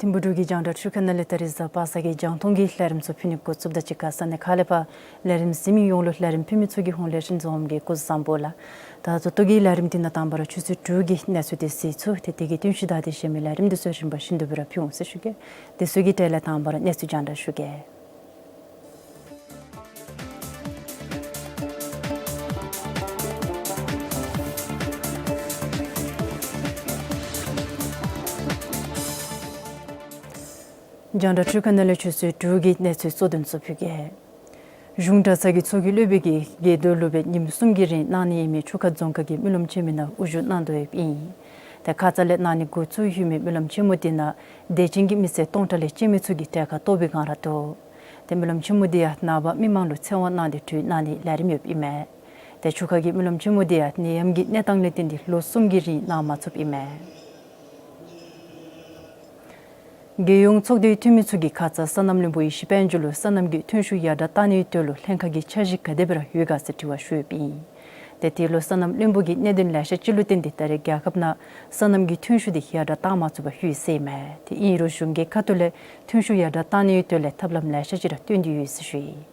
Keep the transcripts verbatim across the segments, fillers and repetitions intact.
ཐིམ་ཕུག་འབྲུག་གི་རྒྱང་བསྒྲགས་འཕྲུལ་ཁང་ནང་ལས་ད་རིས་གཟའ་པ་སངས་ཀྱི་རྒྱང་མཐོང་གི་ལས་རིམ་ཚུ་ཕུལ་ནི་འགོ་བཙུགསཔ་ད་གཅིག་ཁར་ས་གནས་ཁག་ལས་ཕར་ལས་རིམ་གཟིགས་མི་ཡོངས་ལུ་ལས་རིམ་ཕུལ་མི་ཚུ་གི་ཧོངས་ལས་ཤིན་ཛོམ་གྱིས་སྐུ་གཟུགས་བཟང་པོ་ལགས། ད་ད་ལྟོ་གི་ལས་རིམ་འདི་ནང་དང་པ་ར་ཆུ་ཚོད་དྲུག་གི་གནས་ཚུལ་འདི་གཟིགས་ཚུགས། ཏེ་དེ་གི་བསྟུན་གཞི་དང་དེ་བཤད་མི་ལས་རིམ་འདི་ཚུ་རིམ་པ་བཞིན་དུ་སྦེ་ར་ཕུལ་འོང་ཟེར་ཞུ་གེ། དེ་ཚུ་གི་གྲས་ལས་དང་པ་ར་གནས་ཚུལ་རྒྱང་བསྒྲགས་ཞུ་གེ། རྒྱང་བསྒྲགས་འཕྲུལ་ཁང་ནང་ལས་ཆུ་ཚོད་དྲུག་གི་གནས་ཚུལ་གཙོ་དོན་ཚུ་ཕུལ་གེ། གཞུང་གྲྭ་ཚང་གི་ཚོགས་ཀྱི་སློབ་དཔོན་གྱིས་དགེ་འདུན་སློབ་དཔོན་ཉིནམ་གསུམ་གྱི་རིང་གནང་ནི་ཨིན་མི་ཆུ་ཁ་རྫོང་ཁག་གི་སྨོན་ལམ་ཆེན་མོའི་ནང་དབུ་བཞུགས་གནང་དོ་ཡོདཔ་ཨིན། ཏེ་ཁ་ཙ་ལས་གནང་ནི་འགོ་བཙུགས་ཡོད་མི་སྨོན་ལམ་ཆེན་མོ་འདི་ནང་དད་ཅན་གྱི་མི་སེར་སྟོང་ཕྲག་ལས་བཅད་མི་ཚུ་གིས་གྲལ་ཁར་གཏོགས་པའི་སྒང་ར་འདུག། ཏེ་སྨོན་ལམ་ཆེན་མོ་འདི་ཡང་ནངས་པ་མི་མང་ལུ་ཚེ་དབང་གནང་སྟེ་གྲོལ་གནང་ནི་ལས་རིམ་ཡོདཔ་ཨིན་མས། ཏེ་ཆུ་ཁ་གི་སྨོན་ལམ་ཆེན་མོ་འདི་ཡང་ནད་ཡམས་ཀྱི་གནས་སྟངས་ལས་བརྟེན་ཏེ་ལོ་གསུམ་གྱི་རིང་གནང་མ་ཚུགསཔ་ཨིན་མས། རྒྱལ་ཡོངས་ཚོགས་སྡེའི་འཐུས་མི་ཚུ་གིས་ཁ་ཙ་སོ་ནམ་བློན་པོ་ཡེ་ཤེས་དཔལ་འབྱོར་ལུ་སོ་ནམ་གྱི་ཐོན་ཤུགས་ཡར་དྲགས་གཏང་ནིའི་དོན་ལུ་ལྷན་ཁག་གི་འཆར་གཞི་ག་དེ་སྦེ་ར་ཡོད་ག་ཟེར་དྲི་བ་ཞུ་ཡོདཔ་ཨིན། ཏེ་དེ་ལུ་སོ་ནམ་བློན་པོ་གིས་གནད་དོན་ལེ་ཤ་ཅིག་ལུ་བརྟེན་ཏེ་ད་རེས་རྒྱལ་ཁབ་ནང་སོ་ནམ་གྱི་ཐོན་ཤུགས་འདི་ཡར་དྲགས་གཏང་མ་ཚུགས་པར་ལྷོད་ཡི་ཟེར་ཨིན་མས། ཏེ་ཨིན་རུང་གཞུང་གི་ཁ་ཐུག་ལས་ཐོན་ཤུགས་ཡར་དྲགས་གཏང་ནིའི་དོན་ལས་ཐབས་ལམ་ལེ་ཤ་ཅིག་ར་སྟོན་ཏེ་ཡོད་ཟེར་ཞུ་ཡི།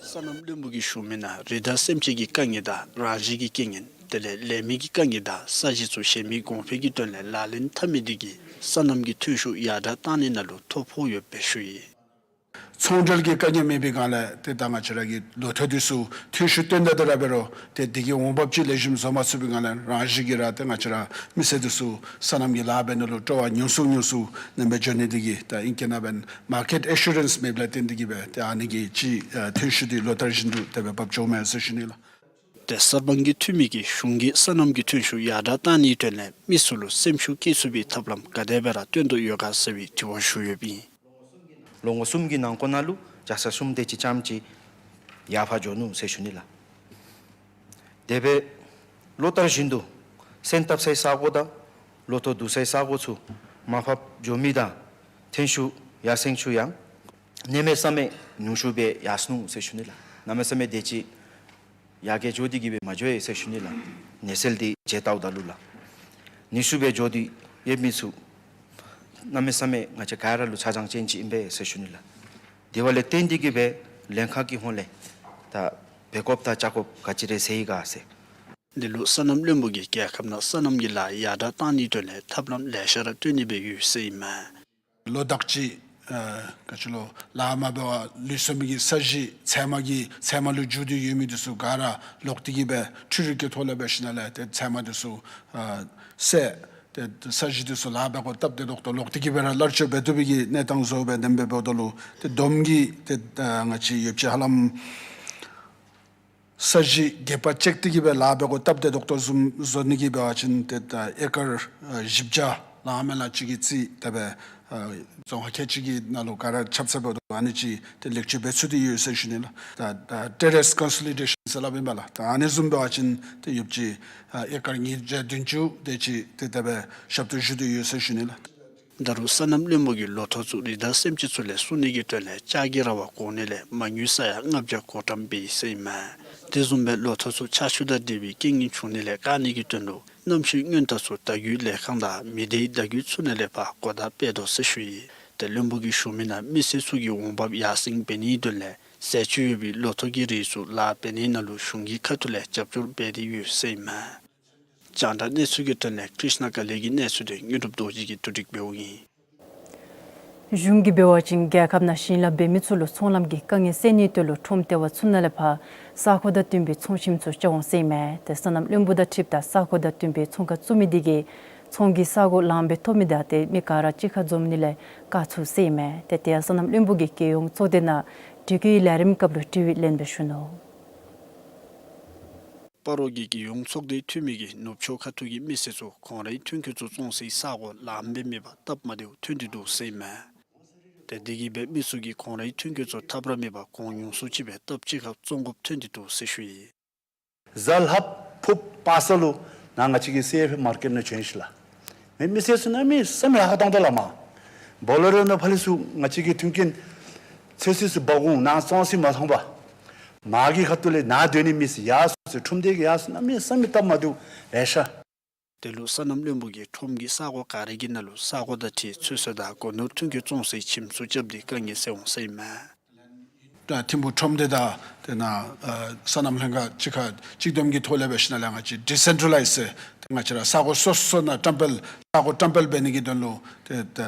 སོ་ནམ་བློན་པོ་གིས་ཞུ་མི་ནང་རི་དྭགས་སེམས་ཅན་གྱི་དཀའ་ངལ་དང་རང་བཞིན་གྱི་རྐྱེན་ངན་དེ་ལས་ལས་མི་གི་དཀའ་ངལ་དང་ས་གཞི་ཚུ་གཞན་མི་གོང་འཕེལ་གྱི་དོན་ལས་ལག་ལེན་འཐབ་མི་འདི་གིས་སོ་ནམ་གྱི་ཐོན་ཤུགས་ཡར་དྲགས་གཏང་ནི་ནང་ལུ་ཐོ་ཕོག་ཡོདཔ་སྦེ་ཞུ་ཡི། ཚོང་འབྲེལ་གྱི་དཀའ་ངལ་མེད་པའི་སྒང་ལས་ཏེ་ད་ང་བཅས་ར་གི་ལོ་ཐོག་འདི་ཚུ་ཐོན་ཤུགས་བཏོན་ད་དེ་ར་འབད་རུང་ཏེ་འདི་གི་འོང་འབབ་ཅིག་ལེགས་ཤོམ་བཟོ་མ་ཚུགས་པའི་སྒང་ལས་རང་བཞིན་གྱིས་ར་ཏེ་ང་བཅས་ར་མི་སེར་འདི་ཚུ་སོ་ནམ་གྱི་ལཱ་འབད་ནི་ལུ་སྤྲོ་བ་ཉུང་སུ་ཉུང་སུ་ནང་སྦེ་འགྱོ་ནི་འདི་གིས་ད་ཨིང་སྐད་ནང་འབད་ན་མར་ཀེཊ་ཨེ་ཤུ་རེནསི་མེདཔ་ལས་བརྟེན་ཏེ་གིས་སྦེ་ཏེ་ཨ་ནི་གིས་ཅིག་ཨ་ཐོན་ཤུགས་འདི་ལོ་ལྟར་བཞིན་དུ་དེ་སྦེ་འབབ་འགྱོཝ་མས་ཟེར་ཞུ་ནི་ལགས། ཏེ་གསར་སྤང་གི་འཐུས་མི་གིས་གཞུང་གིས་སོ་ནམ་གྱི་ཐོན་ཤུགས་ཡར་དྲགས་གཏང་ནིའི་དོན་ལས་མི་ཚུ་ལུ་སེམས་ཤུགས་སྐྱེད་ཚུགས་པའི་ཐབས་ལམ་ག་དེ་སྦེ་ར་སྟོན་དོ་ཡོད་ག་ཟེར་བའི་དྲི་བ་ཞུ་ཡོདཔ་ཨིན། ལོ་ངོ་གསུམ་གྱི་ནང་འཁོད་ནང་ལུ་བརྒྱ་ཆ་གསུམ་དེ་ཅིག་ཙམ་ཅིག་ཡར་འཕར་འགྱོ་ནུག་ཟེར་ཞུ་ནི་ལགས། དེ་སྦེ་ལོ་ལྟར་བཞིན་དུ་སོན་བཏབ་སའི་ས་གོ་དང་ལོ་ཐོག་བསྡུ་སའི་ས་གོ་ཚུ་མར་ཕབ་འགྱོ་མི་དང་ཐོན་ཤུགས་ཡར་སེང་ཤུགས་ཡང་གནམ་མེད་ས་མེད་ཉུང་ཤོས་སྦེ་ཡར་སོ་ནུག་ཟེར་ཞུ་ནི་ལགས། གནམ་མེད་ས་མེད་དེ་ཅིག་ཡར་རྒྱས་འགྱོ་སྟེ་གིས་སྦེ་མ་འགྱོ་ཡི་ཟེར་ཞུ་ནི་ལགས། ནད་སེལ་འདི་བརྗེད་ལྟཝ་ད་ལུ་ལགས། ཉུང་ཤོས་སྦེ་འགྱོ་སྟེ་ཡོད་མི་ཚུ་གནམ་མེད་ས་མེད་ང་བཅས་ག་ར་ལུ་ཆ་རྐྱེན་ཅན་ཅིག་ཨིན་པས་ཟེར་ཞུ་ནི་ལགས། དེ་བ་ལས་བརྟེན་ཏེ་གིས་སྦེ་ལྷན་ཁག་གི་ཧོངས་ལས་ད་འབད་དགོཔ་དང་བཅའ་དགོཔ་ག་ཅི་རེ་ཟེར་ཡི་ག་ཟེར། འདི་ལུ་སོ་ནམ་བློན་པོ་གིས་རྒྱལ་ཁབ་ནང་སོ་ནམ་གྱི་ལཱ་ཡར་དྲགས་གཏང་ནིའི་དོན་ལས་ཐབས་ལམ་ལེ་ཤ་ར་སྟོན་ནི་སྦེ་ཡོད་ཟེར་ཨིན་མས། ལོ་དག་ཅིག་ཨ་ག་ཅི་ལོ་ལཱ་མ་འབད་བར་ལུས་སོ་མི་གི་ས་གཞི་ཚལ་མ་གི་ཚལ་མ་ལུ་འགྱུར་ཏེ་ཡོད་མི་འདི་ཚུ་ག་ར་ལོག་སྟེ་གིས་སྦེ་འཕྲུལ་རིག་གི་ཐོག་ལས་འབད་ཞིནམ་ལས་ཏེ་ཚལ་མ་འདི་ཚུ་ཨ་བསལ་ཏེ་ས་གཞི་འདི་ཚུ་ལཱ་འབད་དགོཔ་སྟབས་བདེ་ཏོག་ཏོ་ལོག་སྟེ་གིས་སྦེ་ར་ལར་ཆོད་འབད་བཏུབ་པའི་གི་གནས་སྟངས་བཟོ་སྦེ་དེ་སྦེ་འབདཝ་ད་ལུ་ཏེ་བསྡོམས་ཀྱིས་ཏེ་ཨ་ང་བཅས་ཡོདཔ་ཅིག་ཧ་ལམ་ས་གཞི་སྒེར་པ་ཅིག་གིས་སྦེ་ལཱ་འབད་དགོཔ་སྟབས་བདེ་ཏོག་ཏོ་བཟུམ་བཟོ་ནི་གི་འབད་བ་ཅིན་ཏེ་ད་ཨེ་ཀར་ཨ་བཞི་བརྒྱ་ལང་མ་ལང་ཅིག་གི་རྩིས་ད་སྦེ་ཨ་རྫོང་ཁག་ཁལ་གཅིག་གི་ནང་ལུ་ག་ར་ཁྱབ་ཚར་འབདཝ་ད་ཨ་ནི་ཅིག་ཏེ་ལེགས་བཅོས་འབད་ཚུགས་ཏེ་ཡོད་ཟེར་ཞུ་ནི་ལགས། ད་ད་ཊེ་རེསི་ཀོན་སོ་ལི་ཌེ་ཤཱན་ཟེར་སླབ་ཨིན་པས་ལགས། ད་ཨ་ནི་བཟུམ་འབད་བ་ཅིན་ཏེ་ཡོདཔ་ཅིག་ཨ་ཨེ་ཀར་ཉིས་བརྒྱ་བདུན་ཅུ་དེ་ཅིག་ཏེ་ད་སྦེ་ཞབས་ཏོག་ཞུ་སྟེ་ཡོད་ཟེར་ཞུ་ནི་ལགས། ད་རུང་སོ་ནམ་བློན་པོ་གིས་ལོ་ཐོག་ཚུ་རི་དྭགས་སེམས་ཅན་ཚུ་ལས་སྲུང་ནི་གི་དོན་ལས་ལྕགས་ཀྱི་ར་བ་བཀོག་ནི་ལས་མ་དངུལ་ས་ཡ་ལྔ་བརྒྱ་གོ་གྲངས་འབད་ཡི་ཟེར་ཨིན་མས། དེ་བཟུམ་སྦེ་ལོ་ཐོག་ཚུ་ཆར་ཆུ་དང་འབྲེལ་བའི་རྐྱེན་ངན་བྱུང་ནི་ལས་བཀག་ནི་གི་དོན་ལུ་གནམ་གཤིས་སྔོན་བརྡ་ཚུ་བརྡ་བརྒྱུད་ལས་ཁང་དང་མི་སྡེའི་བརྡ་བརྒྱུད་ཚུ་ནང་ལས་ཕར་གོ་བརྡ་སྤེལ་དོ་ཟེར་ཞུ་ཡི། ཏེ་བློན་པོ་གིས་ཞུ་མི་ནང་མི་སེར་ཚུ་གི་འོང་འབབ་ཡར་སེང་འབད་ནིའི་དོན་ལས་ཟས་བཅུད་ཡོད་པའི་ལོ་ཐོག་གི་རིགས་ཚུ་ལཱ་འབད་ནི་ནང་ལུ་གཞུང་གི་ཁ་ཐུག་ལས་རྒྱབ་སྐྱོར་འབད་དེ་ཡོད་ཟེར་ཨིན་མས། རྒྱང་བསྒྲགས་གནས་ཚུལ་གྱི་དོན་ལས་ཀྲིཤ་ན་ཀ་ལི་གི་གནས་ཚུལ་འདི་དངོས་གྲུབ་རྡོ་རྗེ་གིས་བསྡུ་སྒྲིག་འབདཝ་ཨིན། གཞུང་གིས་འབད་བ་ཅིན་རྒྱལ་ཁབ་ནང་ཞིང་ལཱ་འབད་མི་ཚུ་ལུ་ཚོང་ལམ་གྱི་དཀའ་ངལ་སེལ་ནིའི་དོན་ལུ་ཁྲོམ་ལྟེ་བ་ཚུ་ནང་ལས་ཕར་ས་གོ་དང་བསྟུན་པའི་ཚོང་ཁྱིམ་ཚུ་རྐྱབ་འོང་ཟེར་ཨིན་མས། ཏེ་སོ་ནམ་བློན་པོ་དང་འཁྲིལཝ་ད་ས་གོ་དང་བསྟུན་པའི་ཚོང་ཁང་བཙུགས་མི་འདི་གིས་ཚོང་གི་ས་གོ་ལངམ་སྦེ་ཐོབ་མི་དང་ཏེ་མི་ག་ར་གཅིག་ཁར་འཛོམས་ནི་ལས་བཀག་ཚུགས་ཟེར་ཨིན་མས། ཏེ་དེ་ཡང་སོ་ནམ་བློན་པོ་གིས་རྒྱལ་ཡོངས་ཚོགས་སྡེ་ནང་དྲི་བཀོད་ལས་རིམ་སྐབས་ལུ་དྲི་བའི་ལན་སྦེ་ཞུ་ནུག། སྤ་རོ་གི་རྒྱལ་ཡོངས་ཚོགས་སྡེའི་འཐུས་མི་གིས་ནུབ་ཕྱོགས་ཁ་ཐུག་གི་མི་སེར་ཚུ་ཁོང་རའི་ཐོན་སྐྱེད་ཚུ་བཙོང་སའི་ས་གོ་ལངམ་སྦེ་མེད་པར་སྟབས་མ་བདེཝ་ཐོན་ཏེ་འདུག་ཟེར་ཨིན་མས། ཏེ་དེ་གིས་སྦེ་མི་ཚུ་གིས་ཁོང་རའི་ཐོན་སྐྱེད་ཚུ་ཐབས་ར་མེད་པར་གོང་ཉུང་སུ་ཅིག་སྦེ་སྟབས་གཅིག་ཁར་བཙོང་དགོཔ་ཐོན་ཏེ་འདུག་ཟེར་ཞུ་ཡི། གཟའ་ལྷགཔ་ཕུརཔ་སྤ་ས་ལུ་ནཱ་ང་བཅས་ཀྱི་སི་ཨེཕ་ཨེཕ་མར་ཀེཊ་ནང་བྱོན་ཞིནམ་ལས་ མི་མི་སེར་ཚུ་གནམ་མེད་ས་མེད་ཧ་གོ་བཏང་དོ་ལགས་མ། བོ་ལེ་རོ་ནང་ཕར་ལས་ཚུར་ང་བཅས་ཀྱི་མཐུན་རྐྱེན་ཚོད་བསྲེ་ཚུ་འབག་འོང་ནཱ་བཙོང་ས་མ་ཚང་པར། མར་གྱི་ཁ་ཐུག་ལས་ནཱ་སྡོད་ནི་མི་སེར་ཡར་སོང་ཟེར་ཁྲོམ་སྡེ་གི་ཡར་སོང་གནམ་མེད་ས་མེད་སྟབས་མ་བདེཝ་ལེ་ཤ། དེ་ལུ་སོ་ནམ་བློན་པོ་གིས་ཁྲོམ་གྱི་ས་གོ་ག་ར་གི་ནང་ལུ་ས་གོ་དང་འཁྲིལ་ཚོད་བསྲེ་དང་སྒོ་ནོར་མཐུན་རྐྱེན་བཙོང་སའི་ཁྱིམ་ཚུ་རྐྱབ་སྟེ་དཀའ་ངལ་སེལ་འོང་ཟེར་ཨིན་མས། ད་ཐིམ་ཕུག་ཁྲོམ་སྡེ་དང་དེ་ནང་ཨ་སོ་ནམ་ལྷན་ཁག་གཅིག་ཁར་གཅིག་བསྡོམས་ཀྱི་ཐོག་ལས་འབད་ཞིནམ་ལས་ང་བཅས་ཌི་སེན་ཊྲ་ལའིཛ་ཟེར་ཏེ་ང་བཅས་ར་ས་གོ་སོ་སོ་ནང་བཀྲམ་སྤེལ་ས་གོ་བཀྲམ་སྤེལ་འབད་ནི་གི་དོན་ལུ་ཏེ་ད་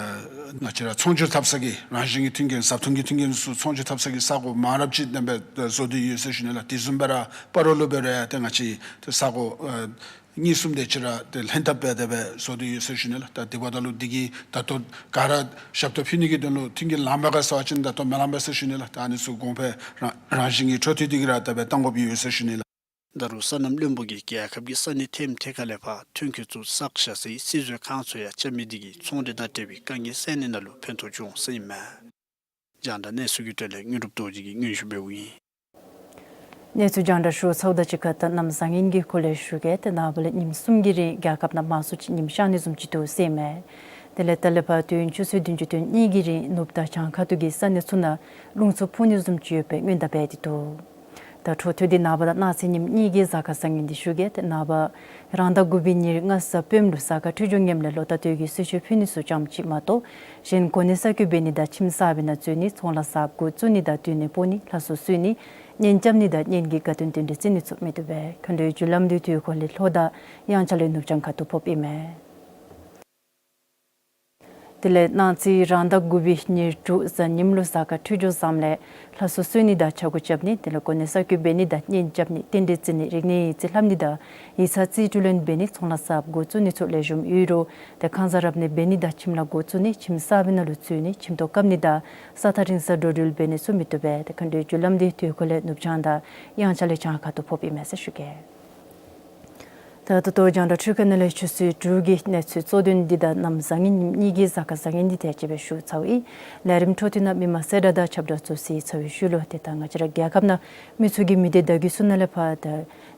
ང་བཅས་ར་ཚོང་སྒྱུར་འཐབ་ས་གི་རང་བཞིན་གྱི་མཐུན་རྐྱེན་ཟབ་ཐོན་གྱི་མཐུན་རྐྱེན་ཚུ་ཚོང་སྒྱུར་འཐབ་ས་གི་ས་གོ་མང་རབས་ཅིག་གནས་སྦེ་བཟོ་སྟེ་ཡོད་ཟེར་ཞུ་ནི་ལགས། དེ་བཟུམ་སྦེ་ར་སྤ་རོ་ལུ་འབད་རུང་ཡང་ཏེ་ང་བཅས་ཏེ་ས་གོ་ཨ་གཉིས་གསུམ་དེ་ཅིག་ར་ཏེ་ལྷན་ཐབས་འབད་དེ་སྦེ་བཟོ་སྟེ་ཡོད་ཟེར་ཞུ་ནི་ལགས། ད་དེ་འབདཝ་ད་ལུ་འདི་གིས་ད་ལྟོ་ག་ར་ཞབས་ཏོག་ཕུལ་ནི་གི་དོན་ལུ་མཐུན་རྐྱེན་ལངམ་མས་ག་ཟེར་བ་ཅིན་ད་ལྟོ་མི་ལང་པས་ཟེར་ཞུ་ནི་ལགས། ད་ཨ་ནི་ཚུ་གོང་འཕེལ་རང་རང་བཞིན་གྱི་འཕྲོ་མཐུད་དེ་གི་ར་ད་འབད་བཏང་དགོཔ་ཡོད་ཟེར་ཞུ་ནི་ལགས། ད་རུང་སོ་ནམ་བློན་པོ་གིས་རྒྱལ་ཁབ་ཀྱི་ས་གནས་ཐེམ་ཐེ་ཁ་ལས་ཕར་ཐོན་སྐྱེད་ཚུ་བསགས་བཞག་སའི་སིལ་ཟས་ཁང་ཚུ་ཡང་རྐྱབ་མི་འདི་གིས་ཚོང་འབྲེལ་དང་འབྲེལ་བའི་དཀའ་ངལ་སེལ་ནི་ནང་ལུ་ཕན་ཐོགས་འབྱུང་འོང་ཟེར་ཨིན་མས། རྒྱང་བསྒྲགས་གནས་ཚུལ་གྱི་དོན་ལས་དངོས་གྲུབ་རྡོ་རྗེ་གིས་སྙན་ཞུ་འབདཝ་ཨིན། གནས་ཚུལ་རྒྱང་བསྒྲགས་ཞུ་ཚརཝ་དང་གཅིག་ཁར་ད་གནམ་བཟང་ངན་གྱི་སྐོར་ལས་ཞུ་གེ། ཏེ་ནངས་པ་ལས་ཉིནམ་གསུམ་གྱི་རིང་རྒྱལ་ཁབ་ནང་མང་སུ་ཅིག་ཉིམ་ཤར་ནི་བཟུམ་ཅིག་འདུག་ཟེར་ཨིན་མས། དེ་ལས་ད་ལས་ཕར་དུས་ཡུན་ཆུ་ཚོད་བདུན་ཅུ་དོན་གཉིས་ཀྱི་རིང་ནུབ་དང་བྱང་ཁ་ཐུག་གི་ས་གནས་ཚུ་ནང་རླུང་འཚུབ་འཕུ་ནི་བཟུམ་ཅིག་ཡོད་པའི་སྔོན་བརྡ་འབད་དེ་འདུག། ད་འཕྲོ་མཐུད་དེ་ནངས་པ་དང་གནངས་ཚེ་ཉིནམ་གཉིས་ཀྱི་གཟའ་སྐར་བཟང་ངན་འདི་ཞུ་གེ། ཏེ་ནངས་པ་རང་ཟླ་དགུ་པའི་ཉེར་ལྔ་གཟའ་སྤེནམ་ལུ་གཟའ་སྐར་འཕྲོད་སྦྱོར་ངནམ་ལས་ལོ་རྟ་སྟོད་ཀྱི་གསོལ་མཆོད་ཕུལ་ནི་ཚུ་ཙམ་ཅིག་མ་གཏོགས་གཞན་གོ་གནས་གསར་བསྐོ་འབད་ནི་དང་ཁྱིམ་གསརཔ་ནང་འཛུལ་ནི་ཚོང་ལཱ་གསརཔ་འགོ་བཙུགས་ནི་དང་སྡོད་གནས་སྤོ་ནི་ལྷ་གསོལ་གསོལ་ནི་གཉེན་རྐྱབ་ནི་དང་གཉེན་གྱི་དགའ་སྟོན་རྟེན་འབྲེལ་བརྩི་ནི་ཚུ་མི་བཏུབ་པས། མཁའ་འགྲོའི་རྒྱུ་ལམ་འདི་དུས་འཁོར་ལས་ལྷོ་དང་དབྱངས་འཆར་ལས་ནུབ་བྱང་ཁ་ཐུག་ཕོགཔ་ཨིན་མས། དེ་ལས་གནངས་ཚེ་རང་ཟླ་དགུ་པའི་ཉེར་དྲུག་གཟའ་ཉིམ་ལུ་གཟའ་སྐར་འཕྲོད་སྦྱོར་བཟངམ་ལས་ལྷ་གསོལ་གསོལ་ནི་དང་ཕྱྭ་འགུགས་རྐྱབ་ནི་དེ་ལས་གོ་གནས་གསར་བསྐོ་འབད་ནི་དང་གཉེན་རྐྱབ་ནི་རྟེན་འབྲེལ་བརྩི་ནི་རིག་གནས་ཡིག་རྩིས་ལྷབ་ནི་དང་ཡིག་ཚང་རྩིས་སྤྲོད་ལེན་འབད་ནི་ཚོང་ལཱ་གསརཔ་འགོ་བཙུགས་ནི་ཚུ་ལེགས་ཤོམ་ཡོད་རུང་ཏེ་ཁང་གསར་རབ་གནས་འབད་ནི་དང་ཁྱིམ་ལཱ་འགོ་བཙུགས་ནི་ཁྱིམ་གསརཔ་ནང་ལུ་འཛུལ་ནི་ཁྱིམ་ཐོག་བཀབ་ནི་དང་ས་ཐག་རིང་སར་འགྲོ་འགྲུལ་འབད་ནི་ཚུ་མི་བཏུབ་པས། ཏེ་མཁའ་འགྲོའི་རྒྱུ་ལམ་འདི་དུས་འཁོར་ལས་ནུབ་བྱང་དང་དབྱངས་འཆར་ལས་བྱང་ཁ་ཐུག་ཕོགཔ་ཨིན་མས་ཟེར་ཞུ་གེ། ད་ད་ལྟོ་རྒྱང་བསྒྲགས་འཕྲུལ་ཁང་ནང་ལས་ཆུ་ཚོད་དྲུག་གི་གནས་ཚུལ་གཙོ་དོན་འདི་དང་གནམ་བཟང་ངན་ཉིནམ་གཉིས་ཀྱི་གཟའ་སྐར་བཟང་ངན་འདི་དེ་ཅིག་སྦེ་ཞུ་ཚརཝ་ཨིན། ལས་རིམ་འཕྲོ་མཐུད་ནང་མི་མང་གསལ་བསྒྲགས་དང་ཁྱབ་བསྒྲགས་ཚུ་གཟིགས་ཚར་བའི་ཤུལ་ལུ་ཏེ་ད་ང་བཅས་ར་རྒྱལ་ཁབ་ནང་མི་ཚུ་གིས་མི་སྡེ་བརྡ་བརྒྱུད་ཚུ་ནང་ལས་ཕར་ད་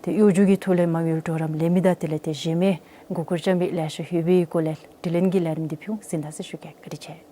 ཏེ་གཡོ་སྒྱུ་གི་ཐོག་ལས་མ་དངུལ་གྲོགས་རམ་ལེན་མི་དང་དེ་ལས་ཏེ་གཞན་མི་མགུ་སྐོར་རྐྱབ་མི་ལེ་ཤ་ཡོད་པའི་སྐོར་ལས་དྲི་ལན་གྱི་ལས་རིམ་འདི་ཕུལ་འོང་གཟིགས་གནང་ཟེར་ཞུ་གེ། བཀའ་དྲིན་ཆེ།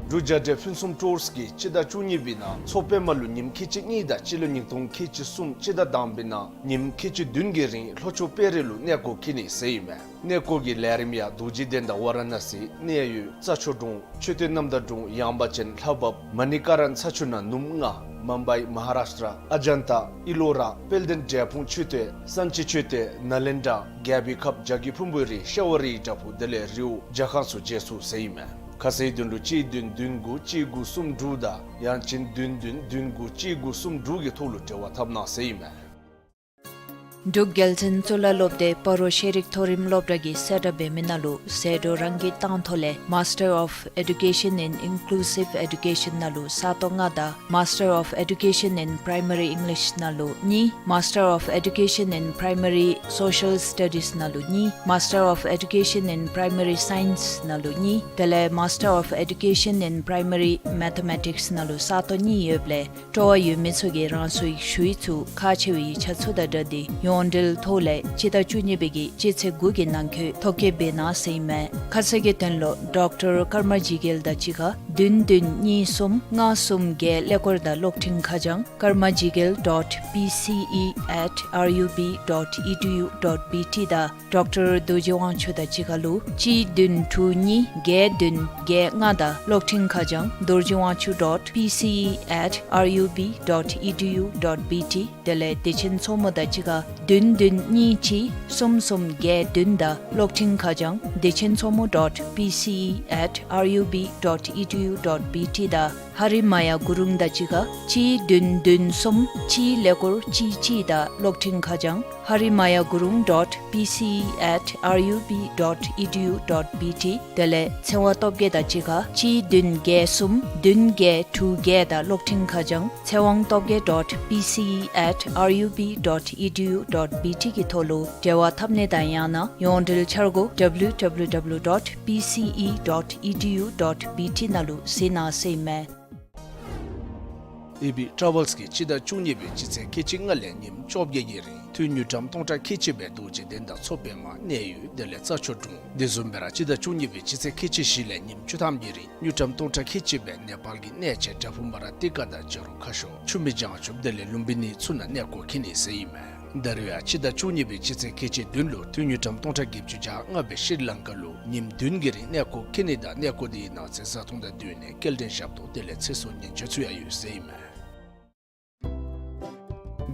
འབྲུག་རྒྱལ་འབྲེལ་ཕུན་སུམ་ཊུརསི་གིས་སྤྱི་ཟླ་བཅུ་གཉིས་པའི་ནང་མཚོ་པདྨ་ལུ་ཉིནམ་ཁལ་གཅིག་གཉིས་དང་སྤྱི་ལོ་ཉིས་སྟོང་ཁལ་གཅིག་གསུམ་སྤྱི་ཟླ་དང་པའི་ནང་ཉིནམ་ཁལ་གཅིག་བདུན་གྱི་རིང་ལྷོ་ཕྱོགས་དཔལ་རི་ལུ་གནས་སྐོར་འཁྱིད་ནི་ཟེར་ཨིན་མས། གནས་སྐོར་གྱི་ལས་རིམ་ཡང་རྡོ་རྗེ་གདན་དང་ཝ་ར་ཎ་སི་གནས་ཡུལ་རྩྭ་མཆོག་གྲོང་མཆོད་རྟེན་རྣམ་དག་གྲོང་ཡངས་པ་ཅན་ལྷ་བབས་མ་ཎི་ཀ་ར་ན་ཚ་ཆུ་ནང་ནུབ་ལྔ་མུམ་བྷའི་མ་ཧཱ་རཱཤ་ཊྲ་ཨ་ཇན་ཏ་ཨི་ལོ་ར་དཔལ་ལྡན་འབྲས་སྤུངས་མཆོད་རྟེན་སན་ཅི་མཆོད་རྟེན་ནཱ་ལེནྡྲ་རྒྱལ་པོའི་ཁབ་བྱ་རྒོད་ཕུང་པོའི་རི་ཤྭ་བ་རིའི་བྲག་ཕུག་དེ་ལས་རི་བོ་ཇ་ཁང་ཚུ་མཇལ་ཚུགས་ཟེར་ཨིན་མས། ཁ་གསལ་དོན་ལུ་གཅིག་བདུན་བདུན་དགུ་གཅིག་དགུ་གསུམ་དྲུག་དང་ཡང་ཅིན་བདུན་བདུན་བདུན་དགུ་གཅིག་དགུ་གསུམ་དྲུག་གི་ཐོག་ལུ་འབྲེལ་བ་འཐབ་གནང་ཟེར་ཨིན་མས། འབྲུག་རྒྱལ་བཙུན་གཙུག་ལག་སློབ་སྡེ་སྤ་རོ་ཤེས་རིག་མཐོ་རིམ་སློབ་གྲྭ་གིས་གསལ་བསྒྲགས་འབད་མི་ནང་ལུ་ཟད་འགྲོ་རང་གིས་བཏང་ཐོག་ལས་Master of Education in Inclusive Education ནང་ལུ་ས་སྟོང་ལྔ་དང་Master of Education in Primary English ནང་ལུ་གཉིས། Master of Education in Primary Social Studies ནང་ལུ་གཉིས། Master of Education in Primary Science ནང་ལུ་གཉིས། དེ་ལས་Master of Education in Primary Mathematics ནང་ལུ་ས་སྟོང་གཉིས་ཡོདཔ་ལས་སྤྲོ་བ་ཡོད་མི་ཚུ་གིས་རང་སོའི་ཞུ་ཡིག་ཚུ་ཁག་ཆེ་བའི་ཡིག་ཆ་ཚུ་དང་སྦྲགས་ཏེ་ཡོངས་འབྲེལ་ཐོག་ལས་སྤྱི་ཟླ་བཅུ་གཉིས་པའི་གི་སྤྱི་ཚེས་དགུ་གི་ནང་འཁོད་ཐོ་བཀོད་འབད་གནང་ཟེར་ཨིན་མས། ཁ་གསལ་གྱི་དོན་ལུ་ཌོག་ཊར་ཀརྨ་ཇི་གེལ་དང་གཅིག་ཁར་བདུན་བདུན་གཉིས་གསུམ་ལྔ་གསུམ་བརྒྱད་ཀླད་ཀོར་དང་གློག་འཕྲིན་ཁ་བྱང་karmajigal dot P C E at R U B dot E D U dot B T དང་ཌོག་ཊར་རྡོ་རྗེ་དབང་ཕྱུག་དང་གཅིག་ཁར་ལུ་གཅིག་བདུན་དྲུག་གཉིས་བརྒྱད་བདུན་བརྒྱད་ལྔ་དང་གློག་འཕྲིན་ཁ་བྱང་རྡོ་རྗེ་དབང་ཕྱུག་dot P C E at R U B dot E D U dot B T དེ་ལས་བདེ་ཆེན་མཚོ་མོ་དང་གཅིག་ཁར་བདུན་བདུན་གཉིས་གཅིག་གསུམ་གསུམ་བརྒྱད་བདུན་དང་གློག་འཕྲིན་ཁ་བྱང་བདེ་ཆེན་མཚོ་མོ་dot P C E at R U B dot E D U dot B T དང་ཧ་རི་མ་ཡ་གུ་རུང་དང་གཅིག་ཁར་གཅིག་བདུན་བདུན་གསུམ་གཅིག་ཀླད་ཀོར་གཅིག་གཅིག་དང་གློག་འཕྲིན་ཁ་བྱང་harima gurung dot P C E at R U B dot E D U dot B T དེ་ལས་ཚེ་དབང་སྟོབས་རྒྱས་དང་གཅིག་ཁར་གཅིག་བདུན་བརྒྱད་གསུམ་བདུན་བརྒྱད་དྲུག་བརྒྱད་དང་གློག་འཕྲིན་ཁ་བྱང་ཚེ་དབང་སྟོབས་རྒྱས་dot P C E at R U B dot E D U dot B T གི་ཐོག་ལུ་འབྲེལ་བ་འཐབ་ནི་དང་ཡང་ན་ཡོངས་འབྲེལ་འཆར་སྒོ་W W W dot P C E dot E D U dot B T ནང་ལུ་གཟིགས་གནང་ཟེར་ཨིན་མས། ཨེ་བི་ཊ་རེ་ཝེལསི་གིས་སྤྱི་ཟླ་བཅུ་གཉིས་པའི་སྤྱི་ཚེས་ཁལ་གཅིག་ལྔ་ལས་ཉིནམ་བཅོ་བརྒྱད་ཀྱི་རིང་ཐུན་དངུལ་ཀྲམ་སྟོང་ཕྲག་ཁལ་གཅིག་སྦེ་རྡོ་རྗེ་གདན་དང་མཚོ་པདྨ་གནས་ཡུལ་དེ་ལས་རྩྭ་མཆོག་གྲོང་དེ་བཟུམ་སྦེ་ར་སྤྱི་ཟླ་བཅུ་གཉིས་པའི་སྤྱི་ཚེས་ཁལ་གཅིག་བཞི་ལས་ཉིནམ་བཅུ་ཐམ་གྱི་རིང་དངུལ་ཀྲམ་སྟོང་ཕྲག་ཁལ་གཅིག་སྦེ་ནེ་པཱལ་གྱི་གནས་ཆེན་བྲག་ཕུག་མ་ར་ཏི་ཀ་དང་བྱ་རུང་ཁ་ཤོར་ཆུ་སྨད་བྱང་ཆུབ་དེ་ལས་ལུམྦི་ནི་ཚུ་ནང་གནས་སྐོར་འཁྱིད་ནི་ཟེར་ཨིན་མས། ད་རེས་ཡང་སྤྱི་ཟླ་བཅུ་གཉིས་པའི་སྤྱི་ཚེས་ཁལ་གཅིག་བདུན་ལུ་ཐུན་དངུལ་ཀྲམ་སྟོང་ཕྲག་བརྒྱད་ཅུ་གྱ་ལྔ་སྦེ་ཤྲི་ལང་ཀ་ལུ་ཉིནམ་བདུན་གྱི་རིང་གནས་སྐོར་འཁྱིད་ནི་དང་གནས་སྐོར་དེའི་ནང་གཟིགས་ཚོགས་དང་བསྟུན་ནས་སྐྱེལ་འདྲེན་ཞབས་ཏོག་དེ་ལས་ཚེ་སྲོག་ཉེན་བཅོལ་ཚུ་ཡང་ཡོད་ཟེར་ཨིན་མས།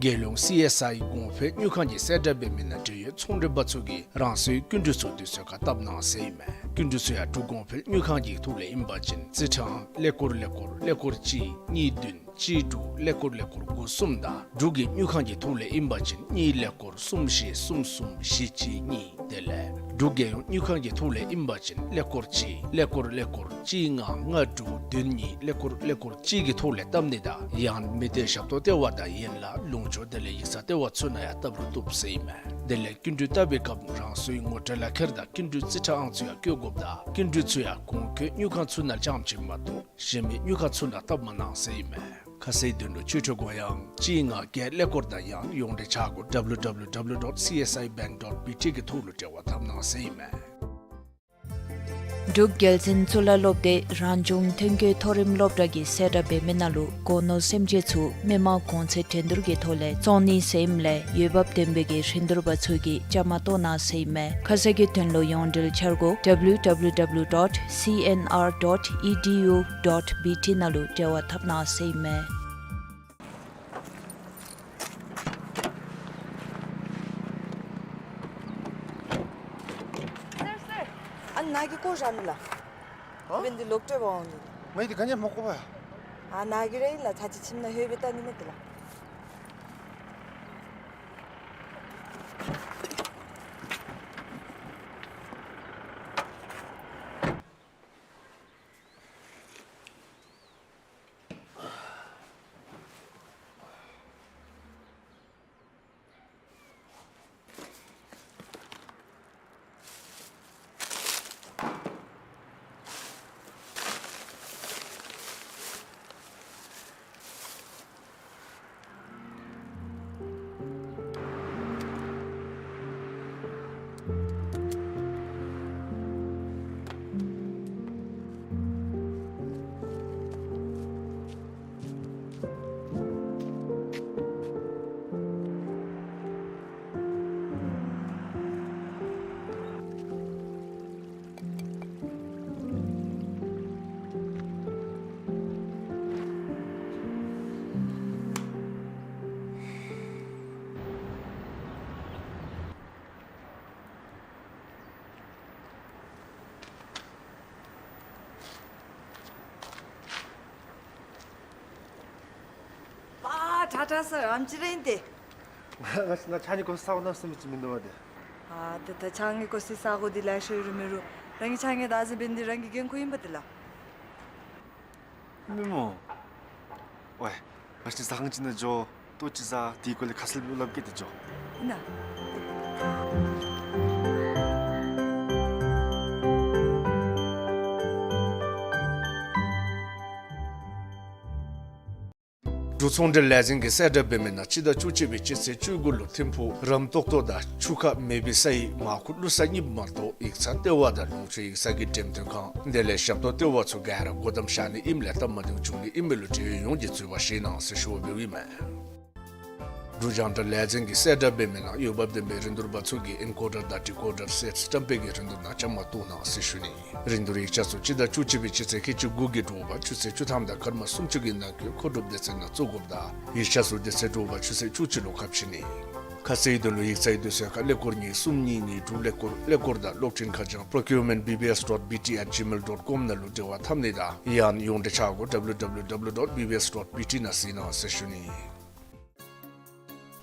རྒྱལ་ཡོངས་སི་ཨེསི་ཨའི་གོང་འཕེལ་དངུལ་ཁང་གིས་གསལ་བསྒྲགས་འབད་མི་ནང་འབྲེལ་ཡོད་ཚོང་འབྲེལ་པ་ཚུ་གིས་རང་སོའི་སྐྱིན་འགྲུལ་ཚུ་དུས་ཚོད་ཁར་བཏབ་གནང་ཟེར་ཨིན་མས། སྐྱིན་འགྲུལ་ཚུ་ཡང་འབྲུག་གོང་འཕེལ་དངུལ་ཁང་གི་ཐོག་ལས་ཨིན་པ་ཅིན་རྩིས་ཁྲའང་ཀླད་ཀོར་ཀླད་ཀོར་ཀླད་ཀོར་གཅིག་གཉིས་བདུན་གཅིག་དྲུག་ཀླད་ཀོར་ཀླད་ཀོར་དགུ་གསུམ་དང་འབྲུག་གི་དངུལ་ཁང་གི་ཐོག་ལས་ཨིན་པ་ཅིན་གཉིས་ཀླད་ཀོར་གསུམ་བཞི་གསུམ་གསུམ་བཞི་གཅིག་གཉིས། དེ་ལས་འབྲུག་རྒྱལ་ཡོངས་དངུལ་ཁང་གི་ཐོག་ལས་ཨིན་པ་ཅིན་ཀླད་ཀོར་གཅིག་ཀླད་ཀོར་ཀླད་ཀོར་གཅིག་ལྔ་ལྔ་དྲུག་བདུན་གཉིས་ཀླད་ཀོར་ཀླད་ཀོར་གཅིག་གི་ཐོག་ལས་བཏབ་ནི་དང་ཡང་མི་སྡེ་ཞབས་ཏོག་ལྟེ་བ་དང་ཡན་ལག་ལུང་ཕྱོགས་དེ་ལས་ཡིག་ཚང་ལྟེ་བ་ཚུ་ནང་ཡང་བཏབ་རུང་བཏུབ་ཟེར་ཨིན་མས། དེ་ལས་སྐྱིན་འགྲུལ་བཏབ་པའི་སྐབས་རང་སོའི་ངོ་སྤྲོད་ལག་ཁྱེར་དང་སྐྱིན་འགྲུལ་རྩིས་ཁྲ་ཨང་ཚུ་ཡང་བཀོད་དགོཔ་དང་སྐྱིན་འགྲུལ་ཚུ་ཡང་གོང་འཁོད་དངུལ་ཁང་ཚུ་ནང་རྐྱངམ་ཅིག་མ་གཏོགས་གཞན་མི་དངུལ་ཁང་ཚུ་ནང་བཏབ་མ་གནང་ཟེར་ཨིན་མས། ཁ་གསལ་དོན་ལུ་ཆོས་ཁྲི་སྒོ་ཡང་གཅིག་ལྔ་བརྒྱད་ཀླད་ཀོར་དང་ཡང་ཡོངས་འབྲེལ་ཆ་སྒོ་W W W dot C S I bank dot B T གི་ཐོག་ལུ་འབྲེལ་བ་འཐབ་གནང་ཟེར་ཨིན་མས། འབྲུག་རྒྱལ་བཙུན་གཙུག་ལག་སློབ་སྡེ་རང་བྱུང་ཐོན་སྐྱེད་མཐོ་རིམ་སློབ་གྲྭ་གིས་གསལ་བསྒྲགས་འབད་མི་ནང་ལུ་སྒོ་ནོར་སེམས་ཅན་ཚུ་མི་མང་གོང་ཚད་འགྲན་བསྡུར་གྱི་ཐོག་ལས་བཙོང་ནི་ཟེར་ཨིནམ་ལས་འོས་འབབ་ལྡན་པའི་གི་རིན་བསྡུར་པ་ཚུ་གིས་བཅའ་མར་གཏོགས་གནང་ཟེར་ཨིན་མས། ཁ་གསལ་གྱི་དོན་ལུ་ཡོངས་འབྲེལ་འཆར་སྒོ་W W W dot C N R dot E D U dot B T ནང་ལུ་འབྲེལ་བ་འཐབ་གནང་ཟེར་ཨིན་མས། སར་སར། ཨ་ནཱ་གི་སྐོར་ར་ནི་ལགས། ཨ། འབད་ནི་འདི་ལོག་སྤྲོད་འབག་འོང་ནི། ང་འདི་ག་ནི་མ་གོ་བས། ཨ་ནཱ་གི་ར་ཨིན་ལགས། ཚར་གཅིག་ཁྱིམ་ནང་ལྷོད་སྦེ་བལྟ་ནི་མས་ཏེ་ལགས། པ་ཊ་ཊ་སར་ཨམ་ཅི་རེ་ཨིན་ཏེ། ང་ང་ཕྱགས་སྙིགས་གོ་སའི་ས་གོ་ནང་སོང་མི་ཅིག་མིན་འདུག་པ་ཏེ། ཨ་ཏེ་ད་ཕྱགས་སྙིགས་གོ་སའི་ས་གོ་འདི་ལེ་ཤ་ཡོད་རུང་མེད་རུང་རང་གི་ཕྱགས་སྙིགས་བདག་འཛིན་འབད་ནི་འདི་རང་གི་འགན་ཁུར་ཨིན་པ་ཏེ་ལགས། མི་མོ། ཝའི། ང་ཅིག་ཟ་ཁང་ཅིག་ནང་འགྱོ། ལྟོ་ཅིག་ཟ། དེའི་སྐོར་ལས་ཁ་གསལ་སླབ་གེ་ཏེ་འགྱོ། ཨིན་ན། འབྲུག་ཚོང་འབྲེལ་ལས་འཛིན་གྱིས་གསལ་བསྒྲགས་འབད་མི་ནང་སྤྱི་ཟླ་བཅུ་གཅིག་པའི་སྤྱི་ཚེས་བཅུ་དགུ་ལུ་ཐིམ་ཕུག་རམ་ཏོག་ཏོ་དང་ཆུ་ཁ་མེ་བི་སའི་མར་ཁུ་བླུག་ས་གཉིས་མ་གཏོགས་ཡིག་ཚང་ལྟེ་བ་དང་ལུང་ཕྱོགས་ཡིག་ཚང་གི་འགྲེམས་སྟོན་ཁང་དེ་ལས་ཞབས་ཏོག་ལྟེ་བ་ཚུ་ག་ར་སྒོ་བསྡམ་བཞག་ནི་ཨིནམ་ལས་སྟབས་མ་བདེཝ་འབྱུང་ནི་ཨིན་མི་ལུ་འབྲེལ་ཡོད་ཡོངས་ཀྱིས་འཛོལ་བ་བཞེས་གནང་ཟེར་ཞུ་བ་འབདཝ་ཨིན་མས། འབྲུག་རྒྱང་བསྒྲགས་ལས་འཛིན་གྱིས་གསལ་བསྒྲགས་འབད་མི་ནང་འོས་འབབ་ལྡན་པའི་རིན་བསྡུར་པ་ཚུ་གིས་ཨེན་ཀོ་ཌར་དང་ཌི་ཀོ་ཌར་སེཊསི་བཀྲམ་སྤེལ་གྱི་རིན་བསྡུར་ནང་བཅའ་མར་གཏོགས་གནང་ཟེར་ཞུ་ནི། རིན་བསྡུར་ཡིག་ཆ་ཚུ་སྤྱི་ཟླ་བཅུ་གཅིག་པའི་སྤྱི་ཚེས་ཁལ་གཅིག་དགུ་གི་དྲོ་པ་ཆུ་ཚོད་བཅུ་ཐམ་དང་སྐར་མ་སུམ་ཅུ་གི་ནང་འཁོད་མཁོ་སྒྲུབ་སྡེ་ཚན་ནང་བཙུགས་དགོཔ་དང་ཡིག་ཆ་ཚུ་དེ་ཚེ་དྲོ་པ་ཆུ་ཚོད་བཅུ་གཅིག་ལུ་ཁ་ཕྱེ་ནི། ཁ་གསལ་དོན་ལུ་ཡིག་ཚང་དུས་ཚོད་ཁར་ཀླད་ཀོར་གཉིས་གསུམ་གཉིས་གཉིས་དྲུག་ཀླད་ཀོར་ཀླད་ཀོར་དང་གློག་འཕྲིན་ཁ་བྱང་procurement B B S dot B T at gmail dot com ནང་ལུ་འབྲེལ་བ་འཐབ་ནི་དང་ཡང་ཡོངས་འབྲེལ་ཆ་སྒོ W W W dot B B S dot B T ནང་གཟིགས་གནང་ཟེར་ཞུ་ནི།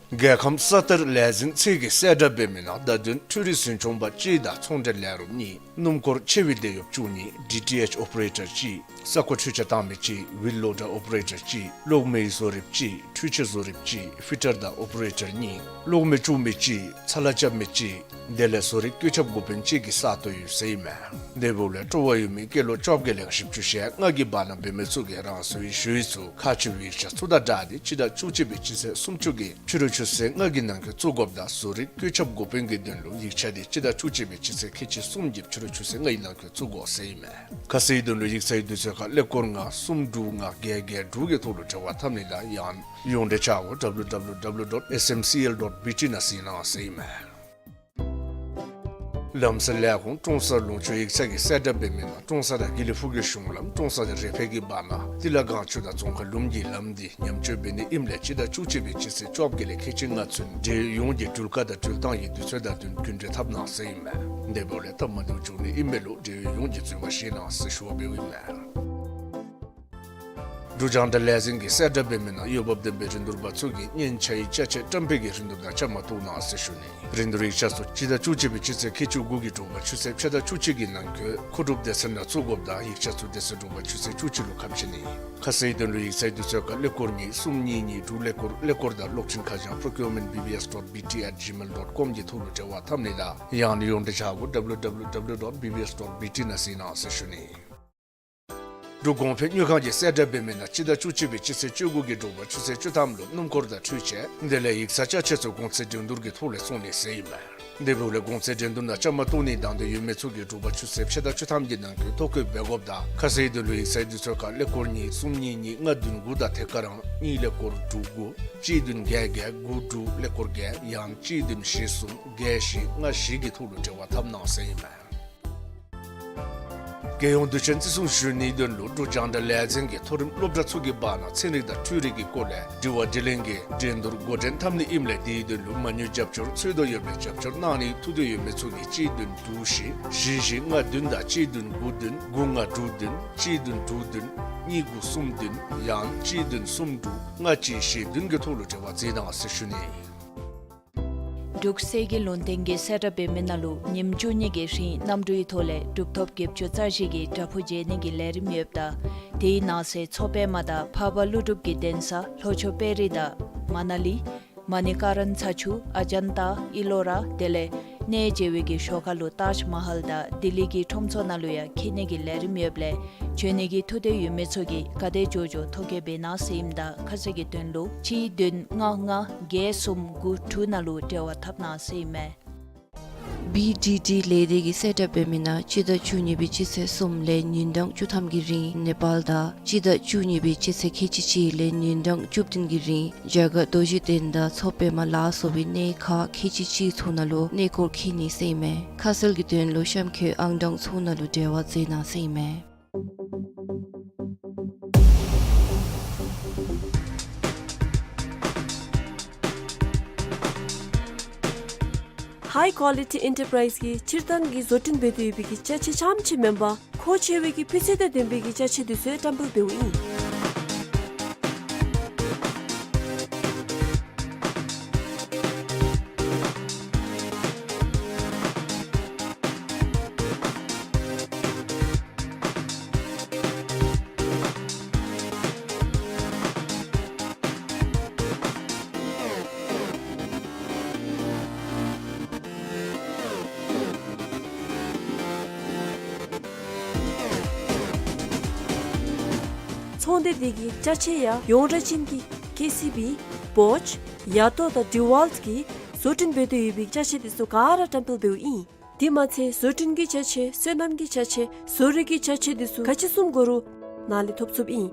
རྒྱལ་ཁམས་ས་མཐར་ལས་འཛིན་ཚད་ཀྱི་གསལ་བསྒྲགས་འབད་མི་ནང་བརྡ་དོན་འཕྲུལ་རིག་འཛིན་སྐྱོང་པ་གཅིག་དང་ཚོང་འབྲེལ་ལས་རོགསཔ་གཉིས། སྣུམ་འཁོར་ཆེ་བའི་འདེད་གཡོགཔ་བཅུ་གཉིས། ཌི་ཊི་ཨེཆ་ཨོ་པ་རེ་ཊར་གཅིག། ས་གོ་འཕྲུལ་ཆས་བཏང་མི་གཅིག། ཝིལ་ལོ་ཌར་ཨོ་པ་རེ་ཊར་གཅིག། གློག་མེའི་བཟོ་རིགཔ་གཅིག། འཕྲུལ་ཆས་བཟོ་རིགཔ་གཅིག། ཕི་ཊར་དང་ཨོ་པ་རེ་ཊར་གཉིས། གློག་མེ་བཙུགས་མི་གཅིག། ཚ་ལ་རྐྱབ་མི་གཅིག། དེ་ལས་བཟོ་རིག་བཀོད་ཁྱབ་འགོ་དཔོན་གཅིག་གིས་གསལ་བཏབ་ཡོད་ཟེར་ཨིན་མས། དེ་འབདཝ་ལས་སྤྲོ་བ་ཡོད་མི་སྐྱེས་ལོ་བཅོ་བརྒྱད་ལས་བཞི་བཅུ་ཞེ་ལྔ་གི་བར་ན་འབད་མི་ཚུ་གིས་རང་སོའི་ཞུ་ཡིག་ཚུ་ཁག་ཆེ་བའི་ཡིག་ཆ་ཚུ་དང་སྦྲགས་ཏེ་སྤྱི་ཟླ་བཅུ་གཅིག་པའི་སྤྱི་ཚེས་སུམ་ཅུ་གི་ཕྱི་རུ་ཆུ་ཚོད་ལྔ་གི་ནང་འཁོད་བཙུགས་དགོཔ་དང་བཟོ་རིག་བཀོད་ཁྱབ་འགོ་དཔོན་གྱི་དོན་ལུ་ཡིག་ཆ་དེ་སྤྱི་ཟླ་བཅུ་གཅིག་པའི་སྤྱི་ཚེས་ཁལ་གཅིག་གསུམ་གྱི་ཕྱི་རུ་ཆུ་ཚོད་ལྔ་ཡི་ནང་འཁོད་བཙུགས་དགོ་ཟེར་ཨིན་མས། ཁ་གསལ་དོན་ལུ་ཡིག་ཚང་གི་དུས་ཚོད་ཁར་ཀླད་ཀོར་ལྔ་གསུམ་དྲུག་ལྔ་བརྒྱད་བརྒྱད་དྲུག་གི་ཐོག་ལུ་འབྲེལ་བ་འཐབ་ནི་དང་ཡང་ཡོངས་འབྲེལ་བྱ་སྒོ་W W W dot S M C L dot B T ནང་གཟིགས་གནང་ཟེར་ཨིན་མས། ལམ་སེལ་ལས་ཁུངས་ཀྲོང་གསར་ལུང་ཕྱོགས་ཡིག་ཚང་གི་གསལ་བསྒྲགས་འབད་མི་ནང་ཀྲོང་གསར་དང་དགེ་ལེགས་ཕུག་གི་གཞུང་ལམ་ཀྲོང་གསར་དང་རེ་ཕེ་གི་བར་ན་ཏི་ལ་སྒང་ཆུ་དང་རྫོང་ཁ་ལུམ་གྱི་ལམ་འདི་ཉམས་བཅོས་འབད་ནི་ཨིནམ་ལས་སྤྱི་ཟླ་བཅུ་གཅིག་པའི་སྤྱི་ཚེས་བཅོ་བརྒྱད་ལས་ཁལ་གཅིག་ལྔ་ཚུན་འབྲེལ་ཡོད་ཡོངས་ཀྱིས་འགྲུལ་བཀག་དང་འགྲུལ་བཏང་གི་དུས་ཚོད་དང་བསྟུན་རྒྱུན་འགྲུལ་འཐབ་གནང་ཟེར་ཨིན་མས། དེ་འབདཝ་ལས་སྟབས་མ་བདེཝ་བྱུང་ནི་ཨིན་མས་ལུ་འབྲེལ་ཡོད་ཡོངས་ཀྱིས་འཛོལ་མ་བཞེས་གནང་ཟེར་ཞུ་བ་འབདཝ་ཨིན་མས། འབྲུག་རྒྱང་བསྒྲགས་ལས་འཛིན་གྱི་གསལ་བསྒྲགས་འབད་མི་ནང་འོས་འབབ་ལྡན་པའི་རིན་བསྡུར་པ་ཚུ་གིས་སྙན་ཆ་ཡི་ཅ་ཆས་བཀྲམ་སྤེལ་གྱི་རིན་བསྡུར་དང་བཅའ་མར་གཏོགས་གནང་ཟེར་ཞུ་ནི། རིན་བསྡུར་ཡིག་ཆ་ཚུ་སྤྱི་ཟླ་བཅུ་གཅིག་པའི་སྤྱི་ཚེས་ཁལ་གཅིག་དགུ་གི་དྲོ་པ་ཆུ་ཚོད་ཕྱེད་དང་བཅུ་གཅིག་གི་ནང་འཁོད་མཁོ་སྒྲུབ་སྡེ་ཚན་ནང་བཙུགས་དགོཔ་དང་ཡིག་ཆ་ཚུ་དེ་ཚེ་དྲོ་པ་ཆུ་ཚོད་བཅུ་གཅིག་ལུ་ཁ་ཕྱེ་ནི། ཁ་གསལ་དོན་ལུ་ཡིག་ཚང་གི་དུས་ཚོད་ཁར་ཀླད་ཀོར་གཉིས་གསུམ་གཉིས་གཉིས་དྲུག་ཀླད་ཀོར་ཀླད་ཀོར་དང་གློག་འཕྲིན་ཁ་བྱང་procurement B B S dot B T at gmail dot com གི་ཐོག་ལུ་འབྲེལ་བ་འཐབ་ནི་དང་ཡང་ན་ཡོངས་འབྲེལ་བྱ་སྒོ W W W dot B B S dot B T ནང་གཟིགས་གནང་ཟེར་ཞུ་ནི། འབྲུག་གོང་འཕེལ་དངུལ་ཁང་གི་གསལ་བསྒྲགས་འབད་མི་ནང་སྤྱི་ཟླ་བཅུ་གཅིག་པའི་སྤྱི་ཚེས་བཅུ་དགུ་གི་དྲོ་པ་ཆུ་ཚོད་བཅུ་ཐམ་ལུ་སྣུམ་འཁོར་དང་འཕྲུལ་ཆས་དེ་ལས་ཡིག་ཚང་ཅ་ཆས་ཚུ་གོང་ཚད་འགྲན་བསྡུར་གྱི་ཐོག་ལས་བཙོང་ནི་ཟེར་ཨིན་མས། དེ་འབདཝ་ལས་གོང་ཚད་འགྲན་བསྡུར་ནང་བཅའ་མར་གཏོགས་ནི་དང་འདོད་ཡོད་མི་ཚུ་གིས་དྲོ་པ་ཆུ་ཚོད་ཕྱེད་དང་བཅུ་ཐམ་གྱི་ནང་འཁོད་ཐོ་བཀོད་འབད་དགོཔ་དང་ཁ་གསལ་དོན་ལུ་ཡིག་ཚང་གི་དུས་ཚོད་ཁར་ཀླད་ཀོར་གཉིས་གསུམ་གཉིས་གཉིས་ལྔ་བདུན་དགུ་དང་དེ་ཁར་རང་གཉིས་ཀླད་ཀོར་དྲུག་དགུ་གཅིག་བདུན་བརྒྱད་བརྒྱད་དགུ་དྲུག་ཀླད་ཀོར་བརྒྱད་ཡང་གཅིག་བདུན་བཞི་གསུམ་བརྒྱད་བཞི་ལྔ་བཞི་གི་ཐོག་ལུ་འབྲེལ་བ་འཐབ་གནང་ཟེར་ཨིན་མས། རྒྱལ་ཡོངས་དུས་ཆེན་བརྩི་སྲུང་ཞུ་ནིའི་དོན་ལུ་འབྲུག་རྒྱང་བསྒྲགས་ལས་འཛིན་གྱིས་མཐོ་རིམ་སློབ་གྲྭ་ཚུ་གི་བར་ན་ཚན་རིག་དང་འཕྲུལ་རིག་གི་སྐོར་ལས་དྲི་བ་དྲིས་ལན་གྱི་འགྲན་བསྡུར་འགོ་འདྲེན་འཐབ་ནི་ཨིནམ་ལས་དེའི་དོན་ལུ་མ་དངུལ་རྒྱབ་སྐྱོར་འཚོལ་དོ་ཡོདཔ་ལས་རྒྱབ་སྐྱོར་གནང་ནི་ཐུགས་འདོད་ཡོད་མི་ཚུ་གིས་གཅིག་བདུན་དྲུག་བཞི་བཞི་བཞི་ལྔ་བདུན་དང་གཅིག་བདུན་དགུ་བདུན་དགུ་ལྔ་དྲུག་བདུན་གཅིག་བདུན་དྲུག་བདུན་གཉིས་དགུ་གསུམ་བདུན་ཡང་གཅིག་བདུན་གསུམ་དྲུག་ལྔ་གཅིག་བཞི་བདུན་གྱི་ཐོག་ལུ་འབྲེལ་བ་མཛད་གནང་ཟེར་ཞུ་ནི། འབྲུག་གསེར་གྱི་ལུང་བསྟན་གྱི་གསལ་བསྒྲགས་འབད་མི་ནང་ལུ་ཉིནམ་བཅུ་གཉིས་ཀྱི་རིང་གནམ་གྲུའི་ཐོག་ལས་གྲུབ་ཐོབ་བརྒྱད་ཅུ་རྩ་བཞི་གི་བྲག་ཕུག་མཇལ་ནི་གི་ལས་རིམ་ཡོདཔ་ད་དེའི་ནང་གསེས་མཚོ་པདྨ་དང་འཕགས་པ་ཀླུ་སྒྲུབ་ཀྱི་གདན་ས་ལྷོ་ཕྱོགས་དཔལ་རི་དང་མ་ན་ལི་མ་ནི་ཀ་རན་ཚ་ཆུ་ཨ་ཇན་ཏ་ཨི་ལོ་ར་དེ་ལས་གནས་མཇལ་བའི་གི་ཞོར་ཁ་ལུ་ཏཱཇ་མ་ཧལ་དང་ལྡི་ལི་གི་ཁྲོམ་ཚོགས་ནང་ལུ་ཡང་འཁྱིད་ནི་གི་ལས་རིམ་ཡོདཔ་ལས་བྱོན་ནི་གི་ཐུགས་འདོད་ཡོད་མི་ཚུ་གིས་ག་དེ་མགྱོགས་མགྱོགས་ཐོ་བཀོད་འབད་གནང་ཟེར་ཨིནམ་ད་ཁ་གསལ་གྱི་དོན་ལུ་གཅིག་བདུན་ལྔ་ལྔ་བརྒྱད་གསུམ་དགུ་དྲུག་ནང་ལུ་འབྲེལ་བ་འཐབ་གནང་ཟེར་ཨིན་མས། བི་ཌི་ཌི་ལས་སྡེ་གི་གསལ་བསྒྲགས་འབད་མི་ནང་སྤྱི་ཟླ་བཅུ་གཉིས་པའི་སྤྱི་ཚེས་གསུམ་ལས་ཉིན་གྲངས་བཅུ་ཐམ་གྱི་རིང་ནེ་པཱལ་དང་སྤྱི་ཟླ་བཅུ་གཉིས་པའི་སྤྱི་ཚེས་ཁལ་གཅིག་གཅིག་ལས་ཉིན་གྲངས་བཅུ་བདུན་གྱི་རིང་རྒྱ་གར་རྡོ་རྗེ་གདན་དང་མཚོ་པདྨ་ལ་སོགས་པའི་གནས་ཁག་ཁལ་གཅིག་གཅིག་ཚུ་ནང་ལུ་གནས་སྐོར་འཁྱིད་ནི་ཟེར་ཨིན་མས། ཁ་གསལ་གྱི་དོན་ལུ་གཤམ་འཁོད་ཨང་གྲངས་ཚུ་ནང་ལུ་འབྲེལ་བ་མཛད་གནང་ཟེར་ཨིན་མས། High Quality Enterprise གིས་སྤྱིར་བཏང་གི་བཟོ་སྐྲུན་འབད་དེ་ཡོད་པའི་གི་ཅ་ཆས་ཙམ་ཅིག་མེན་པར་མཁོ་ཆེ་བའི་གི་སྤུས་ཚད་དང་ལྡན་པའི་གི་ཅ་ཆས་དེ་ཚུ་བཀྲམ་སྤེལ་འབདཝ་ཨིན། ཚོང་སྡེ་དེ་གིས་ཅ་ཆས་ཡང་ཡོངས་གྲགས་ཅན་གྱི་ཀེ་སི་བི་བོཆ་ཡ་ཏོ་དང་ཌི་ཝཱལཊ་གིས་བཟོ་སྐྲུན་འབད་དེ་ཡོད་པའི་ཅ་ཆས་དེ་ཚུ་ག་ར་བཀྲམ་སྤེལ་འབདཝ་ཨིན། དེ་མ་ཚད་བཟོ་སྐྲུན་གྱི་ཅ་ཆས་སོ་ནམ་གྱི་ཅ་ཆས་བཟོ་རིག་གི་ཅ་ཆས་དེ་ཚུ་ག་ཅི་བཟུམ་དགོ་རུང་ནཱ་ལས་ཐོབ་ཚུགསཔ་ཨིན།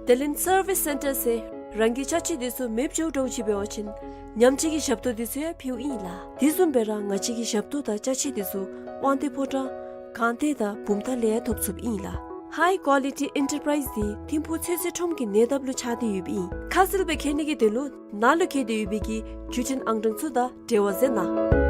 དེ་ལས་སར་བིས་སེན་ཊར་ཟེར་རང་གི་ཅ་ཆས་དེ་ཚུ་མེདཔ་འགྱོཝ་འདྲཝ་ཅིག་འབད་བ་ཅིན་ཉམས་བཅོས་ཀྱི་ཞབས་ཏོག་དེ་ཚུ་ཡང་ཕུལཝ་ཨིན་ལགས། དེ་བཟུམ་སྦེ་ར་ང་བཅས་ཀྱི་ཞབས་ཏོག་དང་ཅ་ཆས་དེ་ཚུ་དབང་འདུས་ཕོ་བྲང་སྒང་སྟེང་དང་བུམ་ཐང་ལས་ཡང་ཐོབ་ཚུགསཔ་ཨིན་ལགས། High Quality Enterprise དེ་ཐིམ་ཕུག་ཚོད་བསྲེ་ཁྲོམ་གྱི་ཉེ་འདབས་ལུ་ཆགས་ཏེ་ཡོདཔ་ཨིན། ཁ་གསལ་སྦེ་མཁྱེན་ནི་གི་དོན་ལུ་ནཱ་ལུ་བཀོད་དེ་ཡོད་པའི་གི་བརྒྱུད་འཕྲིན་ཨང་གྲངས་ཚུ་དང་འབྲེལ་བ་མཛད་གནང་།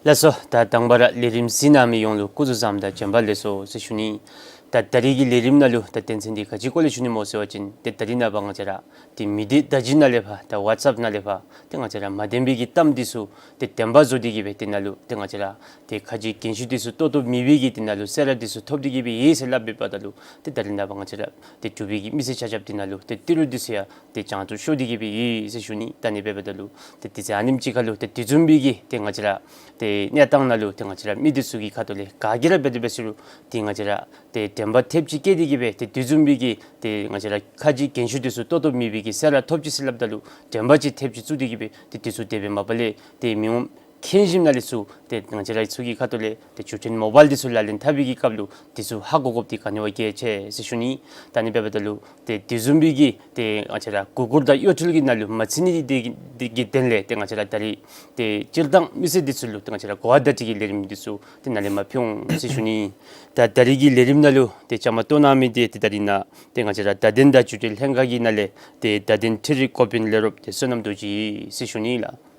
ལགས་སོ། ད་དང་པ་ར་ལས་རིམ་གཟིགས་གནང་མི་ཡོངས་ལུ་སྐུ་གཟུགས་བཟང་དང་བྱོན་པ་ལེགས་སོ་ཟེར་ཞུ་ནི། ད་ད་རིས་ཀྱི་ལས་རིམ་ནང་ལུ་ད་དོན་ཚན་འདི་ག་ཅི་སྐོར་ལས་ཞུ་ནི་སྨོ་ཟེར་བ་ཅིན་ཏེ་ད་རིས་ནངས་པ་ང་བཅས་ར་ཏེ་མི་སྡེ་བརྡ་བརྒྱུད་ནང་ལས་ཕར་ད་ཝཊས་ཨེཔ་ནང་ལས་ཕར་ཏེ་ང་བཅས་ར་མ་བདེན་པའི་གི་གཏམ་འདི་ཚུ་ཏེ་བདེན་པ་བཟོ་སྟེ་གི་སྦེ་དེ་ནང་ལུ་ཏེ་ང་བཅས་ར་ཏེ་ཁ་རྗེ་རྒན་ཤོས་འདི་ཚུ་ལྟོ་ལྟོ་མེད་པའི་གི་དེ་ནང་ལུ་གསལ་བསྒྲགས་འདི་ཚུ་ཐོབ་སྟེ་གི་སྦེ་ཡོད་ཟེར་སླབ་འབདཝ་ད་ལུ་ཏེ་ད་རིས་ནངས་པ་ང་བཅས་ར་ཏེ་འབྲུག་པའི་གི་མི་སེར་ཆ་ཁྱབ་དེ་ནང་ལུ་ཏེ་ཏི་རུ་འདི་ཚུ་ཡང་ཏེ་བྱང་དུ་ཤོར་ཏེ་གི་སྦེ་ཡོད་ཟེར་ཞུ་ནི། ད་ཨ་ནི་འབདཝ་ད་ལུ་ཏེ་དེ་ཚེ་ཨ་ནེམ་ཅིག་ཁར་ལུ་ཏེ་དེ་བཟུམ་སྦེ་གི་ཏེ་ང་བཅས་ར་ཏེ་གནས་སྟངས་ནང་ལུ་ཏེ་ང་བཅས་ར་མི་འདི་ཚུ་གི་ཁ་ཐུག་ལས་ག་གིས་ར་འབད་དེ་འབད་ཟེར་རུང་ཏེ་ང་བཅས་ར་ཏེ་དྲན་པ་ཐེབས་ཅིག་བསྐྱེད་དེ་གི་སྦེ་ཏེ་དེ་བཟུམ་སྦེ་གི་ཏེ་ང་བཅས་ར་ཁ་རྗེ་རྒན་ཤོས་འདི་ཚུ་ལྟོ་ལྟོ་མེད་པའི་གི་གསལ་བསྒྲགས་ཐོབ་ཅི་ཟེར་སླབ་ད་ལུ་དྲན་པ་ཅིག་ཐེབས་ཅིག་བཙུགས་ཏེ་གི་སྦེ་ཏེ་དེ་ཚུ་དེ་སྦེ་མ་པ་ལས་ཏེ་མི་འོང་མཁྱེན་ཞིནམ་ལས་ཚུར་ཏེ་ང་བཅས་ར་ཚུ་གི་ཁ་ཐུག་ལས་ཏེ་བརྒྱུད་འཕྲིན་མོ་བཱའིལ་འདི་ཚུ་ལག་ལེན་འཐབ་པའི་གི་སྐབས་ལུ་འདི་ཚུ་ཧ་གོ་དགོཔ་འདི་ག་ནི་བ་གལ་ཆེ་ཟེར་ཞུ་ནི། ད་ཨ་ནི་འབདཝ་ད་ལུ་ཏེ་དེ་བཟུམ་སྦེ་གི་ཏེ་ང་བཅས་ར་གུ་གུལ་དང་གཡོ་འཕྲུལ་གྱི་ནང་ལུ་མ་ཚུད་ནི་འདི་གི་དོན་ལས་ཏེ་ང་བཅས་ར་ད་རིས་ཏེ་སྤྱིར་བཏང་མི་སེར་འདི་ཚུ་ལུ་ཏེ་ང་བཅས་ར་གོ་བ་བརྡ་སྤྲོད་ཀྱི་ལས་རིམ་འདི་ཚུ་ཏེ་ནཱ་ལས་མར་ཕུལ་འོང་ཟེར་ཞུ་ནི། ད་ད་རིས་ཀྱི་ལས་རིམ་ནང་ལུ་ཏེ་བཅའ་མར་གཏོགས་གནང་མི་འདི་ཏེ་ད་རིས་ནཱ་ཏེ་ང་བཅས་ར་བརྡ་དོན་དང་བརྒྱུད་འཕྲིན་ལྷན་ཁག་གི་ནང་ལས་ཏེ་བརྡ་དོན་འཕྲུལ་རིག་འགོ་དཔོན་ལས་རོགསཔ་ཏེ་བསོད་ནམས་རྡོ་རྗེ་ཟེར་ཞུ་ནི་ལགས།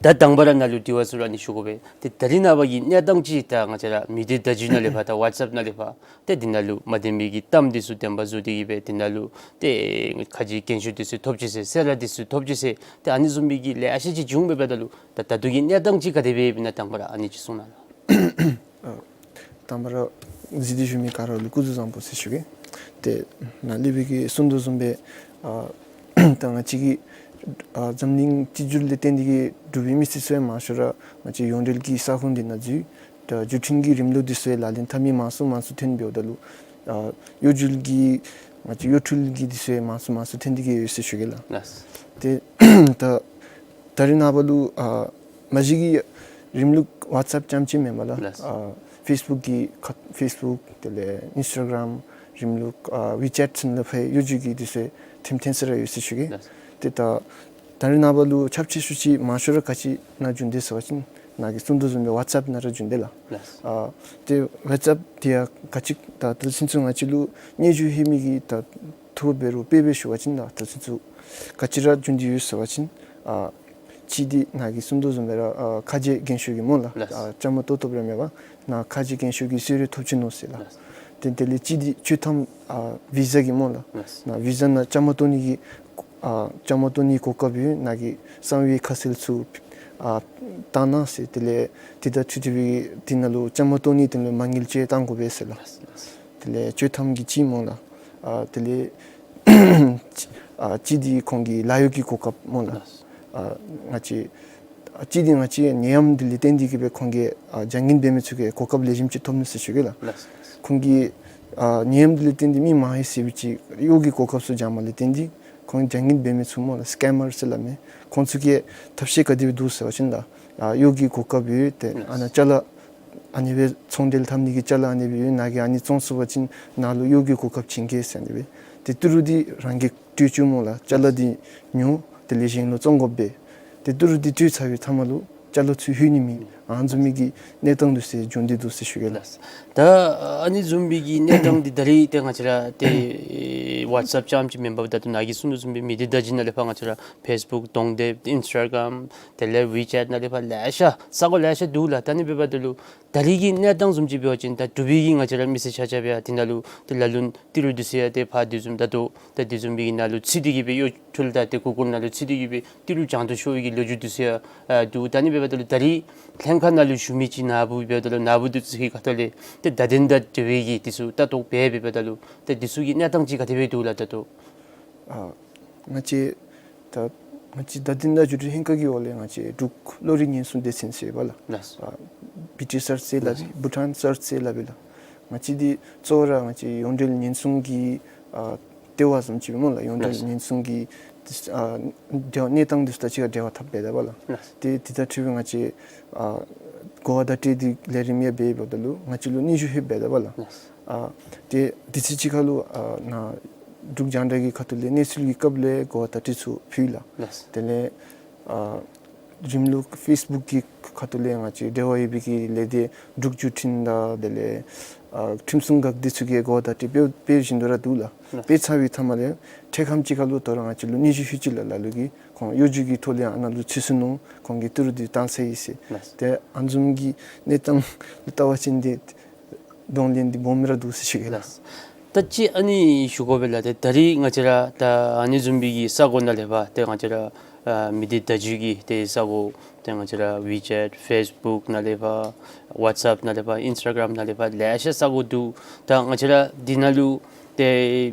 ད་དང་པ་ར་ནཱ་ལུ་དྲི་བ་ཚུ་ར་ཨ་ནི་ཞུ་དགོ་པས། ཏེ་ད་རིས་ནངས་པ་གི་གནས་སྟངས་ཅིག་ད་ང་བཅས་ར་མི་སྡེ་བརྡ་བརྒྱུད་ནང་ལས་ཕར་ད་ཝཊས་ཨེཔ་ནང་ལས་ཕར་ཏེ་འདི་ནང་ལུ་མ་བདེན་པའི་གི་གཏམ་འདི་ཚུ་བདེན་པ་བཟོ་སྟེ་གི་སྦེ་འདི་ནང་ལུ་ཏེ་ཁ་རྗེ་རྒན་ཤོས་འདི་ཚུ་ཐོབ་ཅི་ཟེར་གསལ་བསྒྲགས་འདི་ཚུ་ཐོབ་ཅི་ཟེར་ཏེ་ཨ་ནི་བཟུམ་སྦེ་གི་ལེ་ཤ་ཅིག་བྱུང་འབདཝ་ད་ལུ་ད་ད་ལྟོ་གི་གནས་སྟངས་ཅིག་ག་དེ་སྦེ་ཡོདཔ་ཨིན་ན་དང་པ་ར་ཨ་ནི་ཅིག་གསུང་གནང་ལགས། ཨ་དང་པ་ར་གཟིགས་ཏེ་བཞུགས་མི་ག་ར་ལུ་སྐུ་གཟུགས་བཟང་པོ་ཟེར་ཞུ་གེ། ཏེ་ནཱ་ལས་སྦེ་གི་གསུང་དོ་བཟུམ་སྦེ་ཨ་ད་ང་བཅས་ཀྱི་ཨ་འཛམ་གླིང་གཅིག་གྱུར་ལས་བརྟེན་ཏེ་གི་འབྲུག་པའི་མི་སེར་ཚུ་ཡང་མང་ཤོས་ར་ང་བཅས་ཡོངས་འབྲེལ་གྱི་ས་ཁོངས་འདི་ནང་འཛུལ། ད་བརྒྱུད་འཕྲིན་གྱི་རིམ་ལུགས་འདི་ཚུ་ཡང་ལག་ལེན་འཐབ་མི་མང་སུ་མང་སུ་ཐོན་འབདཝ་ད་ལུ་ཨ་གཡོ་སྒྱུ་གི་ང་བཅས་གཡོ་འཕྲུལ་གྱི་འདི་ཚུ་ཡང་མང་སུ་མང་སུ་ཐོན་ཏེ་གི་ཡོད་ཟེར་ཞུ་གེ་ལགས། ལགས། ཏེ་ད་ད་རིས་ནངས་པ་ལུ་ཨ་མ་གཞི་གི་རིམ་ལུགས་ཝཊས་ཨེཔ་རྐྱངམ་ཅིག་མེན་པ་ལགས། ལགས། ཨ་ཕེསི་བུཀ་གི་ཁ་ཕེསི་བུཀ་དེ་ལས་ཨིནསི་ཊ་གརམ་རིམ་ལུགས་ཨ་ཝི་ཅེཊ་ཚུ་ནང་ལས་ཕར་གཡོ་སྒྱུ་གི་འདི་ཚུ་ཐེམ་ཐེམ་ཟེར་ར་ཡོད་ཟེར་ཞུ་གེ། ལགས། ཏེ་ད་ད་རིས་ནངས་པ་ལུ་ཁྱབ་ཆེ་ཤོས་ཅིག་མང་ཤོས་ར་ག་ཅི་ནང་འབྱུང་དེས་ཟེར་བ་ཅིན་ནཱ་གིས་གསུང་དོ་བཟུམ་སྦེ་ཝཊས་ཨེཔ་ནང་ར་འབྱུང་དེས་ལགས། ལགས། ཨ་ཏེ་ཝཊས་ཨེཔ་འདི་ཡང་ག་ཅི་ད་དེ་ཚུན་ཚོད་ང་བཅས་ལུ་སྙན་ཞུ་ལྷོད་མི་གི་ད་ཐོ་འབད་རུང་དཔེ་སྦེ་ཞུ་བ་ཅིན་ད་དེ་ཚུན་ཚོད་ག་ཅི་ར་འབྱུང་སྟེ་ཡོད་ཟེར་བ་ཅིན་ཨ་གཅིག་འདི་ནཱ་གིས་གསུང་དོ་བཟུམ་སྦེ་ར་ཨ་ཁ་རྗེ་རྒན་ཤོས་ཀྱིས་སྨོ་ལགས། ལགས། ཨ་བཅའ་མར་གཏོགས་གཏོགསཔ་ར་མེད་པར་ནཱ་ཁ་རྗེ་རྒན་ཤོས་ཀྱིས་གསོལ་རས་ཐོབ་ཅི་ནུག་ཟེར་ལགས། ལགས། ཏེ་དེ་ལས་གཅིག་འདི་ཆོག་ཐམ་ཨ་བི་ཟ་གི་སྨོ་ལགས། ལགས། ནཱ་བི་ཟ་ནང་བཅའ་མར་གཏོགས་ནི་གི་ཨ་བཅའ་མར་གཏོགས་ནི་གོ་སྐབས་ཡོད། ནཱ་གི་གསང་བའི་ཁ་གསལ་ཚུ་ཨ་བཏང་གནང་ཟེར། དེ་ལས་དེ་དང་འཁྲིལ་ཏེ་སྦེ་དེ་ནང་ལུ་བཅའ་མར་གཏོགས་ནི་དེ་ལུ་མ་དངུལ་ཅིག་བཏང་དགོ་པས་ཟེར་ལགས། ལགས། དེ་ལས་ཆོག་ཐམ་གྱི་གཅིག་སྨོ་ལགས། ཨ་དེ་ལས་ཨ་གཅིག་འདི་ཁོང་གི་ལཱ་གཡོག་གི་གོ་སྐབས་སྨོ་ལགས། ལགས། ཨ་ང་བཅས་ཨ་གཅིག་འདི་ང་བཅས་ནད་ཡམས་འདི་ལས་བརྟེན་ཏེ་གི་སྦེ་ཁོང་གིས་ཨ་བྱ་ངན་འབད་མི་ཚུ་གིས་གོ་སྐབས་ལེགས་ཤོམ་ཅིག་ཐོབ་ནུག་ཟེར་ཞུ་གེ་ལགས། ལགས། ཁོང་གིས་ཨ་ནད་ཡམས་འདི་ལས་བརྟེན་ཏེ་མི་མང་ཧེ་སི་སྦེ་ཅིག་གཡོག་གི་གོ་སྐབས་ཚུ་བྱང་མ་ལས་བརྟེན་ཏེ་ཁོང་བྱ་ངན་འབད་མི་ཚུ་སྨོ་ལགས། སི་ཀེམ་མར་ཟེར་སླབ་མི་ཁོང་ཚུ་གི་ཐབས་ཤེས་ག་དེ་སྦེ་འདུག་ཟེར་བ་ཅིན་ལགས། ཨ་གཡོག་གི་གོ་སྐབས་ཡོད། ཏེ་ཨ་ནཱ་ཅ་ལ་ཨ་ནི་སྦེ་ཚོང་འབྲེལ་འཐབ་ནི་གི་ཅ་ལ་ཨ་ནི་སྦེ་ཡོད། ནཱ་གིས་ཨ་ནི་བཙོང་ཚུགས་པ་ཅིན་ནཱ་ལུ་གཡོག་གི་གོ་སྐབས་བྱིན་གེ་ཟེར་ཨ་ནི་སྦེ། ཏེ་ཏི་རུ་འདི་རང་གིས་སྤྲོད་བཅུག་སྨོ་ལགས། ཅ་ལ་འདི་ཉོ། དེ་ལས་གཞན་ལུ་བཙོང་དགོ་པས། ཏེ་ཏི་རུ་འདི་སྤྲོད་ཚར་བའི་མཐའ་མ་ལུ་ཅ་ལ་ཚུར་ལྷོད་ནི་མེད། ཨ་ནི་བཟུམ་མའི་གི་གནས་སྟངས་འདི་ཚུ་བྱུང་སྟེ་འདུག་ཟེར་ཞུ་གེ་ལགས། ད་ཨ་ནི་བཟུམ་མའི་གི་གནས་སྟངས་འདི་ད་རིས་ཏེ་ང་བཅས་ར་ཏེ་ཝཊས་ཨེཔ་རྐྱངམ་ཅིག་མེན་པར་ད་ལྟོ་ནཱ་གིས་གསུང་དོ་བཟུམ་སྦེ་མི་སྡེ་བརྡ་བརྒྱུད་ནང་ལས་ཕར་ང་བཅས་ར་ཕེསི་བུཀ་གདོང་དེབ་ཨིནསི་ཊ་གརམ་དེ་ལས་ཝི་ཅེཊ་ནང་ལས་ཕར་ལེ་ཤ་ས་གོ་ལེ་ཤ་འདུག་ལགས། ད་ཨ་ནི་འབདཝ་ད་ལུ་ད་རིས་ཀྱི་གནས་སྟངས་བཟུམ་ཅིག་འབད་བ་ཅིན་ད་འབྲུག་པའི་གི་ང་བཅས་ར་མི་སེར་ཆ་ཁྱབ་ཡང་དེ་ནང་ལུ་ཏེ་ལ་ལུ་ཏི་རུ་འདི་ཚུ་ཡང་ཏེ་ཕར་དེ་བཟུམ་ད་ལྟོ་ད་དེ་བཟུམ་མའི་གི་ནང་ལུ་ཚུད་དེ་གི་སྦེ་གཡོ་འཕྲུལ་དང་ཏེ་གུ་གུལ་ནང་ལུ་ཚུད་དེ་གི་སྦེ་ཏི་རུ་བྱང་དུ་ཤོར་བའི་གི་ལོ་རྒྱུས་འདི་ཚུ་ཡང་ཨ་འདུག། ད་ཨ་ནི་འབདཝ་ད་ལུ་ད་རིས་ལྷན་ཁག་ནང་ལུ་བཞུགས་མི་ཅིག་ནཱ་བུ་འབདཝ་ད་ལུ་ནཱ་བུ་འདི་ཚུ་གི་ཁ་ཐུག་ལས་ཏེ་བརྡ་དོན་དང་འབྲེལ་བའི་གི་འདི་ཚུ་ལྟ་རྟོག་འབད་འབདཝ་ད་ལུ་ཏེ་འདི་ཚུ་གི་གནས་སྟངས་ཅིག་ག་དེ་སྦེ་འདུག་ལགས་ད་ལྟོ། ཨ་ང་བཅས་ད་ང་བཅས་བརྡ་དོན་དང་བརྒྱུད་འཕྲིན་ལྷན་ཁག་གི་འོག་ལས་ང་བཅས་འབྲུག་བློ་རིག་ཉེན་སྲུང་སྡེ་ཚན་ཟེར་བ་ལགས། ལགས། ཨ་བི་ཊི་སར་ཟེར་སླབ་ཨིན། ལགས། བྷུ་ཊཱན་སར་ཟེར་སླབ་ཨིན་ལགས། ང་བཅས་འདི་གཙོ་བོ་ར་ང་བཅས་ཡོངས་འབྲེལ་ཉེན་སྲུང་གི་ཨ་ལྟེ་བ་བཟུམ་ཅིག་སྨོ་ལགས། ཡོངས་འབྲེལ་ལགས། ཉེན་སྲུང་གི་ཨ་འབྲེལ་བ་གནས་སྟངས་འདི་ཚུ་དང་གཅིག་ཁར་འབྲེལ་བ་འཐབ་འབདཝ་ད་ལགས། ལགས། ཏེ་དེ་དང་འཁྲིལ་བའི་ང་བཅས་ཨ་གོ་བ་བརྡ་སྤྲོད་འདི་ལས་རིམ་ཡང་འབད་འབདཝ་ད་ལུ་ང་བཅས་ལུ་སྙན་ཞུ་ལྷོད་འབདཝ་ད་ལགས། ལགས། ཨ་ཏེ་དུས་ཚོད་ཅིག་ཁར་ལུ་ཨ་ནཱ་འབྲུག་རྒྱང་བསྒྲགས་ཀྱི་ཁ་ཐུག་ལས་གནས་ཚུལ་གྱི་སྐབས་ལས་གོ་བ་བརྡ་སྤྲོད་ཚུ་ཕུལ་ལགས། ལགས། དེ་ལས་ཨ་རིམ་ལུགས་ཕེསི་བུཀ་གི་ཁ་ཐུག་ལས་ང་བཅས་འབྲེལ་བ་ཡོད་པའི་གི་ལས་སྡེ་འབྲུག་བརྒྱུད་འཕྲིན་དང་དེ་ལས་ ཨ་ཁྲིམས་སྲུང་འགག་སྡེ་ཚུ་གིས་འགོ་བདག་སྒྲིག་འབད་འབད་བཞིན་དུ་ར་འདུག་ལགས། ལགས། འབད་ཚར་བའི་མཐའ་མ་ལས་འཕྲལ་ཁམས་ཅིག་ཁར་ལུ་དོ་རུང་ང་བཅས་ལུ་སྙན་ཞུ་ལྷོད་ཅི་ལགས། ལ་ལུ་གིས་ཁོང་གཡོ་ཇུས་ཀྱི་ཐོག་ལས་ཨ་ནཱ་ལུ་ཚུད་སོ་ནུག། ཁོང་གིས་ཏི་རུ་འདི་བཏང་ཚར་ཡི་ཟེར། ལགས། ཏེ་ཨ་ནི་བཟུམ་གྱི་གནས་སྟངས་ལུ་བལྟ་བ་ཅིན་ཏེ་གདོང་ལེན་འདི་སྦོམ་ར་འདུག་ཟེར་ཞུ་གེ་ལགས། ལགས། ད་ཅི་ཨ་ནི་ཞུ་དགོ་པས་ལགས། ཏེ་ད་རིས་ང་བཅས་ར་ད་ཨ་ནི་བཟུམ་སྦེ་གི་ས་གོ་ནང་ལས་ཕར་ཏེ་ང་བཅས་ར་ཨ་མི་སྡེ་བརྡ་བརྒྱུད་ཀྱི་ཏེ་ས་གོ་ཏེ་ང་བཅས་ར་ཝི་ཅེཊ་ཕེསི་བུཀ་ནང་ལས་ཕར་ཝཊས་ཨེཔ་ནང་ལས་ཕར་ཨིནསི་ཊ་གརམ་ནང་ལས་ཕར་ལེ་ཤ་ས་གོ་འདུག། ད་ང་བཅས་ར་འདི་ནང་ལུ་ཏེ་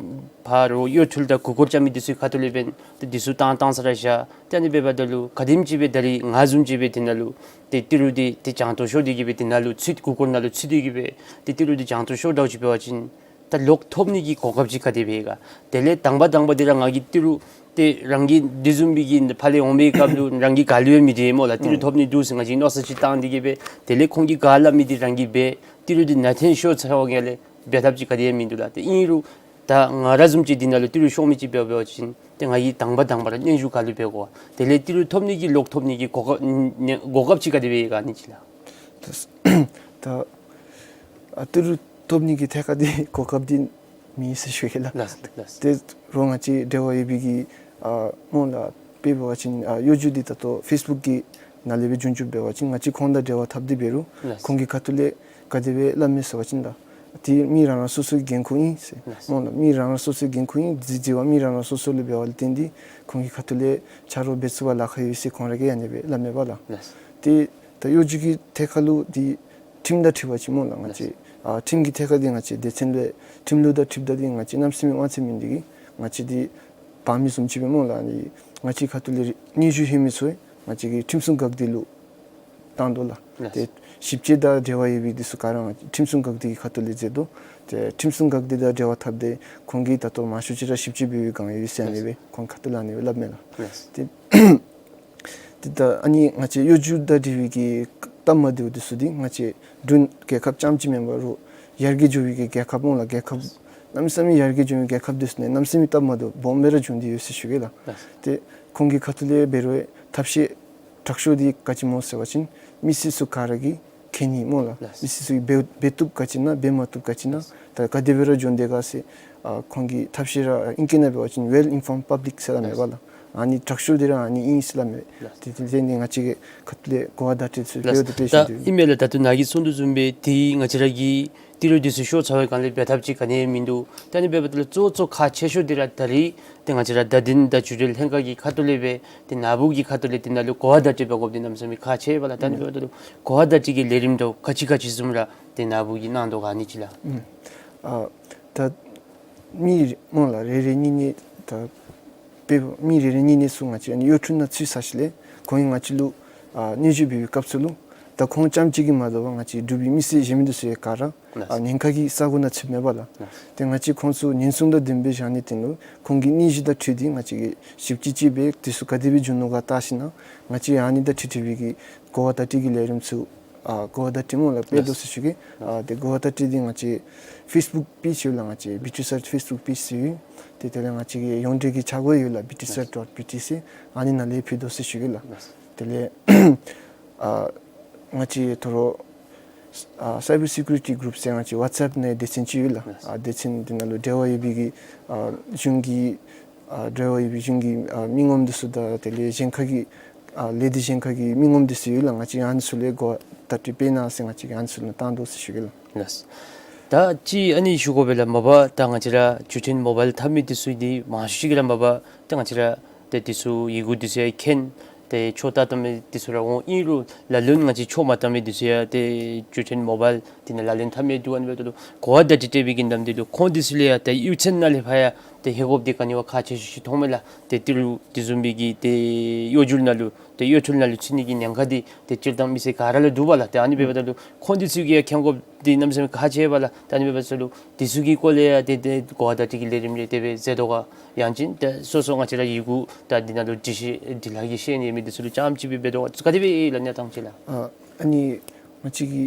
ཕར་རོགས་གཡོ་འཕྲུལ་དང་མགུ་སྐོར་རྐྱབ་མི་འདི་ཚུ་གི་ཁ་ཐུག་ལས་འབདན་ཏེ་འདི་ཚུ་བཏང་བཏང་ས་ར་བཞག། ཏེ་ཨ་ནི་འབདཝ་ད་ལུ་ག་དེམ་ཅིག་སྦེ་ད་རིས་ང་བཟུམ་ཅིག་སྦེ་འདི་ནང་ལུ་ཏེ་ཏི་རུ་འདི་ཏེ་གྱང་ཐོག་ཤོར་ཏེ་གི་སྦེ་འདི་ནང་ལུ་ཚུད་མགུ་སྐོར་ནང་ལུ་ཚུད་དེ་གི་སྦེ་ཏེ་ཏི་རུ་འདི་གྱང་ཐོག་ཤོར་དྲགས་ཅིག་འབད་བ་ཅིན་ད་ལོག་ཐོབ་ནི་གི་གོ་སྐབས་ཅིག་ག་དེ་སྦེ་ཡོད་ག། དེ་ལས་དང་པ་དང་པ་འདི་ར་ང་གིས་ཏི་རུ་ཏེ་རང་གི་འདི་བཟུམ་སྦེ་གི་ཕར་ལས་འོང་བའི་སྐབས་ལུ་རང་གི་ག་ལུ་ཡང་མི་དྲན་སྨོ་ལགས། ཏི་རུ་ཐོབ་ནི་འདུག་ཟེར་ང་བཅས་མནོ་བསམ་ཅིག་བཏང་སྟེ་གི་སྦེ་དེ་ལས་ཁོང་གིས་ག་སླབ་མི་འདི་རང་གིས་འབད། ཏི་རུ་འདི་ནང་འཐེན་ཤོར་ཚར་བའི་སྒང་ལས་འབད་ཐབས་ཅིག་ག་དེ་ཡང་མིན་འདུག་ལགས། ཏེ་ཨིན་རུང་ད་ང་ར་བཟུམ་ཅིག་འདི་ནང་ལུ་ཏི་རུ་ཤོར་མི་ཅིག་འབད་བ་ཅིན་ཏེ་ང་གིས་དང་པ་དང་པ་ར་སྙན་ཞུ་ག་ལུ་འབད་དགོ་ག། དེ་ལས་ཏི་རུ་ཐོབ་ནི་གི་ལོག་ཐོབ་ནི་གི་གོ་སྐབས་ནི་གོ་སྐབས་ཅིག་ག་དེ་སྦེ་ཡོད་ག་ཨ་ནི་ཅིག་ལགས། ད་ཨ་ཏི་རུ་ཐོབ་ནི་གི་ཐད་ཁར་འདི་གོ་སྐབས་འདི་མེད་ཟེར་ཞུ་གེ་ལགས། ལགས་ལགས། ཏེ་རོགས་ང་བཅས་འབྲེལ་བ་ཡོད་པའི་གི་ཨ་སྨོ་ལགས། དཔེ་འབད་བ་ཅིན་ཨ་གཡོ་ཇུས་འདི་ད་ལྟོ་ཕེསི་བུཀ་གི་ནང་ལས་སྦེ་བྱུང་བྱུངམ་འབད་བ་ཅིན་ང་བཅས་ཁོང་དང་འབྲེལ་བ་འཐབ་སྟེ་འབད་རུང་ལགས། ཁོང་གི་ཁ་ཐུག་ལས་ག་དེ་སྦེ་སླབ་མས་ཟེར་བ་ཅིན་ད་ཏེ་མི་རང་རང་སོ་སོའི་འགན་ཁུར་ཨིན་ཟེར། ལགས། སྨོ་ལགས། མི་རང་རང་སོ་སོའི་འགན་ཁུར་ཨིན། འཛི་འཛི་བ་མི་རང་རང་སོ་སོ་ལས་འབད་བ་ལས་བརྟེན་ཏེ་ཁོང་གི་ཁ་ཐུག་ལས་ཆ་རོགས་འབད་ཚུགས་པར་ལཱ་ཁག་ཡོད་ཟེར་ཁོང་ར་གིས་ཨ་ནི་སྦེ་སླབ་མས་པ་ལགས། ལགས། ཏེ་ད་གཡོ་ཇུས་ཀྱི་ཐད་ཁར་ལུ་འདི་ཁྲིམས་དང་འཁྲིལ་བ་ཅིན་སྨོ་ལགས། ང་བཅས་ཨ་ཁྲིམས་ཀྱི་ཐད་ཁར་འདི་ང་བཅས་སྡེ་ཚན་ལས་ཁྲིམས་ལུགས་དང་འཁྲིལཝ་ད་འདི་ང་བཅས་གནམ་མེད་ས་མེད་དབང་ཚད་མིན་འདི་གིས་ང་བཅས་འདི་འབག་མི་བཟུམ་ཅིག་སྦེ་སྨོ་ལགས། ཨ་ནི་ང་བཅས་ཁ་ཐུག་ལས་སྙན་ཞུ་ལྷོད་མི་ཚུ་ང་བཅས་ཀྱི་ཁྲིམས་སྲུང་འགག་སྡེ་ལུ་བཏང་དོ་ལགས། ལགས། ཏེ་ཞིབ་དཔྱད་དང་འབྲེལ་བ་ཡོད་པའི་འདི་ཚུ་ག་ར་ང་བཅས་ཁྲིམས་སྲུང་འགག་སྡེ་གི་ཁ་ཐུག་ལས་མཛད་དོ། ཏེ་ཁྲིམས་སྲུང་འགག་སྡེ་དང་འབྲེལ་བ་འཐབ་སྟེ་ཁོང་གིས་ད་ལྟོ་མང་ཤོས་ཅིག་ར་ཞིབ་དཔྱད་འབད་བའི་སྒང་ཡོད་ཟེར་ཨ་ནི་སྦེ་ཁོང་ཁ་ཐུག་ལས་ཨ་ནི་སྦེ་སླབ་མས་ལགས། ལགས། ཏེ་ཏེ་ད་ཨ་ནི་ང་བཅས་གཡོ་ཇུས་དང་འབྲེལ་བའི་གི་སྟབས་མ་བདེཝ་འདི་ཚུ་འདི་ང་བཅས་འབྲུག་རྒྱལ་ཁབ་རྐྱངམ་ཅིག་མེན་པར་རོགས་ཡར་རྒྱས་འགྱོ་བའི་གི་རྒྱལ་ཁབ་སྨོ་ལགས། རྒྱལ་ཁབ་གནམ་མེད་ས་མེད་ཡར་རྒྱས་འགྱོ་བའི་རྒྱལ་ཁབ་འདི་ཚུ་ནང་གནམ་མེད་ས་མེད་སྟབས་མ་བདེཝ་སྦོམ་སྦེ་ར་བྱུང་སྟེ་ཡོད་ཟེར་ཞུ་གེ་ལགས། ལགས། ཏེ་ཁོང་གི་ཁ་ཐུག་ལས་འབད་རུང་ཐབས་ཤེས་དྲག་ཤོས་འདི་ག་ཅི་སྨོ་ཟེར་བ་ཅིན་མི་སེར་ཚུ་ག་ར་གིས་མཁྱེན་ནི་སྨོ་ལགས། ལགས། མི་སེར་ཚུ་གིས་འབད་འབད་བཏུབ་ག་ཅི་ཨིན་ན་འབད་མ་བཏུབ་ག་ཅི་ཨིན་ན་ད་ག་དེ་སྦེ་ར་འགྱོ་དོ་ག་ཟེར་ཨ་ཁོང་གི་ཐབས་ཤེས་ར་ཨིང་སྐད་ནང་འབད་བ་ཅིན་well informed public ཟེར་སླབ་མས་པ་ལགས། ཨ་ནི་དྲག་ཤོས་འདི་ར་ཨ་ནི་ཨིན་ཟེར་སླབ་མས། ལགས། ཏེ་དེ་ལས་འདི་ང་བཅས་ཀྱི་ཁ་ཐུག་ལས་གོ་བ་བརྡ་སྤྲོད་ཚུ་ལགས། འབད་དེ་སྤྲོད་ད་བཞིན་དུ་ཨིན་མས་ལགས། ད་ལྟོ་ནཱ་གིས་གསུངས་དོ་བཟུམ་སྦེ་ཏེ་ང་བཅས་ར་གིས་ཏི་རུ་འདི་ཚུ་ཤོར་ཚར་བའི་སྒང་ལས་འབད་ཐབས་ཅིག་ག་ནི་ཡང་མིན་འདུག། ཏེ་ཨ་ནི་འབདཝ་ད་ལུ་གཙོ་གཙོ་ཁག་ཆེ་ཤོས་འདི་ར་ད་རིས་ཏེ་ང་བཅས་ར་བརྡ་དོན་དང་བརྒྱུད་འབྲེལ་ལྷན་ཁག་གི་ཁ་ཐུག་ལས་སྦེ་ཏེ་ནཱ་བུ་གི་ཁ་ཐུག་ལས་འདི་ནང་ལུ་གོ་བ་བརྡ་སྤྲོད་འབད་དགོཔ་འདི་གནམ་མེད་ས་མེད་ཁག་ཆེ་བས་ལགས། ད་ཨ་ནི་འབདཝ་ད་ལུ་གོ་བ་བརྡ་སྤྲོད་ཀྱི་ལས་རིམ་འདི་ག་ཅི་ག་ཅི་བཟུམ་ར་ཏེ་ནཱ་བུ་གིས་གནང་དོ་ག་ཨ་ནི་ཅིག་ལགས། ཨུམ། ཨ་ད་མི་རེ་སྨོ་ལགས་རེ་རེ་གཉིས་གཉིས་ད་དཔེ་མི་རེ་རེ་གཉིས་གཉིས་ཚུ་ང་བཅས་ཨ་ནི་གཡོ་འཕྲུལ་ནང་ཚུད་ཚར་ཞིནམ་ལས་ཁོང་གིས་ང་བཅས་ལུ་ཨ་སྙན་ཞུ་འབད་བའི་སྐབས་སུ་ལུ་ད་ཁོང་རྐྱངམ་ཅིག་གིས་མ་དོ་བར་ང་བཅས་འབྲུག་པའི་མི་སེར་གཞན་མི་འདི་ཚུ་ཡང་ག་ར་ལགས། ཨ་ཉེན་ཁ་གི་ས་གོ་ནང་ཚུདཔ་མས་པ་ལགས། ལགས། ཏེ་ང་བཅས་ཁོང་ཚུ་ཉེན་སྲུང་དང་ལྡནམ་སྦེ་བཞག་ནིའི་དོན་ལུ་ཁོང་གི་སྙན་ཞུ་དང་འཁྲིལ་ཏེ་ང་བཅས་ཀྱིས་ཞིབ་དཔྱད་ཅིག་འབད་དེ་ཚུ་ག་དེ་སྦེ་བྱུང་ནུག་ག་བལྟ་ཞིནམ་ལས་ང་བཅས་ཨ་ནི་དང་འཁྲིལ་འཁྲིལ་བའི་གི་གོ་བ་བརྡ་སྤྲོད་ཀྱི་ལས་རིམ་ཚུ་ཨ་གོ་བ་བརྡ་སྤྲོད་སྨོ་ལགས་སྤེལ་དོ་ཟེར་ཞུ་གེ། ཨ་ཏེ་གོ་བ་བརྡ་སྤྲོད་འདི་ང་བཅས་ཕེསི་བུཀ་པེཇ་ཡོད་ལགས། ང་བཅས་བི་ཊི་སར་ཕེསི་བུཀ་པེཇ་ཟེར་ཡོད། ཏེ་དེ་ལས་ང་བཅས་ཀྱི་ཡོངས་འབྲེལ་གྱི་ཆ་སྒོ་ཡོད་ལགས། བི་ཊི་སར་ཌོཊ་བི་ཊི་སི་ཨ་ནི་ནང་ལས་ཕུལ་དོ་ཟེར་ཞུ་གེ་ལགས། དེ་ལས་ཨ་ང་བཅས་ད་རུང་ཨ་སའི་བར་སི་ཀུ་རི་ཊི་གུ་རུཔ་ཟེར་ང་བཅས་ཝཊས་ཨེཔ་ནང་སྡེ་ཚན་ཅིག་ཡོད་ལགས། ཨ་སྡེ་ཚན་འདི་ནང་ལུ་འབྲེལ་བ་ཡོད་པའི་གི་ཨ་གཞུང་གི་ཨ་འབྲེལ་བ་ཡོད་པའི་གཞུང་གི་ཨ་མི་ངོམ་འདི་ཚུ་དང་དེ་ལས་གཞན་ཁ་གི་ཨ་ལས་སྡེ་གཞན་ཁ་གི་མི་ངོམ་འདི་ཚུ་ཡོད་ལགས། ང་བཅས་ཨ་ནི་ཚུ་ལས་གོ་བ་བརྡ་སྤྲོད་འབད་གནང་ཟེར་ང་བཅས་ཨ་ནི་ཚུ་ལུ་བཏང་དོ་ཟེར་ཞུ་གེ་ལགས། ལགས། ད་ཅི་ཨ་ནི་ཞུ་དགོ་པས་ལགས། མ་པ་ད་ང་བཅས་ར་བརྒྱུད་འཕྲིན་མོ་བཱའིལ་འཐབ་མི་འདི་ཚུ་འདི་མང་ཤོས་ཅིག་གིས་ར་མ་པ་ད་ང་བཅས་ར་ཏེ་འདི་ཚུ་ཡི་གུ་འདི་ཚུ་ཡང་མཁྱེན། ཏེ་ཆོས་ལྟ་བཏང་མི་འདི་ཚུ་ར་འོང་། ཨིན་རུང་ལ་ལུ་ང་བཅས་ཆོས་མ་དར་མི་འདི་ཚུ་ཡང་ཏེ་བརྒྱུད་འཕྲིན་མོ་བཱའིལ་འདི་ནང་ལག་ལེན་འཐབ་མི་འདུག། ཨ་ནི་འབདཝ་ད་ལུ་གོ་བ་བརྡ་སྤྲོད་འབད་བའི་གི་ནམ་འདི་ལུ་ཁོང་འདི་ཚུ་ལས་ཡང་ཏེ་གཡུས་ཚན་ནང་ལས་ཕར་ཡང་ཏེ་ཧེ་གོཝ་འདི་ག་ནི་བ་ཁག་ཆེ་ཤོས་ཅིག་མཐོངམ་མས་ལགས། ཏེ་ཏི་རུ་འདི་བཟུམ་མའི་གི་ཏེ་གཡོ་སྒྱུ་ནང་ལུ་ཏེ་གཡོ་འཕྲུལ་ནང་ལུ་ཚུད་ནི་གི་ཉེན་ཁ་འདི་ཏེ་སྤྱིར་བཏང་མི་སེར་ག་ར་ལུ་འདུག་པ་ལགས། ཏེ་ཨ་ནི་འབདཝ་ད་ལུ་ཁོང་འདི་ཚུ་གིས་ཡང་མཁྱེན་དགོཔ་འདི་གནམ་མེད་ས་མེད་ཁག་ཆེ་བས་ལགས། ཏེ་ཨ་ནི་འབདཝ་ད་ལུ་འདི་ཚུ་གི་སྐོར་ལས་ཡང་ཏེ་ཏེ་གོ་བ་བརྡ་སྤྲོད་ཀྱི་ལས་རིམ་རེ་དེ་སྦེ་མཛད་དོ་ག། ཡང་ཅིན་ཏེ་སོ་སོ་ང་བཅས་ར་ཡི་གུ་ད་འདི་ནང་ལུ་འབྲི་ཤེས་འབྲི་ལྷག་གི་ཤེས་ནི་མི་འདི་ཚུ་ལུ་རྐྱངམ་ཅིག་སྦེ་འབད་དོ་ག། ག་དེ་སྦེ་ཨིན་ལགས་གནས་སྟངས་ཅིག་ལགས། ཨ་ཨ་ནི་ང་བཅས་ཀྱི་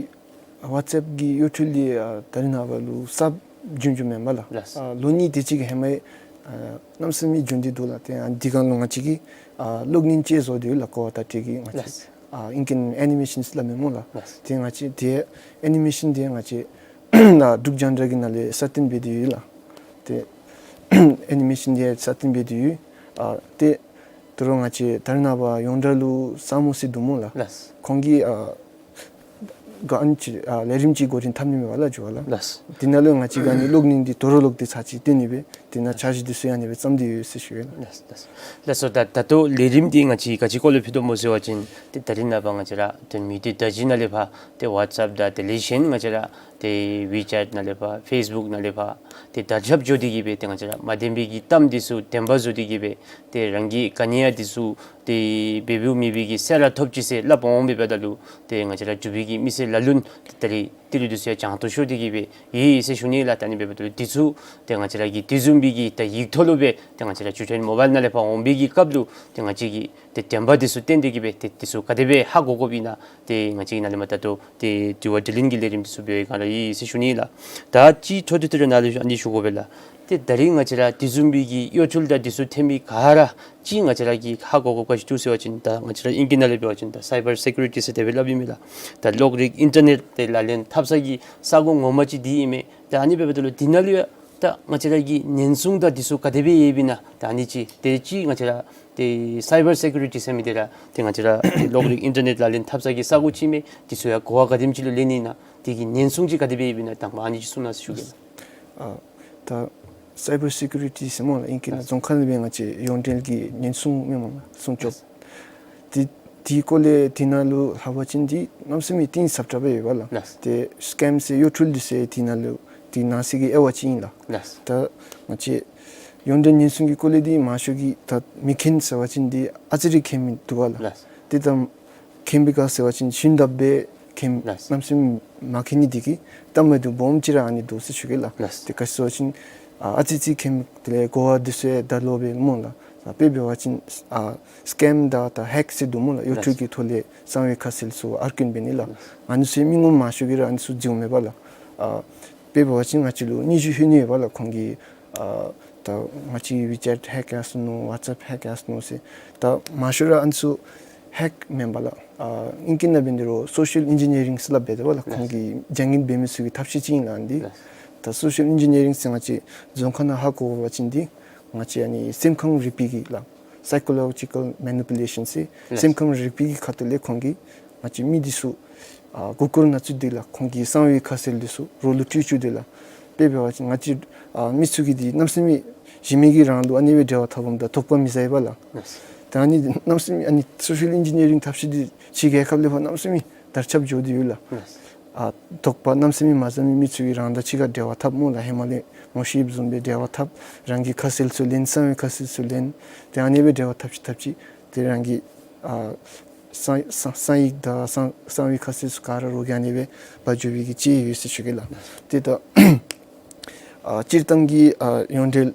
ཝཊས་ཨེཔ་གི་གཡོ་འཕྲུལ་འདི་ཨ་ད་རེས་ནངས་པ་ལུ་གསརཔ་བྱུང་བྱུངམ་མེན་པ་ལགས། ལགས། ཨ་ལོ་གཉིས་དེ་ཅིག་གི་ཧེ་མ་ཡང་ཨ་གནམ་མེད་ས་མེད་བྱུང་སྟེ་འདུག་ལགས། ཏེ་ཨ་འདི་སྒང་ལུ་ང་བཅས་ཀྱིས་ཨ་གློག་བརྙན་ཅིག་བཟོ་སྟེ་ཡོད་ལགས། གོ་བ་བརྡ་སྤྲོད་ཀྱི་ང་བཅས། ལགས། ཨ་ཨིང་སྐད་ཨེ་ནི་མེ་ཤཱན་ཟེར་སླབ་མས་སྨོ་ལགས། ལགས། ཏེ་ང་བཅས་ཏེ་ཨེ་ནི་མེ་ཤཱན་འདི་ང་བཅས་ ལགས་འབྲུག་རྒྱང་བསྒྲགས་ཀྱི་ནང་ལས་སྲ་བརྟན་འབད་དེ་ཡོད་ལགས། ཏེ་ཨེ་ནི་མེ་ཤཱན་འདི་ཡང་སྲ་བརྟན་འབད་དེ་ཡོད། ཨ་ཏེ་དོ་རུང་ང་བཅས་ད་རེས་ནངས་པ་ཡོངས་གྲགས་ལུ་སཱ་མོ་ཟེར་འདུག་སྨོ་ལགས། ལགས། ཁོང་གིས་ཨ་ག་ཨ་ནི་ཅིག་ཨ་ལས་རིམ་ཅིག་འགོ་འདྲེན་འཐབ་ནི་མས་པ་ལགས་འགྱོ་བ་ལགས། ལགས། དེ་ནང་ལུ་ང་བཅས་ཀྱིས་ཨ་ནི་གློག་བརྙན་འདི་དོ་རུང་ལོག་སྟེ་ཚར་ཅིག་སྟོན་ནི་སྦེ་དེ་ནང་འཆར་གཞི་འདི་ཚུ་ཡང་ཨ་ནི་སྦེ་བརྩམས་ཏེ་ཡོད་ཟེར་ཞུ་ཡི་ལགས། ལགས་ལགས། ལགས་སོ། ད་ད་ལྟོ་ལས་རིམ་འདི་ང་བཅས་ག་ཅི་སྐོར་ལས་ཕུལ་དོ་སྨོ་ཟེར་བ་ཅིན་ཏེ་ད་རེས་ནངས་པ་ང་བཅས་ར་ཏེ་མི་སྡེ་བརྡ་བརྒྱུད་ནང་ལས་ཕར་ཏེ་ཝཊས་ཨེཔ་དང་དེ་ལས་གཞན་ང་བཅས་ར་ཏེ་ཝི་ཅེཊ་ནང་ལས་ཕར་ཕེསི་བུཀ་ནང་ལས་ཕར་ཏེ་དར་ཁྱབ་འགྱོ་སྟེ་གིས་སྦེ་ཏེ་ང་བཅས་ར་མ་བདེན་པའི་གི་གཏམ་འདི་ཚུ་བདེན་པ་བཟོ་སྟེ་གིས་སྦེ་ཏེ་རང་གི་ག་ནི་ཡང་འདི་ཚུ་ཏེ་འབད་འབདཝ་མེད་པའི་གི་གསལ་བསྒྲགས་ཐོབ་ཅི་ཟེར་སླབ་འོང་། འབདཝ་ད་ལུ་ཏེ་ང་བཅས་ར་འབྲུག་པའི་གི་མི་སེར་ལ་ལུ་ཏེ་ད་རེས་ཏི་རུ་འདི་ཚུ་ཡང་གྱང་ཐོ་ཤོར་ཏེ་གིས་སྦེ་ཡོད་ཡོད་ཟེར་ཞུ་ནི་ལགས། ད་ཨ་ནི་འབདཝ་ད་ལུ་འདི་ཚུ་ཏེ་ང་བཅས་ར་གིས་དེ་བཟུམ་སྦེ་གི་ད་ཡིག་ཐོག་ལུ་སྦེ་ཏེ་ང་བཅས་ར་འགྲུལ་འཕྲིན་མོ་བཱའིལ་ནང་ལས་ཕར་འོང་བའི་གི་སྐབས་ལུ་ཏེ་ང་བཅས་ཀྱིས་ཏེ་བདེན་པ་འདི་ཚུ་བསྟན་ཏེ་གིས་སྦེ་ཏེ་འདི་ཚུ་ག་དེ་སྦེ་ཧ་གོ་དགོཔ་ཨིན་ན་ཏེ་ང་བཅས་ནཱ་ལས་མར་ད་ལྟོ་ཏེ་དྲི་བ་དྲིས་ལན་གྱི་ལས་རིམ་འདི་ཚུ་འབད་བའི་སྒང་ལས་ཡོད་ཟེར་ཞུ་ནི་ལགས། ད་ཅིག་འཕྲོ་མཐུད་དེ་ར་ནཱ་ལུ་ཨ་ནི་ཞུ་དགོ་པས་ལགས། ཏེ་ད་རེས་ང་བཅས་ར་དེ་བཟུམ་སྦེ་གི་གཡོ་འཕྲུལ་དང་འདི་ཚུ་ཐོན་མི་ག་ར་ཅིག་ང་བཅས་ར་གིས་ཧ་གོ་དགོཔ་ག་ཅི་འདུག་ཟེར་བ་ཅིན་ད་ང་བཅས་ར་ཨིང་སྐད་ནང་ལས་འབད་བ་ཅིན་ད་སའི་བར་སེ་ཀུ་རི་ཊི་ཟེར་དེ་སྦེ་སླབ་ཨིན་མས་ལགས། ད་གློག་རིག་ཨིན་ཊར་ནེཊ་དེ་ལག་ལེན་འཐབ་ས་གི་ས་གོ་ངོ་མ་ཅིག་འདི་ཨིན་མས། ད་ཨ་ནི་འབདཝ་ད་ལུ་འདི་ནང་ལུ་ཡང་ད་ང་བཅས་ར་གི་ཉེན་སྲུང་དང་འདི་ཚུ་ག་དེ་སྦེ་ཡོདཔ་ཨིན་ན་ད་ཨ་ནི་ཅིག་ཏེ་ཅིག་ང་བཅས་ར་ཏེ་སའི་བར་སེ་ཀུ་རི་ཊི་ཟེར་མི་འདི་ར་ཏེ་ང་བཅས་ར་ཏེ་གློག་རིག་ཨིན་ཊར་ནེཊ་ལག་ལེན་འཐབ་ས་གི་ས་གོ་ཅིག་ཨིན་མས། འདི་ཚུ་ཡང་གོ་བ་ག་དེམ་ཅིག་ལུ་ལེན་ནི་ཨིན་ན་དེ་གི་ཉེན་སྲུང་ཅིག་ག་དེ་སྦེ་ཡོདཔ་ཨིན་ན་དང་པ་ཨ་ནི་ཅིག་གསུང་གནང་ཟེར་ཞུ་གེ་ལགས། ཨ་ད་སའི་བར་སེ་ཀུ་རི་ཊི་ཟེར་སྨོ་ལགས། ཨིང་སྐད་ནང་རྫོང་ཁ་ལས་སྦེ་ང་བཅས་ཡོངས་འབྲེལ་གྱི་ཉེན་སྲུང་མས་སྨོ་ལགས། སྲུང་སྐྱོབ། དེ་དེའི་སྐོར་ལས་དེ་ནང་ལུ་ལྷག་པ་ཅིན་འདི་གནམ་མེད་ས་མེད་གཏིང་ཟབ་དྲགས་སྦེ་ཡོད་པས་ལགས། ལགས། ཏེ་སི་ཀེམ་ཟེར་གཡོ་འཕྲུལ་འདི་ཚུ་དེ་ནང་ལུ་དེ་ནང་གསེས་ཀྱི་དབྱེ་བ་ཅིག་ཨིན་ལགས། ལགས། ད་ང་བཅས་ཡོངས་འབྲེལ་ཉེན་སྲུང་གི་སྐོར་ལས་འདི་མང་ཤོས་ཀྱིས་ད་མི་མཁྱེན་ཟེར་བ་ཅིན་འདི་ཨ་ཙི་རེ་མཁྱེན་མི་འདུག་པས་ལགས། ལགས། ཏེ་ད་མཁྱེན་པའི་ག་ཟེར་བ་ཅིན་ཞུན་དག་སྦེ་མཁྱེན། ལགས། གནམ་མེད་ས་མེད་མ་མཁྱེན་ནི་འདི་གིས་གཏམ་མ་འདུག་སྦོམ་ཅིག་ར་ཨ་ནི་འདུག་ཟེར་ཞུ་གེ་ལགས། ལགས། ཏེ་ག་ཅི་ཟེར་བ་ཅིན་ཨ་ཨ་ཙི་ཙི་མཁྱེན་དེ་ལས་གོ་བ་འདི་ཚུ་ཡང་ད་ལོག་པས་སྨོ་ལགས། ཨ་དཔེ་འབད་བ་ཅིན་ཨ་སི་ཀེམ་དང་ད་ཧེག་ཟེར་འདུག་སྨོ་ལགས། གཡོ་འཕྲུལ་གྱི་ཐོག་ལས་གསང་བའི་ཁ་གསལ་ཚུ་ཨར་ཀིན་འབད་ནི་ལགས། ཨ་ནི་ཚུ་མི་ངོམ་མང་ཤོས་ཀྱིས་ར་ཨ་ནི་ཚུ་འཛོལཝ་མས་པ་ལགས། ཨ་དཔེ་འབད་བ་ཅིན་ང་བཅས་ལུ་ནི་ཞུ་ཧེ་ནི་ཡོད་པ་ལགས། ཁོང་གིས་ཨ་ད་ང་བཅས་ཝི་ཅེཊ་ཧེག་ཡར་སོ་ནུག། ཝཊས་ཨེཔ་ཧེག་ཡར་སོ་ནུག་ཟེར། ད་མང་ཤོས་ར་ཨ་ནི་ཚུ་ཧེག་མེན་པ་ལགས། ཨ་ཨིང་སྐད་ནང་འབད་ནི་རུང་སོ་ཤལ་ཨིན་ཇི་ནི་ཡ་རིང་ཟེར་སླབ་འབད་དེ་པ་ལགས། ཁོང་གིས་བྱ་ངན་འབད་མི་ཚུ་གི་ཐབས་ཤེས་ཅིག་ཨིན་ལགས་འདི། ད་སོ་ཤལ་ཨིན་ཇི་ནི་ཡ་རིང་ཟེར་ང་བཅས་རྫོང་ཁ་ནང་ཧ་གོ་བ་ཅིན་འདི་ང་བཅས་ཨ་ནི་སེམས་ཁམས་རིག་པའི་གི་ལགས། སའི་ཀོ་ལོ་ཇི་ཀལ་མེ་ནི་པུ་ལེ་ཤཱན་ཟེར། ལགས། སེམས་ཁམས་རིག་པའི་གི་ཁ་ཐུག་ལས་ཁོང་གིས་ང་བཅས་མི་འདི་ཚུ་ཨ་མགུ་སྐོར་ནང་བཙུགས་ཏེ་ལགས། ཁོང་གི་གསང་བའི་ཁ་གསལ་འདི་ཚུ་རོགས་ལུ་སྤྲོད་བཅུག་སྟེ་ལགས། དཔེ་འབད་བ་ཅིན་ང་བཅས་ཨ་མི་ཚུ་གིས་འདི་གནམ་མེད་ས་མེད་གཞི་མེད་ཀྱི་རང་ལུ་ཨ་ནི་སྦེ་འབྲེལ་བ་འཐབ་འོངམ་ད་དོགས་པ་མི་ཟ་བས་པ་ལགས། ལགས། ད་ཨ་ནི་གནམ་མེད་ས་མེད་ཨ་ནི་སོ་ཤལ་ཨིན་ཇི་ནི་ཡ་རིང་ཐབས་ཤེས་འདི་ཕྱི་རྒྱལ་ཁབ་ལས་ཕར་གནམ་མེད་ས་མེད་དར་ཁྱབ་འགྱོ་སྟེ་ཡོད་ལགས། ལགས། ཨ་དོགས་པ་གནམ་མེད་ས་མེད་མ་ཟ་མི་མི་ཚུ་གིས་རང་དང་གཅིག་ཁར་འབྲེལ་བ་འཐབ་སྨོ་ལགས། ཧེ་མ་ལས་ངོ་ཤེས་བཟུམ་སྦེ་འབྲེལ་བ་འཐབ། རང་གི་ཁ་གསལ་ཚུ་ལེན། གསང་བའི་ཁ་གསལ་ཚུ་ལེན། ཏེ་ཨ་ནི་སྦེ་འབྲེལ་བ་འཐབ་ཅི་འཐབ་ཅི་ཏེ་རང་གི་ཨ་གསང་གསང་གསང་ཡིག་དང་གསང་གསང་བའི་ཁ་གསལ་ཚུ་ག་ར་རོགས་ཀྱིས་ཨ་ནི་སྦེ་འབག་འགྱོ་བའི་གི་ཅིག་ཡོད་ཟེར་ཞུ་གེ་ལགས། ཏེ་ད་ཨ་སྤྱིར་བཏང་གི་ཨ་ཡོངས་འབྲེལ་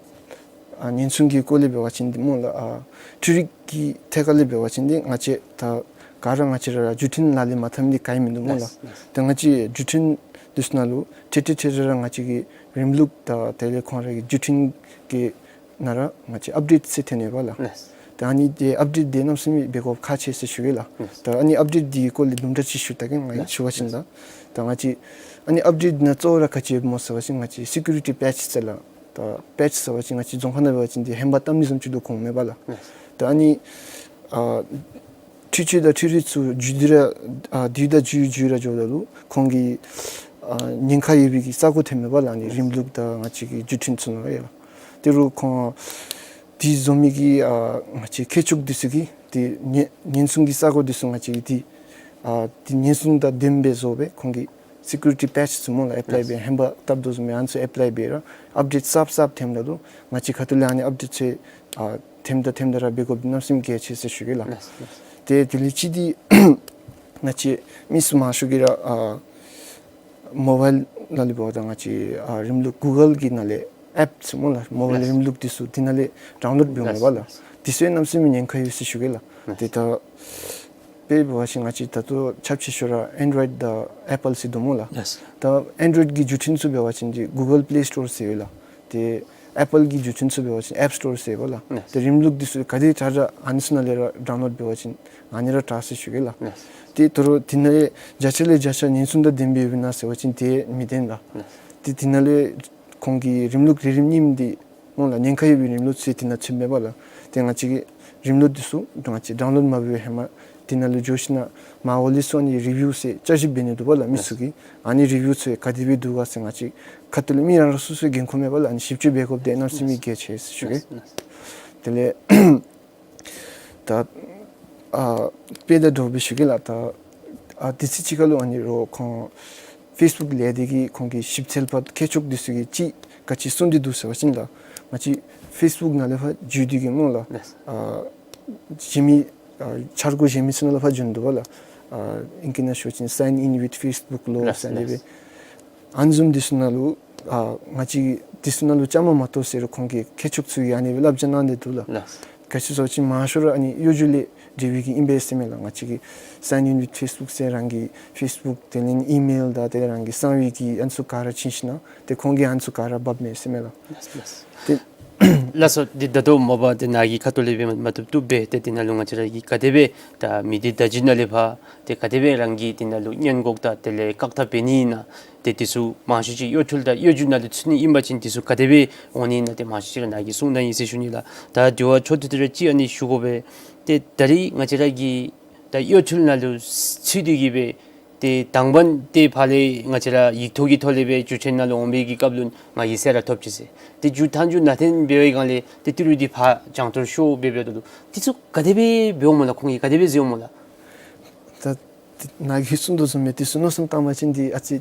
ཨ་ཉེན་སྲུང་གི་སྐོར་ལས་འབད་བ་ཅིན་འདི་སྨོ་ལགས། ཨ་འཕྲུལ་རིག་གི་ཐད་ཁར་ལས་འབད་བ་ཅིན་འདི་ང་བཅས་ད་ག་ར་ང་བཅས་ར་ར་བརྒྱུད་འཕྲིན་ལག་ལེན་མ་འཐབ་མི་འདི་ག་ཡང་མིན་འདུག་སྨོ་ལགས། ལགས། ད་ང་བཅས་བརྒྱུད་འཕྲིན་འདི་ཚུ་ནང་ལུ་ཐེངས་ཐེངས་ཐེངས་རེ་ར་ང་བཅས་ཀྱི་རིམ་ལུགས་དང་དེ་ལས་ཁོང་ར་གི་བརྒྱུད་འཕྲིན་གྱི་ནང་ར་ང་བཅས་ཨཔ་ཌེཊ་ཟེར་ཐོན་ནི་ཡོད་པ་ལགས། ལགས། ད་ཨ་ནི་འདི་ཨཔ་ཌེཊ་འདི་གནམ་མེད་ས་མེད་འབད་དགོཔ་ཁག་ཆེ་ཟེར་ཞུ་གེ་ལགས། ལགས། ད་ཨ་ནི་ཨཔ་ཌེཊ་འདི་གི་སྐོར་ལས་དུམ་གྲ་ཅིག་ཞུ་ད་གེ། ང་ལགས། ཞུ་བ་ཅིན་ད་ད་ང་བཅས་ཨ་ནི་ཨཔ་ཌེཊ་ནང་གཙོ་བོ་ར་ག་ཅི་ཡོདཔ་སྨོ་ཟེར་བ་ཅིན་ང་བཅས་སི་ཀུ་རི་ཊི་པེ་ཆ་ཟེར་ལགས། ད་པེ་ཆ་ཟེར་བ་ཅིན་ང་བཅས་རྫོང་ཁ་ནང་འབད་བ་ཅིན་འདི་ཧེན་བག་བཏབ་ནི་བཟུམ་ཅིག་ལུ་གོཝ་མས་པ་ལགས། ལགས། ད་ཨ་ནི་ཨ་འཕྲུལ་ཆས་དང་འཕྲུལ་རིག་ཚུ་འགྱུར་ཏེ་ར་ཨ་དུས་དང་འགྱུར་འགྱུར་ར་འགྱོཝ་ད་ལུ་ཁོང་གི་ཨ་ཉེན་ཁ་ཡོད་པའི་གི་ས་གོ་ཐོནམ་མས་པ་ལགས། ཨ་ནི་རིམ་ལུགས་དང་ང་བཅས་ཀྱི་བརྒྱུད་འཕྲིན་ཚུ་ནང་ཡང་ལགས། དེ་རུང་ཁོང་འདི་བཟོ་མི་གི་ཨ་ང་བཅས་མཁས་མཆོག་འདི་ཚུ་གིས་འདི་ཉེན་ཉེན་སྲུང་གི་ས་གོ་འདི་ཚུ་ང་བཅས་ཀྱིས་འདི་ཨ་འདི་ཉེན་སྲུང་དང་ལྡནམ་སྦེ་བཟོ་སྦེ་ཁོང་གིས་སི་ཀུ་རི་ཊི་པེ་ཆ་ཚུ་སྨོ་ལགས་ཨེཔ་ལའི་འབད། ཧེན་བག་བཏབ་དོ་བཟུམ་སྦེ་ཨ་ནི་ཚུ་ཨེཔ་ལའི་འབད་ར་ཨཔ་ཌེཊ་གསརཔ་གསརཔ་ཐོནམ་ད་ལུ་ང་བཅས་ཁ་ཐུག་ལས་ཨ་ནི་ཨཔ་ཌེཊ་ཚུ་ཨ་ཐོནམ་ད་ཐོནམ་ད་ར་འབད་དགོཔ་འདི་གནམ་མེད་ས་མེད་གལ་ཆེ་ཟེར་ཞུ་གེ་ལགས། ལགས། ལགས། ཏེ་དེ་ལས་ཅིག་འདི་ང་བཅས་མི་ཚུ་མང་ཤོས་ཀྱིས་ར་ཨ་མོ་བཱའིལ་ནང་ལས་འབདཝ་ད་ང་བཅས་ཨ་རིམ་ལུགས་གུ་གཱལ་གྱི་ནང་ལས་ཨེཔ་ཟེར་སྨོ་ལགས། མོ་བཱའིལ། ལགས། རིམ་ལུགས་འདི་ཚུ་འདི་ནང་ལས་ཌའུན་ལོཌ་འབདཝ་མས་པ་ལགས། ལགས། འདི་ཚུ་གནམ་མེད་ས་མེད་ཉེན་ཁ་ཡོད་ཟེར་ཞུ་གེ་ལགས། ལགས། ཏེ་ད་དཔེ་འབད་བ་ཅིན་ང་བཅས་ད་ལྟོ་ཁྱབ་ཆེ་ཤོས་ར་ཨེན་ཌོ་རོའིཌ་དང་ཨེཔ་པཱལ་ཟེར་འདུག་སྨོ་ལགས། ལགས། ད་ཨེན་ཌོ་རོའིཌ་གི་བརྒྱུད་འཕྲིན་ཚུ་འབད་བ་ཅིན་འདི་གུ་གཱལ་པི་ལེ་སི་ཊོར་ཟེར་ཡོད་ལགས། ཏེ་ ཨེ་པཱལ་གྱི་བརྒྱུད་འཕྲིན་ཚུ་འབད་བ་ཅིན་ཨེཔ་སི་ཊོར་ཟེར་བ་ལགས། ལགས། ཏེ་རིམ་ལུགས་འདི་ཚུ་ག་དེ་དྲག་དྲག་ཨ་ནི་ཚུ་ནང་ལས་ར་ཌའུན་ལོཌ་འབད་བ་ཅིན་ཨ་ནི་ར་དྲག་ཟེར་ཞུ་གེ་ལགས། ལགས། ཏེ་ད་རུང་དེ་ནང་ལས་བརྒྱ་ཆ་ལས་བརྒྱ་ཆ་ཉེན་སྲུང་དང་ལྡན་པ་ཡོདཔ་ཨིན་ན་ཟེར་བ་ཅིན་དེ་མི་བདེན་ལགས། ལགས། ཏེ་དེ་ནང་ལས་ཁོང་གི་རིམ་ལུགས་རིམ་རིམ་གཉིསམ་འདི་སྨོ་ལགས། ཉེན་ཁ་ཡོད་པའི་རིམ་ལུགས་ཚུ་དེ་ནང་ཚུདཔ་མས་པ་ལགས། ཏེ་ང་བཅས་ཀྱིས་རིམ་ལུགས་འདི་ཚུ་ང་བཅས་ཌའུན་ལོཌ་མ་འབད་བའི་ཧེ་མ་དེ་ནང་ལུ་འགྱོ་ཞིན་ན་མར་འོག་ལས་ཚུར་ཨ་ནི་རི་བིའུ་ཟེར་བསྐྱར་ཞིབ་འབད་ནི་འདུག་པ་ལགས། མི་ཚུ་གིས་ཨ་ནི་རི་བིའུ་ཚུ་ག་དེ་སྦེ་འདུག་ག་ཟེར་ང་བཅས་ཁ་ཐུག་ལས་མི་རང་རང་སོ་སོའི་འགན་ཁུར་མས་པ་ལགས། ཨ་ནི་ཞིབ་དཔྱོད་འབད་དགོཔ་དེ་གནམ་མེད་ས་མེད་གལ་ཆེ་ཟེར་ཞུ་གེ། ལགས། དེ་ལས་ད་ཨ་དཔེ་དང་འདྲཝ་སྦེ་ཞུ་གེ་ལགས། ད་ཨ་དུས་ཚོད་ཅིག་ཁར་ལུ་ཨ་ནི་རོགས་ཁོང་ཕེསི་བུཀ་ལས་སྡེ་གི་ཁོང་གི་ཞིབ་འཚོལ་པ་མཁས་མཆོག་འདི་ཚུ་གིས་ཅིག་ག་ཅི་གསུངས་ཏེ་འདུག་ཟེར་བ་ཅིན་ལགས། ང་བཅས་ཕེསི་བུཀ་ནང་ལས་ཕར་འཛུལ་ཏེ་གིས་སྨོ་ལགས། ལགས། ཨ་གཞན་མི་ཨ་འཆར་སྒོ་གཞན་མི་ཚུ་ནང་ལུ་ཕར་འཛུལ་ནི་འདུག་པ་ལགས། ཨ་ཨིང་སྐད་ནང་ཞུ་བ་ཅིན་སའིན་ཨིན་ཝིཐ་ཕེསི་བུཀ་ལོ་ཟེར་ཨ་ནི་སྦེ། ཨ་ནི་བཟུམ་འདི་ཚུ་ནང་ལུ་ཨ་ང་བཅས་འདི་ཚུ་ནང་ལུ་བཅའ་མར་མ་གཏོགས་ཟེར་རུང་ཁོང་གིས་མཁས་མཆོག་ཚུ་གིས་ཨ་ནི་སྦེ་བསླབ་བྱ་གནང་སྟེ་འདུག་ལགས། ལགས། ག་ཅི་ཟེར་བ་ཅིན་མང་ཤོས་ར་ཨ་ནི་གཡོ་སྒྱུ་ལས་འབྲེལ་བའི་གི་ཨིན་པས་ཟེར་མས་ལགས། ང་བཅས་ཀྱིས་སའིན་ཨིན་ཝིཐ་ཕེསི་བུཀ་ཟེར་རང་གི་ཕེསི་བུཀ་དེ་ལས་ཨི་མེལ་དང་དེ་ལས་རང་གི་གསང་བའི་གི་ཨ་ནི་ཚུ་ག་ར་བྱིན་ཞིན་ན་ཏེ་ཁོང་གིས་ཨ་ནི་ཚུ་ག་ར་འབགཔ་མས་ཟེར་མས་ལགས། ལགས་ལགས། ཏེ་ལགས་སོ། འདི་ད་ལྟོ་མ་པ་ཏེ་ནཱ་གི་ཁ་ཐུག་ལས་སྦེ་མ་བཏུབ་བཏུབ་སྦེ་ཏེ་དེ་ནང་ལུ་ང་བཅས་ར་གིས་ག་དེ་སྦེ་ད་མི་སྡེ་བརྡ་བརྒྱུད་ནང་ལས་ཕར་ཏེ་ག་དེ་སྦེ་རང་གི་དེ་ནང་ལུ་སྔོན་འགོག་དང་དེ་ལས་བཀག་ཐབས་འབད་ནི་ཨིན་ན། ཏེ་འདི་ཚུ་མང་ཤོས་ཅིག་གཡོ་འཕྲུལ་དང་གཡོ་སྒྱུ་ནང་ལུ་ཚུད་ནི་ཨིན་པ་ཅིན་འདི་ཚུ་ག་དེ་སྦེ་འོང་ནི་ཨིན་ན་ཏེ་མང་ཤོས་ཅིག་ར་ནཱ་གིས་གསུངས་གནང་ཡི་ཟེར་ཞུ་ནི་ལགས། ད་དེ་བ་མཆོག་ཏུ་དེ་ར་ཅིག་ཨ་ནི་ཞུ་དགོ་པས། ཏེ་ད་རིས་ང་བཅས་ར་གིས་ད་གཡོ་འཕྲུལ་ནང་ལུ་ཚུད་དེ་གིས་སྦེ་ཏེ་དང་པ་ཏེ་ཕར་ལས་ང་བཅས་ར་ཡིག་ཐོག་གི་ཐོག་ལས་སྦེ་བརྒྱུད་འཕྲིན་ནང་ལུ་འོང་བའི་གི་སྐབས་ལུ་ང་གིས་གསོལ་རས་ཐོབ་ཅི་ཟེར། ཏེ་མཇུག་མཐའ་མཇུག་ནང་འཐོན་འབད་བའི་སྒང་ལས་ཏེ་ཏི་རུ་འདི་ཕར་བྱང་ཐོར་ཤོར་སྦེ་འབདཝ་ད་ལུ་འདི་ཚུ་ག་དེ་སྦེ་འབདཝ་སྨོ་ལགས། ཁོང་གིས་ག་དེ་སྦེ་གཟིགསཔ་སྨོ་ལགས། ད་ཏེ་ནཱ་གིས་གསུང་དོ་བཟུམ་སྦེ་འདི་ཚུ་མནོ་བསམ་བཏང་པ་ཅིན་འདི་ཨ་ཙི་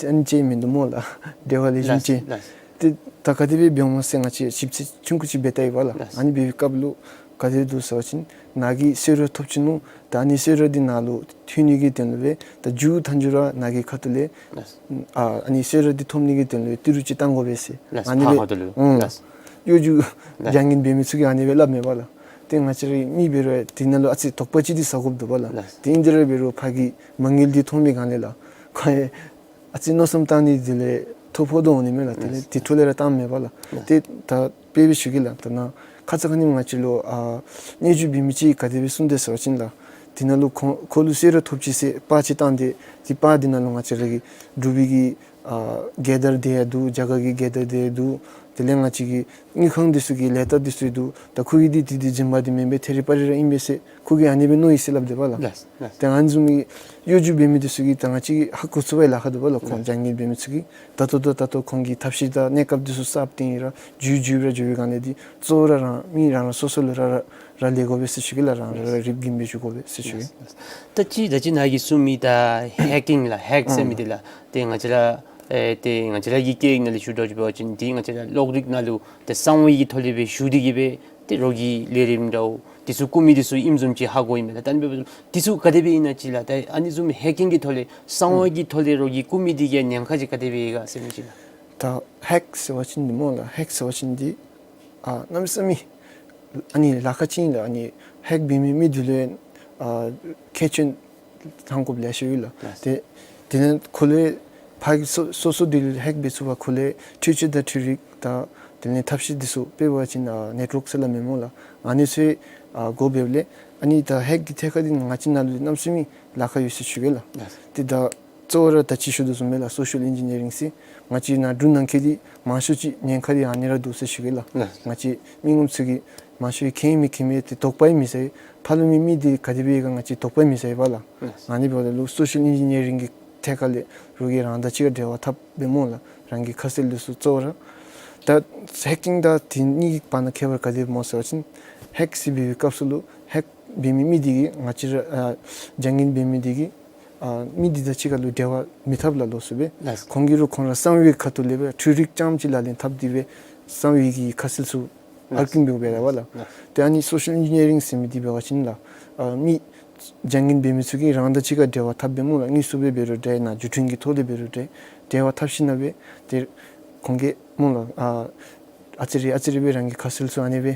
ཨ་ནི་ཅིག་མིན་འདུག་སྨོ་ལགས། འབྲེལ་བ་ལེགས་ཤོམ་ཅིག། ལགས་ལགས། ཏེ་ད་ག་དེ་སྦེ་འབདཝ་སྨོ་ཟེར་ང་བཅས་ཞིབ་འཚོལ་ཆུང་ཀུ་ཅིག་འབད་བལྟ་ཡི་པ་ལགས། ལགས། ཨ་ནི་འབད་བའི་སྐབས་ལུ་ག་དེ་འདུག་ཟེར་བ་ཅིན་ནཱ་གིས་གསོལ་རས་ཐོབ་ཅི་ནུག། ད་ཨ་ནི་གསོལ་རས་འདི་ནཱ་ལུ་ཐོན་ནི་གི་དོན་ལུ་སྦེ་ད་མཇུག་མཐའ་མཇུག་ར་ནཱ་གི་ཁ་ཐུག་ལས་ལགས། ཨ་ཨ་ནི་གསོལ་རས་འདི་ཐོབ་ནི་གི་དོན་ལུ་ཏི་རུ་ཅིག་བཏང་དགོ་པས་ཟེར། ལགས། ཨ་ནི་ཕར་སྦེ་ཁ་ཐུག་ལུ། ཨང་། ལགས། གཡོ་སྒྱུ་ལགས། བྱ་ངན་འབད་མི་ཚུ་གིས་ཨ་ནི་སྦེ་སླབ་མས་པ་ལགས། ཏེ་ང་བཅས་ར་མི་འབད་རུང་དེ་ནང་ལུ་ཨ་ཙི་དོགས་པ་ཅིག་འདི་ཟ་དགོཔ་འདུག་པ་ལགས། ལགས། ཏེ་ཨིན་དེ་ར་འབད་རུང་ཕར་གྱི་མ་དངུལ་འདི་མཐོང་བའི་སྒང་ལས་ལགས། ཁོ་ཡང་ཨ་ཙི་མནོ་བསམ་བཏང་ནི་དེ་ལས་ཐོ་ཕོག་དོ་འོང་ནི་མས་ལགས། དེ་ལས་ལགས། དེ་འཕྲོ་ལས་ར་བཏངམ་མས་པ་ལགས། ལགས། ཏེ་ད་དཔེ་སྦེ་ཞུ་གེ་ལགས། ད་ནཱ་ཁ་ཙ་ཁ་ཉིནམ་ང་བཅས་ལུ་ཨ་སྙན་ཞུ་འབད་མི་ཅིག་གིས་ག་དེ་སྦེ་གསུངས་དེས་ཟེར་བ་ཅིན་ལགས། དེ་ནང་ལུ་ཁོ་ཁོ་ལུ་གསོལ་རས་ཐོབ་ཅི་ཟེར་པར་ཅིག་བཏང་སྟེ་དེ་པར་དེ་ནང་ལུ་ང་བཅས་ར་གི་འབྲུག་པའི་གི་ཨ་རྒྱལ་དར་དེ་ཡང་འདུག། རྒྱ་གར་གྱི་རྒྱལ་དར་དེ་ཡང་འདུག། དེ་ལས་ང་བཅས་ཀྱི་དངུལ་ཁང་འདི་ཚུ་གི་ལས་རྟགས་འདི་ཚུ་ཡང་འདུག། ད་ཁོ་གིས་འདི་འདི་འདི་བྱིན་པ་འདི་མེན་པས། ཐད་རི་བ་རི་ར་ཨིན་པས་ཟེར་ཁོ་གིས་ཨ་ནི་སྦེ་མནོ་ཡི་ཟེར་སླབ་དེས་པ་ལགས། ལགས་ལགས། ཏེ་ཨ་ནི་བཟུམ་གྱི་གཡོ་སྒྱུ་འབད་མི་འདི་ཚུ་གིས་ད་ང་བཅས་ཀྱིས་ཧ་གོ་ཚུགས་པའི་ལཱ་ཁག་འདུག་པ་ལགས། ཁོང་ལགས། བྱ་ངན་འབད་མི་ཚུ་གིས་ད་ལྟོ་ད་ད་ལྟོ་ཁོང་གི་ཐབས་ཤེས་དང་གནས་སྐབས་འདི་ཚུ་གསརཔ་བཏོན་ཡི་ར་འགྱུར་འགྱུར་ར་འགྱུར་བའི་སྒང་ལས་འདི་གཙོ་བོ་ར་རང་མི་རང་རང་སོ་སོ་ལུ་ར་ར་ར་ལས་དགོ་པས་ཟེར་ཞུ་གེ་ལགས། རང་རང་ར་ར་རིགཔ་གིས་འབད་བཅུག་དགོ་པས་ཟེར་ཞུ་གེ། ད་ཅི་ད་ཅི་ནཱ་གིས་གསུངས་མི་ད་ཧེག་ཀིང་ལགས། ཧེག་ཟེར་མི་འདི་ལགས། ཏེ་ང་བཅས་ར་ཨེ་ཏེ་ང་བཅས་ར་གི་སྐད་ཡིག་ནང་ལས་ཞུ་དོ་ཅིག་འབད་བ་ཅིན་ཏེ་ང་བཅས་ར་གློག་རིག་ནང་ལུ་ཏེ་གསང་བའི་གི་ཐོག་ལས་སྦེ་ཞུ་སྟེ་གིས་སྦེ་ཏེ་རོགས་ཀྱི་ལས་རིམ་འདྲཝ་འདི་ཚུ་རྐུ་མི་འདི་ཚུ་ཨིནམ་བཟུམ་ཅིག་ཧ་གོ་ཡི་མས་ལགས། ད་ཨ་ནི་འབདཝ་ད་འདི་ཚུ་ག་དེ་སྦེ་ཨིན་ན་ཅིག་ལགས། ད་ཨ་ནི་བཟུམ་ཧེག་ཀིང་གི་ཐོག་ལས་གསང་བ་གི་ཐོག་ལས་རོགས་ཀྱིས་རྐུ་མི་འདི་གིས་ཉེན་ཁ་ཅིག་ག་དེ་སྦེ་ཡོད་ག་ཟེར་མི་ཅིག་ལགས། ད་ཧེག་ཟེར་བ་ཅིན་འདི་སྨོ་ལགས། ཧེག་ཟེར་བ་ཅིན་འདི་ཨ་གནམ་མེད་ས་མེད་ཨ་ནི་ལཱ་ཁག་ཅིག་ཨིན་ལགས། ཨ་ནི་ཧེག་འབད་མི་མི་འདི་ལུ་ཨ་ཁྱད་ཆོས་ཚང་དགོཔ་ལེ་ཤ་ཡོད་ལགས། ལགས། ཏེ་དེ་ལས་ཁོ་ལུ་ཕར་སོ་སོ་སོ་འདི་ལུ་ཧེག་འབད་ཚུགས་པར་ཁོ་ལུ་འཕྲུལ་ཆས་དང་འཕྲུལ་རིག་དང་དེ་ལས་ཐབས་ཤེས་འདི་ཚུ་དཔེ་འབད་བ་ཅིན་ཨ་ནེཊ་ཝོརཀ་ཟེར་སླབ་མས་སྨོ་ལགས། ཨ་ནི་ཚུ་ཨ་དགོཔ་འབདཝ་ལས་ཨ་ནི་ད་ཧེག་གི་ཐད་ཁར་འདི་ང་བཅས་ནང་ལུ་གནམ་མེད་ས་མེད་ལཱ་ཁག་ཡོད་ཟེར་ཞུ་གེ་ལགས། ལགས། ཏེ་ད་གཙོ་བོ་ར་ད་ཅི་ཞུ་དོ་བཟུམ་སྦེ་ལགས་སོ་ཤལ་ཨིན་ཇི་ནི་ཡ་རིང་ཟེར་ང་བཅས་ནཱ་འབྲུག་ནང་འཁོད་འདི་མང་ཤོས་ཅིག་ཉེན་ཁ་འདི་ཨ་ནི་ར་འདུག་ཟེར་ཞུ་གེ་ལགས། ལགས། ང་བཅས་མི་ངོམ་ཚུ་གིས་མང་ཤོས་མཁྱེན་མི་མཁྱེན་མི་ཏེ་དོགས་པ་ཡང་མི་ཟ། ཕར་ལུ་མི་མི་འདི་ག་དེ་སྦེ་ཡོད་ག་ང་བཅས་དོགས་པ་ཡང་མི་ཟ་བས་ལགས། ལགས། ཨ་ནི་འབདཝ་ད་ལུ་སོ་ཤལ་ཨིན་ཇི་ནི་ཡ་རིང་གི་ཐད་ཁར་ལས་རོགས་ཀྱིས་རང་དང་གཅིག་ཁར་འབྲེལ་བ་འཐབ་སྦེ་སྨོ་ལགས། རང་གི་ཁ་གསལ་འདི་ཚུ་གཙོ་བོ་ར། ད་ཧེག་ཀིང་དང་དེ་གཉིས་ཀྱི་བར་ན་ཁྱད་པར་ག་དེ་སྨོ་ཟེར་བ་ཅིན་ཧེག་ཟེར་འབད་བའི་སྐབས་སུ་ལུ་ཧེག་འབད་མི་མི་འདི་གིས་ང་བཅས་ར་ཨ་བྱ་ངན་འབད་མི་འདི་གིས་ཨ་མི་འདི་དང་གཅིག་ཁར་ལུ་འབྲེལ་བ་མི་འཐབ་ལགས་ལོགས་སུ་སྦེ། ལགས། ཁོང་གིས་ར་ཁོང་ར་གསང་བའི་ཁ་ཐུག་ལས་སྦེ་འཕྲུལ་རིག་རྐྱངམ་ཅིག་ལག་ལེན་འཐབ་སྟེ་སྦེ་གསང་བའི་གི་ཁ་གསལ་ཚུ་ལགས། ཨར་ཀིང་འབདཝ་སྦེ་ར་བ་ལགས། ལགས། ཏེ་ཨ་ནི་སོ་ཤལ་ཨིན་ཇི་ནི་ཡ་རིང་ཟེར་མི་འདི་འབད་བ་ཅིན་ལགས་ཨ་མི་བྱ་ངན་འབད་མི་ཚུ་གིས་རང་དང་གཅིག་ཁར་འབྲེལ་བ་འཐབ་སྦེ་སྨོ་ལགས། དངོས་སུ་སྦེ་འབད་རུང་འདྲ་ནཱ་བརྒྱུད་འཕྲིན་གྱི་ཐོག་ལས་འབད་རུང་འདྲ་འབྲེལ་བ་འཐབ་ཞིན་ན་སྦེ་ཏེ་ཁོང་གིས་སྨོ་ལགས་ཨ་ཨ་ཙི་རེ་ཨ་ཙི་རེ་སྦེ་རང་གི་ཁ་གསལ་ཚུ་ཨ་ནི་སྦེ་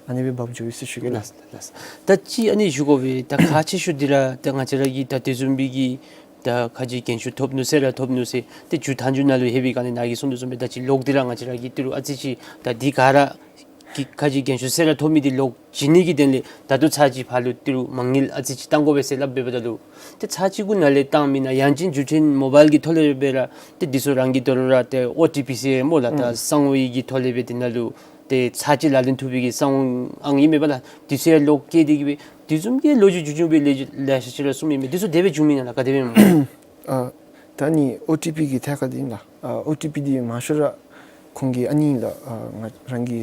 ཨ་ནི་སྦེ་འབག་འགྱོ་ཡི་ཟེར་ཞུ་གེ་ལགས། ལགས་ལགས། ད་ཅི་ཨ་ནི་ཞུ་དགོ་པས། ད་ཁག་ཆེ་ཤོས་འདི་ར་ད་ང་བཅས་ར་གི་ད་དེ་བཟུམ་སྦེ་གི་ ད་ཁ་ཅིག་རྒན་ཤོས་ཐོབ་ནུག་ཟེར་ར་ཐོབ་ནུག་ཟེར་ཏེ་མཇུག་མཐའ་མཇུག་ནང་ལུ་ལྷོད་པའི་སྒང་ལས་ནཱ་གིས་གསུངས་དོ་བཟུམ་སྦེ་ད་ཅི་ལོག་སྟེ་ར་ང་བཅས་ར་གིས་ཏི་རུ་ཨ་ཙི་ཅིག་ད་འདི་ག་ར་གི་ཁ་ཅིག་རྒན་ཤོས་ཟེར་ར་ཐོབ་མི་འདི་ལོག་བྱིན་ནི་གི་དོན་ལས་ད་ལྟོ་ཚར་ཅིག་ཕར་ལུ་ཏི་རུ་མ་དངུལ་ཨ་ཙི་ཅིག་བཏང་དགོ་པས་ཟེར་སླབ་འབདཝ་ད་ལུ་ཏེ་ཚར་ཅིག་གུ་ནཱ་ལས་བཏང་མེན་ན་ཡང་ཅིན་མཇུག་མཐའ་མོ་བཱའིལ་གྱི་ཐོག་ལས་འབད་ར་ཏེ་དེ་ཚུ་རང་གིས་ད་རུང་ར་ཏེ་ཨོ་ཊི་པི་ཟེར་སྨོ་ལགས། ད་ལགས། གསང་བའི་གི་ཐོག་ལས་འབད་དེ་ནང་ལུ་ཏེ་ཚར་ཅིག་ལག་ལེན་འཐབ་པའི་གི་གསང་བ་ཨང་ཨིན་མས་པ་ལགས། དེ་ཚུ་ཡང་ལོག་བཀལ་ཏེ་གི་སྦེ་དེ་བཟུམ་གྱི་ལོ་རྒྱུས་རྒྱུས་རྒྱུས་སྦེ་ལེ་ལེ་ཤ་ཅིག་ར་གསུངམ་ཨིན་མས། དེ་ཚུ་དེ་སྦེ་བྱུངམ་ཨིན་ན་ལགས། ག་དེ་སྦེ་ཨིན་མས། ཨ་ད་ནི་ཨོ་ཊི་པི་གི་ཐད་ཁར་འདི་ཨིན་ལགས། ཨ་ཨོ་ཊི་པི་འདི་མང་ཤོས་ར་ཁོང་གི་ཨ་ནི་ལགས། ཨ་ང་རང་གི་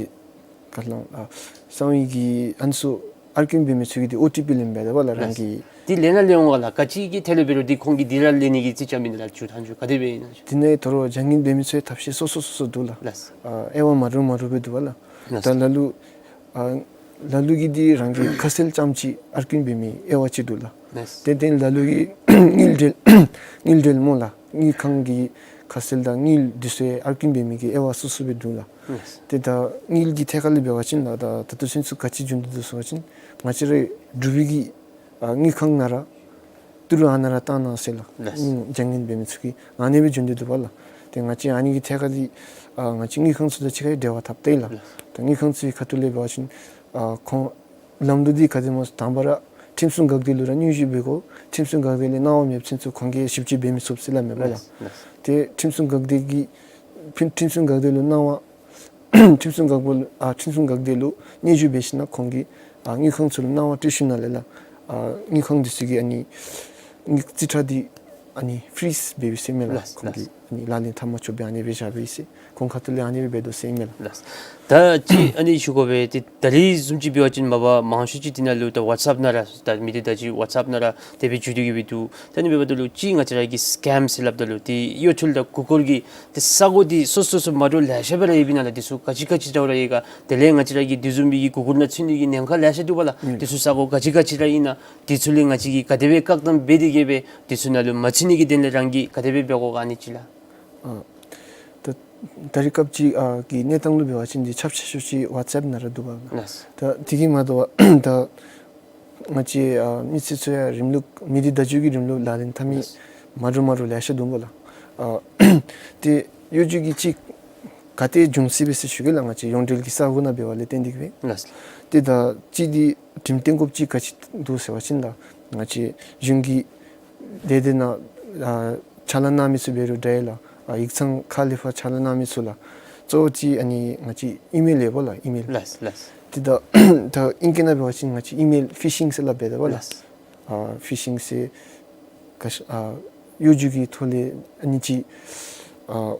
ཁ་ལུ་ཨ་གསང་བའི་གི་ཨན་སོ་ཨར་སྐྲུན་འབད་མི་ཚུ་གིས་འདི་ཨོ་ཊི་པི་ལེནམ་འབདཝ་ད་པ་ལགས། རང་གི་འདི་ལེན་ན་ལེན་འོང་ག་ལགས། ག་ཅི་གི་ཐད་ལས་འབད་རུང་འདི་ཁོང་གིས་འདི་ར་ལེན་ནི་གི་རྩིས་རྐྱབ་མི་ཨིན་ན་ལགས། མཇུག་མཐའ་མཇུག་ག་དེ་སྦེ་ཨིན་ན་ལགས། འདི་ནང་ད་རུང་བྱ་ངན་འབད་མི་ཚུ་ཡང་ཐབས་ཤེས་སོ་སོ་སོ་སོ་འདུག་ལགས། ལགས། ཨ་དབྱེ་བ་མ་འདྲཝ་མ་འདྲཝ་སྦེ་འདུག་པ་ལགས། ལགས། ད་ལ་ལུ་ཨ་ལ་ལུ་གིས་འདི་རང་གི་ཁ་གསལ་རྐྱངམ་ཅིག་ཨར་སྐྲུན་འབད་མི་དབྱེ་བ་ཅིག་འདུག་ལགས། ལགས། ཏེ་དེ་ལ་ལུ་གིས་དངུལ་འབྲེལ་དངུལ་འབྲེལ་སྨོ་ལགས། དངུལ་ཁང་གི་ཁ་གསལ་དང་དངུལ་འདི་ཚུ་ཡང་ཨར་སྐྲུན་འབད་མི་གི་དབྱེ་བ་སོ་སོ་སྦེ་འདུག་ལགས། ལགས། ཏེ་ད་དངུལ་གྱི་ཐད་ཁར་ལས་འབད་བ་ཅིན་ལགས། ད་ད་ལྟོ་ཚུན་ཚོད་ག་ཅི་བྱུང་སྟེ་འདུག་ཟེར་བ་ཅིན་ང་བཅས་ར་འབྲུག་པའི་གི་ཨ་དངུལ་ཁང་ནང་ར་ཏི་རུ་ཨ་ནཱ་ར་བཏང་གནང་ཟེར་ལགས། ལགས། ཨུམ་བྱ་ངན་འབད་མི་ཚུ་གིས་ཨ་ནི་སྦེ་བྱུང་སྟེ་འདུག་པ་ལགས། ཏེ་ང་བཅས་ཨ་ནི་གི་ཐད་ཁར་འདི་ཨ་ང་བཅས་དངུལ་ཁང་ཚུ་དང་གཅིག་ཁར་འབྲེལ་བ་འཐབ་སྟེ་ལགས། ལགས། ད་དངུལ་ཁང་ཚུ་གི་ཁ་ཐུག་ལས་འབད་བ་ཅིན་ཨ་ཁོང་ལམ་ལུགས་འདི་ག་དེ་སྨོ་ཟེར་དང་པ་ར་ཁྲིམས་སྲུང་འགག་སྡེ་ལུ་ར་སྙན་ཞུ་འབད་དགོ། ཁྲིམས་སྲུང་འགག་སྡེ་ལས་གནང་བ་མེདཔ་ཚུན་ཚོད་ཁོང་གིས་ཞིབ་དཔྱད་འབད་མི་ཚུགས་ཟེར་སླབ་མས་པ་ལགས། ལགས། ལགས། ཏེ་ཁྲིམས་སྲུང་འགག་སྡེ་གི་ཁྲིམས་སྲུང་འགག་སྡེ་ལུ་གནང་བ་ཁྲིམས་སྲུང་འགག་པ་ཨ་ཁྲིམས་སྲུང་འགག་སྡེ་ལུ་སྙན་ཞུ་འབད་ཞིན་ན་ཁོང་གིས་ཨ་དངུལ་ཁང་ཚུ་ལུ་གནང་བ་སྤྲོད་ཞིནམ་ལས་ལགས། ཨ་དངུལ་ཁང་འདི་ཚུ་གིས་ཨ་ནི་དངུལ་རྩིས་ཁྲ་འདི་ཨ་ནི་ཕི་རིཛ་འབད་བའི་ཟེར་མས་ལགས། ལགས། ཁོང་གིས་ལགས། ཨ་ནི་ལག་ལེན་འཐབ་མ་ཆོགཔ་སྦེ་ཨ་ནི་སྦེ་བཞག་པའི་ཟེར། ཁོང་ཁ་ཐུག་ལས་ཨ་ནི་སྦེ་འབད་དོ་ཟེར་མས་ལགས། ལགས། ད་ཅི་ཨ་ནི་ཞུ་དགོ་པས། ཏེ་ད་རིས་བཟུམ་ཅིག་འབད་བ་ཅིན་མ་པ་མང་ཤོས་ཅིག་འདི་ནང་ལུ་ད་ཝཊས་ཨེཔ་ནང་ར་ད་མི་སྡེ་བརྡ་བརྒྱུད་ཝཊས་ཨེཔ་ནང་ར་དེ་སྦེ་བརྒྱུད་དེ་གི་སྦེ་འདུག། ད་ཨ་ནི་འབདཝ་ད་ལུ་ཅིག་ང་བཅས་ར་གིས་སི་ཀེམ་ཟེར་སླབ་ད་ལུ་ཏེ་གཡོ་འཕྲུལ་དང་མགུ་སྐོར་གྱི་ཏེ་ས་གོ་འདི་སོ་སོ་སོ་མ་འདྲཝ་ལེ་ཤ་སྦེ་ར་ཡོདཔ་ཨིན་ན་ལགས། འདི་ཚུ་ག་ཅི་ག་ཅི་འདྲཝ་ར་ཡོད་ག། དེ་ལས་ང་བཅས་ར་གིས་དེ་བཟུམ་མའི་གི་མགུ་སྐོར་ནང་ཚུད་ནི་གི་ཉེན་ཁ་ལེ་ཤ་འདུག་པ་ལགས། ཨུམ། འདི་ཚུ་ས་གོ་ག་ཅི་ག་ཅི་ར་ཨིན་ན་འདི་ཚུ་ལས་ང་བཅས་ཀྱིས་ག་དེ་སྦེ་བཀག་སྡོམ་འབད་དེ་གི་སྦེ་འདི་ཚུ་ནང་ལུ་མ་ཚུད་ནི་གི་དོན་ལས་རང་གིས་ག་དེ་སྦེ་འབད་དགོ་ག་ཨ་ནི་ཅིག་ལགས། ཨ་ད་ད་རིས་སྐབས་ཅིག་ཨ་གི་གནས་སྟངས་ལུ་འབད་བ་ཅིན་འདི་ཁྱབ་ཆེ་ཤོས་ཅིག་ཝཊས་ཨེཔ་ནང་ར་འདུག་པ་ལགས། ལགས། ད་དེ་གིས་མ་དོ་བར་ད་ང་བཅས་ཨ་མི་སེར་ཚུ་ཡང་རིམ་ལུགས་མི་སྡེ་བརྡ་བརྒྱུད་ཀྱི་རིམ་ལུགས་ལག་ལེན་འཐབ་མི་ལགས། མ་འདྲཝ་མ་འདྲཝ་ལེ་ཤ་འདུག་པ་ལགས། ཨ་ཏེ་གཡོ་ཇུས་ཀྱི་ཅིག་ག་ཏེ་བྱུང་སྲིད་པས་ཟེར་ཞུ་གེ་ལགས། ང་བཅས་ཡོངས་འབྲེལ་གྱི་ས་གོ་ནང་འབདཝ་ལས་བརྟེན་ཏེ་གི་སྦེ། ལགས། ཏེ་ད་ཅིག་འདི་འགྲེམས་སྟོན་དགོཔ་ཅིག་ག་ཅི་འདུག་ཟེར་བ་ཅིན་ད་ང་བཅས་གཞུང་གི་སྡེ་སྡེ་ནང་ཨ་ཕྱག་ལཱ་གནང་མི་ཚུ་འབད་རུང་འདྲ་ཡི་ལགས། ཨ་ཡིག་ཚང་ཁག་ལས་ཕར་ཕྱག་ལཱ་གནང་མི་ཚུ་ལགས། གཙོ་བོ་ཅིག་ཨ་ནི་ང་བཅས་ཨི་མེལ་ཡོདཔ་ལགས། ཨི་མེལ། ལགས་ལགས། ཏེ་ད་ད་ཨིང་སྐད་ནང་འབད་བ་ཅིན་ང་བཅས་ཨི་མེལ་ཕི་ཤིང་ཟེར་སླབ་འབདཝ་ད་པ་ལགས། ལགས། ཨ་ཕི་ཤིང་ཟེར་ག་ཤ་ཨ་གཡོ་ཇུས་ཀྱི་ཐོག་ལས་ཨ་ནི་ཅིག་ཨ་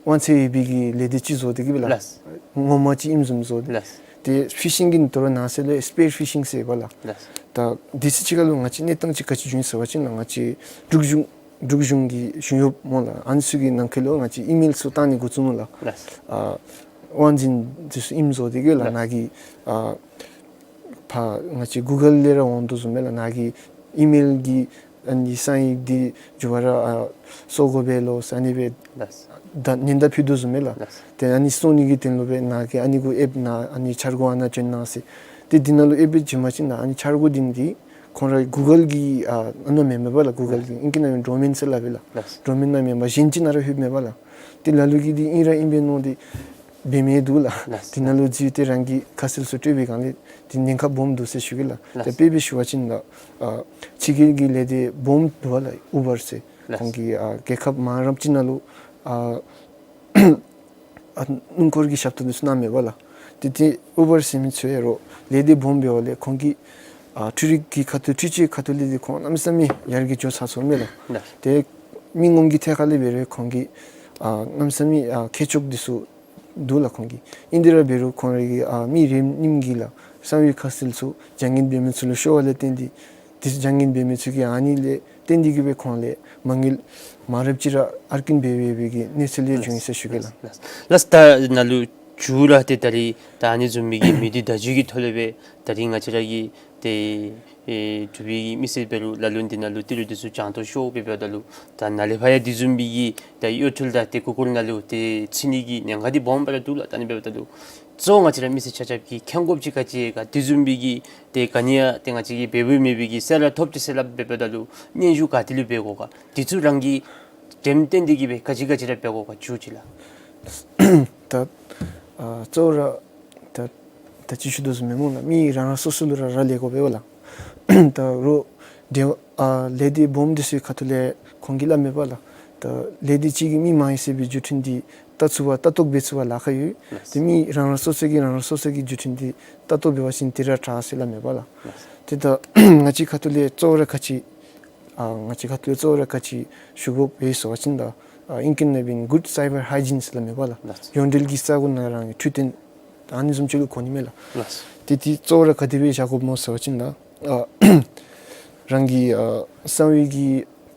དབང་ཚད་ཡོད་པའི་གི་ལས་སྡེ་ཅིག་བཟོ་སྟེ་གི་སྦེ་ལགས། ལགས། ངོ་མ་ཅིག་ཨིནམ་བཟུམ་བཟོ་སྟེ། ལགས། ཏེ་ཕི་ཤིང་གི་ནང་དོ་རུང་ནང་གསེས་ལུ་སི་པེར་ཕི་ཤིང་ཟེར་བ་ལགས། ལགས། ད་དུས་ཚོད་ཅིག་ཁར་ལུ་ང་བཅས་གནས་སྟངས་ཅིག་ག་ཅི་བྱུང་ཡི་ཟེར་བ་ཅིན་ལགས། ང་བཅས་འབྲུག་གཞུང་འབྲུག་གཞུང་གི་གཞུང་གཡོགཔ་སྨོ་ལགས། ཨ་ནི་ཚུ་གི་ནང་འཁོད་ལུ་ང་བཅས་ཨི་མེལ་ཚུ་བཏང་ནི་འགོ་བཙུགས་ནུག་ལགས། ལགས། ཨ་དབང་འཛིན་འདི་ཚུ་ཨིནམ་བཟོ་སྟེ་གི་ལགས། ལགས། ནཱ་གི་ཨ་ཕར་ང་བཅས་གུ་གལ་ལས་ར་འོང་དོ་བཟུམ་སྦེ་ལགས། ནཱ་གི་ཨི་མེལ་གྱི་ཨ་ནི་གསང་ཡིག་འདི་འགྱུར་བ་ར་ཨ་བཟོ་དགོ་པས་ལོ་ཟེར་ཨ་ནི་སྦེ། ལགས། ད་ཉེན་བརྡ་ཕུལ་དོ་བཟུམ་སྦེ་ལགས། ལགས། ཏེ་ཨ་ནི་བཟོ་ནི་གི་དོན་ལུ་སྦེ་ནཱ་གི་ཨ་ནི་གུ་ཨེཔ་ནང་ཨ་ནི་འཆར་སྒོ་ཨ་ནཱ་བྱོན་གནང་ཟེར། ཏེ་འདི་ནང་ལུ་ཨེཔ་སྦེ་བྱིན་པ་ཅིན་ཨ་ནི་འཆར་སྒོ་འདི་ནི་འདི་ཁོང་ར་གུ་གལ་གྱི་ཨ་ཨ་ནཱ་མེན་མས་པ་ལགས། གུ་གལ་གྱི་ཨིང་སྐད་ནང་ཡང་ཌོ་མེན་ཟེར་སླབ་པས་ལགས། ལགས། ཌོ་མེན་ནང་མེན་པར་གཞན་ཅིག་ནང་ར་ལྷོདཔ་མས་པ་ལགས། ཏེ་ལ་ལུ་གིས་འདི་ཨིན་ར་ཨིན་པས་མནོ་སྟེ་འབད་མི་འདུག་ལགས། ལགས། འདི་ནང་ལུ་འཛུལ་ཏེ་རང་གི་ཁ་གསལ་ཚུ་སྤྲོད་པའི་སྒང་ལས་འདི་ཉེན་ཁ་སྦོམ་འདུག་ཟེར་ཞུ་གེ་ལགས། ལགས། ཏེ་དཔེ་སྦེ་ཞུ་བ་ཅིན་ལགས་ཨ་ཕྱི་རྒྱལ་གྱི་ལས་སྡེ་སྦོམ་འདུག་པ་ལགས། ཨུ་བར་ཟེར། ལགས། ཁོང་གིས་ཨ་རྒྱལ་ཁབ་མང་རབས་ཅིག་ནང་ལུ་ཨ་ཨ་སྣུམ་འཁོར་གྱི་ཞབས་ཏོག་འདི་ཚུ་གནངམ་མས་པ་ལགས། ཏེ་ཏེ་ཨུ་བར་ཟེར་མི་ཚུ་ཡང་རོགས་ལས་སྡེ་སྦོམ་འབདཝ་ལས་ཁོང་གིས་ཨ་འཕྲུལ་རིག་གི་ཁ་ཐུག་འཕྲུལ་ཆས་ཁ་ཐུག་ལས་འདི་ཁོང་གནམ་མེད་ས་མེད་ཡར་རྒྱས་འགྱོ་ཚར་སོངམ་མས་ལགས། ལགས། ཏེ་མི་ངོམ་གྱི་ཐད་ཁར་ལས་འབད་རུང་ཁོང་གིས་ཨ་གནམ་མེད་ས་མེད་ཨ་མཁས་མཆོག་འདི་ཚུ་འདུག་ལགས་ཁོང་གིས། ཨིན་དེ་ར་འབད་རུང་ཁོང་རའི་གི་ཨ་མི་རེ་གཉིས་ཀྱིས་ལགས་གསང་བའི་ཁ་གསལ་ཚུ་བྱ་ངན་འབད་མི་ཚུ་ལུ་ཤོར་བ་ལས་བརྟེན་ཏེ་འདི་བྱ་ངན་འབད་མི་ཚུ་གིས་ཨ་ནི་ལས་བརྟེན་ཏེ་གི་སྦེ་ཁོང་ལས་མ་དངུལ་མང་རབས་ཅིག་ར་ཨར་ཀིན་འབད་འབད་འབད་གི་གནས་ཚུལ་ལས་བྱུང་ཡི་ཟེར་ཞུ་གེ་ལགས། ལགས། ལགས། ད་ནཱ་ལུ་མཇུག་ར་ཏེ་ད་རིས་ད་ཨ་ནི་བཟུམ་མའི་གི་མི་སྡེ་བརྡ་བརྒྱུད་ཀྱི་ཐོག་ལས་སྦེ་ད་རིས་ང་བཅས་ར་གི་ཏེ་ཨེ་འབྲུག་པའི་མི་སེར་འབད་རུང་ལ་ལུ་འདི་ནང་ལུ་ཏི་རུ་འདི་ཚུ་གྱང་ཐོག་ཤོར་སྦེ་འབདཝ་ད་ལུ་ད་ནཱ་ལས་ཕར་ཡང་དེ་བཟུམ་མའི་གི་ད་གཡོ་འཕྲུལ་དང་ཏེ་མགུ་སྐོར་ནང་ལུ་ཏེ་ཚུད་ནི་གི་ཉེན་ཁ་འདི་སྦོམ་སྦེ་ར་འདུག་ལགས། ད་ཨ་ནི་འབདཝ་ད་ལུ་ གཙོ་བོ་ང་བཅས་ར་མི་སེར་ཆ་ཁྱབ་ཀྱིས་མཁྱེན་དགོཔ་ཅིག་ག་ཅི་ཡོད་ག། དེ་བཟུམ་མའི་གི་ཏེ་ག་ནི་ཡང་ཏེ་ང་བཅས་ཀྱིས་འབད་འབདཝ་མེད་པའི་གི་གསལ་བསྒྲགས་ཐོབ་ཅི་ཟེར་སླབ་འབདཝ་ད་ལུ་སྙན་ཞུ་ག་ཏེ་ལུ་འབད་དགོ་ག། དེ་ཚུ་རང་གིས་འགྲེམས་སྟོན་འདི་གིས་སྦེ་ག་ཅི་ག་ཅི་ར་འབད་དགོ་ག་ཞུ་ཅི་ལགས། ད་ཨ་གཙོ་བོ་ར་ད་ད་ཅི་ཞུ་དོ་བཟུམ་སྦེ་སྨོ་ལགས། མི་རང་རང་སོ་སོ་ལུ་ར་རག་ལས་དགོ་པས་ལགས། ད་རོགས་འབྲེལ་ཨ་ལས་སྡེ་སྦོམ་འདི་ཚུ་གི་ཁ་ཐུག་ལས་ཁོང་གིས་སླབ་མས་པ་ལགས། ད་ལས་སྡེ་གཅིག་གིས་མི་མང་ཡོད་ཟེར་བའི་བརྒྱུད་འཕྲིན་འདི་བལྟ་ཚུགས་པར་ལྟ་རྟོག་འབད་ཚུགས་པར་ལཱ་ཁག་ཡོད། ཏེ་མི་རང་རང་སོ་སོ་གིས་རང་རང་སོ་སོ་གི་བརྒྱུད་འཕྲིན་འདི་ལྟ་རྟོག་འབད་བ་ཅིན་དེ་ར་དྲག་ཟེར་སླབ་མས་པ་ལགས། ཏེ་ད་ང་བཅས་ཁ་ཐུག་ལས་གཙོ་བོ་ར་ག་ཅི་ཨ་ང་བཅས་ཁ་ཐུག་ལས་གཙོ་བོ་ར་ག་ཅི་ཞུ་དགོཔ་ཡོད་ཟེར་བ་ཅིན་ད་ཨ་ཨིང་སྐད་ནང་འབད་བ་ཅིན་good cyber hygiene ཟེར་སླབ་མས་པ་ལགས། ཡོངས་འབྲེལ་གྱི་ས་གོ་ནང་རང་གི་འཕྲུལ་བསྟེན་ཨ་ནི་བཟུམ་ཅིག་ལུ་གོ་ནི་མས་ལགས། ཏེ་དེ་གཙོ་བོ་ར་ག་དེ་སྦེ་བཞག་དགོཔ་སྨོ་ཟེར་བ་ཅིན་ད་ཨ་རང་གི་ཨ་གསང་བའི་གི་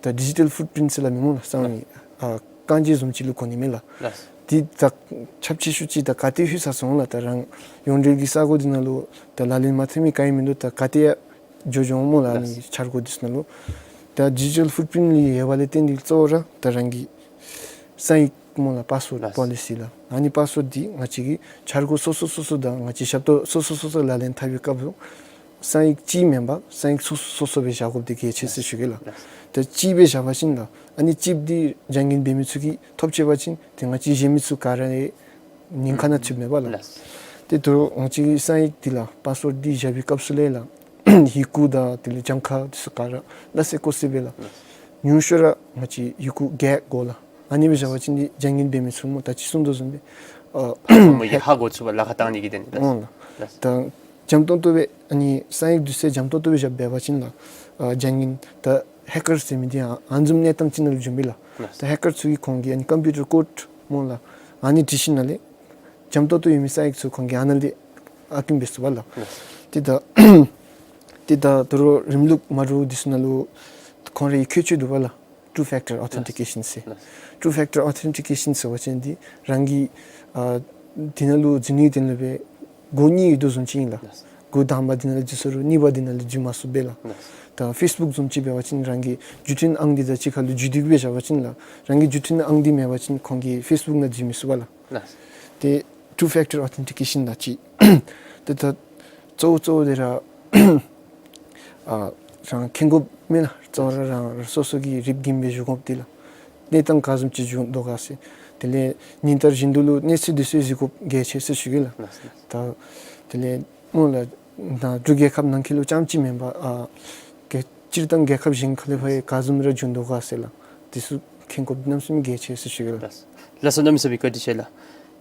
ད་digital footprint ཟེར་སླབ་མས་སྨོ་ལགས། གསང་བའི་ཨ་རྐང་རྗེས་བཟུམ་ཅིག་ལུ་གོ་ནི་མས་ལགས། དེ་ད་ཁྱབ་ཆེ་ཤོས་ཅིག་ད་ག་ཏེ་ལྷོད་ཚར་སོང་ལགས། ད་རང་ཡོངས་འབྲེལ་གྱི་ས་གོ་འདི་ནང་ལུ་ད་ལག་ལེན་མ་འཐབ་མི་ག་ཡང་མིན་འདུག། ད་ག་ཏེ་ཡང་འགྱོ་འགྱོཝ་སྨོ་ལགས། ཨ་ནི་འཆར་སྒོ་འདི་ཚུ་ནང་ལུ་ད་digital footprint ལུ་ཡོདཔ་ལས་བརྟེན་ཏེ་གཙོ་བོ་ར་ད་རང་གི་གསང་ཡིག་སྨོ་ལགས། password policy ལགས། ཨ་ནི་password འདི་ང་བཅས་ཀྱིས་འཆར་སྒོ་སོ་སོ་སོ་སོ་དང་ང་བཅས་ཞབས་ཏོག་སོ་སོ་སོ་སོ་ལག་ལེན་འཐབ་པའི་སྐབས་སུ་གསང་ཡིག་གཅིག་མེན་པར་གསང་ཡིག་སོ་སོ་སོ་སོ་སྦེ་བཞག་དགོཔ་འདི་གལ་ཆེ་ཟེར་ཞུ་གེ་ལགས། ད་གཅིག་སྦེ་བཞག་པ་ཅིན་ལགས་ཨ་ནི་གཅིག་འདི་བྱ་ངན་འབད་མི་ཚུ་གིས་ཐོབ་ཆི་པ་ཅིན་ཏེ་ང་བཅས་གཞན་མི་ཚུ་ག་ར་ཡང་ཉེན་ཁ་ནང་ཚུདཔ་མས་པ་ལགས། ཏེ་ད་རུང་ང་བཅས་ཀྱི་གསང་ཡིག་འདི་ལགས་password འདི་བཞག་པའི་སྐབས་སུ་ལས་ལགས་ཡི་གུ་དང་དེ་ལས་གྱངས་ཁ་འདི་ཚུ་ག་ར་སླ་བསྲེ་བཀོད་སྲོལ་འབད་ལགས། ཉུང་ཤོས་ར་ང་བཅས་ཡི་གུ་བརྒྱད་དགོ་ལགས། ཨ་ནི་སྦེ་བཞག་པ་ཅིན་འདི་བྱ་ངན་འབད་མི་ཚུ་སྨོ་ད་ཅི་གསུངས་དོ་བཟུམ་སྦེ་ཨ་མོ་ཡི་ཧ་གོ་ཚུགས་པར་ལཱ་ཁག་བཏང་ནི་གི་དོན་ལས། འོང་ལགས། ད་འཇམ་ཏོང་ཏོ་སྦེ་ཨ་ནི་གསང་ཡིག་འདི་ཚུ་འཇམ་ཏོང་ཏོ་སྦེ་བཞག་འབད་བ་ཅིན་ལགས་ཨ་བྱ་ངན་ད་hacker ཟེར་མི་འདི་ཡང་ཨ་ནི་བཟུམ་གནས་སྟངས་ཅིག་ནང་ལུ་འབྱུང་པས་ལགས། ད་hacker ཚུ་གིས་ཁོང་གི་ཨ་ནི་computer code སྨོ་ལགས་ཨ་ནི་འབྲི་ཞིནམ་ལས་འཇམ་ཏོང་ཏོ་ཡོད་མི་གསང་ཡིག་ཚུ་ཁོང་གིས་ཨ་ནཱ་ལས་ཨ་བཀོལ་འབད་ཚུགས་པས་ལགས། ཏེ་ད་ཏེ་ད་ད་རུང་རིམ་ལུགས་མ་འདྲཝ་འདི་ཚུ་ནང་ལུ་ཁོང་རའི་ཁྱད་ཆོས་འདུག་པས་ལགས། Two factor authentication ཟེར། Two factor authentication ཟེར་བ་ཅིན་འདི་རང་གི་ཨ་འདི་ནང་ལུ་འཛུལ་ནི་དོན་ལུ་སྦེ་སྒོ་གཉིས་ཡོད་དོ་བཟུམ་ཅིག་ཨིན་ལགས། སྒོ་དང་པ་འདི་ནང་ལུ་འཛུལ་སོང་རུང་གཉིས་པ་འདི་ནང་ལུ་འཛུལ་མ་ཚུགསཔ་སྦེ་ལགས། ད་ཕེསི་བུཀ་བཟུམ་ཅིག་འབད་བ་ཅིན་རང་གི་བརྒྱུད་འཕྲིན་ཨང་འདི་དང་གཅིག་ཁར་ལུ་འཛུལ་ཏེ་གི་སྦེ་བཞག་པ་ཅིན་ལགས་རང་གི་བརྒྱུད་འཕྲིན་ཨང་འདི་མེད་པ་ཅིན་ཁོང་གིས་ཕེསི་བུཀ་ནང་འཛུལ་མི་ཚུགས་པས་ལགས། ཏེ་two factor authentication ད་ཅི་ཏེ་ད་གཙོ་བོ་གཙོ་བོ་འདི་ར་ཨ་རང་མཁྱེན་དགོཔ་མེན་ན། གཙོ་བོ་ར་རང་རང་སོ་སོ་གིས་རིག་གིན་སྦེ་བཞུགས་དགོཔ་འདི་ལགས། གནས་སྟངས་ག་བཟུམ་ཅིག་བྱུང་དོ་ག་ཟེར། དེ་ལས་ཉིན་ལྟར་བཞིན་དུ་ལུ་གནས་ཚུལ་འདི་ཚུ་གཟིགས་དགོཔ་གལ་ཆེ་ཟེར་ཞུ་གེ་ལགས། ད་དེ་ལས་སྨོ་ལགས་ད་འབྲུག་རྒྱལ་ཁབ་ནང་འཁོད་ལུ་རྐྱངམ་ཅིག་མེན་པར་ཨ་ག་སྤྱིར་བཏང་རྒྱལ་ཁབ་གཞན་ཁ་ལས་ཕར་ཡང་ག་བཟུམ་ར་བྱུང་དོ་ག་ཟེར་ལགས། འདི་ཚུ་མཁྱེན་དགོཔ་གནམ་མེད་ས་མེད་གལ་ཆེ་ཟེར་ཞུ་གེ་ལགས། ལགས་སོ། གནམ་མེད་ས་མེད་བཀའ་དྲིན་ཆེ་ལགས།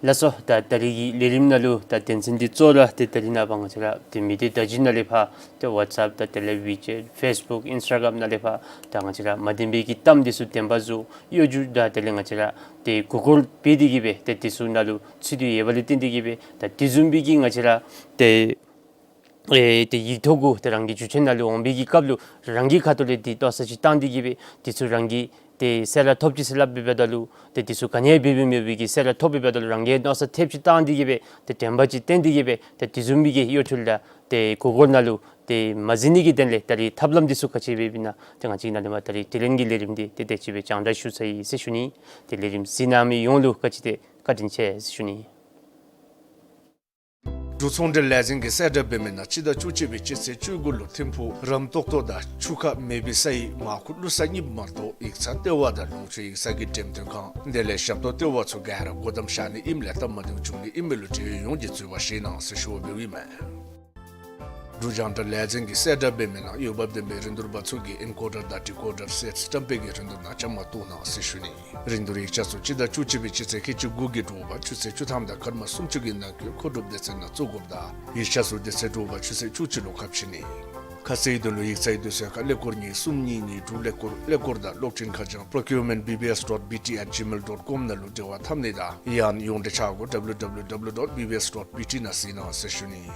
ལགས་སོ། ད་ད་རིས་ཀྱི་ལས་རིམ་ནང་ལུ་ད་དོན་ཚན་འདི་གཙོ་བོ་ར་ཏེ་ད་རིས་ནངས་པ་ང་བཅས་ར་ཏེ་མི་སྡེ་བརྡ་བརྒྱུད་ནང་ལས་ཕར་ཏེ་ཝཊས་ཨེཔ་དང་དེ་ལས་ཝི་ཅེཊ་ཕེསི་བུཀ་ཨིནསི་ཊ་གརམ་ནང་ལས་ཕར་ད་ང་བཅས་ར་མ་བདེན་པའི་གི་གཏམ་འདི་ཚུ་བདེན་པ་བཟོ་གཡོ་སྒྱུ་དང་དེ་ལས་ང་བཅས་ར་ཏེ་མགུ་སྐོར་འབད་དེ་གི་སྦེ་ཏེ་འདི་ཚུ་ནང་ལུ་ཚུད་དེ་ཡོདཔ་ལས་བརྟེན་ཏེ་གི་སྦེ་ད་དེ་བཟུམ་སྦེ་གི་ང་བཅས་ར་ཏེ་ཨེ་ཏེ་ཡིག་ཐོག་གུ་ཏེ་རང་གི་བརྒྱུད་འཕྲིན་ནང་ལུ་འོང་བའི་གི་སྐབས་ལུ་རང་གི་ཁ་ཐུག་ལས་འདི་མནོ་བསམ་ཅིག་བཏང་སྟེ་གི་སྦེ་འདི་ཚུ་རང་གིས་ཏེ་གསལ་བསྒྲགས་ཐོབ་ཅི་ཟེར་སླབ་འབདཝ་ད་ལུ་ཏེ་འདི་ཚུ་ག་ནི་ཡང་འབད་འབདཝ་མེད་པའི་གི་གསལ་བསྒྲགས་ཐོབ་འབདཝ་ད་ལུ་རང་གིས་མནོ་བསམ་ཐེབས་ཅིག་བཏང་སྟེ་གི་སྦེ་ཏེ་དྲན་པ་ཅིག་བསྟེན་ཏེ་གི་སྦེ་ཏེ་དེ་བཟུམ་སྦེ་གི་གཡོ་སྒྱུ་དང་ཏེ་མགུ་སྐོར་ནང་ལུ་ཏེ་མ་འཛུལ་ནི་གི་དོན་ལས་ད་རིས་ཐབས་ལམ་འདི་ཚུ་ག་ཅི་འབད་འབདཝ་ཨིན་ན་ཏེ་ང་བཅས་ནཱ་ལས་མར་ད་རིས་དེ་ལས་ཀྱི་ལས་རིམ་འདི་ཏེ་དེ་ཅིག་སྦེ་རྒྱང་བསྒྲགས་ཞུ་ཚར་ཡི་ཟེར་ཞུ་ནི། ཏེ་ལས་རིམ་གཟིགས་གནང་མི་ཡོངས་ལུ་ག་ཅི་ཏེ་བཀའ་དྲིན་ཆེ་ཟེར་ཞུ་ནི། འབྲུག་ཚོང་འབྲེལ་ལས་འཛིན་གྱིས་གསལ་བསྒྲགས་འབད་མི་ནང་སྤྱི་ཟླ་བཅུ་གཅིག་པའི་སྤྱི་ཚེས་བཅུ་དགུ་ལུ་ཐིམ་ཕུག་རམ་ཏོག་ཏོ་དང་ཆུ་ཁ་མེ་བི་སའི་མར་ཁུ་བླུག་ས་གཉིས་མ་གཏོགས་ཡིག་ཚང་ལྟེ་བ་དང་ལོངས་སྤྱོད་ཡིག་ཚང་གི་འགྲེམས་སྟོན་ཁང་དེ་ལས་ཞབས་ཏོག་ལྟེ་བ་ཚུ་ག་ར་སྒོ་བསྡམས་བཞག་ནི་ཨིནམ་ལས་སྟབས་མ་བདེཝ་འབྱུང་ནི་ཨིན་མས་ལུ་འབྲེལ་ཡོད་ཡོངས་ཀྱིས་འཚོལ་བར་བྱོན་གནང་ཟེར་ཞུ་བ་འབདཝ་ཨིན་མས། འབྲུག་རྒྱང་བསྒྲགས་ལས་འཛིན་གྱིས་གསལ་བསྒྲགས་འབད་མི་ནང་འོས་འབབ་ལྡན་པའི་རིན་བསྡུར་པ་ཚུ་གིས་ཨེན་ཀོ་ཌར་དང་ཌི་ཀོ་ཌར་སེཊསི་བཀྲམ་སྤེལ་གྱི་རིན་བསྡུར་ནང་བཅའ་མར་གཏོགས་གནང་ཟེར་ཞུ་ནི། རིན་བསྡུར་ཡིག་ཆ་ཚུ་སྤྱི་ཟླ་བཅུ་གཅིག་པའི་སྤྱི་ཚེས་ཁལ་གཅིག་དགུ་གི་དྲོ་པ་ཆུ་ཚོད་བཅུ་ཐམ་དང་སྐར་མ་སུམ་ཅུ་གི་ནང་འཁོད་མཁོ་སྒྲུབ་སྡེ་ཚན་ནང་བཙུགས་དགོཔ་དང་ཡིག་ཆ་ཚུ་དེ་ཚེ་དྲོ་པ་ཆུ་ཚོད་བཅུ་གཅིག་ལུ་ཁ་ཕྱེ་ནི། ཁ་གསལ་དོན་ལུ་ཡིག་ཚང་དུས་ཚོད་ཁར་ཀླད་ཀོར་གཉིས་གསུམ་གཉིས་གཉིས་དྲུག་ཀླད་ཀོར་ཀླད་ཀོར་དང་གློག་འཕྲིན་ཁ་བྱང་procurement B B S dot B T at gmail dot com ནང་ལུ་འབྲེལ་བ་འཐབ་ནི་དང་ཡང་ཡོངས་འབྲེལ་ཆ་སྒོ་W W W dot B B S dot B T ནང་གཟིགས་གནང་ཟེར་ཞུ་ནི།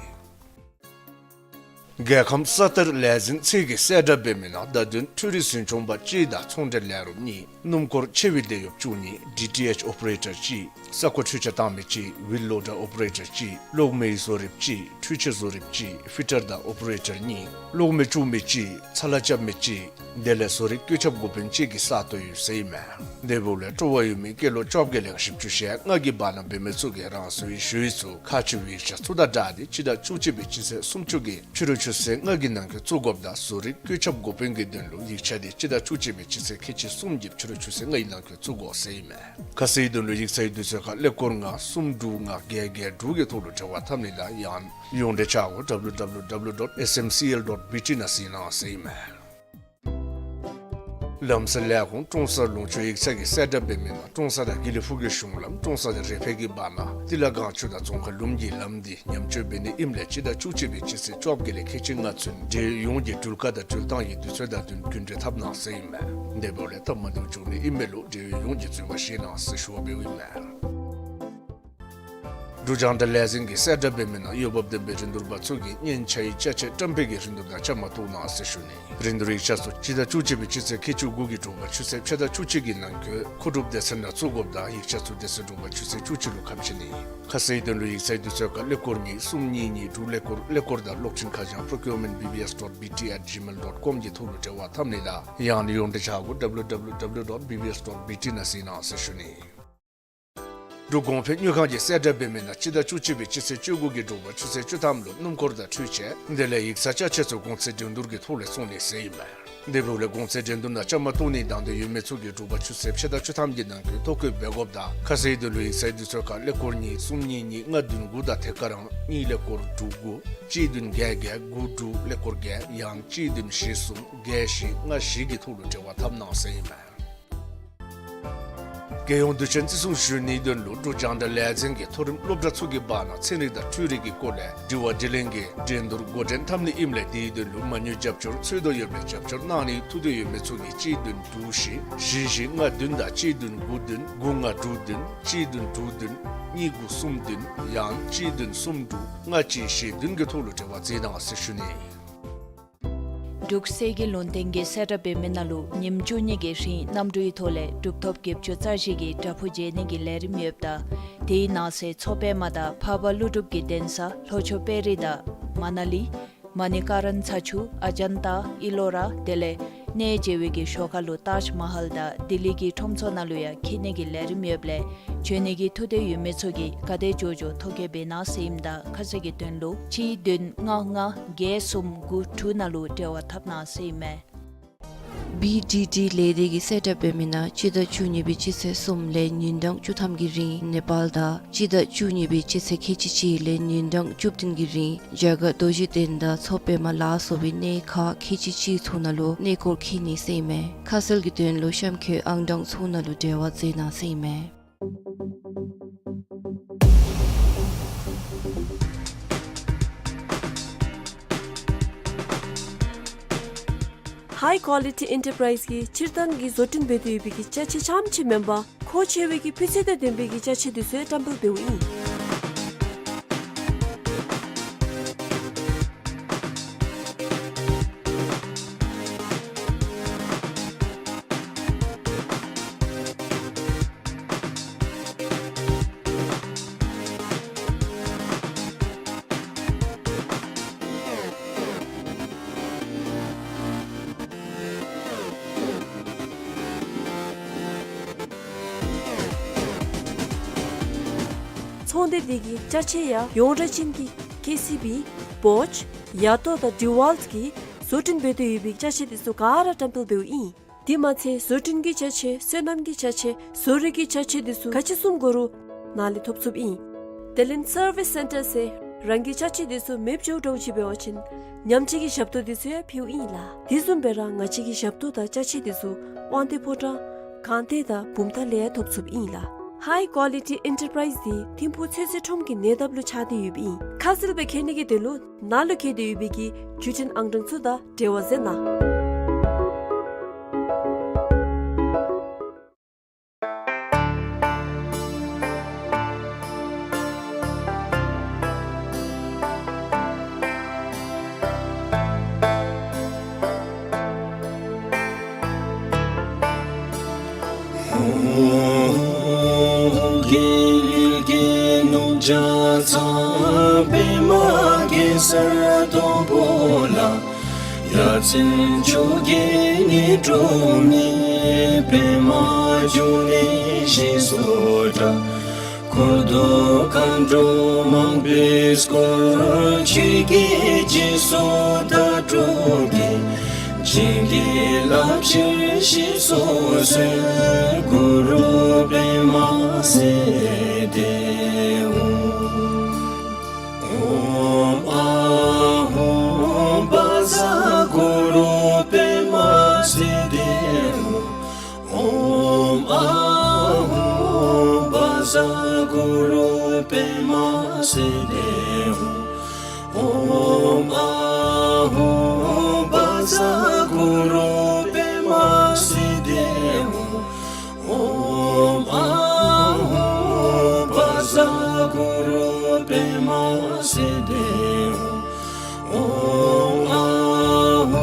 རྒྱལ་ཁམས་ས་མཐར་ལས་འཛིན་ཚད་ཀྱི་གསལ་བསྒྲགས་འབད་མི་ནང་ཟླ་བདུན་འཕྲུལ་རིག་འཛིན་སྐྱོང་པ་གཅིག་དང་ཚོང་འབྲེལ་ལས་རོགསཔ་གཉིས། སྣུམ་འཁོར་ཆེ་བའི་འདེད་གཡོགཔ་བཅུ་གཉིས། ཌི་ཊི་ཨེཆ་ཨོ་པ་རེ་ཊར་གཅིག། ས་གོ་འཕྲུལ་ཆས་བཏང་མི་གཅིག། ཝིལ་ལོ་ཌར་ཨོ་པ་རེ་ཊར་གཅིག། གློག་མེའི་བཟོ་རིགཔ་གཅིག། འཕྲུལ་ཆས་བཟོ་རིགཔ་གཅིག། ཕི་ཊར་དང་ཨོ་པ་རེ་ཊར་གཉིས། གློག་མེ་བཙུགས་མི་གཅིག། ཚ་ལ་རྐྱབ་མི་གཅིག། དེ་ལས་བཟོ་རིག་བཀོད་ཁྱབ་འགོ་དཔོན་གཅིག་གིས་གསལ་བཏབ་ཡོད་ཟེར་ཨིན་མས། དེ་འབདཝ་ལས་སྤྲོ་བ་ཡོད་མི་སྐྱེས་ལོ་བཅོ་བརྒྱད་ལས་བཞི་བཅུ་ཞེ་ལྔ་གི་བར་ན་འབད་མི་ཚུ་གིས་རང་སོའི་ཞུ་ཡིག་ཚུ་ཁག་ཆེ་བའི་ཡིག་ཆ་ཚུ་དང་སྦྲགས་ཏེ་སྤྱི་ཟླ་བཅུ་གཅིག་པའི་སྤྱི་ཚེས་སུམ་ཅུ་གི་ཕྱི་རུ་ཆུ་ཚོད་ལྔ་གི་ནང་འཁོད་བཙུགས་དགོཔ་དང་བཟོ་རིག་བཀོད་ཁྱབ་འགོ་དཔོན་གྱི་དོན་ལུ་ཡིག་ཆ་དེ་སྤྱི་ཟླ་བཅུ་གཅིག་པའི་སྤྱི་ཚེས་ཁལ་གཅིག་གསུམ་གྱི་ཕྱི་རུ་ཆུ་ཚོད་ལྔ་ཡི་ནང་འཁོད་བཙུགས་དགོ་ཟེར་ཨིན་མས། ཁ་གསལ་དོན་ལུ་ཡིག་ཚང་གི་དུས་ཚོད་ཁར་ཀླད་ཀོར་ལྔ་གསུམ་དྲུག་ལྔ་བརྒྱད་བརྒྱད་དྲུག་གི་ཐོག་ལུ་འབྲེལ་བ་འཐབ་ནི་དང་ཡང་ཡོངས་འབྲེལ་བྱ་སྒོ་W W W dot S M C L dot B T ནང་གཟིགས་གནང་ཟེར་ཨིན་མས། ལམ་སེལ་ལས་ཁུངས་ཀྲོང་གསར་ལུང་ཕྱོགས་ཡིག་ཚང་གི་གསལ་བསྒྲགས་འབད་མི་ནང་ཀྲོང་གསར་དང་དགེ་ལེགས་ཕུག་གི་གཞུང་ལམ་ཀྲོང་གསར་དང་རེ་ཕེ་གི་བར་ན་ཏི་ལ་སྒང་ཆུ་དང་རྫོང་ཁ་ལུམ་གྱི་ལམ་འདི་ཉམས་བཅོས་འབད་ནི་ཨིནམ་ལས་སྤྱི་ཟླ་བཅུ་གཅིག་པའི་སྤྱི་ཚེས་བཅོ་བརྒྱད་ལས་ཁལ་གཅིག་ལྔ་ཚུན་འབྲེལ་ཡོད་ཡོངས་ཀྱིས་འགྲུལ་བཀག་དང་འགྲུལ་བཏང་གི་དུས་ཚོད་དང་བསྟུན་རྒྱུན་འགྲུལ་འཐབ་གནང་ཟེར་ཨིན་མས། དེ་འབདཝ་ལས་སྟབས་མ་བདེཝ་བྱུང་ནི་ཨིན་མས་ལུ་འབྲེལ་ཡོད་ཡོངས་ཀྱིས་འཛོལ་མ་བཞེས་གནང་ཟེར་ཞུ་བ་འབདཝ་ཨིན་མས། འབྲུག་རྒྱང་བསྒྲགས་ལས་འཛིན་གྱི་གསལ་བསྒྲགས་འབད་མི་ནང་འོས་འབབ་ལྡན་པའི་རིན་བསྡུར་པ་ཚུ་གིས་སྙན་ཆ་ཡི་ཅ་ཆས་བཀྲམ་སྤེལ་གྱི་རིན་བསྡུར་ནང་བཅའ་མར་གཏོགས་གནང་ཟེར་ཞུ་ནི། རིན་བསྡུར་ཡིག་ཆ་ཚུ་སྤྱི་ཟླ་བཅུ་གཅིག་པའི་སྤྱི་ཚེས་ཁལ་གཅིག་དགུ་གི་དྲོ་པ་ཆུ་ཚོད་ཕྱེད་དང་བཅུ་གཅིག་གི་ནང་འཁོད་མཁོ་སྒྲུབ་སྡེ་ཚན་ནང་བཙུགས་དགོཔ་དང་ཡིག་ཆ་ཚུ་དེ་ཚེ་དྲོ་པ་ཆུ་ཚོད་བཅུ་གཅིག་ལུ་ཁ་ཕྱེ་ནི། ཁ་གསལ་དོན་ལུ་ཡིག་ཚང་གི་དུས་ཚོད་ཁར་ཀླད་ཀོར་གཉིས་གསུམ་གཉིས་གཉིས་དྲུག་ཀླད་ཀོར་ཀླད་ཀོར་དང་གློག་འཕྲིན་ཁ་བྱང་procurement B B S dot B T at gmail dot com གི་ཐོག་ལུ་འབྲེལ་བ་འཐབ་ནི་དང་ཡང་ན་ཡོངས་འབྲེལ་བྱ་སྒོ W W W dot B B S dot B T ནང་གཟིགས་གནང་ཟེར་ཞུ་ནི། འབྲུག་གོང་འཕེལ་དངུལ་ཁང་གི་གསལ་བསྒྲགས་འབད་མི་ནང་སྤྱི་ཟླ་བཅུ་གཅིག་པའི་སྤྱི་ཚེས་བཅུ་དགུ་གི་དྲོ་པ་ཆུ་ཚོད་བཅུ་ཐམ་ལུ་སྣུམ་འཁོར་དང་འཕྲུལ་ཆས་དེ་ལས་ཡིག་ཚང་ཅ་ཆས་ཚུ་གོང་ཚད་འགྲན་བསྡུར་གྱི་ཐོག་ལས་བཙོང་ནི་ཟེར་ཨིན་མས། དེ་འབདཝ་ལས་གོང་ཚད་འགྲན་བསྡུར་ནང་བཅའ་མར་གཏོགས་ནི་དང་འདོད་ཡོད་མི་ཚུ་གིས་དྲོ་པ་ཆུ་ཚོད་ཕྱེད་དང་བཅུ་ཐམ་གྱི་ནང་འཁོད་ཐོ་བཀོད་འབད་དགོཔ་དང་ཁ་གསལ་དོན་ལུ་ཡིག་ཚང་གི་དུས་ཚོད་ཁར་ཀླད་ཀོར་གཉིས་གསུམ་གཉིས་གཉིས་ལྔ་བདུན་དགུ་དང་དེ་ཁར་རང་གཉིས་ཀླད་ཀོར་དྲུག་དགུ་གཅིག་བདུན་བརྒྱད་བརྒྱད་དགུ་དྲུག་ཀླད་ཀོར་བརྒྱད་ཡང་གཅིག་བདུན་བཞི་གསུམ་བརྒྱད་བཞི་ལྔ་བཞི་གི་ཐོག་ལུ་འབྲེལ་བ་འཐབ་གནང་ཟེར་ཨིན་མས། རྒྱལ་ཡོངས་དུས་ཆེན་བརྩི་སྲུང་ཞུ་ནིའི་དོན་ལུ་འབྲུག་རྒྱང་བསྒྲགས་ལས་འཛིན་གྱིས་མཐོ་རིམ་སློབ་གྲྭ་ཚུ་གི་བར་ན་ཚན་རིག་དང་འཕྲུལ་རིག་གི་སྐོར་ལས་དྲི་བ་དྲིས་ལན་གྱི་འགྲན་བསྡུར་འགོ་འདྲེན་འཐབ་ནི་ཨིནམ་ལས་དེའི་དོན་ལུ་མ་དངུལ་རྒྱབ་སྐྱོར་འཚོལ་དོ་ཡོདཔ་ལས་རྒྱབ་སྐྱོར་གནང་ནིའི་ཐུགས་འདོད་ཡོད་མི་ཚུ་གིས་གཅིག་བདུན་དྲུག་བཞི་བཞི་བཞི་ལྔ་བདུན་དང་གཅིག་བདུན་དགུ་བདུན་དགུ་ལྔ་དྲུག་བདུན་གཅིག་བདུན་དྲུག་བདུན་གཉིས་དགུ་གསུམ་བདུན་ཡང་གཅིག་བདུན་གསུམ་དྲུག་ལྔ་གཅིག་བཞི་བདུན་གྱི་ཐོག་ལུ་འབྲེལ་བ་མཛད་གནང་ཟེར་ཞུ་ནི། འབྲུག་གསེར་གྱི་ལུང་བསྟན་གྱི་གསལ་བསྒྲགས་འབད་མི་ནང་ལུ་ཉིནམ་བཅུ་གཉིས་ཀྱི་རིང་གནམ་གྲུའི་ཐོག་ལས་གྲུབ་ཐོབ་བརྒྱད་ཅུ་རྩ་བཞི་གི་བྲག་ཕུག་མཇལ་ནི་གི་ལས་རིམ་ཡོདཔ་ད་དེའི་ནང་གསེས་མཚོ་པདྨ་དང་འཕགས་པ་ཀླུ་སྒྲུབ་ཀྱི་གདན་ས་ལྷོ་ཕྱོགས་དཔལ་རི་དང་མ་ན་ལི་མ་ནི་ཀ་རན་ཚ་ཆུ་ཨ་ཇན་ཏ་ཨི་ལོ་ར་དེ་ལས་གནས་མཇལ་བའི་གི་ཞོར་ཁ་ལུ་ཏཱཇ་མ་ཧལ་དང་ལྡི་ལི་གི་ཁྲོམ་ཚོགས་ནང་ལུ་ཡང་འཁྱིད་ནི་གི་ལས་རིམ་ཡོདཔ་ལས་བྱོན་ནི་གི་ཐུགས་འདོད་ཡོད་མི་ཚུ་གིས་ག་དེ་མགྱོགས་མགྱོགས་ཐོ་བཀོད་འབད་གནང་ཟེར་ཨིནམ་ད་ཁ་གསལ་གྱི་དོན་ལུ་གཅིག་བདུན་ལྔ་ལྔ་བརྒྱད་གསུམ་དགུ་དྲུག་ནང་ལུ་འབྲེལ་བ་འཐབ་གནང་ཟེར་ཨིན་མས། བི་ཌི་ཌི་ལས་སྡེ་གི་གསལ་བསྒྲགས་འབད་མི་ནང་སྤྱི་ཟླ་བཅུ་གཉིས་པའི་སྤྱི་ཚེས་གསུམ་ལས་ཉིན་གྲངས་བཅུ་ཐམ་གྱི་རིང་ནེ་པཱལ་དང་སྤྱི་ཟླ་བཅུ་གཉིས་པའི་སྤྱི་ཚེས་ཁལ་གཅིག་གཅིག་ལས་ཉིན་གྲངས་བཅུ་བདུན་གྱི་རིང་རྒྱ་གར་རྡོ་རྗེ་གདན་དང་མཚོ་པདྨ་ལ་སོགས་པའི་གནས་ཁག་ཁལ་གཅིག་གཅིག་ཚུ་ནང་ལུ་གནས་སྐོར་འཁྱིད་ནི་ཟེར་ཨིན་མས། ཁ་གསལ་གྱི་དོན་ལུ་གཤམ་འཁོད་ཨང་གྲངས་ཚུ་ནང་ལུ་འབྲེལ་བ་མཛད་གནང་ཟེར་ཨིན་མས། High Quality Enterprise གིས་སྤྱིར་བཏང་གི་བཟོ་སྐྲུན་འབད་དེ་ཡོད་པའི་གི་ཅ་ཆས་རྐྱངམ་ཅིག་མེན་པར་མཁོ་ཆེ་བའི་གི་སྤུས་ཚད་དང་ལྡན་པའི་གི་ཅ་ཆས་དེ་ཚུ་ཡང་བཀྲམ་སྤེལ་འབདཝ་ཨིན། ཚོང་སྡེ་འདི་གིས་ཅ་ཆས་ཡང་ཡོངས་གྲགས་ཅན་གྱི་ཀེ་སི་བི་བོཆ་ཡ་ཏོ་དང་ཌི་ཝཱལཊ་གིས་བཟོ་སྐྲུན་འབད་དེ་ཡོད་པའི་ཅ་ཆས་དེ་ཚུ་ག་ར་བཀྲམ་སྤེལ་འབདཝ་ཨིན། དེ་མ་ཚད་བཟོ་སྐྲུན་གྱི་ཅ་ཆས་སོ་ནམ་གྱི་ཅ་ཆས་བཟོ་རིག་གི་ཅ་ཆས་དེ་ཚུ་ག་ཅི་བཟུམ་དགོ་རུང་ནཱ་ལས་ཐོབ་ཚུགསཔ་ཨིན། དེ་ལས་སར་བིས་སེན་ཊར་ཟེར་རང་གི་ཅ་ཆས་དེ་ཚུ་མེདཔ་འགྱོཝ་འདྲཝ་ཅིག་འབད་བ་ཅིན་ཉམས་བཅོས་ཀྱི་ཞབས་ཏོག་དེ་ཚུ་ཡང་ཕུལཝ་ཨིན་ལགས། དེ་བཟུམ་སྦེ་ར་ང་བཅས་ཀྱི་ཞབས་ཏོག་དང་ཅ་ཆས་དེ་ཚུ་དབང་འདུས་ཕོ་བྲང་སྒང་སྟེང་དང་བུམ་ཐང་ལས་ཡང་ཐོབ་ཚུགསཔ་ཨིན་ལགས། High Quality Enterprise འདི་ཐིམ་ཕུག་ཚོད་བསྲེ་ཁྲོམ་གྱི་ཉེ་འདབས་ལུ་ཆགས་ཏེ་ཡོདཔ་ཨིན། ཁ་གསལ་སྦེ་མཁྱེན་ནི་གི་དོན་ལུ་ནཱ་ལུ་བཀོད་དེ་ཡོད་པའི་གི་བརྒྱུད་འཕྲིན་ཨང་གྲངས་ཚུ་དང་འབྲེལ་བ་མཛད་གནང་། རྒྱལ་གླིང་རྒྱལ་ནོར་བརྒྱ་རྩ་པདྨ་གེ་སར་སྡོང་པོ་ལ། ཡ་མཚན་མཆོག་གི་ནི་སྒྲོན་མེ་པདྨ་འབྱུང་གནས་ཞེས་སུ་གྲགས། འཁོར་དང་མཁའ་འགྲོ་མང་པོས་བསྐོར། ཆོས་ཀྱི་རྗེས་སུ་བདག་སྒྲུབ་ཀྱིས། བྱིན་གྱིས་བརླབ་ཕྱིར་གཤེགས་སུ་གསོལ། གུ་རུ་པདྨ་སིདྡྷི་ཧཱུྃ། ཨོཾ་ཨཱཿཧཱུྃ་བཛྲ་གུ་རུ་པདྨ་སིདྡྷི་ཧཱུྃ། ཨོཾ་ཨཱཿཧཱུྃ་བཛྲ་གུ་རུ་པདྨ་སིདྡྷི་ཧཱུྃ། ཨོཾ་ཨཱཿཧཱུྃ་བཛྲ་གུ་རུ་པདྨ་སིདྡྷི་ཧཱུྃ། ཨོཾ་ཨཱཿཧཱུྃ་བཛྲ་གུ་རུ་པདྨ་སིདྡྷི་ཧཱུྃ། ཨོཾ་ཨཱཿཧཱུྃ་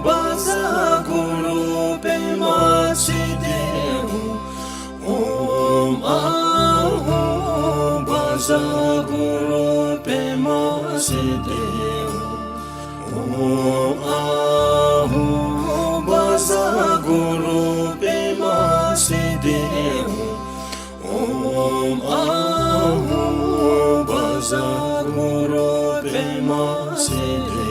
བཛྲ་གུ་རུ་པདྨ་སིདྡྷི་ཧཱུྃ། ཨོཾ་ཨཱཿཧཱུྃ་བཛྲ་གུ་རུ་པདྨ་སིདྡྷི་ཧཱུྃ། ཨོཾ་ཨཱཿཧཱུྃ་བཛྲ་གུ་རུ་པདྨ་སིདྡྷི་ཧཱུྃ། ཨོཾ་ཨཱཿཧཱུྃ་བཛྲ་གུ་རུ་པདྨ་སིདྡྷི་ཧཱུྃ།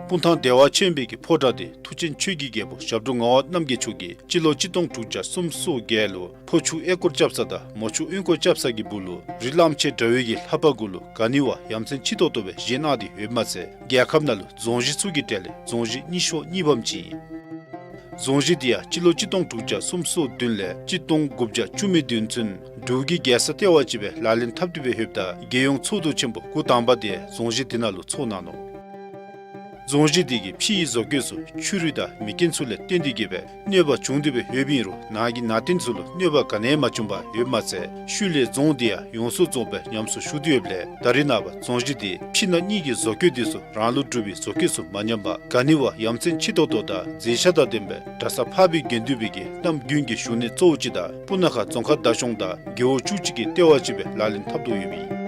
སྤུངས་ཐང་བདེ་བ་ཆེན་པོའི་གི་ཕོ་བྲང་འདི་མཐུ་ཆེན་ཆོས་ཀྱི་རྒྱལ་པོ་ཞབས་དྲུང་ངག་དབང་རྣམ་རྒྱལ་མཆོག་གིས་སྤྱི་ལོ་གཅིག་སྟོང་དྲུག་བརྒྱ་སུམ་ཅུ་སོ་བརྒྱད་ལུ་ཕོ་ཆུ་ཨེ་སྐོར་རྐྱབ་ས་དང་མོ་ཆུ་གཡུས་སྐོར་རྐྱབ་ས་གི་སྦུག་ལུ་རི་གླང་ཆེན་འདྲ་བའི་གི་ལྷ་པ་གུ་ལུ་ག་ནི་བ་ཡ་མཚན་ཆེ་ཏོག་ཏོ་སྦེ་བཞེངས་གནང་སྟེ་ཡོདཔ་མ་ཚད་རྒྱལ་ཁབ་ནང་ལུ་རྫོང་གཞི་ཚུ་གི་གྲས་ལས་རྫོང་གཞི་རྙིང་ཤོས་གཉིས་པམ་ཅིག་ཨིན། རྫོང་གཞི་འདི་ཡང་སྤྱི་ལོ་གཅིག་སྟོང་དྲུག་བརྒྱ་སུམ་ཅུ་སོ་བདུན་ལས་གཅིག་སྟོང་དགུ་བརྒྱ་བཅུ་མེད་བདུན་ཚུན་འབྲུག་གི་རྒྱལ་ས་ལྟེ་བ་ཅིག་སྦེ་ལག་ལེན་འཐབ་སྟེ་སྦེ་ཡོདཔ་ད་རྒྱལ་ཡོངས་ཚོགས་འདུ་ཆེན་པོ་འགོ་དང་པ་འདི་རྫོང་གཞི་འདི་ནང་ལུ་ཚོགས་གནང་ནུག། རྫོང་གཞི་འདི་གི་ཕྱི་ཡི་བཟོ་བཀོད་ཚུ་ཆུ་རུད་དང་མེ་རྐྱེན་ཚུ་ལས་བརྟེན་ཏེ་གིས་སྦེ་གནོད་པ་བྱུང་སྟེ་སྦེ་ཡོདཔ་ཨིན་རུང་ནང་གི་ནང་རྟེན་ཚུ་ལུ་གནོད་པ་ག་ནི་ཡང་མ་བྱུང་པར་ཡོདཔ་མ་ཚད་ཤུལ་ལས་རྫོང་འདི་ཡང་ཡོངས་སུ་རྫོགས་པའི་ཉམས་གསོ་ཞུ་སྟེ་ཡོདཔ་ལས་ད་རེས་ནངས་པ་རྫོང་གཞི་འདི་ཕྱི་ནང་གཉིས་ཀྱི་བཟོ་བཀོད་འདི་ཚུ་རང་ལུགས་འབྲུག་པའི་བཟོ་བཀོད་ཚུ་མ་ཉམས་པར་ག་ནི་བ་ཡ་མཚན་ཆེ་ཏོག་ཏོ་དང་མཛེས་ཆ་དང་ལྡན་པའི་གྲྭ་ས་འཕགས་པའི་དགེ་འདུན་པའི་གི་གནམ་དགུན་གྱི་བཞུགས་གནས་གཙོ་བོ་ཅིག་དང་སྤུ་ན་ཁ་རྫོང་ཁག་བདག་སྐྱོང་དང་རྒེད་འོག་བཅུ་གཅིག་གི་ལྟེ་བ་ཅིག་སྦེ་ལག་ལེན་འཐབ་དོ་ཡོདཔ་ཨིན།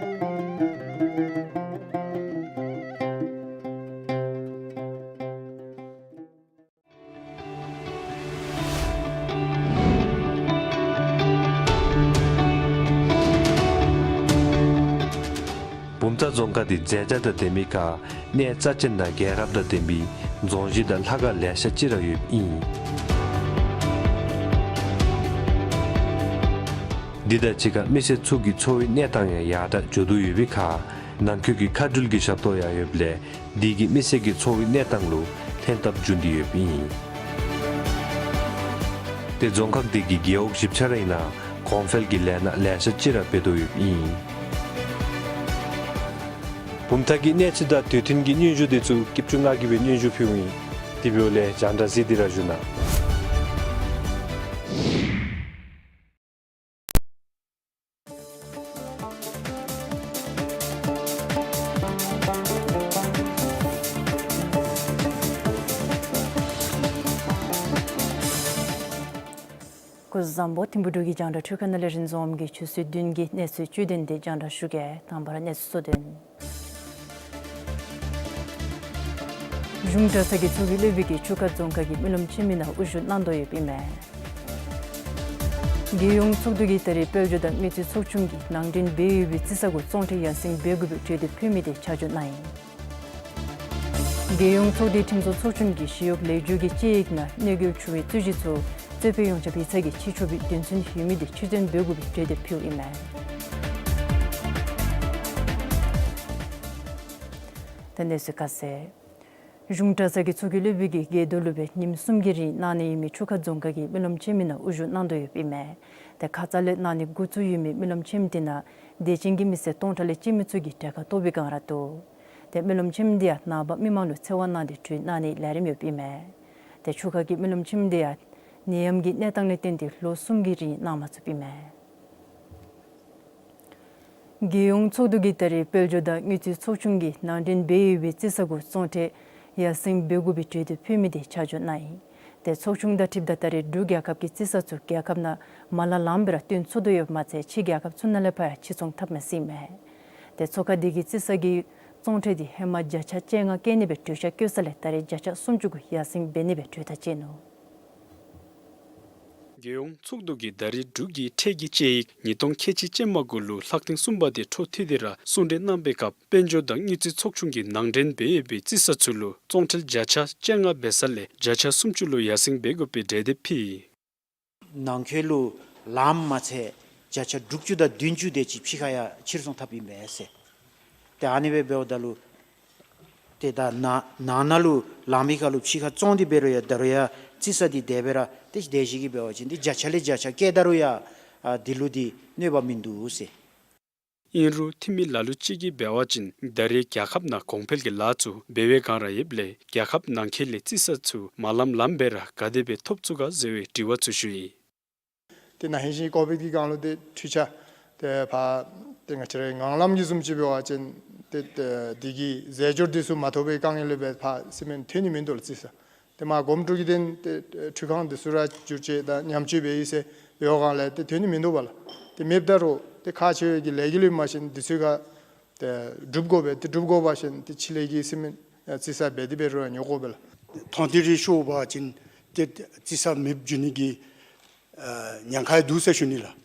བུམ་ཐང་རྫོང་ཁག་འདི་མཛེས་ཆ་དང་ལྡན་མི་ཁར་གནས་རྩ་ཆེན་དང་རྒྱལ་རབས་དང་ལྡན་པའི་རྫོང་གཞི་དང་ལྷ་ཁང་ལེ་ཤ་ཅིག་ར་ཡོདཔ་ཨིན། འདི་དང་གཅིག་ཁར་མི་སེར་ཚུ་གི་འཚོ་བའི་གནས་སྟངས་ཡང་ཡར་དྲག་འགྱོ་དོ་ཡོད་པའི་ཁར་ནང་ཁུལ་གྱི་མཁའ་འགྲུལ་གྱི་ཞབས་ཏོག་ཡང་ཡོདཔ་ལས་འདི་གིས་མི་སེར་གྱི་འཚོ་བའི་གནས་སྟངས་ལུ་ལྷན་ཐབས་འབྱུང་སྟེ་ཡོདཔ་ཨིན། ཏེ་རྫོང་ཁག་འདི་གི་རྒེད་འོག་བཞི་ཆ་ར་ཨིན་ན་གོང་འཕེལ་གྱི་ལས་སྣ་ལེ་ཤ་ཅིག་ར་འབད་དོ་ཡོདཔ་ཨིན། བུམ་ཐང་གི་གནས་ཚུལ་དང་དུས་མཐུན་གྱི་སྙན་ཞུ་འདི་ཚུ་སྐྱིད་ཆུ་ང་གིས་སྦེ་སྙན་ཞུ་ཕུལཝ་ཨིན། དེ་འབདཝ་ལས་རྒྱང་བསྒྲགས་གཟིགས་ཏེ་ར་བཞུགས་གནང་། སྐུ་གཟུགས་བཟང་པོ། ཐིམ་ཕུ་འབྲུག་གི་རྒྱང་བསྒྲགས་འཕྲུལ་ཁང་ནང་ལས་རིན་འཛོམས་ཀྱིས་ཆུ་ཚོད་བདུན་གྱི་གནས་ཚུལ་བཅུད་དོན་འདི་རྒྱང་བསྒྲགས་ཞུ་གེ། དང་པ་ར་གནས་ཚུལ་གཙོ་དོན། གཞུང་གྲྭ་ཚང་གི་ཚོགས་ཀྱི་སློབ་དཔོན་གྱིས་ཆུ་ཁ་རྫོང་ཁག་གི་སྨོན་ལམ་ཆེན་མོའི་ནང་དབུ་བཞུགས་གནང་དོ་ཡོདཔ་ཨིན་མས། རྒྱལ་ཡོངས་ཚོགས་འདུ་གིས་ད་རེས་དཔལ་འབྱོར་དང་མི་སྡེ་ཚོགས་ཆུང་གི་ནང་འདྲེན་འབད་ཡོད་པའི་རྩིས་ས་གུ་བཙོང་ཁྲལ་ཡར་སེང་འབད་དགོ་པའི་གྲོས་འདེབས་ཕུལ་མི་དེ་ཆ་འཇོག་གནང་ཡི། རྒྱལ་ཡོངས་ཚོགས་སྡེའི་ཁྲིམས་བཟོ་ཚོགས་ཆུང་གིས་ཞི་གཡོག་ལེགས་བཅོས་ཀྱི་དཔྱད་ཡིག་ནང་གནོད་སྐྱོན་བྱུང་བའི་རྩོད་གཞི་ཚུ་རྩོད་དཔོན་ཡོངས་ཁྱབ་ཡིག་ཚང་གིས་ཕྱེ་ཆོག་པའི་དོན་ཚན་ཡོད་མི་དེ་ཕྱིར་བཏོན་འབད་དགོ་པའི་གྲོས་འདེབས་ཕུལཝ་ཨིན་མས། ད་གནས་ཚུལ་ཁ་གསལ། གཞུང་གྲྭ་ཚང་གི་ཚོགས་ཀྱི་སློབ་དཔོན་གྱིས་དགོས་འདོད་ལུ་སྦེ་ཉིནམ་གསུམ་གྱི་རིང་གནང་ནི་ཡོད་མི་ཆུ་ཁ་རྫོང་ཁག་གི་སྨོན་ལམ་ཆེན་མོའི་ནང་དབུ་བཞུགས་གནང་དོ་ཡོདཔ་ཨིན་མས། ཏེ་ཁ་ཙ་ལས་གནང་ནི་འགོ་བཙུགས་ཡོད་མི་སྨོན་ལམ་ཆེན་མོ་དེ་ནང་ དད་ཅན་གྱི་མི་སེར་སྟོང་ཕྲག་ལས་བཅད་མི་ཚུ་གིས་གྲལ་ཁར་གཏོགས་པའི་སྒང་ར་འདུག། ཏེ་སྨོན་ལམ་ཆེན་མོ་འདི་ཡང་ནང་པ་མི་མང་ལུ་འཚེར་བ་གནང་སྟེ་གྲོལ་གནང་ནིའི་ལས་རིམ་ཡོདཔ་ཨིན་མས། ཏེ་ཆུ་ཁ་གི་སྨོན་ལམ་ཆེན་མོ་འདི་ཡང་ནད་ཡམས་ཀྱི་གནས་སྟངས་ལས་བརྟེན་ཏེ་ལོ་གསུམ་གྱི་རིང་གནང་མ་ཚུགསཔ་ཨིན་མས། རྒྱལ་ཡོངས་ཚོགས་འདུ་གིས་ད་རེས་དཔལ་འབྱོར་དང་དངུལ་རྩིས་ཚོགས་ཆུང་གིས་ནང་འདྲེན་འབད་ཡོད་པའི་རྩིས་ས་གུ་བཙོང་ཁྲལ་ཡར་སེང་འབད་དགོ་པའི་གྲོས་འདེབས་ཕུལ་མི་དེ་ཆ་འཇོག་གནང་ཡི། ཏེ་ཚོགས་ཆུང་དང་འཁྲིལཝ་ད་ད་རེས་འབྲུག་རྒྱལ་ཁབ་ཀྱི་རྩིས་ས་ཚུ་རྒྱལ་ཁབ་ནང་མ་ལང་ལངམ་སྦེ་ར་བཏོན་ཚུགས་དོ་ཡོདཔ་མ་ཚད་ཕྱི་རྒྱལ་ཁབ་ཚུ་ནང་ལས་ཕར་ཡང་ཕྱིར་བཙོང་འཐབ་མས་ཟེར་ཨིན་མས། ཏེ་ཚོགས་ཁང་འདི་གིས་རྩིས་ས་གི་བཙོང་ཁྲལ་འདི་ཧེ་མ་བརྒྱ་ཆ་བཅོ་ལྔ་བཀལ་ནི་སྦེ་གྲོས་ཆོད་བཀོད་ས་ལས་ད་རེས་བརྒྱ་ཆ་སུམ་ཅུ་གུ་ཡར་སེང་འབད་ནི་སྦེ་གྲོས་ཐག་བཅད་ནུག། རྒྱལ་ཡོངས་ཚོགས་འདུ་གིས་ད་རེས་འབྲུག་གི་ཁྲལ་གྱི་དཔྱད་ཡིག་ཉིས་སྟོང་ཁལ་གཅིག་ཅན་མ་གུ་ལུ་ལྷག་ཐེངས་གསུམ་པ་དེ་འཕྲོ་མཐུད་དེ་ར་གསུང་གྲོས་གནང་པའི་སྐབས་དཔལ་འབྱོར་དང་དངུལ་རྩིས་ཚོགས་ཆུང་གིས་ནང་འདྲེན་འབད་ཡོད་པའི་རྩིས་ས་ཚུ་ལུ་བཙོང་ཁྲལ་བརྒྱ་ཆ་བཅོ་ལྔ་འབད་ས་ལས་བརྒྱ་ཆ་སུམ་ཅུ་ལུ་ཡར་སེང་འབད་དགོ་པའི་གྲོས་འདེབས་ཕུལ་ཡི། ནང་འཁོད་ལུ་ལངམ་མ་ཚད་བརྒྱ་ཆ་དྲུག་ཅུ་དང་བདུན་ཅུ་དེ་ཅིག་ཕྱི་ཁར་ཡང་ཕྱིར་བཙོང་འཐབ་ཨིན་པས་ཟེར། ཏེ་ཨ་ནི་སྦེ་འབདཝ་ད་ལུ་ཏེ་ད་ནང་ནང་ན་ལུ་ལངམ་ཁར་ལུ་ཕྱི་ཁར་བཙོང་སྟེ་འབད་རུང་ཡང་ད་རུང་ཡང་རྩིས་ས་འདི་དེ་སྦེ་ར་ཏེ་དེ་བཞིན་གྱི་འབད་བ་ཅིན་ཏེ་བརྒྱ་ཆ་ལས་བརྒྱ་ཆ་བཀལ་ད་རུང་ཡང་ཨ་འདི་ལུ་འདི་གནོད་པ་མིན་འདུག་ཟེར། ཨིན་རུང་འཐུས་མི་ལ་ལུ་ཅིག་གིས་འབད་བ་ཅིན་ད་རེས་རྒྱལ་ཁབ་ནང་གོང་འཕེལ་གྱི་ལཱ་ཚུ་འབད་བའི་སྒང་ར་ཡོདཔ་ལས་རྒྱལ་ཁབ་ནང་འཁོད་ལས་རྩིས་ས་ཚུ་མ་ལངམ་ལངམ་སྦེ་ར་ག་དེ་སྦེ་ཐོབ་ཚུགས་ག་ཟེར་བའི་དྲི་བ་ཚུ་ཞུ་ཡི། ཏེ་ན་ཧིང་བཞིན་ཀོ་བིཌ་ཀྱི་སྒང་ལུ་ཏེ་འཕྲུལ་ཆས་ཏེ་ཕར་ཏེ་ང་བཅས་རའི་ངང་ལམ་གྱི་བཟུམ་ཅིག་འབད་བ་ཅིན་ཏེ་ཏེ་འདི་གི་རྫས་སྦྱོར་འདི་ཚུ་མ་ཐོབ་པའི་དཀའ་ངལ་ལུ་སྦེ་ཕར་ཟེར་མི་ཐོན་ནི་མིན་འདུག་ལགས་རྩིས་ས། ཏེ་མར་གོངམ་འགྲུལ་གྱི་དོན་ཏེ་འཕྲུལ་ཁང་འདི་ཚུ་ར་བསྒྱུར་བཅོས་དང་ཉམས་བཅོས་འབད་ཡི་ཟེར་འབད་བའི་སྒང་ལས་ཏེ་ཐོན་ནི་མིན་འདུག་པ་ལགས། ཏེ་མེདཔ་ད་རུང་ཏེ་ཁག་ཆེ་བའི་གི་ལས་འགུལ་ལུ་མ་ཤེས་འདི་ཚུ་ག་ཏེ་སྒྲུབ་དགོ་པས། ཏེ་སྒྲུབ་དགོ་པ་ཅིན་ཏེ་ཕྱི་ལས་ཀྱི་ཟེར་མི་རྩིས་ས་འབད་དེ་འབད་རུང་ཉོ་དགོ་པས་ལགས། མཐོང་ཐོས་རེ་ཤོར་བ་ཅིན་ཏེ་རྩིས་ས་མེདཔ་འགྱོ་ནི་གི་ཨ་ཉེན་ཁ་འདུག་ཟེར་ཞུ་ནི་ལགས།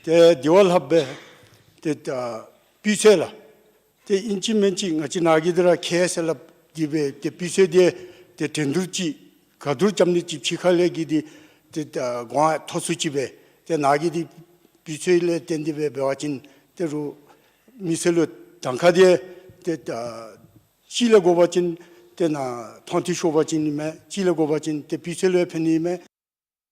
ཏེ་དེ་བ་ལྷགཔ་སྦེ་ཏེ་ཨ་སྤུས་ཚད་ལགས། ཏེ་ཨིན་ཅི་མིན་ཅི་ང་བཅས་ནཱ་གི་འདི་ར་ཁེ་སེ་ལབ་འདི་སྦེ་ཏེ་སྤུས་ཚད་འདི་ཏེ་འགྲན་བསྡུར་ཅིག་ག་བསྡུར་རྐྱབ་ནི་ཅིག་ཕྱི་ཁ་ལས་ཀྱི་འདི་ཏེ་ཨ་གོང་མཐོ་སུ་ཅིག་སྦེ་ཏེ་ནཱ་གི་འདི་སྤུས་ཚད་ལས་བརྟེན་ཏེ་སྦེ་འབད་བ་ཅིན་ཏེ་རུང་མི་སེར་ལུ་གདམ་ཁ་འདི་ཏེ་ཨ་གཅིག་ལས་དགོ་པ་ཅིན་ཏེ་ནཱ་མཐོང་ཐོས་ཤོར་བ་ཅིན་ཨིན་མས། གཅིག་ལས་དགོ་པ་ཅིན་ཏེ་སྤུས་ཚད་ལུ་ཕན་ནི་ཨིན་མས།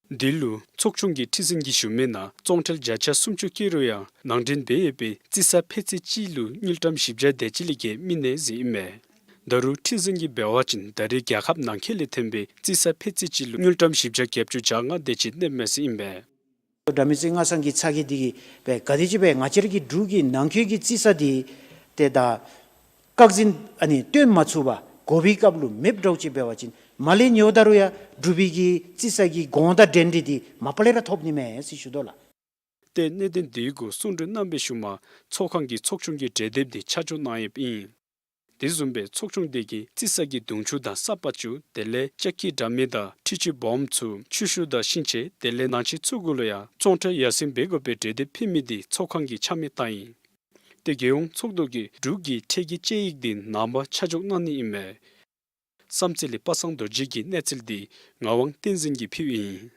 འདི་ལུ་ཚོགས་ཆུང་གི་ཁྲི་འཛིན་གྱིས་ཞུ་མི་ནང་བཙོང་ཁྲལ་བརྒྱ་ཆ་སུམ་ཅུ་བཀལ་རུང་ཡང་ནང་འདྲེན་འབད་ཡོད་པའི་རྩིས་ས་ཕད་ཙེ་གཅིག་ལུ་དངུལ་ཀྲམ་བཞི་བརྒྱ་དེ་ཅིག་ལས་བརྒལ་མི་གནས་ཟེར་ཨིན་མས། ད་རུང་ཁྲི་འཛིན་གྱིས་འབད་བ་ཅིན་ད་རེས་རྒྱལ་ཁབ་ནང་འཁོད་ལས་ཐོན་པའི་རྩིས་ས་ཕད་ཙེ་གཅིག་ལུ་དངུལ་ཀྲམ་བཞི་བརྒྱ་བརྒྱད་ཅུ་གྱ་ལྔ་དེ་ཅིག་གནསཔ་མས་ཟེར་ཨིན་པས། དགྲ་མེད་རྩེ་ལྔ་ཚང་གི་ཚ་གྱང་འདི་གིས་སྦེ་ག་དེ་ཅིག་སྦེ་ང་བཅས་ར་གི་འབྲུག་གི་ནང་འཁོད་ཀྱི་རྩིས་ས་འདི་ཏེ་ད་བཀག་འཛིན་ཨ་ནི་བཏོན་མ་ཚུགས་པར་དགོ་པའི་སྐབས་ལུ་མེདཔ་འདྲཝ་ཅིག་འབད་བ་ཅིན་མར་ལས་ཉོཝ་ད་རུང་ཡང་འབྲུག་པའི་གི་རྩིས་ས་གི་གོང་དང་འགྲན་བསྡུར་འདི་མ་པ་ལས་ར་ཐོབ་ནི་མས་ཟེར་ཞུ་དོ་ལགས། ཏེ་གནད་དོན་འདི་གུ་གསུང་གྲོས་གནང་བའི་ཤུལ་མ་ཚོགས་ཁང་གིས་ཚོགས་ཆུང་གི་གྲོས་འདེབས་འདི་ཆ་འཇོག་གནང་ཡོདཔ་ཨིན། དེ་བཟུམ་སྦེ་ཚོགས་ཆུང་དེ་གིས་རྩིས་ས་གི་དུང་ཆུ་དང་ས་པག་ཆུ་དེ་ལས་ལྕགས་ཀྱི་དྲ་མིག་དང་འཕྲུལ་ཆས་སྦོམ་ཚུ་ཆུ་ཤུགས་དང་ཤིང་ཆས་དེ་ལས་ནང་ཆས་ཚུ་གུ་ལུ་ཡང་བཙོང་ཁྲལ་ཡར་སེང་འབད་དགོ་པའི་གྲོས་འདེབས་ཕུལ་མི་འདི་ཚོགས་ཁང་གིས་ཆ་མེད་བཏང་ཡི། ཏེ་རྒྱལ་ཡོངས་ཚོགས་འདུ་གིས་འབྲུག་གི་ཁྲལ་གྱི་དཔྱད་ཡིག་འདི་ནངས་པ་ཆ་འཇོག་གནང་ནི་ཨིན་མས། བསམ་རྩེ་ལས་པ་སངས་རྡོ་རྗེ་གི་གནས་ཚུལ་འདི་ངག་དབང་བསྟན་འཛིན་གྱིས་ཕུལཝ་ཨིན།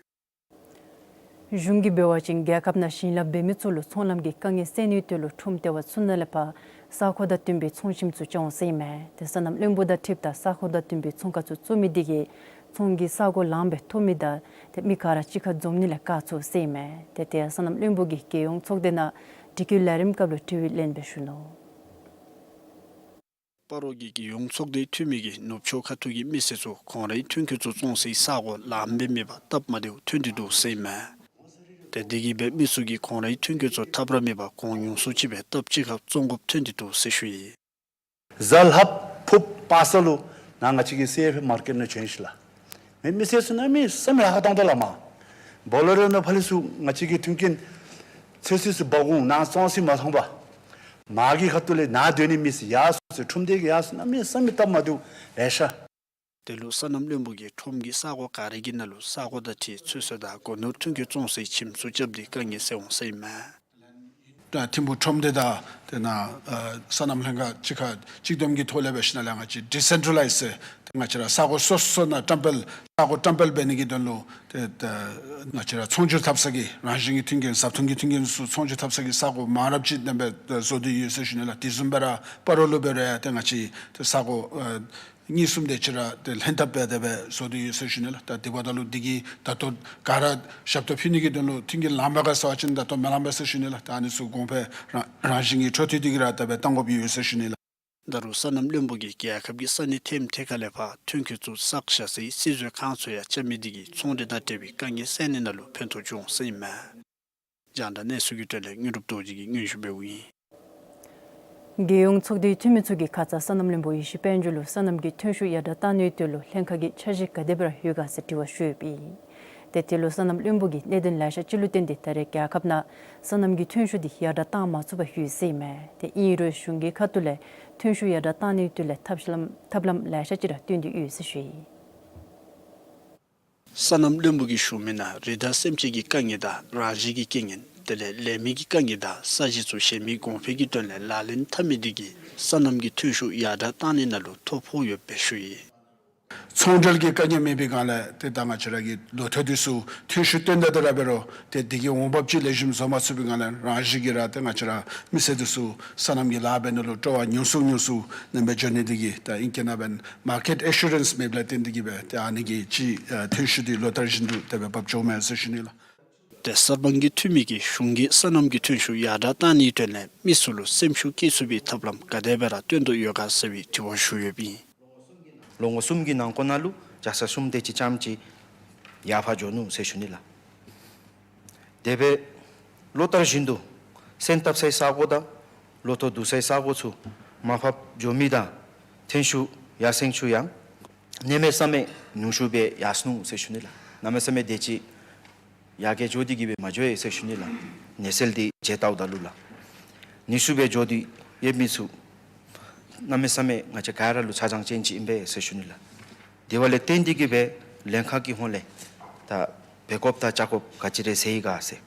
གཞུང་གིས་འབད་བ་ཅིན་རྒྱལ་ཁབ་ནང་ཞིང་ལཱ་འབད་མི་ཚུ་ལུ་ཚོང་ལམ་གྱི་དཀའ་ངལ་སེལ་ནིའི་དོན་ལུ་ཁྲོམ་སྡེ་བ་ཚུ་ནང་ལས་ཕར་ས་ཁོངས་དང་བསྟུན་པའི་ཚོང་ཁྱིམ་ཚུ་བཙུགས་འོང་ཟེར་ཨིན་མས། ཏེ་སོ་ནམ་བློན་པོ་དང་འཁྲིལཝ་ད་ས་ཁོངས་དང་བསྟུན་པའི་ཚོང་ཁང་ཚུ་བཙུགས་མི་འདི་གིས་ཚོང་གི་ས་གོ་ལངམ་སྦེ་ཐོབ་མི་དང་ཏེ་མི་ག་ར་གཅིག་ཁར་འཛོམས་ནི་ལས་བཀག་ཚུགས་ཟེར་ཨིན་མས། ཏེ་ཏེ་སོ་ནམ་བློན་པོ་གིས་རྒྱལ་ཡོངས་ཚོགས་སྡེ་ནང་དྲི་བཀོད་ལས་རིམ་སྐབས་ལུ་དྲི་བའི་ལན་སྦེ་ཞུ་ནུག། སྤ་རོ་གི་རྒྱལ་ཡོངས་ཚོགས་སྡེའི་འཐུས་མི་གིས་ནུབ་ཕྱོགས་ཁ་ཐུག་གི་མི་སེར་ཚུ་ཁོང་རའི་ཐོན་སྐྱེད་ཚུ་བཙོང་སའི་ས་གོ་ལངམ་སྦེ་མེད་པར་སྟབས་མ་བདེཝ་ཐོན་ཏེ་འདུག་ཟེར་ཨིན་མས། ཏེ་དེ་གིས་སྦེ་མི་ཚུ་གིས་ཁོང་རའི་ཐོན་སྐྱེད་ཚུ་ཐབས་ར་མེད་པར་གོང་ཉུང་སུ་ཅིག་སྦེ་སྟབས་གཅིག་ཁར་བཙོང་དགོཔ་ཐོན་ཏེ་འདུག་ཟེར་ཞུ་ཡི། གཟའ་ལྷགཔ་ཕུརཔ་སྤ་ས་ལུ་ནཱ་ང་བཅས་ཀྱི་སི་ཨེཕ་མར་ཀེཊ་ནང་བྱོན་ཞིནམ་ལས་མི་མི་སེར་ཚུ་གནམ་མེད་ས་མེད་ཧ་གོ་བཏང་དོ་ལགས། མར་བོ་ལེ་རོ་ནང་ཕར་ལས་ཚུར་ང་བཅས་ཀྱི་མཐུན་རྐྱེན་ཚོད་བསྲེ་ཚུ་འབག་འོང་། ནཱ་བཙོང་ས་མ་མཐོང་པར་མར་གྱི་ཁ་ཐུག་ལས་ནཱ་སྡོད་ནི་མི་སེར་ཡར་སོང་ཟེར་ཁྲོམ་སྡེ་གིས་ཡར་སོང་གནམ་མེད་ས་མེད་སྟབས་མ་བདེཝ་ལེ་ཤ། དེ་ལུ་སོ་ནམ་བློན་པོ་གིས་ཁྲོམ་གྱི་ས་གོ་ག་ར་གི་ནང་ལུ་ས་གོ་དང་འཁྲིལ་ཚོད་བསྲེ་དང་སྒོ་ནོར་ཐོན་སྐྱེད་བཙོང་སའི་ཁྱིམ་ཚུ་རྐྱབ་སྟེ་དཀའ་ངལ་སེལ་འོང་ཟེར་ཨིན་མས། ད་ཐིམ་ཕུག་ཁྲོམ་སྡེ་དང་ཏེ་ནཱ་ཨ་སོ་ནམ་ལྷན་ཁག་གཅིག་ཁར་གཅིག་བསྡོམས་ཀྱི་ཐོག་ལས་འབད་ཞིནམ་ལས་ང་བཅས་ཌི་སེན་ཊྲ་ལའིཛ་ཟེར་ཏེ་ང་བཅས་ར་ས་གོ་སོ་སོ་ནང་བཀྲམ་སྤེལ་ས་གོ་བཀྲམ་སྤེལ་འབད་ནི་གི་དོན་ལུ་ཏེ་ད་ང་བཅས་ར་ཚོང་སྒྱུར་འཐབ་ས་གི་རང་བཞིན་གྱི་མཐུན་རྐྱེན་བཟའ་འཐུང་གི་མཐུན་རྐྱེན་ཚུ་ཚོང་སྒྱུར་འཐབ་ས་གི་ས་གོ་མང་རབས་ཅིག་གནས་སྦེ་བཟོ་སྟེ་ཡོད་ཟེར་ཞུ་ནི་ལགས། དེ་བཟུམ་སྦེ་ར་སྤ་རོ་ལུ་འབད་རུང་ཡང་ཏེ་ང་བཅས་ཏེ་ས་གོ་ཨ་ གཉིས་གསུམ་དེ་ཅིག་ར་ཏེ་ལྷན་ཐབས་སྦེ་དེ་སྦེ་བཟོ་སྟེ་ཡོད་ཟེར་ཞུ་ནི་ལགས། ད་དེ་འབདཝ་ད་ལུ་འདི་གིས་ད་ལྟོ་ག་ར་ཞབས་ཏོག་ཕུལ་ནི་གི་དོན་ལུ་མཐུན་རྐྱེན་ལང་པས་ག་ཟེར་བ་ཅིན་ད་ལྟོ་མི་ལང་པས་ཟེར་ཞུ་ནི་ལགས། ད་ཨ་ནི་ཚུ་གོང་འཕེལ་རང་རང་བཞིན་གྱིས་འཕྲོ་མཐུད་དེ་གི་ར་དེ་སྦེ་གཏང་དགོཔ་ཡོད་ཟེར་ཞུ་ནི་ལགས། ད་རུང་སོ་ནམ་བློན་པོ་གིས་རྒྱལ་ཁབ་ཀྱི་ས་གནས་ཐེམ་ཐེ་ཁ་ལས་ཕར་ཐོན་སྐྱེད་ཚུ་བསགས་བཞག་སའི་སིལ་ཟོག་ཁང་ཚུ་ཡང་རྐྱབ་མི་འདི་གིས་ཚོང་འབྲེལ་དང་འབྲེལ་བའི་དཀའ་ངལ་སེལ་ནི་ནང་ལུ་ཕན་ཐོགས་འབྱུང་ཟེར་ཨིན་མས། རྒྱང་བསྒྲགས་གནས་ཚུལ་གྱི་དོན་ལས་དངོས་གྲུབ་རྡོ་རྗེ་གིས་སྙན་ཞུ་འབདཝ་ཨིན། རྒྱལ་ཡོངས་ཚོགས་སྡེའི་འཐུས་མི་ཚུ་གིས་ཁ་ཙ་སོ་ནམ་བློན་པོ་ཡེ་ཤེས་དཔལ་འབྱོར་ལུ་སོ་ནམ་གྱི་ཐོན་ཤུགས་ཡར་དྲག་གཏང་ནིའི་དོན་ལུ་ལྷན་ཁག་གི་འཆར་གཞི་ག་དེ་སྦེ་ར་ཡོད་ག་ཟེར་དྲི་བ་ཞུ་ཡོདཔ་ཨིན། ཏེ་དེ་ལུ་སོ་ནམ་བློན་པོ་གིས་གནད་དོན་ལེ་ཤ་ཅིག་ལུ་བརྟེན་ཏེ་ད་རེས་རྒྱལ་ཁབ་ནང་སོ་ནམ་གྱི་ཐོན་ཤུགས་འདི་ཡར་དྲག་གཏང་མ་ཚུགས་པར་ཡོད་ཟེར་ཨིན་མས། ཏེ་ཨིན་རུང་གཞུང་གི་ཁ་ཐུག་ལས་ཐོན་ཤུགས་ཡར་དྲག་གཏང་ནིའི་དོན་ལས་ཐབས་ལམ་ཐབས་ལམ་ལེ་ཤ་ཅིག་ར་བཏོན་ཏེ་ཡོད་ཟེར་ཞུ་ཡི། སོ་ནམ་བློན་པོ་གིས་ཞུ་མི་ནང་རི་དྭགས་སེམས་ཅན་གྱི་དཀའ་ངལ་དང་རང་བཞིན་གྱི་རྐྱེན་ངན་དེ་ལས་ལས་མི་གི་དཀའ་ངལ་དང་ས་གཞི་ཚུ་གཞན་མི་གོང་འཕེལ་གྱི་དོན་ལས་ལག་ལེན་འཐབ་མི་འདི་གིས་སོ་ནམ་གྱི་ཐོན་ཤུགས་ཡར་དྲག་གཏང་ནི་ནང་ལུ་ཐོ་ཕོག་ཡོདཔ་སྦེ་ཞུ་ཡི། ཚོང་འབྲེལ་གྱི་དཀའ་ངལ་མེད་པའི་སྒང་ལས་ཏེ་ད་ང་བཅས་ར་གི་ལོ་ཐོག་འདི་ཚུ་ཐོན་ཤུགས་བཏོན་ད་དེ་ར་འབད་རུང་ཏེ་འདི་གི་འོང་འབབ་ཅིག་ལེགས་ཤོམ་བཟོ་མ་ཚུགས་པའི་སྒང་ལས་རང་བཞིན་གྱིས་ར་ཏེ་ང་བཅས་ར་མི་སེར་འདི་ཚུ་སོ་ནམ་གྱི་ལཱ་འབད་ནི་ལུ་སྤྲོ་བ་ཉུང་སུ་ཉུང་སུ་ནེམ་སྦེ་འགྱོ་ནི་འདི་གིས་ད་ཨིང་སྐད་ནང་འབདན་མར་ཀེཊ་ཨེ་ཤུ་རེནསི་མེདཔ་ལས་བརྟེན་ཏེ་གིས་སྦེ་ཏེ་ཨ་ནི་གི་ཅིག་ཨ་ཐོན་ཤུགས་འདི་ལོ་ལྟར་བཞིན་དུ་དེ་སྦེ་འབབ་འགྱོཝ་མས་ཟེར་ཞུ་ནི་ལགས། ཏེ་གསར་སྤང་གི་འཐུས་མི་གིས་གཞུང་གིས་སོ་ནམ་གྱི་ཐོན་ཤུགས་ཡར་དྲག་གཏང་ནིའི་དོན་ལས་མི་ཚུ་ལུ་སེམས་ཤུགས་བསྐྱེད་ཚུགས་པའི་ཐབས་ལམ་ག་དེ་སྦེ་ར་བཏོན་དོ་ཡོད་ག་ཟེར་བའི་དྲི་བ་ཞུ་ཡོདཔ་ཨིན། ལོ་ངོ་གསུམ་གྱི་ནང་འཁོད་ནང་ལུ་བརྒྱ་ཆ་གསུམ་དེ་ཅིག་ཙམ་ཅིག་ཡར་འཕར་འགྱོ་ནུག་ཟེར་ཞུ་ནི་ལགས། དེ་སྦེ་ལོ་ལྟར་བཞིན་དུ་སོན་བཏབ་སའི་ས་གོ་དང་ལོ་ཐོག་བསྡུ་སའི་ས་གོ་ཚུ་མར་ཕབ་འགྱོ་མི་དང་ཐོན་ཤུགས་ཡར་སེང་ཚུ་ཡང་གནམ་མེད་ས་མེད་ཉུང་སུ་སྦེ་ཡར་སོ་ནུག་ཟེར་ཞུ་ནི་ལགས། གནམ་མེད་ས་མེད་དེ་ཅིག་ཡར་རྒྱས་འགྱོ་སྟེ་གིས་སྦེ་མ་འགྱོ་ཡི་ཟེར་ཞུ་ནི་ལགས། ནད་སེལ་འདི་བརྗེད་བལྟཝ་ད་ལུ་ལགས། ཉུང་སུ་སྦེ་འགྱོ་སྟེ་ཡོད་མི་ཚུ་གནམ་མེད་ས་མེད་ང་བཅས་ག་ར་ལུ་ཆ་རྐྱེན་ཅན་ཅིག་ཨིན་པས་ཟེར་ཞུ་ནི་ལགས། དེ་བ་ལས་བརྟེན་ཏེ་གིས་སྦེ་ལྷན་ཁག་གི་ཧོངས་ལས་ད་འབད་དགོཔ་དང་བྱ་དགོཔ་ག་ཅི་རེ་ཟེར་ཡི་ག་ཟེར།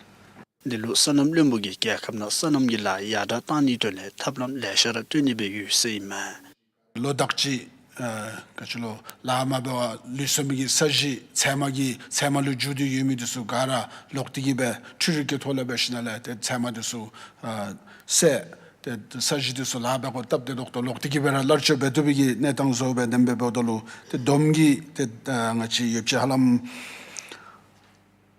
འདི་ལུ་སོ་ནམ་བློན་པོ་གིས་རྒྱལ་ཁབ་ནང་སོ་ནམ་གྱི་ལཱ་ཡར་དྲག་གཏང་ནིའི་དོན་ལས་ཐབས་ལམ་ལེ་ཤ་ར་བཏོན་ནི་སྦེ་ཡོད་ཟེར་ཨིན་མས། ལོ་དག་ཅིག་ཨ་ག་ཅི་ལོ་ལཱ་མ་འབད་བར་ལུས་སོ་མི་གི་ས་གཞི་ཚལ་མ་གི་ཚལ་མ་ལུ་འགྱུར་ཏེ་ཡོད་མི་འདི་ཚུ་ག་ར་ལོག་སྟེ་གིས་སྦེ་འཕྲུལ་རིག་གི་ཐོག་ལས་འབད་ཞིནམ་ལས་ཏེ་ཚལ་མ་འདི་ཚུ་ཨ་བསལ་ཏེ་ས་གཞི་འདི་ཚུ་ལཱ་འབད་དགོཔ་སྟབས་བདེ་ཏོག་ཏོ་ལོག་སྟེ་གིས་སྦེ་ར་ལར་ཆོད་འབད་བཏུབ་པའི་གི་གནས་སྟངས་བཟོ་སྦེ་དེ་སྦེ་འབདཝ་ད་ལུ་ཏེ་བསྡོམས་ཀྱིས་ཏེ་ཨ་ང་བཅས་ཡོདཔ་ཅིག་ཧ་ལམ་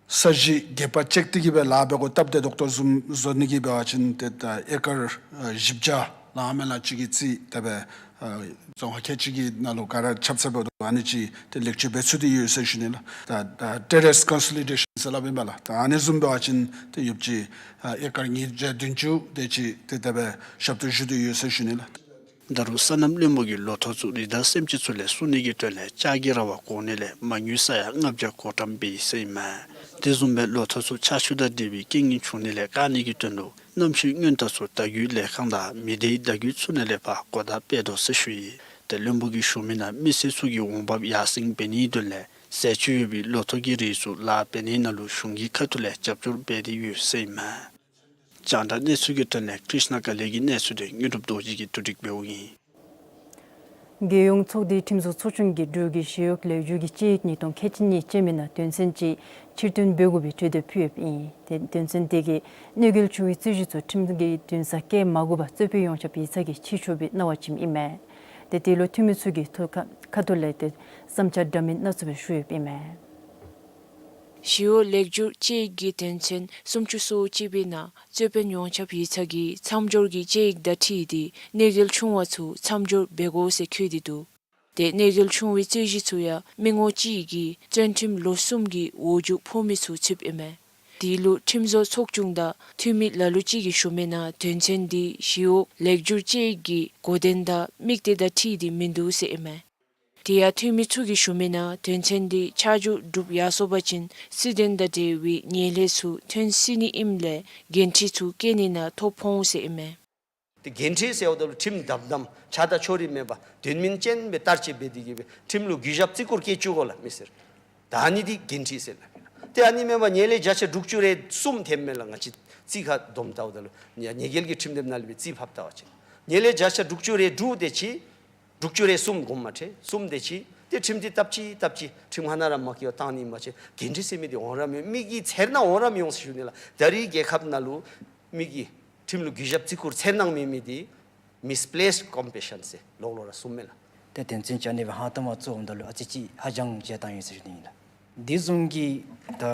ས་གཞི་བརྒྱད་པ་ཅིག་སྟེ་གིས་སྦེ་ལཱ་འབད་དགོཔ་སྟབས་བདེ་ཏོག་ཏོ་བཟུམ་བཟོ་ནི་གི་འབད་བ་ཅིན་ཏེ་ད་ཨེ་ཀར་ཨ་བཞི་བརྒྱ་ལང་མེན་ལ་ཅིག་གི་རྩིས་དེ་སྦེ་ཨ་རྫོང་ཁག་ཁལ་གཅིག་གི་ནང་ལུ་ག་ར་ཁྱབ་ཚར་འབདཝ་ད་ཨ་ནི་ཅིག་ཏེ་ལེགས་བཅོས་འབད་ཚུགས་ཏེ་ཡོད་ཟེར་ཞུ་ནི་ལགས། ད་ད་ཊེ་རེསི་ཀོན་སོ་ལི་ཌེ་ཤཱན་ཟེར་སླབ་ཨིན་པས་ལགས། ད་ཨ་ནི་བཟུམ་འབད་བ་ཅིན་ཏེ་ཡོདཔ་ཅིག་ཨ་ཨེ་ཀར་ཉིས་བརྒྱ་བདུན་ཅུ་དེ་ཅིག་ཏེ་དེ་སྦེ་ཞབས་ཏོག་ཞུ་སྟེ་ཡོད་ཟེར་ཞུ་ནི་ལགས། ད་རུང་སོ་ནམ་བློན་པོ་གིས་ལོ་ཐོག་ཚུ་རི་དྭགས་སེམས་ཅན་ཚུ་ལས་སྲུང་ནི་གི་དོན་ལས་ལྕགས་ཀྱི་ར་བ་བཀོག་ནི་ལས་མ་དངུལ་ས་ཡ་ལྔ་བརྒྱ་གོ་གྲངས་འབད་ཡི་ཟེར་ཨིན་མས། དེ་བཟུམ་སྦེ་ལོ་ཐོག་ཚུ་ཆར་ཆུ་དང་འབྲེལ་བའི་རྐྱེན་ངན་བྱུང་ནི་ལས་བཀག་ནི་གི་དོན་ལུ་གནམ་གཤིས་སྔོན་བརྟག་ཚུ་བརྡ་བརྒྱུད་ལས་ཁང་དང་མི་སྡེའི་བརྡ་བརྒྱུད་ཚུ་ནང་ལས་ཕར་གོ་བརྡ་སྤེལ་དོ་ཟེར་ཞུ་ཡི། ཏེ་བློན་པོ་གིས་ཞུ་མི་ནང་མི་སེར་ཚུ་གི་འོང་འབབ་ཡར་སེང་འབད་ནིའི་དོན་ལས་ཟས་བཅུད་ཡོད་པའི་ལོ་ཐོག་གི་རིགས་ཚུ་ལཱ་འབད་ནི་ནང་ལུ་གཞུང་གི་ཁ་ཐུག་ལས་རྒྱབ་སྐྱོར་འབད་དེ་ཡོད་ཟེར་ཨིན་མས། རྒྱང་བསྒྲགས་གནས་ཚུལ་གྱི་དོན་ལས་ཀྲིཤ་ན་ཀ་ལེ་གི་གནས་ཚུལ་དེ་དངོས་གྲུབ་རྡོ་རྗེ་གིས་བསྡུ་སྒྲིག་འབདཝ་ཨིན། རྒྱལ་ཡོངས་ཚོགས་སྡེའི་ཁྲིམས་བཟོ་ཚོགས་ཆུང་གིས་འབྲུག་གི་ཞི་གཡོག་ལེགས་བསྒྱུར་གྱི་དཔྱད་ཡིག་ཉིས་སྟོང་ཁལ་གཅིག་གཉིས་ཅན་མའི་ནང་དོན་ཚན་ཅིག་ཕྱིར་བཏོན་འབད་དགོ་པའི་གྲོས་འདེབས་ཕུལ་ཡོདཔ་ཨིན། དེ་དོན་ཚན་དེ་གིས་གནོད་འགེལ་བྱུང་བའི་རྩོད་གཞི་ཚུ་ཁྲིམས་ཀྱི་འདུན་སར་བཀལ་མ་དགོ་པར་རྩོད་དཔོན་ཡོངས་ཁྱབ་ཡིག་ཚང་གིས་ཕྱིར་བསྒྱུར་བའི་གནང་བ་བྱིནམ་ཨིན་མས། དེ་དེ་ལུ་འཐུས་མི་ཚུ་གིས་ཐུགས་ཁ་ཁ་ཐུག་ལས་ཏེ་བསམ་འཆར་འདྲ་མིན་སྣ་ཚོགས་སྦེ་ཞུ་ཡོདཔ་ཨིན་མས། ཞི་གཡོག་ལེགས་བསྒྱུར་དཔྱད་ཡིག་གི་དོན་ཚན་སུམ་ཅུ་སོ་གཅིག་པའི་ནང་རྩོད་དཔོན་ཡོངས་ཁྱབ་ཡིག་ཚང་གིས་མཚམས་སྦྱོར་གྱི་དཔྱད་ཡིག་དང་འཁྲིལ་ཏེ་གནོད་འགེལ་བྱུང་བ་ཚུ་མཚམས་སྦྱོར་འབད་དགོ་ཟེར་འཁོད་དེ་འདུག། དེ་གནོད་འགེལ་བྱུང་བའི་རྩོད་གཞི་ཚུ་ཡང་མི་ངོམ་གཅིག་གིས་བཙོན་ཁྲིམས་ལོ་གསུམ་གྱི་འོག་འཇུག་ཕོག་མི་ཚུ་ཚུདཔ་ཨིན་མས། དེ་ལུ་ཁྲིམས་བཟོ་ཚོགས་ཆུང་དང་འཐུས་མི་ལ་ལུ་ཅིག་གིས་ཞུ་མི་ནང་དོན་ཚན་དེ་ཞི་གཡོག་ལེགས་བསྒྱུར་དཔྱད་ཡིག་གི་གོ་དོན་དང་དམིགས་གཏད་དང་འཁྲིལ་ཏེ་མིན་འདུག་ཟེར་ཨིན་མས། དེ་ཡང་འཐུས་མི་ཚུ་གིས་ཞུ་མི་ནང་དོན་ཚན་དེ་ཆ་འཇོག་གྲུབ་ཡར་སོང་པ་ཅིན་སྲིད་དོན་དང་འབྲེལ་བའི་ངན་ལྷད་ཚུ་ཐོན་སྲིད་ནི་ཨིནམ་ལས་འགན་འཁྲི་ཚུ་བཀལ་ནི་ནང་ཐོ་ཕོག་འོང་ཟེར་ཨིན་མས། ཏེ་འགན་འཁྲི་ཟེརཝ་ད་ལུ་ཁྲིམས་བསྡམ་བསྡམ་ཆ་དང་ཕྱོགས་རིས་མེད་པར་དོན་སྨིན་ཅན་སྦེ་བསྟར་སྤྱོད་འབད་དེ་གིས་སྦེ་ཁྲིམས་ལུ་གུས་ཞབས་བརྩི་བཀུར་བསྐྱེད་བཅུག་དགོ་ལགས་མི་སེར། ད་ཨ་ནི་འདི་འགན་འཁྲི་ཟེར་ལགས། ཏེ་ཨ་ནི་མེན་པར་ངན་ལྷད་བརྒྱ་ཆ་དྲུག་ཅུ་རེ་གསུམ་ཐེབས་མས་ལགས། ང་བཅས་རྩིས་ཁར་བསྡོམས་བལྟཝ་ད་ལུ་ཉེས་འགེལ་གྱི་ཁྲིམས་དེབ་ནང་ལས་སྦེ་རྩིས་ཕབ་བལྟ་བ་ཅིན་ངན་ལྷད་བརྒྱ་ཆ་དྲུག་ཅུ་རེ་དྲུག་དེ་ཅིག་དྲུག་ཅུ་རེ་གསུམ་དགོངསམ་མ་ཁྲེལ་གསུམ་དེ་ཅིག་ཏེ་ཁྲིམས་འདི་བཏབ་ཅི་བཏབ་ཅི་ཁྲིམས་ཁ་ནང་ར་མ་བཀལ་བར་བཏང་ནི་མ་ཚད་འགན་འཁྲི་ཟེར་མི་འདི་འོང་ར་མི་མི་གི་འཚེར་སྣང་འོང་ར་མི་འོང་ཟེར་ཞུ་ནི་ལགས། ད་རེས་རྒྱལ་ཁབ་ནང་ལུ་མི་གི་ཁྲིམས་ལུ་གུས་ཞབས་བརྩི་བཀུར་འཚེར་སྣང་མེད་མི་འདི་མིས་པི་ལེསཌ་ཀམ་པེ་ཤཱན་ཟེར་ལོག་ལོག་ར་གསུངམ་མས་ལགས། ཏེ་དོན་ཚན་བཅར་ནི་སྦེ་ཧང་སྟོང་མ་བཙུགསཔ་ད་ལུ་ཨ་ཙི་ཅིག་ཧ་ཅང་བརྗེད་བཏང་ཡི་ཟེར་ཞུ་ནི་ཨིན་ལགས། འདི་བཟུམ་གྱི་ད་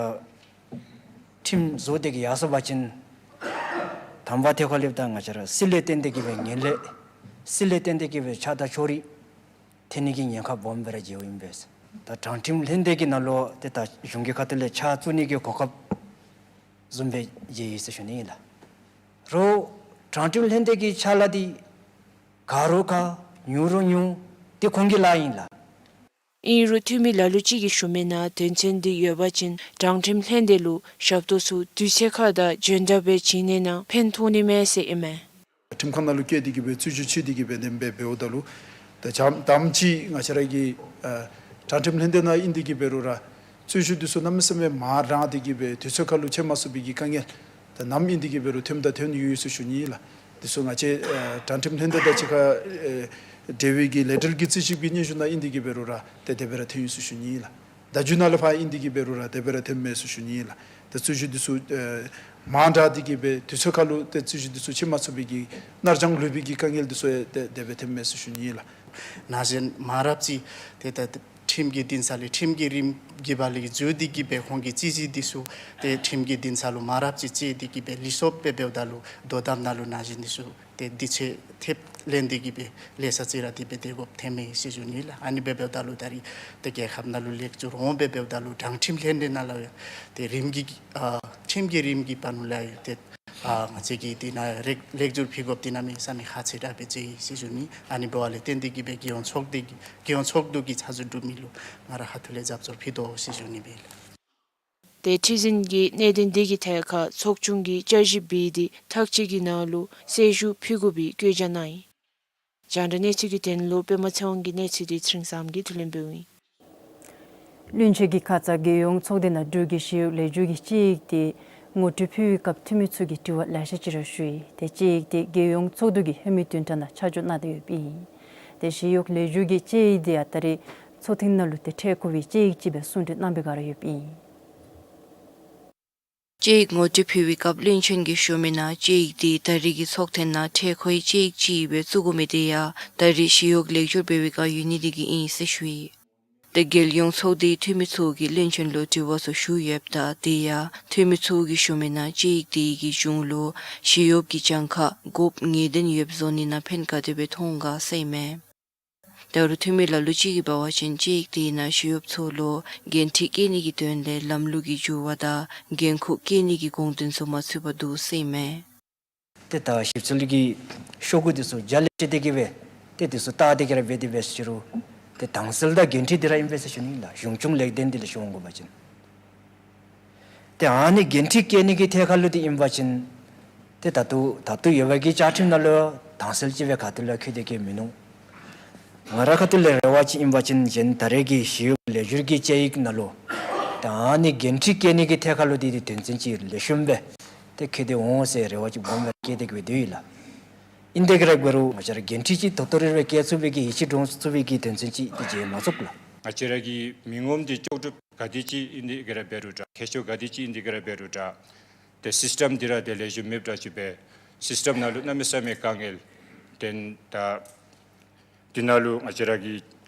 ཁྲིམས་བཟོ་སྟེ་གི་ཡར་སོང་པ་ཅིན་དང་པ་ཐད་ཁར་ལུ་ད་ང་བཅས་ར་སྲིད་ལས་བརྟེན་ཏེ་གི་སྦེ་ངན་ལྷད་སྲིད་ལས་བརྟེན་ཏེ་གི་སྦེ་ཆགས་སྡང་ཕྱོགས་རིས་ཐོན་ནི་གི་ཉེན་ཁ་སྦོམ་སྦེ་ར་མཇལཝ་ཨིན་པས། ད་དྲང་ཁྲིམས་ལྷན་སྡེ་གི་ནང་ལུ་ཏེ་ད་གཞུང་གི་ཁ་ཐུག་ལས་ཕྱག་བཙུགས་ནི་གི་གོ་སྐབས་བཟུམ་སྦེ་མཇལ་ཡི་ཟེར་ཞུ་ནི་ཨིན་ལགས། རོགས་དྲང་ཁྲིམས་ལྷན་སྡེ་གི་ཕྱག་ལཱ་འདི་ཁག་རུང་ཁག་ཉུང་རུང་ཉུང་འདི་ཁོང་གི་ལཱ་ཨིན་ལགས། ཨིན་རུང་འཐུས་མི་ལ་ལུ་ཅིག་གིས་ཞུ་མི་ནང་དོན་ཚན་འདི་ཡོད་པ་ཅིན་དྲང་ཁྲིམས་ལྷན་སྡེ་ལུ་ཞབས་ཏོག་ཚུ་དུས་ཚོད་ཁར་དང་འཇོན་ཐངས་སྦེ་བྱིན་ནི་ནང་ཕན་ཐོགས་ནི་མས་ཟེར་ཨིན་མས། ཁྲིམས་ཁང་ནང་ལུ་བསྐྱལ་ཏེ་གི་སྦེ་རྩོད་བཞུགས་ཕྱེ་སྟེ་གི་སྦེ་དེ་སྦེ་འབདཝ་ད་ལུ་ད་ཅམ་དམ་ཅིག་ང་བཅས་ར་གི་ཨ་དྲང་ཁྲིམས་ལྷན་སྡེ་ནང་ཨིན་ཏེ་གི་འབད་རུང་ར་རྩོད་བཞུགས་འདི་ཚུ་གནམ་མེད་ས་མེད་མང་དྲགས་ཏེ་གི་སྦེ་དུས་ཚོད་ཁར་ལུ་ཕྱེ་མ་ཚུགས་པའི་གི་དཀའ་ངལ་ད་ནམ་ཨིན་ཏེ་གི་འབད་རུང་ཐོནམ་ད་ཐོན་ཡོད་ཡོད་ཟེར་ཞུ་ནི་ཨིན་ལགས། འདི་ཚུ་ང་བཅས་ཨ་དྲང་ཁྲིམས་ལྷན་སྡེ་དང་གཅིག་ཁར་ཨེ་འབྲེལ་བའི་གི་ལས་འབྲེལ་གྱི་རྩོད་བཞུགས་ཀྱི་སྙན་ཞུ་ནང་ཨིན་ཏེ་གི་འབད་རུང་ར་ཏེ་དེ་སྦེ་ར་ཐོན་ཡོད་ཟེར་ཞུ་ནི་ཨིན་ལགས། བརྡ་བརྒྱུད་ནང་ལུ་ཕར་ཨིན་ཏེ་གི་འབད་རུང་ར་དེ་སྦེ་ར་ཐོནམ་མས་ཟེར་ཞུ་ནི་ཨིན་ལགས། ཏེ་རྩོད་བཞུགས་འདི་ཚུ་ཨེ་མང་དྲགས་ཏེ་གི་སྦེ་དུས་ཚོད་ཁར་ལུ་ཏེ་རྩོད་བཞུགས་འདི་ཚུ་ཕྱེ་མ་ཚུགས་པའི་གི་ནར་འགྱངས་ལུས་པའི་གི་དཀའ་ངལ་འདི་ཚུ་ཡང་ཏེ་དེ་སྦེ་ཐོནམ་མས་ཟེར་ཞུ་ནི་ཨིན་ལགས། ན་གཞོན་མང་རབས་ཅིག་ཏེ་ད་ཁྲིམས་ཀྱི་འདུན་ས་ལས་ཁྲིམས་ཀྱི་རིམ་གྱིས་འབད་ལས་འཛོལ་ཏེ་གི་སྦེ་ཁོང་གི་རྩོད་གཞི་འདི་ཚུ་ཏེ་ཁྲིམས་ཀྱི་འདུན་ས་ལུ་མང་རབས་ཅིག་བཅར་ཏེ་གི་སྦེ་ལུས་སོཔ་སྦེ་འབདཝ་ད་ལུ་དོ་དམ་ནང་ལུ་ན་གཞོན་འདི་ཚུ་ཏེ་འདི་ཚུ་ཐེབས་ལེན་ཏེ་གི་སྦེ་ལས་ས་ཅིག་ར་དེ་སྦེ་སྡོད་དགོཔ་ཐོནམ་མས་ཟེར་ཞུ་ནི་ལགས། ཨ་ནི་སྦེ་འབདཝ་ད་ལུ་ད་རིས་ཏེ་རྒྱལ་ཁབ་ནང་ལུ་ལེགས་བཅོས་འོང་སྦེ་འབདཝ་ད་ལུ་དྲང་ཁྲིམས་ལྷན་སྡེ་ནང་ལུ་ཡང་ཏེ་རིམ་གྱིས་ཨ་ཁྲིམས་ཀྱི་རིམ་གྱིས་འབད་ནི་ལུ་ཡང་ཏེ་ཨ་ང་བཅས་ཀྱིས་འདི་ནང་ལེགས་ལེགས་བཅོས་ཕུལ་དགོཔ་འདི་གནམ་མེད་ས་མེད་ཁག་ཆེ་དྲགས་སྦེ་མཇལ་ཡི་ཟེར་ཞུ་ནི། ཨ་ནི་འབདཝ་ལས་བརྟེན་ཏེ་གི་སྦེ་རྒྱལ་ཡོངས་ཚོགས་སྡེ་གི་རྒྱལ་ཡོངས་ཚོགས་འདུ་གི་ཕྱག་ཞུ་གྲུབ་མི་ལུ་ང་ར་ཧ་ཐུགས་ལས་རྒྱབ་སྐྱོར་ཕུལ་དོ་ཟེར་ཞུ་ནི་སྦེ་ལགས། ཏེ་ཁྲི་འཛིན་གྱིས་གནད་དོན་འདི་གི་ཐད་ཁར་ཚོགས་ཆུང་གིས་བསྐྱར་ཞིབ་འབད་དེ་ཐག་གཅོད་ཀྱི་ནང་ལུ་གསལ་ཞུ་ཕུལ་དགོ་པའི་བཀོད་རྒྱ་གནང་ཡི། རྒྱང་བསྒྲགས་གནས་ཚུལ་གྱི་དོན་ལུ་པདྨ་ཚེ་དབང་གི་གནས་ཚུལ་འདི་ཚེ་རིང་བསམ་གྱིས་བསྡུ་ལེན་འབདཝ་ཨིན། བློན་ཆེན་གྱི་ཁ་ཙ་རྒྱལ་ཡོངས་ཚོགས་སྡེ་ནང་འབྲུག་གི་ཞི་གཡོག་ལེགས་བསྒྱུར་གྱི་དཔྱད་ཡིག་དེ་ངོ་སྤྲོད་ཕུལ་བའི་སྐབས་འཐུས་མི་ཚུ་གིས་དྲི་བ་ལེ་ཤ་ཅིག་ར་ཞུ་ཡི། ཏེ་དཔྱད་ཡིག་དེ་རྒྱལ་ཡོངས་ཚོགས་འདུ་གི་ལྷོད་མེད་བདུན་ཕྲག་ནང་ཆ་འཇོག་གནང་སྟེ་ཡོདཔ་ཨིན། ཏེ་ཞི་གཡོག་ལེགས་བསྒྱུར་གྱི་དཔྱད་ཡིག་དེ་ཡང་ད་རེས་ཚོགས་ཐེངས་ནང་ལུ་ཏེ་ཁྲལ་བཀོད་པའི་དཔྱད་ཡིག་ཅིག་སྦེ་གསུང་གྲོས་གནང་པའི་བསྒང་ར་ཡོདཔ་ཨིན། དཔྱད་ཡིག་ངོ་སྤྲོད་ཕུལ་བའི་སྐབས་བློན་ཆེན་གྱིས་ཞུ་མི་ནང་དཔྱད་ཡིག་དེ་ད་རེས་ཀྱི་ཚོགས་ཐེངས་ནང་ཁྲལ་བཀོད་དཔྱད་ཡིག་ཅིག་སྦེ་བཙུགས་དགོ་མི་དེ་ཡང་ད་རེས་ཞི་གཡོག་ལེགས་བསྒྱུར་འབད་བའི་བསྒང་ཡོད་ནི་དེ་གིས་ཨིན་ཟེར་ཞུ་ཡི། ཏེ་རྒྱལ་ཡོངས་ཚོགས་སྡེའི་འཐུས་མི་ཚུ་གིས་བློན་ཆེན་ལུ་དྲི་བ་ཚུ་ཞུ་ཡོདཔ་ད་དེ་ཡང་འཐུས་མི་ཚུ་གིས་ཞུ་མི་ནང་དཔྱད་ཡིག་དེ་གི་གཞུང་ལུ་ཞི་གཡོགཔ་གི་གྱངས་ཁ་དགོཔ་ངེས་བདེན་ཡོདཔ་བཟོ་ནི་ནང་ཕན་ག་དེ་སྦེ་ཐོགས་ག་ཟེར་ཨིན་མས། ད་རུང་འཐུས་མི་ལ་ལུ་ཅིག་གིས་འབད་བ་ཅིན་དཔྱད་ཡིག་དེ་ནང་ཞི་གཡོགཔ་ཚུ་ལུ་འགན་འཁྲི་བཀལ་ནི་གི་དོན་ལས་ལམ་ལུགས་ཀྱི་འགྱུར་བ་དང་འགན་ཁུར་བཀལ་ནི་གི་དགོངས་དོན་ཚུ་མ་ཚུད་པར་འདུག་ཟེར་ཨིན་མས། ཏེ་ད་ཞིབ་འཚོལ་གྱི་ཤོག་གུ་འདི་ཚུ་རྒྱ་ལས་བཤད་དེ་གི་སྦེ་ཏེ་འདི་ཚུ་བལྟ་སྟེ་གི་ར་འབད་དེ་འབད་ཟེར་རུང་ཏེ་དྭངས་གསལ་དང་འགན་འཁྲི་འདི་ར་ཨིན་པས་ཟེར་ཞུ་ནི་ལགས། གཞུང་སྐྱོང་ལེགས་ལྡན་འདི་ལས་ཞུ་འོང་དགོ་པ་ཅིན། ཏེ་ཨ་ནི་འགན་འཁྲི་བཀལ་ནི་གི་ཐད་ཁར་ལུ་འདི་ཨིན་པ་ཅིན་ཏེ་ད་ལྟོ་ད་ལྟོ་ཡོད་པའི་གི་བཅའ་ཁྲིམས་ནང་ལུ་དྭངས་གསལ་ཅིག་སྦེ་ག་ཏེ་ལུ་ཡང་བཀོད་དེ་གི་མིན་ནུག། ང་རའི་ཁ་ཐུག་ལས་རེ་བ་ཅིག་ཨིན་པ་ཅིན་གཞན་ད་རེས་ཀྱི་ཞི་གཡོག་ལེགས་བསྒྱུར་གྱི་དཔྱད་ཡིག་ནང་ལུ་ཏེ་ཨ་ནི་འགན་འཁྲི་བཀལ་ནི་གི་ཐད་ཁར་ལུ་འདི་འདི་དོན་ཚན་ཅིག་ལེགས་ཤོམ་སྦེ་ཏེ་བཀོད་དེ་འོང་ཟེར་རེ་བ་ཅིག་སྦོམ་སྦེ་བསྐྱེད་དེ་གི་སྦེ་སྡོད་ཡི་ལགས། ཨིན་ཏེ་གི་ར་འབད་རུང་ང་བཅས་ར་འགན་འཁྲི་ཅིག་ཏོག་ཏོ་རེ་རེ་བཀལ་ཚུགས་པའི་གི་ཡིད་ཆེས་འདྲོངས་ཚུགས་པའི་གི་དོན་ཚན་ཅིག་འདི་མཇལ་མ་ཚུགས་ལགས། ང་བཅས་ར་གི་མི་ངོམ་འདི་ལྕོགས་གྲུབ་ག་དེ་ཅིག་ཨིན་ཏེ་གི་ར་འབད་རུང་འདྲ། མཁས་མཆོག་ག་དེ་ཅིག་ཨིན་ཏེ་གི་ར་འབད་རུང་འདྲ། ཏེ་སིསི་ཊམ་འདི་ར་ཏེ་ལེགས་ཤོམ་མེདཔ་འདྲཝ་ཅིག་སྦེ་སིསི་ཊམ་ནང་ལུ་གནམ་མེད་ས་མེད་དཀའ་ངལ་ཏེ་ད་འདི་ནང་ལུ་ང་བཅས་ར་གིས་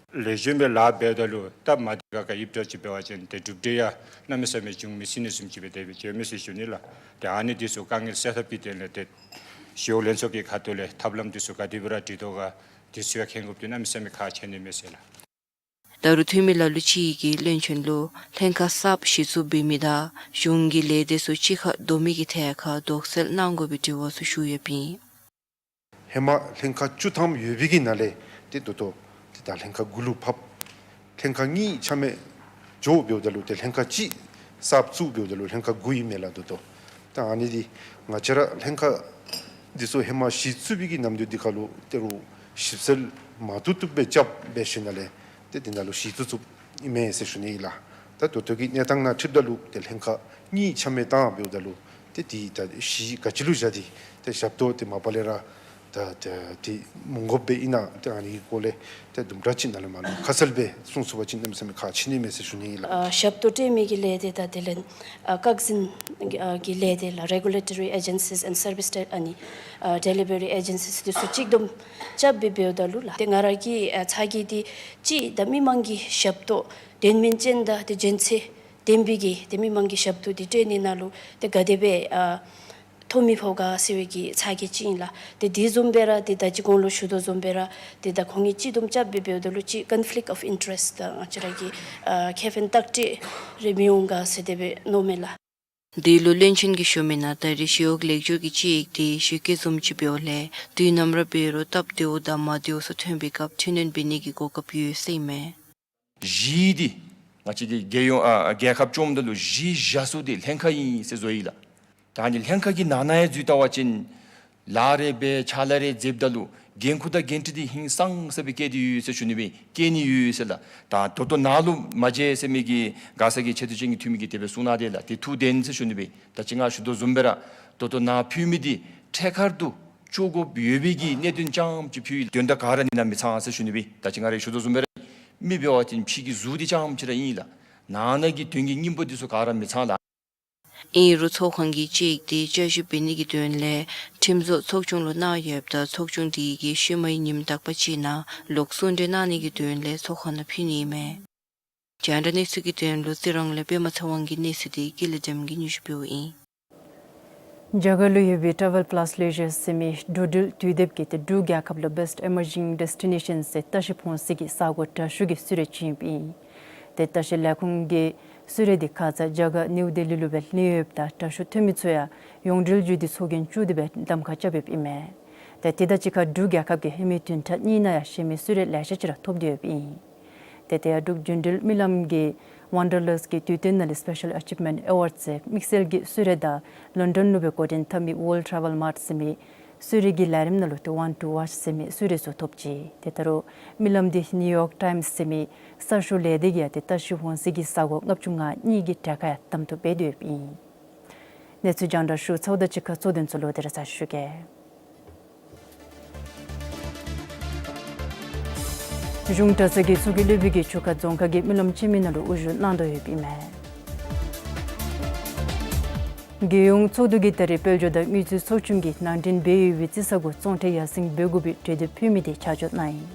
ལེགས་ཤོམ་སྦེ་ལཱ་འབདཝ་ད་ལུ་སྟབས་མ་བདེ་ཁག་ཁ་ཡོདཔ་འདྲཝ་ཅིག་འབད་བ་ཅིན་ཏེ་གྲུབ་འབྲས་ཡང་གནམ་མེད་ས་མེད་འབྱུང་མི་སྲིད་ནི་བཟུམ་ཅིག་སྦེ་དེ་སྦེ་མཇལཝ་མས་ཟེར་ཞུ་ནི་ལགས། ཏེ་ཨ་ནི་འདི་ཚུ་དཀའ་ངལ་སེལ་ཐབས་ཀྱི་དོན་ལས་ཏེ་ཞི་གཡོག་ལྷན་ཚོགས་ཀྱི་ཁ་ཐུག་ལས་ཐབས་ལམ་འདི་ཚུ་ག་དེ་སྦེ་ར་སྒྲིག་དོ་ག་འདི་ཚུ་ཡང་མཁྱེན་དགོཔ་འདི་གནམ་མེད་ས་མེད་ཁག་ཆེ་ནི་མས་ཟེར་ལགས། ད་རུང་འཐུས་མི་ལ་ལུ་ཅིག་གིས་བློན་ཆེན་ལུ་ལྷན་ཁག་གསརཔ་གཞི་བཙུགས་འབད་མི་དང་གཞུང་གི་ལས་སྡེ་ཚུ་གཅིག་ཁར་བསྡོམས་མི་གི་ཐད་ཁར་དོགས་སེལ་གནང་དགོ་པའི་དྲི་བ་ཚུ་ཞུ་ཡོདཔ་ཨིན། ཧེ་མ་ལྷན་ཁག་བཅུ་ཐམ་ཡོད་པའི་གི་ནང་ལས་ཏེ་ད་ལྟོ་ཏེ་ད་ལྷན་ཁག་དགུ་ལུ་ཕབ། ལྷན་ཁག་གཉིས་ཆ་མེད་འགྱོ་འབདཝ་ད་ལུ་ཏེ་ལྷན་ཁག་གཅིག་གསརཔ་བཙུགས་འབདཝ་ད་ལུ་ལྷན་ཁག་དགུ་ཨིན་མས་ལགས། ད་ལྟོ་ད་ཨ་ནི་འདི་ང་བཅས་ར་ལྷན་ཁག་འདི་ཚུ་ཧེ་མ་གཞི་བཙུགས་པའི་གི་ནམ་དུས་འདི་ཁར་ལུ་ད་རུང་ཞིབ་འཚོལ་མ་བཏུབ་བཏུབ་སྦེ་རྐྱབ་འབད་ཞིནམ་ལས་ཏེ་འདི་ནང་ལུ་གཞི་བཙུགས་བཙུགསཔ་ཨིན་མས་ཟེར་ཞུ་ནི་ཨིན་ལགས། ད་ད་ལྟོ་གི་གནས་སྟངས་ནང་ཁྲིད་ད་ལུ་ཏེ་ལྷན་ཁག་གཉིས་ཆ་མེད་བཏང་འབདཝ་ད་ལུ་ཏེ་འདི་ད་གཞི་ག་ཅི་ལུ་བཞག་སྟེ་ཏེ་ཞབས་ཏོག་ཏེ་མ་པ་ལས་ར་ད་ ད་ཏེ་ཏེ་མ་དགོཔ་སྦེ་ཨིན་ན་ཏེ་ཨ་ནི་སྐོར་ལས་ཏེ་དུམ་གྲ་ཅིག་ནཱ་ལས་མར་ལུ་ཁ་གསལ་སྦེ་གསུང་ཚུགས་པ་ཅིན་གནམ་མེད་ས་མེད་ཁག་ཆེ་ནི་མས་ཟེར་ཞུ་ནི་ཨིན་ལགས། ཨ་ཞབས་ཏོག་སྤྲོད་མི་གི་ལས་སྡེ་དང་དེ་ལས་ཨ་སྐག་འཛིན་ཨ་གི་ལས་སྡེ་ལགས། Regulatory Agencies and Service De- ཨ་ནི་ཨ་Delivery Agencies འདི་ཚུ་གཅིག་བསྡོམས་རྐྱབ་སྦེ་འབདཝ་ད་ལུ་ལགས། ཏེ་ང་ར་གི་ཨ་ཚ་གྱང་འདི་གཅིག་ད་མི་མང་གི་ཞབས་ཏོག་དོན་སྨིན་ཅན་དང་ཏེ་འཇོན་ཚད་ལྡན་པའི་གི་ཏེ་མི་མང་གི་ཞབས་ཏོག་འདི་སྤྲོད་ནི་ནང་ལུ་ཏེ་ག་དེ་སྦེ་ཨ་ཐོ་མི་ཕོག་ག་ཟེར་བའི་གི་ཚ་གྱང་ཅིག་ཨིན་ལགས། ཏེ་དེ་བཟུམ་སྦེ་ར་ཏེ་ད་ཅི་གོང་ལུ་ཞུ་དོ་བཟུམ་སྦེ་ར་ཏེ་ད་ཁོང་གཉིས་གཅིག་བསྡོམས་རྐྱབ་སྦེ་འབདཝ་ད་ལུ་ཅིག་conflict of interest དང་ང་བཅས་ར་གི་ཨ་ཁེ་ཕན་བརྟག་དཔྱད་རེ་མི་འོང་ག་ཟེར་དེ་སྦེ་མནོཝ་མས་ལགས། དེ་ལུ་བློན་ཆེན་གྱིས་ཞུ་མི་ནང་ད་རེས་ཞི་གཡོག་ལེགས་བཅོས་ཀྱི་དཔྱད་ཡིག་དེ་ཞི་རྒོལ་བཟུམ་ཅིག་འབདཝ་ལས་དུས་ནམ་ར་འབད་རུང་སྟབས་བདེཝ་དང་མ་བདེཝ་ཚུ་ཐོན་པའི་སྐབས་འཕྲི་སྣོན་འབད་ནི་གི་གོ་སྐབས་ཡོད་ཟེར་ཨིན་མས། གཞི་འདི་ང་བཅས་ཀྱི་རྒྱལ་ཡོངས་ཨ་རྒྱལ་ཁབ་བསྐྱངམ་ད་ལུ་གཞི་བཞག་ས་འདི་ལྷན་ཁག་ཨིན་ཟེར་བཟོ་ཡི་ལགས། ད་ཨ་ནི་ལྷན་ཁག་གི་ནང་ན་ཡང་འཛུལ་བལྟ་བ་ཅིན་ལཱ་རེ་འབད་ཕྱག་ལཱ་རེ་མཛདཔ་ད་ལུ་འགན་ཁུར་དང་འགན་འཁྲི་འདི་ཧིང་སངས་ས་སྦེ་བཀལ་ཏེ་ཡོད་ཟེར་ཞུ་ནི་སྦེ་བཀལ་ནི་ཡོད་ཟེར་ལགས། ད་ད་ལྟོ་ནཱ་ལུ་མ་མཇལ་ཟེར་མི་གི་མགར་ས་གི་ཆེ་བསྟོད་ཅན་གྱི་འཐུས་མི་གིས་དེ་སྦེ་གསུང་གནང་དེས་ལགས། དེ་ཐུགས་བདེན་ཟེར་ཞུ་ནི་སྦེ། ད་ཅི་ང་ཞུ་དོ་བཟུམ་སྦེ་ར་ད་ལྟོ་ནཱ་ཕུལ་མི་འདི་ཁྲལ་ཁར་དུ་བཅོ་དགོཔ་ཡོད་པའི་གི་གནད་དོན་རྐྱངམ་ཅིག་ཕུལ་ཡི། དོན་དག་ག་ར་ནི་ནང་མི་ཚང་ཟེར་ཞུ་ནི་སྦེ། ད་ཅི་ང་ར་ཞུ་དོ་བཟུམ་སྦེ་ར་མི་འབད་བ་ཅིན་ཕྱི་གི་གཟུགས་འདི་རྐྱངམ་ཅིག་ར་ཨིན་ལགས། ནང་ན་གི་དོན་གྱི་སྙིང་པོ་འདི་ཚུ་ག་ར་མི་ཚང་ལགས། ཨིན་རུང་ཚོགས་ཁང་གིས་དཔྱད་ཡིག་དེ་བསྐྱར་ཞིབ་འབད་ནི་གི་དོན་ལས་ཁྲིམས་བཟོ་ཚོགས་ཆུང་ལུ་གནང་ཡོདཔ་ད་ཚོགས་ཆུང་དེ་གིས་ཤུལ་མའི་ཉིནམ་དག་པ་ཅིག་ནང་ལོག་གསུང་གྲོས་གནང་ནི་གི་དོན་ལས་ཚོགས་ཁང་ནང་ཕུལ་ནི་ཨིན་མས། རྒྱང་བསྒྲགས་གནས་ཚུལ་གྱི་དོན་ལུ་རྩི་རང་ལས་པདྨ་ཚེ་དབང་གི་གནས་ཚུལ་དེ་ཀུན་ལེགས་སྒྲོལམ་གིས་སྙན་ཞུ་ཕུལཝ་ཨིན། རྒྱ་གར་ལུ་ཡོད་པའི་Travel Plus Leisure ཟེར་མི་འགྲོ་འགྲུལ་དུས་དེབ་ཀྱིས་ཏེ་འབྲུག་རྒྱལ་ཁབ་ལུ་Best Emerging Destination ཟེར་ལྟ་བཤལ་ཕོངས་སའི་གི་ས་གོ་དྲག་ཤོས་ཀྱི་གསོལ་རས་བྱིན་ཡོདཔ་ཨིན། ཏེ་ལྟ་བཤལ་ལས་ཁུངས་ཀྱི་གསོལ་རས་འདི་ཁ་ཙ་རྒྱ་གར་ནིའུ་ལྡི་ལི་ལུ་སྦེ་ལྷོད་ཡོདཔ་ད་དྲག་ཤོས་ཐོན་མི་ཚུ་ཡང་ཡོངས་འབྲེལ་བརྒྱུད་དེ་ཚོགས་རྒྱན་བཙུགས་ཏེ་སྦེ་གདམ་ཁ་རྐྱབ་ཡོདཔ་ཨིན་མས། ཏེ་དེ་དང་གཅིག་ཁར་འབྲུག་རྒྱལ་ཁབ་ཀྱི་ཧེ་མའི་བདུན་ཕྲག་གཉིས་ནང་ཡང་གཞན་མི་གསོལ་རས་ལེ་ཤ་ཅིག་ར་ཐོབ་སྟེ་ཡོདཔ་ཨིན། ཏེ་དེ་ཡང་འབྲུག་རྒྱུན་འགྲུལ་མི་ལམ་གྱི་Wanderlust གི་དུས་སྟོན་ནང་ལས་Special Achievement Award ཟེར་དམིགས་བསལ་གྱི་གསོལ་རས་དང་ལོན་ཌོན་ལུ་སྦེ་འགོ་འདྲེན་འཐབ་མི་World Travel Mart ཟེར་མི་གསོལ་རས་ཀྱི་ལས་རིམ་ནང་ལུ་ཏེ་One to Watch ཟེར་མི་གསོལ་རས་ཚུ་ཐོབ་ཅི། ཏེ་ད་རུང་མི་ལམ་འདི་New York Times ཟེར་མི་གསར་ཤོག་ལས་སྡེ་གིས་ཡང་ཏེ་ལྟ་བཤལ་ཕོངས་སའི་གི་ས་གོ་ལྔ་བཅུ་ང་གཉིས་ཀྱི་གྲལ་ཁར་ཡང་གདམ་འཐུ་འབད་དེ་ཡོདཔ་ཨིན། གནས་ཚུལ་རྒྱང་བསྒྲགས་ཞུ་ཚརཝ་དང་གཅིག་ཁར་གཙོ་དོན་ཚུ་ལོག་སྟེ་ར་ཚར་ཞུ་གེ། གཞུང་གྲྭ་ཚང་གི་ཚོགས་ཀྱི་སློབ་དཔོན་གྱིས་ཆུ་ཁ་རྫོང་ཁག་གི་མི་ལམ་ཆེན་མོའི་ནང་ལུ་དབུ་བཞུགས་གནང་དོ་ཡོདཔ་ཨིན་མས། རྒྱལ་ཡོངས་ཚོགས་འདུ་གིས་ད་རེས་དཔལ་འབྱོར་དང་དངུལ་རྩིས་ཚོགས་ཆུང་གིས་ནང་འདྲེན་འབད་ཡོད་པའི་རྩིས་ས་གོ་བཙོང་ཁྲལ་ཡར་སེང་འབད་དགོ་པའི་གྲོས་འདེབས་ཕུལ་མི་དེ་ཆ་འཇོག་གནང་ཡི།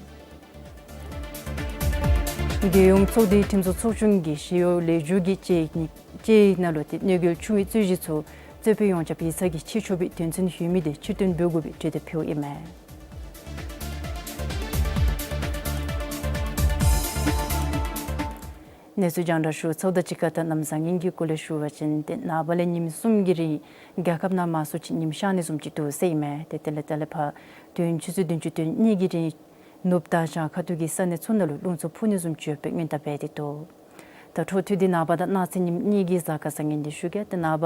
རྒྱལ་ཡོངས་ཚོགས་འདུའི་ཁྲིམས་བཟོ་ཚོགས་ཆུང་གིས་ཞི་གཡོག་ལེགས་བཅོས་ཀྱི་དཔྱད་ཡིག་ནི་དཔྱད་ཡིག་ནང་ལུ་ཏེ་གནོད་འགེལ་ཆུང་བའི་རྩོད་གཞི་ཚུ་རྩོད་དཔོན་ཡོངས་ཁྱབ་ཡིག་ཚང་གིས་ཕྱེ་ཆོག་པའི་དོན་ཚན་ཡོད་མི་དེ་ཕྱིར་བཏོན་འབད་དགོ་པའི་གྲོས་འདེབས་ཕུལཝ་ཨིན་མས། གནས་ཚུལ་རྒྱང་བསྒྲགས་ཞུ་ཚརཝ་དང་གཅིག་ཁར་ད་གནམ་བཟང་ངན་གྱི་སྐོར་ལས་ཞུ་བ་ཅིན་ཏེ་ནངས་པ་ལས་ཉིནམ་གསུམ་གྱི་རིང་རྒྱལ་ཁབ་ནང་མང་སུ་ཅིག་ཉིམ་ཤར་ནི་བཟུམ་ཅིག་འདུག་ཟེར་ཨིན་མས། ཏེ་དེ་ལས་ད་ལས་ཕར་དུས་ཡུན་ཆུ་ཚོད་བདུན་ཅུ་དོན་གཉིས་ཀྱི་རིང་ནུབ་དང་བྱང་ཁ་ཐུག་གི་ས་གནས་ཚུ་ནང་ལུ་རླུང་འཚུབ་འཕུ་ནི་བཟུམ་ཅིག་ཡོད་པའི་སྔོན་བརྡ་འབད་དེ་འདུག། ད་འཕྲོ་མཐུད་དེ་ནངས་པ་དང་གནངས་ཚེ་ཉིནམ་གཉིས་ཀྱི་གཟའ་སྐར་བཟང་ངན་འདི་ཞུ་གེ། ཏེ་ནངས་པ་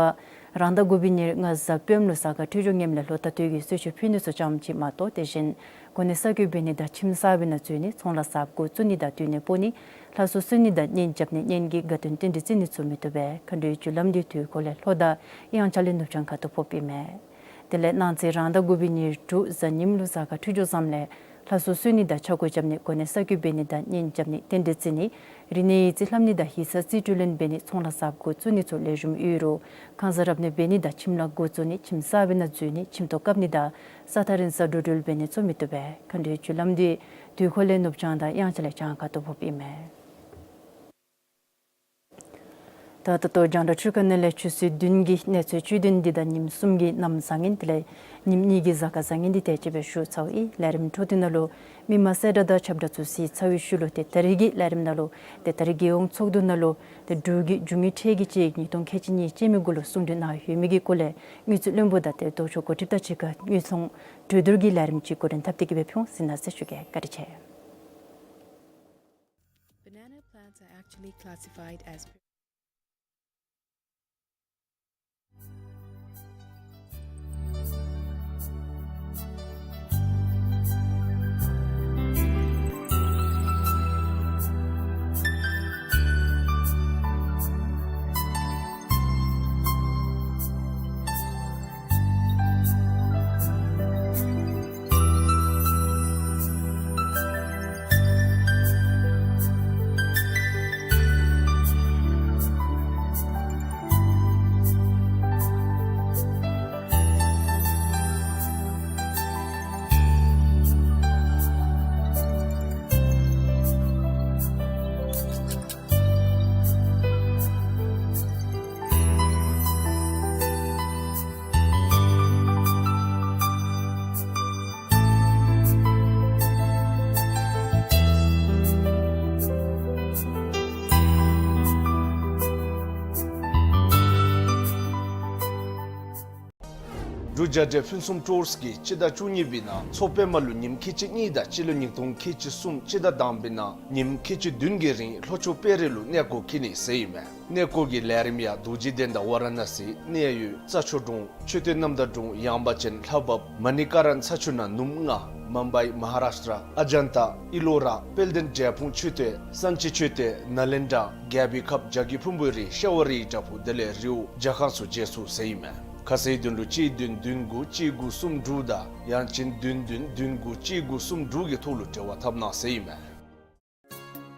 རང་ཟླ་དགུ་པའི་ཉེར་ལྔ་གཟའ་སྤེནམ་ལུ་གཟའ་སྐར་འཕྲོད་སྦྱོར་ངནམ་ལས་ལོ་ཟླ་སྟོད་ཀྱི་གསོལ་མཆོད་ཕུལ་ནི་ཚུ་ཙམ་ཅིག་མ་གཏོགས་དེ་བཞིན་གོ་གནས་གསར་བསྐོ་འབད་ནི་དང་ཁྱིམ་གསར་པའི་ནང་འཛུལ་ནི་ཚོང་ལཱ་གསརཔ་འགོ་བཙུགས་ནི་དང་དུས་ནི་སྤོ་ནི་ལྷ་གསོལ་གསོལ་ནི་དང་གཉེན་རྐྱབ་ནི་གཉེན་གྱི་དགའ་སྟོན་རྟེན་འབྲེལ་བརྩི་ནི་ཚུ་མི་བཏུབ་པས། མཁའ་འགྲོའི་རྒྱུ་ལམ་འདི་དུས་འཁོར་ལས་ལྷོ་དང་དབྱངས་འཆར་ལས་ནུབ་བྱང་ཁ་ཐུག་ཕོགཔ་ཨིན་མས། དེ་ལས་གནངས་ཚེ་རང་ཟླ་དགུ་པའི་ཉེར་དྲུག་གཟའ་ཉིམ་ལུ་གཟའ་སྐར་འཕྲོད་སྦྱོར་བཟངམ་ལས་ལྷ་གསོལ་གསོལ་ནི་དང་ཆ་བགོ་རྐྱབ་ནི་གོ་གནས་གསར་བསྐོ་འབད་ནི་དང་གཉེན་རྐྱབ་ནི་རྟེན་འབྲེལ་བརྩི་ནི་རིག་གནས་ཡིག་རྩིས་ལྷབ་ནི་དང་ཡིག་ཚང་རྩིས་སྤྲོད་ལེན་འབད་ནི་ཚོང་ལཱ་གསརཔ་འགོ་བཙུགས་ནི་ཚུ་ལེགས་ཤོམ་ཡོད་རུང་ཁང་གསར་རབ་གནས་འབད་ནི་དང་ཁྱིམ་ལཱ་འགོ་བཙུགས་ནི་ཁྱིམ་གསར་པའི་ནང་འཛུལ་ནི་ཁྱིམ་ཐོག་བཀབ་ནི་དང་ས་ཐག་རིང་སར་འགྲོ་འགྲུལ་འབད་ནི་ཚུ་མི་བཏུབ་པས། མཁའ་འགྲོའི་རྒྱུ་ལམ་འདི་དུས་འཁོར་ལས་ནུབ་བྱང་དང་དབྱངས་འཆར་ལས་བྱང་ཁ་ཐུག་ཕོགཔ་ཨིན་མས། ད་ད་ལྟོ་རྒྱང་བསྒྲགས་འཕྲུལ་ཁང་ནང་ལས་ཆུ་ཚོད་བདུན་གྱི་གནས་ཚུལ་བཅུད་དོན་འདི་དང་ཉིནམ་གསུམ་གྱི་གནམ་བཟང་ངན་དེ་ལས་ཉིནམ་གཉིས་ཀྱི་གཟའ་སྐར་བཟང་ངན་འདི་དེ་ཅིག་སྦེ་ཞུ་ཚརཝ་ཨིན། ལས་རིམ་འཕྲོ་མཐུད་ནང་ལུ་མི་མང་གསལ་བསྒྲགས་དང་ཁྱབ་བསྒྲགས་ཚུ་གཟིགས་ཚར་བའི་ཤུལ་ལུ་ཏེ་ད་རིས་ཀྱི་ལས་རིམ་ནང་ལུ་ཏེ་ད་རིས་རྒྱལ་ཡོངས་ཚོགས་འདུ་ནང་ལུ་ཏེ་འབྲུག་གི་རྒྱུ་དངོས་ཁྲལ་གྱི་དཔྱད་ཡིག་ཉིས་སྟོང་ཁལ་གཅིག་གཉིས་ཅན་མའི་གུ་ལུ་གསུང་གྲོས་གནང་ཡོད་མི་གི་སྐོར་ལས་དངུལ་རྩིས་བློན་པོ་དང་ཏེ་ལྡོག་ཕྱོགས་འགོ་ཁྲིདཔ་དང་གཅིག་ཁར་དངུལ་ཚོང་གྲོས་བསྡུར་གྱི་ལས་རིམ་ཅིག་འགོ་འདྲེན་འཐབ་སྟེ་གི་སྦེ་ཕུལ་འོང་ཟེར་ན་ཟེར་ཞུ་གེ། བཀའ་དྲིན་ཆེ། Banana plants are actually classified as འབྲུག་རྒྱལ་འབྲེལ་ཕུན་སུམ་ཊུརསི་གིས་སྤྱི་ཟླ་བཅུ་གཉིས་པའི་ནང་མཚོ་པདྨ་ལུ་ཉིནམ་ཁལ་གཅིག་གཉིས་དང་སྤྱི་ལོ་ཉིས་སྟོང་ཁལ་གཅིག་གསུམ་སྤྱི་ཟླ་དང་པའི་ནང་ཉིནམ་ཁལ་གཅིག་བདུན་གྱི་རིང་ལྷོ་ཕྱོགས་དཔལ་རི་ལུ་གནས་སྐོར་འཁྱིད་ནི་ཟེར་ཨིན་མས། གནས་སྐོར་གྱི་ལས་རིམ་ཡང་རྡོ་རྗེ་གདན་དང་ཝ་ར་ཎ་སི་གནས་ཡུལ་རྩྭ་མཆོག་གྲོང་མཆོད་རྟེན་རྣམ་དག་གྲོང་ཡངས་པ་ཅན་ལྷ་བབས་མ་ཎི་ཀ་ར་ན་ཚ་ཆུ་ནང་ནུབ་ལྔ་མུམ་བའི་མ་ཧཱ་རཱཤ་ཊ་ཨ་ཇན་ཏ་ཨི་ལོ་ར་དཔལ་ལྡན་འབྲས་སྤུངས་མཆོད་རྟེན་སན་ཅི་མཆོད་རྟེན་ནཱ་ལེནྡྲ་རྒྱལ་པོའི་ཁབ་བྱ་རྒོད་ཕུང་པོའི་རི་ཤྭ་བ་རིའི་བྲག་ཕུག་དེ་ལས་རི་བོ་རྒྱ་ཁང་སོགས་མཇལ་ཚུགས་ཟེར་ཨིན་མས། ཁ་གསལ་དོན་ལུ་གཅིག་བདུན་བདུན་དགུ་གཅིག་དགུ་གསུམ་དྲུག་དང་ཡང་ཅིན་བདུན་བདུན་བདུན་དགུ་གཅིག་དགུ་གསུམ་དྲུག་གི་ཐོག་ལུ་འབྲེལ་བ་འཐབ་གནང་ཟེར་ཨིན་མས།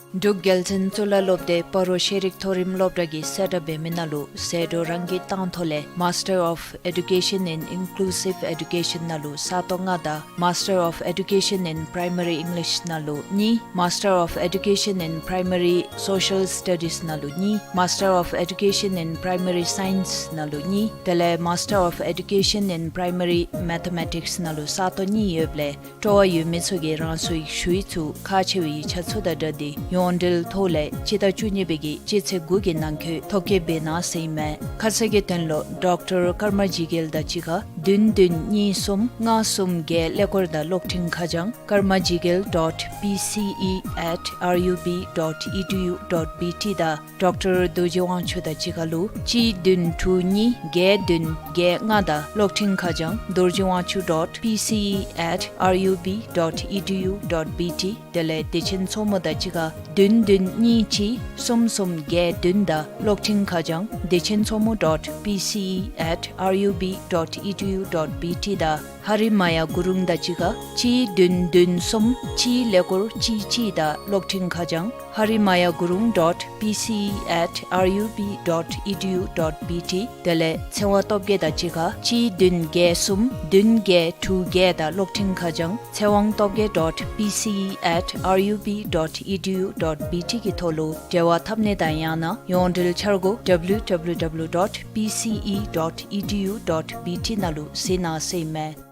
འབྲུག་རྒྱལ་བཙུན་གཙུག་ལག་སློབ་སྡེ་སྤ་རོ་ཤེས་རིག་མཐོ་རིམ་སློབ་གྲྭ་གིས་གསལ་བསྒྲགས་འབད་མི་ནང་ལུ་ཟད་འགྲོ་རང་གི་བཏང་ཐོག་ལས་Master of Education in Inclusive Education ནང་ལུ་ས་སྟོང་ལྔ་དང་Master of Education in Primary English ནང་ལུ་གཉིས། Master of Education in Primary Social Studies ནང་ལུ་གཉིས། Master of Education in Primary Science ནང་ལུ་གཉིས། དེ་ལས་Master of Education in Primary Mathematics ནང་ལུ་ས་སྟོང་གཉིས་ཡོདཔ་ལས་སྤྲོ་བ་ཡོད་མི་ཚུ་གིས་རང་སོའི་ཞུ་ཡིག་ཚུ་ཁག་ཆེ་བའི་ཡིག་ཆ་ཚུ་དང་སྦྲགས་ཏེ་ཡོངས་འབྲེལ་ཐོག་ལས་སྤྱི་ཟླ་བཅུ་གཉིས་པའི་གི་སྤྱི་ཚེས་དགུ་གི་ནང་འཁོད་ཐོ་བཀོད་འབད་གནང་ཟེར་ཨིན་མས། ཁ་གསལ་གྱི་དོན་ལུ་ཌོག་ཊར་ཀརྨ་ཇི་གེལ་དང་གཅིག་ཁར་བདུན་བདུན་གཉིས་གསུམ་ལྔ་གསུམ་བརྒྱད་ཀླད་ཀོར་དང་གློག་འཕྲིན་ཁ་བྱང་karmajigel dot P C E at R U B dot E D U dot B T དང་ཌོག་ཊར་རྡོ་རྗེ་དབང་ཕྱུག་དང་གཅིག་ཁར་ལུ་གཅིག་བདུན་དྲུག་གཉིས་བརྒྱད་བདུན་བརྒྱད་ལྔ་དང་གློག་འཕྲིན་ཁ་བྱང་རྡོ་རྗེ་དབང་ཕྱུག་dot P C E at R U B dot E D U dot B T དེ་ལས་བདེ་ཆེན་མཚོ་མོ་དང་གཅིག་ཁར་བདུན་བདུན་གཉིས་གཅིག་གསུམ་གསུམ་བརྒྱད་བདུན་དང་གློག་འཕྲིན་ཁ་བྱང་བདེ་ཆེན་མཚོ་མོ་dot P C E at R U B dot E D U dot B T དང་ཧ་རི་མ་ཡ་གུ་རུང་དང་གཅིག་ཁར་གཅིག་བདུན་བདུན་གསུམ་གཅིག་ཀླད་ཀོར་གཅིག་གཅིག་དང་གློག་འཕྲིན་ཁ་བྱང་ཧ་རི་མ་ཡ་གུ་རུང་dot P C E at R U B dot E D U dot B T དེ་ལས་ཚེ་དབང་སྟོབས་རྒྱས་དང་གཅིག་ཁར་གཅིག་བདུན་བརྒྱད་གསུམ་བདུན་བརྒྱད་དྲུག་བརྒྱད་དང་གློག་འཕྲིན་ཁ་བྱང་ཚེ་དབང་སྟོབས་རྒྱས་dot P C E at R U B dot E D U dot B T གི་ཐོག་ལུ་འབྲེལ་བ་འཐབ་ནི་དང་ཡང་ན་ཡོངས་འབྲེལ་འཆར་སྒོ་W W W dot P C E dot E D U dot B T ནང་ལུ་གཟིགས་གནང་ཟེར་ཨིན་མས།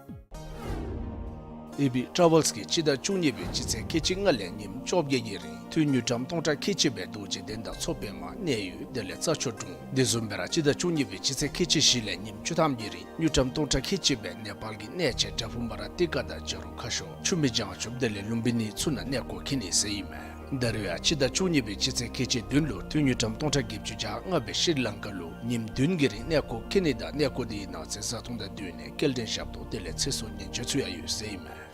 ཨེ་བི་ཊ་རེ་ཝེལསི་གིས་སྤྱི་ཟླ་བཅུ་གཉིས་པའི་སྤྱི་ཚེས་ཁལ་གཅིག་ལྔ་ལས་ཉིནམ་བཅོ་བརྒྱད་ཀྱི་རིང་དངུལ་ཀྲམ་སྟོང་ཕྲག་ཁལ་གཅིག་སྦེ་རྡོ་རྗེ་གདན་དང་མཚོ་པདྨ་གནས་ཡུལ་དེ་ལས་རྩྭ་མཆོག་གྲོང་དེ་བཟུམ་སྦེ་ར་སྤྱི་ཟླ་བཅུ་གཉིས་པའི་སྤྱི་ཚེས་ཁལ་གཅིག་བཞི་ལས་ཉིནམ་བཅུ་ཐམ་གྱི་རིང་དངུལ་ཀྲམ་སྟོང་ཕྲག་ཁལ་གཅིག་སྦེ་ནེ་པཱལ་གྱི་གནས་ཆེན་བྲག་ཕུག་མ་ར་ཏི་ཀ་དང་ཇོ་རུ་ཁ་ཤོར་ཆུ་མིག་བྱང་ཆུབ་དེ་ལས་ལུམ་བི་ནི་ཚུ་ནང་གནས་སྐོར་འཁྱིད་ནི་ཟེར་ཨིན་མས། ད་རེས་ཡང་སྤྱི་ཟླ་བཅུ་གཉིས་པའི་སྤྱི་ཚེས་ཁལ་གཅིག་བདུན་ལུ་དངུལ་ཀྲམ་སྟོང་ཕྲག་བརྒྱད་ཅུ་གྱ་ལྔ་སྦེ་ཤྲི་ལང་ཀ་ལུ་ཉིནམ་བདུན་གྱི་རིང་གནས་སྐོར་འཁྱིད་ནི་དང་གནས་སྐོར་དེའི་ནང་ཚན་བཟའ་འཐུང་དང་སྡོད་གནས་སྐྱེལ་འདྲེན་ཞབས་ཏོག་དེ་ལས་ཚེ་སྲོག་ཉེན་བཅོལ་ཚུ་ཡང་ཡོད་ཟེར་ཨིན་མས།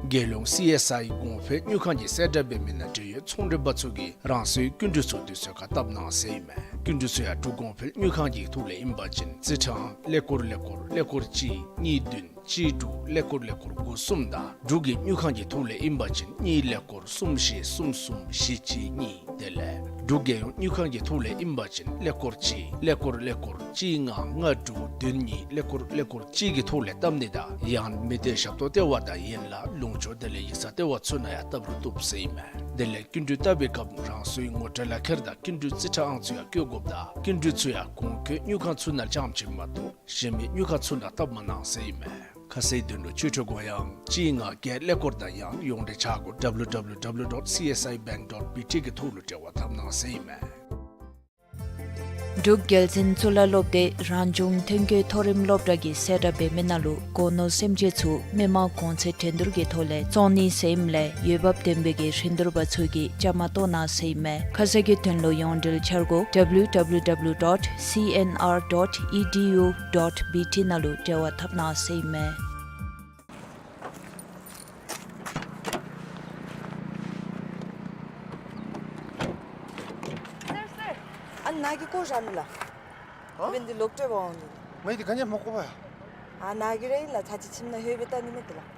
རྒྱལ་ཡོངས་སི་ཨེསི་ཨའི་གོང་འཕེལ་དངུལ་ཁང་གི་གསལ་བསྒྲགས་འབད་མི་ནང་འབྲེལ་ཡོད་ཚོང་འབྲེལ་པ་ཚུ་གིས་རང་སོའི་སྐྱིན་འགྲུལ་ཚུ་དུས་ཚོད་ཁར་བཏབ་གནང་ཟེར་ཨིན་མས། སྐྱིན་འགྲུལ་ཚུ་ཡང་འབྲུག་གོང་འཕེལ་དངུལ་ཁང་གི་ཐོག་ལས་ཨིན་པ་ཅིན་རྩིས་ཁྲའང་ཀླད་ཀོར་ཀླད་ཀོར་ཀླད་ཀོར་གཅིག་གཉིས་བདུན་གཅིག་དྲུག་ཀླད་ཀོར་ཀླད་ཀོར་དགུ་གསུམ་དང་འབྲུག་གི་དངུལ་ཁང་གི་ཐོག་ལས་ཨིན་པ་ཅིན་གཉིས་ཀླད་ཀོར་གསུམ་བཞི་གསུམ་གསུམ་བཞི་གཅིག་གཉིས། དེ་ལས་འབྲུག་རྒྱལ་ཡོངས་དངུལ་ཁང་གི་ཐོག་ལས་ཨིན་པ་ཅིན་ཀླད་ཀོར་གཅིག་ཀླད་ཀོར་ཀླད་ཀོར་གཅིག་ལྔ་ལྔ་དྲུག་བདུན་གཉིས་ཀླད་ཀོར་ཀླད་ཀོར་གཅིག་གི་ཐོག་ལས་བཏབ་ནི་དང་ཡང་མི་སྡེ་ཞབས་ཏོག་ལྟེ་བ་དང་ཡན་ལག་ལུང་ཕྱོགས་དེ་ལས་ཡིག་ཚང་ལྟེ་བ་ཚུ་ནང་ཡང་བཏབ་རུང་བཏུབ་ཟེར་ཨིན་མས། དེ་ལས་སྐྱིན་འགྲུལ་བཏབ་པའི་སྐབས་རང་སོའི་ངོ་སྤྲོད་ལག་ཁྱེར་དང་སྐྱིན་འགྲུལ་རྩིས་ཁྲའང་ཚུ་ཡང་བཀོད་དགོཔ་དང་སྐྱིན་འགྲུལ་ཚུ་ཡང་གོང་འཁོད་དངུལ་ཁང་ཚུ་ནང་རྐྱངམ་ཅིག་མ་གཏོགས་གཞན་མི་དངུལ་ཁང་ཚུ་ནང་བཏབ་མ་གནང་ཟེར་ཨིན་མས། ཁ་གསལ་དོན་ལུ་ཆོས་ཁྲིད་དགོངས་ཡངས་གཅིག་ལྔ་བརྒྱད་ཀླད་ཀོར་དང་ཡང་ཡོངས་འབྲེལ་འཆར་སྒོ་W W W dot C S I bank dot B T གི་ཐོག་ལུ་འབྲེལ་བ་འཐབ་གནང་ཟེར་ཨིན་མས། འབྲུག་རྒྱལ་བཙུན་གཙུག་ལག་སློབ་སྡེ་རང་བྱུང་ཐོན་སྐྱེད་མཐོ་རིམ་སློབ་གྲྭ་གིས་གསལ་བསྒྲགས་འབད་མི་ནང་ལུ་སྒོ་ནོར་སེམས་ཅན་ཚུ་མི་མང་གོང་ཚད་འགྲན་བསྡུར་གྱི་ཐོག་ལས་བཙོང་ནི་ཟེར་ཨིནམ་ལས་འོས་འབབ་ལྡན་པའི་གི་རིན་བསྡུར་པ་ཚུ་གིས་བཅའ་མར་གཏོགས་གནང་ཟེར་ཨིན་མས། ཁ་གསལ་གྱི་དོན་ལུ་ཡོངས་འབྲེལ་འཆར་སྒོ་W W W dot C N R dot E D U dot B T ནང་ལུ་འབྲེལ་བ་འཐབ་གནང་ཟེར་ཨིན་མས། སར་སར། ཨ་ནཱ་གི་སྐོར་ར་ནི་ལགས། ཨ། འབདན་འདི་ལོག་སྤྲོད་པར་འོང་ནི། ངས་འདི་ག་ནི་མ་གོ་བས། ཨ་ནཱ་གི་ར་ཨིན་ལགས། ཚར་གཅིག་ཁྱིམ་ནང་ལྷོད་སྦེ་བལྟ་ནི་མས་ཏེ་ལགས།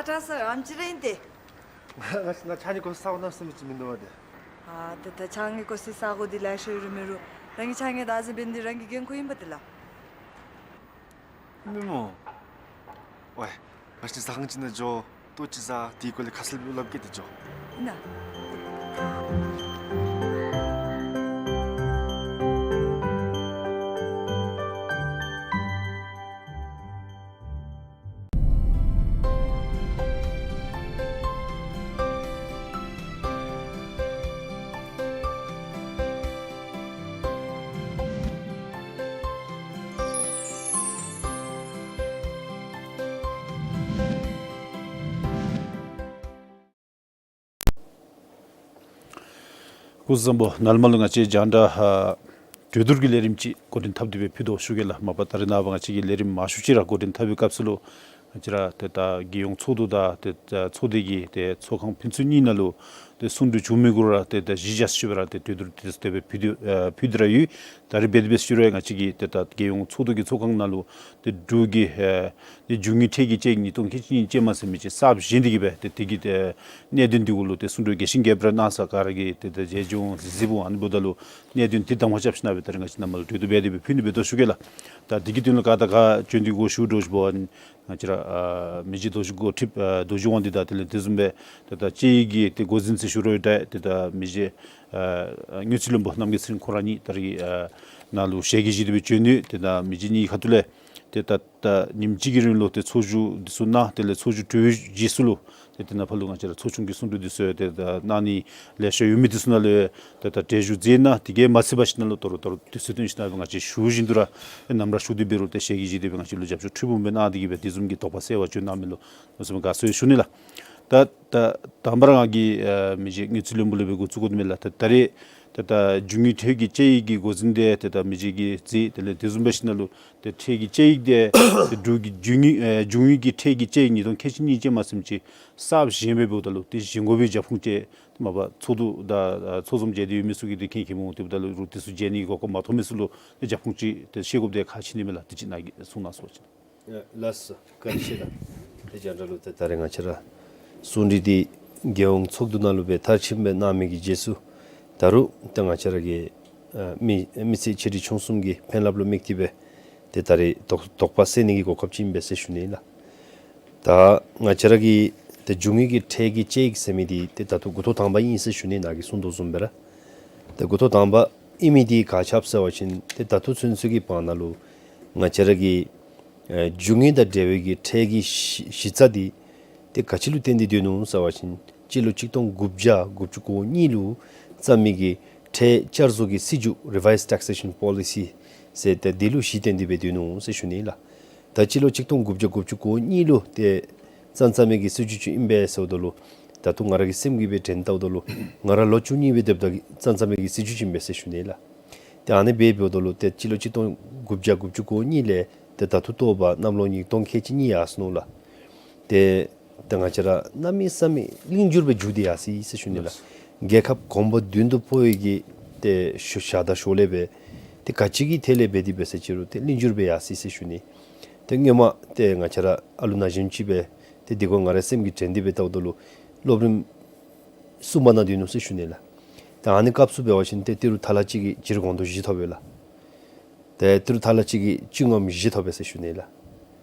བཀྲ་ཤིས་ཨམ་ཅི་རེད་ཏེ། ང་ང་ཕྱགས་སྙིགས་བཀོ་སའི་ས་གོ་ནང་སོང་མི་ཅིག་མིན་འདུག་པ་ཏེ། ཨ་ཏེ་ད་ཕྱགས་སྙིགས་བཀོ་སའི་ས་གོ་འདི་ལེ་ཤ་ཡོད་རུང་མེད་རུང་རང་གི་ཕྱགས་སྙིགས་བདག་འཛིན་འབད་ནི་འདི་རང་གི་འགན་ཁུར་ཨིན་པ་ཏེ་ལགས། མི་མོ། ཝའི། ང་བཅས་ཟ་ཁང་ཅིག་ནང་འགྱོ། ལྟོ་ཅིག་བཟའ། དེའི་སྐོར་ལས་ཁ་གསལ་སླབ་གེ་ཏེ་འགྱོ། ཨིན་ན། སྐུ་གཟུགས་བཟང་པོ། ནཱ་ལས་མར་ལུ་ང་བཅས་རྒྱང་བསྒྲགས་ཨ་གྲོས་བསྡུར་གྱི་ལས་རིམ་ཅིག་འགོ་འདྲེན་འཐབ་སྟེ་སྦེ་ཕུལ་དོ་ཞུ་གེ་ལགས། མ་པ་ད་རེས་ནངས་པ་ང་བཅས་ཀྱི་ལས་རིམ་མང་ཤོས་ཅིག་ར་འགོ་འདྲེན་འཐབ་པའི་སྐབས་སུ་ལུ་ང་བཅས་ར་ཏེ་ད་རྒྱལ་ཡོངས་ཚོགས་འདུ་དང་ཏེ་ད་ཚོགས་སྡེ་གི་ཏེ་ཚོགས་ཁང་ཕན་ཚུན་གཉིས་ནང་ལུ་ཏེ་གསུང་གྲོས་བྱུང་མི་གུ་ར་ཏེ་ད་གཞི་བཞག་སྟེ་སྦེ་ར་ཏེ་གྲོས་བསྡུར་ཏེ་དེ་སྦེ་ཕུལ་ཏེ་ཨ་ཕུལ་ཏེ་ར་ཡོད། ད་རེས་འབད་དེ་འབད་ཞུ་རུང་ང་བཅས་ཀྱི་ཏེ་ད་རྒྱལ་ཡོངས་ཚོགས་འདུ་གི་ཚོགས་ཁང་ནང་ལུ་ཏེ་འབྲུག་གི་ཨེ་ཏེ་རྒྱུ་དངོས་ཁྲལ་གྱི་དཔྱད་ཡིག་ཉིས་སྟོང་ཁལ་གཅིག་གཉིས་ཅན་མ་ཟེར་མི་ཅིག་གསརཔ་བཞེངས་ཏེ་གི་སྦེ་ཏེ་དེ་གི་ཏེ་གནད་དོན་འདི་གུ་ལུ་ཏེ་གསུང་གྲོས་རྒྱས་ཤིང་རྒྱས་པ་ར་གནང་ས་ག་ར་གིས་ཏེ་ཏེ་མཇལ་བྱུང་གཟིགས་འོང་། ཨ་ནི་འབདཝ་ད་ལུ་གནད་དོན་འདི་དང་པ་རྐྱབ་ཞིནམ་སྦེ་ད་རེས་ང་བཅས་ནཱ་མར་ལུ་གྲོས་བསྡུར་འབད་དེ་སྦེ་ཕུལ་ནི་འབད་དོ་ཞུ་གེ་ལགས། ད་འདི་གི་དོན་ལུ་ག་དང་ག་བྱོན་ཏེ་གོ་ཞུ་དོ་ཞུ་བ་ཅིན་ང་བཅས་ར་ཨ་མི་རྗེ་རྡོ་རྗེ་འགོ་ཁྲིདཔ་ཨ་རྡོ་རྗེ་དབང་འདུས་དང་དེ་ལས་དེ་བཟུམ་སྦེ་ཏེ་ད་དཔྱད་ཡིག་གི་ཏེ་འགོ་འཛིན་ཟེར་ཞུ་རུང་ཡང་འདྲ། ཏེ་ད་མི་རྗེ་ཨ་དངུལ་རྩིས་བློན་པོ་རྣམ་རྒྱལ་ཚེ་རིང་ཁོང་ར་གཉིས་ད་རེས་ཨ་ནཱ་ལུ་ཞལ་གྱིས་བཞེས་ཏེ་སྦེ་བྱོན་ནུག། ཏེ་ད་མི་རྗེ་གཉིས་ཁ་ཐུག་ལས་ཏེ་ད་ད་ཉིནམ་གཅིག་གི་རིང་ལུ་ཏེ་ཚོགས་བཞུགས་འདི་ཚུ་གནང་། དེ་ལས་ཚོགས་བཞུགས་གྲོལ་བའི་རྗེས་སུ་ལུ་ཏེ་དེ་ནང་ཕར་ལུ་ང་བཅས་ར་ཚོགས་ཆུང་གི་གསུང་གྲོས་འདི་ཚུ་ཡང་ཏེ་ད་གནང་ནི་ལེ་ཤ་ཡོད་མི་འདི་ཚུ་ནང་ལུ་ཏེ་ད་གྲལ་བཞུགས་མཛད་གནང་། དེ་གིས་མ་ཚད་པར་ཞིནམ་ལས་དོ་རུང་དོ་རུང་དུས་ཚོད་བཏོན་ཞིནམ་སྦེ་ང་བཅས་ཞུ་བཞིན་དུ་ར་ནམ་ར་ཞུ་སྟེ་འབད་རུང་ཏེ་ཞལ་གྱིས་བཞེས་ཏེ་སྦེ་ང་བཅས་ལུ་རྒྱབ་སྐྱོར་ཁྲི་འབུམ་སྦེ་གནང་སྟེ་གི་སྦེ་དེ་བཟུམ་གྱི་དོགས་པ་སེལ་བར་བྱོན་གནང་མི་ལུ་གནམ་མེད་ས་མེད་དགའ་ཚོར་ཞུ་ནི་ལགས། ད་ད་དང་པ་ར་ང་གིས་ཨ་མི་རྗེ་དངུལ་རྩིས་བློན་པོ་ལས་སྦེ་འགོ་བཙུགས་དགོ་མི་ལགས། ད་ད་རེས་ཏེ་ད་རྒྱུ་དངོས་ཁྲལ་གྱི་དཔྱད་ཡིག་གི་འགོ་འཛིན་འདི་ཏེ་ད་མི་རྗེ་གིས་མཛད། དེ་ལས་དེ་བཟུམ་སྦེ་ཞིནམ་ལས་ཏེ་ཁྲལ་གྱི་དཔྱད་ཡིག་འདི་ཏེ་འབྲུག་གི་རྒྱུ་དངོས་ཨེ་རྒྱུ་དངོས་ཀྱི་ཁྲལ་གྱི་དཔྱད་ཡིག་ཉིས་སྟོང་ཁལ་གཅིག་གཉིས་ཅན་མ་ཟེར་མི་ཅིག་གསརཔ་བཞེངས་སྦེ་འབདཝ་ད་ལུ་ཏེ་བཞེངས་དགོ་པའི་རྒྱབ་ཁུངས་ཅིག་མ་པ་ཚོགས་འདུ་དང་ཨ་ཚོགས་འཛོམས་མཇལ་ཏེ་ཡོད་མི་ཚུ་གིས་ཏེ་མཁྱེན་མཁྱེནམ་འོང་། དེ་འབདཝ་ད་ལུ་རུང་དེ་ཚུ་མཇལ་ནི་གི་གོ་སྐབས་མ་ཐོབ་མི་ཚུ་ལུ་ཏེ་རྒྱབ་ཁུངས་ཅིག་ཏེ་ཤེས་དགོཔ་འདི་ཁག་ཆེ་ནི་མས་ལགས། དེ་ཅིག་ནཱ་གིས་གསུང་གནང་ཟེར་བ་ཅིན། ལགས་སོ། བཀའ་དྲིན་ཆེ་ལགས། ཏེ་རྒྱང་བསྒྲགས་ལུ་ཏེ་ད་རེས་ང་བཅས་ར་གསུང་གྲོས་འདི་རྒྱལ་ཡོངས་ཚོགས་འདུ་ནང་ལུ་སྦེ་མཐར་ཕྱིནམ་སྦེ་གནང་མི་གི་རྗེས་སུ་ད་རུང་ཏེ་ང་བཅས་ར་གི་ཨ་མི་མི་སེར་ཆེ་འབྲིང་ཆུང་གསུམ་གྱི་ཕན་རླབས་ལུ་དམིགས་ཏེ་སྦེ་ཏེ་ད་རེས་དོགས་དོགས་པ་སེལ་ནི་གི་གོ་སྐབས་ཅིག་ཨིན་པས་ཟེར་ཞུ་ནི་ལགས། ད་ང་བཅས་ར་གི་ཏེ་རྒྱུ་དངོས་ཀྱི་ཁྲལ་གྱི་དཔྱད་ཡིག་ཟེར་མི་འདི་ཏེ་ད་ལྟོ་འགོ་ཐོག་དང་པ་ཨིན་ཟེར་ཞུ་ནི། ནཱ་གིས་གསུང་དོ་བཟུམ་སྦེ་ར་ཏེ་འགོ་ཐོག་དང་པ་ཨིན་མི་འདི་ག་ཅི་སྦེ་ཟེར་བ་ཅིན་ཏེ་ད་ལྟོ་ཚུན་ཚོད་ཀྱི་བར་ན་ལུ་ང་བཅས་ར་གི་ཨེ་རྒྱུ་དངོས་དང་འབྲེལ་བའི་གི་ཁྲལ་གྱི་གཞི་གཞི་རྩ་འདི་ཏེ་ག་ཅི་ལུ་བརྟེན་ཏེ་སྡོད་ནུག་ཟེར་བ་ཅིན་སྤྱི་ལོ་གཅིག་སྟོང་དགུ་བརྒྱ་དགུ་བཅུ་གོ་གཉིས་ལུ་བརྩམས་མི་གི་ཁྲལ་བསྐྱར་བཟོ་གི་སྲིད་བྱུས་Revised Taxation Policy ཟེར་ཏེ་འདི་ལུ་གཞི་བརྟེན་ཏེ་སྦེ་སྡོད་ནུག་ཟེར་ཞུ་ནི་ལགས། ད་སྤྱི་ལོ་གཅིག་སྟོང་དགུ་བརྒྱ་དགུ་བཅུ་གོ་གཉིས་ལུ་ཏེ་བརྩམས་བརྩམས་མི་གི་སྲིད་བྱུས་ཅིག་ཨིན་པས་ཟེརཝ་ད་ལུ་ད་ལྟོ་ང་ར་གི་སེམས་ཀྱིས་སྦེ་དྲན་བལྟཝ་ད་ལུ་ང་ར་ལོ་བཅུ་གཉིས་སྦེ་སྡོདཔ་ད་གི་བརྩམས་བརྩམས་མི་གི་སྲིད་བྱུས་ཅིག་ཨིན་པས་ཟེར་ཞུ་ནི་ལགས། ཏེ་ཨ་ནི་སྦེ་འབདཝ་ད་ལུ་ཏེ་སྤྱི་ལོ་གཅིག་སྟོང་དགུ་བརྒྱ་དགུ་བཅུ་གོ་གཉིས་ལས་ཏེ་ད་ལྟོ་ཐོབ་པ་གནམ་ལོ་ཉིས་སྟོང་ཁལ་གཅིག་གཉིས་ཡར་སོ་ནུག་ལགས། ཏེ་ཏེ་ང་བཅས་ར་གནམ་མེད་ས་མེད་གླིང་འགྱུར་སྦེ་འགྱུར་ཏེ་ཡར་སོ་ཡི་ཟེར་ཞུ་ནི་ལགས། རྒྱལ་ཁབ་གོང་འཕེལ་མདུན་དུ་སྤོ་བའི་གི་ཏེ་ཞུ་ཞག་དང་ཞོར་ལས་སྦེ་ཏེ་ག་ཅི་གི་ཐད་ལས་འབད་དེ་འབད་ཟེར་ཅི་རུང་ཏེ་གླིང་འགྱུར་སྦེ་ཡར་སོ་ཡི་ཟེར་ཞུ་ནི། ཏེ་སྔོན་མ་ཏེ་ང་བཅས་ར་ཨ་ལུ་ན་གཞོན་ཅིག་སྦེ་ཏེ་དེ་གུ་ང་རའི་སེམས་ཀྱིས་དྲན་ཏེ་སྦེ་བལྟཝ་ད་ལུ་སློབ་རིམ་གསུམ་པ་ནང་སྡོད་ནུག་ཟེར་ཞུ་ནི་ལགས། ཏེ་ཨ་ནི་སྐབས་སུ་འབད་བ་ཅིན་ཏེ་ཏི་རུ་ཐ་ལ་གཅིག་གིས་བྱི་རུ་སྒོང་རྡོག་བཞི་ཐོབ་པས་ལགས། ཏེ་ཏི་རུ་ཐ་ལ་གཅིག་གིས་ཅི་ངོམ་བཞི་ཐོབ་པས་ཟེར་ཞུ་ནི་ལགས།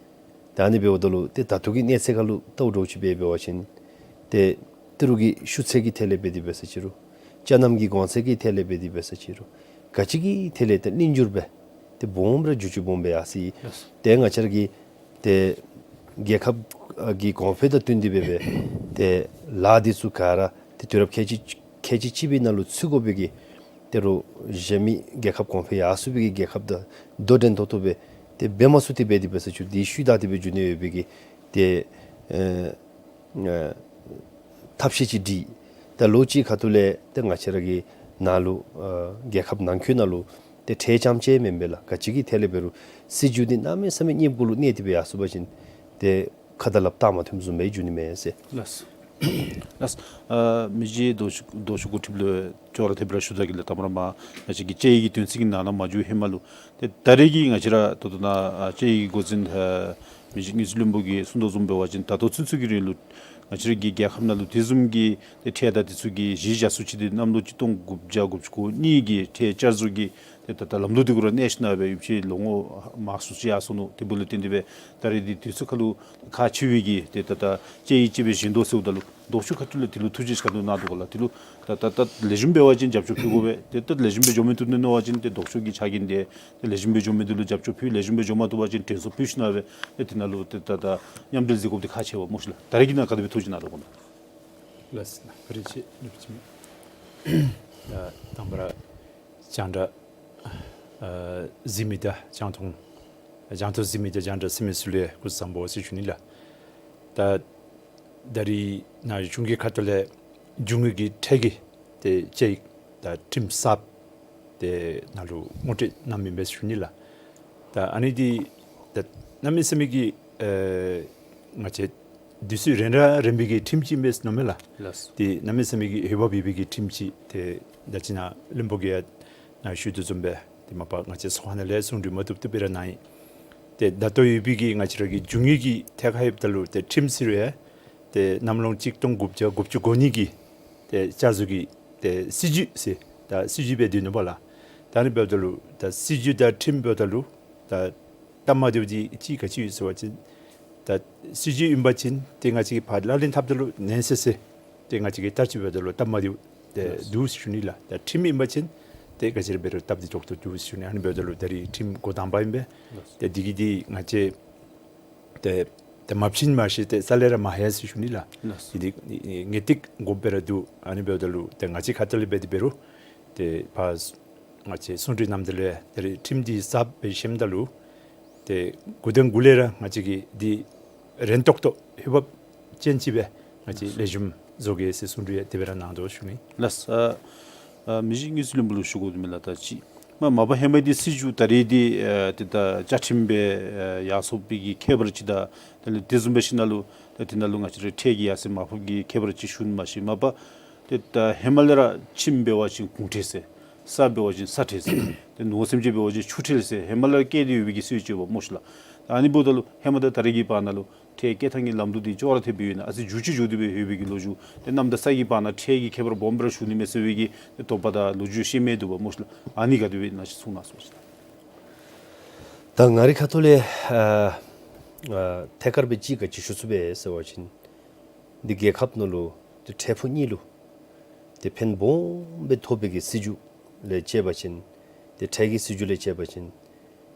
ཏེ་ཨ་ནི་འབདཝ་ད་ལུ་ཏེ་ད་ལྟོ་གི་གནས་ཚད་ཁར་ལུ་བལྟཝ་འདྲཝ་ཅིག་སྦེ་འབད་བ་ཅིན་ཏེ་ཏི་རུ་གི་ཤུགས་ཚད་ཀྱི་ཐད་ལས་འབད་དེ་འབད་ཟེར་ཅི་རུང་ཅ་རྣམ་གྱི་གོང་ཚད་ཀྱི་ཐད་ལས་འབད་དེ་འབད་ཟེར་ཅི་རུང་ག་ཅི་གི་ཐད་ལས་ཏེ་གླིང་འགྱུར་སྦེ་ཏེ་སྦོམ་ར་འགྱུར་ཅིག་སྦོམ་སྦེ་ཡར་སོ་ཡི། ལགས་སོ། ཏེ་ང་བཅས་ར་གི་ཏེ་རྒྱལ་ཁབ་ཨ་གི་གོང་འཕེལ་དང་བསྟུན་ཏེ་སྦེ་སྦེ་ཏེ་ལཱ་འདི་ཚུ་ག་ར་ཏེ་དུས་རབས་ཁལ་གཅིག་ཁལ་གཅིག་གཅིག་པའི་ནང་ལུ་ཚུད་དགོ་པའི་གི་ཏེ་རུང་གཞན་མི་རྒྱལ་ཁབ་གོང་འཕེལ་ཡར་སོ་བའི་གི་རྒྱལ་ཁབ་དང་དོ་འགྲན་ཏོག་ཏོ་སྦེ་ཏེ་འབད་མ་ཚུགས་ཏེ་འབད་དེ་འབད་ཟེར་ཅི་རུང་དེ་ཤུལ་བདའ་སྟེ་སྦེ་འགྱོ་ནི་ཡོད་པའི་གི་ཏེ་ཨེ་ཨེ་ཐབས་ཤེས་ཅིག་སྒྲིག། ད་ལོ་གཅིག་ཁ་ཐུག་ལས་ཏེ་ང་བཅས་ར་གི་ནང་ལུ་ཨ་རྒྱལ་ཁབ་ནང་འཁོད་ནང་ལུ་ཏེ་ཁྲལ་རྐྱངམ་ཅིག་མེན་པས་ལགས། ག་ཅི་གི་ཐད་ལས་འབད་རུང་སྲིད་བྱུས་འདི་གནམ་མེད་ས་མེད་གཉེར་དགུ་ལུ་གནས་ཏེ་སྦེ་ཡར་སོ་བ་ཅིན་ཏེ་ཁ་དང་ལགཔ་རྟགས་མ་མཐུནམ་བཟུམ་སྦེ་འགྱོ་ནི་མས་ཟེར། ལགས་སོ། ལགས། ཨ་མི་རྗེ་རྡོ་ཆུ་རྡོ་ཆུ་འགོ་ཁྲིདཔ་ལུ་ཅོག་ར་འཐདཔ་ར་ཞུ་ད་གེ་ལགས། དང་པ་ར་མར་ང་བཅས་ཀྱི་དཔྱད་ཡིག་གི་དོན་ཚན་གྱི་ནང་ན་མ་འཛུལ་ཧེ་མ་ལུ་ཏེ་ད་རེས་ཀྱི་ང་བཅས་ར་ད་ལྟོ་ནཱ་ཨ་དཔྱད་ཡིག་གི་འགོ་འཛིན་ཨ་མི་རྗེ་དངུལ་རྩིས་བློན་པོ་གིས་གསུང་དོ་བཟུམ་འབད་བ་ཅིན་ད་ལྟོ་ཚུན་ཚོད་ཀྱི་རིང་ལུ་ང་བཅས་ར་གི་རྒྱལ་ཁབ་ནང་ལུ་དེ་བཟུམ་གྱི་ཏེ་ཁྲལ་དང་དེ་ཚུ་གི་གཞི་བཞག་ས་ཅིག་འདི་གནམ་ལོ་གཅིག་སྟོང་དགུ་བརྒྱ་དགུ་བཅུ་གོ་གཉིས་ཀྱི་ཁྲལ་བསྐྱར་བཟོ་གི་ཏེ་ད་ལྟོ་ལམ་ལུགས་འདི་གུ་ར་གནས་ཞིནམ་ལས་འབད་ཡོདཔ་ཅིག་ལོ་ངོ་མང་སུ་ཅིག་ཡར་སོང་ནུག། དེ་འབདཝ་ལས་བརྟེན་ཏེ་འབད་ད་རེས་འདི་དུས་ཚོད་ཁར་ལུ་ཁག་ཆེ་བའི་གི་ཏེ་ད་ལྟོ་དཔྱད་ཡིག་ཅིག་སྦེ་བཞེངས་དོ་ཟེརཝ་ད་ལུ་ལྡོག་ཕྱོགས་ཁ་ཐུག་ལས་དེ་ལུ་ཐུགས་རྗེ་ཆེ་ག་དེ་གནང་དོ་ག་ལགས། དེ་ལུ་ད་ད་ད་ལེགས་ཤོམ་འབད་བ་ཅིན་རྒྱབ་སྐྱོར་ཕུལ་དགོ་པས། ཏེ་ད་ལེགས་ཤོམ་སྦེ་འགྱོ་མི་བཏུབ་ནི་མནོ་བ་ཅིན་ཏེ་ལྡོག་ཕྱོགས་ཀྱི་ཆ་རྐྱེན་འདི་ཏེ་ལེགས་ཤོམ་སྦེ་འགྱོ་མི་འདི་ལུ་རྒྱབ་སྐྱོར་ཕུལ། ལེགས་ཤོམ་སྦེ་འགྱོ་མ་བཏུབ་པ་ཅིན་དྲན་གསོ་ཕུལ་ཞིནམ་ལས་འབད་ཏེ་དེ་ནང་ལུ་ཏེ་ད་ད་མཉམ་འབྲེལ་མཛད་དགོཔ་འདི་ཁག་ཆེ་བས་སྨོ་ཤིག་ལགས། ད་རེས་ཀྱི་ནང་ག་དེ་སྦེ་ཐུགས་རྗེ་གནང་དོ་ག་ལགས། ལགས་སོ། བཀའ་དྲིན་ཆེ་ནུབ་ཅིག་མས། ད་དང་པ་ར་རྒྱང་བསྒྲགས་ཨ་གཟིགས་མི་དང་རྒྱང་མཐོང་རྒྱང་མཐོང་གཟིགས་མི་དང་རྒྱང་བསྒྲགས་གཟིགས་མི་ཚུ་ལུ་སྐུ་གཟུགས་བཟང་པོ་ཟེར་ཞུ་ནི་ལགས། ད་ད་རེས་ནཱ་གཞུང་གི་ཁ་ཐུག་ལས་རྒྱུ་དངོས་ཀྱི་ཁྲལ་གྱི་ཏེ་དཔྱད་ཡིག་དང་ཁྲིམས་གསརཔ་དེ་ནང་ལུ་ངོ་སྤྲོད་གནངམ་ཨིན་པས་ཟེར་ཞུ་ནི་ལགས། ད་ཨ་ནི་འདི་ད་གནམ་མེད་ས་མེད་ཀྱི་ཨེ་ང་བཅས་དུས་ཚོད་རན་ར་རན་པའི་གི་ཁྲིམས་ཅིག་ཨིན་པས་ཟེར་མནོཝ་མས་ལགས། ལགས། དེ་གནམ་མེད་ས་མེད་ཀྱི་འོས་འབབ་ཡོད་པའི་གི་ཁྲིམས་ཅིག་ཏེ་ད་ཅི་ནཱ་བློན་པོ་གིས་ཡང་ནཱ་ཞུ་དོ་བཟུམ་སྦེ་ཏེ་མ་པ་ང་བཅས་ཚོགས་ཁང་ནང་ལས་གསུང་གྲོས་མ་བཏུབ་བཏུབ་སྦེ་ར་གནང་ཡི། ཏེ་ད་ལྟོ་ཡོད་པའི་གི་ང་བཅས་ར་གི་རྒྱུ་དངོས་ཀྱི་ཐད་ཁར་ཡོདཔ་ད་ལུ་ཏེ་ཁྲིམས་ཟེར་རུང་ཡང་ཏེ་གནམ་ལོ་གཅིག་སྟོང་དགུ་བརྒྱ་དགུ་བཅུ་གོ་གཉིས་ཀྱི་ཏེ་བསྐྱར་བཟོ་གི་ཏེ་སྲིད་བྱུས་ཟེར་ད་སྲིད་བྱུས་སྦེ་སྡོད་ནུག་པ་ལགས། ད་ཨ་ནི་འབདཝ་ད་ལུ་ད་སྲིད་བྱུས་དང་ཁྲིམས་འབདཝ་ད་ལུ་ད་སྟབས་མ་བདེཝ་འདི་ཅིག་ག་ཅི་ཡོད་ཟེར་བ་ཅིན་ད་སྲིད་བྱུས་ཨིན་པ་ཅིན་ཏེ་ང་བཅས་ཀྱིས་ཕར་ལག་ལེན་འཐབ་ད་ལུ་ནན་སེ་སེ་ཏེ་ང་བཅས་ཀྱི་ལྟ་སྤྱོད་འབདཝ་ད་ལུ་སྟབས་མ་བདེཝ་ཏེ་འདུག་ཟེར་ཞུ་ནི་ལགས། ད་ཁྲིམས་ཨིན་པ་ཅིན་ཏེ་ག་ཅི་ར་འབད་རུང་སྟབས་བདེ་ཏོག་ཏོ་འདུག་ཟེར་ཞུ་ནི། ཨ་ནི་འབདཝ་ད་ལུ་ད་རེས་ཁྲིམས་འགོ་དང་པ་ཨིན་པས། ཏེ་འདི་གིས་འདི་ང་བཅས་ཏེ་ཏེ་མ་བྱིན་མ་ཤེས་ཏེ་རྩ་ལས་ར་མ་ཧེ་ཟེར་ཞུ་ནི་ལགས། ལགས། འདི་འདི་ངེས་ཏིག་དགོཔ་སྦེ་ར་འདུག། ཨ་ནི་འབདཝ་ད་ལུ་ཏེ་ང་བཅས་ཁ་ཐུག་ལས་འབད་དེ་འབད་རུང་ཏེ་ཕར་ང་བཅས་གསུང་གྲོས་གནངམ་ད་ལུ་ཏེ་ཁྲིམས་འདི་གསརཔ་སྦེ་བཞེངསམ་ད་ལུ་ཏེ་འགོ་དང་འགོ་ལས་ར་ང་བཅས་ཀྱིས་འདི་རན་ཏོག་ཏོ་འོས་འབབ་ཅན་ཅིག་སྦེ་ང་བཅས་ལེགས་ཤོམ་བཟོ་གེ་ཟེར་གསུང་གྲོས་ཡང་དེ་སྦེ་ར་གནང་དོ་ཞུ་ནི། ལགས། ཨ་ཨ་མི་རྗེ་དངུལ་རྩིས་བློན་པོ་ལུ་ཞུ་དགོཔ་འདི་མས་ལགས། ད་ཅི་མ་མ་པ་ཧེ་མ་འདི་སྲིད་བྱུས་ད་རེས་འདི་ཨ་ཏེ་ད་བཅའ་ཁྲིམས་སྦེ་ཨ་ཡར་སོང་བའི་གི་ཁྱད་པར་ཅིག་དང་དེ་ལས་དེ་བཟུམ་སྦེ་ཞིནམ་ལས་ད་དེ་ནང་ལུ་ང་བཅས་ར་ཁྲལ་གྱི་ཡར་སེང་མར་ཕབ་ཀྱི་ཁྱད་པར་ཅིག་ཞུ་ནི་མ་གཞི་མ་པ་ཏེ་ད་ཧེ་མ་ལས་ར་ཁྱིམ་འབད་བ་ཅིན་གུང་ཁྲལ་ཟེར། ས་འབད་བ་ཅིན་ས་ཁྲལ་ཟེར། ཏེ་ནོར་སེམས་ཅན་འབད་བ་ཅིན་ཆུ་ཁྲལ་ཟེར་ཧེ་མ་ལས་ར་བཀལ་ཏེ་ཡོད་པའི་གི་སྲིད་བྱུས་ཅིག་ཡོདཔ་སྨོ་ཤིག་ལགས། ཨ་ནི་འབདཝ་ད་ལུ་ཧེ་མ་དང་ད་རེས་ཀྱི་བར་ན་ལུ་ཁྲལ་བཀལ་ཐངས་ཀྱི་ལམ་ལུགས་འདི་ཅོག་ར་འཐདཔ་སྦེ་ཡོད་ན་ཨ་ཙི་འགྱུར་བཅོས་འགྱོ་སྟེ་སྦེ་ཡོད་པའི་གི་ལོ་རྒྱུས། ཏེ་གནམ་དང་ས་གི་བར་ན་ཁྲལ་གྱི་ཁྱད་པར་སྦོམ་སྦེ་ར་ཞུགས་ནི་མས་ཟེར་བའི་གི་ཏེ་དོགས་པ་དང་ལོ་རྒྱུས་བཤད་མི་འདུག་པ་སྨོ་ཤིག་ལགས། ཨ་ནི་ག་དེ་སྦེ་ཨིན་ན་ཅིག་གསུང་གནང་ཟེར་ཞུ་ནི། ད་ང་རའི་ཁ་ཐུག་ལས་ཨ་ཨ་ཐད་ཀར་སྦེ་ཅིག་ག་ཅི་ཞུ་ཚུགས་པས་ཟེར་བ་ཅིན་འདི་རྒྱལ་ཁབ་ནང་ལུ་ཏེ་འཕྲལ་ཕུགས་གཉིས་ལུ་ཏེ་ཕན་སྦོམ་སྦེ་ཐོགས་པའི་གི་སྲིད་བྱུས་ལས་དཔྱད་པ་ཅིན་ཏེ་ཁྲལ་གྱི་སྲིད་བྱུས་ལས་དཔྱད་པ་ཅིན་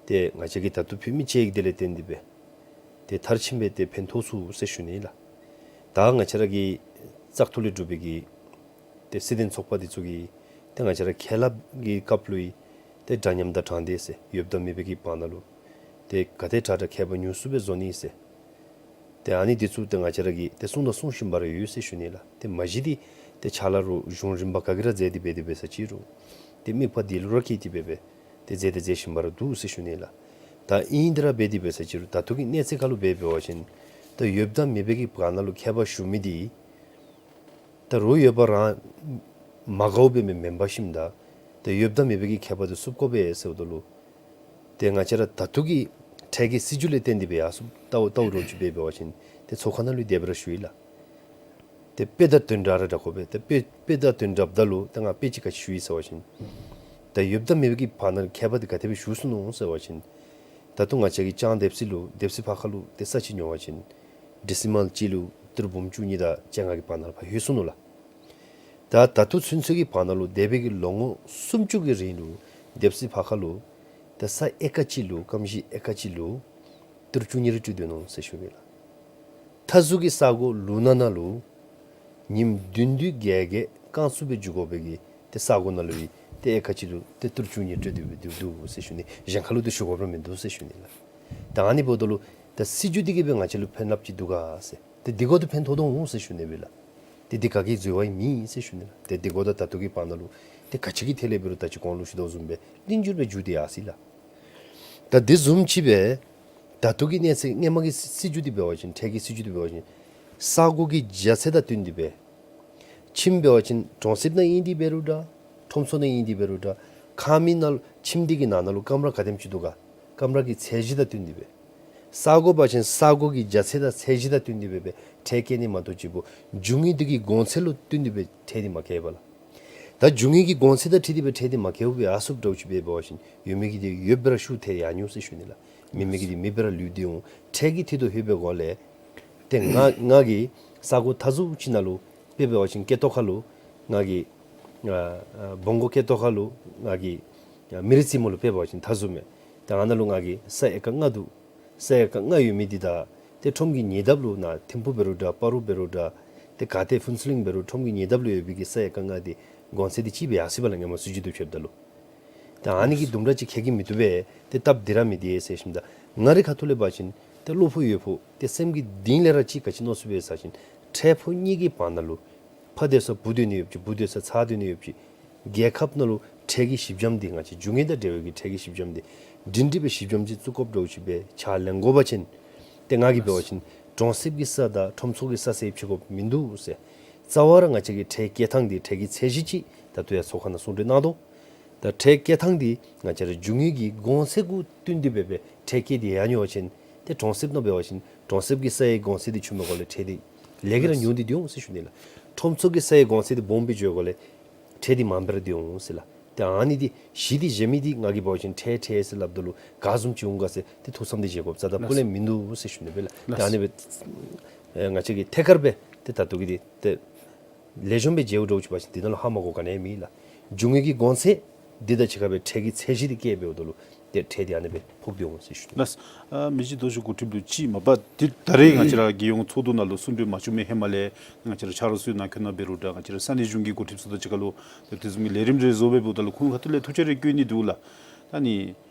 ཏེ་ང་བཅས་ཀྱིས་ད་ལྟོ་ཕུལ་མི་དཔྱད་ཡིག་འདི་ལས་བརྟེན་ཏེ་སྦེ་ཏེ་མཐར་ཕྱིན་སྦེ་ཏེ་ཕན་ཐོགས་ཚུགས་ཟེར་ཞུ་ནི་ལགས། ད་ང་བཅས་ར་གི་བཙག་འཐུ་ལས་གྲུབ་པའི་གི་ཏེ་སྲིད་དོན་ཚོགས་པ་འདི་ཚུ་གིས་ཏེ་ང་བཅས་ར་ཁེ་ལབ་ཀྱི་སྐབས་ལུ་ཡང་ཏེ་འདྲ་མཉམ་དང་དྲང་བདེན་ཟེར་ཡོདཔ་དང་མེད་པའི་གི་བར་ན་ལུ་ཏེ་ག་དེ་དྲག་དྲག་ཁྱད་པར་ཉུང་སུ་སྦེ་བཟོ་ནི་ཟེར། ཏེ་ཨ་ནི་འདི་ཚུ་ཏེ་ང་བཅས་ར་གིས་ཏེ་གསུངས་དང་གསུང་བཞིན་པ་ར་ཡོད་ཟེར་ཞུ་ནི་ལགས། ཏེ་མ་གཞི་འདི་ཏེ་ཕྱག་ལཱ་རུང་གཞུང་རིམ་པ་ག་གིས་ར་མཛད་དེ་འབད་དེ་འབད་ས་ཅིག་རུང་ཏེ་དམིགས་པ་འདི་ལུ་ར་བསྐྱེད་དེ་འབད་འབད་ཏེ་མཛད་དེ་མཛད་བཞིན་པ་ར་འདུག་ཟེར་ཞུ་ནི་ལགས། ད་ཨིན་དེ་ར་འབད་དེ་འབད་ས་ཅིག་རུང་ད་ལྟོ་གི་གནས་ཚད་ཁར་ལུ་འབད་འབད་བ་ཅིན་ད་ཡོདཔ་དང་མེད་པའི་གི་བར་ན་ལུ་ཁྱད་པར་ཞུགས་མི་འདི་ད་རུང་ཡོད་པ་ར་མ་དགའཝ་འབད་མི་མེན་པ་ཞིནམ་ད་ད་ཡོདཔ་དང་མེད་པའི་གི་ཁྱད་པར་འདི་བསུབ་དགོ་པས་ཟེརཝ་ད་ལུ་ཏེ་ང་བཅས་ར་ད་ལྟོ་གི་ཁྲལ་གྱི་སྲིད་བྱུས་ལས་བརྟེན་ཏེ་སྦེ་ཡར་སོངམ་ལྟཝ་ལྟཝ་རོགས་ཅིག་འབད་འབད་བ་ཅིན་ཏེ་ཚོགས་ཁང་ནང་ལུ་དེ་སྦེ་ར་ཞུ་ཡི་ལགས། ཏེ་དཔེ་དང་དོན་འདྲ་ར་འདྲ་དགོ་པས། ཏེ་དཔེ་དཔེ་དང་དོན་འདྲཝ་ད་ལུ་ཏེ་ང་དཔེ་ཅིག་ག་ཅི་ཞུ་ཡི་ཟེར་བ་ཅིན་ད་ཡོདཔ་དང་མེད་པའི་གི་བར་ན་ལུ་ཁྱད་པར་འདི་ག་དེ་སྦེ་ཞུགས་སོང་ནུག་ཟེར་བ་ཅིན་ད་ལྟོ་ང་བཅས་ཀྱི་ལྕང་སྡེ་སྲིད་ལུ་སྡེ་སྲིད་ཕར་ཁ་ལུ་ཏེ་ས་ཅིག་ཉོ་བ་ཅིན་ཌེ་སི་མཱལ་གཅིག་ལུ་ཏི་རུ་འབུམ་བཅུ་གཉིས་དང་བཅོ་ལྔ་གི་བར་ན་ལུ་ཕར་ལྷོད་སོང་ནུག་ལགས། ད་ད་ལྟོ་ཚུན་ཚོད་ཀྱི་བར་ན་ལུ་འདས་པའི་གི་ལོ་ངོ་སུམ་ཅུ་གི་རིང་ལུ་སྡེ་སྲིད་ཕར་ཁ་ལུ་ད་ས་ཨེ་ཀར་གཅིག་ལུ་སྐམ་ཞིང་ཨེ་ཀར་གཅིག་ལུ་ཏི་རུ་བཅུ་གཉིས་རེ་སྤྲོད་དོ་ནུག་ཟེར་ཞུ་ནི་ལགས། མཐའ་ཟུར་གྱི་ས་གོ་ལུང་ནག་ནང་ལུ་ཉིནམ་བདུན་བདུན་བརྒྱད་བརྒྱད་རྐང་བཙུགས་སྦེ་འགྱོ་དགོ་པའི་གི་ཏེ་ས་གོ་ནང་ལུ་ཡང་ཏེ་ཨེ་ཀར་གཅིག་ལུ་ཏེ་ཏི་རུ་བཅུ་གཉིས་སྤྲོད་དེ་སྦེ་འདུག་འདུག་ཟེར་ཞུ་ནི། གཞན་ཁར་ལུ་ཏེ་ཞུ་དགོཔ་ར་མིན་འདུག་ཟེར་ཞུ་ནི་ལགས། ད་ཨ་ནི་འབདཝ་ད་ལུ་ད་སྲིད་བྱུས་འདི་གིས་སྦེ་ང་བཅས་ལུ་ཕན་རླབས་ཅིག་འདུག་ག་ཟེར། ཏེ་འདི་གོ་ཏེ་ཕན་ཐོགས་དོ་འོང་ཟེར་ཞུ་ནི་སྦེ་ལགས། ཏེ་འདི་ག་གིས་འཛོལ་བ་ཡང་མེད་ཟེར་ཞུ་ནི་ལགས། ཏེ་འདི་གོ་ད་ད་ལྟོ་གི་བར་ན་ལུ་ཏེ་ག་ཅི་གི་ཐད་ལས་འབད་རུང་ད་ཅི་གོང་ལུ་ཞུ་དོ་བཟུམ་སྦེ་ལིང་འགྱུར་སྦེ་འགྱོ་སྟེ་ཡར་སོ་ཡི་ལགས། ད་འདི་བཟུམ་ཅིག་སྦེ་ད་ལྟོ་གི་གནས་ཚད་སྔོན་མ་གི་སྲིད་བྱུས་འདི་འབད་བ་ཅིན་ཁྲལ་གྱི་སྲིད་བྱུས་འདི་འབད་བ་ཅིན་ ས་གོ་གི་རྒྱ་ཚད་དང་བསྟུན་ཏེ་སྦེ། ཁྱིམ་འབད་བ་ཅིན་གྲོང་གསེབ་ནང་ཨིན་ཏེ་འབད་རུང་འདྲ། ཁྲོམ་ཚོགས་ནང་ཨིན་ཏེ་འབད་རུང་འདྲ། ཁང་མིག་ནང་ཁྱིམ་འདི་གི་ནང་ན་ལུ་ཀམ་ར་ག་དེམ་ཅིག་འདུག་ག། ཀམ་ར་གི་ཚད་གཞི་དང་བསྟུན་ཏེ་སྦེ། ས་གོ་འབད་བ་ཅིན་ས་གོ་གི་རྒྱ་ཚད་དང་ཚད་གཞི་དང་བསྟུན་ཏེ་སྦེ་སྦེ་ཁྲལ་བཀལ་ནི་མ་གཏོགས་ཅིག་པོ་རྒྱུ་དངོས་འདི་གི་གོང་ཚད་ལུ་བསྟུན་ཏེ་སྦེ་ཁྲལ་འདི་མ་བཀལ་བས་ལགས། ད་རྒྱུ་དངོས་ཀྱི་གོང་ཚད་དང་འཁྲིལ་ཏེ་སྦེ་ཁྲལ་འདི་མ་བཀལཝ་སྦེ་ཨ་ཟུག་འདྲཝ་ཅིག་སྦེ་འབད་བ་ཅིན་ཡོད་མི་གིས་འདི་ཡོདཔ་སྦེ་ར་ཤུགས་ཐལ་ཡར་འགྱོ་འོང་ཟེར་ཞུ་ནི་ལགས། མེད་མི་གིས་འདི་མེདཔ་སྦེ་ར་ལུས་ཏེ་འོང་། ཁྲལ་གྱི་ཐད་དུ་ལྷོད་པའི་སྒོ་ལས། ཏེ་ང་ང་གིས་ས་གོ་ད་ཟུག་ཅིག་ནང་ལུ་དཔེ་འབད་བ་ཅིན་སྐེ་ཐོག་ཁ་ལུ་ང་གི་ཨ་ཨ་བོང་གུ་སྐེ་ཐོག་ཁ་ལུ་ང་གི་ཨ་མི་རེ་རྩེ་མོ་ལུ་དཔེ་འབད་བ་ཅིན་ད་ཟུག་མས། ཏེ་ཨ་ནཱ་ལུ་ང་གི་ས་ཨེ་ཀར་ལྔ་འདུག། ས་ཨེ་ཀར་ལྔ་ཡོད་མི་འདི་དང་ཏེ་ཁྲོམ་གྱི་ཉེ་འདབས་ལུ་ནཱ་ཐིམ་ཕུ་འབད་རུང་འདྲ། སྤ་རོ་འབད་རུང་འདྲ། ཏེ་ག་ཏེ་ཕུན་ཚོགས་གླིང་འབད་རུང་ཁྲོམ་གྱི་ཉེ་འདབས་ལུ་ཡོད་པའི་གི་ས་ཨེ་ཀར་ལྔ་འདི་གོང་ཚད་འདི་ཅིག་སྦེ་ཡར་སོང་བས་ལགས། ཧེ་མ་ཚུན་ཆད་དང་ཕྱདཔ་ད་ལུ། ད་ཨ་ནི་གི་དུམ་གྲ་ཅིག་ཁྱད་ཀྱིས་མི་བཏུབ་པས། ཏེ་སྟབས་བདེ་ར་མི་བདེ་ཟེར་ཞིནམ་ད་ང་རའི་ཁ་ཐུག་ལས་འབད་བ་ཅིན་ཏེ་བློ་ཕུགས་ཡོད་ཕུགས་ཏེ་སེམས་ཀྱི་གཏིང་ལས་ར་ཅིག་ག་ཅི་མནོ་སུ་སྦེ་ཟེར་བ་ཅིན་འཕྲལ་ཕུགས་གཉིས་ཀྱི་བར་ན་ལུ་ཕ་སྡོད་ས་བུ་སྡོད་ནི་ཡོདཔ་ཅིག། བུ་སྡོད་ས་ཚ་སྡོད་ནི་ཡོདཔ་ཅིག། རྒྱལ་ཁབ་ནང་ལུ་ཁྲལ་གྱི་གཞི་འགྱམ་འདི་ང་བཅས་རྒྱུ་དངོས་དང་འབྲེལ་བའི་གི་ཁྲལ་གྱི་གཞི་འགྱམ་འདི་སྒྲིང་སྒྲི་སྦེ་གཞི་འགྱམ་ཅིག་བཙུགས་དགོཔ་འདྲཝ་ཅིག་སྦེ་ཕྱག་ལེན་དགོ་པ་ཅིན་ཏེ་ང་གིས་འབད་བ་ཅིན་གྲོང་གསེབ་ཀྱི་ས་དང་ཁྲོམ་ཚོགས་ཀྱི་ས་ཟེར་ཕྱེ་དགོཔ་མིན་འདུག་ཟེར། རྩ་བ་ར་ང་བཅས་ཀྱི་ཁྲལ་བཀལ་ཐངས་འདི་ཁྲལ་གྱི་ཚད་གཞི་ཅིག་ད་ལྟོ་ཡང་ཚོགས་ཁང་ནང་གསུང་གྲོས་གནང་དོ། ད་ཁྲལ་བཀལ་ཐངས་འདི་ང་བཅས་ར་རྒྱུ་དངོས་ཀྱི་གོང་ཚད་གུ་བསྟུན་ཏེ་སྦེ་སྦེ་ཁྲལ་བཀལ་ཏེ་ཡར་འགྱོ་བ་ཅིན་ཏེ་གྲོང་གསེབ་ནང་འབད་བ་ཅིན་གྲོང་གསེབ་ཀྱི་ས་ཡི་གོང་ཚད་འདི་ཆུང་མི་སྒོ་ལས་ཁྲལ་འདི་ལེགས་ཀྱིས་ར་ཉུང་སྟེ་འདི་འོང་ཟེར་ཞུ་ནི་ལགས། ཁྲོམ་ཚོགས་ཀྱི་ས་ཡི་གོང་ཚད་འདི་སྦོམ་སྦེ་འགྱོ་སྒོ་ལས་ཁྲལ་འདི་མངམ་སྦེ་ར་འདི་འོང་ཟེར་ལགས། ཏེ་ཨ་ནི་འདི་གཞི་འདི་བཞག་མི་འདི་ང་གིས་འབད་བ་ཅིན་ཁྲལ་ཁྲལ་ཟེར་སླབ་ད་ལུ་ག་བཟུམ་ཅིག་འོང་ག་ཟེར་ཏེ་ཐུགས་བསམ་འདི་བཞེས་དགོཔ་རྩ་དང་སྤུ་ལས་མིན་འདུག་ཟེར་ཞུ་ནི་སྦེ་ལགས། ཏེ་ཨ་ནི་སྦེ་ཨེ་ང་བཅས་ཀྱིས་ཐད་ཀར་སྦེ་ཏེ་ད་ལྟོ་གི་འདི་ཏེ་ལེགས་ཤོམ་སྦེ་མཇལཝ་འདྲཝ་ཅིག་འབད་བ་ཅིན་འདི་ནང་ལུ་ཧ་མ་གོ་ག་ནི་མེད་ལགས། རྒྱུ་དངོས་ཀྱི་གོང་ཚད་འདི་དང་གཅིག་ཁར་སྦེ་ཁྲལ་གྱི་ཚད་གཞི་འདི་བཀལ་འབདཝ་ད་ལུ་ཏེ་ཁྲལ་འདི་ཨ་ནི་སྦེ་ཕོག་སྟེ་འོང་ཟེར་ཞུ་ནི། ལགས། ཨ་མི་རྗེ་རྡོ་རྗེ་འགོ་ཁྲིདཔ་ལུ་ཅིག་མ་པ་འདི་ད་རེས་ང་བཅས་ར་རྒྱལ་ཡོངས་ཚོགས་འདུ་ནང་ལུ་གསུང་གྲོས་མ་བྱུང་མི་ཧེ་མ་ལས་ང་བཅས་ར་ཆ་རོགས་ཚུ་ནང་འཁོད་ནང་འབད་རུང་འདྲ། ང་བཅས་ར་ས་གནས་གཞུང་གི་འགོ་ཁྲིདཔ་ཚུ་དང་གཅིག་ཁར་ལུ་ཏེ་དེ་བཟུམ་གྱི་ལས་རིམ་རེ་བཟོ་སྦེ་འབདཝ་ད་ལུ་ཁོང་ཁ་ཐུག་ལས་ཐུགས་འཆར་རེ་བཀོད་ནི་འདུག་ལགས། ད་ནི་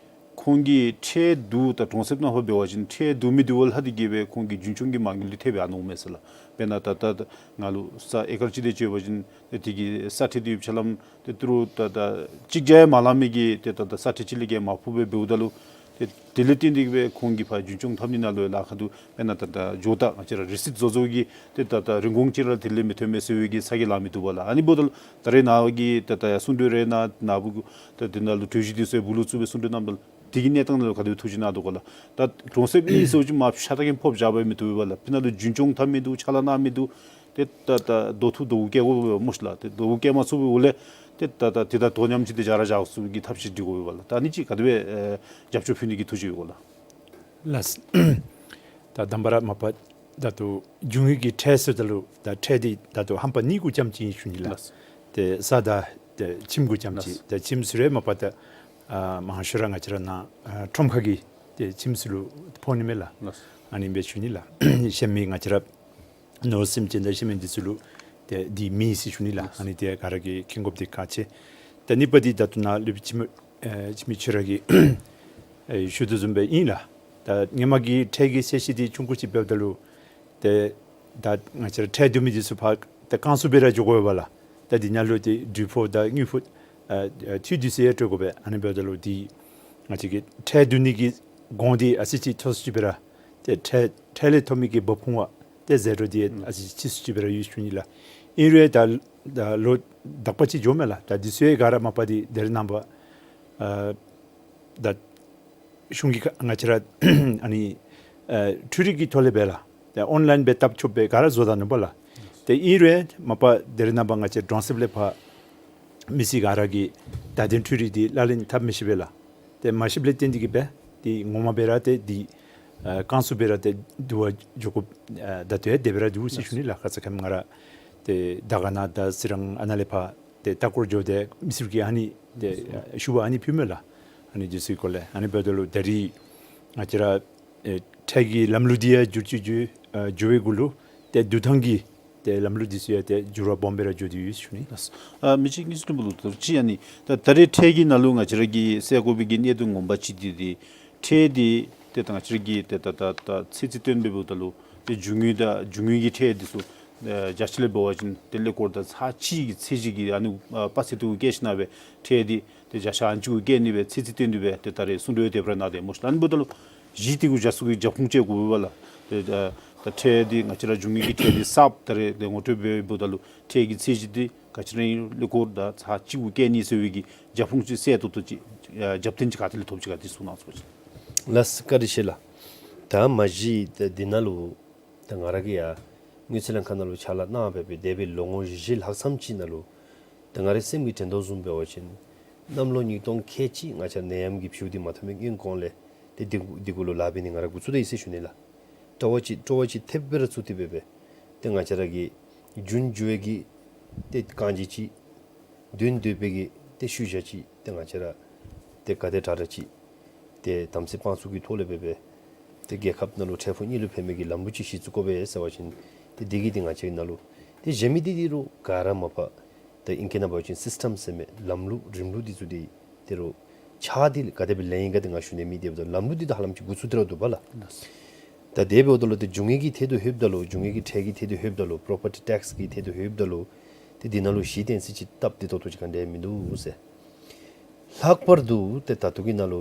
ཁོང་གིས་ཁྲལ་བསྡུ་ད་གྲོང་གསེབ་ནང་ཕར་འབད་བ་ཅིན་ཁྲལ་བསྡུ་མི་བསྡུ་བ་ལྷག་སྟེ་གིས་སྦེ་ཁོང་གི་རྒྱུན་སྐྱོང་གི་མ་དངུལ་འདི་ཐེབས་ཡར་འོང་མས་ཟེར་ལགས། དཔེར་ན་ད་ད་ད་ང་ལུ་ས་ཨེ་ཀར་གཅིག་དེ་ཅིག་ཡོད་པ་ཅིན་ཏེ་དེ་གི་ས་ཁྲལ་འདི་ཡོདཔ་ཆ་ལམ་ཏེ་ཏི་རུ་ད་ད་གཅིག་བརྒྱ་ཡང་མ་ལང་མི་གིས་ཏེ་ད་ད་ས་ཁྲལ་གཅིག་ལས་བརྒལ་མ་ཕོགཔ་སྦེ་འབདཝ་ད་ལུ་ཏེ་དེ་ལས་བརྟེན་ཏེ་གིས་སྦེ་ཁོང་གིས་ཕར་རྒྱུན་སྐྱོང་འཐབ་ནི་ནང་ལུ་ལཱ་ཁག་འདུག། དཔེར་ན་ད་ད་འགྱོཝ་ད་ང་བཅས་ར་རི་སིཊ་བཟོ་བཟོཝ་གི་ཏེ་ད་ད་རིན་གོང་ཅིག་ར་དེ་ལས་མི་ཐོན་མས་ཟེར་བའི་གི་ས་གི་ལཱ་མི་བཏུབ་པས་ལགས། ཨ་ནི་འབདཝ་ད་ལུ་ད་རེས་ནངས་པ་གི་ད་ད་ཡང་གསུང་གྲོས་རེ་གནང་ནཱ་བུ་ད་དེ་ནང་ལུ་གྲོས་གཞི་འདི་ཚུ་ཡང་བུ་ལུ་བཙུགས་སྦེ་གསུང་གྲོས་གནངམ་ད་ལུ་དེ་གི་གནས་སྟངས་ནང་ལུ་ག་དེ་སྦེ་ཐུགས་རྗེ་གནང་དོ་ག་ལགས། ད་གྲོང་གསེབ་གཉིས་ཟེར་བ་ཅིན་མ་ཤ་སྟག་གི་ཕོགཔ་བཞག་སྦེ་མི་བཏུབ་པས་ལགས། དཔེར་ན་ལུ་རྒྱུན་སྐྱོང་འཐབ་མི་འདུག། ཕྱག་ལཱ་གནང་མི་འདུག། ཏེ་ད་ད་དོ་ཐུག་དོ་གུ་བཀལ་དགོ་པས་སྨོ་ཤི་ལགས། ཏེ་དོ་གུ་བཀལ་མ་ཚུགས་པའི་འོག་ལས་ཏེ་ད་ད་དེ་དང་དོ་མཉམ་ཅིག་ཏེ་བཞག་ར་བཞག་ཚུགས་པའི་གི་ཐབས་ཤེས་སྒྲིག་དགོ་པས་ལགས། ད་ཨ་ནི་ཅིག་ག་དེ་སྦེ་ཨེ་རྒྱབ་སྐྱོར་ཕུལ་ནི་གི་ཐུགས་བཞེད་ཡོད་ག་ལགས། ལགས། ད་དང་པ་ར་མ་པ་ད་ལྟོ་རྒྱུ་དངོས་ཀྱི་ཁྲལ་ཟེརཝ་ད་ལུ་ད་ཁྲལ་འདི་ད་ལྟོ་རྣམ་པ་གཉིས་གུ་ཙམ་ཅིག་ཨིན་ཞུ་ནི་ལགས། ལགས། ཏེ་ས་དང་ཏེ་ཁྱིམ་གུ་ཙམ་ཅིག། ལགས། ཏེ་ཁྱིམ་ཟེར་རུང་མ་པ་ད་ཨ་མང་ཤོས་ར་ང་བཅས་ར་ནཱ་ཨ་ཁྲོམ་ཁ་གི་ཏེ་ཁྱིམ་ཚུ་ལུ་ཕོག་ནི་མས་ལགས། ལགས། ཨ་ནི་སྦེ་ཞུ་ནི་ལགས། གཞན་མི་ང་བཅས་ར་ནོར་སེམས་ཅན་དང་གཞན་མི་འདི་ཚུ་ལུ་ཏེ་འདི་མེད་ཟེར་ཞུ་ནི་ལགས། ཨ་ནི་ཏེ་ག་ར་གིས་མཁྱེན་དགོཔ་འདི་ཁག་ཆེ། ཏེ་གཉིས་པ་འདི་ད་ལྟོ་ནཱ་སློབ་དཔོན་འཆི་མེད་ཨེ་འཆི་མེད་ཆོས་ར་གིས་ཨེ་ཞུ་དོ་བཟུམ་སྦེ་ཨིན་ལགས། ད་སྔོན་མ་གི་ཁྲལ་གྱི་ཚད་གཞི་འདི་ཆུང་ཀུ་ཅིག་འབདཝ་ད་ལུ་ཏེ་ད་ང་བཅས་ར་ཁྲལ་བསྡུ་མི་འདི་ཚུ་ཕར་ད་ཁང་སུ་སྦེ་ར་འགྱོ་དགོ་པས་ལགས། ད་འདི་ནང་ལུ་ཏེ་འགྲུལ་ཕོགས་དང་དངུལ་ཕོགས་ཨ་ཨ་འཐུས་འདི་ཚུ་ཡང་སྤྲོད་དགོ་པས། ཨ་ནི་འབདཝ་ད་ལུ་འདི་ང་བཅས་ཀྱིས་ཁྲལ་བསྡུ་ནི་གི་གོང་འདི་ཨ་ཙི་ཅིག་མཐོ་སུ་ཅིག་སྦེ་ར་ཏེ་ཁྲལ་ཁྲལ་ལས་ཐོབ་མི་གི་འབབ་ཁུངས་པ་ཏེ་ཟད་འགྲོ་འདི་ཨ་ཙི་ཅིག་ཆེ་སུ་ཅིག་སྦེ་ར་ཡོད་ཞུ་ནི་ལགས། ཨིན་རུང་ད་ད་ལོ་དག་པ་ཅིག་འགྱོཝ་མས་ལགས། ད་འདི་ཚུ་ཡང་ག་ར་མ་པ་འདི་ད་རེས་ནངས་པ་ཨ་ད་གཞུང་གིས་ཁ་ང་བཅས་ར་ཨ་ནི་ཨ་འཕྲུལ་རིག་གི་ཐོག་ལས་སྦེ་ལགས། ཏེ་ཨོན་ལཱའིན་སྦེ་བཏབ་ཆོགཔ་སྦེ་ག་ར་བཟོ་ད་ནུག་པ་ལགས། ཏེ་ཨིན་རུང་མ་པ་ད་རེས་ནངས་པ་ང་བཅས་གྲོང་གསེབ་ལས་ཕར་མི་སེར་ག་ར་གིས་ད་ལྟོ་འཕྲུལ་རིག་འདི་ལག་ལེན་འཐབ་མི་ཤེས་པས་ལགས། ཏེ་མ་ཤེསཔ་ལས་བརྟེན་ཏེ་གིས་སྦེ་ཏེ་ངོ་མ་སྦེ་ར་ཏེ་འདི་ཨ་ཁང་སུ་སྦེ་ར་ཏེ་བསྡུ་བར་འགྱོ་དགོཔ་ཨ་ད་ལྟོ་ཡང་དེ་སྦེ་ར་འདུག་ཟེར་ཞུ་ནི་ལགས། ཁ་ཙ་ཁ་ཉིནམ་ང་ར་ཏེ་དར་དཀར་ན་དང་གསེར་སྒང་ཨ་ནཱ་ལས་ཕར་ཏེ་ལྟ་སྐོར་འགྱོ་སྟེ་མི་སེར་གྱིས་ཨ་ནི་ཏེ་ཞུ་བ་ཨ་ནི་ཕུལ་མས་ལགས། ཨ་ནི་འདི་ཚུ་གི་སྐོར་ལས་ཨ་ནི་འབདཝ་ད་ལུ་ད་རིས་ང་བཅས་ར་ཨེ་ཁྲལ་གྱི་ལམ་ལུགས་འདི་ཡང་འགྱུར་ཅིག་འགྱུར་ཨ་འགྱུར་བའི་གུ་ལུ་ཏེ་བསྡུ་ཐངས་ཀྱི་ཏེ་ལམ་ལུགས་འདི་ཚུ་ཡང་ཏེ་འགྱུར་བ་སྦོམ་སྦེ་ར་འགྱོ་སྟེ་ཡོད་ཞུ་ནི། ཨ་མི་རྗེ་དངུལ་སྲུང་པ་ལུ་ད་ཅི་ཨ་ནི་ད་ད་རེས་ཁྲལ་གྱི་ནང་ལུ་ང་བཅས་ར་གིས་སེལ་དགོ་པའི་གི་གནད་དོན་ངོ་མ་ཅིག་འདི་ཏེ་ཁྲལ་འདི་ཏེ་ད་ང་བཅས་ར་གིས་ཏེ་ད་ད་ད་ཚོད་རྩིས་སྟོན་འབདཝ་ད་ལུ་ཏེ་རྒྱུ་དངོས་དང་རྒྱུ་དངོས་ཀྱི་ཁྲལ་འདི་ཚུ་ཨེ་བརྒྱ་ཆ་ལས་འབད་བ་ཅིན་ཏེ་ཀླད་ཀོར་དང་ཚར་གཅིག་གི་ཚད་གཞི་གི་ཨ་ནི་ཨ་དཔག་ཚད་དེ་གུ་བཀལ་ཞིནམ་སྦེ་ཁྲལ་འདི་ཏེ་བརྒྱ་ཆ་ཨ་ནི་ཅིག་གུ་བཀལ་ནི་སྦེ་ཚོད་རྩིས་སྟོན་ཏེ་སྦེ་ཏེ་ད་རེས་གསུང་གྲོས་དེ་སྦེ་ར་གནང་སྟེ་སྨོ་ཤི་ལགས། ཨ་ནི་འབདཝ་ད་ལུ་གཞི་དེ་གུ་བཞག་ས་གི་རྒྱབ་ཁུངས་བཅད་དགོ་པས་ལགས། ཏེ་ཨ་ ད་ཁྲལ་འདི་ང་བཅས་ར་འབྱུང་གནས་ཀྱི་ཁྲལ་འདི་གསརཔ་ད་རེས་ཏེ་ངོ་སྤྲོད་འབད་འབདཝ་ད་ལུ་ཁྲལ་གྱི་ཚད་གཞི་འདི་ག་ཅི་ར་ཨིན་རུང་ཀླད་ཀོར་དང་ཚར་གཅིག་གུ་བཀལ་ནི་ཟེར་བའི་གི་རྒྱབ་ཁུངས་ཅིག་གསལ་ཏོག་ཏོ་ཅིག་ཨ་རྒྱབ་རྟེན་ཅིག་ག་ཏེ་ལས་ཐོབ་ཅི་ག་དེ་གསུང་གནང་ཚུགས་པ་ཅིན། ལགས་སོ། བཀའ་དྲིན་ཆེ་ལགས། ད་མ་གཞི་ད་འདི་ནང་ལུ་ད་ང་ར་གིས་ཡང་དངུལ་རྩིས་ལྷན་ཁག་ནང་ལུ་ཕྱག་ལཱ་གནང་སྦེ་སྦེ་འདས་པའི་ལོ་ངོ་བཞི་ལྷག་ཙམ་ཅིག་ནང་ལུ་ད་ང་རའི་སེམས་ཀྱིས་དྲན་དོ་བཟུམ་འབད་བ་ཅིན་གནམ་ལོ་ཉིས་སྟོང་ཁལ་གཅིག་ང་བཅས་ནད་ཡམས་ཀྱི་བྱུས་འདི་མ་ཐོན་པའི་སྔོན་གོང་ལས་ཏེ་འདི་འདི་གུ་ལུ་ལཱ་འབད་ནི་ང་ར་འགོ་བཙུགས་ད་ཡི་ཟེར་ཞུ་ནི་ལགས། སྤྲོ་བ་ཅིག་སྤྲོ་བ་ཅིག་ཐེབས་སྦེ་ར་ཚུད་དེ་སྦེ་སྦེ་ཏེ་ང་བཅས་ར་གི་རྒྱུན་འགྱུར་བའི་གི་ཏེ་རྐང་རྗེས་ཅིག་དོན་འདོད་པའི་གི་ཏེ་ཤུལ་བཞག་ཅིག་ཏེ་ང་བཅས་ར་ཏེ་ག་དེ་དྲག་དྲག་ཅིག་ཏེ་དམ་ཚིག་དཔང་ཚུགས་ཀྱི་ཐོག་ལས་སྦེ་སྦེ་ཏེ་རྒྱལ་ཁབ་ནང་ལུ་ཁྲལ་ཕོགས་གཉིས་ལུ་ཕན་མི་གི་ལམ་ལུགས་ཅིག་གཞི་བཙུགས་དགོ་པས་ཟེར་བ་ཅིན་ཏེ་འདི་གིས་ཏེ་ང་བཅས་ནང་ལུ་ཏེ་གཞན་མི་འདི་འདི་རུང་ག་ར་མ་པ་ཏེ་ཨིང་སྐད་ནང་འབད་བ་ཅིན་སིསི་ཊམ་ཟེར་མི་ལམ་ལུགས་རིམ་ལུགས་འདི་ཚུ་འདི་ཏེ་རུང་ཕྱག་འདི་ག་དེ་སྦེ་ལེན་ཡི་ག་ཏེ་ང་ཞུ་ནི་མེད། དེ་འབདཝ་ད་ལམ་ལུགས་འདི་ད་ཧ་ལམ་ཅིག་འགོ་བཙུགས་ཏེ་ར་འདུག་པ་ལགས། ད་དེ་འབདཝ་ད་ལུ་ཏེ་འབྱུང་གནས་ཀྱི་ཐད་དུ་ལྷོདཔ་ད་ལུ་འབྱུང་གནས་ཀྱི་ཁྲལ་གྱི་ཐད་དུ་ལྷོདཔ་ད་ལུ་པོ་རོ་པར་ཊི་ཊེགསི་གི་ཐད་དུ་ལྷོདཔ་ད་ལུ་ཏེ་འདི་ནང་ལུ་གཞི་རྟེན་ཟེར་ཅིག་སྟབས་བདེ་ཏོག་ཏོ་ཅིག་ག་འདྲ་མིན་འདུག་ཟེར། ལྷག་པར་དུ་ཏེ་ད་ལྟོ་གི་ནང་ལུ་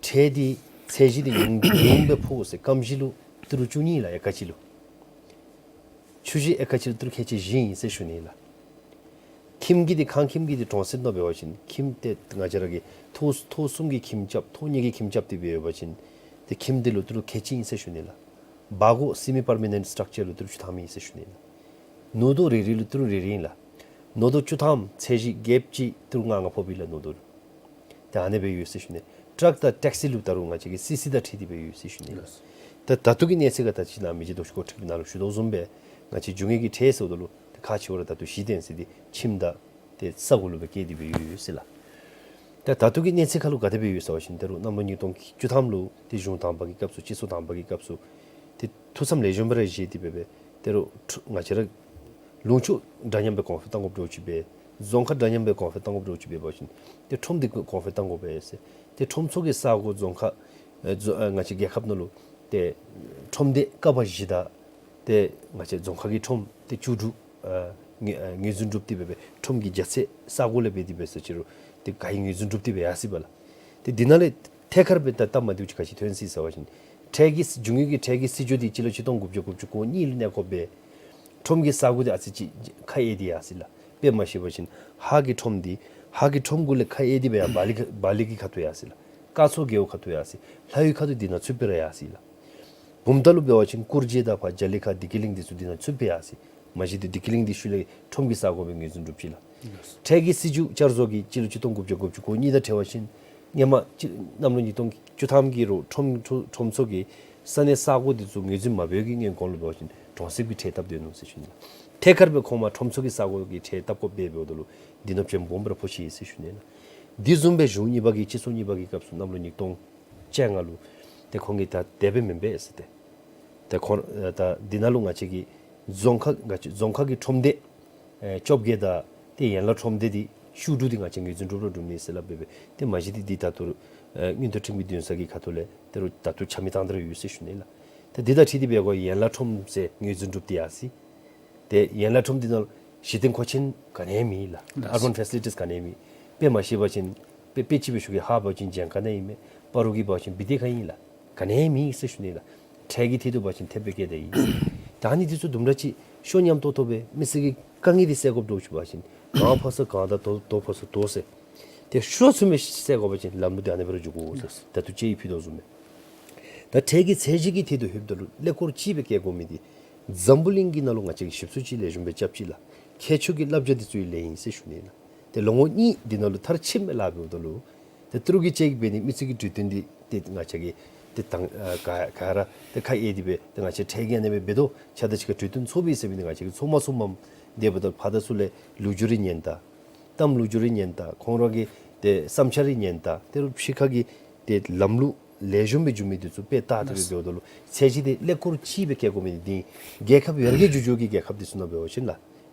ཁྲལ་འདི་ཚད་གཞི་འདི་ཉུང་ཉུང་སྦེ་ཕོག་ཟེར། སྐམ་གཞི་ལུ་ཏི་རུ་བཅུ་གཉིས་ལགས་ཨེ་ཀར་གཅིག་ལུ། ཆུ་གཞི་ཨེ་ཀར་གཅིག་ལུ་ཏི་རུ་ཁལ་གཅིག་བཞི་ཨིན་ཟེར་ཞུ་ནི་ལགས། ཁྱིམ་གྱི་འདི་ཁང་ཁྱིམ་གྱི་འདི་གྲོང་གསེབ་ནང་འབད་བ་ཅིན་ཁྱིམ་ཏེ་ང་བཅས་ར་གི་ཐོག་ཐོག་གསུམ་གྱི་ཁྱིམ་རྐྱབ་ཐོག་གཉིས་ཀྱི་ཁྱིམ་རྐྱབ་སྟེ་འབད་བ་ཅིན་ཏེ་ཁྱིམ་འདི་ལུ་ཏི་རུ་ཁལ་གཅིག་ཨིན་ཟེར་ཞུ་ནི་ལགས། སྦ་སྒོར་སི་མི་པར་མ་ནེནཊ་སི་ཊག་ཅར་ལུ་ཏི་རུ་བཅུ་ཐམ་ཨིན་ཟེར་ཞུ་ནི་ལགས། ནོར་དོ་རེ་རེ་ལུ་ཏི་རུ་རེ་རེ་ཨིན་ལགས། ནོར་དོ་བཅུ་ཐམ་ཚད་གཞི་བརྒྱད་ཅིག་ཏི་རུ་ལྔ་ལྔ་ཕོགཔ་ཨིན་ལགས་ནོར་དོ་ལུ། ཏེ་ཨ་ནེ་སྦེ་ཡོད་ཟེར་ཞུ་ནི། ཊཱག་དང་ཊེག་སི་ལུ་ད་རུང་ང་བཅས་ཀྱི་སི་སི་དང་འཁྲིལ་ཏེ་སྦེ་ཡོད་ཟེར་ཞུ་ནི། ལགས། ད་ད་ལྟོ་གི་གནས་ཚད་ཁར་ད་ཅི་ནཱ་མི་རྗེ་རྡོ་རྗེ་གོ་ཁྲིད་ཀྱིས་ནཱ་ལུ་ཞུ་དོ་བཟུམ་སྦེ་ང་བཅས་འབྱུང་གནས་ཀྱི་ཁྲལ་ཟེརཝ་ད་ལུ་ཏེ་ཁག་ཆེ་བ་ར་ད་ལྟོ་གཞི་རྟེན་ཟེར་འདི་ཁྱིམ་དང་ཏེ་ས་གོ་ལུ་སྦེ་བཀལ་ཏེ་སྦེ་ཡོད་ཡོད་ཟེར་ལགས། ད་ད་ལྟོ་གི་གནས་ཚད་ཁར་ལུ་ག་དེ་སྦེ་ཡོད་ཟེར་བ་ཅིན་ད་རུང་གནམ་ལོ་ཉིས་སྟོང་བཅུ་ཐམ་ལུ་ཏེ་གཞུང་དང་པ་གི་སྐབས་སུ་སྤྱི་ཚོགས་དང་པ་གི་སྐབས་སུ་ཏེ་ཐུགས་བསམ་ལེགས་ཤོམ་སྦེ་ར་བཞེས་ཏེ་སྦེ་སྦེ་ཏེ་རུང་ཁྲོ་ང་བཅས་ར་ལུང་ཕྱོགས་འདྲ་མཉམ་སྦེ་གོང་འཕེལ་གཏང་དགོཔ་འདྲཝ་ཅིག་སྦེ་རྫོང་ཁག་འདྲ་མཉམ་སྦེ་གོང་འཕེལ་གཏང་དགོཔ་འདྲཝ་ཅིག་འབད་བ་ཅིན་ཏེ་ཁྲོམ་འདི་གོང་འཕེལ་གཏང་དགོ་པས་ཟེར། ཏེ་ཁྲོམ་ཚུ་གི་ས་གོ་རྫོང་ཁག་ཨེ་རྫོ་ཨེ་ང་བཅས་རྒྱལ་ཁབ་ནང་ལུ་ཏེ་ཁྲོམ་སྡེ་ཀ་བ་བཞི་དང་ཏེ་ང་བཅས་རྫོང་ཁག་གི་ཁྲོམ་ཏེ་བཅུ་དྲུག་ཨ་ངོས་ཨ་ངོས་འཛིན་གྲུབ་སྟེ་སྦེ་སྦེ་ཁྲོམ་གྱི་རྒྱ་ཚད་ས་གོ་ལས་འབད་དེ་སྦེ་ཟེར་ཅི་རུང་ཏེ་ག་ཡི་ངོས་འཛིན་གྲུབ་སྟེ་སྦེ་ཡར་སོ་ཡི་པ་ལགས། ཏེ་འདི་ནང་ལས་ཐད་ཀར་སྦེ་ད་སྟབས་མ་བདེཝ་ཅིག་ག་ཅི་ཐོན་སོ་ཡི་ཟེར་བ་ཅིན་ཁྲལ་གྱི་འབྱུང་གནས་ཀྱི་ཁྲལ་གྱི་སྲིད་བྱུས་འདི་སྤྱི་ལོ་ཆིག་སྟོང་དགུ་བརྒྱ་དགུ་བཅུ་གོ་གཉིས་ལུ་གནས་སྐབས་སྦེ་ཁྲོམ་གྱི་ས་གོ་འདི་ཨ་ཙི་ཅིག་ཁ་གཡེང་སྟེ་ཡར་སོ་ཡི་ལགས། དཔེ་མ་བཤད་པ་ཅིན་ཧཱ་གི་ཁྲོམ་འདི་ཧཱ་གི་ཁྲོམ་གུ་ལས་ཁ་གཡེང་སྟེ་སྦེ་ཡར་སྦ་ལི་ཁ་སྦ་ལི་གི་ཁ་ཐུག་ཡར་སོ་ཡི་ལགས། ཀ་མཚོ་རྒེད་འོག་ཁ་ཐུག་ཡར་སོ་ཡི། ལྷ་ཡུལ་ཁ་ཐུག་འདི་ནང་ཚུད་སྦེ་ར་ཡར་སོ་ཡི་ལགས། བུམ་ཐང་ལུ་འབད་བ་ཅིན་གུར་རྗེ་དང་ཕར་རྒྱ་གླིང་ཁ་བདེ་སྐྱིད་གླིང་འདི་ཚུ་འདི་ནང་ཚུད་སྦེ་ཡར་སོ་ཡི། མ་གཞི་འདི་བདེ་སྐྱིད་གླིང་འདི་ཤུལ་ལས་ཁྲོམ་གྱི་ས་གོ་སྦེ་ངོས་འཛིན་གྲུབ་ཅི་ལགས། ཁྲལ་གྱི་སྲིད་བྱུས་བསྐྱར་བཟོ་གིས་སྤྱི་ལོ་ཆིག་སྟོང་དགུ་བརྒྱ་དགུ་བཅུ་གོ་གཉིས་དང་འབྲེལ་བ་ཅིན་ཧེ་མ་ཅིག་གནམ་ལོ་ཉིས་སྟོང་བཅུ་ཐམ་གྱི་རུང་ཁྲོམ་ཁྲོམ་ཁྲོམ་ཚུ་གི་ས་གནས་ས་གོ་འདི་ཚུ་ངོས་འཛིན་མ་འབད་བའི་སྔོན་གོང་ལུ་འབད་བ་ཅིན་གྲོང་གསེབ་ཀྱི་ཁྲལ་བཏབ་སྡོད་ནུག་ཟེར་ཞུ་ནི་ལགས། ཐད་ཀར་སྦེ་ཁོང་མར་ཁྲོམ་ཚུ་གི་ས་གོ་གི་ཁྲལ་བཏབ་དགོཔ་སྦེ་འབདཝ་ད་ལུ་འདི་ནོར་ཅན་སྦོམ་སྦེ་ར་ཕོག་ཅི་ཟེར་ཞུ་ནི་ལགས། འདི་བཟུམ་སྦེ་གཞུང་གཉིས་པ་གི་སྤྱི་ཚོགས་གཉིས་པ་གི་སྐབས་སུ་གནམ་ལོ་ཉིས་སྟོང་བཅོ་ལྔ་ལུ་ཏེ་ཁོང་གིས་ད་དེ་སྦེ་མེན་པས་ཟེར་ཏེ། ཏེ་ཁོང་ཨེ་ད་འདི་ནང་ལུ་ང་བཅས་ཀྱི་རྫོང་ཁག་ང་བཅས་རྫོང་ཁག་གི་ཁྲོམ་སྡེ་ཨེ་བཅོ་བརྒྱད་དང་ཏེ་ཡན་ལག་ཁྲོམ་སྡེ་འདི་བཅུ་དྲུག་འདི་ང་བཅས་ངོས་འཛིན་གྲུབ་ར་གྲུབ་ནི་ཟེར་སླབ་སྦེ་སྦེ་ཏེ་མ་གཞི་འདི་འདི་ད་ལྟོ་ཨེ་མངོན་མཐོ་ཁྲིམས་ཀྱི་འདུན་ས་གི་ཁ་ཐུག་ལས་ཏེ་རུང་ད་ལྟོ་ཆ་མེད་བཏང་སྟེ་ར་ཡོད་ཟེར་ཞུ་ནི་ལགས། ཏེ་འདི་དང་འཁྲིལ་ཏེ་སྦེ་གོ་ཡན་ལག་ཁྲོམ་ཟེར་ངོས་འཛིན་གྲུབ་སྟེ་ཡར་སོ་ཡི། ཏེ་ཡན་ལག་ཁྲོམ་འདི་ནང་གཞི་རྟེན་མཁོ་ཆེན་ག་ནི་ཡང་མེད་ལགས། ལགས། ཨར་བཱན་ཕེ་སི་ལི་ཊིས་ག་ནི་ཡང་མེད། དཔེ་མ་བཤད་པ་ཅིན་དཔེ་དཔེ་ཅིག་སྦེ་ཞུ་གེ། ཧཱ་འབད་བ་ཅིན་གྱངས་ཁ་ནང་ཨིན་མས། སྤ་རོ་གི་འབད་བ་ཅིན་བི་ཏེ་ཁ་ཨིན་ལགས། ག་ནི་ཡང་མེད་ཟེར་ཞུ་ནི་ལགས། ཁྲལ་གྱི་ཐད་དུ་འབད་བ་ཅིན་ཐེབས་སྦེ་བཀལ་ཏེ་ཡོད། ད་ཨ་ནི་འདི་ཚུ་དུམ་གྲ་ཅིག་ཤོ་ཉམས་ཏོག་ཏོ་སྦེ་མི་སེར་གྱི་དཀའ་ངལ་འདི་སེལ་དགོཔ་འདྲཝ་ཅིག་འབད་བ་ཅིན་གངས་ཕར་ས་གངས་དང་དོ་དོ་ཕར་ས་དོ་ཟེར། ཏེ་ཤོར་སོང་མི་སེལ་དགོ་པ་ཅིན་ལམ་ལུགས་འདི་ཨ་ནི་སྦེ་ར་འགྱོ་དགོ་ཟེར། ད་ལྟོ་ཅིག་ཕུལ་དོ་བཟུམ་སྦེ། ད་ཁྲལ་གྱི་ཚད་གཞི་གི་ཐད་དུ་ལྷོདཔ་ད་ལུ་ཀླད་ཀོར་གཅིག་སྦེ་བཀལ་དགོ་མི་འདི་འཛམ་བུ་གླིང་གི་ནང་ལུ་ང་བཅས་ཀྱིས་ཞིབ་འཚོལ་ཅིག་ལེགས་ཤོམ་སྦེ་རྐྱབ་ཅི་ལགས། མཁས་མཆོག་གི་བསླབ་བྱ་འདི་ཚུ་ཡང་ལེན་ཡི་ཟེར་ཞུ་ནི་ལགས། ཏེ་ལོ་ངོ་གཉིས་འདི་ནང་ལུ་མཐར་ཕྱིནམ་སྦེ་ལཱ་འབདཝ་ད་ལུ་ཏེ་ཏི་རུ་གི་ཅེཀ་འབད་ནི་མི་ཚུ་གི་གྲོས་བསྟུན་འདི་ཏེ་ང་བཅས་ཀྱིས་ཏེ་དང་ཨ་ག་ག་ར་ཏེ་ཁ་གཡེང་སྟེ་སྦེ་ཏེ་ང་བཅས་ཁྲལ་གྱི་ཨ་ནེ་སྦེ་འབད་དོ། ཁྱེད་དང་གཅིག་ཁར་གྲོས་བསྟུན་ཚོགས་པས་ཟེར་བའི་ནི་ང་བཅས་ཀྱིས་ཚོགས་མ་ཚོགསཔ་མས། དེ་འབདཝ་ད་ཕར་དང་ཚུར་ལས་ལོ་རྒྱུས་རེ་ཉན་ད། གཏམ་ལོ་རྒྱུས་རེ་ཉན་ད། ཁོང་ར་གི་ཏེ་བསམ་འཆར་རེ་ཉན་ད། ཏེ་རུང་ཕྱི་ཁ་གི་ཏེ་ལམ་ལུགས་ལེགས་ཤོམ་སྦེ་འགྱོ་མི་འདི་ཚུ་དཔེ་བལྟ་སྟེ་སྦེ་ལགས། འབདཝ་ད་ལུ་ཚད་གཞི་འདི་ཀླད་ཀོར་གཅིག་སྦེ་བཀལ་དགོ་མི་འདི་རྒྱལ་ཁབ་ཡར་རྒྱས་འགྱོ་འགྱོ་གི་རྒྱལ་ཁབ་འདི་ཚུ་ནང་འབད་བ་ཅིན་ལགས།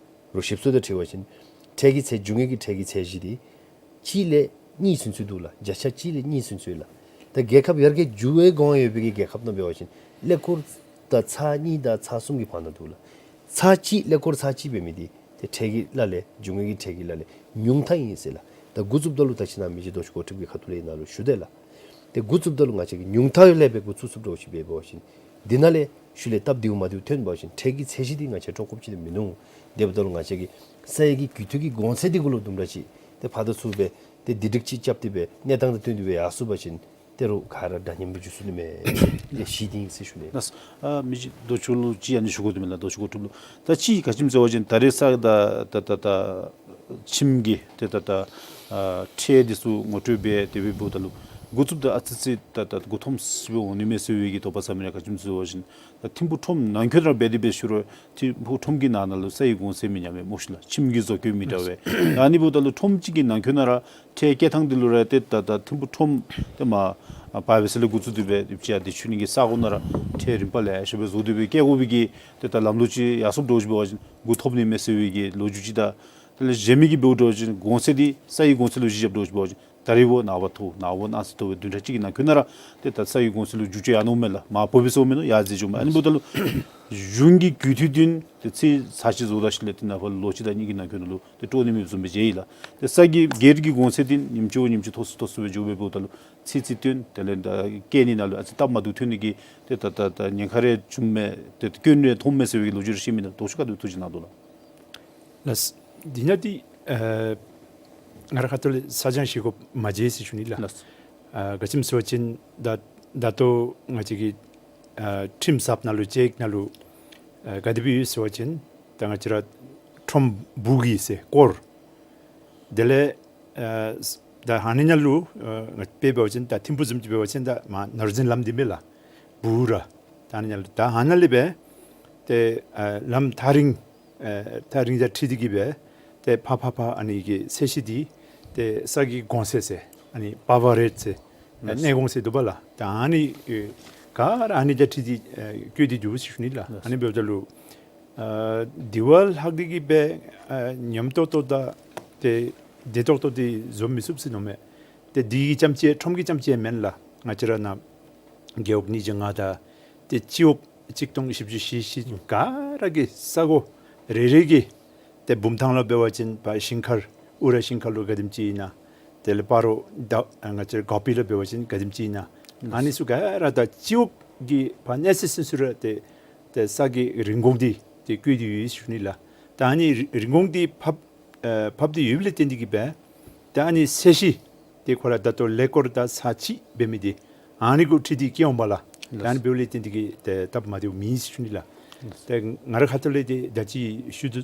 རུང་ཞིབ་འཚོལ་དང་འཁྲིལ་བ་ཅིན་ཁྲལ་གྱི་ཚད་འབྱུང་གནས་ཀྱི་ཁྲལ་གྱི་ཚད་གཞི་འདི་གཅིག་ལས་གཉིས་ཚུན་ཚོད་འདུག་ལགས། བརྒྱ་ཆ་གཅིག་ལས་གཉིས་ཚུན་ཚོད་ལགས། ད་རྒྱལ་ཁབ་ཡར་རྒྱས་འགྱོ་བའི་གོང་ཡོད་པའི་གི་རྒྱལ་ཁབ་ནང་འབད་བ་ཅིན་ཀླད་ཀོར་ད་ཚག་གཉིས་དང་ཚག་གསུམ་གྱི་བར་ན་འདུག་ལགས། ཚག་གཅིག་ཀླད་ཀོར་ཚག་གཅིག་འབད་མི་འདི་ཏེ་ཁྲལ་གྱི་ལཱ་ལས་འབྱུང་གནས་ཀྱི་ཁྲལ་གྱི་ལཱ་ལས་ཉུང་མཐའ་ཨིན་ཟེར་ལགས། ད་འགོ་བཙུགསཔ་ད་ལུ་ད་ཅི་ནཱ་མི་རྗེ་རྡོ་རྗེ་གོ་ཁྲིད་ཀྱི་ཁ་ཐུག་ལས་ནཱ་ལུ་ཞུ་དེས་ལགས། ཏེ་འགོ་བཙུགསཔ་ད་ལུ་ང་བཅས་ཀྱིས་ཉུང་མཐའ་ལས་སྦེ་འགོ་བཙུགས་ཚུགསཔ་འདྲཝ་ཅིག་འབད་བ་ཅིན་འདི་ནང་ལས་ ཤུལ་ལས་སྟབས་བདེཝ་མ་བདེཝ་ཐོན་པ་ཅིན་ཁྲལ་གྱི་ཚད་གཞི་འདི་ང་བཅས་དཀྲོག་དགོཔ་ཅིག་འདི་མིན་ནུག། དེ་འབདཝ་ད་ལུ་ང་བཅས་ཀྱི་ས་ཡི་གི་རྒུད་འཐུས་ཀྱི་གོང་ཚད་འདི་གུ་ལུ་དུམ་གྲ་ཅིག་ཏེ་ཕར་དང་ཚུར་སྦེ་ཏེ་སྡེ་སྒྲིག་ཅིག་རྐྱབ་སྟེ་སྦེ་གནས་སྟངས་དང་བསྟུན་ཏེ་སྦེ་ཡར་སོང་པ་ཅིན་ཏེ་རོགས་ག་ར་འདྲ་མཉམ་སྦེ་འགྱོ་ཚུགས་ནི་མས་ཟེར་ཞུ་ནི་ཨིན་ཟེར་ཞུ་ནི། ལགས། ཨ་མི་རྗེ་རྡོ་ཆུ་ལུ་ཅིག་ཨ་ནི་ཞུ་དགོ་དོ་མས་ལགས། རྡོ་ཆུ་གོ་ཐུབ་ལུ། ད་ཅི་ག་ཅི་སྨོ་ཟེར་བ་ཅིན་ད་རེས་ས་ད་ད་ད་ད་ཁྱིམ་གྱི་ཏེ་ད་ད་ཨ་ཁྲལ་འདི་ཚུ་ངོ་སྤྲོད་འབད་དེ་སྦེ་འབདཝ་ད་ལུ་འགོ་བཙུགསཔ་ད་ཨ་ཙི་ཙི་ད་ད་མགུ་འཐོམ་སི་སྦེ་འོང་ནི་མས་ཟེར་བའི་གི་དོགས་པ་ཟ་མི་ནང་ག་ཅི་སྨོ་ཟེར་བ་ཅིན་ད་ཐིམ་ཕུག་ཁྲོམ་ནང་འཁོད་ར་འབད་དེ་སྦེ་ཞུ་རུང་ཐིམ་ཕུག་ཁྲོམ་གྱི་ནང་ན་ལུ་ས་ཡི་གོང་ཚད་མི་མཉམ་མས་སྨོ་ཤིག་ལགས། ཁྱིམ་གྱི་བཟོ་བཀོད་མི་འདྲ་བས། ཨ་ནི་འབདཝ་ད་ལུ་ཁྲོམ་གཅིག་གི་ནང་འཁོད་ནང་ར་ཁྲལ་བཀལ་ཐངས་འདི་ལུ་ར་ཏེ་ད་ད་ཐིམ་ཕུག་ཁྲོམ་ཏེ་མར་ཨ་བར་བེ་སི་ལས་འགོ་བཙུགས་ཏེ་སྦེ་ཏེ་ཅིག་ཨ་དེ་ཆུ་ནི་གི་ས་གོ་ནང་ར་ཁྲལ་རིམ་པ་ལེ་ཤ་སྦེ་བཟོ་སྟེ་སྦེ་བཀལ་དགོ་པའི་གི་ཏེ་ད་ལམ་ལུགས་ཅིག་ཡར་སོངམ་འདྲཝ་ཅིག་འབད་བ་ཅིན་མགུ་འཐོམ་ནི་མས་ཟེར་བའི་གི་ལོ་རྒྱུས་ཅིག་དང་དེ་ལས་གཞན་མི་གིས་འབདཝ་འདྲཝ་ཅིན་གོང་ཚད་འདི་ས་ཡི་གོང་ཚད་ལུ་གཞི་བཞགཔ་འདྲཝ་ཅིག་འབད་བ་ཅིན་ད་རིས་འབདཝ་ནངས་པ་ཐོབ་ནངས་པ་གནངས་ཚེ་ཐོབ་སྦེ་བདུན་ཕྲག་གཅིག་གི་ནང་འཁོད་ནང་ར་ཏེ་ད་ས་ཡི་གོང་ཚད་ལུ་འགྱུར་བཅོས་ཡར་འོངམ་མས་ལགས། མར་བབས་པས་ཟེརཝ་མིན་འདུག། ཡར་འཛེགས་འགྱོཝ་མས། ཨ་ནི་འབདཝ་ད་ལུ་གཞུང་གི་རྒུད་འཐུས་འདི་ཏེ་ཚེས་ཚར་གཅིག་བཟོ་ད་ཞིནམ་ལས་ཏེ་ནངས་པ་ལོ་གཅིག་དང་གཉིས་ཀྱི་ནང་འཁོད་ནང་ལུ་ཏེ་དཀྲོག་ནི་མེདཔ་བཟུམ་སྦེ་མཇལ་ཡི་ལགས། ཏེ་ས་གི་སྒེར་གྱི་གོང་ཚད་འདི་ཉིནམ་གཅིག་ཉིནམ་གཅིག་མཐོ་སུ་མཐོ་སུ་སྦེ་འགྱོ་སྦེ་འབདཝ་ད་ལུ་ཚེས་ཚེས་བཏོན་དེ་ལས་ད་བཀལ་ནི་ནང་ལུ་ཨ་ཙི་སྟབས་མ་བདེཝ་ཐོན་ནི་གི་ཏེ་ད་ད་ད་ཉེན་ཁ་རེ་བྱུངམ་མས། ཏེ་སྐྱོན་རེ་མཐོངམ་མས་ཟེར་བའི་གི་ལོ་རྒྱུས་རེ་བཤད་མི་ནང་རྡོ་ཆུ་ག་དེ་ཐུགས་རྗེ་གནང་དོ་ལགས། ལགས། འདི་ནང་འདི་ཨ་ང་ར་ཁ་ཐུག་ལས་ས་སྦྱང་ཞུ་དགོཔ་མ་མཇལ་ཟེར་ཞུ་ནི་ལགས། ལགས། ཨ་ག་ཅི་སྨོ་ཟེར་བ་ཅིན་ད་ད་ལྟོ་ང་བཅས་ཀྱི་ཨ་ཁྲིམས་ཟབ་ནང་ལུ་ཅེཀ་ནང་ལུ་ཨ་ག་དེ་སྦེ་ཡོད་ཟེར་བ་ཅིན་ད་ང་བཅས་ར་ཁྲོམ་སྦུག་གི་ཟེར་སྐོར་དེ་ལས་ཨ་ད་ཨ་ནི་ནང་ལུ་ཨ་ང་དཔེ་འབད་བ་ཅིན་ད་ཐིམ་ཕུག་བཟུམ་ཅིག་འབད་བ་ཅིན་ད་མར་ནོར་འཛིན་ལམ་འདི་མས་ལགས། སྦུག་ར་ད་ཨ་ནི་ནང་ལུ་ད་ཨ་ནཱ་ལས་སྦེ་ཏེ་ཨ་ལམ་ཐག་རིང་ཨེ་ཐག་རིང་དང་འཁྲིལ་ཏེ་གི་སྦེ་ཏེ་ཕར་ཕར་ཕར་ཨ་ནི་གི་ཚད་གཞི་འདི་ཏེ་ས་གི་གོང་ཚད་ཟེར་ཨ་ནི་པ་ཝར་རེཊ་ཟེར་ཨ་ལགས། གནས་གོང་ཚད་འདུག་པ་ལགས། ད་ཨ་ནི་ཨེ་ག་ར་ཨ་ནི་དང་འཁྲིལ་ཏེ་ཨེ་བཀོད་དེ་འདུག་ཟེར་ཞུ་ནི་ལགས། ལགས། ཨ་ནི་འབདཝ་ད་ལུ་ཨ་དེ་བ་ལྷག་སྟེ་གི་སྦེ་ཨ་ཉམས་ཏོག་ཏོ་དང་ཏེ་བདེ་ཏོག་ཏོ་འདི་བཟོ་མི་ཚུགས་ཟེར་མནོཝ་མས། ཏེ་འདི་གི་རྐྱངམ་ཅིག་ཁྲོམ་གྱི་རྐྱངམ་ཅིག་མེན་ལགས། ང་བཅས་ར་ནཱ་རྒེད་འོག་ཉིས་བརྒྱ་ལྔ་དང་ཏེ་སྤྱི་འོག་གཅིག་སྟོང་བཞི་བཅུ་ཞེ་བཞི་ག་ར་གི་ས་གོ་རེ་རེ་གི་ཏེ་བུམ་ཐང་ལུ་འབད་བ་ཅིན་ཕར་ཞིང་ཁར་ཨུ་ར་ཞིང་ཁར་ལུ་ག་དེམ་ཅིག་ཨིན་ན། དེ་ལས་སྤ་རོ་ད་ང་བཅས་གོ་པི་ལུ་འབད་བ་ཅིན་ག་དེམ་ཅིག་ཨིན་ན། ཨ་ནི་ཚུ་ག་ར་ད་སྤྱི་འོག་གི་ཕར་གནས་ཚད་ཚུན་ཚོད་ར་ཏེ་ཏེ་ས་གི་རིན་གོང་འདི་ཏེ་བཀོད་དེ་ཡོད་ཟེར་ཞུ་ནི་ལགས། ད་ཨ་ནི་རིན་རིན་གོང་འདི་ཕབ་ཨེ་ཕབ་སྟེ་ཡོདཔ་ལས་བརྟེན་ཏེ་གི་སྦེ་ད་ཨ་ནི་ཚད་གཞི་འདི་ཁོ་ར་ད་ལྟོ་ཀེ་ཀོར་དང་ས་གཅིག་འབད་མི་འདི་ཨ་ནི་གུ་འཁྲིལ་ཏེ་བཀལ་འོང་པ་ལགས། ལགས། ད་ཨ་ནི་འབདཝ་ལས་བརྟེན་ཏེ་གི་ཏེ་སྟབས་མ་བདེཝ་མེད་ཟེར་ཞུ་ནི་ལགས། ལགས། ཏེ་ང་ར་ཁ་ཐུག་ལས་ཏེ་ད་ཅི་ཞུ་དོ་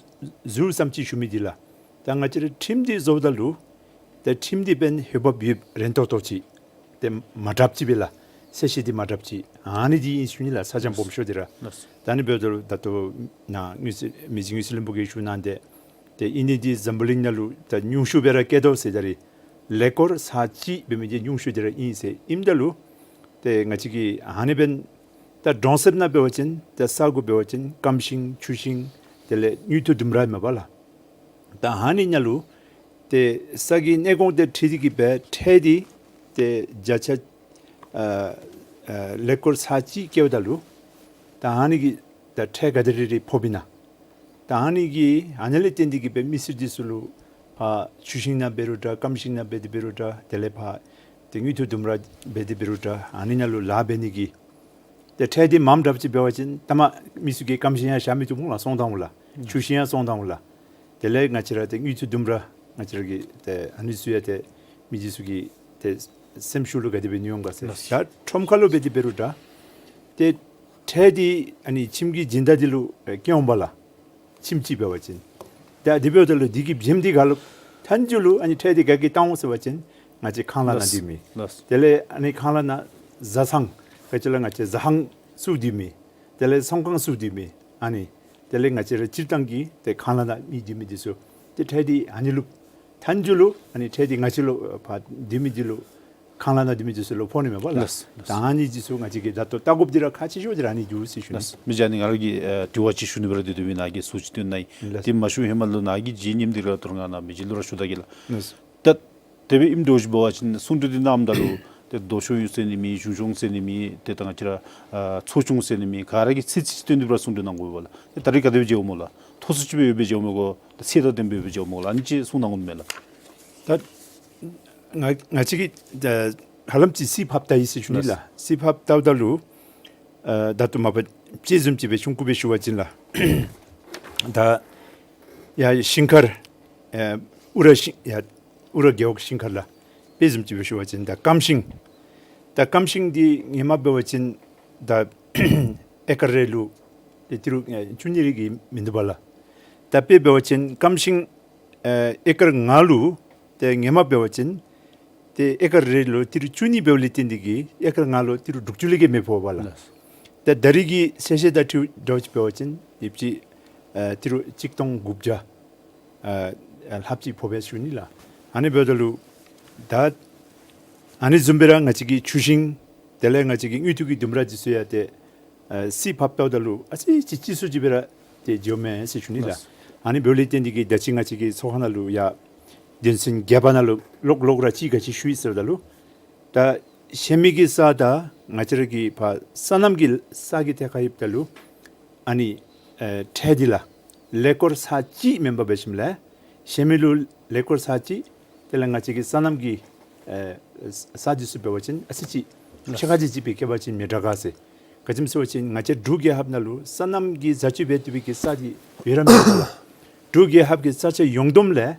ཟུར་ཙམ་ཅིག་ཞུ་མི་འདི་ལགས། ད་ང་བཅས་ར་ཁྲིམས་འདི་བཟོཝ་ད་ལུ་ད་ཁྲིམས་འདི་འབདན་ཧེ་བབ་ཡོདཔ་རན་ཏོག་ཏོ་ཅིག་ཏེ་མ་དྲགཔ་ཅིག་སྦེ་ལགས། ཚད་གཞི་འདི་མ་དྲགཔ་ཅིག་ཨ་ནི་འདི་ཨིན་ཟེར་ཞུ་ནི་ལགས། ས་སྦྱང་སྦོམ་ཤོས་འདི་ར། ལགས། ད་ཨ་ནི་འབདཝ་ད་ལུ་ད་ལྟོ་ནཱ་དངུལ་རྩིས་མི་རྗེ་དངུལ་རྩིས་བློན་པོ་གིས་ཞུ་གནང་སྟེ་ཏེ་ཨིན་ནི་འདི་འཛམ་བུ་གླིང་ནང་ལུ་ད་ཉུང་ཤོས་སྦེ་ར་བཀལ་དོ་ཟེར། ད་རེས་ཀེ་ཀོར་ས་གཅིག་འབད་མི་འདི་ཉུང་ཤོས་འདི་ར་ཨིན་ཟེར། ཨིནམ་ད་ལུ་ཏེ་ང་བཅས་ཀྱིས་ཨ་ནི་འབདན་ད་གྲོང་གསེབ་ནང་འབད་བ་ཅིན་ད་ས་གོ་འབད་བ་ཅིན་སྐམ་ཞིང་ཆུ་ཞིང་དེ་ལས་དངུལ་མཐུད་ལྡུམ་ར་མས་པ་ལགས། ད་ཨ་ནི་ནང་ལུ་ཏེ་ས་གི་གནས་གོང་དང་འཁྲིལ་ཏེ་གི་སྦེ་ཁྲལ་འདི་ཏེ་བརྒྱ་ཆ་ཨ་ཨ་ཀེ་ཀོར་ས་གཅིག་བཀལཝ་ད་ལུ་ད་ཨ་ནི་གི་ད་ཁྲལ་ག་དེ་རེ་རེ་ཕོགཔ་ཨིན་ན། ད་ཨ་ནི་གི་ཨ་ནི་ལས་བརྟེན་ཏེ་གི་སྦེ་མི་སེར་འདི་ཚུ་ལུ་ཕར་ཆུ་ཞིང་ནང་འབད་རུང་འདྲ་སྐམ་ཞིང་ནང་འབད་དེ་འབད་རུང་འདྲ་དེ་ལས་ཕར་ཏེ་དངུལ་མཐུད་ལྡུམ་ར་འབད་དེ་འབད་རུང་འདྲ་ཨ་ནི་ནང་ལུ་ལཱ་འབད་ནི་གི་ཏེ་ཁྲལ་འདི་མངམ་དྲགཔ་ཅིག་འབད་བ་ཅིན་ད་མ་མི་ཚུ་གིས་སྐམ་ཞིང་ཡང་བཞག་མི་བཏུབ་སྨོ་ལགས། སོང་བཏངམ་ལགས། ཨུམ་ཆུ་ཞིང་ཡང་སོང་བཏངམ་ལགས། དེ་ལས་ང་བཅས་ར་ཏེ་དངུལ་མཐུད་ལྡུམ་ར་ང་བཅས་ར་གི་ཏེ་ཨ་ནི་ཚུ་ཡང་ཏེ་མི་རྗེ་ཚུ་གི་ཏེ་སེམས་ཤུགས་ལུ་ག་དེ་སྦེ་ནུས་འོང་ག་ཟེར། ལགས། ད་ཁྲོམ་ཁ་ལུ་འབད་དེ་འབད་རུང་འདྲ་ཏེ་ཁྲལ་འདི་ཨ་ནི་ཁྱིམ་གྱི་སྦྱིན་བདག་འདི་ལུ་ཨེ་བཀལ་འོང་པ་ལགས། ཁྱིམ་གཅིག་འབད་བ་ཅིན། ད་དེ་འབདཝ་ད་ལུ་འདི་གི་བྱེམ་འདི་ག་ལུ་མཐའ་མཇུག་ལུ་ཨ་ནི་ཁྲལ་འདི་ག་གིས་བཏང་འོང་ཟེར་བ་ཅིན་ང་བཅས་ཁང་གླ་ནང་ལགས། སྡོད་མི། ལགས། དེ་ལས་ཨ་ནི་ཁང་གླ་ནང་བཟའ་ཚང་ག་ཅི་ལགས་ང་བཅས་བཟའ་ཁང་བཙུགས་སྡོད་མི། དེ་ལས་ཚོང་ཁང་བཙུགས་སྡོད་མི། ཨ་ནི་དེ་ལས་ང་བཅས་ར་སྤྱིར་བཏང་གི་ཏེ་ཁང་གླ་ནང་མི་སྡོད་མི་འདི་ཚུ་ཏེ་ཁྲལ་འདི་ཨ་ནི་ལུ་མཐའ་མཇུག་ལུ་ཨ་ནི་ཁྲལ་འདི་ང་བཅས་ལུ་ཕར་སྡོད་མི་འདི་ལུ་ཁང་གླ་ནང་སྡོད་མི་འདི་ཚུ་ལུ་ཕོག་ནི་མས་པ་ལགས། ལགས། ད་ཨ་ནི་འདི་ཚུ་ང་བཅས་ཀྱིས་ད་ལྟོ་བལྟ་དགོཔ་འདི་ར་ཁག་ཆེ་ཤོས་འདི་ར་ཨ་ནི་འདུག་ཟེར་ཞུ་ནི། ལགས། མི་རྗེ་ཨ་ནི་ང་ར་གིས་ཨེ་དྲི་བ་ཅིག་ཞུ་ནི་འབད་ར་སྡོད་དེ་འབད་ནཱ་གིས་གསུང་ཅིག་བཏོན་གནང་ཡི། ལགས། དེ་མ་ཞུ་ཧེ་མ་ལུ་ནཱ་གི་རྗེས་སྙེམས་འདི་ར་ད་རུང་ང་ནཱ་མི་རྗེ་ལུ་ར་ཞུ་ད་གེ་ལགས། ལགས། ད་དེ་སྦེ་ཨིནམ་འདྲཝ་ཅིག་འབད་བ་ཅིན་གསུང་གྲོས་འདི་གནངམ་ད་ལུ་ཏེ་ལྡོག་ཕྱོགས་ཡོད་ཟེར་ནི་མེད། གཞུང་སྐྱོང་ཟེར་ནི་མེད། ཏེ་ད་ང་བཅས་ར་ཨ་ཚོགས་ཆུང་ཟེར་ནི་མེད། ག་ར་གིས་ཚད་ཅིག་བཏོན་ཏེ་འབད་ར་གསུང་གྲོས་གནང་དགོ་པས་ལགས། ཏེ་ད་རེས་ག་དེ་སྦེ་མཇལཝ་སྨོ་ལགས། མཐོ་སུ་ཅིག་སྦེ་ཡོདཔ་སྦེ་མཇལཝ་མས་གོ། ཏེ་ཚད་དང་ལྡནམ་སྦེ་ཡོདཔ་སྦེ་མཇལཝ་མས་གོ་ལགས། ཨ་ནི་ཅིག་གསུང་གནང་དགོ་མས་ལགས། ད་ང་ང་བཅས་ཀྱིས་ད་ཧ་ལམ་ཅིག་རྩིས་ཕབ་བལྟ་ཡི་ཟེར་ཞུ་ནི་ལགས། ལགས། རྩིས་ཕབ་བལྟཝ་ད་ལུ་ ཨ་ད་ལྟོ་མ་པ་ཅིག་བཟུམ་ཅིག་སྦེ་ཆུང་ཀུ་སྦེ་ཞུ་བ་ཅིན་ལགས། ད་ཡར་ཞིང་ཁར་ཨ་ཨུ་ར་ཞིང་ཡར་ཨུ་ར་རྒེད་འོག་ཞིང་ཁར་ལགས། དཔེ་བཟུམ་ཅིག་སྦེ་ཞུ་བ་ཅིན་ད་སྐམ་ཤིང་། ད་སྐམ་ཤིང་འདི་ཧེ་མ་འབད་བ་ཅིན་ད་ཨེ་ཀར་རེ་ལུ་ཏེ་ཏི་རུ་ཨ་བཅུ་གཉིས་རེ་གིས་མིན་འདུག་པ་ལགས། ད་དཔེ་འབད་བ་ཅིན་སྐམ་ཤིང་ཨ་ཨེ་ཀར་ལྔ་ལུ་ཏེ་ཧེ་མ་འབད་བ་ཅིན་ཏེ་ཨེ་ཀར་རེ་ལུ་ཏི་རུ་བཅུ་གཉིས་འབདཝ་ལས་བརྟེན་ཏེ་གིས་ཨེ་ཀར་ལྔ་ལུ་ཏི་རུ་དྲུག་ཅུ་ལས་བརྒལ་མི་ཕོག་པས་ལགས། ལགས། ད་ད་རིས་ཀྱི་ཚད་གཞི་དང་འཁྲིལ་འགྱོ་ཅི་འབད་བ་ཅིན་ཨེ་ཕྱི་ཨ་ཏི་རུ་གཅིག་སྟོང་དགུ་བརྒྱ་ཨ་ལྷགཔ་ཅིག་ཕོག་པས་ཞུ་ནི་ལགས། ཨ་ནི་འབདཝ་ད་ལུ་ད་ཨ་ནི་བཟུམ་སྦེ་ར་ང་བཅས་ཀྱི་ཆུ་ཤིང་དེ་ལས་ང་བཅས་ཀྱི་དངུལ་ཐུག་གི་ལྡུམ་ར་འདི་ཚུ་ཡང་ཏེ་ཨ་རྩིས་ཕབ་བལྟཝ་ད་ལུ་ཨ་ཙི་ཅིག་ཅིག་སུ་ཅིག་སྦེ་ར་ཏེ་འགྱོཝ་མས་ཟེར་ཞུ་ནི་ལགས། ལགས། ཨ་ནི་འབདཝ་ལས་བརྟེན་ཏེ་གིས་ད་ཅི་ང་བཅས་ཀྱི་ཚོགས་ཁང་ནང་ལུ་ཡང་དོན་ཚན་བརྒྱད་པ་ནང་ལུ་ལོག་ལོག་ར་ཅིག་ག་ཅི་ཞུ་ཡི་ཟེརཝ་ད་ལུ་ད་གཞན་མི་གི་ས་དང་ང་བཅས་ར་གི་ཕར་སོ་ནམ་གྱི་ས་གི་ཐད་ཁར་ཡོདཔ་ད་ལུ་ཨ་ནི་ཨེ་ཁྲལ་འདི་ལགས་ལེགས་སྐོར་ཚར་གཅིག་མེན་པར་འབད་ཞིནམ་ལས་གཞན་མི་ལུ་ལེགས་སྐོར་ཚར་གཅིག་དེ་ལས་ང་བཅས་ཀྱི་སོ་ནམ་གྱི་ཨེ་ས་འདི་ཚུ་འབད་བ་ཅིན་ཨ་ཙི་ཅིག་ཕྱེད་ཀ་ཅིག་ཅིག་སྦེ་བཀལ་བ་ཅིན་མི་དྲག་ག་ཟེར། ག་ཅི་སྨོ་ཟེར་བ་ཅིན་ང་བཅས་འབྲུག་རྒྱལ་ཁབ་ནང་ལུ་སོ་ནམ་གྱི་བཟའ་སྤྱོད་འབད་བཏུབ་པའི་གི་ས་འདི་ཡོད་ར་མེད་པས་ལགས། འབྲུག་རྒྱལ་ཁབ་ཀྱི་ས་ཆ་ཡོངས་བསྡོམས་ལས་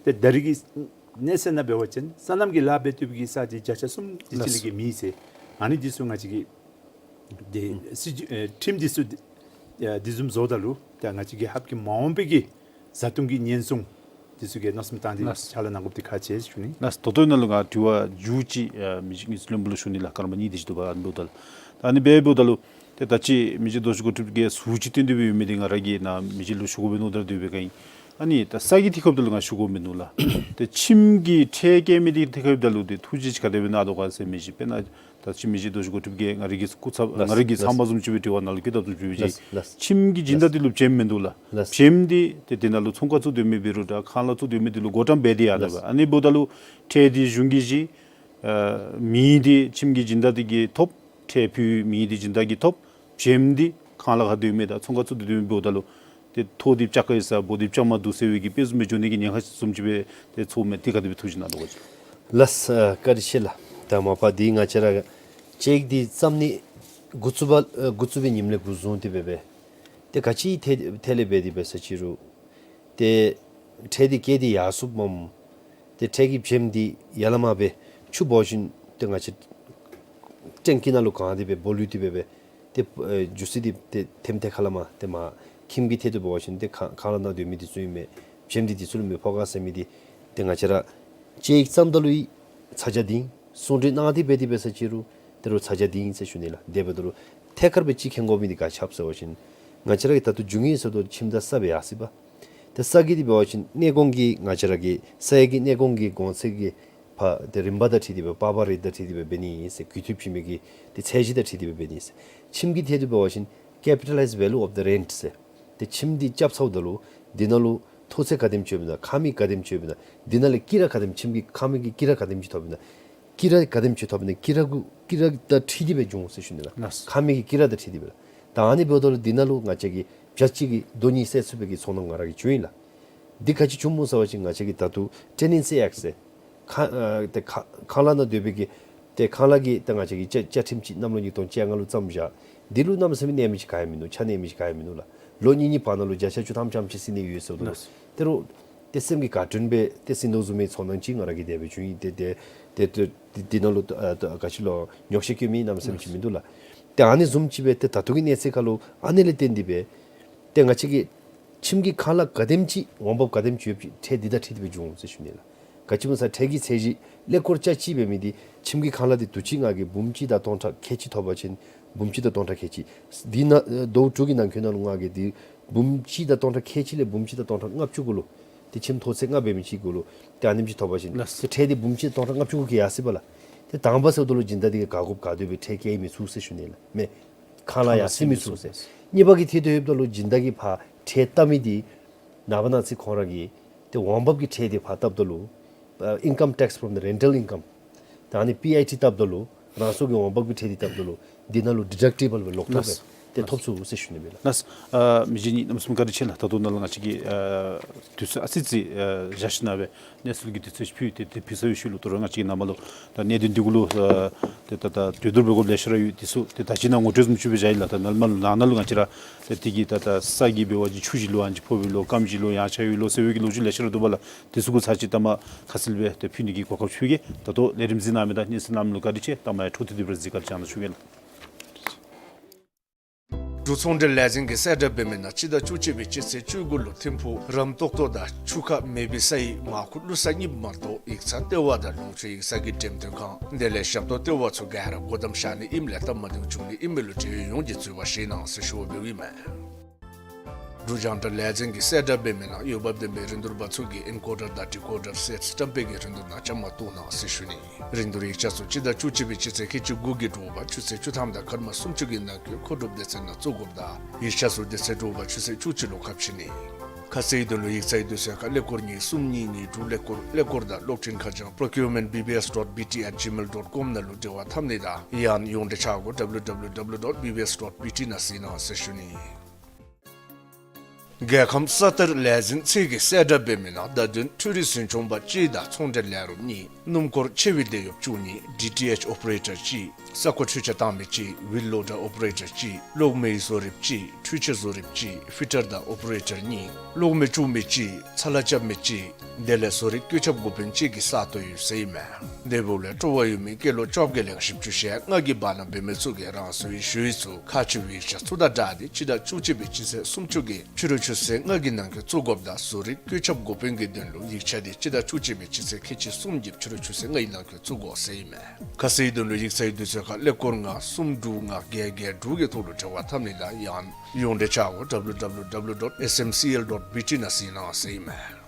ཏེ་ད་རིས་ཀྱི་གནས་ཚད་ནང་འབད་བ་ཅིན་སོ་ནམ་གྱི་ལཱ་འབད་བཏུབ་པའི་གི་ས་འདི་བརྒྱ་ཆ་གསུམ་དེ་ཅིག་ལས་བརྒལ་མེད་ཟེར། ཨ་ནི་འདི་ཚུ་ང་བཅས་ཀྱིས་ཏེ་སྲིད་བྱུས་ཨེ་ཁྲིམས་འདི་ཚུ་ཨེ་འདི་བཟུམ་བཟོཝ་ད་ལུ་ཏེ་ང་བཅས་ཀྱི་རྒྱལ་ཁབ་ཀྱི་མ་འོངས་པའི་གི་བཟའ་བཏུང་གི་ཉེན་སྲུང་འདི་ཚུ་གི་མནོ་བསམ་བཏང་སྟེ་ལགས། ཕྱག་ལཱ་གནང་དགོཔ་འདི་ཁག་ཆེ་ཞུ་ནི། ལགས། ད་ལྟོ་ནཱ་ལུ་ང་དྲི་བ་མཇུག་ཅིག་ཨ་མི་རྗེ་དངུལ་རྩིས་བློན་པོ་ལུ་ཞུ་ནི་ལགས། སྐར་མ་གཉིས་དེ་ཅིག་འདུག་པ། ཨ་ནི་འབདཝ་ད་ལུ་ཏེ་ད་ཅི་མི་རྗེ་རྡོ་རྗེ་གོ་ཁྲིཔ་གིས་ཟུར་ཅིག་བཏོན་ཏེ་སྦེ་ཡོད་མི་འདི་ང་ར་གིས་ནཱ་མི་རྗེ་ལུ་ཞུ་དགོ་པས་མནོ་ད་སྡོད་པའི་གི་ཨིན། ཨ་ནི་ད་ས་གི་ཐད་ཁར་འབདཝ་ད་ལུ་ང་ཞུ་དགོ་མི་འདུག་ལགས། ཏེ་ཁྱིམ་གྱི་ཁྲལ་བཀལ་མི་འདི་ཐད་ཁར་འབདཝ་ད་ལུ་ཏེ་ཐུགས་རྗེ་ཅིག་ག་དེ་སྦེ་གནང་དོ་ག་ཟེར་མི་ཅིག་དཔེར་ན་ད་ཅི་མི་རྗེ་རྡོ་རྗེ་གོ་ཁྲིཔ་གིས་ང་ར་གི་སྐུ་ཚབ་ང་ར་གི་ཚབ་མ་བཟུམ་ཅིག་སྦེ་དྲི་བ་ནཱ་ལུ་བཀོདཔ་བཟུམ་ཅིག་སྦེ་ཅིག་ཁྱིམ་གྱི་སྦྱིན་བདག་འདི་ལུ་བྱེམ་མིན་འདུག་ལགས། བྱེམ་འདི་ཏེ་དེ་ནང་ལུ་ཚོང་ཁང་བཙུགས་སྡོད་མི་འབད་རུང་ད་ཁང་གླ་བཙུགས་སྡོད་མི་འདི་ལུ་བགོ་བཀྲམ་འབད་དེ་ཡར་ད་པས། ཨ་ནི་འབདཝ་ད་ལུ་ཁྲལ་འདི་གཞུང་གིས་བཞེས། ཨ་མི་འདི་ཁྱིམ་གྱི་སྦྱིན་བདག་འདི་གིས་ཐོབ། ཁྲལ་ཕུལ་མི་འདི་སྦྱིན་བདག་གིས་ཐོབ། བྱེམ་འདི་ཁང་གླ་ཁར་སྡོད་མི་དང་ཚོང་ཁང་བཙུགས་ཏེ་སྡོད་མི་འབདཝ་ད་ལུ་ཏེ་ཐོག་འདི་བཅག་ག་ཡི་ས་སྦོ་འདི་བཅག་མ་འདུག་ཟེར་བའི་གི་དཔེ་བཟུམ་སྦེ་འགྱོ་ནི་གི་ཉེན་ཁ་བཟུམ་ཅིག་སྦེ་ཏེ་ཚོརཝ་མས། འདི་ག་དེ་སྦེ་ཐུགས་བཞེད་གནང་དོ་ག་ཅིག། ལགས། ཨ་བཀའ་དྲིན་ཆེ་ལགས། ད་མ་པ་འདི་ང་བཅས་ར་ཅེཀ་འདི་བརྩམ་ནི་འགོ་བཙུགས་པ་ཨ་འགོ་བཙུགས་པའི་ཉིནམ་ལས་འགོ་བཟུང་སྟེ་སྦེ་སྦེ་ཏེ་ག་ཅི་ཐད་ཐད་ལས་འབད་དེ་འབད་ས་ཅི་རུང་ཏེ་ཁྲལ་འདི་བཀལ་ཏེ་ཡར་སོངམ་མས། ཏེ་ཁྲལ་གྱི་བྱེམ་འདི་ཡར་ལས་མར་སྦེ་ཆུ་འབོ་ཞིནམ་ཏེ་ང་བཅས་ཊེང་ཀི་ནང་ལུ་གང་སྟེ་སྦེ་སྦོ་ལུས་ཏེ་སྦེ་སྦེ་ཏེ་ཨེ་རྒྱུ་ས་འདི་ཏེ་ཐེམ་ཐེ་ཁ་ལས་མར་ཏེ་མར་ཁྱིམ་གྱི་ཐད་དུ་འབད་བ་ཅིན་ཏེ་ཁང་ཁང་གླ་ནང་སྡོད་མི་འདི་ཚུ་ཨིན་མས། བྱེམ་འདི་འདི་ཚུ་ལུ་མི་ཕོག་ག་ཟེར་མི་འདི་ཏེ་ང་བཅས་ར་ཅེཀ་བརྩམ་ད་ལུ་ཡང་ཚ་གྱང་འདི་ཨིན། གསུང་གྲོས་གནང་སྟེ་འབད་དེ་འབད་ས་ཅི་རུང་ཏེ་རུང་ཚ་གྱང་འདི་ཨིན་ཟེར་ཞུ་ནི་ལགས། དེ་འབདཝ་ད་ལུ་ཐད་ཀར་སྦེ་ཅིག་མཁྱེན་དགོ་མི་འདི་ག་ཅི་སྨོ་ཟེར་བ་ཅིན་ང་བཅས་ར་གི་ད་ལྟོ་རྒྱུ་དངོས་ཟེརཝ་ད་ཁྱིམ་དང་ས་སྦེ་ཡར་སོ་ཡི་པ། ཏེ་ས་གི་འདི་འབད་བ་ཅིན་གནས་སྐོང་གི་ང་བཅས་ར་གི་ས་ཡི་གི་གནས་སྐོང་གི་གོང་ཚད་ཀྱི་ཕར་ཏེ་རིམ་པ་དང་འཁྲིལ་ཏེ་སྦེ་པར་པ་རེཊ་དང་འཁྲིལ་ཏེ་སྦེ་འབད་ནི་ཟེར། གུས་བཏུབ་བྱིན་མི་གི་ཏེ་ཚད་གཞི་དང་འཁྲིལ་ཏེ་སྦེ་འབད་ནི་ཟེར། ཁྱིམ་གྱི་ཐད་དུ་འབད་བ་ཅིན་capitalized value of the rent ཟེར། ཏེ་ཁྱིམ་འདི་རྐྱབ་ཚརཝ་ད་ལུ་འདི་ནང་ལུ་ཐོག་ཚད་ག་དེམ་ཅིག་ཡོདཔ་ཨིན་ན་ཁང་མིག་ག་དེམ་ཅིག་ཡོདཔ་ཨིན་ན་འདི་ནང་ལས་ཀི་ར་ག་དེམ་ཁྱིམ་གྱི་ཁང་མིག་གི་ཀི་ར་ག་དེམ་ཅིག་ཐོབ་ཨིན་ན་ཀི་ར་ག་དེམ་ཅིག་ཐོབ་ཨིན་ན་ཀི་ར་གུ་ཀི་ར་དང་འཁྲིལ་ཏེ་སྦེ་འབྱུང་ཟེར་ཞུ་ནི་ལགས། ལགས། ཁང་མིག་གི་ཀི་ར་དང་འཁྲིལ་ཏེ་སྦེ་ལགས། ད་ཨ་ནི་འབདཝ་ད་ལུ་འདི་ནང་ལུ་ང་བཅས་ཀྱིས་བརྒྱ་གཅིག་གི་དོན་གཉིས་བསལ་ཚུགས་པའི་གི་ཚོར་སྣང་ང་ར་གིས་བྱུང་ཡི་ལགས། འདི་ག་ཅི་བྱུངམ་སྨོ་ཟེར་བ་ཅིན་ང་བཅས་ཀྱི་ད་ལྟོ་ཊེ་ནེན་སི་ཨེཀཊ་ཟེར་ཁང་ཨ་ཏེ་ཁང་ཁང་གླ་ནང་སྡོད་པའི་གི་ཏེ་ཁང་གླ་གི་ཏེ་ང་བཅས་ཀྱི་བཅའ་བཅའ་ཁྲིམས་ཅིག་གནམ་ལོ་ཉིས་སྟོང་བཅོ་ལྔ་ལུ་བརྩམས་བཞག། འདི་ལུ་གནམ་མེད་ས་མེད་གནོད་མི་ཅིག་ག་ཡང་མིན་འདུག། ཆ་གནོད་མི་ཅིག་ག་ཡང་མིན་འདུག་ལགས། ལོ་གཉིས་གཉིས་བར་ན་ལུ་བརྒྱ་ཆ་བཅུ་ཐམ་ཐམ་ཅིག་སེལ་ནི་ཡོད་ཟེརཝ་ད་ལུ་ལགས། ཏེ་རུང་ཏེ་སེམས་ཀྱིས་དགའ་སྤྲོ་སྦེ་ཏེ་གསན་དོ་བཟུམ་མའི་ཚོར་སྣང་ཅིག་ང་ར་གིས་དེ་སྦེ་བྱུང་ཡི། ཏེ་ཏེ་ཏེ་ཏེ་འདི་ནང་ལུ་ཨ་ད་ག་ཅི་ལོ་ཉོགས་བཤད་བཀོད་མི་གནམ་མེད་ས་མེད་ཅིག་མིན་འདུག་ལགས། ཏེ་ཨ་ནི་བཟུམ་ཅིག་སྦེ་ཏེ་ད་ལྟོ་གི་གནས་ཚད་ཁར་ལུ་ཨ་ནི་ལས་བརྟེན་ཏེ་སྦེ་ཏེ་ང་བཅས་ཀྱི་ཁྱིམ་གྱི་ཁང་གླ་ག་དེམ་ཅིག་འོང་འབབ་ག་དེམ་ཅིག་ཡོདཔ་ཅིག་ཁྲལ་འདི་དང་འཁྲིལ་ཏེ་སྦེ་འབྱུང་ཟེར་ཞུ་ནི་ལགས། ག་ཅི་སྨོ་ཟེར་ཁྲལ་གྱི་ཚད་གཞི་ཀླད་ཀོར་ཆ་གཅིག་འབད་མི་འདི་ཁྱིམ་གྱི་ཁང་གླ་འདི་དུས་ཅི་ང་གིས་འབུམ་གཅིག་དང་སྟོང་ཕྲག་ཁལ་གཅིག་ཐོབ་པ་ཅིན་འབུམ་གཅིག་དང་སྟོང་ཕྲག་ཁལ་གཅིག། འདི་ནང་ཨེ་ཟླཝ་དྲུག་གི་ནང་འཁོད་ནང་ལུ་ང་གིས་འདི་འབུམ་གཅིག་དང་སྟོང་ཕྲག་ཁལ་གཅིག་ལས་འབུམ་གཅིག་དང་སྟོང་ཕྲག་ལྔ་བཅུ་གུ་ལུ་ཏེ་ཁྱིམ་ཐོག་ཚད་ལྔ་འབད་མི་ཅིག་གུ་ལུ་ཏེ་ཨ་ནེམ་ཅིག་ཐོབ་པ་ཅིན་ལགས། ཏེ་ཁྲལ་འདི་འབུམ་གཅིག་དང་སྟོང་ཕྲག་ལྔ་བཅུ་གུ་གིས་ཡར་སོ་ཡི་པ་ལགས། ཏེ་དང་པ་ཟེརཝ་ད་ལུ་སྦྱིན་བདག་འདི་གིས་དགའ་དགོཔ་དགའ་སྡོད་སྦེ་ཁྲལ་བཀལ་མི་ཚུགས་ཟེར་ཞུ་ནི་ལགས། མེན། ཁང་གླ་ཡར་སེང་མི་ཚུགས་ཟེར། གཉིས་པ་གི་ཐད་དུ་ཡོདཔ་ད་ལུ་སྦྱིན་བདག་གིས་ཕར་ཁྲལ་བཏབ་མི་འདི་ནངས་པ་གནངས་ཚེ་ཁོང་ར་གིས་ཏེ་འོང་འབབ་ཀྱི་ཁྲལ་འདི་ཕར་བཏབ་ད་ལུ་ཨ་income tax from the rental income ད་ཨ་ནི་པི་ཨའི་ཊི་བཏབ་ད་ལུ་རང་སོ་གི་འོང་འབབ་ཀྱི་ཁྲལ་འདི་བཏབ་ད་ལུ་འདི་ནང་ལུ་ཌི་ཌག་ཊི་བཱལ་སྦེ་ལོག་ཐོབ་ལགས། སྦེ་ ཏེ་ཐོབ་ཚུགས་ཟེར་ཞུ་ནི་སྦེ་ལགས། ལགས། ཨ་མི་རྗེ་ཉིད་གནམ་མེད་ས་མེད་བཀའ་དྲིན་ཆེ་ལགས། ད་ལྟོ་ནཱ་ལུ་ང་བཅས་ཀྱིས་ཨ་དུས་ཚོད་ཨ་ཙི་ཙི་ཨ་བཞག་ཞིནམ་སྦེ་གནས་ཚུལ་གྱི་དུས་ཚོད་ཅིག་ཕུལ་ཏེ་དེ་ཕུལ་ཚར་བའི་ཤུལ་ལུ་ད་རུང་ང་བཅས་ཀྱིས་ནཱ་མར་ལུ་ད་གནད་དོན་འདི་གུ་ལུ་ཨ་ཏེ་ད་ད་གྲོས་བསྡུར་འབད་དགོཔ་ལེ་ཤ་ར་ཡོད། དེ་ཚུ་ཏེ་ད་ཅི་ནཱ་ངོ་སྤྲོད་བཟུམ་ཅིག་སྦེ་བཞག་ཡི་ལགས། ད་ནཱ་ལུ་མར་ལུ་ནཱ་ནཱ་ལུ་ང་བཅས་ར་ཏེ་དེ་གི་ད་ད་ས་གི་འབད་བ་ཅིན་ཆུ་ཅིག་ལོག་ཨ་ནི་ཅིག་ཕོགཔ་ཨིན་ལོ་སྐམ་ཅིག་ལོག་ཡངས་ཆག་ཡོད་ལོ་ཟེར་བའི་གི་ལོ་རྒྱུས་ལེ་ཤ་ར་འདུག་པ་ལགས། དེ་ཚུ་གུ་ཚར་ཅིག་ད་མར་ཁ་གསལ་སྦེ་ཏེ་ཕུལ་ནི་གི་གོ་སྐབས་ཕུལ་གེ། ད་ལྟོ་ལས་རིམ་གཟིགས་གནང་མི་དང་གནས་ཚུལ་ནང་ལུ་བཀའ་དྲིན་ཆེ། ད་མར་ཡང་འཕྲོ་མཐུད་དེ་སྦེ་གཟིགས་ག་ལུ་བཅར་གནང་ཞུ་གེ་ལགས། འབྲུག་ཚོང་འབྲེལ་ལས་འཛིན་གྱིས་གསལ་བསྒྲགས་འབད་མི་ནང་སྤྱི་ཟླ་བཅུ་གཅིག་པའི་སྤྱི་ཚེས་བཅུ་དགུ་ལུ་ཐིམ་ཕུག་རམ་ཏོག་ཏོ་དང་ཆུ་ཁ་མེ་བི་སའི་མར་ཁུ་ཀླུ་གསར་གཉིསཔོ་མ་གཏོགས་ཡིག་ཚང་ལྟེ་བ་དང་ལུང་ཕྱོགས་ཡིག་ཚང་གི་འགྲེམས་སྟོན་ཁང་དེ་ལས་ཞབས་ཏོག་ལྟེ་བ་ཚུ་ག་ར་སྒོ་བསྡམ་བཞག་ནི་ཨིནམ་ལས་སྟབས་མ་བདེཝ་འབྱུང་ནི་ཨིན་མས་ལུ་འབྲེལ་ཡོད་ཡོངས་ཀྱིས་འཛོལ་བ་བཞེས་གནང་ཟེར་ཞུ་བ་འབདཝ་ཨིན་མས། འབྲུག་རྒྱང་བསྒྲགས་ལས་འཛིན་གྱིས་གསལ་བསྒྲགས་འབད་མི་ནང་འོས་འབབ་ལྡན་པའི་རིན་བསྡུར་པ་ཚུ་གིས་ཨེན་ཀོ་ཌར་དང་ཌི་ཀོ་ཌར་སེཊསི་བཀྲམ་སྤེལ་གྱི་རིན་བསྡུར་ནང་བཅའ་མར་གཏོགས་གནང་ཟེར་ཞུ་ནི། རིན་བསྡུར་ཡིག་ཆ་ཚུ་སྤྱི་ཟླ་བཅུ་གཅིག་པའི་སྤྱི་ཚེས་ཁལ་གཅིག་དགུ་གི་དྲོ་པ་ཆུ་ཚོད་བཅུ་ཐམ་དང་སྐར་མ་སུམ་ཅུ་གི་ནང་འཁོད་མཁོ་སྒྲུབ་སྡེ་ཚན་ནང་བཙུགས་དགོཔ་དང་ཡིག་ཆ་ཚུ་དེ་ཚེ་དྲོ་པ་ཆུ་ཚོད་བཅུ་གཅིག་ལུ་ཁ་ཕྱེ་ནི། ཁ་གསལ་དོན་ལུ་ཡིག་ཚང་གི་དུས་ཚོད་ཁར་ཀླད་ཀོར་གཉིས་གསུམ་གཉིས་གཉིས་དྲུག་ཀླད་ཀོར་ཀླད་ཀོར་དང་གློག་འཕྲིན་ཁ་བྱང་procurement B B S dot B T at gmail dot com ནང་ལུ་འབྲེལ་བ་འཐབ་ནི་དང་ཡང་ན་ཡོངས་འབྲེལ་ཆ་སྒོ་W W W dot B B S dot B T ནང་གཟིགས་གནང་ཟེར་ཞུ་ནི། རྒྱལ་ཁམས་ས་གཏེར་ལས་འཛིན་ཚུ་གིས་གསལ་བསྒྲགས་འབད་མི་ནང་བརྡ་དོན་འཕྲུལ་རིག་འཛིན་སྐྱོང་པ་གཅིག་དང་ཚོང་འབྲེལ་ལས་རོགསཔ་གཉིས། སྣུམ་འཁོར་ཆེ་བའི་འདེད་གཡོགཔ་བཅུ་གཉིས། ཌི་ཊི་ཨེཆ་ཨོ་པ་རེ་ཊར་གཅིག། ས་ཁོ་འཕྲུལ་ཆས་བཏང་མི་གཅིག། ཝིལ་ལོ་ཌར་ཨོ་པ་རེ་ཊར་གཅིག། གློག་མེའི་བཟོ་རིགཔ་གཅིག། འཕྲུལ་ཆས་བཟོ་རིགཔ་གཅིག། ཕི་ཊར་དང་ཨོ་པ་རེ་ཊར་གཉིས། གློག་མེ་བཙུགས་མི་གཅིག། ཚ་ལ་རྐྱབ་མི་གཅིག། དེ་ལས་བཟོ་རིག་བཀོད་ཁྱབ་འགོ་དཔོན་གཅིག་གི་ས་སྟོང་ཡོད་ཟེར་ཨིན་མས། དེ་འབདཝ་ལས་སྤྲོ་བ་ཡོད་མི་སྐྱེས་ལོ་བཅོ་བརྒྱད་ལས་བཞི་བཅུ་ཞེ་ལྔ་གི་བར་ན་འབད་མི་ཚུ་གིས་རང་སོའི་ཞུ་ཡིག་ཚུ་ཁག་ཆེ་བའི་ཡིག་ཆ་ཚུ་དང་སྦྲགས་ཏེ་སྤྱི་ཟླ་བཅུ་གཅིག་པའི་སྤྱི་ཚེས་སུམ་ཅུ་གི་ཕྱི་རུ་ཆུ་ཚོད་ལྔ་གི་ནང་འཁོད་བཙུགས་དགོཔ་དང་བཟོ་རིག་བཀོད་ཁྱབ་འགོ་དཔོན་གྱི་དོན་ལུ་ཡིག་ཆ་དེ་སྤྱི་ཟླ་བཅུ་གཅིག་པའི་སྤྱི་ཚེས་ཁལ་གཅིག་གསུམ་གྱི་ཕྱི་རུ་ཆུ་ཚོད་ལྔའི་ནང་འཁོད་བཙུགས་དགོ་ཟེར་ཨིན་མས། ཁ་གསལ་དོན་ལུ་ཡིག་ཚང་གི་དུས་ཚོད་ཁར་ཀླད་ཀོར་ལྔ་གསུམ་དྲུག་ལྔ་བརྒྱད་བརྒྱད་དྲུག་གི་ཐོག་ལུ་འབྲེལ་བ་འཐབ་ནི་དང་ཡང་ན་ཡོངས་འབྲེལ་ཆ་སྒོ་W W W dot S M C L dot B T ནང་གཟིགས་གནང་ཟེར་ཨིན་མས།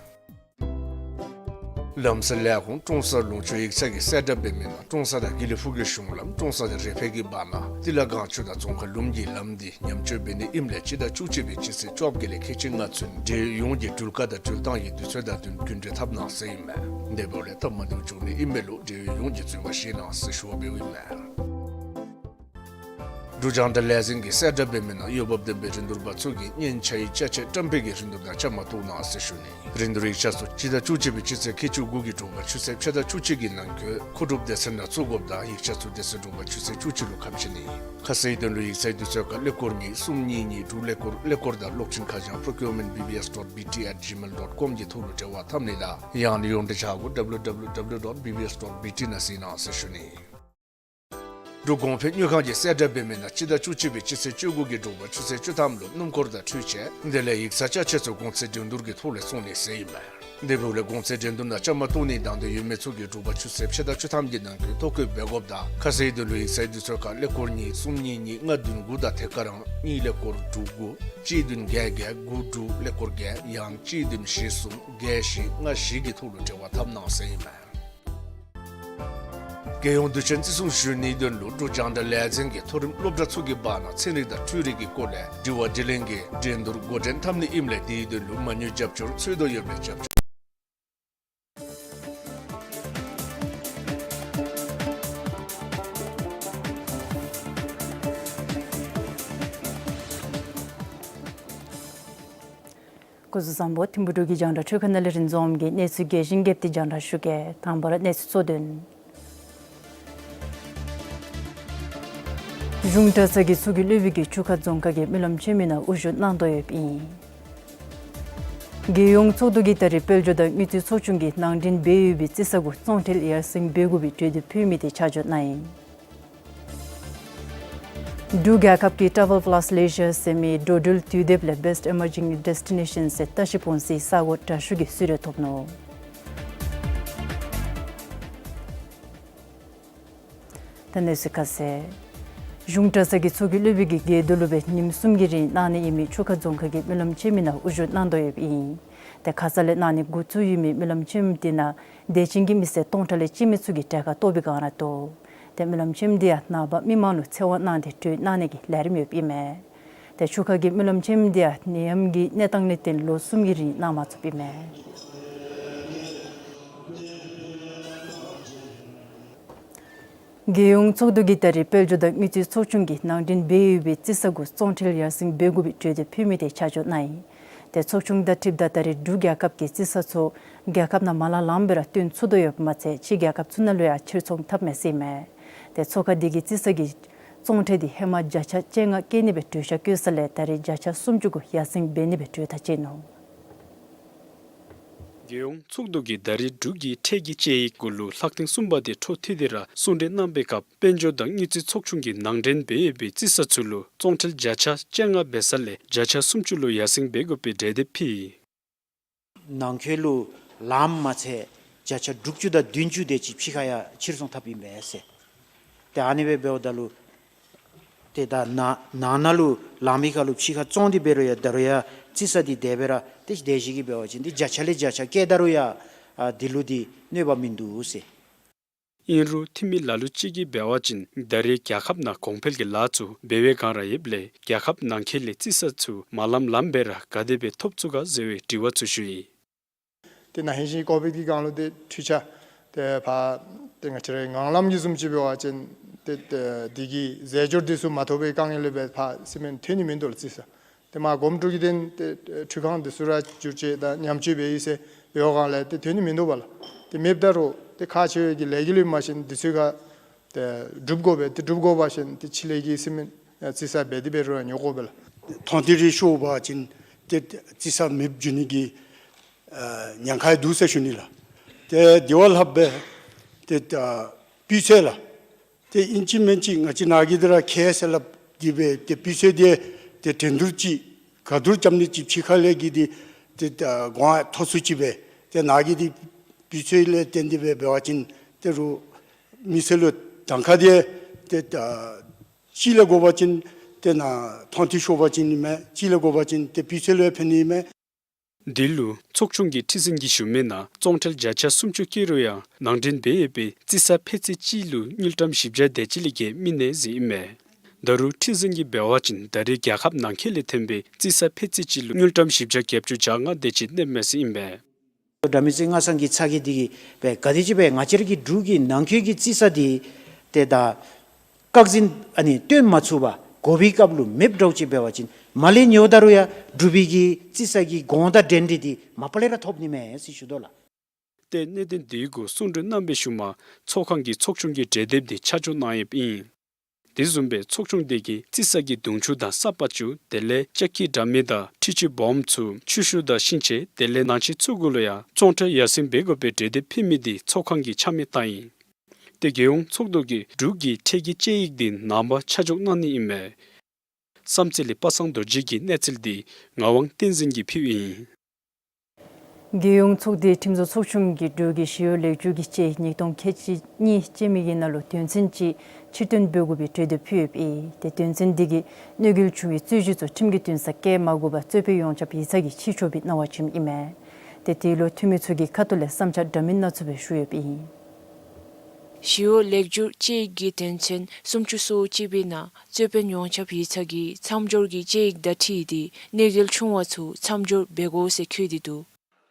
ལམ་སེལ་ལས་ཁུངས་ཀྲོང་གསར་ལུང་ཕྱོགས་ཡིག་ཚང་གིས་གསལ་བསྒྲགས་འབད་མི་ནང་ཀྲོང་གསར་དང་དགེ་ལེགས་ཕུག་གི་གཞུང་ལམ་ཀྲོང་གསར་དང་རེ་ཕེ་གི་བར་ན་ཏི་ལ་སྒང་ཆུ་དང་རྫོང་ཁ་ལུམ་གྱི་ལམ་འདི་ཉམས་བཅོས་འབད་ནི་ཨིནམ་ལས་སྤྱི་ཟླ་བཅུ་གཅིག་པའི་སྤྱི་ཚེས་བཅོ་བརྒྱད་ལས་ཁལ་གཅིག་ལྔ་ཚུན་འབྲེལ་ཡོངས་ཀྱིས་འགྲུལ་བཀག་དང་འགྲུལ་བཏང་གི་དུས་ཚོད་དང་བསྟུན་རྒྱུན་འགྲུལ་འཐབ་གནང་ཟེར་ཨིན་མས། དེ་འབདཝ་ལས་སྟབས་མ་བདེཝ་འབྱུང་ནི་ཨིན་མས་ལུ་འབྲེལ་ཡོད་ཡོངས་ཀྱིས་འཛོལ་བ་བཞེས་གནང་ཟེར་ཞུ་བ་འབདཝ་ཨིན་མས། འབྲུག་རྒྱང་བསྒྲགས་ལས་འཛིན་གྱིས་གསལ་བསྒྲགས་འབད་མི་ནང་འོས་འབབ་ལྡན་པའི་རིན་བསྡུར་པ་ཚུ་གིས་སྙན་ཆ་ཡི་ཅ་ཆས་བཀྲམ་སྤེལ་གྱི་རིན་བསྡུར་ནང་བཅའ་མར་གཏོགས་གནང་ཟེར་ཞུ་ནི། རིན་བསྡུར་ཡིག་ཆ་ཚུ་སྤྱི་ཟླ་བཅུ་གཅིག་པའི་སྤྱི་ཚེས་ཁལ་གཅིག་དགུ་གི་དྲོ་པ་ཆུ་ཚོད་ཕྱེད་དང་བཅུ་གཅིག་གི་ནང་འཁོད་མཁོ་སྒྲུབ་སྡེ་ཚན་ནང་བཙུགས་དགོཔ་དང་ཡིག་ཆ་ཚུ་དེ་ཚེ་དྲོ་པ་ཆུ་ཚོད་བཅུ་གཅིག་ལུ་ཁ་ཕྱེ་ནི། ཁ་གསལ་དོན་ལུ་ཡིག་ཚང་གི་དུས་ཚོད་ཁར་ཀླད་ཀོར་གཉིས་གསུམ་གཉིས་གཉིས་དྲུག་ཀླད་ཀོར་ཀླད་ཀོར་དང་གློག་འཕྲིན་ཁ་བྱང་procurement B B S dot B T at gmail dot com གི་ཐོག་ལུ་འབྲེལ་བ་འཐབ་ནི་དང་ཡང་ན་ཡོངས་འབྲེལ་ཆ་སྒོ་W W W dot B B S dot B T ནང་གཟིགས་གནང་ཟེར་ཞུ་ནི། འབྲུག་གོང་འཕེལ་དངུལ་ཁང་གིས་གསལ་བསྒྲགས་འབད་མི་ནང་སྤྱི་ཟླ་བཅུ་གཅིག་པའི་སྤྱི་ཚེས་བཅུ་དགུ་གི་དྲོ་པ་ཆུ་ཚོད་བཅུ་ཐམ་ལུ་སྣུམ་འཁོར་དང་འཕྲུལ་ཆས་དེ་ལས་ཡིག་ཚང་ཅ་ཆས་ཚུ་གོང་ཚད་འགྲན་བསྡུར་གྱི་ཐོག་ལས་བཙོང་ནི་ཟེར་ཨིན་མས། དེ་འབདཝ་ལས་གོང་ཚད་འགྲན་བསྡུར་ནང་བཅའ་མར་གཏོགས་ནི་དང་འདོད་ཡོད་མི་ཚུ་གིས་དྲོ་པ་ཆུ་ཚོད་ཕྱེད་དང་བཅུ་ཐམ་གྱི་ནང་འཁོད་ཐོ་བཀོད་འབད་དགོཔ་དང་ཁ་གསལ་དོན་ལུ་ཡིག་ཚང་གི་དུས་ཚོད་ཁར་ཀླད་ཀོར་གཉིས་གསུམ་གཉིས་གཉིས་ལྔ་བདུན་དགུ་དང་ཐད་ཀར་ཡང་གཉིས་ཀླད་ཀོར་དྲུག་དགུ་གཅིག་བདུན་བརྒྱད་བརྒྱད་དགུ་དྲུག་ཀླད་ཀོར་བརྒྱད་ཡང་ན་གཅིག་བདུན་བཞི་གསུམ་བརྒྱད་བཞི་ལྔ་བཞི་གི་ཐོག་ལུ་འབྲེལ་བ་འཐབ་གནང་ཟེར་ཨིན་མས། རྒྱལ་ཡོངས་དུས་ཆེན་བརྩི་སྲུང་ཞུ་ནིའི་དོན་ལུ་འབྲུག་རྒྱང་བསྒྲགས་ལས་འཛིན་གྱིས་མཐོ་རིམ་སློབ་གྲྭ་ཚུ་གི་བར་ན་ཚན་རིག་དང་འཕྲུལ་རིག་གི་སྐོར་ལས་དྲི་བ་དྲིས་ལན་གྱི་འགྲན་བསྡུར་འགོ་འདྲེན་འཐབ་ནི་ཨིནམ་ལས་དེའི་དོན་ལུ་མ་དངུལ་རྒྱབ་སྐྱོར་འཚོལ་དོ་ཡོདཔ་ལས་རྒྱབ་སྐྱོར། སྐུ་གཟུགས་བཟང་པོ། ཐིམ་ཕུ་འབྲུག་གི་རྒྱང་བསྒྲགས་འཕྲུལ་ཁང་ནང་ལས་རིན་འཛོམས་ཀྱིས་གནས་ཚུལ་རྒྱས་ཤིང་རྒྱསཔ་དེ་རྒྱང་བསྒྲགས་ཞུ་གེ། དང་པ་ར་གནས་ཚུལ་གཙོ་དོན། གཞུང་གྲྭ་ཚང་གི་ཚོགས་ཀྱི་སློབ་དཔོན་གྱིས་ཆུ་ཁ་རྫོང་ཁག་གི་སྨོན་ལམ་ཆེན་མོའི་ནང་དབུ་བཞུགས་གནང་དོ་ཡོདཔ་ཨིན། རྒྱལ་ཡོངས་ཚོགས་འདུ་གིས་ད་རིས་དཔལ་འབྱོར་དང་དངུལ་རྩིས་ཚོགས་ཆུང་གིས་ནང་འདྲེན་འབད་ཡོད་པའི་རྩིས་ས་གུ་བཙོང་ཁྲལ་ཡར་སེང་འབད་དགོ་པའི་གྲོས་འདེབས་ཕུལ་མི་དེ་ཆ་འཇོག་གནང་ཡི། འབྲུག་རྒྱལ་ཁབ་ཀྱི་Travel Plus Leisure ཟེར་མི་འགྲོ་འགྲུལ་དུས་དེབ་ལས་Best Emerging Destination ཟེར་ལྟ་ཞིབ་འོང་སའི་ས་གོ་དྲག་ཤོས་ཀྱི་གསོལ་རས་ཐོབ་ནུག། ད་གནས་ཚུལ་ཁ་གསལ། གཞུང་གྲྭ་ཚང་གི་ཚོགས་ཀྱི་སློབ་དཔོན་གྱིས་རྒྱལ་དུ་ལུ་སྦེ་ཉིནམ་གསུམ་གྱི་རིང་གནང་ནི་ཨིན་མི་ཆུ་ཁ་རྫོང་ཁག་གི་སྨོན་ལམ་ཆེན་མོའི་ནང་དབུ་བཞུགས་གནང་དོ་ཡོདཔ་ཨིན། ཏེ་ཁ་ཙ་ལས་གནང་ནི་འགོ་བཙུགས་ཡོད་མི་སྨོན་ལམ་ཆེན་མོ་དེ་ནང་དད་ཅན་གྱི་མི་སེར་སྟོང་ཕྲག་ལས་གཅིག་མའི་ཚུ་གིས་གྲལ་ཁར་གཏོགས་པའི་སྒང་ར་འདུག། ཏེ་སྨོན་ལམ་ཆེན་མོ་དེ་ཡང་ནངས་པ་མི་མང་ལུ་ཚེ་དབང་གནང་སྟེ་གྲོལ་གནང་ནི་གི་ལས་རིམ་ཡོདཔ་ཨིན་མས། ཏེ་ཆུ་ཁ་གི་སྨོན་ལམ་ཆེན་མོ་དེ་ཡང་ནད་ཡམས་ཀྱི་གནས་སྟངས་ལས་བརྟེན་ལོ་གསུམ་གྱི་རིང་གནང་མ་ཚུགསཔ་ཨིན་མས། རྒྱལ་ཡོངས་ཚོགས་འདུ་གིས་ད་རེས་དཔལ་འབྱོར་དང་དངུལ་རྩིས་ཚོགས་ཆུང་གིས་ནང་འདྲེན་འབད་ཡོད་པའི་རྩིས་ས་གུ་བཙོང་ཁྲལ་ཡར་སེང་འབད་དགོ་པའི་གྲོས་འདེབས་ཕུལ་མི་དེ་ཆ་འཇོག་གནང་ཡི། དེ་ཚོགས་ཆུང་དང་འཁྲིལཝ་ད་ད་རེས་འབྲུག་རྒྱལ་ཁབ་ཀྱི་རྩིས་ས་ཚུ་རྒྱལ་ཁབ་ནང་མ་ལང་ལངམ་སྦེ་ར་བཏོན་ཚུགས་དོ་ཡོདཔ་མ་ཚད་ཕྱི་རྒྱལ་ཁབ་ཚུ་ནང་ལུ་ཡང་ཕྱིར་ཚོང་འཐབ་མས་ཟེར་ཨིན་མས། དེ་ཚོགས་ཁང་དེ་གིས་རྩིས་ས་གི་བཙོང་ཁྲལ་དེ་ཧེ་མ་བརྒྱ་ཆ་བཅོ་ལྔ་བཀལ་ནི་སྦེ་གྲོས་ཆོད་བཀོད་ས་ལས་ད་རེས་བརྒྱ་ཆ་སུམ་ཅུ་གུ་ཡར་སེང་འབད་ནི་སྦེ་གྲོས་ཐག་བཅད་ནུག། རྒྱལ་ཡོངས་ཚོགས་འདུ་གིས་ད་རེས་འབྲུག་གི་ཁྲལ་གྱི་དཔྱད་ཡིག་གུ་ལུ་ལྷག་དོན་གསུམ་པ་དེ་འཕྲོ་མཐུད་དེ་ར་གསུང་གྲོས་གནང་པའི་སྐབས་དཔལ་འབྱོར་དང་དངུལ་རྩིས་ཚོགས་ཆུང་གིས་ནང་འདྲེན་འབད་ཡོད་པའི་རྩིས་ས་ཚུ་ལུ་བཙོང་ཁྲལ་བརྒྱ་ཆ་བཅོ་ལྔ་འབད་ས་ལས་བརྒྱ་ཆ་སུམ་ཅུ་ལུ་ཡར་སེང་འབད་དགོ་པའི་གྲོས་འདེབས་ཕུལ་ཡི། ནང་འཁོད་ལུ་ལངམ་མ་ཚད་བརྒྱ་ཆ་དྲུག་ཅུ་དང་བདུན་ཅུ་དེ་ཅིག་ཕྱི་ཁར་ཡང་ཕྱིར་ཚོང་འཐབ་ཨིན་པས་ཟེར། ཏེ་ཨ་ནི་སྦེ་འབདཝ་ད་ལུ་ཏེ་ད་ནང་ནང་ན་ལུ་ལངམ་ཁར་ལུ་ཕྱི་ཁར་བཙོང་སྟེ་འབད་རུང་ཡང་ད་རུང་ཡང་རྩིས་ས་འདི་དེ་སྦེ་ར་ཏེ་དེ་བཞིན་གྱི་འབད་བ་ཅིན་ཏེ་བརྒྱ་ཆ་ལས་བརྒྱ་ཆ་བཀལ་ད་རུང་ཡང་ཨ་འདི་ལུ་འདི་གནོད་པ་མིན་འདུག་ཟེར། ཨིན་རུང་འཐུས་མི་ལ་ལུ་ཅིག་གིས་འབད་བ་ཅིན་ད་རེས་རྒྱལ་ཁབ་ནང་གོང་འཕེལ་གྱི་ལཱ་ཚུ་འབད་བའི་བསྒང་ར་ཡོདཔ་ལས་རྒྱལ་ཁབ་ནང་འཁོད་ལས་རྩིས་ས་ཚུ་མ་ལངམ་ལངམ་སྦེ་ར་ག་དེ་སྦེ་ཐོབ་ཚུགས་ག་ཟེར་བའི་དྲི་བ་ཚུ་ཞུ་ཡི། ཏེ་ན་ཧིང་གཞེས་ཀོ་བིཌ་ཀྱི་བསྒང་ལུ་ཏེ་འཕྲུལ་ཆས་ཏེ་ཕར་ཏེ་ང་བཅས་རའི་ངང་ལམ་གྱི་བཟུམ་ཅིག་འབད་བ་ཅིན་ཏེ་ཏེ་འདི་གི་རྫས་སྦྱོར་འདི་ཚུ་མ་ཐོབ་པའི་དཀའ་ངལ་ལས་འབད་ཕར་ཤུལ་མ་ཐོན་ནི་མིན་འདུག་ལགས་རྩིས་ས། ཏེ་མར་གོངམ་དྲུག་གི་དེ་ཏེ་འཕྲུལ་ཁང་འདི་ཚུ་ར་བསྒྱུར་བཅོས་དང་ཉམས་བཅོས་འབད་ཡི་ཟེར་འབད་བའི་བསྒང་ལས་ཏེ་ཐོན་ནི་མིན་འདུག་པ་ལགས། ཏེ་མེདཔ་ད་རུང་ཏེ་ཁག་ཆེ་བའི་གི་ལས་འགུལ་ལུ་མ་གཞི་འདི་ཚུ་ཁར་ཏེ་སྒྲུབ་དགོ་པས། ཏེ་སྒྲུབ་དགོ་པ་ཅིན་ཏེ་ཕྱི་ལས་ཀྱི་ཤུལ་མ་རྩིས་ས་འབད་དེ་འབད་རུང་ཉོ་དགོ་པས་ལགས། མཐོང་ཐོས་རེ་ཤོར་བ་ཅིན་ཏེ་རྩིས་ས་མེདཔ་འགྱོ་ནི་གི་ཨ་ཉེན་ཁ་འདུག་ཟེར་ཞུ་ནི་ལགས། ཏེ་དེ་བ་ལྷགཔ་སྦེ་ཏེ་ཨ་སྤུས་ཚད་ལགས། ཏེ་ཨིན་ཅི་མིན་ཅི་ང་བཅས་ནཱ་གི་འདི་ར་ཁེ་ཟེར་སླབ་སྟེ་སྦེ་ཏེ་སྤུས་ཚད་འདི་ཏེ་འགྲན་བསྡུར་ཅིག་ག་དུར་རྐྱབ་ནི་ཅིག་ཕྱི་ཁ་ལས་ཀྱི་འདི་ཏེ་ཨ་གོང་ཐོབ་ཚུགས་ཅི་སྦེ་ཏེ་ནཱ་གི་འདི་སྤུས་ཚད་ལས་བརྟེན་ཏེ་སྦེ་འབད་བ་ཅིན་ཏེ་རུང་མི་སེར་ལུ་གདམ་ཁ་འདི་ཏེ་ཨ་གཅིག་ལས་འགོ་བ་ཅིན་ཏེ་ནཱ་མཐོང་ཐོས་ཤོར་བ་ཅིན་ཨིན་མས། གཅིག་ལས་འགོ་བ་ཅིན་ཏེ་སྤུས་ཚད་ལུ་ཕན་ནི་ཨིན་མས། འདི་ལུ་ཚོགས་ཆུང་གི་ཁྲི་འཛིན་གྱིས་ཞུ་མི་ནང་བཙོང་ཁྲལ་བརྒྱ་ཆ་སུམ་ཅུ་བཀལ་རུང་ཡང་ནང་འདྲེན་འབད་ཡོད་པའི་རྩིས་ས་ཕད་ཚོད་གཅིག་ལུ་དངུལ་ཀྲམ་བཞི་བརྒྱ་དེ་ཅིག་ལས་བརྒལ་མི་གནས་ཟེར་ཨིན་མས། ད་རུང་ཁྲི་འཛིན་གྱིས་འབད་བ་ཅིན་ད་རེས་རྒྱལ་ཁབ་ནང་འཁོད་ལས་ཐོན་པའི་རྩིས་ས་ཕད་ཚོད་གཅིག་ལུ་དངུལ་ཀྲམ་བཞི་བརྒྱ་བརྒྱད་ཅུ་གྱ་ལྔ་དེ་ཅིག་གནསཔ་མས་ཟེར་ཨིན་པས། འདྲ་མི་ཚེ་སྔ་སང་གི་ཚ་གྱང་འདི་གིས་སྦེ་ག་དེ་ཅིག་སྦེ་ང་བཅས་ར་གི་འབྲུག་གི་ནང་འཁོད་ཀྱི་རྩིས་ས་འདི་ཏེ་ད་བཀག་འཛིན་ཨ་ནི་བཏོན་མ་ཚུགས་པར་དགོ་པའི་སྐབས་ལུ་མེདཔ་འདྲཝ་ཅིག་འབད་བ་ཅིན་མར་ལས་ཉོཝ་ད་རུང་ཡང་འབྲུག་པའི་གི་རྩིས་ས་གི་གོང་དང་འགྲན་འདི་འདི་མ་པ་ལས་ར་ཐོབ་ནི་མས་ཟེར་ཞུ་དོ་ལགས། ཏེ་གནད་དོན་འདི་གུ་གསུང་གྲོས་གནང་བའི་ཤུལ་མ་ཚོགས་ཁང་གིས་ཚོགས་ཆུང་གི་གྲོས་འདེབས་འདི་ཆ་འཇོག་གནང་ཡོདཔ་ཨིན། དེ་བཟུམ་སྦེ་ཚོགས་ཆུང་དེ་གིས་རྩིས་ས་གི་དུང་ཕྱུར་དང་ས་པག་ཆུ་དེ་ལས་ལྕགས་ཁྱི་འདྲ་མི་དང་འཕྲུལ་ཆས་སྦོམ་ཚུ་ཆུ་ཤུགས་དང་ཤིང་ཆས་དེ་ལས་ནང་ཆས་ཚུ་གུ་ལུ་ཡང་བཙོང་ཁྲལ་ཡར་སེང་འབད་དགོ་པའི་གྲོས་འདེབས་ཕུལ་མི་འདི་ཚོགས་ཁང་གིས་ཆ་མེད་བཏང་ཡི། ཏེ་རྒྱལ་ཡོངས་ཚོགས་འདུ་གིས་འབྲུག་གི་ཁྲལ་གྱི་དཔྱད་ཡིག་འདི་ནངས་པ་ཆ་འཇོག་གནང་ནི་ཨིན་མས། བསམ་རྩེ་ལས་པ་སངས་རྡོ་རྗེ་གི་གནས་ཚུལ་འདི་ངག་དབང་བསྟན་འཛིན་གྱིས་ཕུལཝ་ཨིན། རྒྱལ་ཡོངས་ཚོགས་སྡེའི་ཁྲིམས་བཟོ་ཚོགས་ཆུང་གིས་འབྲུག་གི་ཞི་གཡོག་ལེགས་བསྒྱུར་གྱི་དཔྱད་ཡིག་ཉིས་སྟོང་ཁལ་གཅིག་གཉིས་ཅན་མི་གི་ནང་ལུ་དོན་ཚན་གཅིག་ཕྱིར་བཏོན་འབད་དགོ་པའི་གྲོས་འདེབས་ཕུལ་ཡོདཔ་ཨིན། ཏེ་དོན་ཚན་འདི་གིས་གནོད་འགེལ་བྱུང་བའི་རྩོད་གཞི་ཚུ་ཁྲིམས་ཀྱི་འདུན་སར་བཀལ་མ་དགོ་པར་རྩོད་དཔོན་ཡོངས་ཁྱབ་ཡིག་ཚང་གིས་ཕྱིར་བསྐྱོད་པའི་གནང་བ་བྱིནམ་ཨིན་མས། ཏེ་དེ་ལུ་འཐུས་མི་ཚུ་གི་ཁ་ཐུག་ལས་བསམ་འཆར་འདྲ་མིན་སྣ་ཚོགས་སྦེ་ཞུ་ཡོདཔ་ཨིན། ཞི་གཡོག་ལེགས་བསྒྱུར་དཔྱད་ཡིག་གི་དོན་ཚན་སུམ་ཅུ་སོ་གཅིག་པའི་ནང་རྩོད་དཔོན་ཡོངས་ཁྱབ་ཡིག་ཚང་གིས་མཚམས་སྦྱོར་གྱི་དཔྱད་ཡིག་དང་འཁྲིལ་ཏེ་གནོད་འགེལ་བྱུང་བ་ཚུ་མཚམས་སྦྱོར་འབད་དགོ་ཟེར་འཁོད་དེ་འདུག།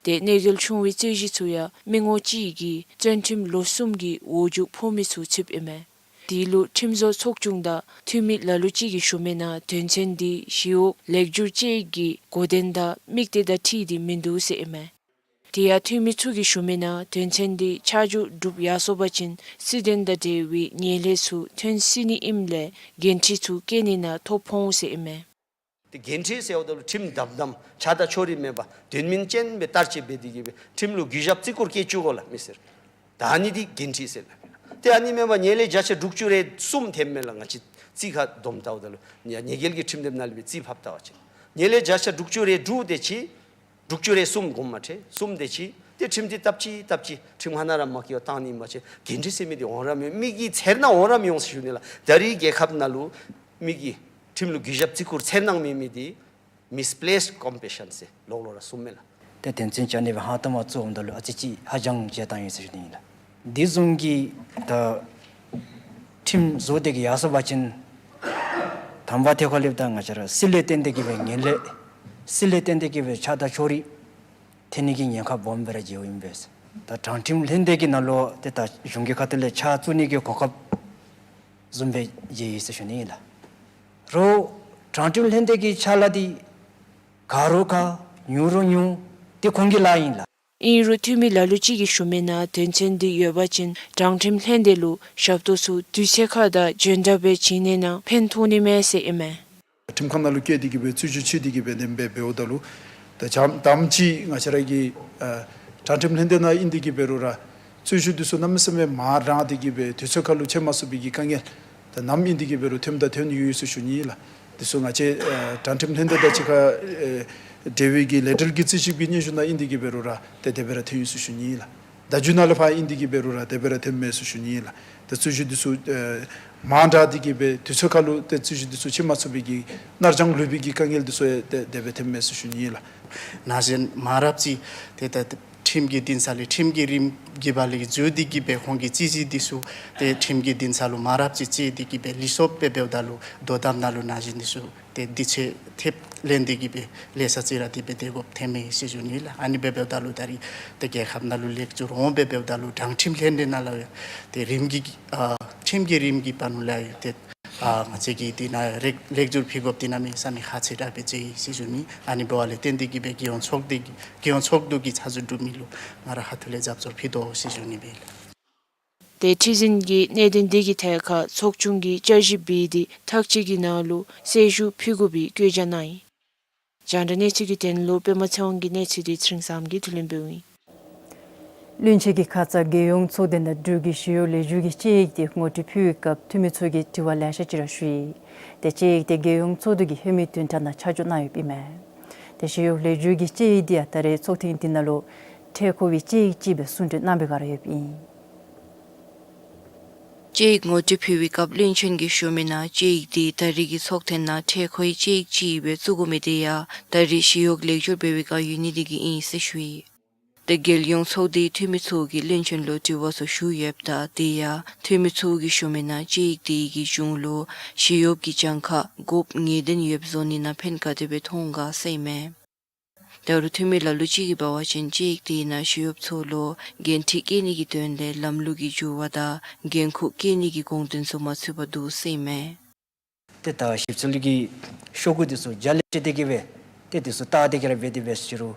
ཏེ་གནོད་འགེལ་བྱུང་བའི་རྩོད་གཞི་ཚུ་ཡང་མི་ངོམ་གཅིག་གིས་བཙོན་ཁྲིམས་ལོ་གསུམ་གྱི་འོག་འཇུག་ཕོག་མི་ཚུ་ཚུདཔ་ཨིན་མས། དེ་ལུ་ཁྲིམས་བཟོ་ཚོགས་ཆུང་དང་འཐུས་མི་ལ་ལུ་ཅིག་གིས་ཞུ་མི་ནང་དོན་ཚན་འདི་ཞི་གཡོག་ལེགས་བསྒྱུར་དཔྱད་ཡིག་གི་གོ་དོན་དང་དམིགས་གཏད་དང་འཁྲིལ་ཏེ་མིན་འདུག་ཟེར་ཨིན་མས། དེ་ཡང་འཐུས་མི་ཚུ་གིས་ཞུ་མི་ནང་དོན་ཚན་འདི་ཆ་འཇོག་གྲུབ་ཡར་སོང་པ་ཅིན་སྲིད་དོན་དང་འབྲེལ་བའི་ངན་ལྷད་ཚུ་ཐོན་སྲིད་ནི་ཨིནམ་ལས་འགན་འཁྲི་ཚུ་བཀལ་ནི་ནང་ཐོ་ཕོག་འོང་ཟེར་ཨིན་མས། ཏེ་འགན་འཁྲི་ཟེརཝ་ད་ལུ་ཁྲིམས་དམ་དམ་ཆགས་སྡང་ཕྱོགས་རིས་མེད་པར་དོན་སྨིན་ཅན་སྦེ་བསྟར་སྤྱོད་འབད་དེ་གིས་སྦེ་ཁྲིམས་ལུ་གུས་ཞབས་བརྩི་བཀུར་བསྐྱེད་བཅུག་དགོ་ལགས་མི་སེར། ད་ཨ་ནི་འདི་འགན་འཁྲི་ཟེར་ལགས། ཏེ་ཨ་ནི་མེན་པར་ཉེས་ལས་བརྒྱ་ཆ་དྲུག་ཅུ་རེ་གསུམ་ཐེབས་མས་ལགས། ང་བཅས་རྩིས་ཁར་བསྡོམས་བལྟཝ་ད་ལུ་ཉེས་འགེལ་གྱི་ཁྲིམས་དེབ་ནང་ལས་སྦེ་རྩིས་ཕབ་བལྟ་བ་ཅིན་ཉེས་ལས་བརྒྱ་ཆ་དྲུག་ཅུ་རེ་དྲུག་དེ་ཅིག་དྲུག་ཅུ་རེ་གསུམ་དགོངསམ་མ་ཁྲེལ་གསུམ་དེ་ཅིག་ཏེ་ཁྲིམས་འདི་བཏབ་ཅི་བཏབ་ཅི་ཁྲིམས་ཁང་ནང་ར་མ་བཀལ་བར་བཏང་ནི་མ་ཚད་འགན་འཁྲི་ཟེར་མི་འདི་འོང་ར་མི་འོང་། མི་གིས་འཚེར་སྣང་འོང་ར་མི་འོང་ཟེར་ཞུ་ནི་ལགས། ད་རེས་རྒྱལ་ཁབ་ནང་ལུ་མི་གིས་ཁྲིམས་ལུ་གུས་ཞབས་བརྩི་བཀུར་འཚེར་སྣང་མེད་མི་འདི་misplaced compassion ཟེར་ལོག་ལོག་ར་གསུངམ་མས་ལགས། ཏེ་དོན་ཚན་བཅའ་ནི་སྦེ་ཧང་སྟོང་མ་བཙུགས་འོངམ་ད་ལུ་ཨ་ཙི་ཅིག་ཧ་ཅང་བྱེལ་བཏང་ཡོད་ཟེར་ཞུ་ནི་ཨིན་ལགས། འདི་བཟུམ་གྱི་ད་ཁྲིམས་བཟོ་སྟེ་གིས་ཡར་སོང་པ་ཅིན་དང་པ་ཐད་ཁར་སླབ་ད་ང་བཅས་ར་སྲིད་ལས་བརྟེན་ཏེ་གིས་སྦེ་ངན་ལྷད་སྲིད་ལས་བརྟེན་ཏེ་གིས་སྦེ་ཆགས་སྡང་ཕྱོགས་རིས་ཐོན་ནི་གི་ཉེན་ཁ་སྦོམ་སྦེ་ར་མཇལཝ་ཨིན་པས། ད་དྲང་ཁྲིམས་ལྷན་སྡེ་གི་ནང་ལུ་ཏེ་ད་གཞུང་གི་ཁ་ཐུག་ལས་ཕྱག་བཙུགས་ནི་གི་གོ་སྐབས་ བཟུམ་སྦེ་མཇལ་ཡི་ཟེར་ཞུ་ནི་ཨིན་ལགས། རོགས་དྲང་ཁྲིམས་ལྷན་སྡེ་གི་ཕྱག་ལཱ་འདི་དགའ་རུང་དགའ་ཉུང་རུང་ཉུང་འདི་ཁོང་གི་ལཱ་ཨིན་ལགས། ཨིན་རུང་འཐུས་མི་ལ་ལུ་ཅིག་གིས་ཞུ་མི་ནང་དོན་ཚན་འདི་ཡོད་པ་ཅིན་དྲང་ཁྲིམས་ལྷན་སྡེ་ལུ་ཞབས་ཏོག་ཚུ་དུས་ཚོད་ཁར་དང་འཇོན་ཐངས་སྦེ་བྱིན་ནི་ནང་ཕན་ཐོགས་ནི་མས་ཟེར་ཨིན་མས། ཁྲིམས་ཁང་ནང་ལུ་བསྐྱལ་ཏེ་གི་སྦེ་རྩོད་བཞུགས་ཕྱེ་སྟེ་གི་སྦེ་དེ་སྦེ་འབདཝ་ད་ལུ་ད་ཅམ་དམ་ཅིག་ང་བཅས་ར་གི་ཨ་དྲང་ཁྲིམས་ལྷན་སྡེ་ནང་ཨིན་ཏེ་གི་འབད་རུང་ར་རྩོད་བཞུགས་འདི་ཚུ་གནམ་མེད་ས་མེད་མང་དྲགས་ཏེ་གི་སྦེ་དུས་ཚོད་ཁར་ལུ་ཕྱེ་མ་ཚུགས་པའི་གི་དཀའ་ངལ་ད་ནམ་ཨིན་ཏེ་གི་འབད་རུང་ཐོནམ་དང་ཐོན་ཡོད་ཡོད་ཟེར་ཞུ་ནི་ཨིན་ལགས། འདི་ཚུ་ང་བཅས་ཨ་དྲང་ཁྲིམས་ལྷན་སྡེ་དང་གཅིག་ཁར་ཨེ་འབྲེལ་བའི་གི་ལས་འབྲེལ་གྱི་རྩོད་བཞུགས་ཀྱི་སྙན་ཞུ་ནང་ཨིན་ཏེ་གི་འབད་རུང་ར་ཏེ་དེ་སྦེ་ར་ཐོན་ཡོད་ཟེར་ཞུ་ནི་ཨིན་ལགས། ད་རྒྱུན་ནང་ལས་ཕར་ཨིན་ཏེ་གི་འབད་རུང་ར་དེ་སྦེ་ར་ཐོནམ་མས་ཟེར་ཞུ་ནི་ཨིན་ལགས། ཏེ་རྩོད་བཞུགས་འདི་ཚུ་ཨེ་མང་དྲགས་ཏེ་གི་སྦེ་དུས་ཚོད་ཁར་ལུ་ཏེ་རྩོད་བཞུགས་འདི་ཚུ་ཕྱེ་མ་ཚུགས་པའི་གི་ནར་འགྱངས་ལུས་པའི་གི་དཀའ་ངལ་འདི་ཚུ་ཡང་ཏེ་དེ་སྦེ་ཐོནམ་མས་ཟེར་ཞུ་ནི་ཨིན་ལགས། ན་གཞོན་མང་རབས་ཅིག་ཏེ་ད་ཁྲིམས་ཀྱི་འདུན་ས་ལས་ཁྲིམས་ཀྱི་རིམ་གྱིས་འབད་ལས་འཛུལ་ཏེ་གི་སྦེ་ཁོང་གི་རྩོད་གཞི་འདི་ཚུ་ཏེ་ཁྲིམས་ཀྱི་འདུན་ས་ལུ་མང་རབས་ཅིག་རྩོད་དེ་གི་སྦེ་ལུས་སོཔ་སྦེ་འབདཝ་ད་ལུ་དོ་དམ་ནང་ལུ་ན་གཞོན་འདི་ཚུ་ཏེ་འདི་ཚུ་ཐེབས་ལེན་ཏེ་གི་སྦེ་ལས་ས་ཅིག་ར་དེ་སྦེ་སྡོད་དགོཔ་ཐོནམ་མས་ཟེར་ཞུ་ནི་ལགས། ཨ་ནི་སྦེ་འབདཝ་ད་ལུ་ད་རིས་ཏེ་རྒྱལ་ཁབ་ནང་ལུ་ལེགས་བཅོས་འོང་སྦེ་འབདཝ་ད་ལུ་དྲང་ཁྲིམས་ལྷན་སྡེ་ནང་ལུ་ཡང་ཏེ་རིམ་གྱིས་ཨ་ཁྲིམས་ཀྱི་རིམ་གྱིས་འབད་ནི་ལུ་ཡང་ཏེ་ཨ་ང་བཅས་ཀྱིས་འདི་ནང་ལེགས་ལེགས་བཅོས་ཕུལ་དགོཔ་འདི་གནམ་མེད་ས་མེད་ཁག་ཆེ་དྲགས་སྦེ་མཇལ་ཡི་ཟེར་ཞུ་ནི། ཨ་ནི་འབདཝ་ལས་བརྟེན་ཏེ་གི་སྦེ་རྒྱལ་ཡོངས་ཚོགས་སྡེ་གི་རྒྱལ་ཡོངས་ཚོགས་འདུ་གི་ཚགས་ཚུད་གྲུབ་མི་ལུ་ང་ར་ཁ་ཐུག་ལས་རྒྱབ་སྐྱོར་ཕུལ་དོ་ཟེར་ཞུ་ནི་སྦེ་ལགས། ཏེ་ཁྲི་འཛིན་གྱིས་གནད་དོན་འདི་གི་ཐད་ཁར་ཚོགས་ཆུང་གིས་བསྐྱར་ཞིབ་འབད་དེ་ཐག་གཅིག་གི་ནང་ལུ་གསལ་ཞུ་ཕུལ་དགོ་པའི་བཀོད་རྒྱ་གནང་ཡི། རྒྱང་བསྒྲགས་གནས་ཚུལ་གྱི་དོན་ལུ་པདྨ་ཚེ་དབང་གི་གནས་ཚུལ་འདི་ཚེ་རིང་བསམ་གྱིས་བསྡུ་ལེན་འབདཝ་ཨིན། བློན་ཆེན་གྱིས་ཁ་ཙ་རྒྱལ་ཡོངས་ཚོགས་སྡེ་ནང་འབྲུག་གི་ཞི་གཡོག་ལེགས་བཅོས་ཀྱི་དཔྱད་ཡིག་དེ་ངོ་སྤྲོད་ཕུལ་བའི་སྐབས་འཐུས་མི་ཚུ་གིས་དྲི་བ་ལེ་ཤ་ཅིག་ར་ཞུ་ཡི། ཏེ་དཔྱད་ཡིག་དེ་རྒྱལ་ཡོངས་ཚོགས་འདུ་གི་ལྷོད་མེད་བདུན་ཕྲག་ནང་ཆ་འཇོག་གནང་ཡོདཔ་ཨིན་མས། ཏེ་ཞི་གཡོག་ལེགས་བཅོས་ཀྱི་དཔྱད་ཡིག་འདི་ཡང་ད་རེས་ཚོགས་ཐེངས་འདི་ནང་ལུ་འཕྲལ་མཁོ་བའི་དཔྱད་ཡིག་ཅིག་སྦེ་གསུང་གྲོས་གནང་བའི་བསྒང་ར་ཡོདཔ་ཨིན། དཔྱད་ཡིག་ངོ་སྤྲོད་ཕུལ་བའི་སྐབས་བློན་ཆེན་གྱིས་ཞུ་མི་ནང་དཔྱད་ཡིག་འདི་ད་རེས་ཀྱི་ཚོགས་ཐེངས་ནང་འཕྲལ་མཁོའི་དཔྱད་ཡིག་ཅིག་སྦེ་བཙུགས་དགོ་མི་འདི་ཡང་ད་རེས་ཞི་གཡོག་ལེགས་བཅོས་འབད་བའི་བསྒང་ཡོད་ནི་འདི་གིས་ཨིན་ཟེར་ཞུ་ཡི། ཏེ་རྒྱལ་ཡོངས་ཚོགས་སྡེའི་འཐུས་མི་ཚུ་གིས་བློན་ཆེན་ལུ་དྲི་བ་ཚུ་ཞུ་ཡོདཔ་ད་དེ་ཡང་འཐུས་མི་ཚུ་གིས་ཞུ་མི་ནང་དཔྱད་ཡིག་འདི་གི་གཞུང་ལུ་ཞི་གཡོག་གི་གྱངས་ཁ་དགོཔ་ངེས་བདེན་ཡོདཔ་བཟོ་ནི་ནང་ཕན་ག་དེ་སྦེ་ཐོགས་ག་ཟེར་ཨིན་མས། ད་རུང་འཐུས་མི་ལ་ལུ་ཅིག་གིས་འབད་བ་ཅིན་དཔྱད་ཡིག་དེ་ནང་ཞི་གཡོགཔ་ཚུ་ལུ་འགན་འཁྲི་བཀལ་ནི་གི་དོན་ལས་ལམ་ལུགས་ཀྱི་འགྱུར་བ་དང་འགན་ཁུར་བཀལ་ནི་གི་དགོངས་དོན་ཚུ་མ་ཚུད་པར་འདུག་ཟེར་ཨིན་མས། ཏེ་ད་ཞིབ་འཚོལ་གྱི་ཤོག་གུ་འདི་ཚུ་རྒྱ་ལས་སྤྲོད་དེ་གི་སྦེ་ཏེ་འདི་ཚུ་བལྟ་སྟེ་གི་ར་འབད་དེ་འབད་ཟེར་རུང་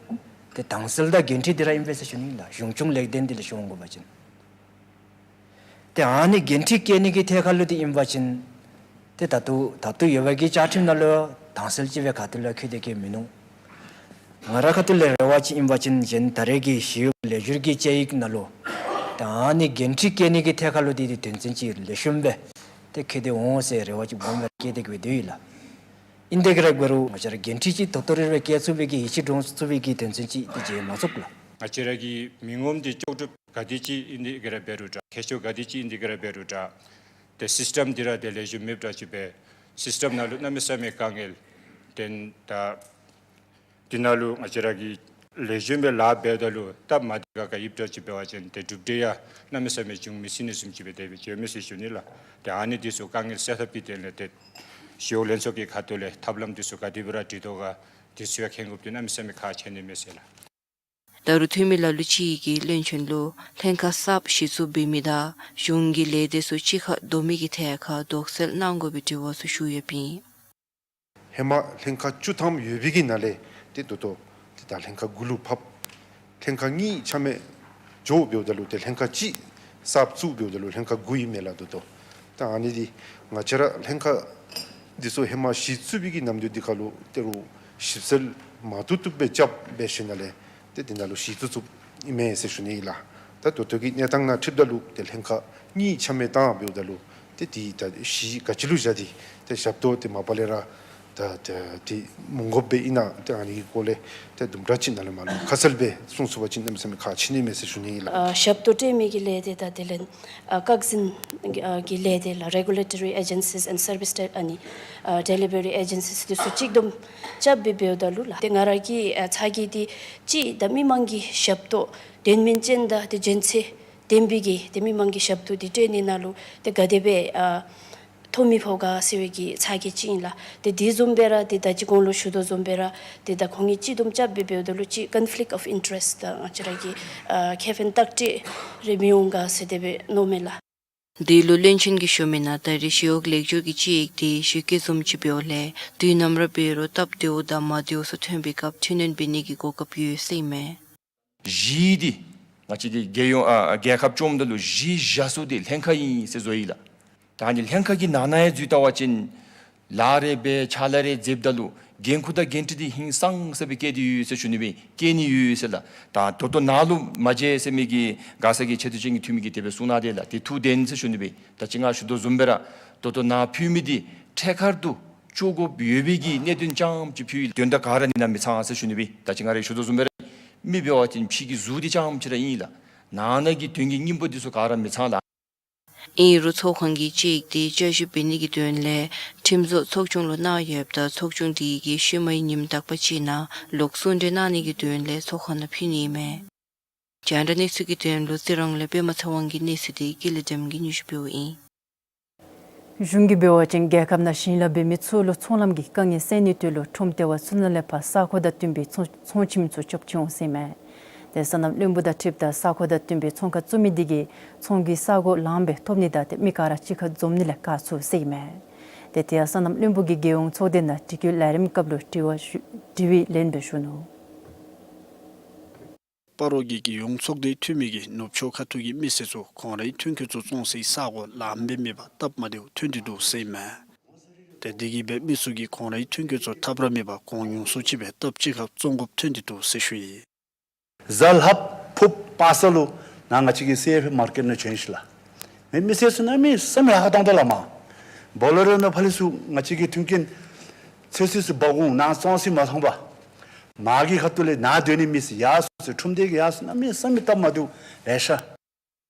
ཏེ་དྭངས་གསལ་དང་འགན་འཁྲི་འདི་ར་ཨིན་པས་ཟེར་ཞུ་ནི་ལགས། གཞུང་སྐྱོང་ལེགས་བདེན་འདི་ལས་ཞུ་འོང་དགོ་པ་ཅིན། ཏེ་ཨ་ནི་འགན་འཁྲི་བཀལ་ནི་གི་ཐད་ཁར་ལུ་འདི་ཨིན་པ་ཅིན་ཏེ་ད་ལྟོ་ད་ལྟོ་ཡོད་པའི་གི་བཅའ་ཁྲིམས་ནང་ལུ་དྭངས་གསལ་ཅིག་སྦེ་ག་ཏེ་ལུ་འཁོད་དེ་གི་མིན་ནུག། ང་ར་ཁ་ཐུག་ལས་རེ་བ་ཅིག་ཨིན་པ་ཅིན་གཞན་ད་རེས་ཀྱི་ཞི་གཡོག་ལེགས་བཅོས་ཀྱི་དཔྱད་ཡིག་ནང་ལུ་ད་ཨ་ནི་འགན་འཁྲི་བཀལ་ནི་གི་ཐད་ཁར་ལུ་འདི་འདི་དོན་ཚན་ཅིག་ལེགས་ཤོམ་སྦེ་ཏེ་འཁོད་དེ་འོང་ཟེར་རེ་བ་ཅིག་སྦོམ་སྦེ་བསྐྱེད་དེ་གི་སྦེ་སྡོད་ཡི་ལགས། ཨིན་ཏེ་གི་ར་འབད་རུང་ང་བཅས་ར་འགན་འཁྲི་ཅིག་ད་ལྟོ་རེ་རེ་བཀལ་ཚུགས་པའི་གི་ཡིད་ཆེས་འདྲོངས་ཚུགས་པའི་གི་དོན་ཚན་ཅིག་འདི་མཇལ་མ་ཚུགས་ལགས། ང་བཅས་ར་གི་མི་ངོམ་འདི་ལྕོགས་གྲུབ་ག་དེ་ཅིག་ཨིན་ཏེ་གི་ར་འབད་རུང་འདྲ་མཁས་མཆོག་ག་དེ་ཅིག་ཨིན་ཏེ་གི་ར་འབད་རུང་འདྲ་ཏེ་སིསི་ཊེམ་འདི་ར་ཏེ་ལེགས་ཤོམ་མེདཔ་འདྲ་ཅིག་སྦེ་སིསི་ཊེམ་ནང་ལུ་གནམ་མེད་ས་མེད་དཀའ་ངལ་ཏེ་ད་འདི་ནང་ལུ་ང་བཅས་ར་གིས་ལེགས་ཤོམ་སྦེ་ལཱ་འབདཝ་ད་ལུ་སྟབས་མ་བདེ་ག་ག་ཡོདཔ་འདྲ་ཅིག་འབད་བ་ཅིན་ཏེ་གྲུབ་འབྲས་ཡང་གནམ་མེད་ས་མེད་འབྱུང་མི་ཚུགས་ནི་བཟུམ་ཅིག་སྦེ་དེ་སྦེ་ཡོད་མས་ཟེར་ཞུ་ནི་ལགས། ཏེ་ཨ་ནི་འདི་ཚུ་དཀའ་ངལ་སེལ་ཐབས་ཀྱི་དོན་ལས་ཏེ་ཞི་གཡོག་ལྷན་ཚོགས་ཀྱི་ཁ་ཐུག་ལས་ཐབས་ལམ་འདི་ཚུ་ག་དེ་སྦེ་ར་སྒྲིག་དོ་ག་འདི་ཚུ་ཡང་མཁྱེན་དགོཔ་འདི་གནམ་མེད་ས་མེད་ཁག་ཆེ་ནི་མས་ཟེར་ལགས། ད་རུང་འཐུས་མི་ལ་ལུ་ཅིག་གིས་བློན་ཆེན་ལུ་ལྷན་ཁག་གསརཔ་གཞི་བཙུགས་འབད་མི་དང་གཞུང་གི་ལས་སྡེ་ཚུ་གཅིག་ཁར་བསྡོམས་མི་གི་ཐད་ཁར་དོགས་སེལ་གནང་དགོ་པའི་དྲི་བ་ཚུ་ཞུ་ཡོདཔ་ཨིན། ཧེ་མ་ལྷན་ཁག་བཅུ་ཐམ་ཡོད་པའི་གི་ནང་ལས་ཏེ་ད་ལྟོ་ཏེ་ད་ལྷན་ཁག་དགུ་ལུ་ཕབ། ལྷན་ཁག་གཉིས་ཆ་མེད་འགྱོ་འབདཝ་ད་ལུ་ཏེ་ལྷན་ཁག་གཅིག་གསརཔ་བཙུགས་འབདཝ་ད་ལུ་ལྷན་ཁག་དགུ་ཨིན་མས་ལགས། ད་ལྟོ་ད་ཨ་ནི་འདི་ང་བཅས་ར་ལྷན་ཁག་འདི་ཚུ་ཧེ་མ་གཞི་བཙུགས་པའི་གི་ནམ་དུས་འདི་ཁར་ལུ་ཏེ་རུང་ཞིབ་འཚོལ་མ་བཏུབ་བཏུབ་སྦེ་རྐྱབ་འབད་ཞིནམ་ལས་ཏེ་འདི་ནང་ལུ་གཞི་བཙུགས་བཙུགསཔ་ཨིན་མས་ཟེར་ཞུ་ནི་ཨིན་ལགས། ད་ད་ལྟོ་གི་གནས་སྟངས་ནང་འཁྲིལཝ་ད་ལུ་ཏེ་ལྷན་ཁག་གཉིས་ཆ་མེད་བཏང་འབདཝ་ད་ལུ་ཏེ་འདི་ད་གཞི་ག་ཅི་ལུ་བཞག་སྟེ་ཏེ་ཞབས་ཏོག་འདི་མ་པ་ལས་ར་ད་ད་འདི་མི་དགོཔ་སྦེ་ཨིན་ན་ཏེ་ཨ་ནི་གི་སྐོར་ལས་ཏེ་དུམ་གྲ་ཅིག་ནཱ་ལས་མར་ལུ་ཁ་གསལ་སྦེ་གསུང་ཚུགས་པ་ཅིན་གནམ་མེད་ས་མེད་ཁག་ཆེ་ནི་མས་ཟེར་ཞུ་ནི་ཨིན་ལགས། ཨ་ཞབས་ཏོག་སྤྲོད་མི་གི་ལས་སྡེ་དང་དེ་ལས་ཨ་སྐག་འཛིན་གྱི་ལས་སྡེ་ལགས་Regulatory Agencies and Service De- ཨ་ནི་ཨ་Delivery Agencies འདི་ཚུ་གཅིག་བསྡོམས་རྐྱབ་སྦེ་འབདཝ་ད་ལུ་ལགས་ཏེ་ང་ར་གི་ཨ་ཚ་གྱང་འདི་ཅིག་ད་མི་མང་གི་ཞབས་ཏོག་དོན་སྨིན་ཅན་དང་ཏེ་འཇོན་ཚད་ལྡན་པའི་གི་ཏེ་མི་མང་གི་ཞབས་ཏོག་འདི་སྤྲོད་ནི་ནང་ལུ་ཏེ་ག་དེ་སྦེ་ཨ་ཐོ་མི་ཕོག་ག་ཟེར་བའི་གི་ཚ་གྱང་ཅིག་ཨིན་ལགས། ཏེ་འདི་བཟུམ་སྦེ་ར་ཏེ་ད་ཅི་གོང་ལུ་ཞུ་དོ་བཟུམ་སྦེ་ར་ཏེ་ད་ཁོང་གཉིས་གཅིག་བསྡོམས་རྐྱབ་སྦེ་འབདཝ་ད་ལུ་ཅིག་conflict of interest དང་ང་བཅས་ར་གི་ཨ་ཁེ་ཕན་བརྟག་དཔྱད་རེ་མི་འོང་ག་ཟེར་དེ་སྦེ་མནོཝ་མས་ལགས། འདི་ལུ་བློན་ཆེན་གྱིས་ཞུ་མི་ནང་ད་རེས་ཞི་གཡོག་ལེགས་བཅོས་ཀྱི་དཔྱད་ཡིག་དེ་ཞིབ་དཔྱད་བཟུམ་ཅིག་འབདཝ་ལས་དུས་ནམ་ར་འབད་རུང་སྟབས་བདེཝ་དང་མ་བདེཝ་སོགས་ཐོན་པའི་སྐབས་འཕྲི་སྣོན་འབད་ནི་གི་གོ་སྐབས་ཡོད་ཟེར་ཨིན་མས། གཞི་འདི་ང་བཅས་ཀྱི་རྒྱལ་ཡོངས་ཨ་རྒྱལ་ཁབ་བཅོམ་ད་ལུ་གཞི་བཞག་ས་འདི་ལྷན་ཁག་ཨིན་ཟེར་བཟོ་ཡི་ལགས། ད་ཨ་ནི་ལྷན་ཁག་གི་ནང་ན་ཡང་འཛུལ་བལྟ་བ་ཅིན་ལཱ་རེ་འབད་ཕྱག་ལཱ་རེ་མཛདཔ་ད་ལུ་འགན་ཁུར་དང་འགན་འཁྲི་འདི་ཧིང་སངས་ས་སྦེ་བཀལ་ཏེ་ཡོད་ཟེར་ཞུ་ནི་སྦེ་བཀལ་ནི་ཡོད་ཟེར་ལགས། ད་ད་ལྟོ་ནཱ་ལུ་མ་མཇལ་ཟེར་མི་གི་མགར་ས་གི་ཆེ་བསྟོད་ཅན་གྱི་འཐུས་མི་གིས་དེ་སྦེ་གསུང་གནང་དེས་ལགས། དེ་ཐུགས་བདེན་ཟེར་ཞུ་ནི་སྦེ། ད་ཅི་ང་ཞུ་དོ་བཟུམ་སྦེ་ར་ད་ལྟོ་ནཱ་ཕུལ་མི་འདི་ཐད་ཀར་དུ་ལྕོགས་དགོཔ་ཡོད་པའི་གི་གནད་དོན་རྐྱངམ་ཅིག་ཕུལ་ཡི། དོན་དག་ག་ར་ནི་ནཱ་མི་ཚང་ཟེར་ཞུ་ནི་སྦེ། ད་ཅི་ང་ར་ཞུ་དོ་བཟུམ་སྦེ་ར་མི་འབད་བ་ཅིན་ཕྱི་གི་གཟུགས་འདི་རྐྱངམ་ཅིག་ར་ཨིན་ལགས། ནང་ན་གི་དོན་གྱི་སྙིང་པོ་འདི་ཚུ་ག་ར་མི་ཚང་ལགས། ཨིན་རུང་ཚོགས་ཁང་གི་དཔྱད་ཡིག་དེ་བསྐྱར་ཞིབ་འབད་ནི་གི་དོན་ལས་ཁྲིམས་བཟོ་ཚོགས་ཆུང་ལུ་གནང་ཡོདཔ་ད་ཚོགས་ཆུང་དེ་གིས་ཤུལ་མའི་ཉིནམ་དག་པ་ཅིག་ནང་ལོག་གསུང་གྲོས་གནང་ནི་གི་དོན་ལས་ཚོགས་ཁང་ནང་ཕུལ་ནི་ཨིན་མས། རྒྱང་བསྒྲགས་གནས་ཚུལ་གྱི་དོན་ལུ་རྩི་རང་ལས་པདྨ་ཚེ་དབང་གི་གནས་ཚུལ་དེ་ཀུན་ལེགས་བདེམ་གིས་སྙན་ཞུ་འབདཝ་ཨིན། གཞུང་གིས་འབད་བ་ཅིན་རྒྱལ་ཁབ་ནང་ཞིང་ལཱ་འབད་མི་ཚུ་ལུ་ཚོང་ལམ་གྱི་དཀའ་ངལ་སེལ་ནིའི་དོན་ལུ་ཁྲོམ་ལྟེ་བ་ཚུ་ནང་ལས་ཕར་ས་གོ་དང་བསྟུན་པའི་ཚོང་ཚོང་ཁྱིམ་ཚུ་རྐྱབ་བྱིན་འོང་ཟེར་ཨིན་མས། ཏེ་སོ་ནམ་བློན་པོ་དང་འཁྲིལཝ་ད་ས་གོ་དང་བསྟུན་པའི་ཚོང་ཁང་བཙུགས་མི་འདི་གིས་ཚོང་གི་ས་གོ་ལངམ་སྦེ་ཐོབ་ནི་དང་ཏེ་མི་ག་ར་གཅིག་ཁར་འཛོམས་ནི་ལས་བཀག་ཚུགས་ཟེར་ཨིན་མས། ཏེ་དེ་ཡང་སོ་ནམ་བློན་པོ་གིས་རྒྱལ་ཡོངས་ཚོགས་སྡེ་ནང་དྲི་བཀོད་ལས་རིམ་སྐབས་ལུ་དྲི་བ་ཞུ་དྲི་བའི་ལན་སྦེ་ཞུ་ནུག། སྤ་རོ་གི་རྒྱལ་ཡོངས་ཚོགས་སྡེའི་འཐུས་མི་གིས་ནུབ་ཕྱོགས་ཁ་ཐུག་གི་མི་སེར་ཚུ་ཁོང་རའི་ཐོན་སྐྱེད་ཚུ་བཙོང་སའི་ས་གོ་ལངམ་སྦེ་མེད་པར་སྟབས་མ་བདེཝ་ཐོན་ཏེ་འདུག་ཟེར་ཨིན་མས། ཏེ་དེ་གིས་སྦེ་མི་ཚུ་གིས་ཁོང་རའི་ཐོན་སྐྱེད་ཚུ་ཐབས་ར་མེད་པར་གོང་ཉུང་སུ་ཅིག་སྦེ་སྟབས་གཅིག་ཁར་བཙོང་དགོཔ་ཐོན་ཏེ་འདུག་ཟེར་ཞུ་ཡི། གཟའ་ལྷགཔ་ཕུརཔ་སྤ་སེ་ལུ་ནཱ་ང་བཅས་ཀྱི་སི་ཨེཕ་མར་ཀེཊ་ནང་བྱོན་ཤིག་ལགས། མི་མི་སེར་ཚུ་གནམ་མེད་ས་མེད་ཧ་ཏང་ཏོ་ལགས་མས། བོ་ལེ་རོ་ནང་ཕར་ལས་ཚུར་ང་བཅས་ཀྱི་མཐུན་རྐྱེན་ཚོད་བསྲེ་ཚུ་འབག་འོང་ནཱ་བཙོང་ས་མ་ཚང་པར། མར་གྱི་ཁ་ཐུག་ལས་ནཱ་སྡོད་ནི་མི་ཚུ་ཡར་སོང་ཟེར་ཁྲོམ་སྡེ་གི་ཡར་སོང་གནམ་མེད་ས་མེད་སྟབས་མ་བདེཝ་ལེ་ཤ།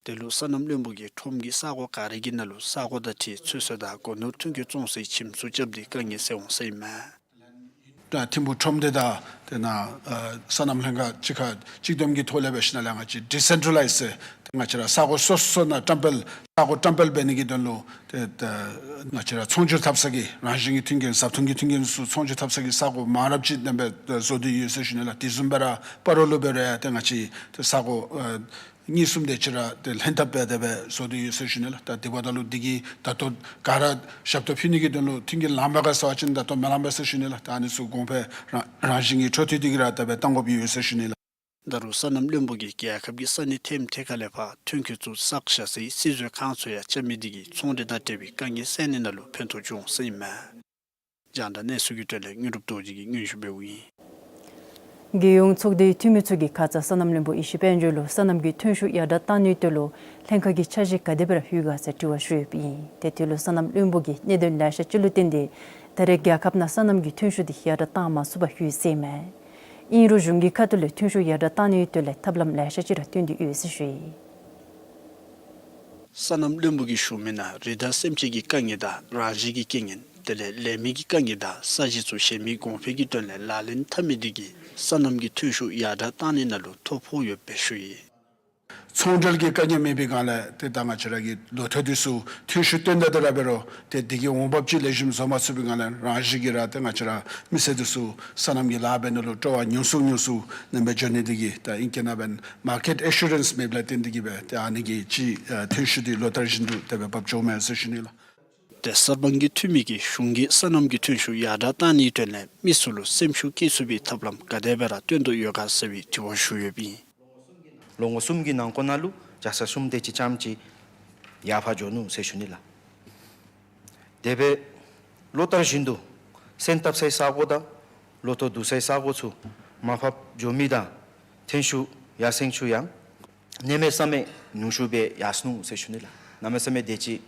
དེ་ལུ་སོ་ནམ་བློན་པོ་གིས་ཁྲོམ་གྱི་ས་གོ་ག་ར་གི་ནང་ལུ་ས་གོ་དང་འཁྲིལ་ཚོད་བསྲེ་དང་སྒོ་ནོར་ཐོན་སྐྱེད་བཙོང་སའི་ཁྱིམ་ཚུ་རྐྱབ་སྟེ་དཀའ་ངལ་སེལ་འོང་ཟེར་ཨིན་མས། ད་ཐིམ་ཕུག་ཁྲོམ་སྡེ་དང་དེ་ནང་ཨ་སོ་ནམ་ལྷན་ཁག་གཅིག་ཁར་གཅིག་བསྡོམས་ཀྱི་ཐོག་ལས་འབད་ཞིནམ་ལས་ང་བཅས་ཌི་སེན་ཊྲ་ལའིཛ་ཟེར་ཏེ་ང་བཅས་ར་ས་གོ་སོ་སོ་ནང་བཀྲམ་སྤེལ་ས་གོ་བཀྲམ་སྤེལ་འབད་ནི་གི་དོན་ལུ་ཏེ་ད་ང་བཅས་ར་ཚོང་སྒྱུར་འཐབ་ས་གི་རང་བཞིན་གྱི་མཐུན་རྐྱེན་བཟའ་འཐུང་གི་མཐུན་རྐྱེན་ཚུ་ཚོང་སྒྱུར་འཐབ་ས་གི་ས་གོ་མང་རབས་ཅིག་དེ་སྦེ་བཟོ་སྟེ་ཡོད་ཟེར་ཞུ་ནི་ལགས། དེ་བཟུམ་སྦེ་ར་སྤ་རོ་ལུ་འབད་རུང་ཏེ་ང་བཅས་ཏེ་ས་གོ་ཨ་གཉིས་གསུམ་དེ་ཅིག་ར་ཏེ་ལྷན་ཐབས་སྦེ་དེ་སྦེ་བཟོ་སྟེ་ཡོད་ཟེར་ཞུ་ནི་ལགས། ད་དེ་འབདཝ་ད་ལུ་འདི་གིས་ད་ལྟོ་ག་ར་ཞབས་ཏོག་ཕུལ་ནི་གི་དོན་ལུ་མཐུན་རྐྱེན་ལངམ་མས་ག་ཟེར་བ་ཅིན་ད་ལྟོ་མི་ལངམ་མས་ཟེར་ཞུ་ནི་ལགས། ད་ཨ་ནི་ཚུ་གོང་འཕེལ་རང་རང་བཞིན་གྱི་འཕྲོ་མཐུད་དེ་གིས་ར་དེ་སྦེ་གཏང་དགོཔ་ཡོད་ཟེར་ཞུ་ནི་ལགས། ད་རུང་སོ་ནམ་བློན་པོ་གིས་རྒྱལ་ཁབ་ཀྱི་ས་གནས་ཐེམ་ཐེ་ཁ་ལས་ཕར་ཐོན་སྐྱེད་ཚུ་བསགས་བཞག་སའི་སིལ་ཟོག་ཁང་ཚུ་ཡང་རྐྱབ་མི་འདི་གིས་ཚོང་འབྲེལ་དང་འབྲེལ་བའི་དཀའ་ངལ་སེལ་ནི་ནང་ལུ་ཕན་ཐོགས་འབྱུང་ཟེར་ཨིན་མས། རྒྱང་བསྒྲགས་གནས་ཚུལ་གྱི་དོན་ལས་དངོས་གྲུབ་རྡོ་རྗེ་གིས་སྙན་ཞུ་འབདཝ་ཨིན། རྒྱལ་ཡོངས་ཚོགས་སྡེའི་འཐུས་མི་ཚུ་གིས་ཁ་ཙ་སོ་ནམ་བློན་པོ་ཡེ་ཤེས་དཔལ་འབྱོར་ལུ་སོ་ནམ་གྱི་ཐོན་ཤུགས་ཡར་དྲག་གཏང་ནིའི་དོན་ལུ་ལྷན་ཁག་གི་འཆར་གཞི་ག་དེ་སྦེ་ར་ལྷོད་ག་ཟེར་དྲི་བ་ཞུ་ཡོདཔ་ཨིན། ཏེ་དེ་ལུ་སོ་ནམ་བློན་པོ་གིས་གནད་དོན་ལེ་ཤ་ཅིག་ལུ་བརྟེན་ཏེ་ད་རེས་རྒྱལ་ཁབ་ནང་སོ་ནམ་གྱི་ཐོན་ཤུགས་འདི་ཡར་དྲག་གཏང་མ་ཚུགས་པར་ལྷོད་ཟེར་ཨིན་མས། ཨིན་རུང་གཞུང་གི་ཁ་ཐུག་ལས་ཐོན་ཤུགས་ཡར་དྲག་གཏང་ནིའི་དོན་ལས་ཐབས་ལམ་ལེ་ཤ་ཅིག་ར་བཏོན་ཏེ་ཡོད་ཟེར་ཞུ་ཡི། སོ་ནམ་བློན་པོ་གིས་ཞུ་མི་ནང་རི་དྭགས་སེམས་ཅན་གྱི་དཀའ་ངལ་དང་རང་བཞིན་གྱི་རྐྱེན་ངན་དེ་ལས་ལས་མི་གི་དཀའ་ངལ་དང་ས་གཞི་ཚུ་གཞན་མི་གོང་འཕེལ་གྱི་དོན་ལས་ལག་ལེན་འཐབ་མི་འདི་གིས་སོ་ནམ་གྱི་ཐོན་ཤུགས་ཡར་དྲག་གཏང་ནི་ནང་ལུ་ཐོ་ཕོག་ཡོདཔ་སྦེ་ཞུ་ཡི། ཚོང་འབྲེལ་གྱི་དཀའ་ངལ་མེད་པའི་སྒང་ལས་ཏེ་ད་ང་བཅས་ར་གི་ལོ་ཐོག་འདི་ཚུ་ཐོན་ཤུགས་བཏོན་ད་དེ་ར་འབད་རུང་ཏེ་འདི་གི་འོང་འབབ་ཅིག་ལེགས་ཤོམ་བཟོ་མ་ཚུགས་པའི་སྒང་ལས་རང་བཞིན་གྱིས་ར་ཏེ་ང་བཅས་ར་མི་སེར་འདི་ཚུ་སོ་ནམ་གྱི་ལཱ་འབད་ནི་ལུ་སྤྲོ་བ་ཉུང་སུ་ཉུང་སུ་ནེམ་སྦེ་འགྱོ་ནི་འདི་གིས་ད་ཨིང་སྐད་ནང་འབདན་མར་ཀེཊ་ཨེ་ཤུ་རེནསི་མེདཔ་ལས་བརྟེན་འདི་གིས་སྦེ་ཏེ་ཨ་ནི་གིས་ཅིག་ཨ་ཐོན་ཤུགས་འདི་ལོ་ལྟར་བཞིན་དུ་དེ་སྦེ་འབབ་འགྱོཝ་མས་ཟེར་ཞུ་ནི་ལགས། ཏེ་གསར་སྤང་གི་འཐུས་མི་གིས་གཞུང་གིས་སོ་ནམ་གྱི་ཐོན་ཤུགས་ཡར་དྲག་གཏང་ནིའི་དོན་ལས་མི་ཚུ་ལུ་སེམས་ཤུགས་སྐྱེད་ཚུགས་པའི་ཐབས་ལམ་ག་དེ་སྦེ་ར་བཏོན་དོ་ཡོད་ག་ཟེར་བའི་དྲི་བ་ཞུ་ཡོདཔ་ཨིན། ལོ་ངོ་གསུམ་གྱི་ནང་འཁོད་ནང་ལུ་རྒྱ་ཚ་གསུམ་དེ་ཅིག་རྐྱངམ་ཅིག་ཡར་འཕར་འགྱོ་ནུག་ཟེར་ཞུ་ནི་ལགས། དེ་སྦེ་ལོ་ལྟར་བཞིན་དུ་སོན་བཏབ་སའི་ས་གོ་དང་ལོ་ཐོག་བསྡུ་སའི་ས་གོ་ཚུ་མར་ཕབ་འགྱོ་མི་དང་ཐོན་ཤུགས་ཡར་སེང་ཤུགས་ཡང་གནམ་མེད་ས་མེད་ཉུང་ཤོས་སྦེ་ཡར་སོ་ནུག་ཟེར་ཞུ་ནི་ལགས། གནམ་མེད་ས་མེད་དེ་ཅིག་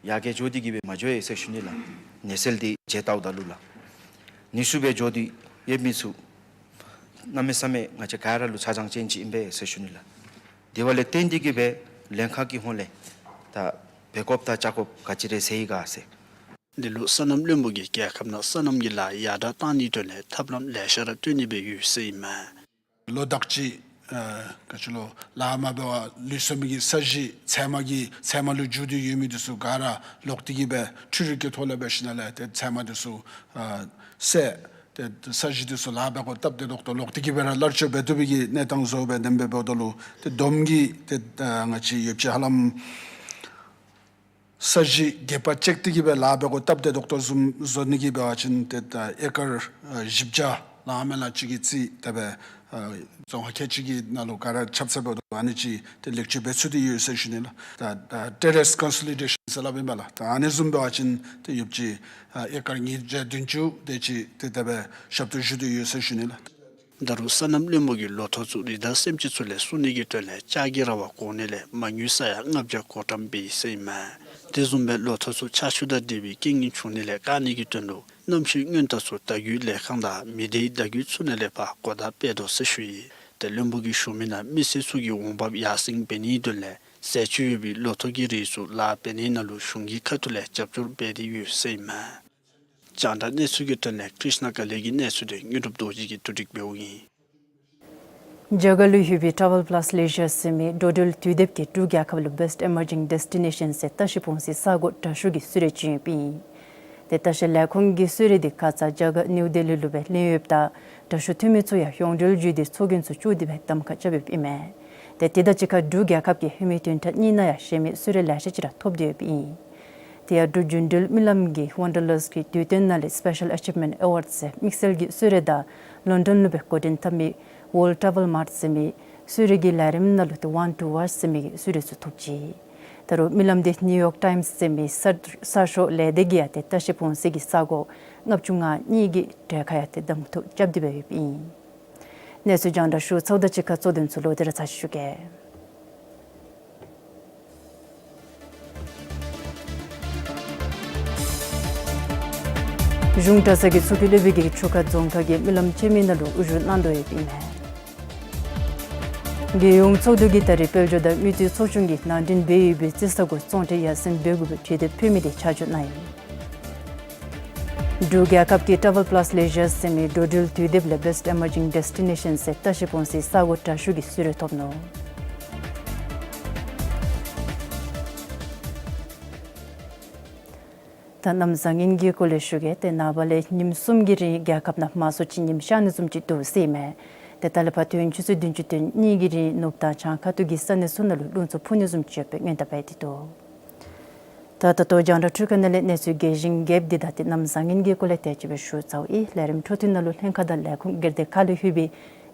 ཡར་རྒྱས་འགྱོ་སྟེ་གིས་སྦེ་མ་འགྱོ་ཡི་ཟེར་ཞུ་ནི་ལགས། ནད་སེལ་འདི་མཇལ་བལྟཝ་ད་ལུ་ལགས། ཉུང་ཤོས་སྦེ་འགྱོ་སྟེ་ཡོད་མི་ཚུ་གནམ་མེད་ས་མེད་ང་བཅས་ག་ར་ལུ་ཆ་རྐྱེན་ཅན་ཅིག་ཨིན་པས་ཟེར་ཞུ་ནི་ལགས། དེ་བ་ལས་བརྟེན་ཏེ་གིས་སྦེ་ལྷན་ཁག་གི་ཧོངས་ལས་ད་འབད་དགོཔ་དང་བཅའ་དགོཔ་ག་ཅི་རེ་ཟེར་ཡི་ག་ཟེར། འདི་ལུ་སོ་ནམ་བློན་པོ་གིས་རྒྱལ་ཁབ་ནང་སོ་ནམ་གྱི་ལཱ་ཡར་དྲག་གཏང་ནིའི་དོན་ལས་ཐབས་ལམ་ལེ་ཤ་ར་བཏོན་ནི་སྦེ་ཡོད་ཟེར་ཨིན་མས། ལོ་དག་ཅིག་ཨ་ག་ཅི་ལོ་ལཱ་མ་འབད་བར་ལུས་སོ་མི་གི་ས་གཞི་ཚལ་མ་གི་ཚལ་མ་ལུ་འགྱུར་ཏེ་ཡོད་མི་འདི་ཚུ་ག་ར་ལོག་སྟེ་གིས་སྦེ་འཕྲུལ་རིག་གི་ཐོག་ལས་འབད་ཞིནམ་ལས་ཏེ་ཚལ་མ་འདི་ཚུ་ཨ་བསལ་ཏེ་ས་གཞི་འདི་ཚུ་ལཱ་འབད་དགོཔ་སྟབས་བདེ་ཏོག་ཏོ་ལོག་སྟེ་གིས་སྦེ་ར་སླར་ཆུ་འབད་བཏུབ་པའི་གི་གནས་སྟངས་བཟོ་སྦེ་དེ་སྦེ་འབདཝ་ད་ལུ་ཏེ་བསྡོམས་ཀྱིས་ཏེ་ཨ་ང་བཅས་ཡོདཔ་ཅིག་ཧ་ལམ་ ས་གཞི་རྒེད་པ་བཅད་དེ་གི་སྦེ་ལཱ་འབད་དགོཔ་སྟབས་བདེ་ཏོག་ཏོ་བཟུམ་བཟོ་ནི་གི་འབད་བ་ཅིན་ཏེ་ད་ཨེ་ཀར་ཨ་བཞི་བརྒྱ་ལང་མེན་ན་ཅིག་གི་རྩིས་དེ་སྦེ་ཨ་རྫོང་ཁག་ཁལ་གཅིག་གི་ནང་ལུ་ག་ར་ཁྱབ་ཚར་བའི་ཨ་ནི་ཅིག་ཏེ་ལེགས་བཅོས་འབད་ཚུགས་ཏེ་ཡོད་ཟེར་ཞུ་ནི་ལགས། ད་ད་ཊེ་རེསི་ཀོན་སོ་ལི་ཌེ་ཤཱན་ཟེར་སླབ་ཨིན་པས་ལགས། ད་ཨ་ནི་བཟུམ་འབད་བ་ཅིན་ཏེ་ཡོདཔ་ཅིག་ཨ་ཨེ་ཀར་ཉིས་བརྒྱ་བདུན་ཅུ་དེ་ཅིག་ཏེ་དེ་སྦེ་ཞབས་ཏོག་ཞུ་སྟེ་ཡོད་ཟེར་ཞུ་ནི་ལགས། ད་རུང་སོ་ནམ་བློན་པོ་གིས་ལོ་ཐོག་ཚུ་རི་དྭགས་སེམས་ཅན་ཚུ་ལས་སྲུང་ནི་གི་དོན་ལས་ལྕགས་ཀྱི་ར་བ་བཀོག་ནི་ལས་མ་དངུལ་ས་ཡ་ལྔ་བརྒྱ་བཀོག་ཐངས་འབད་ཡི་ཟེར་ཨིན་མས། དེ་བཟུམ་སྦེ་ལོ་ཐོག་ཚུ་ཆར་ཆུ་དང་འབྲེལ་བའི་རྐྱེན་ངན་བྱུང་ནི་ལས་བཀག་ནི་གི་དོན་ལུ་གནམ་གཤིས་སྔོན་བརྡ་ཚུ་བརྡ་བརྒྱུད་ལས་ཁང་དང་མི་སྡེའི་བརྡ་བརྒྱུད་ཚུ་ནང་ལས་ཕར་གོ་བརྡ་སྤེལ་དོ་ཟེར་ཞུ་ཡི། ཏེ་བློན་པོ་གིས་ཞུ་མི་ནང་མི་སེར་ཚུ་གི་འོང་འབབ་ཡར་སེང་འབད་ནིའི་དོན་ལས་ཟས་བཅུད་ཡོད་པའི་ལོ་ཐོག་གི་རིགས་ཚུ་ལཱ་འབད་ནི་ནང་ལུ་གཞུང་གི་ཁ་ཐུག་ལས་རྒྱབ་སྐྱོར་འབད་དེ་ཡོད་ཟེར་ཨིན་མས། རྒྱང་བསྒྲགས་གནས་ཚུལ་གྱི་དོན་ལས་ཀྲིཤ་ན་ཀ་ལི་གི་གནས་ཚུལ་དེ་དངོས་གྲུབ་རྡོ་རྗེ་གིས་བསྡུ་སྒྲིག་འབདཝ་ཨིན། རྒྱ་གར་ལུ་ཡོད་པའི་ཊ་ཝེལ་པ་ལཱསི་ལེ་ཞར་ཟེར་མི་འགྲོ་འགྲུལ་དུས་དེབ་ཀྱིས་འབྲུག་རྒྱལ་ཁབ་ལུ་Best Emerging Destination ཟེར་ལྟ་བཤལ་འཕོང་སའི་ས་གོ་དྲག་ཤོས་ཀྱི་གསོལ་རས་བྱིན་ཡོདཔ་ཨིན། ཏེ་ལྟ་བཤལ་ལས་ཁུངས་ཀྱི་གསོལ་རས་དེ་ཁ་ཙ་རྒྱ་གར་ནིའུ་ལྡི་ལི་ལུ་སྦེ་ལེན་ཡོདཔ་ད་དྲག་ཤོས་འཐུས་མི་ཚུ་ཡང་ཡོངས་འབྲེལ་བརྒྱུད་དེ་ཚོགས་རྒྱན་ཚུ་བཙུགས་ཏེ་སྦེ་གདམ་ཁ་རྐྱབ་ཡོདཔ་ཨིན་མས། ཏེ་དེ་དང་གཅིག་ཁར་འབྲུག་རྒྱལ་ཁབ་ཀྱི་ཧེ་མའི་བདུན་ཕྲག་གཉིས་ནང་ཡང་གཞན་མི་གསོལ་རས་ལེ་ཤ་ཅིག་ར་ཐོབ་སྟེ་ཡོདཔ་ཨིན། དེ་ཡང་འབྲུག་རྒྱུན་འགྲུལ་རྨི་ལམ་གྱི་ཝཱན་ཌར་ལཱསི་གི་དུས་སྟོན་ནང་ལས་སི་པེ་ཤལ་ཨ་ཅིབ་མེནཊ་ཨེ་ཝཱཌ་ཟེར་དམིགས་བསལ་གྱི་གསོལ་རས་དང་ལོན་ཌོན་ལུ་སྦེ་འགོ་འདྲེན་འཐབ་མི་ཝཱལཌ་ཊ་ཝེལ་མརཊ་ཟེར་མི་གསོལ་རས་ཀྱི་ལས་རིམ་ནང་ལུ་ཏེ་ཝཱན་ཊུ་ཝཱཆ་ཟེར་མི་གི་གསོལ་རས་ཚུ་ཐོབ་ཅི། ད་རུང་རྨི་ལམ་དེ་ནིའུ་ཡོག་ཊའིམསི་ཟེར་མི་གསར་གསར་ཤོག་ལས་སྡེ་གིས་ཡང་ཏེ་ལྟ་བཤལ་འཕོང་སའི་གི་ས་གོ་ལྔ་བཅུ་ང་གཉིས་ཀྱི་གྲལ་ཁར་ཡང་ཏེ་གདམ་འཐུ་རྐྱབ་སྟེ་སྦེ་ཡོདཔ་ཨིན། གནས་ཚུལ་རྒྱང་བསྒྲགས་ཞུ་ཚརཝ་དང་གཅིག་ཁར་གཙོ་དོན་ཚུ་ལོག་སྟེ་ར་ཚར་ཅིག་ཞུ་གེ། གཞུང་གྲྭ་ཚང་གི་ཚོགས་ཀྱི་སློབ་དཔོན་གྱིས་ཆུ་ཁ་རྫོང་ཁག་གི་རྨི་ལམ་ཆེན་མོའི་ནང་ལུ་དབུ་བཞུགས་གནང་དོ་ཡོདཔ་ཨིན་མས། རྒྱལ་ཡོངས་ཚོགས་འདུ་གིས་ད་རིས་དཔལ་འབྱོར་དང་དངུལ་རྩིས་ཚོགས་ཆུང་གིས་ནང་འདྲེན་འབད་ཡོད་པའི་རྩིས་ས་གོ་བཙོང་ཁྲལ་ཡར་སེང་འབད་དགོ་པའི་གྲོས་འདེབས་ཕུལ་མི་དེ་ཆ་འཇོག་གནང་ཡི། འབྲུག་རྒྱལ་ཁབ་ཀྱི་ཊ་ཝེལ་པ་ལཱསི་ལེ་ཞར་ཟེར་མི་འགྲོ་འགྲུལ་དུས་དེབ་ལས་Best Emerging Destination ཟེར་ལྟ་བཤལ་འཕོང་སའི་ས་གོ་དྲག་ཤོས་ཀྱི་གསོལ་རས་ཐོབ་ནུག། ད་གནམ་བཟང་ངན་གྱི་སྐོར་ལས་ཞུ་གེ། ཏེ་ནངས་པ་ལས་ཉིནམ་གསུམ་གྱི་རིང་རྒྱལ་ཁབ་ནང་མང་སུ་ཅིག་ཉིམ་ཤར་ནི་བཟུམ་ཅིག་འདུག་ཟེར་ཨིན་མས། ཏེ་ད་ལས་ཕར་དུས་ཡུན་ཆུ་ཚོད་བདུན་ཅུ་དོན་གཉིས་ཀྱི་རིང་ནུབ་དང་བྱང་ཁ་ཐུག་གི་ས་གནས་ཚུ་ནང་ལུ་རླུང་འཚུབ་འཕུ་ནི་བཟུམ་ཅིག་ཡོད་པའི་སྔོན་བརྡ་འབད་དེ་འདུག། ད་ད་ལྟོ་རྒྱང་བསྒྲགས་འཕྲུལ་ཁང་ནང་ལས་གནས་ཚུལ་རྒྱས་ཤིང་རྒྱསཔ་འདི་དང་ཏེ་གནམ་བཟང་ངན་གྱི་སྐོར་ལས་དེ་ཅིག་སྦེ་ཞུ་ཚརཝ་ཨིན། ལས་རིམ་འཕྲོ་མཐུད་ནང་ལུ་ལྷན་ཁག་དང་ལས་ཁུངས་སྒེར་སྡེ་ཁག་ལུ་ཡོད་པའི་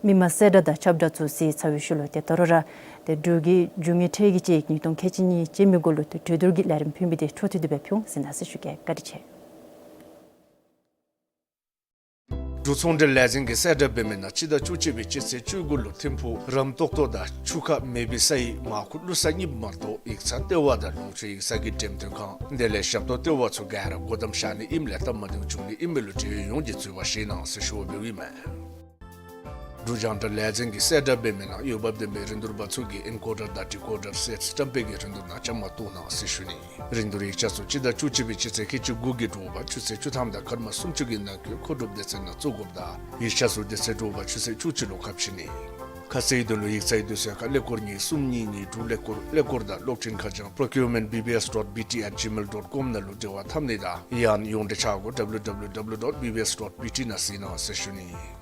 མི་མང་གསལ་བསྒྲགས་དང་ཁྱབ་བསྒྲགས་ཚུ་གཟིགས་ཚར་བའི་ཤུལ་ལུ་ཏེ་ད་རུང་ར་ཏེ་འབྲུག་གི་རྒྱུ་དངོས་ཁྲལ་གྱི་དཔྱད་ཡིག་ཉིས་སྟོང་ཁལ་གཅིག་གཉིས་ཅན་མའི་སྐོར་ལུ་ཏེ་གྲོས་བསྡུར་གྱི་ལས་རིམ་ཕུལ་མི་དེ་འཕྲོ་མཐུད་དེ་སྦེ་ཕུལ་འོང་ཟེར་གནང་ཟེར་ཞུ་གེ། བཀའ་དྲིན་ཆེ། འབྲུག་ཚོང་འབྲེལ་ལས་འཛིན་གྱིས་གསལ་བསྒྲགས་འབད་མི་ནང་སྤྱི་ཟླ་བཅུ་གཅིག་པའི་སྤྱི་ཚེས་བཅུ་དགུ་ལུ་ཐིམ་ཕུག་རམ་ཏོག་ཏོ་དང་ཆུ་ཁ་མེ་བི་སའི་མར་ཁུ་ཀླུ་གསར་གཉིསཔོ་མ་གཏོགས་ཡིག་ཚང་ལྟེ་བ་དང་ལུང་ཕྱོགས་ཡིག་ཚང་གི་འགྲེམས་སྟོན་ཁང་དེ་ལས་ཞབས་ཏོག་ལྟེ་བ་ཚུ་ག་ར་སྒོ་བསྡམ་བཞག་ནི་ཨིནམ་ལས་སྟབས་མ་བདེཝ་བྱུང་ནི་ཨིན་མི་ལུ་འབྲེལ་ཡོད་ཡོངས་ཀྱིས་འཛོལ་བ་བཞེས་གནང་ཟེར་ཞུ་བ་འབདཝ་ཨིན་མས། འབྲུག་རྒྱང་བསྒྲགས་ལས་འཛིན་གྱིས་གསལ་བསྒྲགས་འབད་མི་ནང་འོས་འབབ་ལྡན་པའི་རིན་བསྡུར་པ་ཚུ་གིས་ཨེན་ཀོ་ཌར་དང་ཌི་ཀོ་ཌར་སེཊ་བཀྲམ་སྤེལ་གྱི་རིན་བསྡུར་ནང་བཅའ་མར་གཏོགས་གནང་ཟེར་ཞུ་ནི། རིན་བསྡུར་ཡིག་ཆ་ཚུ་སྤྱི་ཟླ་བཅུ་གཅིག་པའི་སྤྱི་ཚེས་ཁལ་གཅིག་དགུ་གི་དྲོ་པ་ཆུ་ཚོད་བཅུ་ཐམ་དང་སྐར་མ་སུམ་ཅུ་གི་ནང་འཁོད་མཁོ་སྒྲུབ་སྡེ་ཚན་ནང་བཙུགས་དགོཔ་དང་ཡིག་ཆ་ཚུ་དེ་ཚེ་དྲོ་པ་ཆུ་ཚོད་བཅུ་གཅིག་ལུ་ཁ་ཕྱེ་ནི། ཁ་གསལ་དོན་ལུ་ཡིག་ཚང་གི་དུས་ཚོད་ཁར་ཀླད་ཀོར་གཉིས་གསུམ་གཉིས་གཉིས་དྲུག་ཀླད་ཀོར་ཀླད་ཀོར་དང་གློག་འཕྲིན་ཁ་བྱང་procurement B B S dot B T at gmail dot com ནང་ལུ་འབྲེལ་བ་འཐབ་ནི་དང་ཡང་ན་ཡོངས་འབྲེལ་ཆ་སྒོ་W W W dot B B S dot B T ནང་གཟིགས་གནང་ཟེར་ཞུ་ནི།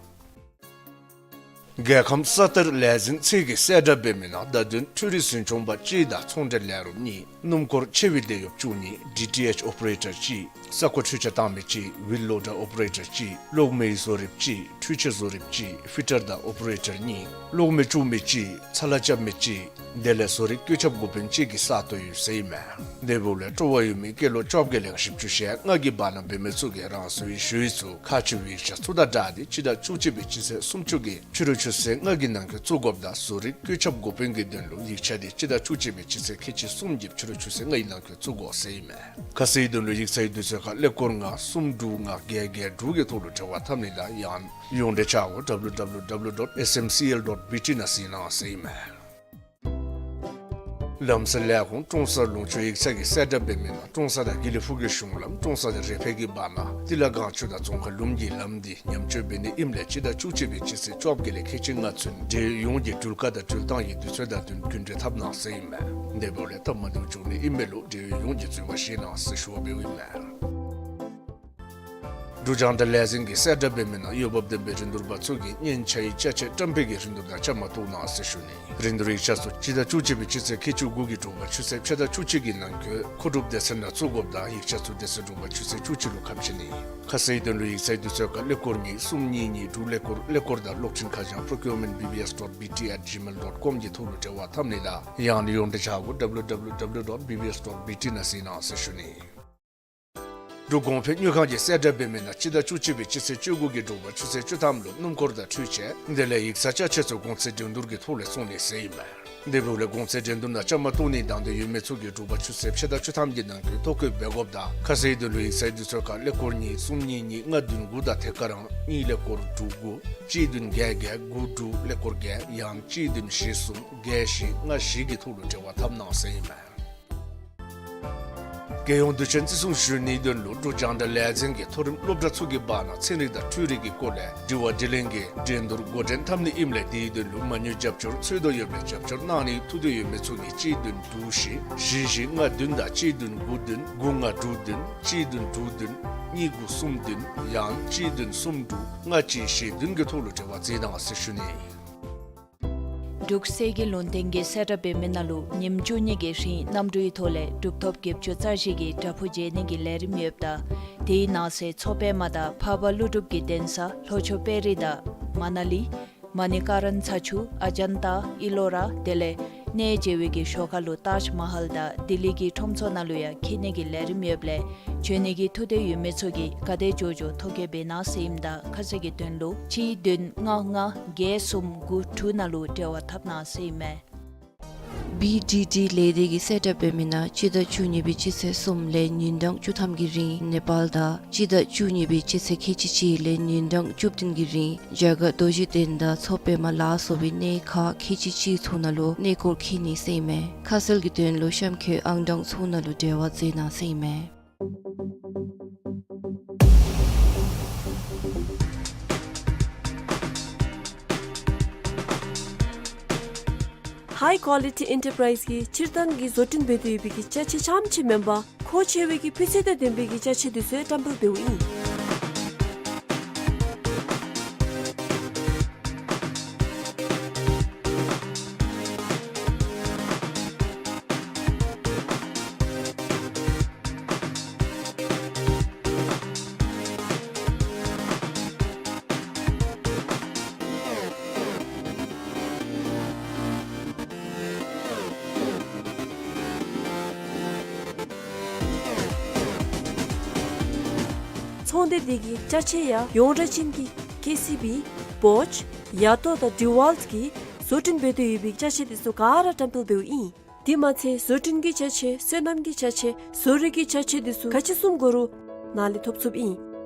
རྒྱལ་ཁམས་ས་གཏེར་ལས་འཛིན་ཚད་ཀྱིས་གསལ་བསྒྲགས་འབད་མི་ནང་བརྡ་དོན་འཕྲུལ་རིག་འཛིན་སྐྱོང་པ་གཅིག་དང་ཚོང་འབྲེལ་ལས་རོགསཔ་གཉིས། སྣུམ་འཁོར་ཆེ་བའི་འདེད་གཡོགཔ་བཅུ་གཉིས། ཌི་ཊི་ཨེཆ་ཨོ་པ་རེ་ཊར་གཅིག། ས་ཁོ་འཕྲུལ་ཆས་བཏང་མི་གཅིག། ཝིལ་ལོ་ཌར་ཨོ་པ་རེ་ཊར་གཅིག། གློག་མེའི་བཟོ་རིགཔ་གཅིག། འཕྲུལ་ཆས་བཟོ་རིགཔ་གཅིག། ཕི་ཊར་དང་ཨོ་པ་རེ་ཊར་གཉིས། གློག་མེ་བཙུགས་མི་གཅིག། ཚ་ལ་རྐྱབ་མི་གཅིག། དེ་ལས་བཟོ་རིག་བཀོད་ཁྱབ་འགོ་དཔོན་གཅིག་གིས་གསར་གཏོད་ཡོད་ཟེར་ཨིན་མས། དེ་འབདཝ་ལས་སྤྲོ་བ་ཡོད་མི་སྐྱེས་ལོ་བཅོ་བརྒྱད་ལས་བཞི་བཅུ་ཞེ་ལྔ་གི་བར་ན་འབད་མི་ཚུ་གིས་རང་སོའི་ཞུ་ཡིག་ཚུ་ཁག་ཆེ་བའི་ཡིག་ཆ་ཚུ་དང་སྦྲགས་ཏེ་སྤྱི་ཟླ་བཅུ་གཅིག་པའི་སྤྱི་ཚེས་སུམ་ཅུ་གི་ཕྱི་རུ་ཆུ་ཚོད་ལྔ་གི་ནང་འཁོད་བཙུགས་དགོཔ་དང་བཟོ་རིག་བཀོད་ཁྱབ་འགོ་དཔོན་གྱི་དོན་ལུ་ཡིག་ཆ་དེ་སྤྱི་ཟླ་བཅུ་གཅིག་པའི་སྤྱི་ཚེས་ཁལ་གཅིག་གསུམ་གྱི་ཕྱི་རུ་ཆུ་ཚོད་ལྔའི་ནང་འཁོད་བཙུགས་དགོ་ཟེར་ཨིན་མས། ཁ་གསལ་དོན་ལུ་ཡིག་ཚང་གི་དུས་ཚོད་ཁར་ཀླད་ཀོར་ལྔ་གསུམ་དྲུག་ལྔ་བརྒྱད་བརྒྱད་དྲུག་གི་ཐོག་ལུ་འབྲེལ་བ་འཐབ་ནི་དང་ཡང་ན་ཡོངས་འབྲེལ་ཆ་སྒོ་W W W dot S M C L dot B T ནང་གཟིགས་གནང་ཟེར་ཨིན་མས། ལམ་སེལ་ལས་ཁུངས་ཀྲོང་གསར་ལུང་ཕྱོགས་ཡིག་ཚང་གིས་གསལ་བསྒྲགས་འབད་མི་ནང་ཀྲོང་གསར་དང་དགེ་ལེགས་ཕུག་གི་གཞུང་ལམ་ཀྲོང་གསར་དང་རེ་ཕེ་གི་བར་ན་ཏི་ལ་སྒང་ཆུ་དང་རྫོང་ཁ་ལུམ་གྱི་ལམ་འདི་ཉམས་བཅོས་འབད་ནི་ཨིནམ་ལས་སྤྱི་ཟླ་བཅུ་གཅིག་པའི་སྤྱི་ཚེས་བཅོ་བརྒྱད་ལས་ཁལ་གཅིག་ལྔ་ཚུན་འབྲེལ་ཡོངས་ཀྱིས་འགྲུལ་བཀག་དང་འགྲུལ་བཏང་གི་དུས་ཚོད་དང་བསྟུན་རྒྱུན་འགྲུལ་འཐབ་གནང་ཟེར་ཨིན་མས། དེ་འབདཝ་ལས་སྟབས་མ་བདེཝ་བྱུང་ནི་ཨིན་མི་ལུ་འབྲེལ་ཡོད་ཡོངས་ཀྱིས་འཛོལ་བ་བཞེས་གནང་ཟེར་ཞུ་བ་འབདཝ་ཨིན་མས། འབྲུག་རྒྱང་བསྒྲགས་ལས་འཛིན་གྱིས་གསལ་བསྒྲགས་འབད་མི་ནང་འོས་འབབ་ལྡན་པའི་རིན་བསྡུར་པ་ཚུ་གིས་སྙན་ཆ་ཡི་ཅ་ཆས་བཀྲམ་སྤེལ་གྱི་རིན་བསྡུར་ནང་བཅའ་མར་གཏོགས་གནང་ཟེར་ཞུ་ནི། རིན་བསྡུར་ཡིག་ཆ་ཚུ་སྤྱི་ཟླ་བཅུ་གཅིག་པའི་སྤྱི་ཚེས་ཁལ་གཅིག་དགུ་གི་དྲོ་པ་ཆུ་ཚོད་ཕྱེད་དང་བཅུ་གཅིག་གི་ནང་འཁོད་མཁོ་སྒྲུབ་སྡེ་ཚན་ནང་བཙུགས་དགོཔ་དང་ཡིག་ཆ་ཚུ་དེ་ཚེ་དྲོ་པ་ཆུ་ཚོད་བཅུ་གཅིག་ལུ་ཁ་ཕྱེ་ནི། ཁ་གསལ་དོན་ལུ་ཡིག་ཚང་དུས་ཚོད་ཁར་ཀླད་ཀོར་གཉིས་གསུམ་གཉིས་གཉིས་དྲུག་ཀླད་ཀོར་ཀླད་ཀོར་དང་གློག་འཕྲིན་ཁ་བྱང་procurement B B S dot B T at gmail dot com གི་ཐོག་ལུ་འབྲེལ་བ་འཐབ་ནི་དང་ཡང་ན་ཡོངས་འབྲེལ་བྱ་སྒོ་W W W dot B B S dot B T ནང་གཟིགས་གནང་ཟེར་ཞུ་ནི། འབྲུག་གོང་འཕེལ་དངུལ་ཁང་གིས་གསལ་བསྒྲགས་འབད་མི་ནང་སྤྱི་ཟླ་བཅུ་གཅིག་པའི་སྤྱི་ཚེས་བཅུ་དགུ་གི་དྲོ་པ་ཆུ་ཚོད་བཅུ་ཐམ་ལུ་སྣུམ་འཁོར་དང་འཕྲུལ་ཆས་དེ་ལས་ཡིག་ཚང་ཅ་ཆས་ཚུ་གོང་ཚད་འགྲན་བསྡུར་གྱི་ཐོག་ལས་བཙོང་ནི་ཟེར་ཨིན་མས། དེ་འབདཝ་ལས་གོང་ཚད་འགྲན་བསྡུར་ནང་བཅའ་མར་གཏོགས་ནིའི་དང་འདོད་ཡོད་མི་ཚུ་གིས་དྲོ་པ་ཆུ་ཚོད་ཕྱེད་དང་བཅུ་ཐམ་གྱི་ནང་འཁོད་ཐོ་བཀོད་འབད་དགོཔ་དང་ཁ་གསལ་དོན་ལུ་ཡིག་ཚང་དུས་ཚོད་ཁར་ཀླད་ཀོར་གཉིས་གསུམ་གཉིས་གཉིས་ལྔ་བདུན་དགུ་དང་ཐད་ཀར་ཨང་གཉིས་ཀླད་ཀོར་དྲུག་དགུ་གཅིག་བདུན་བརྒྱད་བརྒྱད་དགུ་དྲུག་ཀླད་ཀོར་བརྒྱད་ཡང་གཅིག་བདུན་བཞི་གསུམ་བརྒྱད་བཞི་ལྔ་བཞི་གི་ཐོག་ལུ་འབྲེལ་བ་འཐབ་གནང་ཟེར་ཨིན་མས། རྒྱལ་ཡོངས་དུས་ཆེན་བརྩི་སྲུང་ཞུ་ནིའི་དོན་ལུ་འབྲུག་རྒྱང་བསྒྲགས་ལས་འཛིན་གྱིས་མཐོ་རིམ་སློབ་གྲྭ་ཚུ་གི་བར་ན་ཚན་རིག་དང་འཕྲུལ་རིག་གི་སྐོར་ལས་དྲི་བ་དྲིས་ལན་གྱི་འགྲན་བསྡུར་འགོ་འདྲེན་འཐབ་ནི་ཨིནམ་ལས་དེའི་དོན་ལུ་མ་དངུལ་རྒྱབ་སྐྱོར་འཚོལ་དོ་ཡོད་པའི་རྒྱབ་སྐྱོར་གནང་ནིའི་ཐུགས་འདོད་ཡོད་མི་ཚུ་གིས་གཅིག་བདུན་དྲུག་བཞི་བཞི་བཞི་ལྔ་བདུན་དང་གཅིག་བདུན་དགུ་བདུན་དགུ་ལྔ་དྲུག་བདུན་གཅིག་བདུན་དྲུག་བདུན་གཉིས་དགུ་གསུམ་བདུན་ཡང་གཅིག་བདུན་གསུམ་དྲུག་ལྔ་གཅིག་བཞི་བདུན་གྱི་ཐོག་ལུ་འབྲེལ་བ་མཛད་གནང་ཟེར་ཞུ་ནི། འབྲུག་གསེར་གྱི་ལུང་བསྟན་གྱིས་གསལ་བསྒྲགས་འབད་མི་ནང་ལུ་ཉིནམ་བཅུ་གཉིས་ཀྱི་རིང་གནམ་གྲུའི་ཐོག་ལས་གྲུབ་ཐོབ་བརྒྱད་ཅུ་རྩ་བཞི་གི་བྲག་ཕུག་མཇལ་ནི་གི་ལས་རིམ་ཡོདཔ་ད་དེའི་ནང་གསེས་མཚོ་པདྨ་དང་འཕགས་པ་ཀླུ་སྒྲུབ་ཀྱི་གདན་ས་ལྷོ་ཕྱོགས་དཔལ་རི་དང་མ་ན་ལི་མ་ནི་ཀ་རན་ཚ་ཆུ་ཨ་ཇན་ཏ་ཨི་ལོ་ར་དེ་ལས་གནས་མཇལ་བའི་གི་ཞོར་ཁ་ལུ་ཏཱཇ་མ་ཧཱལ་དང་ལྡི་ལི་གི་ཁྲོམ་ཚོགས་ནང་ལུ་ཡང་འཁྱིད་ནི་གི་ལས་རིམ་ཡོདཔ་ལས་འབྱོན་ནི་གི་ཐུགས་འདོད་ཡོད་མི་ཚུ་གིས་ག་དེ་མགྱོགས་མགྱོགས་ཐོ་བཀོད་འབད་གནང་ཟེར་ཨིནམ་ད་ཁ་གསལ་གྱི་དོན་ལུ་གཅིག་བདུན་ལྔ་ལྔ་བརྒྱད་གསུམ་དགུ་དྲུག་ནང་ལུ་འབྲེལ་བ་འཐབ་གནང་ཟེར་ཨིན་མས། བི་ཌི་ཌི་ལས་སྡེ་གིས་གསལ་བསྒྲགས་འབད་མི་ནང་སྤྱི་ཟླ་བཅུ་གཉིས་པའི་སྤྱི་ཚེས་གསུམ་ལས་ཉིན་གྲངས་བཅུ་ཐམ་གྱི་རིང་ནེ་པཱལ་དང་སྤྱི་ཟླ་བཅུ་གཉིས་པའི་སྤྱི་ཚེས་ཁལ་གཅིག་གཅིག་ལས་ཉིན་གྲངས་བཅུ་བདུན་གྱི་རིང་རྒྱ་གར་རྡོ་རྗེ་གདན་དང་མཚོ་པདྨ་ལ་སོགས་པའི་གནས་ཁག་ཁལ་གཅིག་གཅིག་ཚུ་ནང་ལུ་གནས་སྐོར་འཁྱིད་ནི་ཟེར་ཨིན་མས། ཁ་གསལ་གྱི་དོན་ལུ་གཤམ་འཁོད་ཨང་གྲངས་ཚུ་ནང་ལུ་འབྲེལ་བ་མཛད་གནང་ཟེར་ཨིན་མས། High Quality Enterprise གིས་སྤྱིར་བཏང་གི་བཟོ་སྐྲུན་འབད་དེ་ཡོད་པའི་གི་ཅ་ཆས་རྐྱངམ་ཅིག་མེན་པར་མཁོ་ཆེ་བའི་གི་སྤུས་ཚད་དང་ལྡན་པའི་གི་ཅ་ཆས་དེ་ཚུ་ཡང་བཀྲམ་སྤེལ་འབདཝ་ཨིན། ཚོང་སྡེ་དེ་གིས་ཅ་ཆས་ཡང་ཡོངས་གྲགས་ཅན་གྱི་ཀེ་སི་བི་བོཆ་ཡ་ཏོ་དང་ཌི་ཝཱལཊ་གིས་བཟོ་སྐྲུན་འབད་དེ་ཡོད་པའི་ཅ་ཆས་དེ་ཚུ་ག་ར་བཀྲམ་སྤེལ་འབདཝ་ཨིན། དེ་མ་ཚད་བཟོ་སྐྲུན་གྱི་ཅ་ཆས་སོ་ནམ་གྱི་ཅ་ཆས་བཟོ་རིག་གི་ཅ་ཆས་དེ་ཚུ་ག་ཅི་བཟུམ་དགོ་རུང་ནཱ་ལས་ཐོབ་ཚུགསཔ་ཨིན།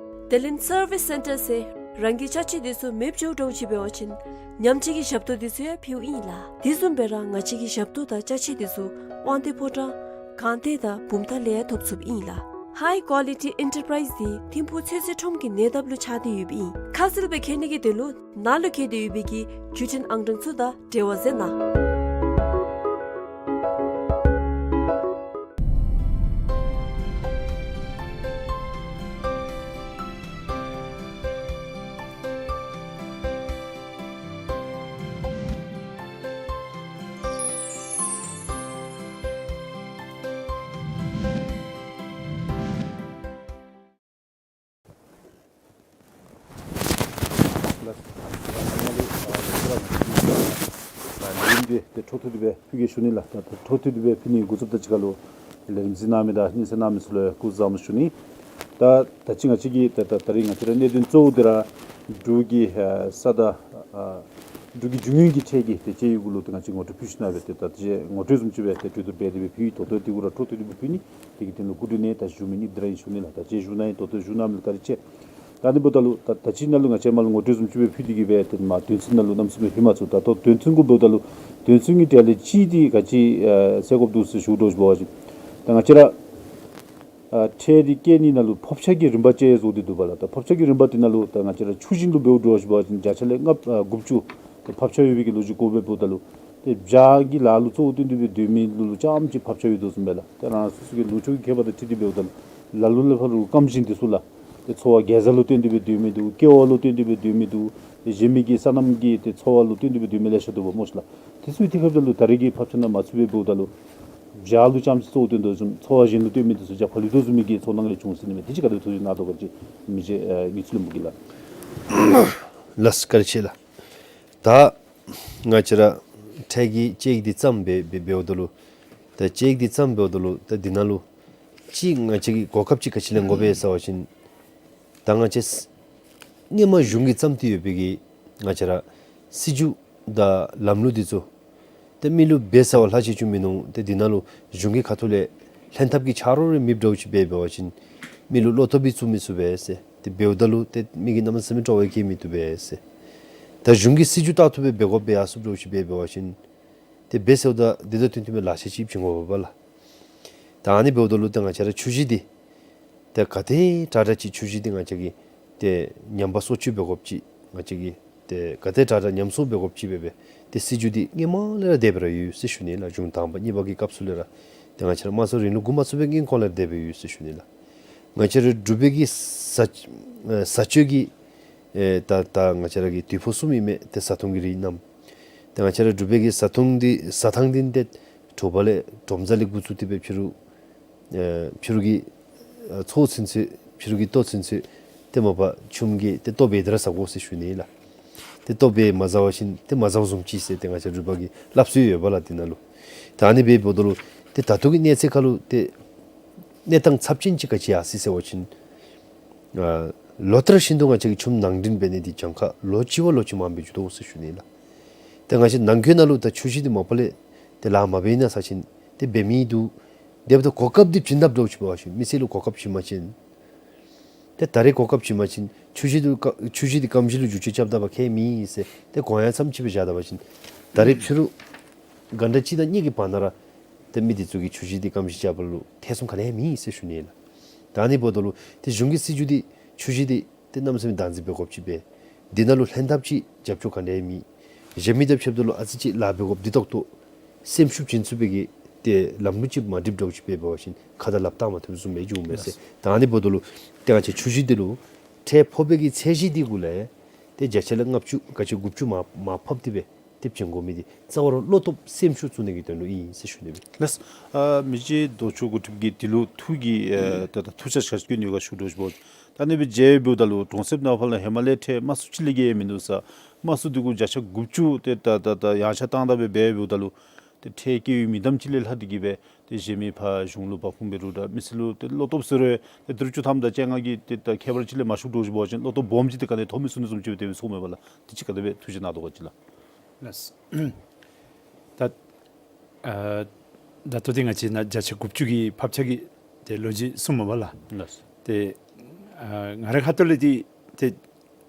དེ་ལས་སར་བིས་སེན་ཊར་ཟེར་རང་གི་ཅ་ཆས་དེ་ཚུ་མེདཔ་འགྱོ་འགྱོཝ་ཅིག་འབད་བ་ཅིན་ཉམས་བཅོས་ཀྱི་ཞབས་ཏོག་དེ་ཚུ་ཡང་ཕུལཝ་ཨིན་ལགས། དེ་བཟུམ་སྦེ་ར་ང་བཅས་ཀྱི་ཞབས་ཏོག་དང་ཅ་ཆས་དེ་ཚུ་དབང་འདུས་ཕོ་བྲང་སྒང་སྟེང་དང་བུམ་ཐང་ལས་ཡང་ཐོབ་ཚུགསཔ་ཨིན་ལགས། High Quality Enterprise དེ་ཐིམ་ཕུག་ཚོད་བསྲེ་ཁྲོམ་གྱི་ཉེ་འདབས་ལུ་ཆགས་ཏེ་ཡོདཔ་ཨིན། ཁ་གསལ་སྦེ་མཁྱེན་ནི་གི་དོན་ལུ་ནཱ་ལུ་བཀོད་དེ་ཡོད་པའི་གི་བརྒྱུད་འཕྲིན་ཨང་གྲངས་ཚུ་དང་འབྲེལ་བ་མཛད་གནང་། ལས་རིམ་འདི་ཏེ་འཕྲོ་མཐུད་དེ་སྦེ་ཕུལ་གེ་ཞུ་ནི་ལགས། ད་འཕྲོ་མཐུད་དེ་སྦེ་ཕུལ་ནི་འགོ་བཙུགསཔ་དང་གཅིག་ཁར་ལུ་ལས་རིམ་གཟིགས་གནང་མི་དང་སྙན་གསན་གནང་མི་ཚུ་ལུ་སྐུ་གཟུགས་བཟང་པོ་ཞུ་ནི། ད་ད་ཅི་ང་བཅས་ཀྱི་ད་ད་ད་རིས་ང་བཅས་ར་གནད་དོན་གཙོ་བོ་འདི་ར་འབྲུག་གི་ཨ་ས་དང་ཨ་འབྲུག་གི་རྒྱུ་དངོས་ཀྱི་ཁྲལ་གྱི་ཏེ་དཔྱད་ཡིག་གུ་ལུ་ཏེ་ང་བཅས་ངོ་སྤྲོད་ཕུལ་ཞིནམ་ལས་ཏེ་ད་ཅི་ངོ་སྤྲོད་བཟུམ་ཅིག་སྦེ་ཏེ་གྲོས་བསྡུར་འབད་དེ་སྦེ་ཕུལ་ཡི། ད་ལྟོ་དེ་གུ་ར་འཕྲོ་མཐུད་དེ་སྦེ་ཕུལ་ནི། དེ་གི་དོན་ལུ་སྐུ་མགྲོན་ནས་ད་ཞུ་མི་ཨིན། འདི་ར་ཨིན་ཞུ་ནི་ལགས། ད་ཅི་ཞུ་ནི་ཨིན། ད་ལྟོ་ཞུ་ནི་མེད་ལགས། ག་ར་ཅིག་ད་དེ་འབདཝ་ད་ལུ་ད་ད་ཅི་ནཱ་ལུ་ང་བཅས་མར་ལུ་ངོ་སྤྲོད་བཟུམ་ཅིག་སྦེ་ཕུལ་ཏེ་གི་སྦེ་ཏེ་མ་དོན་ཚན་ནང་ལུ་གནམ་མེད་ས་མེད་ལྷོད་མ་ཚུགས། ད་ལྟོ་དོན་ཚན་གུ་འབདཝ་ད་ལུ་དོན་ཚན་གྱི་གྲས་ལས་གཅིག་འདི་ག་ཅི་ཨ་སེལ་དགོཔ་འདུག་ཟེར་ཞུ་དོ་ཞུ་བ་ཅིན། ད་ང་བཅས་ར་ཨ་ཁྲལ་འདི་བཀལ་ནི་ནང་ལུ་ཕབ་ཆག་གི་རིམ་པ་ཅིག་བཟོ་སྟེ་འདུག་པ་ལགས། ད་ཕབ་ཆག་གི་རིམ་པ་འདི་ནང་ལུ་ད་ང་བཅས་ར་ཆུ་ཞིང་ལུ་འབདཝ་འདྲཝ་ཅིག་འབད་བ་ཅིན་བརྒྱ་ཆ་ལས་ལྔ་ཨ་དགུ་བཅུ་ཕབ་ཆག་ཡོད་པའི་གི་ལོ་རྒྱུས་སྐོར་སྦེ་འབདཝ་ད་ལུ་ཏེ་བྱཱ་གི་ལཱ་ལུ་གཙོ་བོ་བཏོན་ཏེ་སྦེ་སྡོད་མི་ལུ་ལུ་རྐྱངམ་ཅིག་ཕབ་ཆག་ཡོད་དོ་བཟུམ་སྦེ་ལགས། ཏེ་རང་སོ་སོ་གི་ལུང་ཕྱོགས་ཀྱི་ཁྱད་པར་དང་འཁྲིལ་ཏེ་འབདཝ་ད་ལུ་ལ་ལུ་ལ་ཕར་ལུ་སྐམ་ཞིང་འདི་ཚུ་ལགས། འཚོ་བ་གེ་ཛ་ལུ་བརྟེན་ཏེ་སྦེ་སྡོད་མི་འདུག། ཀེ་བ་ལུ་བརྟེན་ཏེ་སྦེ་སྡོད་མི་འདུག། གཞན་མི་གི་སོ་ནམ་གྱི་ཏེ་འཚོ་བ་ལུ་བརྟེན་ཏེ་སྦེ་སྡོད་མི་ལེ་ཤ་འདུག་པ་སྨོ་ཤིག་ལགས། དེ་ཚུ་ཐད་ཁར་འབདཝ་ད་ལུ་ད་རེས་ཀྱི་ཕབ་ཆ་ནང་མ་ཚུད་པར་འབདཝ་ད་ལུ་བྱཱར་ལུ་རྐྱངམ་ཅིག་གཙོ་བོ་བཏོན་དོ་བཟུམ་འཚོ་བ་གཞན་ལུ་བཏོན་མི་འདི་ཚུ་རྒྱ་ཕར་ལུ་ཏོག་ཏོ་བཟུམ་མའི་གི་ཚོར་སྣང་ལས་བྱུང་ཟེར་ནི་མས། དེ་ཅིག་ག་དེ་ཐུགས་རྗེ་གནང་དོ་ག་ཅིག་མི་རྗེ་ཨེ་དངུལ་རྩིས་བློན་པོ་གིས་ལགས། ལགས་སོ། བཀའ་དྲིན་ཆེ་ལགས། ད་ང་བཅས་ར་ཁྲལ་གྱི་དཔྱད་ཡིག་འདི་བརྩམས་སྦེ་འབད་འབདཝ་ད་ལུ་ད་དཔྱད་ཡིག་འདི་བརྩམས་འབདཝ་ད་ལུ་ད་འདི་ནང་ལུ་ཅིག་ང་བཅས་ཀྱིས་གོ་སྐབས་ཅིག་ག་ཅི་ལེན་དགོ་པས་ཟེར་བ་ཅིན་ད་ང་བཅས་སྔོན་མ་གཞུང་གིས་བརྩམས་ཏེ་ཡོད་པའི་གི་ང་བཅས་ར་སྲིད་བྱུས་དང་ལམ་ལུགས་འདི་ཚུ་ཏེ་མི་ལུ་འབད་ས་བ་ལྷག་ཅིག་ཅིག་མིན་འདུག། ཏེ་འདི་ནང་ལུ་གཞུང་གི་ཁ་ཐུག་ལས་ལྷན་ཐབས་ཀྱི་ཆ་རོགས་རེ་མེདཔ་འདྲཝ་ཅིག་འབད་འབད་བ་ཅིན་མི་ལུ་བློ་སྟོབས་སྦེ་བཙུགས་མི་ཚུགས་པས་ཟེར། ཏེ་འབདཝ་ད་ལུ་ཏེ་མི་གིས་གནམ་མེད་ས་མེད་སྤྲོ་བ་བསྐྱེད་མི་བཏུབ་པས་ཟེར། ད་གཞུང་གི་སྲིད་བྱུས་ལྟར་དུ་སྦེ་འབད་དགོཔ་སྦེ་ཡར་སོངམ་འདྲཝ་ཅིག་འབད་འབད་བ་ཅིན་ཏེ་འབད་ཟེརཝ་ད་འདི་དང་མཐུན་མཐུན་སྦེ་ལག་ཆས་ཅིག་བྱིན་དགོ་པས་ལགས། ད་ཨ་ནི་འབདཝ་ད་ལུ་ཏེ་ང་བཅས་ར་ཆུ་གཞི་འདི་ཏེ་ག་དེ་དྲག་དྲག་ཅིག་ཆུ་གཞི་འདི་ང་བཅས་ཀྱིས་ཏེ་ཉམས་པ་གསོ་བཅོས་འབད་དགོཔ་ཅིག་ང་བཅས་ཀྱིས་ཏེ་ག་དེ་དྲག་དྲག་ཉམས་གསོ་འབད་དགོཔ་ཅིག་སྦེ་སྦེ་ཏེ་སྲིད་བྱུས་འདི་སྔོན་མ་ལས་ར་དེ་སྦེ་ར་ཡོད་ཟེར་ཞུ་ནི་ལགས། གཞུང་དང་པ་གཉིས་པ་གི་སྐབས་སུ་ལས་ར་ཏེ་ང་བཅས་ར་དམངས་གཙོའི་རིང་ལུགས་འགོ་མ་བཙུགས་པའི་སྔོན་ཁོང་ལས་ར་དེ་སྦེ་ཡོད་ཟེར་ཞུ་ནི་ལགས། ང་བཅས་ར་འབྲུག་པའི་གི་བཟའ་ཨེ་བཟའ་སྤྱོད་ཀྱི་ཨེ་ད་ད་ང་བཅས་ར་གི་དུས་ཕོ་གསུམ་ཨིན་མས། ཏེ་བཟའ་འཐུང་གི་རིགས་རྣམས། ཏེ་ང་བཅས་ར་འབྲུག་པའི་གི་བཟའ་འཐུང་འདི་བཟའ་ཐངས་འདི་ཏེ་དྲོ་པ་ལས་དྲོ་མཛའ་ལས་འགོ་བཙུགས་ཏེ་སྦེ་ཕྱི་རུ་ཨེ་ཕྱི་རུ་གི་ཨེ་ཚོད་ཚུན་ཚོད་ཕྱི་རུ་གི་ལྟོ་ཚུན་ཚོད་ཏེ་མ་པ་ཆུམ་གྱིས་ཏེ་ལྟོ་འབད་དེ་ར་བཟའ་དགོ་ཟེར་ཞུ་ནི་ལགས། ཏེ་ལྟོ་འབད་མ་བཟའ་བ་ཅིན་ཏེ་མ་བཟའཝ་བཟུམ་ཅིག་ཟེར་ཏེ་ང་བཅས་འབྲུག་པ་གི་སླབ་སྲོལ་ཡོད་པས་ལགས་འདི་ནང་ལུ། ད་ཨ་ནི་འབདཝ་ད་ལུ་ཏེ་ད་ལྟོ་གི་གནས་ཚད་ཁར་ལུ་ཏེ་གནས་སྟངས་ཚབས་ཆེན་ཅིག་ག་ཅི་ཡར་སོ་ཡི་ཟེར་བ་ཅིན་ཨ་ལོ་ལྟར་བཞིན་དུ་ང་བཅས་ཀྱིས་ཆུམ་ནང་འདྲེན་འབད་ནི་འདི་གྱངས་ཁ་ལོ་གཅིག་བ་ལོ་གཅིག་མངམ་སྦེ་འགྱོ་དོ་ཟེར་ཞུ་ནི་ལགས། ཏེ་ང་བཅས་ནང་འཁོད་ནང་ལུ་ད་ཆུ་གཞི་འདི་མ་པ་ལས་ཏེ་ལཱ་མ་འབད་ནི་ཟེར་བ་ཅིན་ཏེ་འབད་མི་འདུག། དེ་འབདཝ་ད་གོ་སྐབས་འདི་བྱིན་དཔ་འདྲཝ་ཅིག་འབད་བ་ཅིན་མི་སེར་ལུ་གོ་སྐབས་བྱིན་པ་ཅིན་ཏེ་ད་རེས་གོ་སྐབས་བྱིན་པ་ཅིན་ཆུ་གཞི་འདི་ཀ་ཆུ་གཞི་འདི་སྐམ་གཞི་ལུ་བསྒྱུར་བཅོས་རྐྱབ་ད་པ་ཁྱད་མེད་ཟེར་ཏེ་དགོངས་ཡངས་ཙམ་ཅིག་སྦེ་བཞག་ད་པ་ཅིན་ད་རེས་ཕྱི་རུ་གྷན་ཊ་གཅིག་དང་གཉིས་ཀྱི་བར་ན་ར་ཏེ་མི་འདི་ཚུ་གིས་ཆུ་གཞི་འདི་སྐམ་གཞི་རྐྱབ་པ་ལུ་ཐེ་ཚོམ་ག་ནི་ཡང་མེད་ཟེར་ཞུ་ནི་ལགས། ད་ཨ་ནི་འབདཝ་ད་ལུ་ཏེ་གཞུང་གི་སྲིད་བྱུས་འདི་ཆུ་གཞི་འདི་ཏེ་གནམ་མེད་ས་མེད་བདག་འཛིན་འབད་དགོཔ་ཅིག་སྦེ་འདི་ནང་ལུ་ལྷན་ཐབས་ཅིག་རྒྱབ་སྐྱོར་ག་ནི་ཡང་མེད། གཞན་མི་དང་ཕྱདཔ་ད་ལུ་ཨ་ཙི་ཅིག་ལཱ་འབད་དགོཔ་འདི་ཏོག་ཏོ་སེམས་ཤུགས་བྱིན་ཚུགས་པའི་གི་ཏེ་ལམ་ལུགས་ཅིག་མ་འགྲིགཔ་འདྲཝ་ཅིག་སྦེ་འབད་བ་ཅིན་ཁ་དང་ལགཔ་བཏང་མ་ཐུབ་བཟུམ་སྦེ་འགྱོཝ་མས་ཟེར། ད་ཨ་ནི་འབདཝ་ད་ལུ་ཏེ་ང་བཅས་ཆུ་གཞི་འདི་ལུ་ཁྲལ་ཕོག་པའི་གི་ཚད་གཞི་འདི་གུ་ལས་ཏེ་བརྒྱ་ཆ་ལས་ལྔ་བཅུ་ག་ཅི་དགུ་བཅུ་མར་མར་ཕབ་སྟེ་སྦེ་ཏེ་བྱིན་དགོ་མི་འདི་རྩ་བ་ར་བློ་སྟོབས་སེམས་ཤུགས་བཙུགས་ནི་གི་དོན་ལུ་ཨིན་ཟེར་ཞུ་ནི་སྦེ། ལགས། ཨ་མི་རྗེ་རྡོ་ཆོས་འགོ་ཁྲིདཔ་གིས་འདི་ལུ་ཐུགས་ཀྱི་ཨེ་ད་ད་ཐུགས་འཆར་ཆ་ཁྱབ་ནི་ག་ཞུ་དོ་ཞུ་བ། ད་ཨ་ནི་སྦེ་མཇལ་འབདཝ་ད་ལུ་གྲོང་གསེབ་ནང་ཕར་ལས་ཧེ་མ་ལས་ཁྲལ་དམའ་སུ་ཅིག་ལས་བརྒལ་མིན་འདུག་ཟེར། དམའ་སུ་འདི་གུ་བརྒྱ་ཆ་དགུ་བཅུ་ཏེ་ད་ད་ད་ཡངས་ཆག་བཏང་ད་སྦེ་འབད་འབདཝ་ད་ལུ་ཏེ་ཁྲལ་བཀལ་བའི་མི་དམངས་ཅིག་ལས་ལྷག་སྟེ་གིས་སྦེ་ཏེ་གཞན་མི་ཕར་གཞུང་ལུ་འབབ་ཁུངས་འབད་རུང་ད་མི་སེར་ལུ་ཏེ་བློ་སྟོབས་ཟེར་རུང་ཏེ་དྲུག་ཅུ་ཐམ་དང་བཅོ་ལྔ་གི་ཏེ་ད་ཁྱད་པར་ཅིག་ལས་མ་ཤོརཝ་འདྲཝ་ཅིག་འབད་བ་ཅིན་བློ་སྟོབས་སྦོམ་ཅིག་ཏེ་ག་ནི་ཐོབ་མི་ཚུགས་ནི་བཟུམ་ཅིག་སྦེ་ཏེ་གསུངམ་མས་པ་ལགས། དེ་ཅིག་ག་དེ་སྦེ་ཐུགས་རྗེ་གནང་དོ་ག་ཅིག་ལགས། ལགས། ད་ཨ་ད་ལྟོ་འདི་ང་བཅས་ནཱ་བརྒྱ་ཆ་དགུ་བཅུ་གི་ཕབ་ཆ་གི་ཏེ་ལོ་རྒྱུས་གསུངམ་མས་པ་ལགས། ལགས། ཏེ་ཨ་ང་རའི་ཁ་ཐུག་ལས་འདི་ཏེ་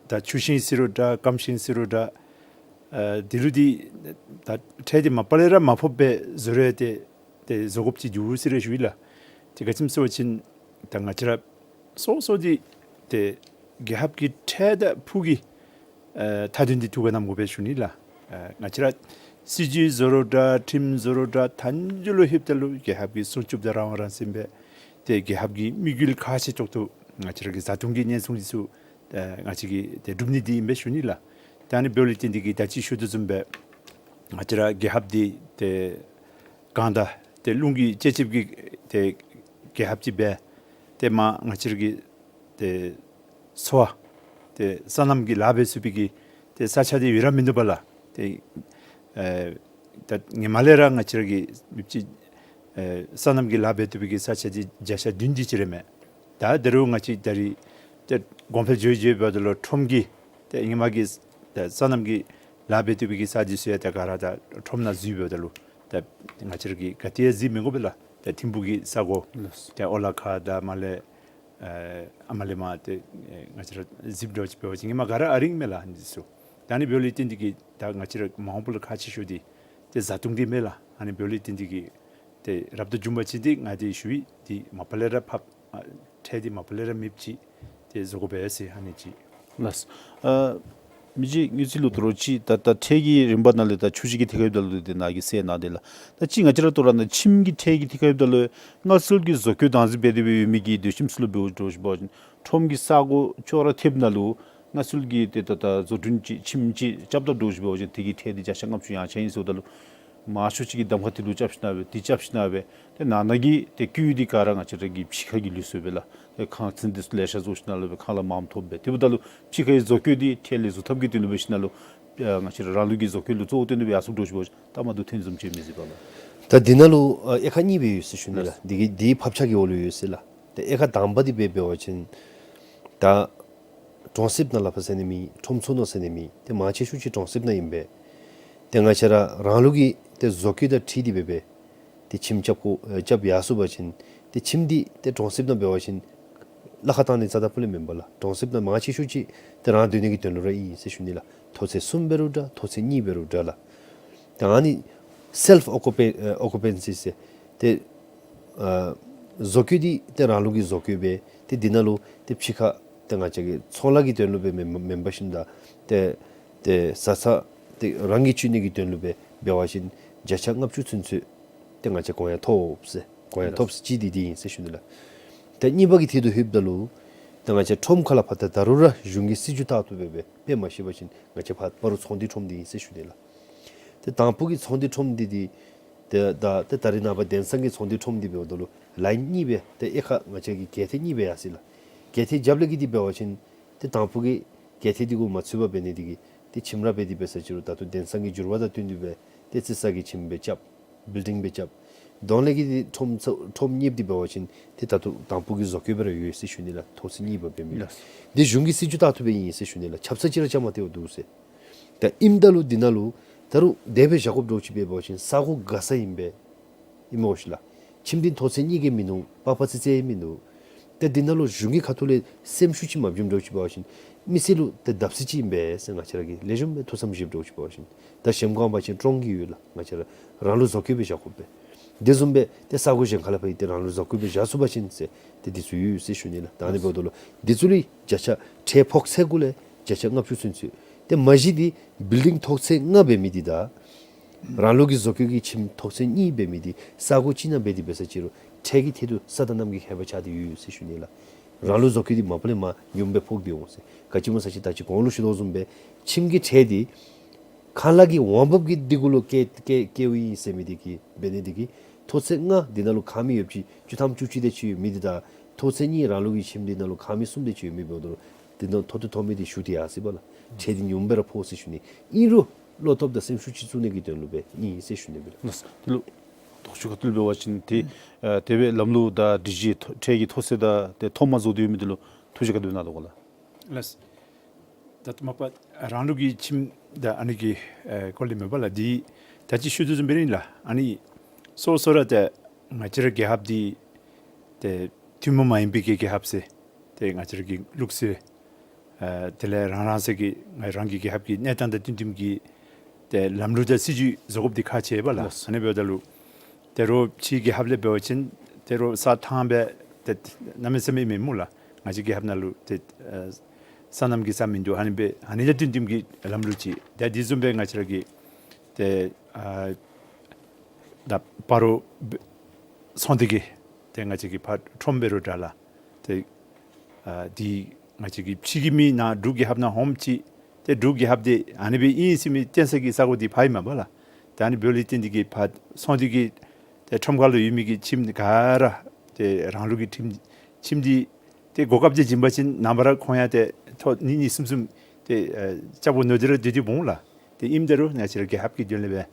ད་ཆུ་ཤིང་ཟེར་རུང་འདྲ་སྐམ་ཤིང་ཟེར་རུང་འདྲ་ཨ་འདི་ལུ་འདི་ད་ཁྲལ་འདི་མ་པ་ལས་ར་མ་ཕོགཔ་སྦེ་བཟོ་རུང་ཏེ་ཏེ་བཟོ་དགོཔ་ཅིག་འདུག་ཟེར་ར་ཞུ་ཡི་ལགས། ཏེ་ག་ཅི་སྨོ་ཟེར་བ་ཅིན་ད་ང་བཅས་ར་སོ་སོ་འདི་ཏེ་རྒྱལ་ཁབ་ཀྱི་ཁྲལ་དང་ཕུགས་ཀྱི་ཨ་མཐའ་དོན་འདི་ཐུགས་ཁར་བསྣམ་དགོ་པས་ཞུ་ནི་ལགས། ཨ་ང་བཅས་ར་སྲིད་བྱུས་བཟོ་རུང་འདྲ་ཁྲིམས་བཟོ་རུང་འདྲ་མཐའ་མཇུག་ལུ་ལྷོདཔ་ད་ལུ་རྒྱལ་ཁབ་ཀྱི་སྲུང་སྐྱོབ་དང་རང་དབང་རང་བཙན་སྦེ་ཏེ་རྒྱལ་ཁབ་ཀྱི་དམིགས་ཡུལ་ཁག་ཆེ་ཏོག་ཏོ་ང་བཅས་ར་གི་བཟའ་འཐུང་གི་ཉེན་སྲུང་འདི་ཚུ་ཨ་ང་བཅས་ཀྱིས་ཏེ་སྒྲུབ་ནི་འདི་ཨིན་པས་ཞུ་ནི་ལགས། ད་ཨ་ནི་འབདཝ་ལས་བརྟེན་ཏེ་གིས་ད་ཅི་ཞུ་དོ་བཟུམ་སྦེ་ང་བཅས་ར་རྒྱལ་ཁབ་འདི་ཏེ་གང་དང་ཏེ་རླུང་གི་སྤྱི་ཁྱབ་ཀྱི་ཏེ་རྒྱལ་ཁབ་ཅིག་སྦེ་ཏེ་མ་ང་བཅས་ར་གི་ཏེ་འཚོ་བ་ཏེ་སོ་ནམ་གྱི་ལཱ་འབད་ཚུགས་པའི་གི་ཏེ་ས་ཆ་འདི་ཡོད་ར་མིན་འདུག་པ་ལགས། ཏེ་ཨེ་ད་ཧེ་མ་ལས་ར་ང་བཅས་ར་གི་མི་ཅིག་ཨེ་སོ་ནམ་གྱི་ལཱ་འབད་བཏུབ་པའི་གི་ས་ཆ་འདི་བརྒྱ་ཆ་བདུན་དེ་ཅིག་ར་མས། ད་དེ་རུང་ང་བཅས་ད་རིས་ཏེ་གོང་འཕེལ་འགྱོ་འགྱོ་འབདཝ་ད་ལུ་ཁྲོམ་གྱི་ཏེ་ཧེ་མ་གི་ཏེ་སོ་ནམ་གྱི་ལཱ་འབད་བཏུབ་པའི་གི་ས་འདི་ཚུ་ཡང་ད་ག་ར་ད་ཁྲོམ་ནང་འཛུལ་འབདཝ་ད་ལུ་ད་ང་བཅས་ར་གིས་ག་ཏེ་ཡང་འཛུལ་མི་དགོ་པས་ལགས། ད་ཐིམ་ཕུག་གི་ས་གོ་ལགས། ད་ཨོ་ལ་ཁ་དང་མར་ལས་ཨ་ཨ་མར་ལས་མར་ཏེ་ཨེ་ང་བཅས་ར་གཟིགསཔ་འདྲཝ་ཅིག་འབད་བ་ཅིན་ཧེ་མ་ག་ར་ཨ་རིང་མས་ལགས་ཨ་ནི་ཚུ། ད་ཨ་ནི་འབདཝ་ལས་བརྟེན་ཏེ་གིས་ད་ང་བཅས་ར་མ་འོངས་པ་ལུ་ཁག་ཆེ་ཤོས་འདི་ཏེ་བཟའ་འཐུང་འདི་མས་ལགས། ཨ་ནི་འབདཝ་ལས་བརྟེན་ཏེ་གིས་ཏེ་རབ་ཏུ་བྱུང་པ་ཅིན་འདི་ང་འདི་ཞུ་ཡི། འདི་མ་པ་ལས་ར་ཕབ་ཨ་ཁྲལ་འདི་མ་པ་ལས་ར་མེདཔ་ཅིག་ཏེ་བཟོ་དགོ་པས་ཟེར་ཨ་ནི་ཅིག། ལགས། ཨ་ མི་རྗེ་དངུལ་རྩིས་ལུ་དོ་རུང་ཅིག་ད་ད་ཁྲལ་གྱི་རིམ་པ་ནང་ལས་ད་ཆུ་ཞིང་གི་ཐད་ཁར་འབདཝ་ད་ལུ་དེ་ནང་གི་གསལ་གནང་དེ་ལགས། ད་ཅི་ང་བཅས་ར་ད་རུང་ནཱ་ཁྱིམ་གྱི་ཁྲལ་གྱི་ཐད་ཁར་འབདཝ་ད་ལུ་སྔར་སྲོལ་གྱི་བཟོ་བཀོད་བདག་འཛིན་འབད་དེ་སྦེ་ཡོད་མི་གི་སྡོད་ཁྱིམ་ཚུ་ལུ་འབད་བ་ཅིན་ཁྲོམ་གྱི་ས་གོ་ཅོག་ར་འཐདཔ་ནང་ལུ་སྔར་སྲོལ་གྱི་ཏེ་ད་ད་བཟོ་སྐྲུན་ཅིག་ཁྱིམ་ཅིག་རྐྱབ་ད་འདྲཝ་ཅིག་འབད་བ་ཅིན་དེ་གི་ཁྲལ་འདི་བརྒྱ་ཆ་ལྔ་བཅུ་ཡང་ཆ་ཨིན་ཟེརཝ་ད་ལུ་མང་ཤོས་ཅིག་གིས་གདམ་ཁ་དེ་ལུ་རྐྱབ་ཞིནམ་སྦེ་དེ་རྐྱབ་ཞིནམ་སྦེ་ཏེ་ནང་ན་གི་ཏེ་བཀོད་འདི་ག་ར་ང་བཅས་ར་གི་ཕྱི་ཁ་གི་ལུགས་སྲོལ་སྦེ་ལགས། ཏེ་ཁང་ཚན་འདི་ཚུ་ལེ་ཤ་བཟོ་ཞིནམ་སྦེ་ཁང་གླ་མངམ་ཐོབ་སྦེ་དེ་འབདཝ་ད་ལུ་ཕྱི་ཁའི་བཟོ་བཀོད་འདི་ཁྲལ་ལས་བཟོ་ཐབས་ཀྱི་དོན་ལུ་འབད་ཞིནམ་ལུ་ཨ་ང་བཅས་ར་རང་ལུགས་ཀྱི་བཟོ་བཀོད་ལུ་གཙོ་བོ་བཏོན་ཏེ་སྦེ་ཡར་སོང་འདྲཝ་ཅིག་འབད་བ་ཅིན་ལྟ་མ་བཏུབ་ཐོན་བཟུམ་ཅིག་མི་གཟིགས་པས་ལགས། ད་འདི་ནང་ལུ་ཨ་དབྱེ་ཁག་གཉིས་སྦེ་ཡོད་ཟེར་ཞུ་ནི་ལགས། འདི་གི་འདི་ཕབ་ཆག་གི་འོག་ལུ་ཡོད་ཟེར་ལགས། ཏེ་དབྱེ་ཁག་དང་པ་འདི་སྦེ་འབད་བ་ཅིན་ད་གྲོང་གསེབ་ནང་ལུ་ཕར་ཟེར་ནི་མེད། ཁྲོམ་ཚུ་ནང་ཟེར་ནི་མེད། ཏེ་མང་ཆེ་ཤོས་ཅིག་གྲོང་གསེབ་ནང་ཨིན་པས། ཏེ་ང་བཅས་ར་རང་ལུགས་ཀྱི་ཏེ་བཟོ་བཀོད་དང་འཁྲིལ་ཏེ་འབད་སྦེ་ཏེ་ཁྱིམ་རྐྱབ་དགོ་ཨེ་རྐྱབ་ཡར་སོང་པ་ཅིན་ཏེ་ཁྱིམ་འདི་ཏེ་གྲོང་གསེབ་ནང་འབད་བ་ཅིན་གླ་ཁར་བཏང་ནི་རྩ་དང་པོ་ལས་མེན་པས་ལགས། གྲོང་གསེབ་ནང་མང་ཆེ་ཤོས་ཅིག་ཏེ་རང་སྡོད་ནི་གི་དོན་ལུ་ར་ཨིན་ཟེར་ཞུ་ནི་ལགས། ཐོག་ཚད་གསུམ་འབད་རུང་འདྲ་ཐོག་ཚད་གཉིས་འབད་རུང་འདྲ་ལགས། ཏེ་ཨ་ནི་སེལཕ་ཨོ་ཀུ་པེ་ཨ་ཨོ་ཀུ་པེན་སི་ཟེར་ཏེ་ཨ་བཟོ་བཀོད་འདི་ཏེ་རང་ལུགས་ཀྱི་བཟོ་བཀོད་སྦེ་ཏེ་འདི་ནང་ལུ་ཏེ་ཕྱི་ཁར་ཏེ་ང་བཅས་ཀྱི་ཚོང་ལཱ་གི་དོན་ལུ་སྦེ་མེན་མེན་པར་ཞིནམ་ད་ཏེ་ཏེ་བཟའ་ཚང་ཏེ་རང་གིས་སྤྱོད་ནི་གི་དོན་ལུ་སྦེ་འབད་བ་ཅིན་བརྒྱ་ཆ་ལྔ་བཅུ་ཚུན་ཚོད་ཏེ་ང་བཅས་གོང་ཡངས་ཐོབ་ཟེར་གོང་ཡངས་ཐོབ་ཟེར་ཅིག་འདི་འདི་ཨིན་ཟེར་ཞུ་ནི་ལགས། ཏེ་གཉིས་པ་གི་ཐད་དུ་ལྷོདཔ་ད་ལུ་ཏེ་ང་བཅས་ཁྲོམ་ཁ་ལུ་ཕར་ད་ད་རུང་ར་གཞུང་གི་སྲིད་བྱུས་ལྟར་དུ་སྦེ་སྦེ་དཔེ་མ་ཤེས་པ་ཅིན་ང་བཅས་ཕར་སྤ་རོ་ཚོང་འདུས་ཁྲོམ་འདི་ཨིན་ཟེར་ཞུ་ནི་ལགས། ཏེ་དང་ཕུ་གི་ཚོང་འདུས་ཁྲོམ་འདི་འདི་ཏེ་ད་ཏེ་ད་རེས་ནངས་པ་དེང་སང་གི་ཚོང་འདུས་ཁྲོམ་འདི་འབདཝ་ད་ལུ་ལཱའིན་གཉིས་སྦེ་ཏེ་དབྱེ་ཁག་ང་བཅས་ཀྱི་གྱལ་ཐེབས་གཉིས་སྦེ་ཡར་སོ་ཡི་ལགས། གྱལ་ཐེབས་རྐྱབ་ལས་ཀྱི་འདི་འབད་བ་ཅིན་ཏེ་དང་ཕུ་གི་གྱལ་ཐེབས་འདི་གུ་མ་ཚུད་པར་འབད་ནི་འདི་གིས་ཏེ་ཁྱིམ་ར་འབད་དེ་འབད་ས་ཅིག་རུང་ད་ལྟོ་དེང་སང་གི་འགྱུར་བ་དང་བསྟུན་ཏེ་སྦེ་ཏེ་རྩི་ས་གི་ཁྱིམ་སྦེ་རྐྱབ། བིལ་ཌིང་སྦེ་རྐྱབ། གདོང་ལས་ཀྱི་འདི་ཁྲོམ་ཚུ་ཁྲོམ་གཉེརཔ་འདི་འབད་བ་ཅིན་ཏེ་ད་ལྟོ་དང་ཕུ་གི་བཟོ་བཀོད་སྦེ་ར་ཡོད་ཟེར་ཞུ་ནི་ལགས། ཐོག་ཚད་གཉིས་སྦེ་འབད་མི་ལགས། ལགས། འདི་གཞུང་གི་སྲིད་བྱུས་ལྟར་དུ་སྦེ་ཨིན་ཟེར་ཞུ་ནི་ལགས། ཆབ་གསང་ཅིག་ར་རྐྱབ་མ་སྟེརཝ་འདུག་ཟེར། ད་ཨིནམ་ད་ལུ་འདི་ནང་ལུ་ད་རུང་དེ་སྦེ་བཞག་དགོཔ་འདྲཝ་ཅིག་འབད་བ་ཅིན་ས་གོ་དགའ་ས་ཨིན་པས། ཨིན་མས་ཟེར་ལགས། ཁྱིམ་འདི་ཐོག་ཚད་གཉིས་ཀྱི་མིན་འདུག། པགས་པ་ཙི་ཙི་མིན་འདུག། ཏེ་འདི་ནང་ལུ་གཞུང་གི་ཁ་ཐུག་ལས་སེམས་ཤུགས་ཅིག་མ་བྱུངམ་འདྲཝ་ཅིག་འབད་བ་ཅིན་མི་སེར་ལུ་ཏེ་བརྡབ་གསིག་ཅིག་ཨིན་པས་ཟེར་ང་བཅས་ར་གིས་ལེགས་ཤོམ་སྦེ་ཐུགས་བསམ་བཞེསཔ་འདྲཝ་ཅིག་འབད་བ་ཅིན་ད་ཞེམ་ཁོང་པ་ཅིན་ཀྲོང་གི་ཡོད་ལགས། ང་བཅས་ར་རང་ལུགས་བཟོ་བཀོད་སྦེ་བཞག་དགོ་པས། དེ་བཟུམ་སྦེ་ཏེ་ས་གོ་གཞན་ཁ་ལུ་ཕར་ཡང་ཏེ་རང་ལུགས་བཟོ་བཀོད་སྦེ་བཞག་ཚུགས་པ་ཅིན་ཟེར་ཏེ་འདི་ཚུ་ཡོད་ཟེར་ཞུ་ནི་ལགས། ད་ཨ་ནི་འབདཝ་ད་ལུ་འདི་ཚུ་ལུ་བརྒྱ་ཆ་ཁྲལ་ཕོག་ཚད་གུ་ལས་བརྒྱ་ཆ་ལྔ་བཅུ་ཚུན་ཚོད། ཏེ་མ་གཞི་འདི་བིལ་ཌིང་ཐོག་ཚད་ལྔ་འབད་མི་འདི་དང་རང་ལུགས་ཀྱི་བཟོ་བཀོད་ཀྱི་ཁྱིམ་ཐོག་ཚད་གཉིས་འབད་མི་འདི་ས་གོ་གཅིག་ནང་འབད་དེ་འབད་ས་ཅིག་རུང་ཁྲལ་གྱི་ཐད་དུ་ས་དང་གནམ་གྱི་ཁྱད་པར་ཆགས་ཏེ་ཡོད་ཟེར་ཞུ་ནི་ལགས། རང་ལུགས་བཟོ་བཀོད་འདི་མ་པ་ལས་མར་ཉུངམ་སྦེ་ཕོག་སྟེ་འོང་ཟེར། ག་ཅི་སྨོ་ཟེར་བ་ཅིན་ད་ཅི་གོང་ལུ་ཞུ་དོ་བཟུམ་སྦེ་ཁྱིམ་གྱི་ཁྲལ་འདི་ཁང་གླ་གི་འོང་འབབ་ཀྱི་འདི་གུ་ལུ་བཀལ་བཀལ་བཀལཝ་ཨིན་ཟེར་མི་འདི་གིས་འབད་ནི་འདི་གིས་ཐོག་ཚད་ལྔ་འདི་ནང་ལུ་ཁང་མིག་ཡོདཔ་ཅིག་བཅུ་ཐམ་བཅུ་གཅིག་དེ་ཅིག་ཡོད་མི་འདི་དང་ཐོག་ཚད་གཉིས་རང་ལུགས་ཀྱི་ཁྱིམ་འདི་ནང་ལུ་ཁང་མིག་གསུམ་དེ་ཅིག་ཡོད་མི་འབདཝ་ད་ལུ་འདི་ནང་ཐོབ་ཏུ་ཐོབ་མི་འདི་ཞུ་སྟེ་ཡར་སོ་ཡི་པ་ལགས། ཁྲལ་འདི་ཉུངམ་སྦེ་ར་ཕོག་ཟེར་ཞུ་ནི། ཨིན་རུང་བློ་སྟོབས་དང་སེམས་ཤུགས་ཅིག་བཙུགས་ནི་གི་དོན་ལུ་སྦེ་ཨིན་ཟེར་ཞུ་ནི་སྦེ་ལགས། ལགས། དེ་ལུ་དོགས་གཅོད་ག་ཏེ་ལུ་འབད་བ་ཅིན་ཏེ་ཨ་དེ་སྦེ་ལམ་ལུགས་དང་སྒྲིག་གཞི་ཐོ་ཁྲལ་གྱི་ཐོག་ཚད་དང་ཏེ་མཐོ་དམའ་བཟོ་སྟེ་ཡོད་མི་འདི་ལུ་ཐུགས་བཞེད་ག་དེ་སྦེ་གནང་དོ་ག་ལགས། ལགས། ད་ལྟོ་མ་པ་རང་ལུགས་ཀྱི་ཁྱིམ་དང་ཨ་ནི་གི་ཨེ་སྐོར་ལས་མེན་པ་ལགས། འདི་ད་ཅི་ཞུ་དོ་བཟུམ་སྦེ་ར་ཨིན་ལགས། ཨ་ནི་སོ་སོ་ར་ཏེ་ང་བཅས་ར་རྒྱལ་ཁབ་འདི་ཏེ་ཐུན་མོང་མ་ཡིན་པའི་གི་རྒྱལ་ཁབ་ཟེར་ཏེ་ང་བཅས་ར་གི་ལུགས་སྲོལ་ཨེ་དེ་ལས་རང་རང་སོའི་གི་ང་རང་གི་རྒྱལ་ཁབ་ཀྱི་གནས་སྟངས་དང་བསྟུན་བསྟུནམ་གྱི་ཏེ་ལམ་ལུགས་དང་སྲིད་བྱུས་བཟོ་དགོཔ་འདི་ཁག་ཆེ་བས་ལགས། ལགས། ཨ་ནི་འབདཝ་ད་ལུ་ད་རུང་ཕྱིའི་རྒྱལ་ཁབ་ལས་འབད་བ་ཅིན་ད་རུང་ས་ཐང་སྦེ་ཏེ་གནམ་མེད་ས་མེད་མེན་སྨོ་ལགས། ང་བཅས་རྒྱལ་ཁབ་ནང་ལུ་ཏེ་ཨ་སོ་ནམ་གྱི་ས་མིན་འདུག། ཨ་ནི་སྦེ་ཨ་ནི་དང་བསྟུན་བསྟུནམ་གྱི་ལམ་ལུགས་ཅིག། ཏེ་དེ་བཟུམ་སྦེ་ང་བཅས་ར་གི་ཏེ་ཨ་ད་སྤ་རོ་ཚོང་སྡེ་གི་ཏེ་ང་བཅས་ཀྱི་ཕར་ཁྲོམ་འབད་རུང་འདྲ་ལགས། ཏེ་ཨ་འདི་ང་བཅས་ཀྱི་ཕྱི་གི་མི་ནཱ་འབྲུག་རྒྱལ་ཁབ་ནང་ཧོངམ་ཅིག་ཏེ་འབྲུག་རྒྱལ་ཁབ་འདི་ཨ་ནི་སྦེ་ཨིན་ཟེར་མི་སྟོན་ས་གི་ས་གོ་འདི་ཕར་ཨིན་མས་པ་ལགས། ཏེ་ཨ་ནི་འབདཝ་ལས་བརྟེན་ཏེ་གིས་ཕར་ཚོང་འདུས་ཀྱི་ཏེ་ཁྲོམ་ཁ་ལུ་ཡོད་མི་གི་ཁྱིམ་ག་ར་ཏེ་རང་ལུགས་ཀྱི་ཁྱིམ་ཁྱིམ་འདི་ཏེ་གོ་སྐབས་ཅིག་བྱིན་པ་ཅིན་ནངས་པ་ར་ཁོང་ཡང་ཏེ་ཐོག་གཉིས་གཉིས་གསུམ་གསུམ་ཏེ་ཨ་རྐྱབ་དགོ་མནོ་སྟེ་ར་སྡོད་དེ་འོང་ལགས། ཏེ་ཨིནམ་ད་རུང་ང་བཅས་ར་རྒྱལ་ཁབ་ཀྱི་དོན་ལས་སྦེ་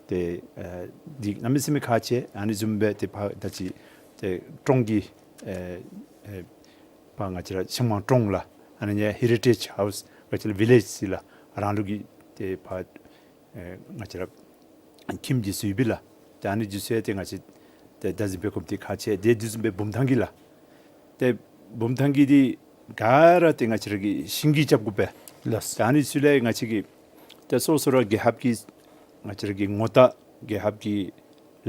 ཏེ་ཨ་འདི་གནམ་མེད་ས་མེད་ཁག་ཆེ། ཨ་ནི་བཟུམ་སྦེ་ཏེ་ཕར་ད་ཅི་ཏེ་ཀྲོང་གི་ཨེ་ཨེ་ཕར་ང་བཅས་ར་ཤང་མང་ཀྲོང་ལགས། ཨ་ནི་ཧེ་རི་ཊེཇ་ཧའུསི་ང་བཅས་ར་ཝི་ལེཇ་ཟེར་ལགས། རང་ལུགས་ཀྱི་ཏེ་ཕར་ཨེ་ང་བཅས་ར་ཁྱིམ་འདི་ཚུ་ཡོད་པས་ལགས། ཏེ་ཨ་ནི་འདི་ཚུ་ཡང་ཏེ་ང་བཅས་ཏེ་བདག་འཛིན་འབད་དགོཔ་འདི་ཁག་ཆེ། ཏེ་དེ་བཟུམ་སྦེ་བུམ་ཐང་གི་ལགས། ཏེ་བུམ་ཐང་གི་འདི་ག་ར་ཏེ་ང་བཅས་ར་གི་ཤིང་གིས་རྐྱབ་དགོ་པས། ལགས། ཏེ་ཨ་ནི་ཚུ་ལས་ང་བཅས་ཀྱི་ཏེ་སོ་སོ་ར་རྒྱལ་ཁབ་ཀྱི་ང་བཅས་ར་གི་ངོ་རྟགས་རྒྱལ་ཁབ་ཀྱི་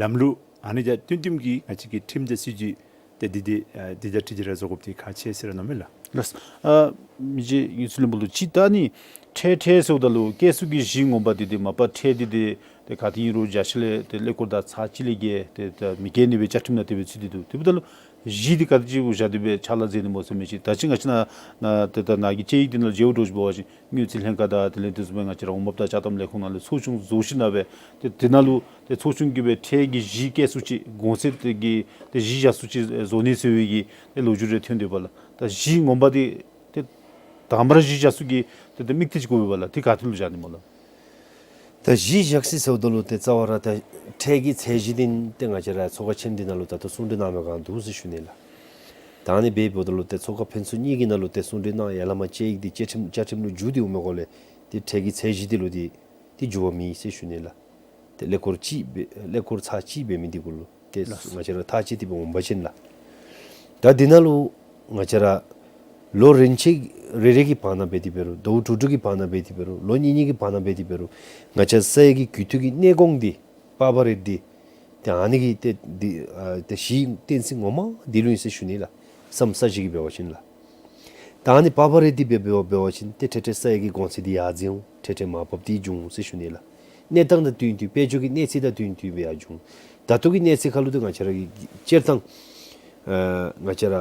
ལམ་ལུགས་ཨ་ནི་དང་བསྟུན་བསྟུནམ་གྱི་ང་བཅས་ཀྱི་ཁྲིམས་དང་སྲིད་བྱུས་ཏེ་འདི་འདི་ཨ་འདི་དང་འཁྲིལ་ཏེ་ར་བཟོ་དགོཔ་འདི་ཁག་ཆེ་ཟེར་ར་མནོཝ་མས་ལགས། ལགས། ཨ་མི་རྗེ་དངུལ་རྩིས་བློན་པོ་ལུ་ཅིག་ད་ནི་ཁྲལ་ཁྲལ་ཟེརཝ་ད་ལུ་བཀལ་ས་གི་གཞི་ངོ་མ་འདི་འདི་མ་པ་ཁྲལ་འདི་འདི་ཏེ་ག་ཏེ་ཨིན་རུང་བརྒྱ་ཆ་ལས་ཏེ་ཀླད་ཀོར་དང་ཚག་གཅིག་ལས་བརྒལ་ཏེ་ད་མི་བཀལ་ནི་སྦེ་བཅའ་ཁྲིམས་ནང་དེ་སྦེ་ཚུད་དེ་འདུག། དེ་འབདཝ་ད་ལུ་གཞི་འདི་ག་ཅི་བཞག་སྟེ་སྦེ་ཕྱག་ལཱ་མཛད་ནི་སྨོ་ཟེར་མི་ཅིག། ད་ཅི་ང་བཅས་ནཱ་ནཱ་ཏེ་ད་ནཱ་གི་དཔྱད་ཡིག་འདི་ནང་མཇལཝ་འདྲཝ་ཅིག་འབད་བ་ཅིན་དངུལ་རྩིས་ལྷན་ཁག་དང་དེ་ལས་དེ་བཟུམ་སྦེ་ང་བཅས་ར་འོང་འབབ་དང་ཅ་དམ་ལས་ཁུངས་ནང་ལས་ཚོགས་ཆུང་བཟོ་ཞིནམ་ལས་སྦེ་ཏེ་དེ་ནང་ལུ་ཏེ་ཚོགས་ཆུང་གིས་སྦེ་ཁྲལ་གྱི་གཞི་བཀལ་ས་ཅིག་གོང་ཚད་དེ་གི་ཏེ་གཞི་བཞག་ས་ཅིག་བཟོ་ནི་ཟེར་བའི་གི་ཏེ་ལོ་རྒྱུས་རེ་ཐོན་དོ་བ་ལགས། ད་གཞི་ངོ་མ་འདི་ཏེ་དང་པ་ར་གཞི་བཞག་ས་གི་ཏེ་ཏེ་དམིགས་གཏད་ཅིག་དགོ་པས་ལགས། དེ་ག་ཏེ་ལུ་བཞག་ནི་སྨོ་ལགས། ད་གཞི་བཞག་ས་ཟེརཝ་ད་ལུ་ཏེ་རྩ་བ་ར་ད་ཁྲལ་གྱི་ཚད་གཞི་འདི་ཏེ་ང་བཅས་ར་ཚོགས་ཁང་ཆེན་འདི་ནང་ལུ་ད་ལྟོ་གསུང་གྲོས་གནང་མི་སྒང་འདུག་ཟེར་ཞུ་ནི་ལགས། ད་ཨ་ནི་འབདཝ་ད་ལུ་ཏེ་ཚོགས་ཁང་ཕན་ཚུན་གཉིས་ཀྱི་ནང་ལུ་ཏེ་གསུང་གྲོས་གནང་ཡར་ལས་མར་དཔྱད་ཡིག་འདི་བཅའ་ཁྲིམས་བཅའ་ཁྲིམས་ལུ་འགྱུར་ཏེ་འོང་མི་སྒང་ལས་ཏེ་ཁྲལ་གྱི་ཚད་གཞི་འདི་ལུ་འདི་ཏེ་འགྱུར་བ་མེད་ཟེར་ཞུ་ནི་ལགས། ཏེ་ཀླད་ཀོར་གཅིག་སྦེ་ཀླད་ཀོར་ཚག་གཅིག་འབད་མི་འདི་གུ་ལུ་ཏེ་ལགས། ང་བཅས་ར་ཐག་བཅད་དེ་སྦེ་འོང་པ་ཅིན་ལགས། ད་འདི་ནང་ལུ་ང་བཅས་ར་ལོ་རིམ་བྱས་རེ་རེ་གི་བར་ན་འབད་དེ་འབད་རུང་ཟླཝ་དྲུག་དྲུག་གི་བར་ན་འབད་དེ་འབད་རུང་ལོ་གཉིས་གཉིས་ཀྱི་བར་ན་འབད་དེ་འབད་རུང་ང་བཅས་ས་ཡི་གི་རྒུད་འཐུས་ཀྱི་གནས་སྐོང་འདི་པར་པ་རེཊ་འདི་ཏེ་ཨ་ནི་གི་ཏེ་འདི་ཨ་ཏེ་གཞི་གཏན་ཚིགས་ངོ་མ་འདི་ལུ་ཨིན་ཟེར་ཞུ་ནི་ལགས། ས་མཚམས་ས་གཞི་གི་འབད་བ་ཅིན་ལགས། ད་ཨ་ནི་པར་པ་རེཊ་འདི་འབད་འབད་བ་འབད་བ་ཅིན་ཏེ་ཁྲལ་ཁྲལ་ས་ཡི་གི་གོང་ཚད་འདི་ཡར་འཛེགས་འོང་། ཁྲལ་ཁྲལ་མར་ཕབ་སྟེ་འགྱོ་འོང་ཟེར་ཞུ་ནི་ལགས། གནས་སྟངས་དང་བསྟུན་བསྟུན་དཔལ་འབྱོར་གྱི་གནས་སྟངས་དང་བསྟུན་བསྟུན་སྦེ་ཡར་འགྱོ་འོང་། ད་ལྟོ་གི་གནས་སྟངས་ཁར་ལུ་ཏེ་ང་བཅས་ར་གི་སྤྱིར་བཏང་ཨ་ང་བཅས་ར་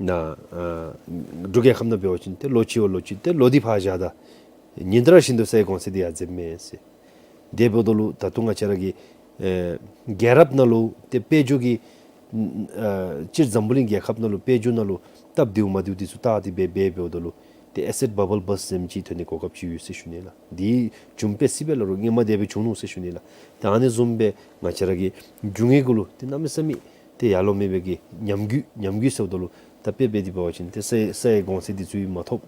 ནཱ་ཨ་འབྲུག་རྒྱལ་ཁབ་ནང་འབད་བ་ཅིན་ཏེ་ལོ་གཅིག་བ་ལོ་གཅིག་ཏེ་ལོ་འདི་ཕར་བཞག་ད་ཉིན་ལྟར་བཞིན་དུ་ས་ཡི་གོང་ཚད་འདི་ཡར་འཛེགསཔ་མས་ཟེར། དེ་འབདཝ་ད་ལུ་ད་ལྟོ་ང་བཅས་ར་གི་ཨེ་རྒྱལ་རབས་ནང་ལུ་ཏེ་དཔལ་འབྱོར་གྱི་ཨ་སྤྱིར་འཛམ་བུ་གླིང་རྒྱལ་ཁབ་ནང་ལུ་དཔལ་འབྱོར་ནང་ལུ་སྟབས་བདེཝ་མ་བདེཝ་འདི་ཚུ་བལྟ་སྟེ་འབད་འབད་འབདཝ་ད་ལུ་ཏེ་ཨེ་སེཊ་བཱ་བཱལ་བཱརསཊ་ཟེར་མི་ཅིག་ཐོན་ནི་གོ་སྐབས་ཅིག་ཡོད་ཟེར་ཞུ་ནི་ལགས། འདི་བྱུང་སྦེ་སྲིད་པས་ལགས། རོགས་ཧེ་མ་དེ་སྦེ་བྱུང་ནུག་ཟེར་ཞུ་ནི་ལགས། ད་ཨ་ནི་བཟུམ་སྦེ་ང་བཅས་ར་གི་རྒྱུ་དངོས་གུ་ལུ་ཏེ་གནམ་མེད་ས་མེད་ཏེ་ཡར་ལོང་མེད་པའི་གི་ཉམས་རྒུད་ཉམས་རྒུད་ཟེརཝ་ད་ལུ་ད་དཔེ་འབད་དེ་འབད་བ་ཅིན་ཏེ་ས་ས་ཡི་གོང་ཚད་འདི་ཚུ་ཡང་མ་ཐོབ།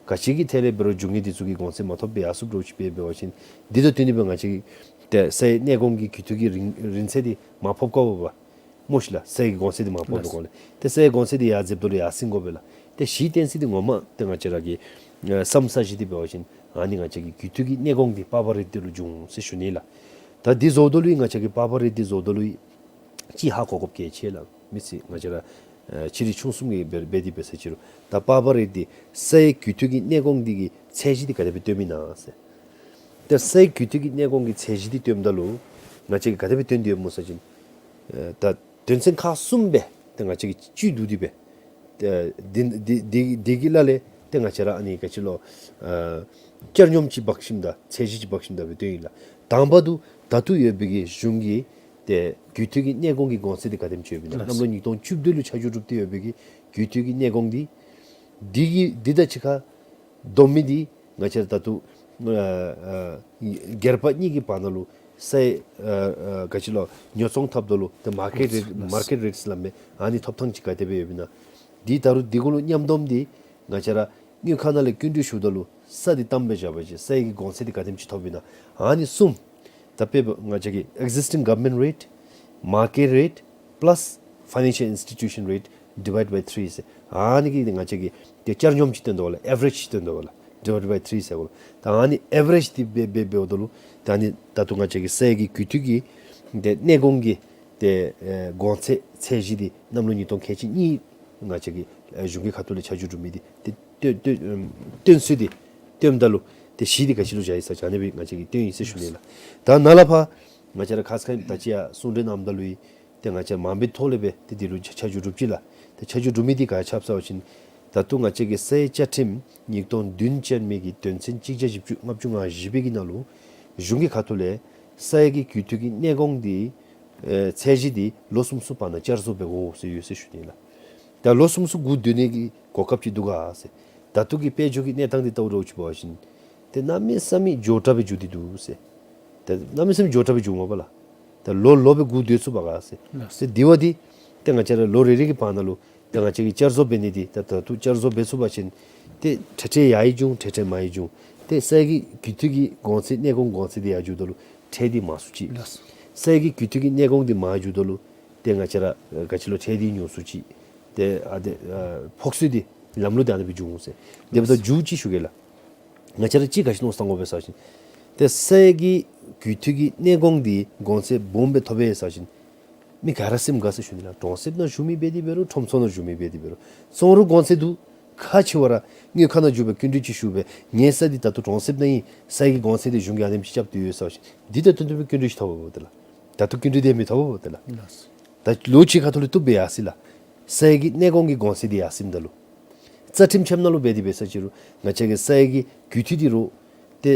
ག་ཅི་གི་ཐད་ལས་འབད་རུང་རྒྱུ་དངོས་འདི་ཚུ་གི་གོང་ཚད་མ་ཐོབ་སྦེ་ཡར་སོངམ་འདྲཝ་ཅིག་འབད་འབད་བ་ཅིན་འདི་དང་བསྟུན་ཏེ་སྦེ་ང་བཅས་ཀྱི་ཏེ་ས་ཡི་གནས་སྐོང་གི་རྒུད་འཐུས་ཀྱི་རིན་རིན་ཚད་འདི་མར་ཕབ་དགོ་པས་སྨོ་ཤིག་ལགས། ས་ཡི་གོང་ཚད་འདི་མར་ཕབ་དགོ་ལགས། ཏེ་ས་ཡི་གོང་ཚད་འདི་ཡར་འཛེགསཔ་ད་ལུ་ཡར་སེང་དགོ་པས་ལགས། ཏེ་གཞི་གཏན་ཚིགས་འདི་ངོ་མ་ཏེ་ང་བཅས་ར་གི་ཨ་ས་མཚམས་ས་གཞི་འདི་འབད་བ་ཅིན་ཨ་ནི་ང་བཅས་ཀྱི་རྒུད་འཐུས་ཀྱི་གནས་སྐོང་འདི་པར་པ་རེཊ་འདི་ལུ་འགྱོ་འོང་ཟེར་ཞུ་ནི་ལགས། ད་འདི་བཟོཝ་ད་ལུ་ང་བཅས་ཀྱི་པར་པ་རེཊ་འདི་བཟོཝ་ད་ལུ་ཅིག་ཧ་གོ་དགོཔ་གལ་ཆེ་ལགས། མི་ཚུ་ང་བཅས་ར་ཨ་ཆེ་འབྲིང་ཆུང་གསུམ་གྱིས་འབད་འབད་དེ་འབད་ས་ཅིག་རུང་ད་པར་པ་རེཊ་འདི་ས་ཡི་རྒུད་འཐུས་ཀྱི་གནས་སྐོང་འདི་གི་ཚད་གཞི་འདི་ག་དེ་སྦེ་སྟོནམ་ཨིན་ན་ཟེར། ད་ས་ཡི་རྒུད་འཐུས་ཀྱི་གནས་སྐོང་གི་ཚད་གཞི་འདི་སྟོནམ་ད་ལུ་ང་བཅས་ཀྱིས་ག་དེ་སྦེ་སྟོན་དོ་ཡོདཔ་སྨོ་ཟེར་བ་ཅིན་ཨ་ད་དོན་ཚན་ཁག་གསུམ་སྦེ་ཏེ་ང་བཅས་ཀྱིས་བཅུད་བསྡུ་སྟེ་སྦེ་ཏེ་འདི་འདི་འདི་འདི་གི་ལ་ལས་ཏེ་ང་བཅས་ར་ཨ་ནི་ག་ཅི་ལོ་ཨ་བསྐྱར་སྙོམས་ཅིག་འབག་ཞིནམ་ད་ཚད་གཞི་ཅིག་འབག་ཞིནམ་ད་སྦེ་སྟོན་ཡི་ལགས། དང་པ་འདི་ད་ལྟོ་ཡོད་པའི་གི་གཞུང་གི་ཏེ་རྒུད་འཐུས་ཀྱི་གནས་སྐོང་གི་གོང་ཚད་འདི་ག་དེམ་ཅིག་ཡོདཔ་ཨིན་ན། ལགས། གནམ་ལོ་ཉིས་སྟོང་བཅུ་བདུན་ལུ་ཆ་འཇོག་གྲུབ་སྟེ་ཡོད་པའི་གི་རྒུད་འཐུས་ཀྱི་གནས་སྐོང་འདི་འདི་གི་འདི་དང་གཅིག་ཁར་བསྡོམས་མི་འདི་ང་བཅས་ར་ད་ལྟོ་ཨ་ཨ་སྒེར་པ་གཉིས་ཀྱི་བར་ན་ལུ་ས་ཡི་ཨ་ཨ་ག་ཅི་ལོ་ཉོ་ཚོང་འཐབ་ད་ལུ་ཏེ་མར་ཀེཊ་རེཊ་ལགས། མར་ཀེཊ་རེཊ་ཟེར་སླབ་མི་ཨ་ནི་ཐོབ་ཐང་ཅིག་ག་དེ་སྦེ་ཡོདཔ་ཨིན་ན། འདི་ད་རུང་འདི་གུ་ལུ་མཉམ་བསྡོམས་འདི་ང་བཅས་ར་དངུལ་ཁང་ནང་ལས་སྐྱིན་འགྲུལ་ཞུཝ་ད་ལུ་ས་འདི་བཏངམ་སྦེ་བཞག་པ་ཅིན་ས་ཡི་གི་གོང་ཚད་འདི་ག་དེམ་ཅིག་ཐོབ་ཨིན་ན། ཨ་ནི་གསུམ་ད་དཔེ་འབད་ང་བཅས་ཀྱི་ཨེག་ཟིསི་ཊིང་གོ་ཝར་མེནཊ་རེཊ་མར་ཀེཊ་རེཊ་པ་ལཱསི་ཕའི་ནེན་ཤཱལ་ཨིནསི་ཊི་ཊུ་ཤཱན་རེཊ་ཌི་བའིཌ་བའི་ཐི་རི་ཟེར། ཨ་ནི་གི་ང་བཅས་ཀྱིས་ཏེ་བསྐྱར་སྙོམས་ཅིག་སྟོན་དོ་བ་ལགས། ཨེ་བ་རེཇ་ཅིག་སྟོན་དོ་བ་ལགས། ཌི་བའིཌ་བའི་ཐི་རི་ཟེར་གོ་ལགས། ད་ཨ་ནི་ཨེ་བ་རེཇ་འདི་འབད་འབད་འབདཝ་ད་ལུ་ད་ཨ་ནི་ད་ལྟོ་ང་བཅས་ཀྱི་ས་ཡི་གི་རྒུད་འཐུས་ཀྱི་ཏེ་གནས་སྐོང་གི་ཏེ་ཨེ་གོང་ཚད་ཚད་གཞི་འདི་གནམ་ལོ་ཉིས་སྟོང་ཁལ་གཅིག་གཉིས་ང་བཅས་ཀྱི་ཨེ་གཞུང་གི་ཁ་ཐུག་ལས་ཆ་འཇོག་གྲུབ་མི་འདི་ཏེ་སྟོན་སྟོན་ཨམ་སྟོན་ཚུལ་འདི་སྟོནམ་ད་ལུ་ཏེ་གཞི་འདི་ག་ཅི་ལུ་བཞག་ཡི་ཟེར་བ་ཅིན་ཨ་ནི་སྦེ་ང་བཅས་ཀྱིས་སྟོན་ཡི་ཟེར་ཞུ་ནི་ལགས། ད་ནཱ་ལས་ཕར་ང་བཅས་ར་ཁ་ཙ་ཁ་ཉིནམ་ད་ཅི་ཡང་གསུང་གྲོས་གནངམ་ད་ལུ་ཡང་ཏེ་ང་བཅས་མང་པོའི་ཐོག་ལས་སྦེ་ཏེ་འདི་ལུ་ཆ་ཆ་འཇོག་གྲུབ་ཅི་ལགས། ཏེ་ཆ་འཇོག་གྲུབ་མི་འདི་ག་ཅི་ཟེར་བ་ཅིན་ད་ལྟོ་ང་བཅས་ཀྱི་ས་ཡི་བཅའ་ཁྲིམས་ཉིས་སྟོང་བདུན་ཅན་མའི་གི་དོན་ཚན་གཅིག་བརྒྱ་བཞི་བཅུ་ལྔ་བཅུ་ང་བཞི་པའི་གི་ནང་ལུ་གཞུང་གི་ཁ་ཐུག་ལས་ས་ཡི་གི་རྒུད་འཐུས་ཀྱི་གནས་སྐོང་འདི་ཨེ་ཚད་གཞི་འདི་ལོ་གསུམ་གསུམ་བར་ན་བསྐྱར་བཟོ་འབད་དགོ་ཟེར་ཡོད་ཟེར་ཞུ་ནི་ལགས། ད་ལོ་གསུམ་གསུམ་སྒུག་སྡོད་ནི་གི་གོ་སྐབས་ཅིག་འདུག་ག་ཟེར། ད་ལྟོ་གི་དཔལ་འབྱོར་གྱི་གནས་སྟངས་འདི་བལྟཝ་འདྲཝ་ཅིག་འབད་བ་ཅིན་ཏེ་གནམ་མེད་ས་མེད་མགྱོགས་དྲགས་སྦེ་འགྱོ་སྟེ་འདུག་ཟེར། ཏེ་གནམ་མེད་ས་མེད་མགྱོགས་དྲགས་སྦེ་འགྱོཝ་མས་པ་ལགས། ཏེ་ལོ་ལོ་སྦེ་སྒུག་སྡོད་ཚུགས་པས་ག་ཟེར། ལགས། ཏེ་དེ་བ་འདི་ཏེ་ང་བཅས་ར་ལོ་རེ་རེ་གི་བར་ན་ལུ་ཏེ་ང་བཅས་ཀྱིས་བསྐྱར་བཟོ་འབད་ནི་འདི་ད་ད་ལྟོ་བསྐྱར་བཟོ་འབད་ཚུགས་པ་ཅིན་ཏེ་ཁྲལ་ཁྲལ་ཡར་ཡང་འགྱོ་འོང་ཁྲལ་ཁྲལ་མར་ཡང་འགྱོ་འོང་། ཏེ་ས་ཡི་གི་རྒུད་འཐུས་ཀྱི་གོང་ཚད་གནས་སྐོང་གོང་ཚད་འདི་ཡར་འགྱོཝ་ད་ལུ་ཁྲལ་འདི་མང་སུ་ཅིག། ལགས། ས་ཡི་གི་རྒུད་འཐུས་ཀྱི་གནས་སྐོང་འདི་མང་འགྱོཝ་ད་ལུ་ཏེ་ང་བཅས་ར་ཨ་ག་ཅི་ལོ་ཁྲལ་འདི་ཉུང་སུ་ཅིག། ཏེ་ཨ་ཏེ་ཨ་ཕོག་ཚུལ་འདི་ལམ་ལུགས་འདི་ཨ་ནི་སྦེ་འགྱོ་འོང་ཟེར། དེ་འབདཝ་ད་མཇུག་ཅིག་ཞུ་གེ་ལགས། ང་བཅས་ར་ཅིག་ག་ཅི་མནོ་བསམ་བཏང་དགོ་པས་ཟེར་བ་ཅིན་ཏེ་ས་ཡི་གི་རྒུད་འཐུས་ཀྱི་གནས་སྐོང་འདི་གོང་ཚད་སྦོམ་སྦེ་ཐོབ་པས་ཟེར་བ་ཅིན་མི་ག་ར་སེམས་དགའ་ཟེར་ཞུ་ནི་ལགས། གྲོང་གསེབ་ནང་བཞུགས་མི་འབད་དེ་འབད་རུང་ཁྲོམ་ཚོགས་ནང་བཞུགས་མི་འབད་དེ་འབད་རུང་བཙོང་རུང་གོང་ཚད་འདུག། ཁག་ཆེ་བ་ར་དངུལ་ཁང་ནང་འགྱོ་སྦེ་སྐྱིན་འགྲུལ་ཅིག་ཞུ་སྦེ་ངེའི་ས་འདི་ད་ལྟོ་གྲོང་གསེབ་ནང་ཨིན། སའི་གི་གོང་ཚད་འདི་གཞུང་གིས་ཨ་དེམ་ཅིག་རྐྱབ་སྟེ་ཡོད་ཟེར་བ་ཅིན་འདི་ད་དོན་དམ་པའི་སྐྱིན་འགྲུལ་ཅིག་ཐོབ་པས་དེ་ལགས། ད་ལྟོ་སྐྱིན་འགྲུལ་འདི་མི་ཐོབ་པས་དེ་ལགས། ད་ལོ་གཅིག་ཁ་ཐུག་ལས་བཏུབ་སྦེ་ཡར་སོ་ཡི་ལགས། སའི་གི་གནས་གོང་གི་གོང་ཚད་འདི་ཡར་སོ་ཡི་ད་ལུ། རྩ་ཁྲིམས་ཆེན་མོ་ནང་ལུ་འབད་དེ་འབད་ས་ཅིག་རུང་ང་བཅས་ཀྱི་སའི་གི་རྒུད་འཐུས་འདི་རུང་ཏེ་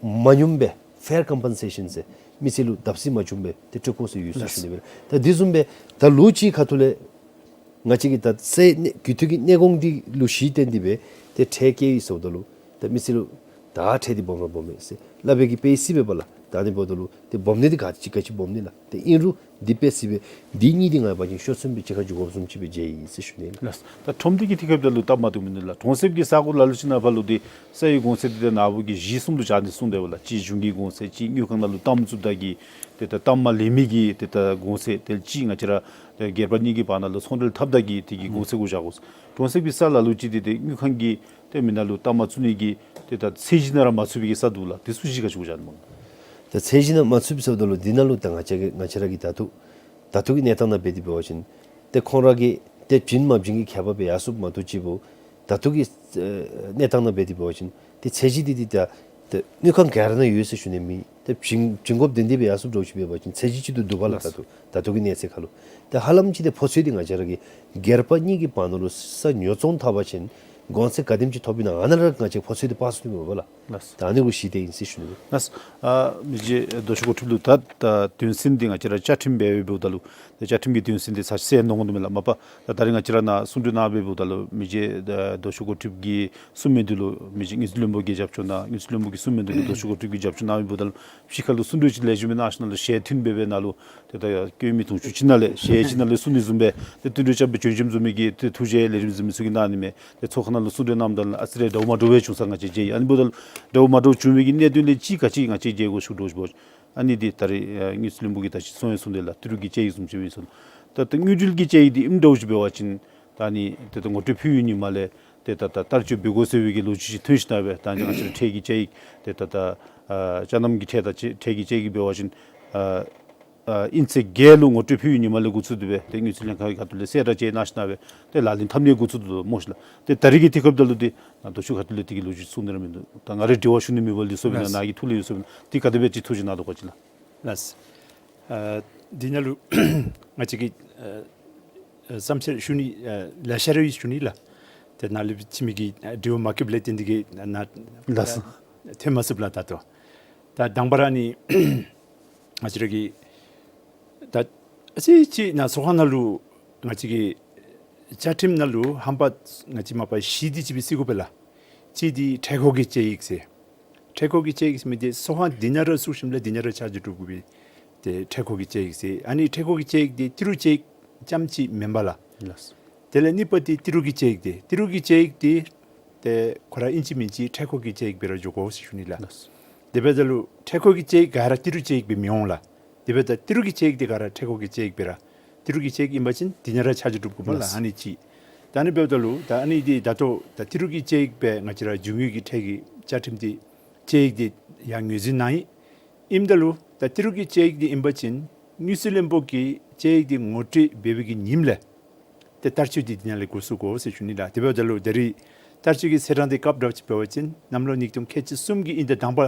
མ་ཉུངམ་སྦེ་ཕེར་ཀམ་པེན་སེ་ཤཱན་ཟེར་མི་སེར་ལུ་བརྡབ་གསིག་མ་བྱུངམ་སྦེ་ཏེ་སྤྲོད་དགོ་ཟེར་ཡོད་ཟེར་ཞུ་ནི་སྦེ། ད་དེ་བཟུམ་སྦེ་ད་ལོ་གཅིག་ཁ་ཐུག་ལས་ང་བཅས་ཀྱི་ད་སའི་གནས་རྒུད་འཐུས་ཀྱི་གནས་གོང་འདི་ལུ་གཞི་བརྟེན་ཏེ་སྦེ་ཏེ་ཁྲལ་བཀལ་ཡི་ཟེརཝ་ད་ལུ་ད་མི་སེར་ལུ་ད་ཁྲལ་འདི་སྦོམ་ར་སྦོམ་མས་ཟེར་སླབ་པའི་གི་དཔེ་སྲིད་པས་པ་ལགས། ད་ཨ་ནི་འབདཝ་ད་ལུ་ཏེ་སྦོམ་ནི་འདི་ག་ཅི་ག་ཅི་སྦོམ་ནི་ལགས། ཏེ་ཨིན་རུང་འདི་དཔེ་སྲིད་པས། འདི་གཉིས་འདི་ང་འབད་བ་ཅིན་ཤོར་སོང་སྦེ་གཅིག་ཁར་འགྱོ་དགོཔ་བཟུམ་ཅིག་སྦེ་མཇལ་ཡི་ཟེར་ཞུ་ནི་ལགས། ལགས། ད་ཁྲོམ་སྡེ་གི་དུས་སྐབས་ད་ལུ་སྟབས་མ་བདེཝ་མིན་འདུག་ལགས། གྲོང་གསེབ་ཀྱི་ས་གོ་ལ་ལུ་ཅིག་ནང་ཕར་ལུ་འདི་སའི་གོང་ཚད་འདི་ད་ནཱ་བུ་གིས་གཞི་གསུམ་དུ་བཞག་ནི་གསུངས་ཏེ་འབདཝ་ལགས། གཅིག་གཞུང་གི་གོང་ཚད། གཅིག་དངུལ་ཁང་ནང་ལུ་གཏའམ་བཙུགསཔ་ད་གི་ཏེ་ད་གཏའམ་ལེན་མི་གི་ཏེ་ད་གོང་ཚད། ཏེ་གཅིག་ང་བཅས་ར་ཏེ་སྒེར་པ་གཉིས་ཀྱི་བར་ན་ལུ་ཚོང་འབྲེལ་འཐབ་ད་གི་དེ་གི་གོང་ཚད་གུ་བཞག་དགོ། གྲོང་གསེབ་ཀྱི་ས་ལ་ལུ་ཅིག་འདི་ཏེ་དངུལ་ཁང་གི་ཏེ་མི་ནང་ལུ་གཏའམ་བཙུགས་ནི་གི་ཏེ་ད་ཚད་གཞི་ནང་ར་མ་ཚུད་པའི་གི་ས་འདུག་ལགས། དེ་ཚུ་གཞི་ག་ཅི་གུ་བཞག་ནི་སྨོ། ད་ཚད་གཞི་ནང་མ་ཚུད་པས་ཟེརཝ་ད་ལུ་འདི་ནང་ལུ་ད་ང་བཅས་ཀྱི་ང་བཅས་ར་གི་ད་ལྟོ་ད་ལྟོ་གི་གནས་སྟངས་ནང་འབད་དེ་འབད་བ་ཅིན་ཏེ་ཁོང་ར་གིས་ཏེ་བྱིན་མ་བྱིན་གྱི་ཁྱད་པར་སྦེ་ཡར་སོངམ་མ་གཏོགས་ཅིག་འབདཝ་ད་ལྟོ་གི་ཨེ་གནས་སྟངས་ནང་འབད་དེ་འབད་བ་ཅིན་ཏེ་ཚད་གཞི་འདི་འདི་ད་ཏེ་དངུལ་ཁང་ག་ར་ནང་ཡོད་ཟེར་ཞུ་ནི་མེད། ཏེ་བྱིན་བྱིན་དགོཔ་དེ་འདི་སྦེ་ཡར་སོངམ་འདྲཝ་ཅིག་འབད་བ་ཅིན་ཚད་གཞི་ཅིག་ཏུ་འདུག་པ་ལགས། ད་ལྟོ་ད་ལྟོ་གི་གནས་ཚད་ཁར་ལུ་ཏེ་ཧ་ལམ་ཅིག་ཏེ་ཕོ་ཚོད་འདི་ང་བཅས་ར་གི་སྒེར་པ་གཉིས་ཀྱི་བར་ན་ལུ་ས་ཉོ་བཙོང་འཐབ་པ་ཅིན་གོང་ཚད་ག་དེམ་ཅིག་ཐོབ་ཨིན་ན་ཨ་ནཱ་ར་ང་བཅས་ཕོ་ཚོད་འདི་སྤར་ཚུགས་ནི་མས་པ་ལགས། ལགས། ད་ཨ་ནི་གུ་གཞི་བརྟེན་ཨིན་ཟེར་ཞུ་ནི། ལགས། ཨ་མི་རྗེ་རྡོ་ཆུ་གོ་ཁྲིབ་ལུ་ད་ད་དོན་ཚན་འདི་ང་བཅས་ར་བཅའ་ཁྲིམས་འབད་འབདཝ་ད་ལུ་ད་བཅའ་ཁྲིམས་ཀྱི་དོན་ཚན་འདི་ཚར་གཅིག་གསལ་མནོ་དགོ་དོ་མས་ལགས། མ་པ་ད་ད་རིས་ང་བཅས་ར་ནཱ་གསུང་གྲོས་གནང་འབད་འབདཝ་ད་ལུ་མི་རྗེ་ད་རྡོ་ཆུ་གོ་ཁྲིབ་ཀྱིས་གསུང་མི་འདི་ལུ་མི་རྗེ་དངུལ་རྩིས་བློན་པོ་གི་རྒྱབ་སྐྱོར་གནང་། དངུལ་རྩིས་བློན་པོ་གིས་གསུང་མི་འདི་ལུ་རྡོ་ཆུ་གོ་ཁྲིབ་ཀྱིས་རྒྱབ་སྐྱོར་གནང་འབདཝ་ད་ལུ་ཕྱི་ཁ་ལུ་གསུང་གྲོས་ཅིག་ལེགས་ཤོམ་སྦེ་གནང་ཞིནམ་ལས་ཞལ་མཐུན་འབད་འབད་ནང་ལུ་ཏེ་ད་སྐྱོན་མི་དུང་ཕྱུར་ཅིག་ནང་ལས་ཞལ་ཅིག་ནང་ལས་གསུང་ནི་བཟུམ་སྦེ་ཏེ་བསྟུན་གྲོས་རྐྱབ་སྦེ་བྱོན་བྱོནམ་བཟུམ་མའི་གི་ཏེ་ཐུགས་རྗེ་ལེགས་ཤོམ་བཟུམ་མའི་ཚུ་གིས་གནང་ནི་མས། ཏེ་ཚོགས་ཁང་ནང་ལུ་གསུང་གྲོས་གནངམ་ད་ལུ་ཨ་ཙི་རེ་འདྲཝ་མ་འདྲཝ་སྦེ་བྱུང་ས་ང་བཅས་མཇལ་ཡི། ཨ་ནི་འབདཝ་ད་ལུ་འདྲཝ་མ་འདྲཝ་བྱུང་བའི་གི་གནད་དོན་ལས་གཅིག་ག་ཅི་ང་བཅས་མཇལ་དགོཔ་ཞུ་དོ་ཞུ་བ་ཅིན་ཨ་ནི་འདི་ད་རིས་ཨ་དངུལ་རྩིས་བློན་པོ་གིས་ད་ཅི་གསུང་ཡང་གསུངས་ཏེ་ལགས། ཏི་རུ་གི་བཅའ་ཡིག་བཟུམ་ཅིག་སྦེ་ཨིན་ཟེར། ད་ད་དངུལ་འབྲེལ་གྱི་བཅའ་ཡིག་འདི་ཨིནམ་འདྲཝ་ཅིག་འབད་བ་ཅིན་ད་ཨ་ནི་ཏེ་ད་ངོ་སྤྲོད་ཕུལ་བའི་ཉིནམ་ལས་ཏེ་ད་ད་བསྟར་སྤྱོད་འབད་དགོ་ཟེར་བའི་གི་ལོ་རྒྱུས་ཅིག་ཐོན་ཞིནམ་སྦེ་ད་ཨ་ནི་ང་བཅས་ར་ཁྲལ་གྱི་བཅའ་ཡིག་ཏེ་ད་ད་ཨ་ཅ་ནམ་གྱི་ཁྲལ་དང་ཁྲལ་གྱི་བཅའ་ཡིག་འབད་བ་ཅིན་ཨ་ཨ་དབྱིན་ཚེས་བརྒྱད་ལུ་ངོ་སྤྲོད་ཕུལ་བའི་ཉིནམ་ལས་འགོ་བཙུགས་ཏེ་སྦེ་ཏེ་དངུལ་རྩིས་ལྷན་ཁག་གི་ཁ་ཐུག་ལས་གསལ་བསྒྲགས་ཅིག་གནང་ཞིནམ་སྦེ་ཏེ་ལག་ལེན་འཐབ་ནི་འགོ་བཙུགས་དོ་སྨོ་ཤིག་ལགས། ཏེ་ད་རིས་ཀྱི་དུས་སྐབས་ད་ལུ་འདི་ནཱ་རྡོ་ཆུ་ཁ་ཐུག་ལས་དེ་གི་ལོ་རྒྱུས་གསུང་ནི་ར་མིན་འདུག། ད་ང་རའི་དྲི་བ་ཞུ་ནི་མེད་པ་ལས་སོ་སྦེ་ནཱ་ལགས། ནཱ་གི་ཐུགས་ལས་ཡོད་སོ་སྦེ་ན་འདི་ག་དེ་སྦེ་ཅིག་ཐུགས་རྗེ་གནང་དོ་ག་ཅི་ལགས། ལགས། ཨ་འདི་ནང་ལུ་ང་བཅས་ཀྱིས་ཨ་ཨ་བསམ་འཆར་ཞུ་ནི་ཨ་ལེ་ཤ་ར་ཡོད་ཞུ་ནི་ལགས། ཏེ་ནཱ་ལུ་ཕྱི་མི་གི་ཨ་དྲི་བ་མ་བཀོདཔ་ལས་བརྟེན་ཏེ་གིས་ནཱ་ལགས། ཐོན་མ་ཚུགས་ལགས། ད་ལྟོ་ད་དང་པ་ར་ནི་ང་བཅས་ར་གི་ད་ཨ་ཙི་ཅིག་ནཱ་ཚོགས་ཁང་ནང་ལུ་ང་བཅས་ཀྱི་བཅའ་ཁྲིམས་ནང་ལུ་ཧམ་པ་ང་བཅས་མ་པ་བཞི་དེ་ཅིག་སྦེ་བརྩི་དགོ་པས་ལགས། གཅིག་འདི་ཁྲལ་འཁོར་གྱི་བཅའ་ཡིག་ཟེར། ཁྲལ་འཁོར་གྱི་བཅའ་ཡིག་ཟེར་མི་འདི་ཚོགས་ཁང་འདི་ནང་ར་བཙུགས་ཞིནམ་ལས་འདི་ནང་ར་ཆ་འཇོག་གྲུབ་དགོ་པའི་ཏེ་ཁྲལ་འཁོར་གྱི་བཅའ་ཡིག་ཟེར། ཨ་ནི་ཁྲལ་འཁོར་གྱི་བཅའ་ཡིག་འདི་ཏི་རུ་བཅའ་ཡིག་རྐྱངམ་ཅིག་མེན་པ་ལགས། ལགས། དེ་ལས་གཉིས་པ་འདི་ཏི་རུ་གི་བཅའ་ཡིག་འདི་ཏི་རུ་གི་བཅའ་ཡིག་འདི་ཏེ་ཁོ་ར་ཨིན་ཅི་མིན་ཅི་ཁྲལ་འཁོར་གྱི་བཅའ་ཡིག་སྦེ་ར་འགྱོ་དགོ་ཟེར་ཞུ་ནི་ལགས། ལགས། དེ་འབདཝ་ད་ལུ་ཁྲལ་འཁོར་གྱི་བཅའ་ཡིག་ག་ར་ཏི་རུ་བཅའ་ཡིག་སྦེ་མི་འོང་ལགས། དེ་འབདཝ་ད་ཏི་རུ་གི་བཅའ་ཡིག་འདི་ག་ར་ཁྲལ་འཁོར་གྱི་བཅའ་ཡིག་སྦེ་ར་ཏི་རུ་གི་བཅའ་ཡིག་ཨིན་པ་ཅིན་འདི་ནང་ར་ཆ་འཇོག་གྲུབ་དགོ་པས་ལགས། ལགས། ཨ་ནི་གཅིག། ད་ཨ་ནི་འབདཝ་ད་ལུ་ད་ཨ་ནི་འདི་ད་ལྟོ་ད་ཏི་རུ་གི་བཅའ་ཡིག་སྦེ་ང་བཅས་ར་རྒྱུ་དངོས་ཀྱི་ཁྲལ་གྱི་བཅའ་ཁྲིམས་འདི་བཅའ་ཡིག་འདི་ཡང་ངོས་འཛིན་གནང་ཡི། ཨིནམ་ད་ལུ་ད་ཏི་རུ་གི་བཅའ་ཡིག་འདི་ཨིན་པ་ཅིན་དངུལ་རྩིས་བློན་པོ་གིས་བཅའ་ཡིག་འདི་ངོ་སྤྲོད་འབད་བའི་གི་ཉིནམ་ལས་ཏེ་བསྟར་སྤྱོད་འདི་འདི་ནང་ལས་འགོ་བཙུགས་དགོ་ཟེར་ཞུ་ནི་ལགས། དེ་འབདཝ་ད་ལུ་ད་རིས་བསྟར་སྤྱོད་ཀྱི་ཚེས་གྲངས་འདི་སྐབས་འདྲཝ་ཅིག་འབད་བ་ཅིན་གནམ་ལོ་ཉིས་སྟོང་ཁལ་གཅིག་གསུམ་གྱི་དབྱིན་ཟླ་དང་པ་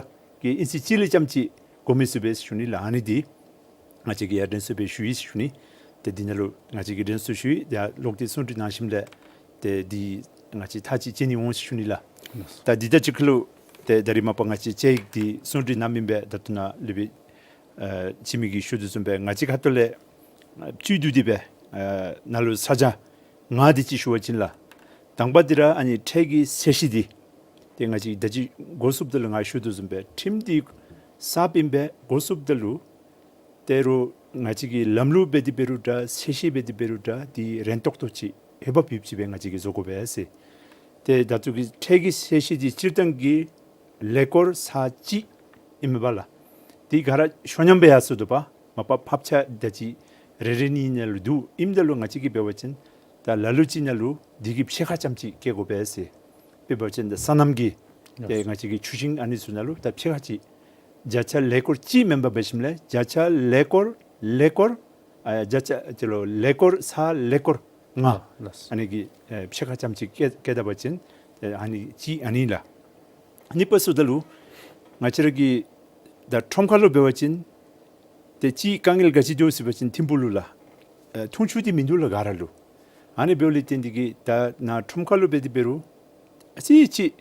གི་དབྱིན་ཚེས་གཅིག་ལས་རྐྱངམ་ཅིག་འགོར་མི་ཚུགས་པས་ཟེར་ཞུ་ནི་ལགས། ཨ་ནི་འདི་ང་བཅས་ཀྱིས་ཡང་དྲན་གསོ་སྦེ་ཞུ་ཡི་ཟེར་ཞུ་ནི། ཏེ་འདི་ནང་ལུ་ང་བཅས་ཀྱིས་དྲན་གསོ་ཞུ་ཡི། ཡར་ལོག་སྟེ་གསུང་གྲོས་གནང་ཞིནམ་ལས་ཏེ་འདི་ང་བཅས་ཐག་ཅིག་བཅད་ནི་འོང་ཟེར་ཞུ་ནི་ལགས། ད་འདི་ད་ཅི་ཁ་ལུ་ཏེ་ད་རིས་མ་པ་ང་བཅས་བཅའ་ཡིག་འདི་གསུང་གྲོས་གནང་མི་སྦེ་ད་ལྟོ་ནཱ་ལུ་སྦེ་ཨ་ཕྱི་མི་གིས་ཞུ་དོ་བཟུམ་སྦེ་ང་བཅས་ཁ་ཐུག་ལས་ཨ་བཅུད་བསྡུ་སྟེ་སྦེ་ཨ་ནཱ་ལུ་ས་བྱང་ལྔ་དེ་ཅིག་ཞུ་བ་ཅིན་ལགས། དང་པ་འདི་ར་ཨ་ནི་ཁྲལ་གྱི་ཚད་གཞི་འདི་ཏེ་ང་བཅས་ད་ཅི་འགོ་བཙུགསཔ་ད་ལུ་ང་ཞུ་དོ་བཟུམ་སྦེ་ཁྲིམས་འདི་གསརཔ་ཨིན་པས། འགོ་བཙུགསཔ་ད་ལུ་ད་རུང་ང་བཅས་ཀྱི་ལམ་ལུགས་འབད་དེ་འབད་རུང་འདྲ་ཚད་གཞི་འབད་དེ་འབད་རུང་འདྲ་འདི་རན་ཏོག་ཏོ་ཅིག་འོས་འབབ་ཡོདཔ་ཅིག་སྦེ་ང་བཅས་ཀྱིས་བཟོ་དགོ་པས་ཟེར། ཏེ་ད་ལྟོ་གི་ཁྲལ་གྱི་ཚད་གཞི་འདི་སྤྱིར་བཏང་གི་ལས་སྐོར་ཚར་གཅིག་ཨིན་མས་པ་ལགས། འདི་ག་ར་ཤོ་ཉམས་སྦེ་ཡར་སོ་དོ་པ། མ་པ་ཕབ་ཆག་ད་ཅི་རེ་རེ་གཉིས་གཉིས་ནང་ལུ་འདུག། ཨིནམ་ད་ལུ་ང་བཅས་ཀྱིས་འབད་བ་ཅིན་ད་ལ་ལུ་ཅིག་ནང་ལུ་འདི་གི་ཕྱེད་ཀ་ཙམ་ཅིག་བཀལ་དགོ་པས་ཟེར། དཔེ་འབད་བ་ཅིན་ད་སོ་ནམ་གྱི་ཏེ་ང་བཅས་ཀྱི་ཆུ་ཤིང་ཨ་ནི་ཚུ་ནང་ལུ་ད་ཕྱེད་ཀ་ཅིག་བརྒྱ་ཆ་ལས་སྐོར་གཅིག་མེན་པར་འབད་ཞིནམ་ལས་བརྒྱ་ཆ་ལས་སྐོར་ལས་སྐོར་ཨ་བརྒྱ་ཆ་ཅིག་ལུ་ལས་སྐོར་ཚར་ལས་སྐོར་ ལྔ། ལགས། ཨ་ནི་གི་ཨེ་ཕྱེད་ཀ་ཙམ་ཅིག་བཀལ་བཀལ་ད་པ་ཅིན་ཨ་ནི་གཅིག་ཨ་ནི་ལགས། གཉིས་པ་ཟེརཝ་ད་ལུ་ང་བཅས་ར་གི་ད་ཁྲོམ་ཁ་ལུ་འབད་བ་ཅིན་ཏེ་གཅིག་དཀའ་ངལ་ག་ཅི་འདུག་ཟེར་བ་ཅིན་ཐིམ་ཕུག་ལུ་ལགས་ཨེ་འཐུང་ཆུ་འདི་མིན་འདུག་ལགས་ག་ར་ལུ། ཨ་ནི་འབདཝ་ལས་བརྟེན་ཏེ་གིས་ད་ནཱ་ཁྲོམ་ཁ་ལུ་འབད་དེ་འབད་རུང་ཨ་ཙི་ཅིག་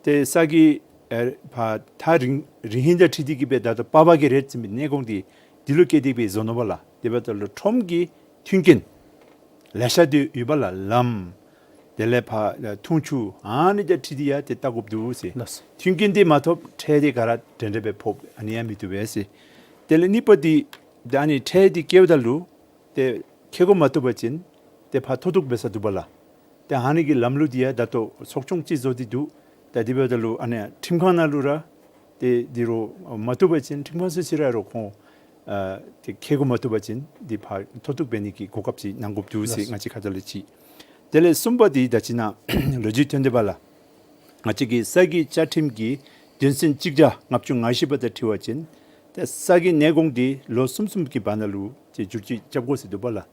ཏེ་ས་གི་ཨེ་ཕར་ཐག་རིང་རིང་ཧིང་དང་འཁྲིལ་ཏེ་གིས་སྦེ་ད་ལྟོ་པགས་པ་གི་རེད་ཟེར་མི་གནས་གོང་འདི་འདི་ལུ་བསྐྱལ་ཏེ་སྦེ་བཟོ་ནུག་པ་ལགས། དེ་འབདཝ་ད་ལུ་ཁྲོམ་གྱི་མཐུན་རྐྱེན་ལེ་ཤ་འདི་ཡོད་པ་ལགས། ལམ་དེ་ལས་ཕར་འཐུང་ཆུ་ཨ་ནི་དང་འཁྲིལ་ཏེ་ཡང་ཏེ་བལྟ་དགོཔ་འདུག་ཟེར། ལགས། མཐུན་རྐྱེན་འདི་མ་ཐོབ་ཁྲལ་འདི་ག་ར་འདྲན་འདྲ་སྦེ་ཕོག་ཨ་ནི་ཡང་མི་བཏུབ་པས་ཟེར། དེ་ལས་གཉིས་པ་འདི་ད་ཨ་ནི་ཁྲལ་འདི་བཀལཝ་ད་ལུ་ཏེ་ཁེ་གོ་མ་བཏུབ་པ་ཅིན་ཏེ་ཕར་མཐོ་གཏུགས་འབད་ས་འདུག་པ་ལགས། ཏེ་ཨ་ནི་གི་ལམ་ལུགས་འདི་ཡང་ད་ལྟོ་ཚོགས་ཆུང་ཅིག་བཟོ་སྟེ་འདུག། ད་དེ་འབདཝ་ད་ལུ་ཨ་ནི་ཁྲིམས་ཁང་ནང་ལུ་ར་ཏེ་འདི་རུ་མ་བཏུབ་པ་ཅིན་ཁྲིམས་ཁང་ཚུ་ཅིག་ར་རུ་ཁོང་ཨ་ཏེ་ཁེ་གོ་མ་བཏུབ་པ་ཅིན་འདི་ཕར་མཐོ་གཏུགས་འབད་ནི་གི་གོ་སྐབས་ཅིག་གནང་དགོཔ་འདུག་ཟེར། ལགས། ང་བཅས་ཁ་ཐུག་ལས་ཅིག། དེ་ལས་གསུམ་པ་འདི་ད་ཅི་ནཱ་ལོ་རྒྱུས་ཐོན་ཏེ་འབདཝ་ལས་ང་བཅས་ཀྱི་ས་གི་བཅའ་ཁྲིམས་ཀྱི་དོན་ཚན་གཅིག་བརྒྱ་ལྔ་བཅུ་ང་བཞི་པ་དང་འཁྲིལ་བ་ཅིན་ཏེ་ས་གི་གནས་གོང་འདི་ལོ་གསུམ་གསུམ་གྱི་བར་ན་ལུ་ཏེ་བསྒྱུར་བཅོས་རྐྱབ་དགོ་ཟེར་འདུག་པ་ལགས།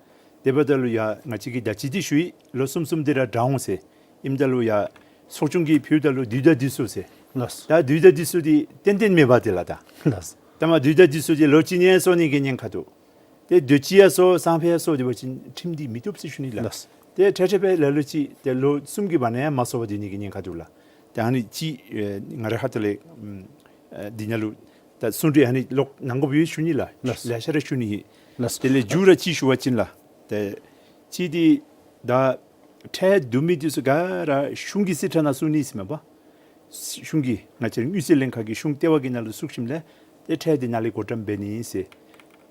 དེ་འབདཝ་ད་ལུ་ཡང་ང་བཅས་ཀྱིས་ད་ཅི་འདི་ཞུ་ཡི། ལོ་གསུམ་གསུམ་འདི་ར་དྲག་འོང་ཟེར། ཨིནམ་ད་ལུ་ཡང་ཚོགས་ཆུང་གིས་ཕུལཝ་ད་ལུ་དུས་དང་དུས་སུ་ཟེར། ལགས། ད་དུས་དང་དུས་སུ་འདི་ཏན་ཏན་མེད་པ་འདི་ལགས་ད། ལགས། ད་མ་དུས་དང་དུས་སུ་འདི་ལོ་གཅིག་གཉིས་སོང་ནི་གི་ཉེན་ཁ་འདུག། ཏེ་དུས་ཅི་ཡང་སོང་སང་ཕོད་ཡང་སོང་སྟེ་འབད་བ་ཅིན་ཁྲིམས་འདི་མི་བཏུབ་ཟེར་ཞུ་ནི་ལགས། ལགས། ཏེ་ཁྲལ་ཁྲལ་སྦེ་ལ་ལུ་ཅིག་ཏེ་ལོ་གསུམ་གྱི་བར་ན་ཡང་མ་སོང་བར་སྡོད་ནི་གི་ཉེན་ཁ་འདུག་ལགས། ཏེ་ཨ་ནི་ཅིག་ཨེ་ང་རའི་ཁ་ཐུག་ལས་ཨམ་ཨེ་འདི་ནང་ལུ་ད་གསུང་གྲོས་ཨ་ནི་ལོག་གནང་དགོཔ་ཡོད་ཞུ་ནི་ལགས། ལགས། ལེ་ཤ་ར་ཞུ་ནི་ཨིན། ལགས། དེ་ལས་མཇུག་ར་ཅིག་ཞུ་བ་ཅིན་ལགས། ཏེ་ཅིག་འདི་ད་ཁྲལ་བསྡུ་མི་འདི་ཚུ་ག་ར་གཞུང་གི་རྩིས་ཁྲ་ནང་བཙུགས་ནི་ཟེར་མས་པ། གཞུང་གི་ང་བཅས་དངུལ་རྩིས་ལྷན་ཁག་གི་གཞུང་ལྟེ་བ་གི་ནང་ལུ་བཙུགས་ཞིནམ་ལས་ཏེ་ཁྲལ་འདི་ནཱ་ལས་བགོ་བཀྲམ་འབད་ནི་ཟེར།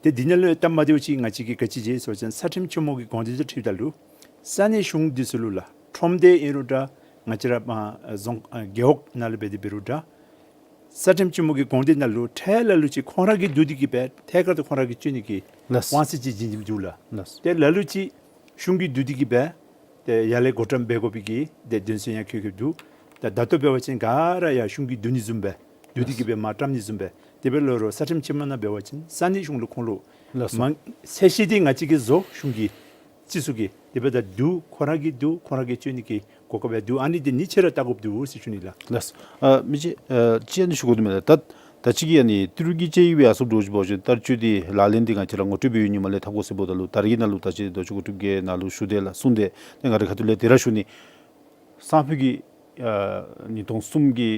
ཏེ་འདི་ནང་ལུ་སྟབས་མ་བདེཝ་ཅིག་ང་བཅས་ཀྱིས་ག་ཅི་མཛད་ཟེར་བ་ཅིན་ས་ཁྲིམས་ཆེན་མོ་གི་དགོངས་དོན་དང་འཁྲིལཝ་ད་ལུ་ས་གནས་གཞུང་འདི་ཚུ་ལུ་ལགས་ཁྲོམ་སྡེ་ཨིན་རུང་འདྲ་ང་བཅས་ར་ཨ་རྫོང་ཨ་རྒེད་འོག་ནང་ལུ་འབད་དེ་འབད་རུང་འདྲ་ས་ཁྲིམས་ཆེན་མོ་གི་དགོངས་དོན་ནང་ལུ་ཁྲལ་ལ་ལུ་ཅིག་ཁོང་ར་གིས་བསྡུ་སྟེ་གིས་སྦེ་ཐད་ཀར་དུ་ཁོང་ར་གིས་བཅོལ་ནི་གི་ལགས། དབང་ཚད་ཅིག་བྱིན་བྱིནམ་འདུག་ལགས། ལགས། ཏེ་ལ་ལུ་ཅིག་གཞུང་གིས་བསྡུ་སྟེ་གིས་སྦེ་ཏེ་ཡར་ལས་བགོ་བཀྲམ་འབད་དགོ་པའི་གི་ཏེ་དོན་ཚན་ཡང་འཁོད་འཁོདཔ་འདུག། ད་ད་ལྟོ་འབད་བ་ཅིན་ག་ར་ཡར་གཞུང་གིས་བསྡུ་ནི་བཟུམ་སྦེ་བསྡུ་སྟེ་གིས་སྦེ་མར་བཀྲམ་ནི་བཟུམ་སྦེ་དེ་སྦེ་ལུ་རུང་ས་ཁྲིམས་ཆེན་མོ་ནང་འབད་བ་ཅིན་ས་གནས་གཞུང་ལུ་ཁོང་ལུ་ལགས་སོ། མ་ཚད་གཞི་འདི་ང་བཅས་ཀྱིས་བཟོ་གཞུང་གིས་རྩིས་སུ་གི་དེ་སྦེ་ད་བསྡུ་ཁོང་ར་གིས་བསྡུ་ཁོང་ར་གིས་བཅོལ་ནི་གི་གོ་སྐབས་ཡང་འདུག། ཨ་ནི་འདི་གཉིས་ཆ་ར་བལྟ་དགོཔ་འདུག་ཟེར་ཞུ་ནི་ལགས། ལགས། ཨ་མི་རྗེ་ཨ་ཅིག་ཨ་ནི་ཞུ་དགོ་དོ་མས་ལགས། ད་ད་ཅི་གི་ཨ་ནི་ཏི་རུ་གི་དཔྱད་ཡིག་སྦེ་ཡར་སོངམ་འདྲཝ་ཅིག་འབད་བ་ཅིན་བསྟར་སྤྱོད་འདི་ལག་ལེན་འདི་ང་བཅས་ར་ངོ་སྤྲོད་འབད་བའི་ཉིནམ་ལས་འཐབ་དགོ་ཟེརཝ་ད་ལུ་ད་རེས་ཀྱི་ནང་ལུ་ད་ཅི་ལྡོག་ཕྱོགས་འགོ་ཁྲིདཔ་གིས་ནཱ་ལུ་ཞུ་དེས་ལགས་གསུངས་དེས། ཏེ་ང་རའི་ཁ་ཐུག་ལས་དེ་ར་ཞུ་ནི། སང་ཕོད་ཀྱི་ཨ་ཉིས་སྟོང་གསུམ་གྱི་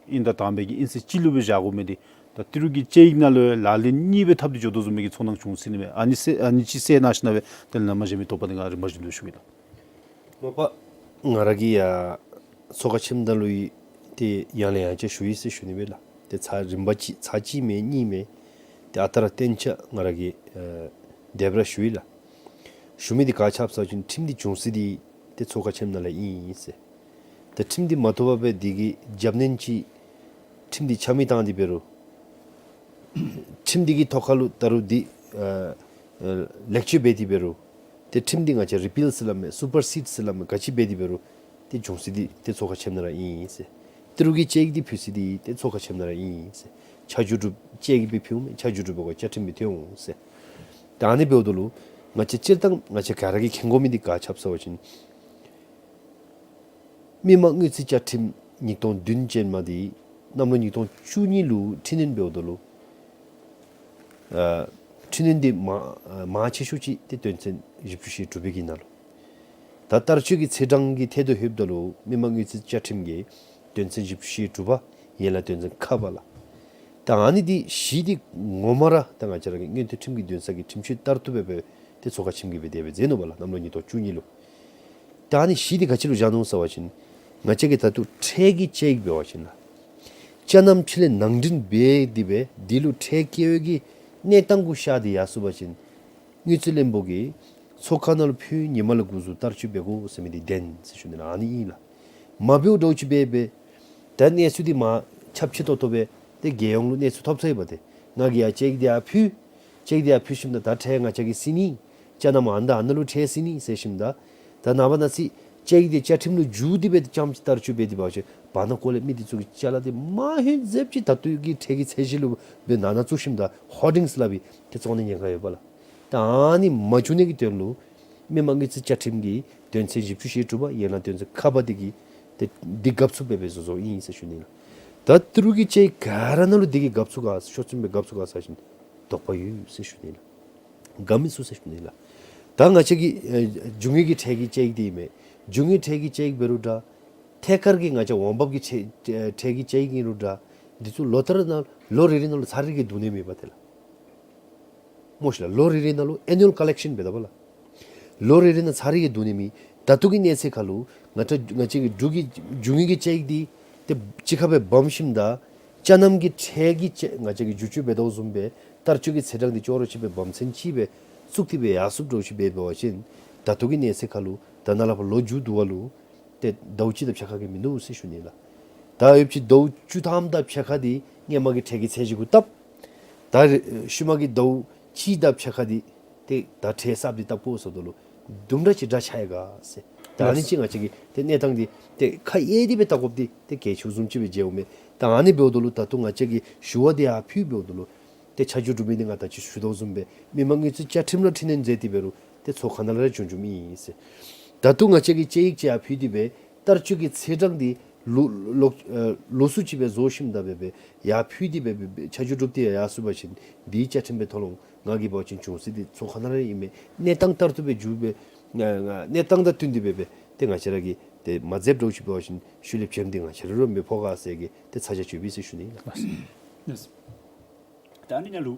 དབྱིན་ཟླ་དང་པའི་གི་དབྱིན་ཚེས་གཅིག་ལུ་སྦེ་བཞག་དགོ་མི་འདི་ད་ཏི་རུ་གི་དཔྱད་ཡིག་ནང་ལུ་ལག་ལེན་གཉིས་སྦེ་འཐབ་སྟེ་འགྱོ་དོ་བཟུམ་མའི་གི་ཚོར་སྣང་བྱུང་ཟེར་ནི་མས། ཨ་ནི་ཟེར་ཨ་ནི་ཅིག་ཟེར་གནང་ཞིན་ན་སྦེ་དེ་ལས་ནཱ་མ་གཞི་མི་དོགས་པ་འདི་ང་རིམ་པ་བཞིན་དུ་ཞུ་གེ་ལགས། མ་པ་ང་ར་གིས་ཡང་ཚོགས་ཁང་ཆེནམ་ད་ལུ་ཡང་ཏེ་ཡང་ལས་ཡང་བསྐྱར་ཞུ་ཡི་ཟེར་ཞུ་ནི་མས་ལགས། ཏེ་ཚར་རིམ་པ་ཅིག་ཚར་གཅིག་མེན་གཉིས་མེན་ཏེ་ཨ་རྟག་ར་བསྟན་ཆ་ང་ར་གིས་ཨ་དེ་སྦེ་ར་ཞུ་ཡི་ལགས། ཞུ་མི་འདི་ག་ཅི་སྦེ་ཟེར་བ་ཅིན་ཁྲིམས་འདི་བྱུང་ས་འདི་ཏེ་ཚོགས་ཁང་ཆེནམ་ནང་ལས་ཨིན་ཟེར། ཏེ་ཁྲིམས་འདི་མ་ཐོབ་པར་སྦེ་འདི་གི་རྒྱབ་སྣོན་ཅིག་ཁྲིམས་འདི་ཆ་མེད་བཏང་སྟེ་འབད་རུང་ཁྲིམས་འདི་གི་ཐོག་ཁ་ལུ་ད་རུང་འདི་ཨ་ཨ་ལེགས་བཅོས་འབད་དེ་འབད་རུང་ཏེ་ཁྲིམས་འདི་ང་བཅས་རི་པིལ་ཟེར་སླབ་མས་སུ་པར་སིཌ་ཟེར་སླབ་མས་ག་ཅི་འབད་དེ་འབད་རུང་ཏེ་བྱུང་ས་འདི་ཏེ་ཚོགས་ཁང་ཆེནམ་ནང་ར་ཨིན་ཟེར། ཏི་རུ་གི་དཔྱད་ཡིག་འདི་ཕུལ་ས་འདི་ཏེ་ཚོགས་ཁང་ཆེནམ་ནང་ར་ཨིན་ཟེར། ཕྱག་ཞུ་སྒྲུབ་དཔྱད་ཡིག་སྦེ་ཕུལཝ་མེན། ཕྱག་ཞུ་སྒྲུབ་འབད་དགོ་བཅའ་ཁྲིམས་སྦེ་ཐོན་འོང་ཟེར། ད་ཨ་ནི་འབདཝ་ད་ལུ་ང་བཅས་སྤྱིར་བཏང་ང་བཅས་ག་ར་གིས་མཁྱེན་དགོ་མི་འདི་ག་ཅི་སྦེ་ཟེར་བ་ཅིན་མི་དམངས་དངུལ་རྩིས་བཅའ་ཁྲིམས་ཉིས་སྟོང་བདུན་ཅན་མ་འདི་གནམ་ལོ་ཉིས་སྟོང་བཅུ་གཉིས་ལུ་འཕྲི་སྣོན་འབདཝ་ད་ལུ་ཨ་འཕྲི་སྣོན་འདི་མང་ཨ་མང་ཆེ་ཤོས་ཅིག་ཏེ་དོན་ཚན་བཞི་བཅུ་ཞེ་དྲུག་པའི་གི་ནང་ལུ། ད་བསྟར་སྤྱོད་ཀྱི་ཚེས་གྲངས་ཀྱི་ཐད་དུ་ལྷོདཔ་ད་ལུ་མི་དམངས་དངུལ་རྩིས་བཅའ་ཁྲིམས་ཀྱི་དོན་ཚན་བཞི་བཅུ་ཞེ་དྲུག་པ་ཡན་ལག་དོན་ཚན་ཁ་པ་ལགས། ད་ཨ་ནི་འདི་གཞི་འདི་ངོ་མ་ར་ད་ང་བཅས་ར་གི་མངོན་མཐོ་ཁྲིམས་ཀྱི་འདུན་ས་གི་ཁྲིམས་ཞིབ་ལྟར་དུ་སྦེ་སྦེ་ཏེ་ཚོགས་ཁང་ཆེནམ་གིས་སྦེ་དེ་སྦེ་མཛད་ནུག་པ་ལགས་གནམ་ལོ་ཉིས་སྟོང་བཅུ་གཉིས་ལུ། ད་ཨ་ནི་གཞི་འདི་ག་ཅི་ལུ་བཞག་ནུག་ཟེར་བ་ཅིན་ང་བཅས་ཀྱིས་ད་ལྟོ་ཁྲལ་གྱི་དཔྱད་ཡིག་འབད་བ་ཅིན་ལགས་ཅ་རྣམས་ཕྱི་ལས་ནང་འདྲེན་འབད་དེ་སྦེ་འདི་ལུ་ཁྲལ་བཀལ་བའི་གི་གནས་སྟངས་གུ་ཤར་ཏེ་ཡར་སོང་པ་ཅིན་དངུལ་རྩིས་བློན་པོ་གིས་ཚོགས་ཁང་ནང་ལུ་ཕུལ་ཉིནམ་ལས་འགོ་བཙུགས་བསྟར་སྤྱོད་འབད་དགོ་ཟེར་མི་འདི་བདེན་ཟེར་ཞུ་ནི་ལགས། ཨ་ནི་ཨིན་ལགས། མ་འབདཝ་འདྲཝ་ཅིག་འབད་འབད་ད་གནས་ཚུལ་འདི་མར་ཁྱབ་ཆེ་ཏོག་ཏོ་སྦེ་ཏེ་རྒྱལ་ཡོངས་ལུ་གནས་ཚུལ་ཐོབ་ཚར་ཡི་པ་ཏེ་ང་གིས་ཡར་དཔྱད་ཡིག་འདི་ཡར་ཕུལ། དཔྱད་ཡིག་འདི་ཡར་ཕུལ་ཞིནམ་ད་ད་ཁྲལ་ང་བཅས་ཀྱིས་ཟིན་ནི། ཅ་རྣམས་ཨ་ནཱ་ཨ་ནཱ་ལུ་ཁྲལ་ཟིན་ནི་ཟེར་ཞིནམ་ད་ད་ནངས་པ་གནངས་ཚེ་དཔྱད་ཡིག་འདི་བཅའ་ཁྲིམས་ལུ་འཇུག་སྟེ་སྦེ་ཏེ་རྐྱངམ་ཅིག་བསྟར་སྤྱོད་འབད་དེ་འབད་བ་ཅིན་བར་ན་ཁོ་ལས་མི་འདི་ཚུ་གི་ཅ་ལ་འདི་མ་ཧེ་ཟེབ་ཅིག་ད་ལྟོ་གི་ཁྲལ་གྱི་ཚད་གཞི་ལུ་སྦེ་ནང་ན་བཙུགས་ཞིནམ་ད་ཧོར་ཌིངས་སླབ་པའི་ཏེ་བཙོང་ནི་ཉེན་ཁ་ཡོད་པ་ལགས། ད་ཨ་ནི་མ་བྱུང་ནི་གི་དོན་ལུ་ མི་དམངས་དངུལ་རྩིས་བཅའ་ཁྲིམས་ཀྱི་དོན་ཚན་བཞི་བཅུ་ཞེ་དྲུག་པ་ཡང་ན་དོན་ཚན་ཁ་པ་འདི་གིས་ཏེ་འདི་འགབ་ཚུགསཔ་སྦེ་བཟོ་བཟོཝ་ཨིན་ཟེར་ཞུ་ནི་ལགས། ད་ཏི་རུ་གི་དཔྱད་ཡིག་ག་ར་ནང་ལུ་འདི་གིས་འགབ་ཚུགས་ག་ཤོར་ཚུགས་སྦེ་འགབ་ཚུགས་ག་ཟེར་བ་ཅིན་དོགས་པ་ཡོད་ཟེར་ཞུ་ནི་ལགས། འགབ་མི་ཚུགས་ཟེར་ཞུ་ནི་ལགས། ད་ང་བཅས་ཀྱི་ཨེ་རྒྱུ་དངོས་ཀྱི་ཁྲལ་གྱི་དཔྱད་ཡིག་འདི་ཨིན་མས། རྒྱུ་དངོས་ཁྲལ་གྱི་དཔྱད་ཡིག་འབད་རུང་འདྲ། ཐད་ཀར་གྱི་ང་བཅས་འོང་འབབ་ཀྱི་ཁྲལ་ཁྲལ་གྱི་དཔྱད་ཡིག་ཨིན་རུང་འདྲ། འདི་ཚུ་ལོ་ལྟར་ནང་ལོ་རེ་རེ་ནང་ལུ་ཚར་རེ་གིས་བསྡུ་ནི་མེད་པ་ཏེ་ལགས། སྨོ་ཤིག་ལགས། ལོ་རེ་རེ་ནང་ལུ་annual collection འབད་དོ་བ་ལགས། ལོ་རེ་རེ་ནང་ཚར་རེ་གིས་བསྡུ་ནི་མེད། ད་ལྟོ་གི་གནས་ཚད་ཁར་ལུ་ང་བཅས་ང་བཅས་ཀྱི་རྒྱུ་གི་རྒྱུ་དངོས་ཀྱི་དཔྱད་ཡིག་འདི་ཏེ་གཅིག་ཁར་སྦེ་སྦོམ་ཞིནམ་ད་ཅ་ནམ་གྱི་ཁྲལ་གྱི་དཔྱད་ང་བཅས་ཀྱིས་བསྒྱུར་བཅོས་འབད་དོ་བཟུམ་སྦེ་བསྟར་སྤྱོད་ཀྱི་ཚེས་གྲངས་འདི་ཅོག་ར་ཅིག་སྦེ་སྦོམ་ཚན་ཅིག་སྦེ་བཙུགས་ཏེ་སྦེ་ཡར་སོངམ་འདྲཝ་ཅིག་འབད་བ་ཅིན་ད་ལྟོ་གི་གནས་ཚད་ཁར་ལུ་ད་ནཱ་ལས་ཕར་ལོ་མཇུག་བསྡུ་བ་ལུ་ཏེ་ཟླཝ་གཅིག་དང་ཕྱེད་ཀ་གིས་མི་བསྡུ་ཟེར་ཞུ་ནི་ལགས། ད་ཡོདཔ་ཅིག་ཟླཝ་བཅུ་ཐམ་དང་ཕྱེད་ཀ་འདི་སྔོན་མ་གི་ཁྲལ་གྱི་ཚད་གཞི་གུ་བཏབ། ད་རེས་ཤུལ་མ་གི་ཟླཝ་གཅིག་དང་ཕྱེད་ཀ་འདི་ཏེ་ད་ཁྲལ་གསརཔ་འདི་བཏབ་དགོ་ཟེརཝ་ད་ལུ་དུམ་གྲ་ཅིག་འདྲ་ཆགས་ཡི་ག་ཟེར། ད་ཨ་ནི་ཅིག་ང་བཅས་ཀྱིས་ཏེ་གནས་སྟངས་འདི་ཏེ་ཁ་གཡས་ཏེ་སྦེ་བལྟ་དགོཔ་འདི་ཏེ་གལ་ཆེཝ་བཟུམ་ཅིག་སྦེ་མཇལཝ་མས། ད་ཨ་ནི་འབདཝ་ད་ལུ་ད་ལྟོ་ང་བཅས་ཀྱིས་ཞུ་བ་འདི་ཡར་ཕུལ་འབདཝ་ད་ལུ་ཏེ་ཆ་འཇོག་གྲུབ་མི་འདི་ང་ད་ཅི་ཞུ་དོ་བཟུམ་སྦེ་མི་དམངས་དངུལ་རྩིས་བཅའ་ཁྲིམས་ལུ་འཕྲི་སྣོན་མཛད་དེ་འབད་རུང་ཏེ་ཚོགས་ཁང་ནང་ལས་ར་བྱུང་བྱུངམ་ཨིན་ཟེར། ད་ལྟོ་ང་བཅས་ཀྱིས་དཔྱད་ཡིག་ཅིག་ཡར་ཕུལ་ཏེ་སྦེ་བསྟར་སྤྱོད་ཀྱི་ཚེས་གྲངས་འདི་ལོ་ལོ་ཨ་ལོགས་སུ་ཅིག་སྦེ་བཟོ་ཞིནམ་ད་སྦེ་སྦེ་ཡར་ཕུལ་ཏེ་སྦེ་སྦེ་སྦེ་ཆ་འཇོག་གྲུབ་སྟེ་ཡར་སོང་པ་ཅིན་འདི་བཅའ་ཁྲིམས་སྦེ་ཐོ་ལོང་ང་གིས་འབད་བ་ཅིན་བྱུང་ས་འདི་ཚོགས་ཁང་ནང་ར་ཨིན་མས། གནས་སྟངས་ལྟར་དུ་སྦེ་འགྱུར་སྦེ་ཨ་ཨ་གནས་སྟངས་དང་བསྟུན་ཏེ་སྦེ་སྦེ་ཏེ་ང་བཅས་ར་གིས་ཏེ་མ་མཛདཔ་འདྲཝ་ཅིག་འབད་བ་ཅིན་ཤུལ་ལས་བྱེམ་འདི་ང་བཅས་ར་ལུ་མི་ཕོག་ག་ཟེར་གྱི་ཏེ་ཚ་གྱང་ཅིག་ཡོད་པས་ཟེར་ཞུ་ནི་ལགས། ལགས། ད་ཨ་ནི་ནང་ལུ་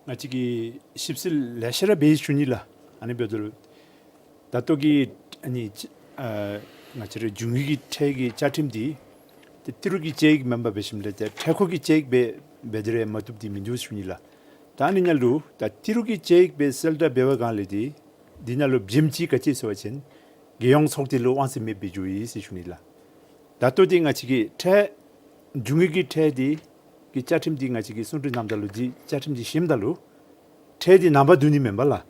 ང་བཅས་ཀྱིས་ཞིབ་འཚོལ་ལེ་ཤ་ར་འབད་ཞུ་ནི་ལགས། ཨ་ནི་འབདཝ་ད་ལུ་ད་ལྟོ་གི་ཨ་ནི་ཨ་ང་བཅས་ར་རྒྱུ་དངོས་ཀྱི་ཁྲལ་གྱི་བཅའ་ཁྲིམས་འདི་ཏེ་ཏི་རུ་གི་དཔྱད་ཡིག་མེན་པར་འབད་ཞིནམ་ལས་ཏེ་ཁྲལ་འཁོར་གྱི་དཔྱད་ཡིག་སྦེ་འབད་དེ་ར་མ་བཏུབ་འདི་མིན་འདུག་ཞུ་ནི་ལགས། ད་ཨ་ནི་ནང་ལུ་ད་ཏི་རུ་གི་དཔྱད་ཡིག་སྦེ་གསལ་བསྒྲགས་འབད་བའི་སྒང་ལས་འདི་འདི་ནང་ལུ་བྱེམ་ཅིག་ག་ཅི་ཟེར་བ་ཅིན་རྒྱལ་ཡོངས་ཚོགས་སྡེ་ལུ་དབང་ཚད་མེདཔ་སྦེ་འགྱོ་ཡི་ཟེར་ཞུ་ནི་ལགས། ད་ལྟོ་འདི་ང་བཅས་ཀྱི་ཁྲལ་རྒྱུ་དངོས་ཀྱི་ཁྲལ་འདི་གི་བཅའ་ཁྲིམས་འདི་ང་བཅས་ཀྱིས་གསུང་གྲོས་གནངམ་ད་ལུ་འདི་བཅའ་ཁྲིམས་འདི་ཞིནམ་ད་ལུ་ཁྲལ་འདི་ནངས་པ་བསྡུ་ནི་མེན་པ་ལགས།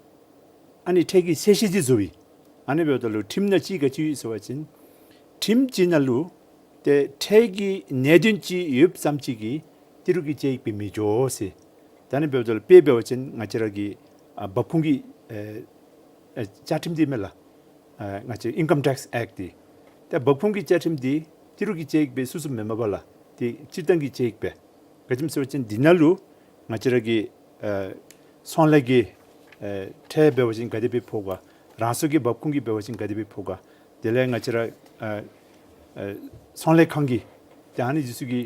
ཨ་ནི་ཁྲལ་གྱི་ཚད་གཞི་འདི་བཟོ་ཡི། ཨ་ནི་འབདཝ་ད་ལུ་ཁྲིམས་ནང་ཅིག་ག་ཅི་ཡོད་ཟེར་བ་ཅིན་ཁྲིམས་ཅིག་ནང་ལུ་ཏེ་ཁྲལ་གྱི་གནད་དོན་ཅིག་ཡོདཔ་ཙམ་ཅིག་གིས་ཏི་རུ་གི་དཔྱད་ཡིག་སྦེ་མི་འགྱོ་ཟེར། ད་ཨ་ནི་འབདཝ་ད་ལུ་དཔེ་འབད་བ་ཅིན་ང་བཅས་ར་གི་ཨ་འབབ་ཁུངས་ཀྱི་ཨེ་ཨེ་བཅའ་ཁྲིམས་འདི་མས་ལགས། ཨ་ང་བཅས་Income Tax Act འདི། ད་འབབ་ཁུངས་ཀྱི་བཅའ་ཁྲིམས་འདི་ཏི་རུ་གི་དཔྱད་ཡིག་སྦེ་ཚུགས་ཚུགསཔ་མེན་པ་ལགས། འདི་སྤྱིར་བཏང་གི་དཔྱད་ཡིག་སྦེ། ག་ཅི་སྨོ་ཟེར་བ་ཅིན་འདི་ནང་ལུ་ང་བཅས་ར་གི་ཨ་ཚོང་ལས་ཀྱི་ཨ་ཁྲལ་འབད་བ་ཅིན་ག་དེ་སྦེ་ཕོག་ག། རང་སོའི་གི་འབབ་ཁུངས་ཀྱི་འབད་བ་ཅིན་ག་དེ་སྦེ་ཕོག་ག། དེ་ལས་ང་བཅས་ར་ཨ་ཨ་ཚོང་ལས་ཁང་གི་ཏེ་ཨ་ནི་འདི་ཚུ་གི་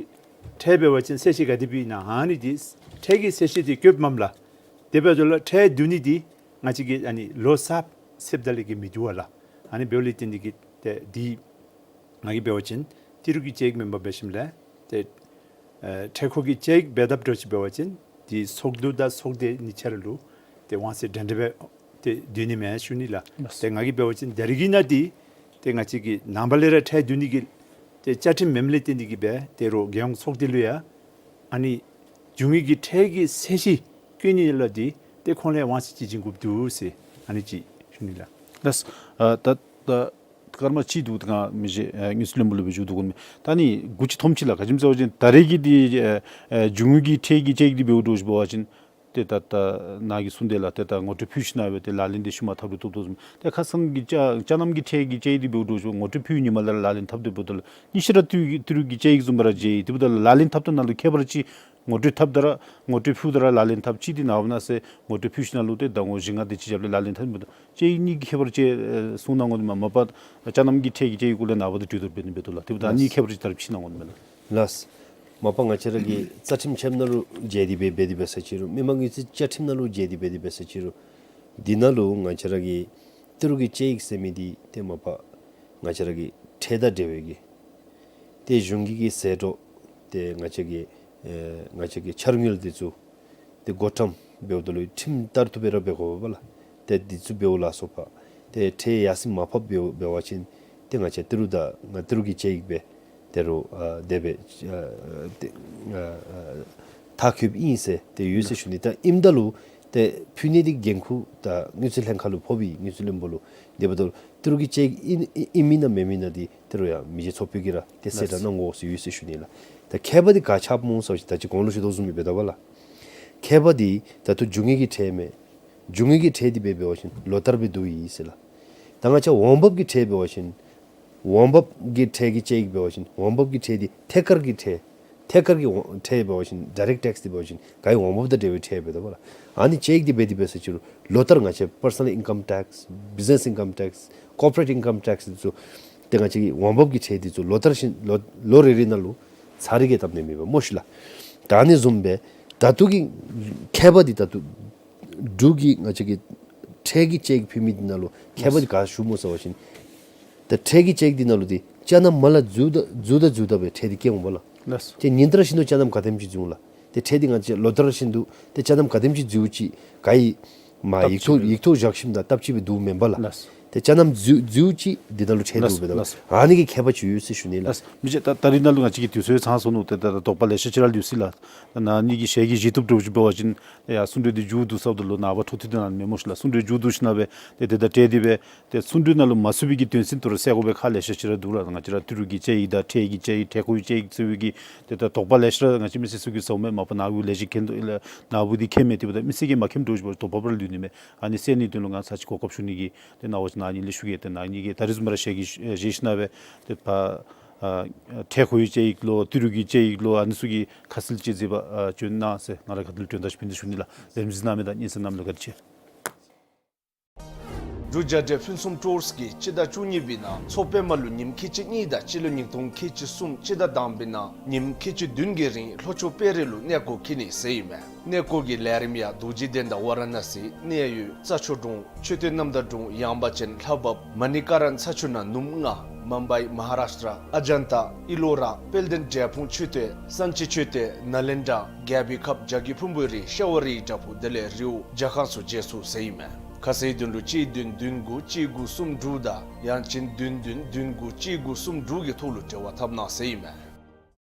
ཁྲལ་འབད་བ་ཅིན་ཚད་གཞི་ག་དེ་སྦེ་ཨིན་ན་ཨ་ནི་འདི་ཁྲལ་གྱི་ཚད་གཞི་འདི་བཀོདཔ་མས་ལགས། དེ་འབདཝ་ད་ལུ་ཁྲལ་བསྡུ་ནི་འདི་ང་བཅས་ཀྱིས་ཨ་ནི་ལོ་གསརཔ་ཚེསཔ་ད་ལས་ཀྱི་མི་བསྡུ་བས་ལགས། ཨ་ནི་འབདཝ་ལས་བརྟེན་ཏེ་གིས་ཏེ་འདི་ང་གིས་འབད་བ་ཅིན་ཏི་རུ་གི་དཔྱད་ཡིག་མེན་པར་འབད་ཞིནམ་ལས་ཏེ་ཨེ་ཁྲལ་འཁོར་གྱི་དཔྱད་ཡིག་འབད་དཔ་འདྲཝ་ཅིག་འབད་བ་ཅིན་འདི་ཚོགས་འདུ་དང་ཚོགས་སྡེ་གཉིས་ཆ་ར་ལུ་ཏེ་དབང་ཚད་འདྲན་འདྲ་སྦེ་ཏེ་བསྡུ་ནི་མས་ཞུ་ནི་ལགས། ལགས། ཏེ་ང་གིས་འབད་བ་ཅིན་ད་རིས་ཀྱི་ནང་འདི་ཏེ་ང་བཅས་ཀྱིས་ནངས་པ་ལས་ར་ཁྲལ་བསྡུ་ནི་གི་ཏེ་བཅའ་ཁྲིམས་མེནམ་ལས་བརྟེན་ཏེ་གིས་སྦེ་ཏེ་རོགས་རྒྱལ་ཡོངས་ཚོགས་སྡེ་ལུ་ཡང་ཨ་ནི་རྒྱུ་དངོས་ཀྱི་ཁྲལ་གྱི་ཚད་གཞི་བཀོད་ནི་ལུ་འདི་ཏེ་ཁོང་ལས་དབང་ཚད་ཅིག་བྱིན་དགོཔ་འདུག་ཟེར་ཨ་ནི་ཅིག་ཞུ་ནི་ལགས། ལགས། ཨ་ད་ད་སྐར་མ་གཅིག་འདུག། ད་ང་མི་རྗེ་ཨ་དངུལ་རྩིས་བློན་པོ་ལུ་སྦེ་ཞུ་དོ་དགོ་མས། ད་ཨ་ནི་དགུ་ཅིག་ཐོནམ་ཅིག་ལགས། ག་ཅི་སྨོ་ཟེར་བ་ཅིན་ད་རེས་ཀྱི་འདི་ཨ་ཨ་རྒྱུ་དངོས་ཀྱི་ཁྲལ་གྱི་དཔྱད་ཡིག་འདི་འབདཝ་འདྲཝ་ཅིག་འབད་བ་ཅིན་ཏེ་ད་ད་ནཱ་གིས་གསུངས་དེ་ལགས། ཏེ་ད་ངོ་སྤྲོད་ཕུལ་ཞིནམ་ལས་སྦེ་ཏེ་ལག་ལེན་འདི་ཤུལ་མ་འཐབ་རུང་བཏུབ་བཏུབ་བཟུམ། ཏེ་ཁ་སང་གི་ཅ་ཅ་ནམ་གྱི་ཁྲལ་གྱི་དཔྱད་ཡིག་འདི་འབདཝ་འདྲཝ་ཅིག་ངོ་སྤྲོད་ཕུལ་ཉིནམ་ལས་ར་ལག་ལེན་འཐབ་སྟེ་འབདཝ་ད་ལུ་གཉིས་ཆ་ར་ཏི་རུ་གི་ཏི་རུ་གི་དཔྱད་ཡིག་བཟུམ་སྦེ་ར་མཇལ་ཡི། དེ་འབདཝ་ད་ལུ་ལག་ལེན་འཐབ་ཐངས་ནང་ལུ་ཁྱད་པར་ཅིག་ངོ་སྤྲོད་འཐབ་ད་ར་ངོ་སྤྲོད་ཕུལ་ད་ར་ལག་ལེན་འཐབ་ཅིག་འདི་ནངས་པ་གནངས་ཚེ་ངོ་སྤྲོད་ཕུལ་ཞིནམ་ལས་ཏེ་ཟླ་ངོ་བཞི་ལྔ་དེ་ཅིག་རྒྱབ་ལས་ལག་ལེན་འཐབ་འབདཝ་ད་དཔྱད་ཡིག་གཉིས་ཀྱི་ཁྱད་པར་ཅིག་ཨེ་གསུང་གནང་དགོ་ནི་མས། མ་པ་ཅ་ནམ་གྱི་ཁྲལ་གྱི་དཔྱད་ཡིག་གུ་ལས་ནངས་པ་དེ་གྲོས་བསྡུར་འབད་ནི་འབད་དོ་ལགས། དེ་འབདཝ་ད་ཨ་ནི་ལགས། ཁྱད་པར་ཅིག་ད་རེས་ཕྱེ་གནང་དགོ་ནི་མས་ལགས། ལགས། མ་པ་ང་བཅས་ར་གི་རྩ་ཁྲིམས་ཆེན་པོ་ནང་ལུ་མཇལ་ཏེ་སྦེ་འབད་དེ་འབད་ས་ཅིག་རུང་མི་དམངས་དངུལ་རྩིས་བཅའ་ཁྲིམས་ནང་ལུ་མཇལ་ཏེ་འབད་དེ་འབད་ས་ཅིག་རུང་འདི་ནང་ལུ་ང་བཅས་ར་གི་ཏི་རུ་གི་དཔྱད་ཡིག་ཟེར་མི་འདི་ཏེ་མ་པ་ང་བཅས་ར་གི་ཁྲལ་དང་འབྲེལ་བའི་གི་ཏེ་གཞུང་གི་གི་ཟད་འགྲོ་ཏེ་ང་བཅས་ཀྱི་ཨེ་ང་བཅས་ཀྱི་འཆར་དངུལ་འདི་ཚུ་ཏེ་བགོ་བཀྲམ་འབདཝ་ད་ལུ་ཁྲིམས་ལྟར་དུ་སྦེ་ར་འབད་དགོ་པས་ལགས། ཏེ་འདི་ཚུ་འབདཝ་ལ་སོགས་པ་ཏེ་ཁྲལ་ཡར་སེང་མར་ཕབ་འབད་འབད་བ་ཅིན་ཏེ་ང་བཅས་ཏི་རུ་དང་ང་ཏི་རུ་གི་དཔྱད་ཡིག་སྦེ་ཏེ་རུང་ཨ་དེ་སྦེ་ཨ་ཏེ་ཨ་ཨ་མཐར་འཁྱོལཝ་ཨིན་ཟེར་ཏེ་ཡོད་ཟེར་ཞུ་ནི། ད་ཨིནམ་ད་ལུ་ཏེ་ཕུལ་ནི་འདི་འགན་ཁུར་ད་དངུལ་རྩིས་ལྷན་ཁག་ལུ་ཕོགཔ་ཨིན། དངུལ་རྩིས་བློན་པོ་ལུ། དེ་འབདཝ་ད་ཏི་རུ་གི་དཔྱད་ཡིག་ཨིན་ཨིན་མེན་ན་མེན་མེན་ན་འདི་ཏི་རུ་ཡང་མི་རྗེ་ཚོགས་པའི་གིས་ར་ཏེ་གསལ་བསྒྲགས་གནང་དགོ་ཟེར་ཡོད་ཟེར་ཞུ་ནི་ལགས། ད་ཁྱད་པར་འདི་ག་ཆགསཔ་སྨོ་ཟེར་བ་ཅིན་ད་ཅི་གོང་ལུ་ཞུ་དོ་བཟུམ་སྦེ་འབད་དོ་བ་ལགས། ཁྱད་པར་འདི་ད་ལྟོ་རྒྱུ་དངོས་ཀྱི་ཁྲལ་མས། རྒྱུ་དངོས་ཀྱི་ཁྲལ་འདི་སྦེ་འབད་བ་ཅིན་ལོ་ལྟར་སྦེ་བསྡུ་ཡི་ཟེར་ལགས། ད་ང་བཅས་འོང་འབབ་ཀྱི་ཁྲལ་འབད་བ་ཅིན་འོང་འབབ་ཀྱི་ཁྲལ་གྱི་དཔྱད་ཡིག་འབད་བ་ཅིན་འོང་འབབ་ཀྱི་ཁྲལ་འདི་ཐད་ཀར་གྱི་ཁྲལ་ཐད་ཀར་གྱི་འོང་ཁྲལ་འབད་བ་ཅིན་ཌའི་རེཀཊ་ཊེགསི་འདི་འབད་བ་ཅིན་ག་ཡི་འོང་འབབ་དང་འབྲེལ་བའི་ཁྲལ་འབད་དོ་བ་ལགས། ཨ་ནི་དཔྱད་ཡིག་འདི་འབད་དེ་འབད་ས་ཅིག་རུང་ལོ་ལྟར་ང་བཅས་པར་སོ་ནཱལ་ཨིན་ཀམ་ཊེགསི་བིཛ་ནེསི་ཨིན་ཀམ་ཊེགསི་ཀོར་པོ་རེཊ་ཨིན་ཀམ་ཊེགསི་འདི་ཚུ་ཏེ་ང་བཅས་ཀྱི་འོང་འབབ་ཀྱི་ཁྲལ་འདི་ཚུ་ལོ་ལྟར་བཞིན་ལོ་ལོ་རེ་རེ་ནང་ལུ་ཚར་རེ་གིས་བཏབ་ནི་མེད་པས་སྨོ་ཤིག་ལགས། ད་ཨ་ནི་བཟུམ་སྦེ་ད་ལྟོ་གི་ཁྱད་པར་འདི་ད་ལྟོ་འབྲུག་གི་ང་བཅས་ཀྱི་ཁྲལ་གྱི་དཔྱད་ཡིག་ཕུལ་མི་འདི་ནང་ལུ་ཁྱད་པར་འདི་ག་ཞུ་སྨོ་ཟེར་བ་ཅིན་ད་ཁྲལ་གྱི་དཔྱད་ཡིག་འདི་ནང་ལུ་འདི་ཅ་ནམ་མར་ལས་འཛུལཝ་ད་འཛུལཝ་ད་འཛུལཝ་ད་སྦེ་ཁྲལ་འདི་བཀལ་འོང་པས་ལགས། ལགས་སོ། ཏེ་ཉིན་ལྟར་བཞིན་དུ་ཅ་ནམ་ག་དེམ་ཅིག་འཛུལ་འོང་ལགས། ཏེ་ཁྲལ་འདི་ང་བཅས་ལོ་ལྟར་བཞིན་དུ་ཏེ་ཅ་ནམ་ག་དེམ་ཅིག་འཛུལཝ་ཅིག་ག་ཡི་མ་ཡིག་ཐོག་སྟབས་ཅིག་ཡིག་ཐོག་བཞག་ཞིནམ་ད་སྟབས་ཅིག་སྦེ་བསྡུཝ་མེན་པས་ལགས། ལགས་སོ། ཏེ་ཅ་ནམ་འཛུལ་འཛུལཝ་ཅིག་འདི་ནང་ལུ་ཁྲལ་ལགས་སོ་བསྡུཝ་མེན་པས་ལགས། ལགས་སོ། ཨ་ནི་གི་ཁྱད་པར་ཅིག་ཡོད་ཟེར་ཞུ་ནི་ལགས། ལགས་སོ། མི་རྗེ་ད་ད་རིས་ནང་ལུ་ང་བཅས་ཀྱི་དུས་ཚོད་ཚང་སོ་ནུག། ཏེ་ད་ད་དོགས་པ་ལེ་ཤ་ཅིག་ར་ལུས་སོ་ཡི་ལགས། ད་ནཱ་ནི་གི་ཞལ་གྱིས་བཞེས་བཏུབ་འདྲཝ་ཅིག་འབད་བ་ཅིན་ཡར་གསུང་གྲོས་འདི་མཇུག་བསྡུ་ཚརཝ་ད་ལུ་ནངས་པ་འཕྲོ་མཐུད་དེ་གནང་ནི་མས་སྨོ་ཤིག་ལགས། གསུང་གྲོས་མཇུག་བསྡུ་ཞིནམ་སྦེ་ཏེ་ཏེ་ད་ཏེ་འདི་སྦེ་ཏེ་གསུང་གྲོས་ནང་ལུ་མ་ཚུད་པའི་གི་དོན་ཚན་ཏོ་ར་གསལ་དགོ་པའི་ཁག་ལེ་ཤ་ཅིག་ར་འདུག་ལགས། ང་བཅས་ར་ཏི་རུ་གི་དཔྱད་ཡིག་དང་ཁྲལ་གྱི་དཔྱད་ཡིག་ཁྲལ་མཁོ་དཔྱད་ཡིག་ཚུ་གི་ཏེ་ད་དོགས་པ་ལེ་ཤ་ར་ང་བཅས་མི་སེར་ཚུ་གིས་ཟཝ་མས། མ་པ་ནཱ་གུ་ལས་ཅིག་མཁྱེན་དོ་ལགས། ནཱ་བུ་འདི་མཁྱེན་མས། ཏེ་འབདཝ་ད་མི་སེར་གྱིས་མ་མཁྱེནམ་འདྲཝ་ཅིག་འབད་དོགས་པ་ར་ལུས་ནི་མས། ཨ་ནི་སེལ་ནིའི་དོན་ལུ་ང་ཚར་ཅིག་གོ་སྐབས་ཞུ་ནི་གི་ཏེ་གནང་བ་ཅིན་ཨ་ནི་ལས་ཞུ་གེ། ཏེ་ནཱ་ནི་གི་ད་རིས་བཟུམ་ར་ཞལ་གྱིས་བཞེས་ཞིནམ་སྦེ་ཏེ་ཕར་ཨ་ཁྲལ་མཁོའི་དཔྱད་ཡིག་ལོ་ཏི་རུ་གི་དཔྱད་ཡིག་ལོ་ཨ་ནི་ཚུ་གི་ཁ་གསལ་ཅིག་མཛད་པར་ཨ་བྱོན་གནང་ཟེར་ང་ར་ཁ་ཐུག་ལས་བྱོན་བརྡ་ཕུལ་ནི་ཞུ་ནི་ལགས། ལེགས་སྨོན་གནང་མི་དང་སྙན་གསན་གནང་མི་ལུ་བཀའ་དྲིན་ཆེ། འབྲུག་རྒྱལ་འབྲས་ཕུན་སུམ་ཊུརསི་གིས་སྤྱི་ཟླ་བཅུ་གཉིས་པའི་ནང་མཚོ་པདྨ་ལུ་ཉིནམ་ཁལ་གཅིག་གཉིས་དང་སྤྱི་ལོ་ཉིས་སྟོང་ཁལ་གཅིག་གསུམ་སྤྱི་ཟླ་དང་པའི་ནང་ཉིནམ་ཁལ་གཅིག་བདུན་གྱི་རིང་ལྷོ་ཕྱོགས་དཔལ་རི་ལུ་གནས་སྐོར་འཁྱིད་ནི་ཟེར་ཨིན་མས། གནས་སྐོར་གྱི་ལས་རིམ་ཡང་རྡོ་རྗེ་གདན་དང་ཝ་ར་ཎ་སི་གནས་ཡུལ་རྩྭ་མཆོག་གྲོང་མཆོད་རྟེན་རྣམ་དག་གྲོང་ཡངས་པ་ཅན་ལྷ་བབས་མ་ཎི་ཀ་ར་ཚ་ཆུ་ནང་སྣུམ་ལྔ་མུམ་བའི་མ་ཧཱ་རཱཤ་ཊ་ཨ་ཇན་ཏ་ཨི་ལོ་ར་དཔལ་ལྡན་འབྲས་སྤུངས་མཆོད་རྟེན་སན་ཅི་མཆོད་རྟེན་ནཱ་ལེནྡྲ་རྒྱལ་པོའི་ཁབ་བྱ་རྒོད་ཕུང་པོའི་རི་ཤྭ་བ་རིའི་བྲག་ཕུག་དེ་ལས་རི་བོ་རྒྱ་ཁང་སོགས་མཇལ་ཚུགས་ཟེར་ཨིན་མས། ཁ་གསལ་དོན་ལུ་གཅིག་བདུན་བདུན་དགུ་གཅིག་དགུ་གསུམ་དྲུག་དང་ཡང་ཅིན་བདུན་བདུན་བདུན་དགུ་གཅིག་དགུ་གསུམ་དྲུག་གི་ཐོག་ལུ་འབྲེལ་བ་འཐབ་གནང་ཟེར་ཨིན་མས།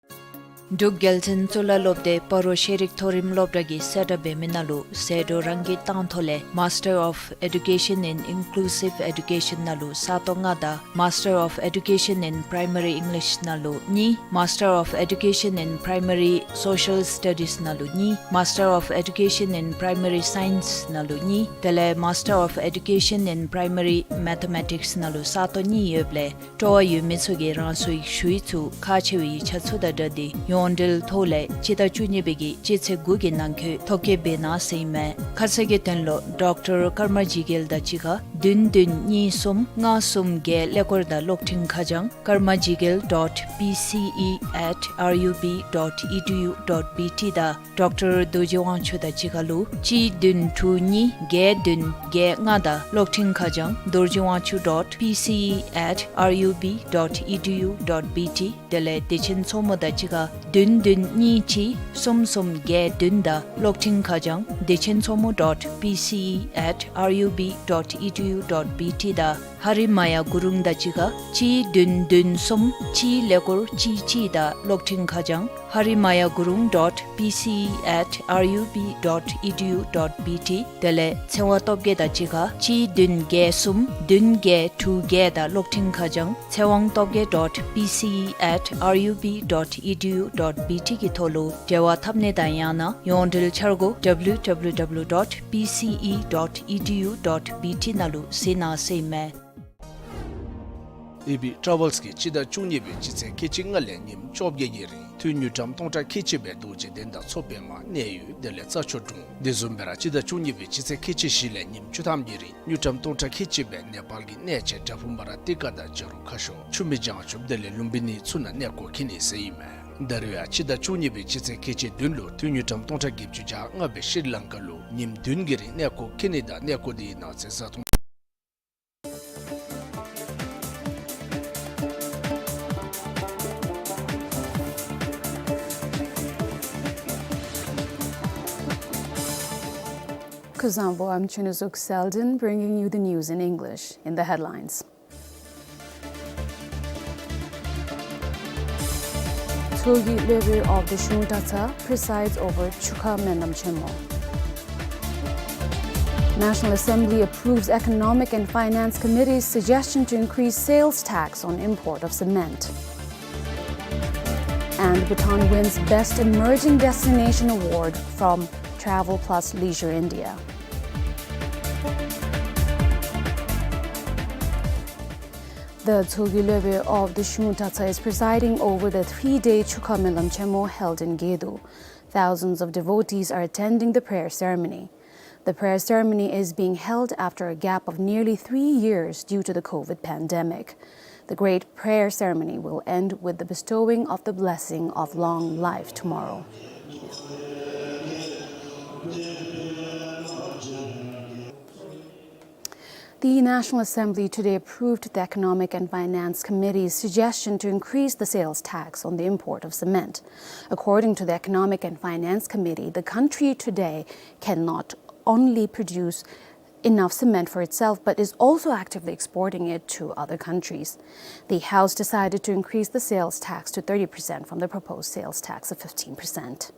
འབྲུག་རྒྱལ་བཙུན་གཙུག་ལག་སློབ་སྡེ་སྤ་རོ་ཤེས་རིག་མཐོ་རིམ་སློབ་གྲྭ་གིས་གསལ་བསྒྲགས་འབད་མི་ནང་ལུ་ཟད་འགྲོ་རང་གིས་བཏང་ཐོག་ལས་Master of Education in Inclusive Education ནང་ལུ་ས་སྟོང་ལྔ་དང་Master of Education in Primary English ནང་ལུ་གཉིས། Master of Education in Primary Social Studies ནང་ལུ་གཉིས། Master of Education in Primary Science ནང་ལུ་གཉིས། དེ་ལས་Master of Education in Primary Mathematics ནང་ལུ་ས་སྟོང་གཉིས་ཡོདཔ་ལས་སྤྲོ་བ་ཡོད་མི་ཚུ་གིས་རང་སོའི་ཞུ་ཡིག་ཚུ་ཁག་ཆེ་བའི་ཡིག་ཆ་ཚུ་དང་སྦྲགས་ཏེ་ཡོངས་འབྲེལ་ཐོག་ལས་སྤྱི་ཟླ་བཅུ་གཉིས་པའི་གི་སྤྱི་ཚེས་དགུ་གི་ནང་འཁོད་ཐོ་བཀོད་འབད་གནང་ཟེར་ཨིན་མས། ཁ་གསལ་གྱི་དོན་ལུ་ཌོག་ཊར་ཀརྨ་ཇི་གེལ་དང་གཅིག་ཁར་བདུན་བདུན་གཉིས་གསུམ་ལྔ་གསུམ་བརྒྱད་ཀླད་ཀོར་དང་གློག་འཕྲིན་ཁ་བྱང་karmajigal dot P C E at R U B dot E D U dot B T དང་ཌོག་ཊར་རྡོ་རྗེ་དབང་ཕྱུག་དང་གཅིག་ཁར་ལུ་གཅིག་བདུན་དྲུག་གཉིས་བརྒྱད་བདུན་བརྒྱད་ལྔ་དང་གློག་འཕྲིན་ཁ་བྱང་dorjiwangchu dot P C E at R U B dot E D U dot B T དེ་ལས་བདེ་ཆེན་མཚོ་མོ་དང་གཅིག་ཁར་བདུན་བདུན་གཉིས་གཅིག་གསུམ་གསུམ་བརྒྱད་བདུན་དང་གློག་འཕྲིན་ཁ་བྱང་བདེ་ཆེན་མཚོ་མོ་dot P C E at R U B dot E D U dot B T དང་ཧ་རི་མ་ཡ་གུ་རུང་དང་གཅིག་ཁར་གཅིག་བདུན་བདུན་གསུམ་གཅིག་ཀླད་ཀོར་གཅིག་གཅིག་དང་གློག་འཕྲིན་ཁ་བྱང་ཧ་རི་མ་ཡ་གུ་རུང་dot P C E at R U B dot E D U dot B T དེ་ལས་ཚེ་དབང་སྟོབས་རྒྱས་དང་གཅིག་ཁར་གཅིག་བདུན་བརྒྱད་གསུམ་བདུན་བརྒྱད་དྲུག་བརྒྱད་དང་གློག་འཕྲིན་ཁ་བྱང་ཚེ་དབང་སྟོབས་རྒྱས་dot P C E at R U B dot E D U dot B T གི་ཐོག་ལུ་འབྲེལ་བ་འཐབ་ནི་དང་ཡང་ན་ཡོངས་འབྲེལ་འཆར་སྒོ་W W W dot P C E dot E D U dot B T ནང་ལུ་གཟིགས་གནང་ཟེར་ཨིན་མས། ཨེ་བི་ཊ་རེ་ཝལསི་གིས་སྤྱི་ཟླ་བཅུ་གཉིས་པའི་སྤྱི་ཚེས་ཁལ་གཅིག་ལྔ་ལས་ཉིནམ་བཅོ་བརྒྱད་ཀྱི་རིང་དུས་དངུལ་ཀྲམ་སྟོང་ཕྲག་ཁལ་གཅིག་སྦེ་རྡོ་རྗེ་གདན་དང་མཚོ་པདྨ་གནས་ཡུལ་དེ་ལས་རྩྭ་མཆོག་གྲོང་དེ་བཟུམ་སྦེ་ར་སྤྱི་ཟླ་བཅུ་གཉིས་པའི་སྤྱི་ཚེས་ཁལ་གཅིག་བཞི་ལས་ཉིནམ་བཅུ་ཐམ་གྱི་རིང་དངུལ་ཀྲམ་སྟོང་ཕྲག་ཁལ་གཅིག་སྦེ་ནེ་པཱལ་གྱི་གནས་ཆེན་དྲག་ཕུག་མ་ར་ཏི་ཀ་དང་བྱ་རུང་ཁ་ཤོར་ཆུ་སྨད་བྱང་ཆུབ་དེ་ལས་ལུམ་བི་ནི་ཚུ་ནང་གནས་སྐོར་འཁྱིད་ནི་ཟེར་ཨིན་མས། ད་རེས་ཡང་སྤྱི་ཟླ་བཅུ་གཉིས་པའི་སྤྱི་ཚེས་ཁལ་གཅིག་བདུན་ལུ་དུས་དངུལ་ཀྲམ་སྟོང་ཕྲག་བརྒྱད་ཅུ་གྱ་ལྔ་སྦེ་ཤྲི་ལང་ཀ་ལུ་ཉིནམ་བདུན་གྱི་རིང་གནས་སྐོར་འཁྱིད་ནི་དང་གནས་སྐོར་དེའི་ནང་ཚེ་བཟའ་འཐུང་Kuzuzangpo, I'm Chinizuk Selden, bringing you the news in English. In the headlines. Chogi Lwebur of the Shungta Tsa presides over Chukha Menlam Chenmo. National Assembly approves Economic and Finance Committee's suggestion to increase sales tax on import of cement. And Bhutan wins Best Emerging Destination Award from Travel Plus Leisure India. The Tshogyi Lopen of the Shung Dratshang is presiding over the three-day Chukha Melam Chemo held in Gedo. Thousands of devotees are attending the prayer ceremony. The prayer ceremony is being held after a gap of nearly three years due to the COVID pandemic. The great prayer ceremony will end with the bestowing of the blessing of long life tomorrow. The National Assembly today approved the Economic and Finance Committee's suggestion to increase the sales tax on the import of cement. According to the Economic and Finance Committee, the country today can not only produce enough cement for itself, but is also actively exporting it to other countries. The House decided to increase the sales tax to thirty percent from the proposed sales tax of fifteen percent.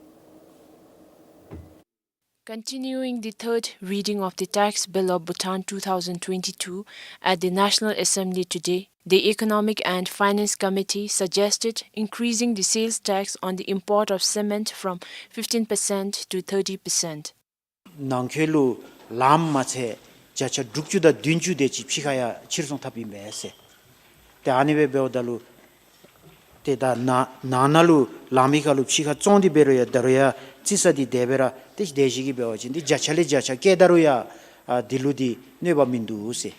Continuing the third reading of the Tax Bill of Bhutan two thousand twenty-two at the National Assembly today, the Economic and Finance Committee suggested increasing the sales tax on the import of cement from fifteen percent to thirty percent. ནང་འཁོད་ལུ་ལངམ་མ་ཚད་བརྒྱ་ཆ་དྲུག་ཅུ་དང་བདུན་ཅུ་དེ་ཅིག་ཕྱི་ཁར་ཡང་ཕྱིར་ཚོང་འཐབ་ཨིན་པས་ཟེར། ཏེ་ཨ་ནི་སྦེ་འབདཝ་ད་ལུ་ཏེ་ད་ནང་ནང་ན་ལུ་ལངམ་གི་ཁར་ལུ་ཕྱི་ཁར་བཙོང་སྟེ་འབད་རུང་ཡང་ད་རུང་ཡང་རྩིས་ས་འདི་དེ་སྦེ་ར་ཏེ་དེ་བཞིན་གྱིས་འབད་བ་ཅིན་ཏེ་བརྒྱ་ཆ་ལས་བརྒྱ་ཆ་བཀལ་ད་རུང་ཡང་ཨ་འདི་ལུ་འདི་གནོད་པ་མིན་འདུག་ཟེར།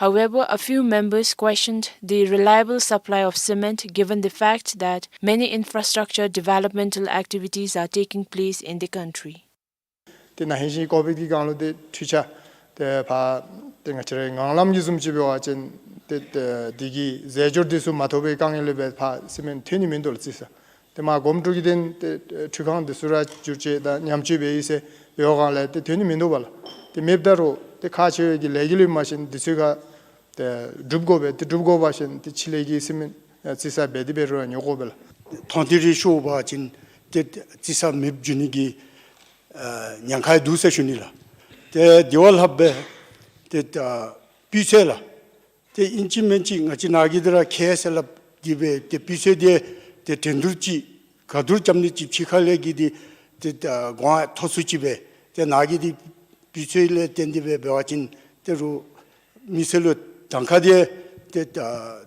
However, a few members questioned the reliable supply of cement given the fact that many infrastructure developmental activities are taking place in the country. ཏེ་ན་ཧིང་བཞིན་ཀོ་བིཌ་ཀྱི་སྒང་ལུ་ཏེ་འཕྲུལ་ཆས་ཏེ་ཕར་ཏེ་ང་བཅས་རའི་ངང་ལམ་གྱི་བཟུམ་ཅིག་འབད་བ་ཅིན་ཏེ་ཏེ་འདི་གི་རྫས་སྦྱོར་འདི་ཚུ་མ་ཐོབ་པའི་དཀའ་ངལ་ལས་འབད་ཕར་སི་མེནཊ་ཐོན་ནི་མིན་འདུག་ལགས་རྩིས་ས། ཏེ་མར་གོངམ་དྲུག་གི་དེ་ཏེ་འཕྲུལ་ཁང་འདི་ཚུ་ར་བསྒྱུར་བཅོས་དང་ཉམས་བཅོས་འབད་ཡི་ཟེར་འབད་བའི་སྒང་ལས་ཏེ་ཐོན་ནི་མིན་འདུག་པ་ལགས། ཏེ་མེདཔ་ད་རུང་ཏེ་ཁག་ཆེ་བའི་གི་ལས་འགུལ་ཡོད་མ་ཤེས་འདི་ཚུ་ག་ཏེ་སྒྲུབ་དགོ་པས། ཏེ་སྒྲུབ་དགོ་པ་ཅིན་ཏེ་ཕྱི་ལས་ཀྱི་སི་མེནཊ་རྩིས་ས་འབད་དེ་འབད་རུང་ཉོ་དགོ་པས་ལགས། མཐོང་ཐོས་རེ་ཤོར་བ་ཅིན་ཏེ་རྩིས་ས་མེདཔ་འགྱོ་ནི་གི་ཨ་ཉེན་ཁ་འདུག་ཟེར་ཞུ་ནི་ལགས། ཏེ་དེ་བ་ལྷག་སྦེ་ཏེ་ཨ་སྤུས་ཚད་ལགས། ཏེ་ཨིན་ཅི་མིན་ཅི་ང་བཅས་ནཱ་གི་འདི་ར་ཁེ་ཟེར་སླབ་སྟེ་སྦེ་ཏེ་སྤུས་ཚད་འདི་ཏེ་འགྲན་བསྡུར་ཅིག་ག་བསྡུར་རྐྱབ་ནི་ཅིག་ཕྱི་ཁ་ལས་ཀྱི་འདི་ཏེ་ཨ་གོང་མཐོ་སུ་ཅིག་སྦེ་ཏེ་ནཱ་གི་འདི་སྤུས་ཚད་ལས་བརྟེན་ཏེ་སྦེ་འབད་བ་ཅིན་ཏེ་རུང་མི་སེར་ལུ་གདམ་ཁ་འདི་ཏེ་ཨ་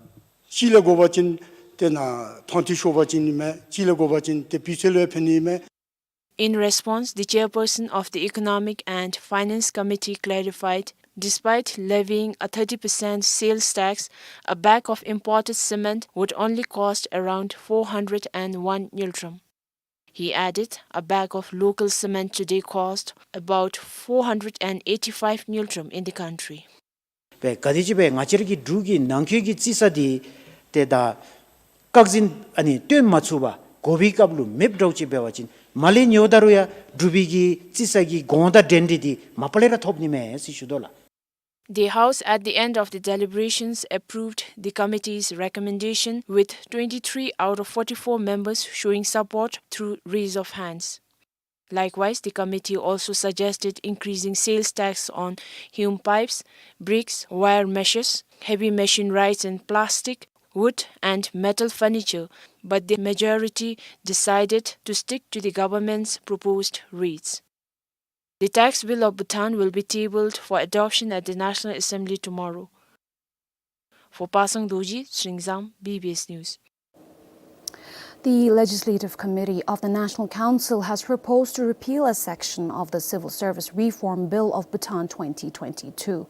གཅིག་ལས་འགོ་བ་ཅིན་ཏེ་ནཱ་མཐོང་ཐོས་ཤོར་བ་ཅིན་ཨིན་མས། གཅིག་ལས་འགོ་བ་ཅིན་ཏེ་སྤུས་ཚད་ལུ་ཕན་ནི་ཨིན་མས། In response, the chairperson of the Economic and Finance Committee clarified, despite levying a thirty percent sales tax, a bag of imported cement would only cost around four hundred and one ngultrum. He added, a bag of local cement today cost about four hundred and eighty-five ngultrum in the country. སྦེ་ག་དེ་ཅིག་སྦེ་ང་བཅས་ར་གི་འབྲུག་གི་ནང་འཁོད་ཀྱི་རྩིས་ས་འདི་ཏེ་ད་བཀག་འཛིན་ཨ་ནི་སྟོན་མ་ཚུགས་པར་དགོ་པའི་སྐབས་ལུ་མེདཔ་འདྲཝ་ཅིག་འབད་བ་ཅིན་མར་ལས་ཉོ་ད་རུང་ཡང་འབྲུག་པའི་གི་རྩིས་ས་གི་གོང་དང་འགྲན་འདི་འདི་མ་པ་ལས་ར་ཐོབ་ནི་མས་ཟེར་ཞུ་དོ་ལགས། The House at the end of the deliberations approved the committee's recommendation with twenty-three out of forty-four members showing support through raise of hands. Likewise, the committee also suggested increasing sales tax on hewn pipes, bricks, wire meshes, heavy machine rides and plastic, wood and metal furniture, but the majority decided to stick to the government's proposed rates. The Tax Bill of Bhutan will be tabled for adoption at the National Assembly tomorrow. For Pasang Dorji, Sringzam, B B S News. The Legislative Committee of the National Council has proposed to repeal a section of the Civil Service Reform Bill of Bhutan twenty twenty-two.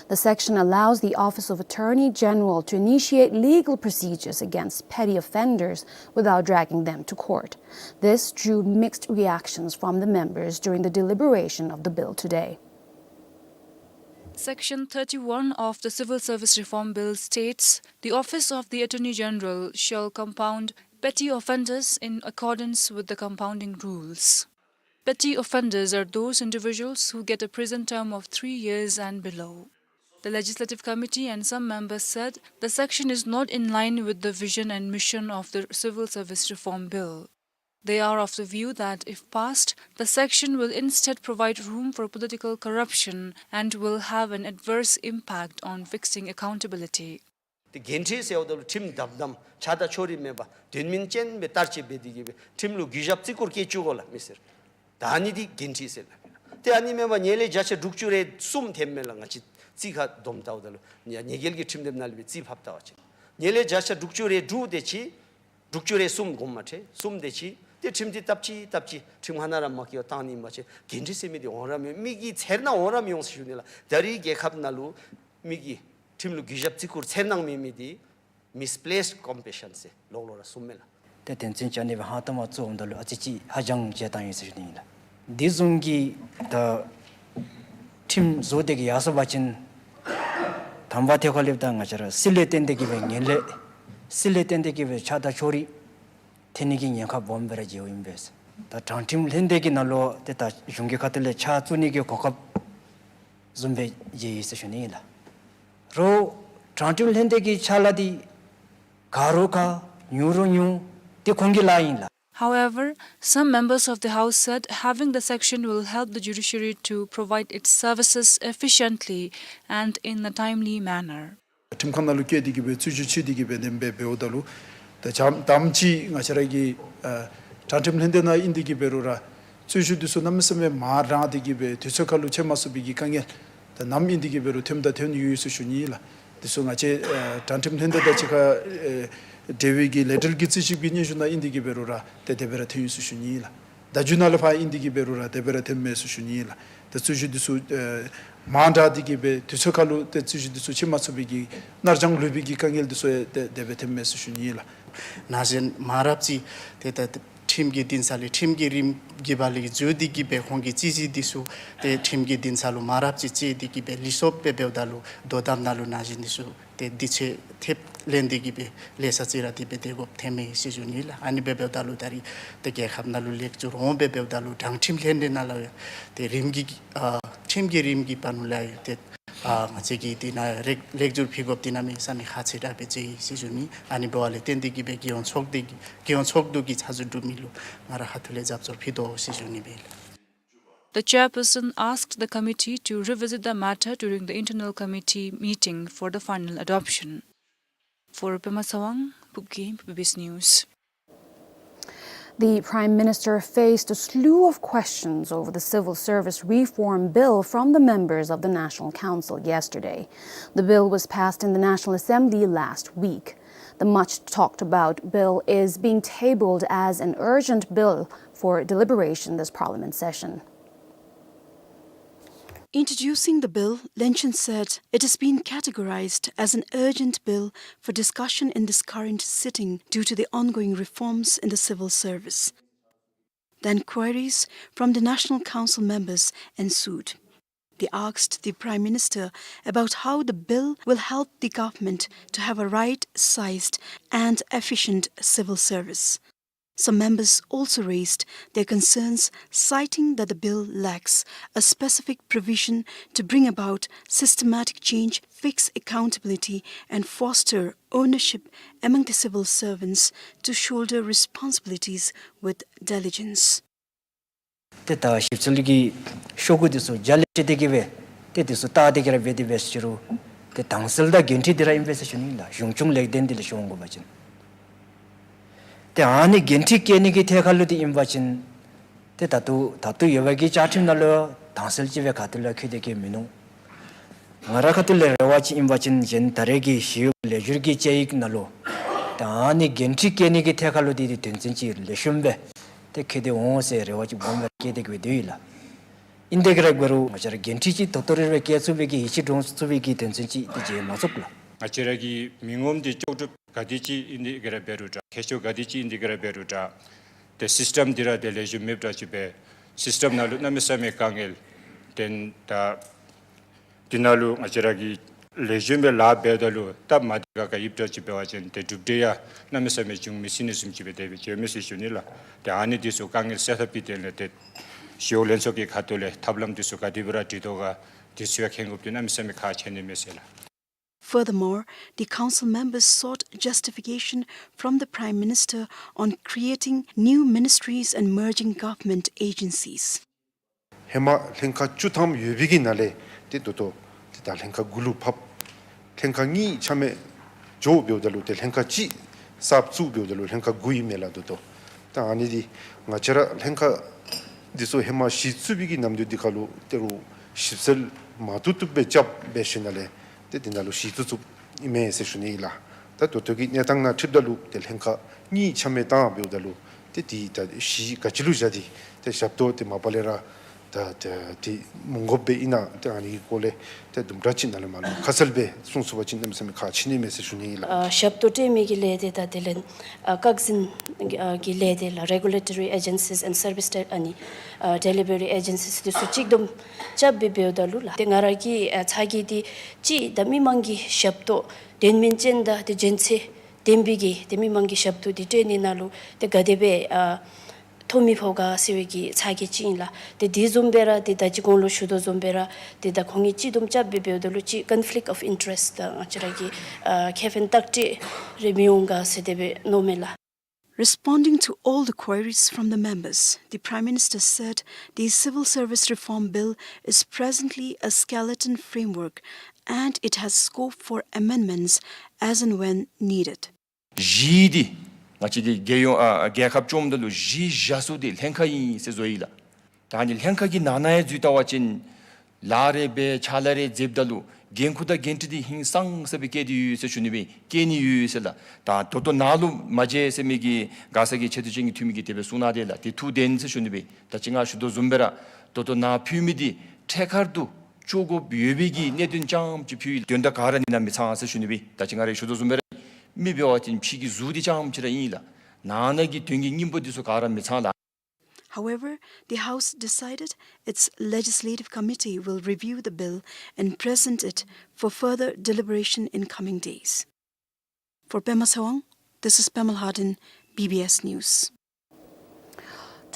The section allows the Office of Attorney General to initiate legal procedures against petty offenders without dragging them to court. This drew mixed reactions from the members during the deliberation of the bill today. Section thirty-one of the Civil Service Reform Bill states, "The Office of the Attorney General shall compound petty offenders in accordance with the compounding rules." Petty offenders are those individuals who get a prison term of three years and below. The Legislative Committee and some members said the section is not in line with the vision and mission of the Civil Service Reform Bill. They are of the view that, if passed, the section will instead provide room for political corruption and will have an adverse impact on fixing accountability. ཏེ་འགན་འཁྲི་ཟེརཝ་ད་ལུ་ཁྲིམས་དམ་དམ་ཆགས་སྡང་ཕྱོགས་རིས་མེད་པར་དོན་སྨིན་ཅན་སྦེ་བསྟར་སྤྱོད་འབད་དེ་གིས་སྦེ་ཁྲིམས་ལུ་གུས་ཞབས་བརྩི་བཀུར་བསྐྱེད་བཅུག་དགོ་ལགས་མི་སེར། ད་ཨ་ནི་འདི་འགན་འཁྲི་ཟེར་ལགས། ཏེ་ཨ་ནི་མེན་པར་ཉེས་ལས་བརྒྱ་ཆ་དྲུག་ཅུ་རེ་གསུམ་ཐེབས་མས་ལགས། ང་བཅས་ རྩིས་ཁར་བསྡོམས་ལྟཝ་ད་ལུ་ཉེ་ཉེ་འགེལ་གྱི་ཁྲིམས་དེབ་ནང་ལུ་སྦེ་རྩིས་ཕབ་བལྟ་བ་ཅིན་ཉེ་ལས་བརྒྱ་ཆ་དྲུག་ཅུ་རེ་དྲུག་དེ་ཅིག་དྲུག་ཅུ་རེ་གསུམ་དགོངསམ་མ་ཁྲེལ་གསུམ་དེ་ཅིག་ཏེ་ཁྲིམས་འདི་བཏབ་ཅི་བཏབ་ཅི་ཁྲིམས་ཁང་ནང་ར་མ་བཀལ་བར་བཏང་ནི་མ་ཚད་འགན་འཁྲི་ཟེར་མི་འདི་འོང་ར་མི་འོང་། མི་གི་འཚེར་སྣང་འོང་ར་མི་འོང་ཟེར་ཞུ་ནི་ལགས། ད་རེས་རྒྱལ་ཁབ་ནང་ལུ་མི་གི་ཁྲིམས་ལུ་གུས་ཞབས་བརྩི་བཀུར་འཚེར་སྣང་མེད་མི་འདི་misplaced compassion ཟེར་ལོག་ལོག་ར་གསུངམ་མས་ལགས། ཏེ་དོན་ཚན་བཅུ་གཉིས་པའི་ཧང་ཏོ་མ་བཙུགས་འོངམ་ད་ལུ་ཨ་ཙི་ཅིག་ཧ་ཅང་བྱེལ་བཏང་ཡི་ཟེར་ཞུ་ནི་ཨིན་ལགས། འདི་བཟུམ་གྱི་ད་ཁྲིམས་བཟོ་སྟེ་གི་ཡར་སོང་པ་ཅིན་དང་པ་ཐད་ཁར་ལུ་ད་ང་བཅས་ར་སྲིད་ལས་བརྟེན་ཏེ་གི་སྦེ་ངན་ལྷད་སྲིད་ལས་བརྟེན་ཏེ་གི་སྦེ་ཆགས་སྡང་ཕྱོགས་རིས་ཐོན་ནི་གི་ཉེན་ཁ་སྦོམ་སྦེ་ར་མཇལཝ་ཨིན་པས། ད་དྲང་ཁྲིམས་ལྷན་སྡེ་གི་ནང་ལུ་ཏེ་ད་གཞུང་གི་ཁ་ཐུག་ལས་ཕྱག་བཙུགས་ནི་གི་གོ་སྐབས་བཟུམ་སྦེ་མཇལ་ཡི་ཟེར་ཞུ་ནི་ཨིན་ལགས། རོགས་དྲང་ཁྲིམས་ལྷན་སྡེ་གི་ཕྱག་ལཱ་འདི་ག་རུང་ག་ཉུང་རུང་ཉུང་འདི་ཁོང་གི་ལཱ་ཨིན་ལགས། However, some members of the House said having the section will help the judiciary to provide its services efficiently and in a timely manner. ཁྲིམས་ཁང་ནང་ལུ་བསྐྱལ་ཏེ་གི་སྦེ་རྩོད་བཞུགས་ཕྱེ་སྟེ་གི་སྦེ་དེ་སྦེ་འབདཝ་ད་ལུ་ད་ཅམ་དམ་ཅིག་ང་བཅས་ར་གི་ཨ་དྲང་ཁྲིམས་ལྷན་སྡེ་ནང་ཨིན་ཏེ་གི་འབད་རུང་ར་རྩོད་བཞུགས་འདི་ཚུ་གནམ་མེད་ས་མེད་མང་དྲགས་ཏེ་གི་སྦེ་དུས་ཚོད་ཁར་ལུ་ཕྱེ་མ་ཚུགས་པའི་གི་དཀའ་ངལ་ད་ནམ་ཨིན་ཏེ་གི་འབད་རུང་ཐོནམ་ད་ཐོན་ཡོད་ཡོད་ཟེར་ཞུ་ནི་ལགས། འདི་ཚུ་ང་བཅས་ཨ་དྲང་ཁྲིམས་ལྷན་སྡེ་དང་གཅིག་ཁར་ཨེ་འབྲེལ་བའི་གི་ལས་འབྲེལ་གྱི་རྩིས་ཞིབ་ཀྱི་སྙན་ཞུ་ནང་ཨིན་ཏེ་གི་འབད་རུང་ར་ཏེ་དེ་སྦེ་ར་ཐོན་ཡོད་ཟེར་ཞུ་ནི་ལགས། བརྡ་བརྒྱུད་ནང་ལུ་ཕར་ཨིན་ཏེ་གི་འབད་རུང་ར་དེ་སྦེ་ར་ཐོནམ་མས་ཟེར་ཞུ་ནི་ལགས། ད་རྩོད་བཞུགས་འདི་ཚུ་ཨེ་མང་དྲགས་ཏེ་གི་སྦེ་དུས་ཚོད་ཁར་ལུ་ཏེ་རྩོད་བཞུགས་འདི་ཚུ་ཕྱེ་མ་ཚུགས་པའི་གི་ནར་འགྱངས་ལུས་པའི་གི་དཀའ་ངལ་འདི་ཚུ་ཡང་ཏེ་དེ་སྦེ་ཐོནམ་མས་ཟེར་ཞུ་ནི་ལགས། ན་གཞོན་མང་རབས་ཅིག་ཏེ་ད་ཁྲིམས་ཀྱི་འདུན་ས་ལས་ཁྲིམས་ཀྱི་རིམ་གྱི་བར་ལས་འཛུལ་ཏེ་གི་སྦེ་ཁོང་གི་རྩོད་གཞི་འདི་ཚུ་ཏེ་ཁྲིམས་ཀྱི་འདུན་ས་ལུ་མང་རབས་ཅིག་བཅར་ཏེ་གི་སྦེ་ལུས་སོཔ་སྦེ་འབདཝ་ད་ལུ་དོ་དམ་ནང་ལུ་ན་གཞོན་འདི་ཚུ་ཏེ་འདི་ཚུ་ཐེབས་ལེན་ཏེ་གི་སྦེ་ལས་ས་ཅིག་ར་དེ་སྦེ་སྡོད་དགོཔ་ཐོནམ་མས་ཟེར་ཞུ་ནི་ལགས། ཨ་ནི་སྦེ་འབདཝ་ད་ལུ་ད་རེས་ཏེ་རྒྱལ་ཁབ་ནང་ལུ་ལེགས་བཅོས་འོང་སྦེ་འབདཝ་ད་ལུ་དྲང་ཁྲིམས་ལྷན་སྡེ་ནང་ལུ་ཡང་ཏེ་རིམ་གྱིས་ཨ་ཁྲིམས་ཀྱི་རིམ་གྱི་བར་ན་ལུ་ཡང་ཏེ་ཨ་ང་བཅས་ཀྱིས་འདི་ནང་ལེགས་ལེགས་བཅོས་ཕུལ་དགོཔ་འདི་གནམ་མེད་ས་མེད་ཁག་ཆེ་དྲགས་སྦེ་མཇལ་ཡི་ཟེར་ཞུ་ནི། ཨ་ནི་འབདཝ་ལས་བརྟེན་ཏེ་གི་སྦེ་རྒྱལ་ཡོངས་ཚོགས་སྡེ་གི་རྒྱལ་ཡོངས་ཚོགས་འདུ་གི་ཚགས་ཚུད་འབྲུག་མི་ལུ་ང་ར་ཁ་ཐུག་ལས་རྒྱབ་སྐྱོར་ཕུལ་དོ་ཟེར་ཞུ་ནི་སྦེ་ཨིན་ལགས། The chairperson asked the committee to revisit the matter during the internal committee meeting for the final adoption. For Pema Tshewang, Phubgay, B B C News. The Prime Minister faced a slew of questions over the Civil Service Reform Bill from the members of the National Council yesterday. The bill was passed in the National Assembly last week. The much talked about bill is being tabled as an urgent bill for deliberation this Parliament session. Introducing the bill, Lenchen said it has been categorized as an urgent bill for discussion in this current sitting due to the ongoing reforms in the civil service. The inquiries from the National Council members ensued. They asked the Prime Minister about how the bill will help the government to have a right-sized and efficient civil service. Some members also raised their concerns, citing that the bill lacks a specific provision to bring about systematic change, fix accountability, and foster ownership among the civil servants to shoulder responsibilities with diligence. ཏེ་ད་ཞིབ་འཚོལ་གྱི་ཤོག་གུ་འདི་ཚུ་རྒྱ་ལས་བཤད་དེ་གི་སྦེ་ཏེ་འདི་ཚུ་བལྟ་སྟེ་གི་ར་འབད་དེ་འབད་ཟེར་རུང་ཏེ་དྭངས་གསལ་དང་འགན་འཁྲི་འདི་ར་ཨིན་པས་ཟེར་ཞུ་ནི་ལགས། གཞུང་སྐྱོང་ལེགས་ལྡན་འདི་ལས་ཞུ་འོང་དགོ་པ་ཅིན། ཏེ་ཨ་ནི་འགན་འཁྲི་བཀལ་ནི་གི་ཐད་ཁར་ལུ་འདི་ཨིན་པ་ཅིན་ཏེ་ད་ལྟོ་ད་ལྟོ་ཡོད་པའི་གི་བཅའ་ཁྲིམས་ནང་ལུ་དྭངས་གསལ་ཅིག་སྦེ་ག་ཏེ་ལུ་ཡང་བཀོད་དེ་གི་མིན་ནུག། ང་ར་ཁ་ཐུག་ལས་རེ་བ་ཅིག་ཨིན་པ་ཅིན་གཞན་ད་རེས་ཀྱི་ཞི་གཡོག་ལེགས་བསྒྱུར་གྱི་དཔྱད་ཡིག་ནང་ལུ་ད་ཨ་ནི་འགན་འཁྲི་བཀལ་ནི་གི་ཐད་ཁར་ལུ་འདི་འདི་དོན་ཚན་ཅིག་ལེགས་ཤོམ་སྦེ་ཏེ་བཀོད་དེ་འོང་ཟེར་རེ་བ་ཅིག་སྦོམ་སྦེ་བསྐྱེད་དེ་གི་སྦེ་སྡོད་ཡི་ལགས། ཨིན་ཏེ་གི་ར་འབད་རུང་ང་བཅས་ར་འགན་འཁྲི་ཅིག་ད་ལྟོ་རེ་རེ་བཀལ་ཚུགས་པའི་གི་ཡིད་ཆེས་འདྲོངས་ཚུགས་པའི་གི་དོན་ཚན་ཅིག་འདི་མཇལ་མ་ཚུགས་ལགས། ང་བཅས་ར་གི་མི་ངོམ་འདི་ལྕོགས་གྲུབ་ག་དེ་ཅིག་ཨིན་ཏེ་གི་ར་འབད་རུང་འདྲ། མཁས་མཆོག་ག་དེ་ཅིག་ཨིན་ཏེ་གི་ར་འབད་རུང་འདྲ། ཏེ་སིསི་ཊམ་འདི་ར་ཏེ་ལེགས་ཤོམ་མེདཔ་འདྲ་ཅིག་སྦེ་སིསི་ཊམ་ནང་ལུ་གནམ་མེད་ས་མེད་དཀའ་ངལ་ཏེ་ད་འདི་ནང་ལུ་ང་བཅས་ར་གིས་ལེགས་ཤོམ་སྦེ་ལཱ་འབདཝ་ད་ལུ་སྟབས་མ་བདེ་ག་ག་ཡོདཔ་འདྲ་ཅིག་འབད་བ་ཅིན་ཏེ་གྲུབ་འབྲས་ཡང་གནམ་མེད་ས་མེད་འབྱུང་མི་སྲིད་ནི་བཟུམ་ཅིག་སྦེ་དེ་སྦེ་འགྱོཝ་མས་ཟེར་ཞུ་ནི་ལགས། ཏེ་ཨ་ནི་འདི་ཚུ་དཀའ་ངལ་སེལ་ཐབས་ཀྱི་དོན་ལས་ཏེ་ཞི་གཡོག་ལྷན་ཚོགས་ཀྱི་ཁ་ཐུག་ལས་ཐབས་ལམ་འདི་ཚུ་ག་དེ་སྦེ་ར་སྒྲིག་དོ་ག་འདི་ཚུ་ཡང་མཁྱེན་དགོཔ་འདི་གནམ་མེད་ས་མེད་ཁག་ཆེ་ནི་མས་ཟེར་ལགས། Furthermore, the council members sought justification from the Prime Minister on creating new ministries and merging government agencies. ཧེ་མ་ལྷན་ཁག་བཅུ་ཐམ་ཡོད་པའི་གི་ནང་ལས་ཏེ་ད་ལྟོ་ཏེ་ད་ལྷན་ཁག་དགུ་ལུ་ཕབ། ལྷན་ཁག་གཉིས་ཆ་མེད་འགྱོ་འབདཝ་ད་ལུ་ཏེ་ལྷན་ཁག་གཅིག་གསརཔ་བཙུགས་འབདཝ་ད་ལུ་ལྷན་ཁག་དགུ་ཨིན་མས་ལགས། ད་ལྟོ་ད་ཨ་ནི་འདི་ང་བཅས་ར་ལྷན་ཁག་འདི་ཚུ་ཧེ་མ་གཞི་བཙུགས་པའི་གི་ནམ་དུས་འདི་ཁར་ལུ་ད་རུང་ཞིབ་འཚོལ་ མ་བཏུབ་བཏུབ་སྦེ་རྐྱབ་འབད་ཞིནམ་ལས་ཏེ་དེ་ནང་ལུ་གཞི་བཙུགས་བཙུགསཔ་ཨིན་མས་ཟེར་ཞུ་ནི་ཨིན་ལགས། ད་ད་ལྟོ་གི་གནས་སྟངས་ནང་འཁྲིལཝ་ད་ལུ་ཏེ་ལྷན་ཁག་གཉིས་ཆ་མེད་བཏང་འབདཝ་ད་ལུ་ཏེ་དེ་ད་གཞི་ག་ཅི་ལུ་བཞག་སྟེ་ཏེ་ཞབས་ཏོག་དེ་མ་པ་ལས་ར་ད་ད་དེ་མ་དགོཔ་སྦེ་ཨིན་ན་ཏེ་ཨ་ནི་གི་སྐོར་ལས་ཏེ་དུམ་གྲ་ཅིག་ནཱ་ལས་མར་ལུ་ཁ་གསལ་སྦེ་གསུང་ཚུགས་པ་ཅིན་གནམ་མེད་ས་མེད་ཁག་ཆེ་ནི་མས་ཟེར་ཞུ་ནི་ཨིན་ལགས། ཨ་ཞབས་ཏོག་སྤྲོད་མི་གི་ལས་སྡེ་དང་དེ་ལས་ཨ་བཀག་འཛིན་ཨ་གི་ལས་སྡེ་ལགས། Regulatory agencies and service de- ཨ་ནི་ཨ་delivery agencies འདི་ཚུ་གཅིག་བསྡོམས་རྐྱབ་སྦེ་འབདཝ་ད་ལུ་ལགས། ཏེ་ང་ར་གི་ཨ་ཚ་གྱང་འདི་ཅིག་ད་མི་མང་གི་ཞབས་ཏོག་དོན་སྨིན་ཅན་དང་ཏེ་འཇོན་ཚད་ལྡན་པའི་གི་ཏེ་མི་མང་གི་ཞབས་ཏོག་འདི་སྤྲོད་ནི་ནང་ལུ་ཏེ་ག་དེ་སྦེ་ཨ་ཐོ་མི་ཕོག་ག་ཟེར་བའི་གི་ཚ་གྱང་ཅིག་ཨིན་ལགས། ཏེ་དེ་བཟུམ་སྦེ་ར་ཏེ་ད་ཅི་གོང་ལུ་ཞུ་དོ་བཟུམ་སྦེ་ར་ཏེ་ད་ཁོང་གཉིས་གཅིག་བསྡོམས་རྐྱབ་སྦེ་འབདཝ་ད་ལུ་ཅིག་conflict of interest དང་ང་བཅས་ར་གི་ཨ་ཁེ་ཕན་བརྟག་དཔྱད་རེ་མི་འོང་ག་ཟེར་དེ་སྦེ་མནོཝ་མས་ལགས། Responding to all the queries from the members, the Prime Minister said the Civil Service Reform Bill is presently a skeleton framework and it has scope for amendments as and when needed. གཞི་འདི་ང་བཅས་ཀྱི་རྒྱལ་ཡོངས་ཨ་རྒྱལ་ཁབ་སྐྱོངམ་ད་ལུ་གཞི་བཞག་ས་འདི་ལྷན་ཁག་ཨིན་ཟེར་བཟོ་ཡི་ལགས། ད་ཨ་ནི་ལྷན་ཁག་གི་ནང་ན་ཡང་འཛུལ་བལྟ་བ་ཅིན་ལཱ་རེ་འབད་ཕྱག་ལཱ་རེ་མཛདཔ་ད་ལུ་འགན་ཁུར་དང་འགན་འཁྲི་འདི་ཧིང་སངས་ས་སྦེ་བཀལ་ཏེ་ཡོད་ཟེར་ཞུ་ནི་སྦེ་བཀལ་ནི་ཡོད་ཟེར་ལགས། ད་ད་ལྟོ་ནཱ་ལུ་མ་མཇལ་ཟེར་མི་གི་མགར་ས་གི་ཆེ་བསྟོད་ཅན་གྱི་འཐུས་མི་གིས་དེ་སྦེ་གསུངས་གནང་དེས་ལགས། དེ་ཐུགས་བདེན་ཟེར་ཞུ་ནི་སྦེ། ད་ཅི་ང་ཞུ་དོ་བཟུམ་སྦེ་ར་ད་ལྟོ་ནཱ་ཕུལ་མི་འདི་ཁྲལ་ཁར་དུ་བཅུག་དགོཔ་ཡོད་པའི་གི་གནད་དོན་རྐྱངམ་ཅིག་ཕུལ་ཡི། དོན་དག་ག་ར་ནི་ནཱ་མི་ཚང་ཟེར་ཞུ་ནི་སྦེ། ད་ཅི་ང་ར་ཞུ་དོ་བཟུམ་སྦེ་ར་མི་འབད་བ་ཅིན་ཕྱི་གི་གཟུགས་འདི་རྐྱངམ་ཅིག་ར་ཨིན་ལགས། ནང་ན་གི་དོན་གྱི་སྙིང་པོ་འདི་ཚུ་ག་ར་མི་ཚང་ལགས། However, the House decided its legislative committee will review the bill and present it for further deliberation in coming days. For Pema Tshewang, this is Pema Lhaden, B B S News.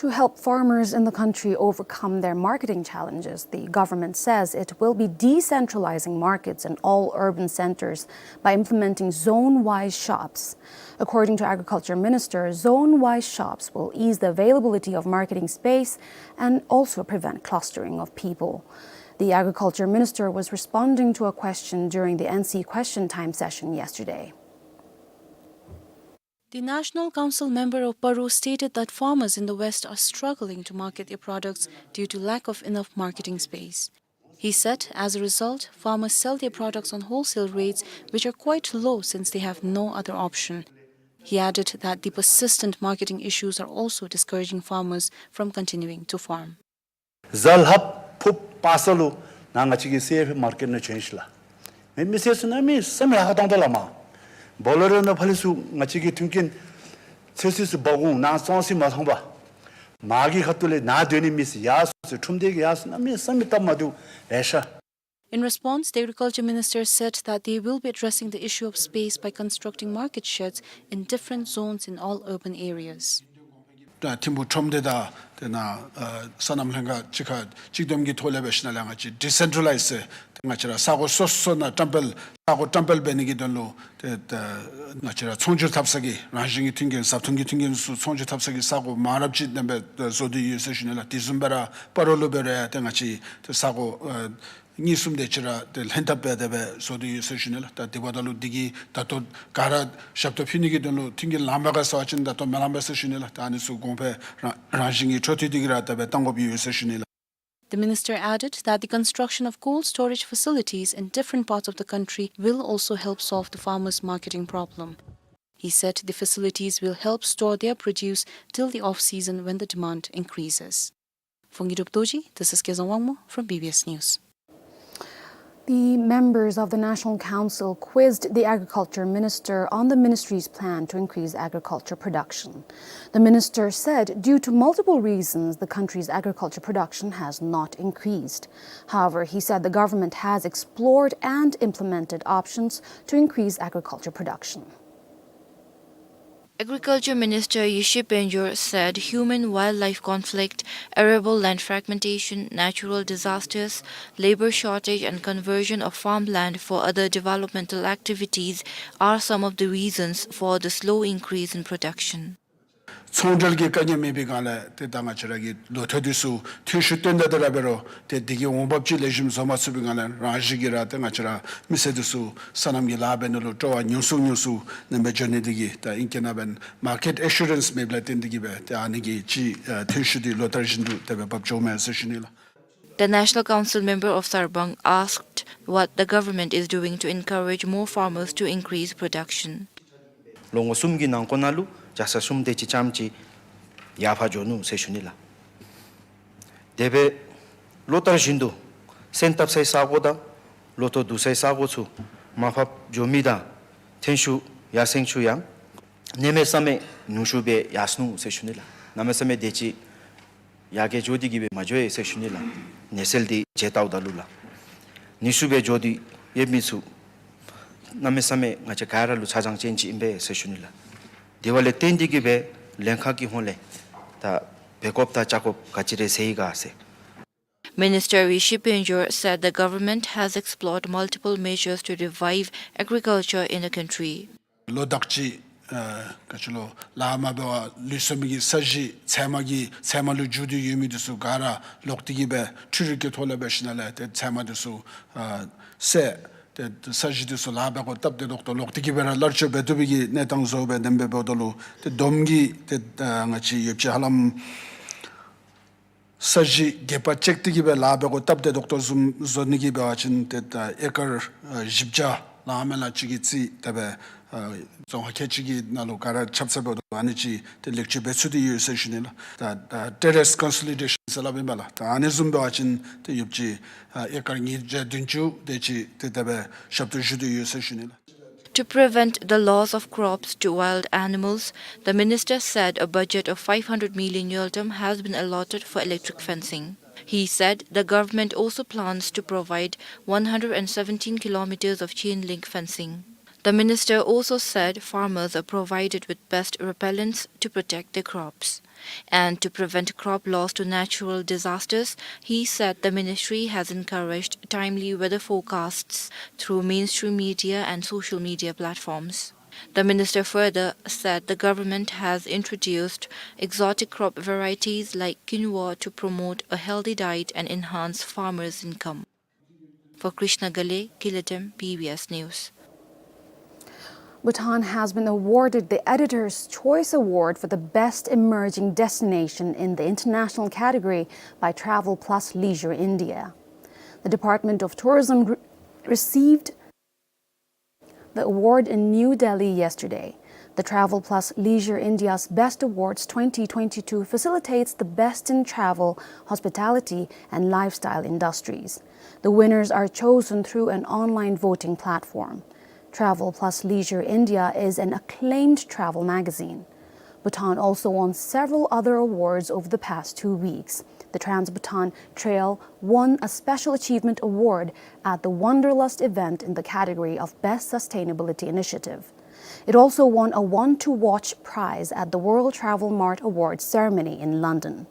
To help farmers in the country overcome their marketing challenges, the government says it will be decentralizing markets in all urban centers by implementing zone-wise shops. According to Agriculture Minister, zone-wise shops will ease the availability of marketing space and also prevent clustering of people. The Agriculture Minister was responding to a question during the N C Question Time session yesterday. The National Council member of Paro stated that farmers in the West are struggling to market their products due to lack of enough marketing space. He said, as a result, farmers sell their products on wholesale rates, which are quite low since they have no other option. He added that the persistent marketing issues are also discouraging farmers from continuing to farm. གཟའ་ལྷག་ཕུརཔ་པ་སངས་ལུ་ནཱ་ང་བཅས་ཀྱི་སི་ཨེཕ་མར་ཀེཊ་ནང་བྱོན་ཞིནམ་ལས་མི་མི་སེར་ཚུ་གནམ་མེད་ས་མེད་ཧ་ཏོང་ཏོ་ལགས། མར་བོ་ལེ་རོ་ནང་ཕར་ལས་ཚུར་ང་བཅས་ཀྱི་མཐུན་རྐྱེན་ཚོད་བསྲེ་ཚུ་འབག་འོང་ནཱ་བཙོང་ས་མ་ཐོབ་པར་མར་གྱི་ཁ་ཐུག་ལས་ནཱ་སྡོད་ནི་མི་ཡར་སོང་ཟེར་ཁྲོམ་སྡེ་གི་ཡར་སོང་གནམ་མེད་ས་མེད་སྟབས་མ་བདེཝ་ལེ་ཤ། In response, the Agriculture Minister said that they will be addressing the issue of space by constructing market sheds in different zones in all urban areas. ད་ཐིམ་ཕུག་ཁྲོམ་སྡེ་དང་དེ་ནང་ཨ་སོ་ནམ་ལྷན་ཁག་གཅིག་ཁར་གཅིག་བསྡོམས་ཀྱི་ཐོག་ལས་འབད་ཞིནམ་ལས་ང་བཅས་ཌི་སེན་ཊྲ་ལའིཛ་ཟེར་ཏེ་ང་བཅས་ར་ས་གོ་སོ་སོ་ནང་བཀྲམ་སྤེལ་ས་གོ་བཀྲམ་སྤེལ་འབད་ནི་གི་དོན་ལུ་ཏེ་ད་ང་བཅས་ར་ཚོང་སྒྱུར་འཐབ་ས་གི་རང་བཞིན་གྱི་མཐུན་རྐྱེན་བཟའ་འཐུང་གི་མཐུན་རྐྱེན་ཚུ་ཚོང་སྒྱུར་འཐབ་ས་གི་ས་གོ་མང་རབས་ཅིག་བསྡོམས་སྦེ་བཟོ་སྟེ་ཡོད་ཟེར་ཞུ་ནི་ལགས། དེ་བཟུམ་སྦེ་ར་སྤ་རོ་ལུ་འབད་རུང་ཡང་ཏེ་ང་བཅས་ཏེ་ས་གོ་ཨ་གཉིས་གསུམ་དེ་ཅིག་ར་ཏེ་ལྷན་ཐབས་འབད་དེ་སྦེ་བཟོ་སྟེ་ཡོད་ཟེར་ཞུ་ནི་ལགས། ད་དེ་འབདཝ་ད་ལུ་དེ་གིས་ད་ལྟོ་ག་ར་ཞབས་ཏོག་ཕུལ་ནི་གི་དོན་ལུ་མཐུན་རྐྱེན་ལངམ་མས་ག་ཟེར་བ་ཅིན་ད་ལྟོ་མི་ལངམ་མས་ཟེར་ཞུ་ནི་ལགས། ད་ཨ་ནི་ཚུ་གོང་འཕེལ་རང་རང་བཞིན་གྱི་འཕྲོ་མཐུད་དེ་གི་ར་དེ་སྦེ་གཏང་དགོཔ་ཡོད་ཟེར་ཞུ་ནི་ལགས། The minister added that the construction of cold storage facilities in different parts of the country will also help solve the farmers' marketing problem. He said the facilities will help store their produce till the off-season when the demand increases. For Ngirup Dorji, this is Kezang Wangmo from B B S News. The members of the National Council quizzed the agriculture minister on the ministry's plan to increase agriculture production. The minister said, due to multiple reasons, the country's agriculture production has not increased. However, he said the government has explored and implemented options to increase agriculture production. Agriculture Minister Yeshey Panjor said human-wildlife conflict, arable land fragmentation, natural disasters, labor shortage and conversion of farmland for other developmental activities are some of the reasons for the slow increase in production. ཚོང་འབྲེལ་གྱི་དཀའ་ངལ་མེད་པའི་སྒང་ལས་ཏེ་ད་ང་བཅས་ར་གི་ལོ་ཐོག་འདི་ཚུ་ཐོན་ཤུགས་བཏོན་ད་དེ་ར་འབད་རུང་ཏེ་དེ་གི་འོང་འབབ་ཅིག་ལེགས་ཤོམ་བཟོ་མ་ཚུགས་པའི་སྒང་ལས་རང་བཞིན་གྱིས་ར་ཏེ་ང་བཅས་ར་མི་སེར་འདི་ཚུ་སོ་ནམ་གྱི་ལཱ་འབད་ནི་ལུ་སྤྲོ་བ་ཉུང་སུ་ཉུང་སུ་ནང་སྦེ་འགྱོ་ནི་དེ་གིས་ད་ཨིང་སྐད་ནང་འབད་མར་ཀེཊ་ཨེ་ཤུ་རེནསི་མེདཔ་ལས་བརྟེན་ཏེ་གིས་སྦེ་ཏེ་ཨ་ནི་གི་ཅིག་ཨ་ཐོན་ཤུགས་འདི་ལོ་ལྟར་བཞིན་དུ་དེ་སྦེ་འབབ་འགྱོཝ་མས་ཟེར་ཞུ་ནི་ལགས། The National Council member of Sarbang asked what the government is doing to encourage more farmers to increase production. ལོ་ངོ་གསུམ་གྱི་ནང་འཁོད་ནང་ལུ་རྒྱལ་ས་གསུམ་དེ་ཅིག་ཙམ་ཅིག་ཡར་འཕར་འགྱོ་ནུག་ཟེར་ཞུ་ནི་ལགས། དེ་སྦེ་ལོ་ལྟར་བཞིན་དུ་སོན་བཏབ་སའི་ས་གོ་དང་ལོ་ཐོག་བསྡུ་སའི་ས་གོ་ཚུ་མར་འཕར་འགྱོ་མི་དང་ཐོན་ཤུགས་ཡར་སེང་ཤུགས་ཡང་གནམ་མེད་ས་མེད་ཉུང་ཤོས་སྦེ་ཡར་སོ་ནུག་ཟེར་ཞུ་ནི་ལགས། གནམ་མེད་ས་མེད་དེ་ཅིག་ཡར་རྒྱས་འགྱོ་སྟེ་གི་སྦེ་མ་འགྱོ་ཡི་ཟེར་ཞུ་ནི་ལགས། ནད་སེལ་འདི་མཇལ་བལྟཝ་ད་ལུ་ལགས། ཉུང་ཤོས་སྦེ་འགྱོ་སྟེ་ཡོད་མི་ཚུ་གནམ་མེད་ས་མེད་ང་བཅས་ག་ར་ལུ་ཆ་རྐྱེན་ཅན་ཅིག་ཨིན་པས་ཟེར་ཞུ་ནི་ལགས། དེ་བ་ལས་བརྟེན་ཏེ་གི་སྦེ་ལྷན་ཁག་གི་ཧོངས་ལས་ད་འབད་དགོཔ་དང་བཅའ་དགོཔ་ག་ཅི་རེ་ཟེར་ཡི་ག་ཟེར། Minister Rishi Peinjor said the government has explored multiple measures to revive agriculture in the country. ལོ་དག་ཅིག་ཨ་ག་ཅི་ལོ་ལཱ་མ་འབད་བར་ལུས་སོ་མི་གི་ས་གཞི་ཚལ་མ་གི་ཚལ་མ་ལུ་འགྱུར་ཏེ་ཡོད་མི་འདི་ཚུ་ག་ར་ལོག་སྟེ་གི་སྦེ་འཕྲུལ་རིག་གི་ཐོག་ལས་འབད་ཞིནམ་ལས་ཏེ་ཚལ་མ་འདི་ཚུ་ཨ་བསལ་ཏེ་ས་གཞི་འདི་ཚུ་ལཱ་འབད་དགོཔ་སྟབས་བདེ་ཏོག་ཏོ་ལོག་སྟེ་གི་སྦེ་ར་ལར་ཆོག་འབད་བཏུབ་པའི་གི་གནས་སྟངས་བཟོ་སྦེ་དེ་སྦེ་འབདཝ་ད་ལུ་ཏེ་བསྡོམས་ཀྱིས་ཏེ་ཨ་ང་བཅས་ཡོདཔ་ཅིག་ཧ་ལམ་ས་གཞི་རྒྱས་པ་ཅིག་སྟེ་གི་སྦེ་ལཱ་འབད་དགོཔ་སྟབས་བདེ་ཏོག་ཏོ་བཟུམ་བཟོ་ནི་གི་འབད་བ་ཅིན་ཏེ་ད་ཨེ་ཀར་ཨ་བཞི་བརྒྱ་ལང་མི་ལང་ཅིག་གི་རྩིས་དེ་སྦེ་ཨ་རྫོང་ཁག་ཁལ་གཅིག་གི་ནང་ལུ་ག་ར་ཁྱབ་ཚར་འབདཝ་ད་ཨ་ནི་ཅིག་ཏེ་ལེགས་བཅོས་འབད་ཚུགས་ཏེ་ཡོད་ཟེར་ཞུ་ནི་ལགས། ད་ད་ཊེ་རེསི་ཀོན་སོ་ལི་ཌེ་ཤཱན་ཟེར་སླབ་ཨིན་པས་ལགས། ད་ཨ་ནི་བཟུམ་འབད་བ་ཅིན་ཏེ་ཡོདཔ་ཅིག་ཨ་ཨེ་ཀར་ཉིས་བརྒྱ་བདུན་ཅུ་དེ་ཅིག་ཏེ་དེ་སྦེ་ཞབས་ཏོག་ཞུ་སྟེ་ཡོད་ཟེར་ཞུ་ནི་ལགས། To prevent the loss of crops to wild animals, the minister said a budget of five hundred million ngultrum has been allotted for electric fencing. He said the government also plans to provide one hundred seventeen kilometers of chain link fencing. The minister also said farmers are provided with pest repellents to protect their crops. And to prevent crop loss to natural disasters, he said the ministry has encouraged timely weather forecasts through mainstream media and social media platforms. The minister further said the government has introduced exotic crop varieties like quinoa to promote a healthy diet and enhance farmers' income. For Krishna Gale, Kilatem, B B S News. Bhutan has been awarded the Editor's Choice Award for the Best Emerging Destination in the international category by Travel Plus Leisure India. The Department of Tourism re- received the award in New Delhi yesterday. The Travel Plus Leisure India's Best Awards twenty twenty-two facilitates the best in travel, hospitality, and lifestyle industries. The winners are chosen through an online voting platform. Travel Plus Leisure India is an acclaimed travel magazine. Bhutan also won several other awards over the past two weeks. The Trans-Bhutan Trail won a Special Achievement Award at the Wanderlust event in the category of Best Sustainability Initiative. It also won a One to Watch prize at the World Travel Mart Awards ceremony in London.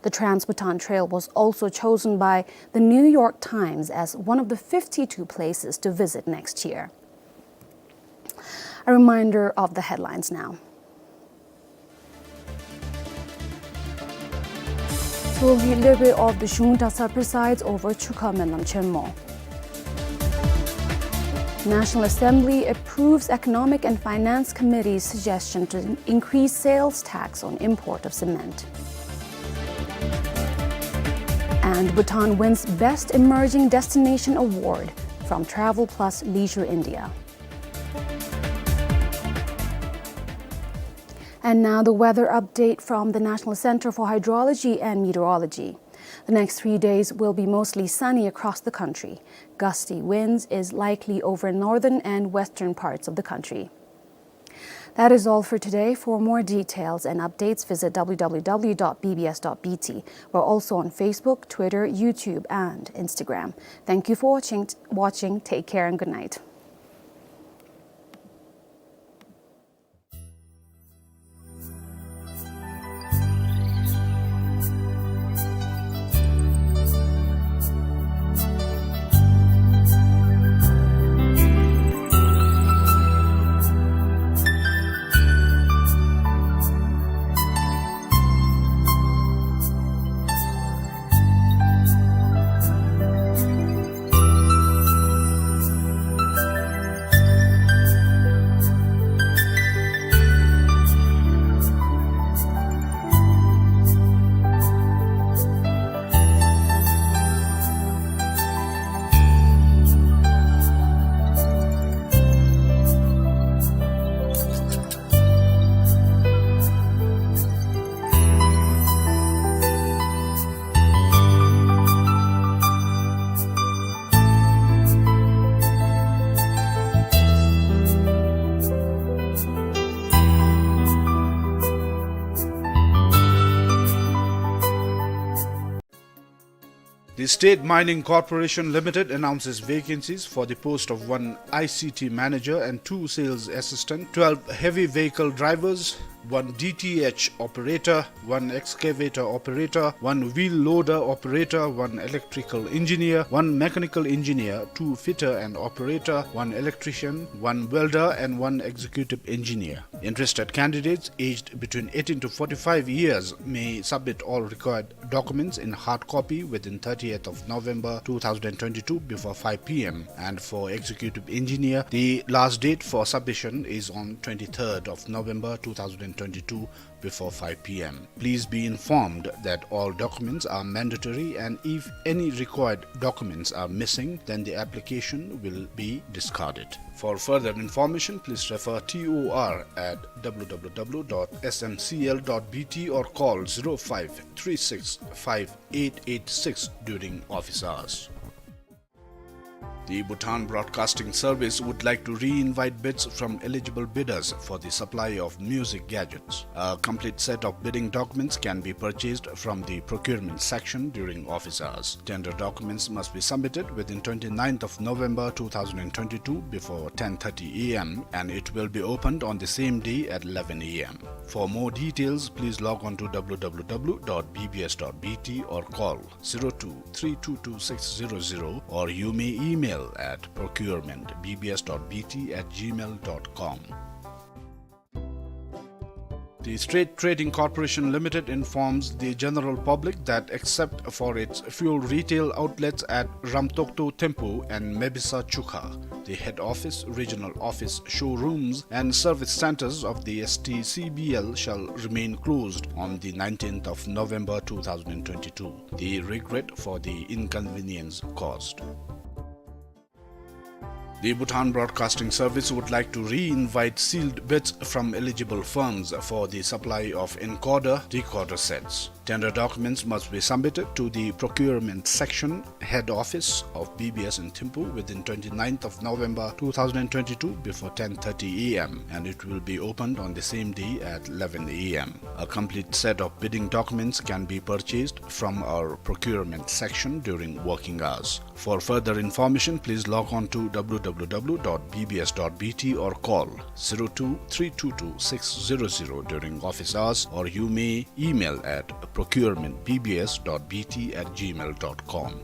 The Trans-Bhutan Trail was also chosen by the New York Times as one of the fifty-two places to visit next year. A reminder of the headlines now. Tso Gyi Lhebe of the Shung Dasa presides over Chukha Menlam Chenmo. National Assembly approves Economic and Finance Committee's suggestion to increase sales tax on import of cement. And Bhutan wins Best Emerging Destination Award from Travel Plus Leisure India. And now the weather update from the National Center for Hydrology and Meteorology. The next three days will be mostly sunny across the country. Gusty winds is likely over northern and western parts of the country. That is all for today. For more details and updates, visit w w w dot b b s dot b t. We're also on Facebook, Twitter, YouTube, and Instagram. Thank you for watching, watching. Take care and good night. The State Mining Corporation Limited announces vacancies for the post of one I C T manager and two sales assistant, twelve heavy vehicle drivers, one D T H operator, one excavator operator, one wheel loader operator, one electrical engineer, one mechanical engineer, two fitter and operator, one electrician, one welder, and one executive engineer. Interested candidates aged between eighteen to forty-five years may submit all required documents in hard copy within thirtieth of November two thousand twenty-two before five p m, and for executive engineer, the last date for submission is on twenty-third of November two thousand twenty-two before five p m. Please be informed that all documents are mandatory, and if any required documents are missing, then the application will be discarded. For further information, please refer T O R at w w w dot s m c l dot b t or call zero five three six five eight eight six during office hours. The Bhutan Broadcasting Service would like to re-invite bids from eligible bidders for the supply of music gadgets. A complete set of bidding documents can be purchased from the procurement section during office hours. Tender documents must be submitted within twenty-ninth of November two thousand twenty-two before ten thirty a m, and it will be opened on the same day at eleven a m. For more details, please log on to w w w dot b b s dot b t or call zero two three two two six zero zero, or you may email at procurement b b s dot b t at gmail dot com. The State Trading Corporation Limited informs the general public that, except for its fuel retail outlets at Ramtokto Thimphu and Mebisa Chukha, the head office, regional office, showrooms, and service centers of the S T C B L shall remain closed on the nineteenth of November two thousand twenty-two. The regret for the inconvenience caused. The Bhutan Broadcasting Service would like to re-invite sealed bids from eligible firms for the supply of encoder decoder sets. Tender documents must be submitted to the procurement section, head office of B B S in Thimphu within twenty-ninth of November two thousand twenty-two before ten thirty a m, and it will be opened on the same day at eleven a m. A complete set of bidding documents can be purchased from our procurement section during working hours. For further information, please log on to w w w dot b b s dot b t or call zero two three two two six zero zero during office hours, or you may email at procurement b b s dot b t at gmail dot com.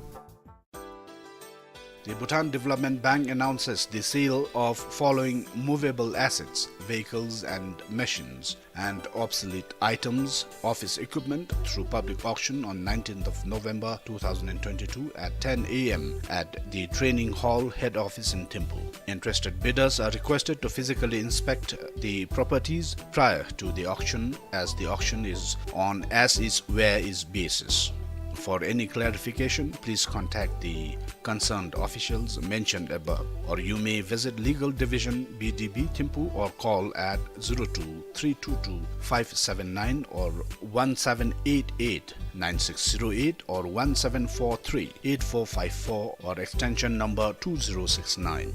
The Bhutan Development Bank announces the sale of following movable assets, vehicles and machines, and obsolete items, office equipment, through public auction on nineteenth of November two thousand twenty-two at ten a m at the training hall head office in Thimphu. Interested bidders are requested to physically inspect the properties prior to the auction, as the auction is on as is where is basis. For any clarification, please contact the concerned officials mentioned above, or you may visit Legal Division, B D B Thimphu, or call at zero two three two two five seven nine or one seven eight eight nine six zero eight or one seven four three eight four five four or extension number two zero six nine.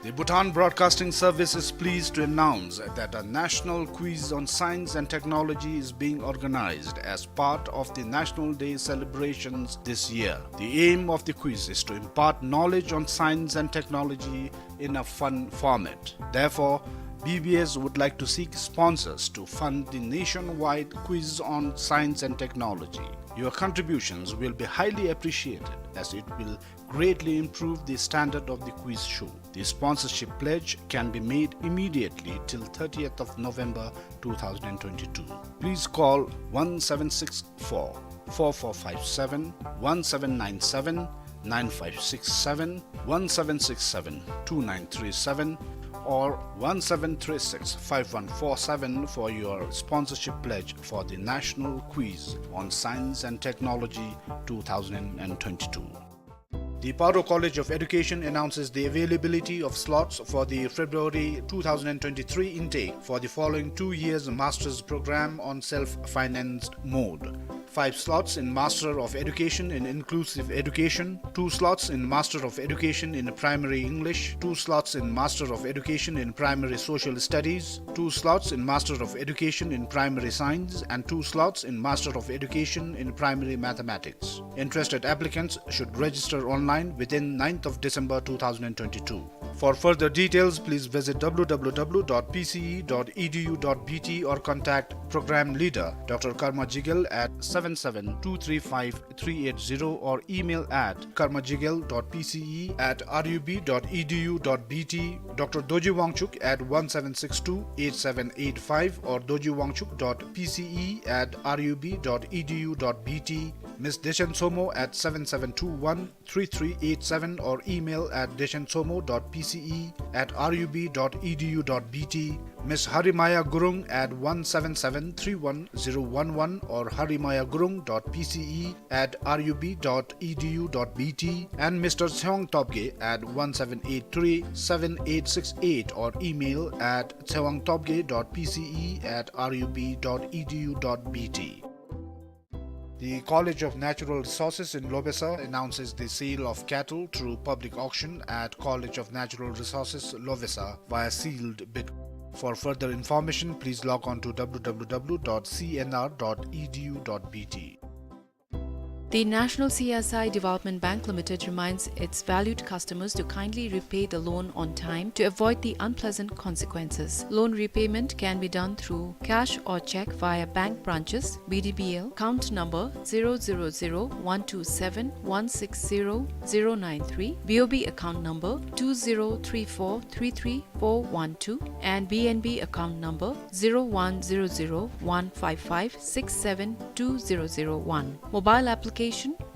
The Bhutan Broadcasting Service is pleased to announce that a national quiz on science and technology is being organized as part of the National Day celebrations this year. The aim of the quiz is to impart knowledge on science and technology in a fun format. Therefore, B B S would like to seek sponsors to fund the nationwide quiz on science and technology. Your contributions will be highly appreciated, as it will greatly improve the standard of the quiz show. The sponsorship pledge can be made immediately till thirtieth of November two thousand twenty-two. Please call one seven six four, four four five seven, one seven nine seven, nine five six seven, one seven six seven, two nine three seven, or one seven three six, five one four seven for your sponsorship pledge for the National Quiz on Science and Technology two thousand twenty-two. The Paro College of Education announces the availability of slots for the February two thousand twenty-three intake for the following two years master's program on self-financed mode. five slots in Master of Education in Inclusive Education, two slots in Master of Education in Primary English, two slots in Master of Education in Primary Social Studies, two slots in Master of Education in Primary Science, and two slots in Master of Education in Primary Mathematics. Interested applicants should register online within ninth of December two thousand and twenty-two. For further details, please visit W W W dot P C E dot E D U dot B T or contact Program Leader, Doctor Karma Jigel, at seven seven two three five three eight zero or email at karmajigel dot P C E at R U B dot E D U dot B T, Doctor Dorji Wangchuk at one seven six two eight seven eight five or dorjiwangchuk dot P C E at R U B dot E D U dot B T, Miss Dechen Somo at seven seven two one three three eight seven or email at dechen somo dot P C E at R U B dot E D U dot B T, Miss Harimaya Gurung at one seven seven three one zero one one or harimaya gurung dot P C E at R U B dot E D U dot B T, and Mister Tsewang Topge at one seven eight three seven eight six eight or email at tsewangtopge dot P C E at R U B dot E D U dot B T. The College of Natural Resources in Lobesa announces the sale of cattle through public auction at College of Natural Resources, Lobesa, via sealed bid. For further information, please log on to W W W dot C N R dot E D U dot B T. The National C S I Development Bank Limited reminds its valued customers to kindly repay the loan on time to avoid the unpleasant consequences. Loan repayment can be done through cash or cheque via bank branches, B D B L, account number zero zero zero one two seven one six zero zero nine three, B O B account number two zero three four three three four one two and B N B account number zero one zero zero one five five six seven two zero zero one. Mobile application,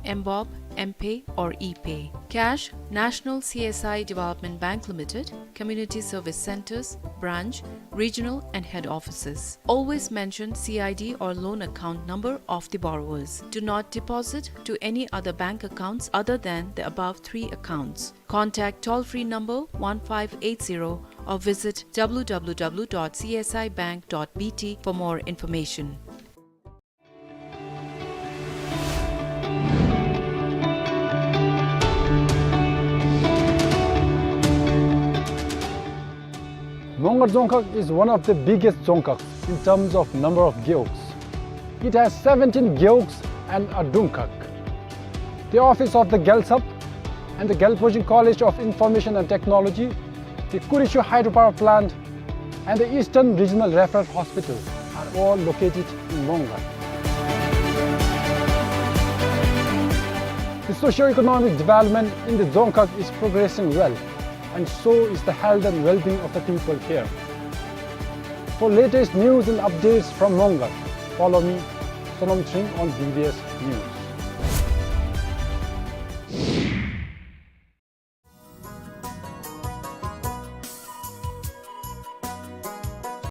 M bob, M-Pay or E-Pay. Cash, National C S I Development Bank Limited, Community Service Centres, Branch, Regional and Head Offices. Always mention C I D or loan account number of the borrowers. Do not deposit to any other bank accounts other than the above three accounts. Contact toll-free number one five eight zero or visit W W W dot C S I bank dot B T for more information. Mongar Dzongkhag is one of the biggest Dzongkhags in terms of number of gewogs. It has seventeen gewogs and a Dungkhag. The office of the Gyaltsab and the Gyalpo Jing College of Information and Technology, the Kurichu Hydropower Plant, and the Eastern Regional Referral Hospital are all located in Mongar. The socio-economic development in the Dzongkhag is progressing well, and so is the health and well-being of the people here. For latest news and updates from Mongar, follow me, Sonom Tring, on B B S News.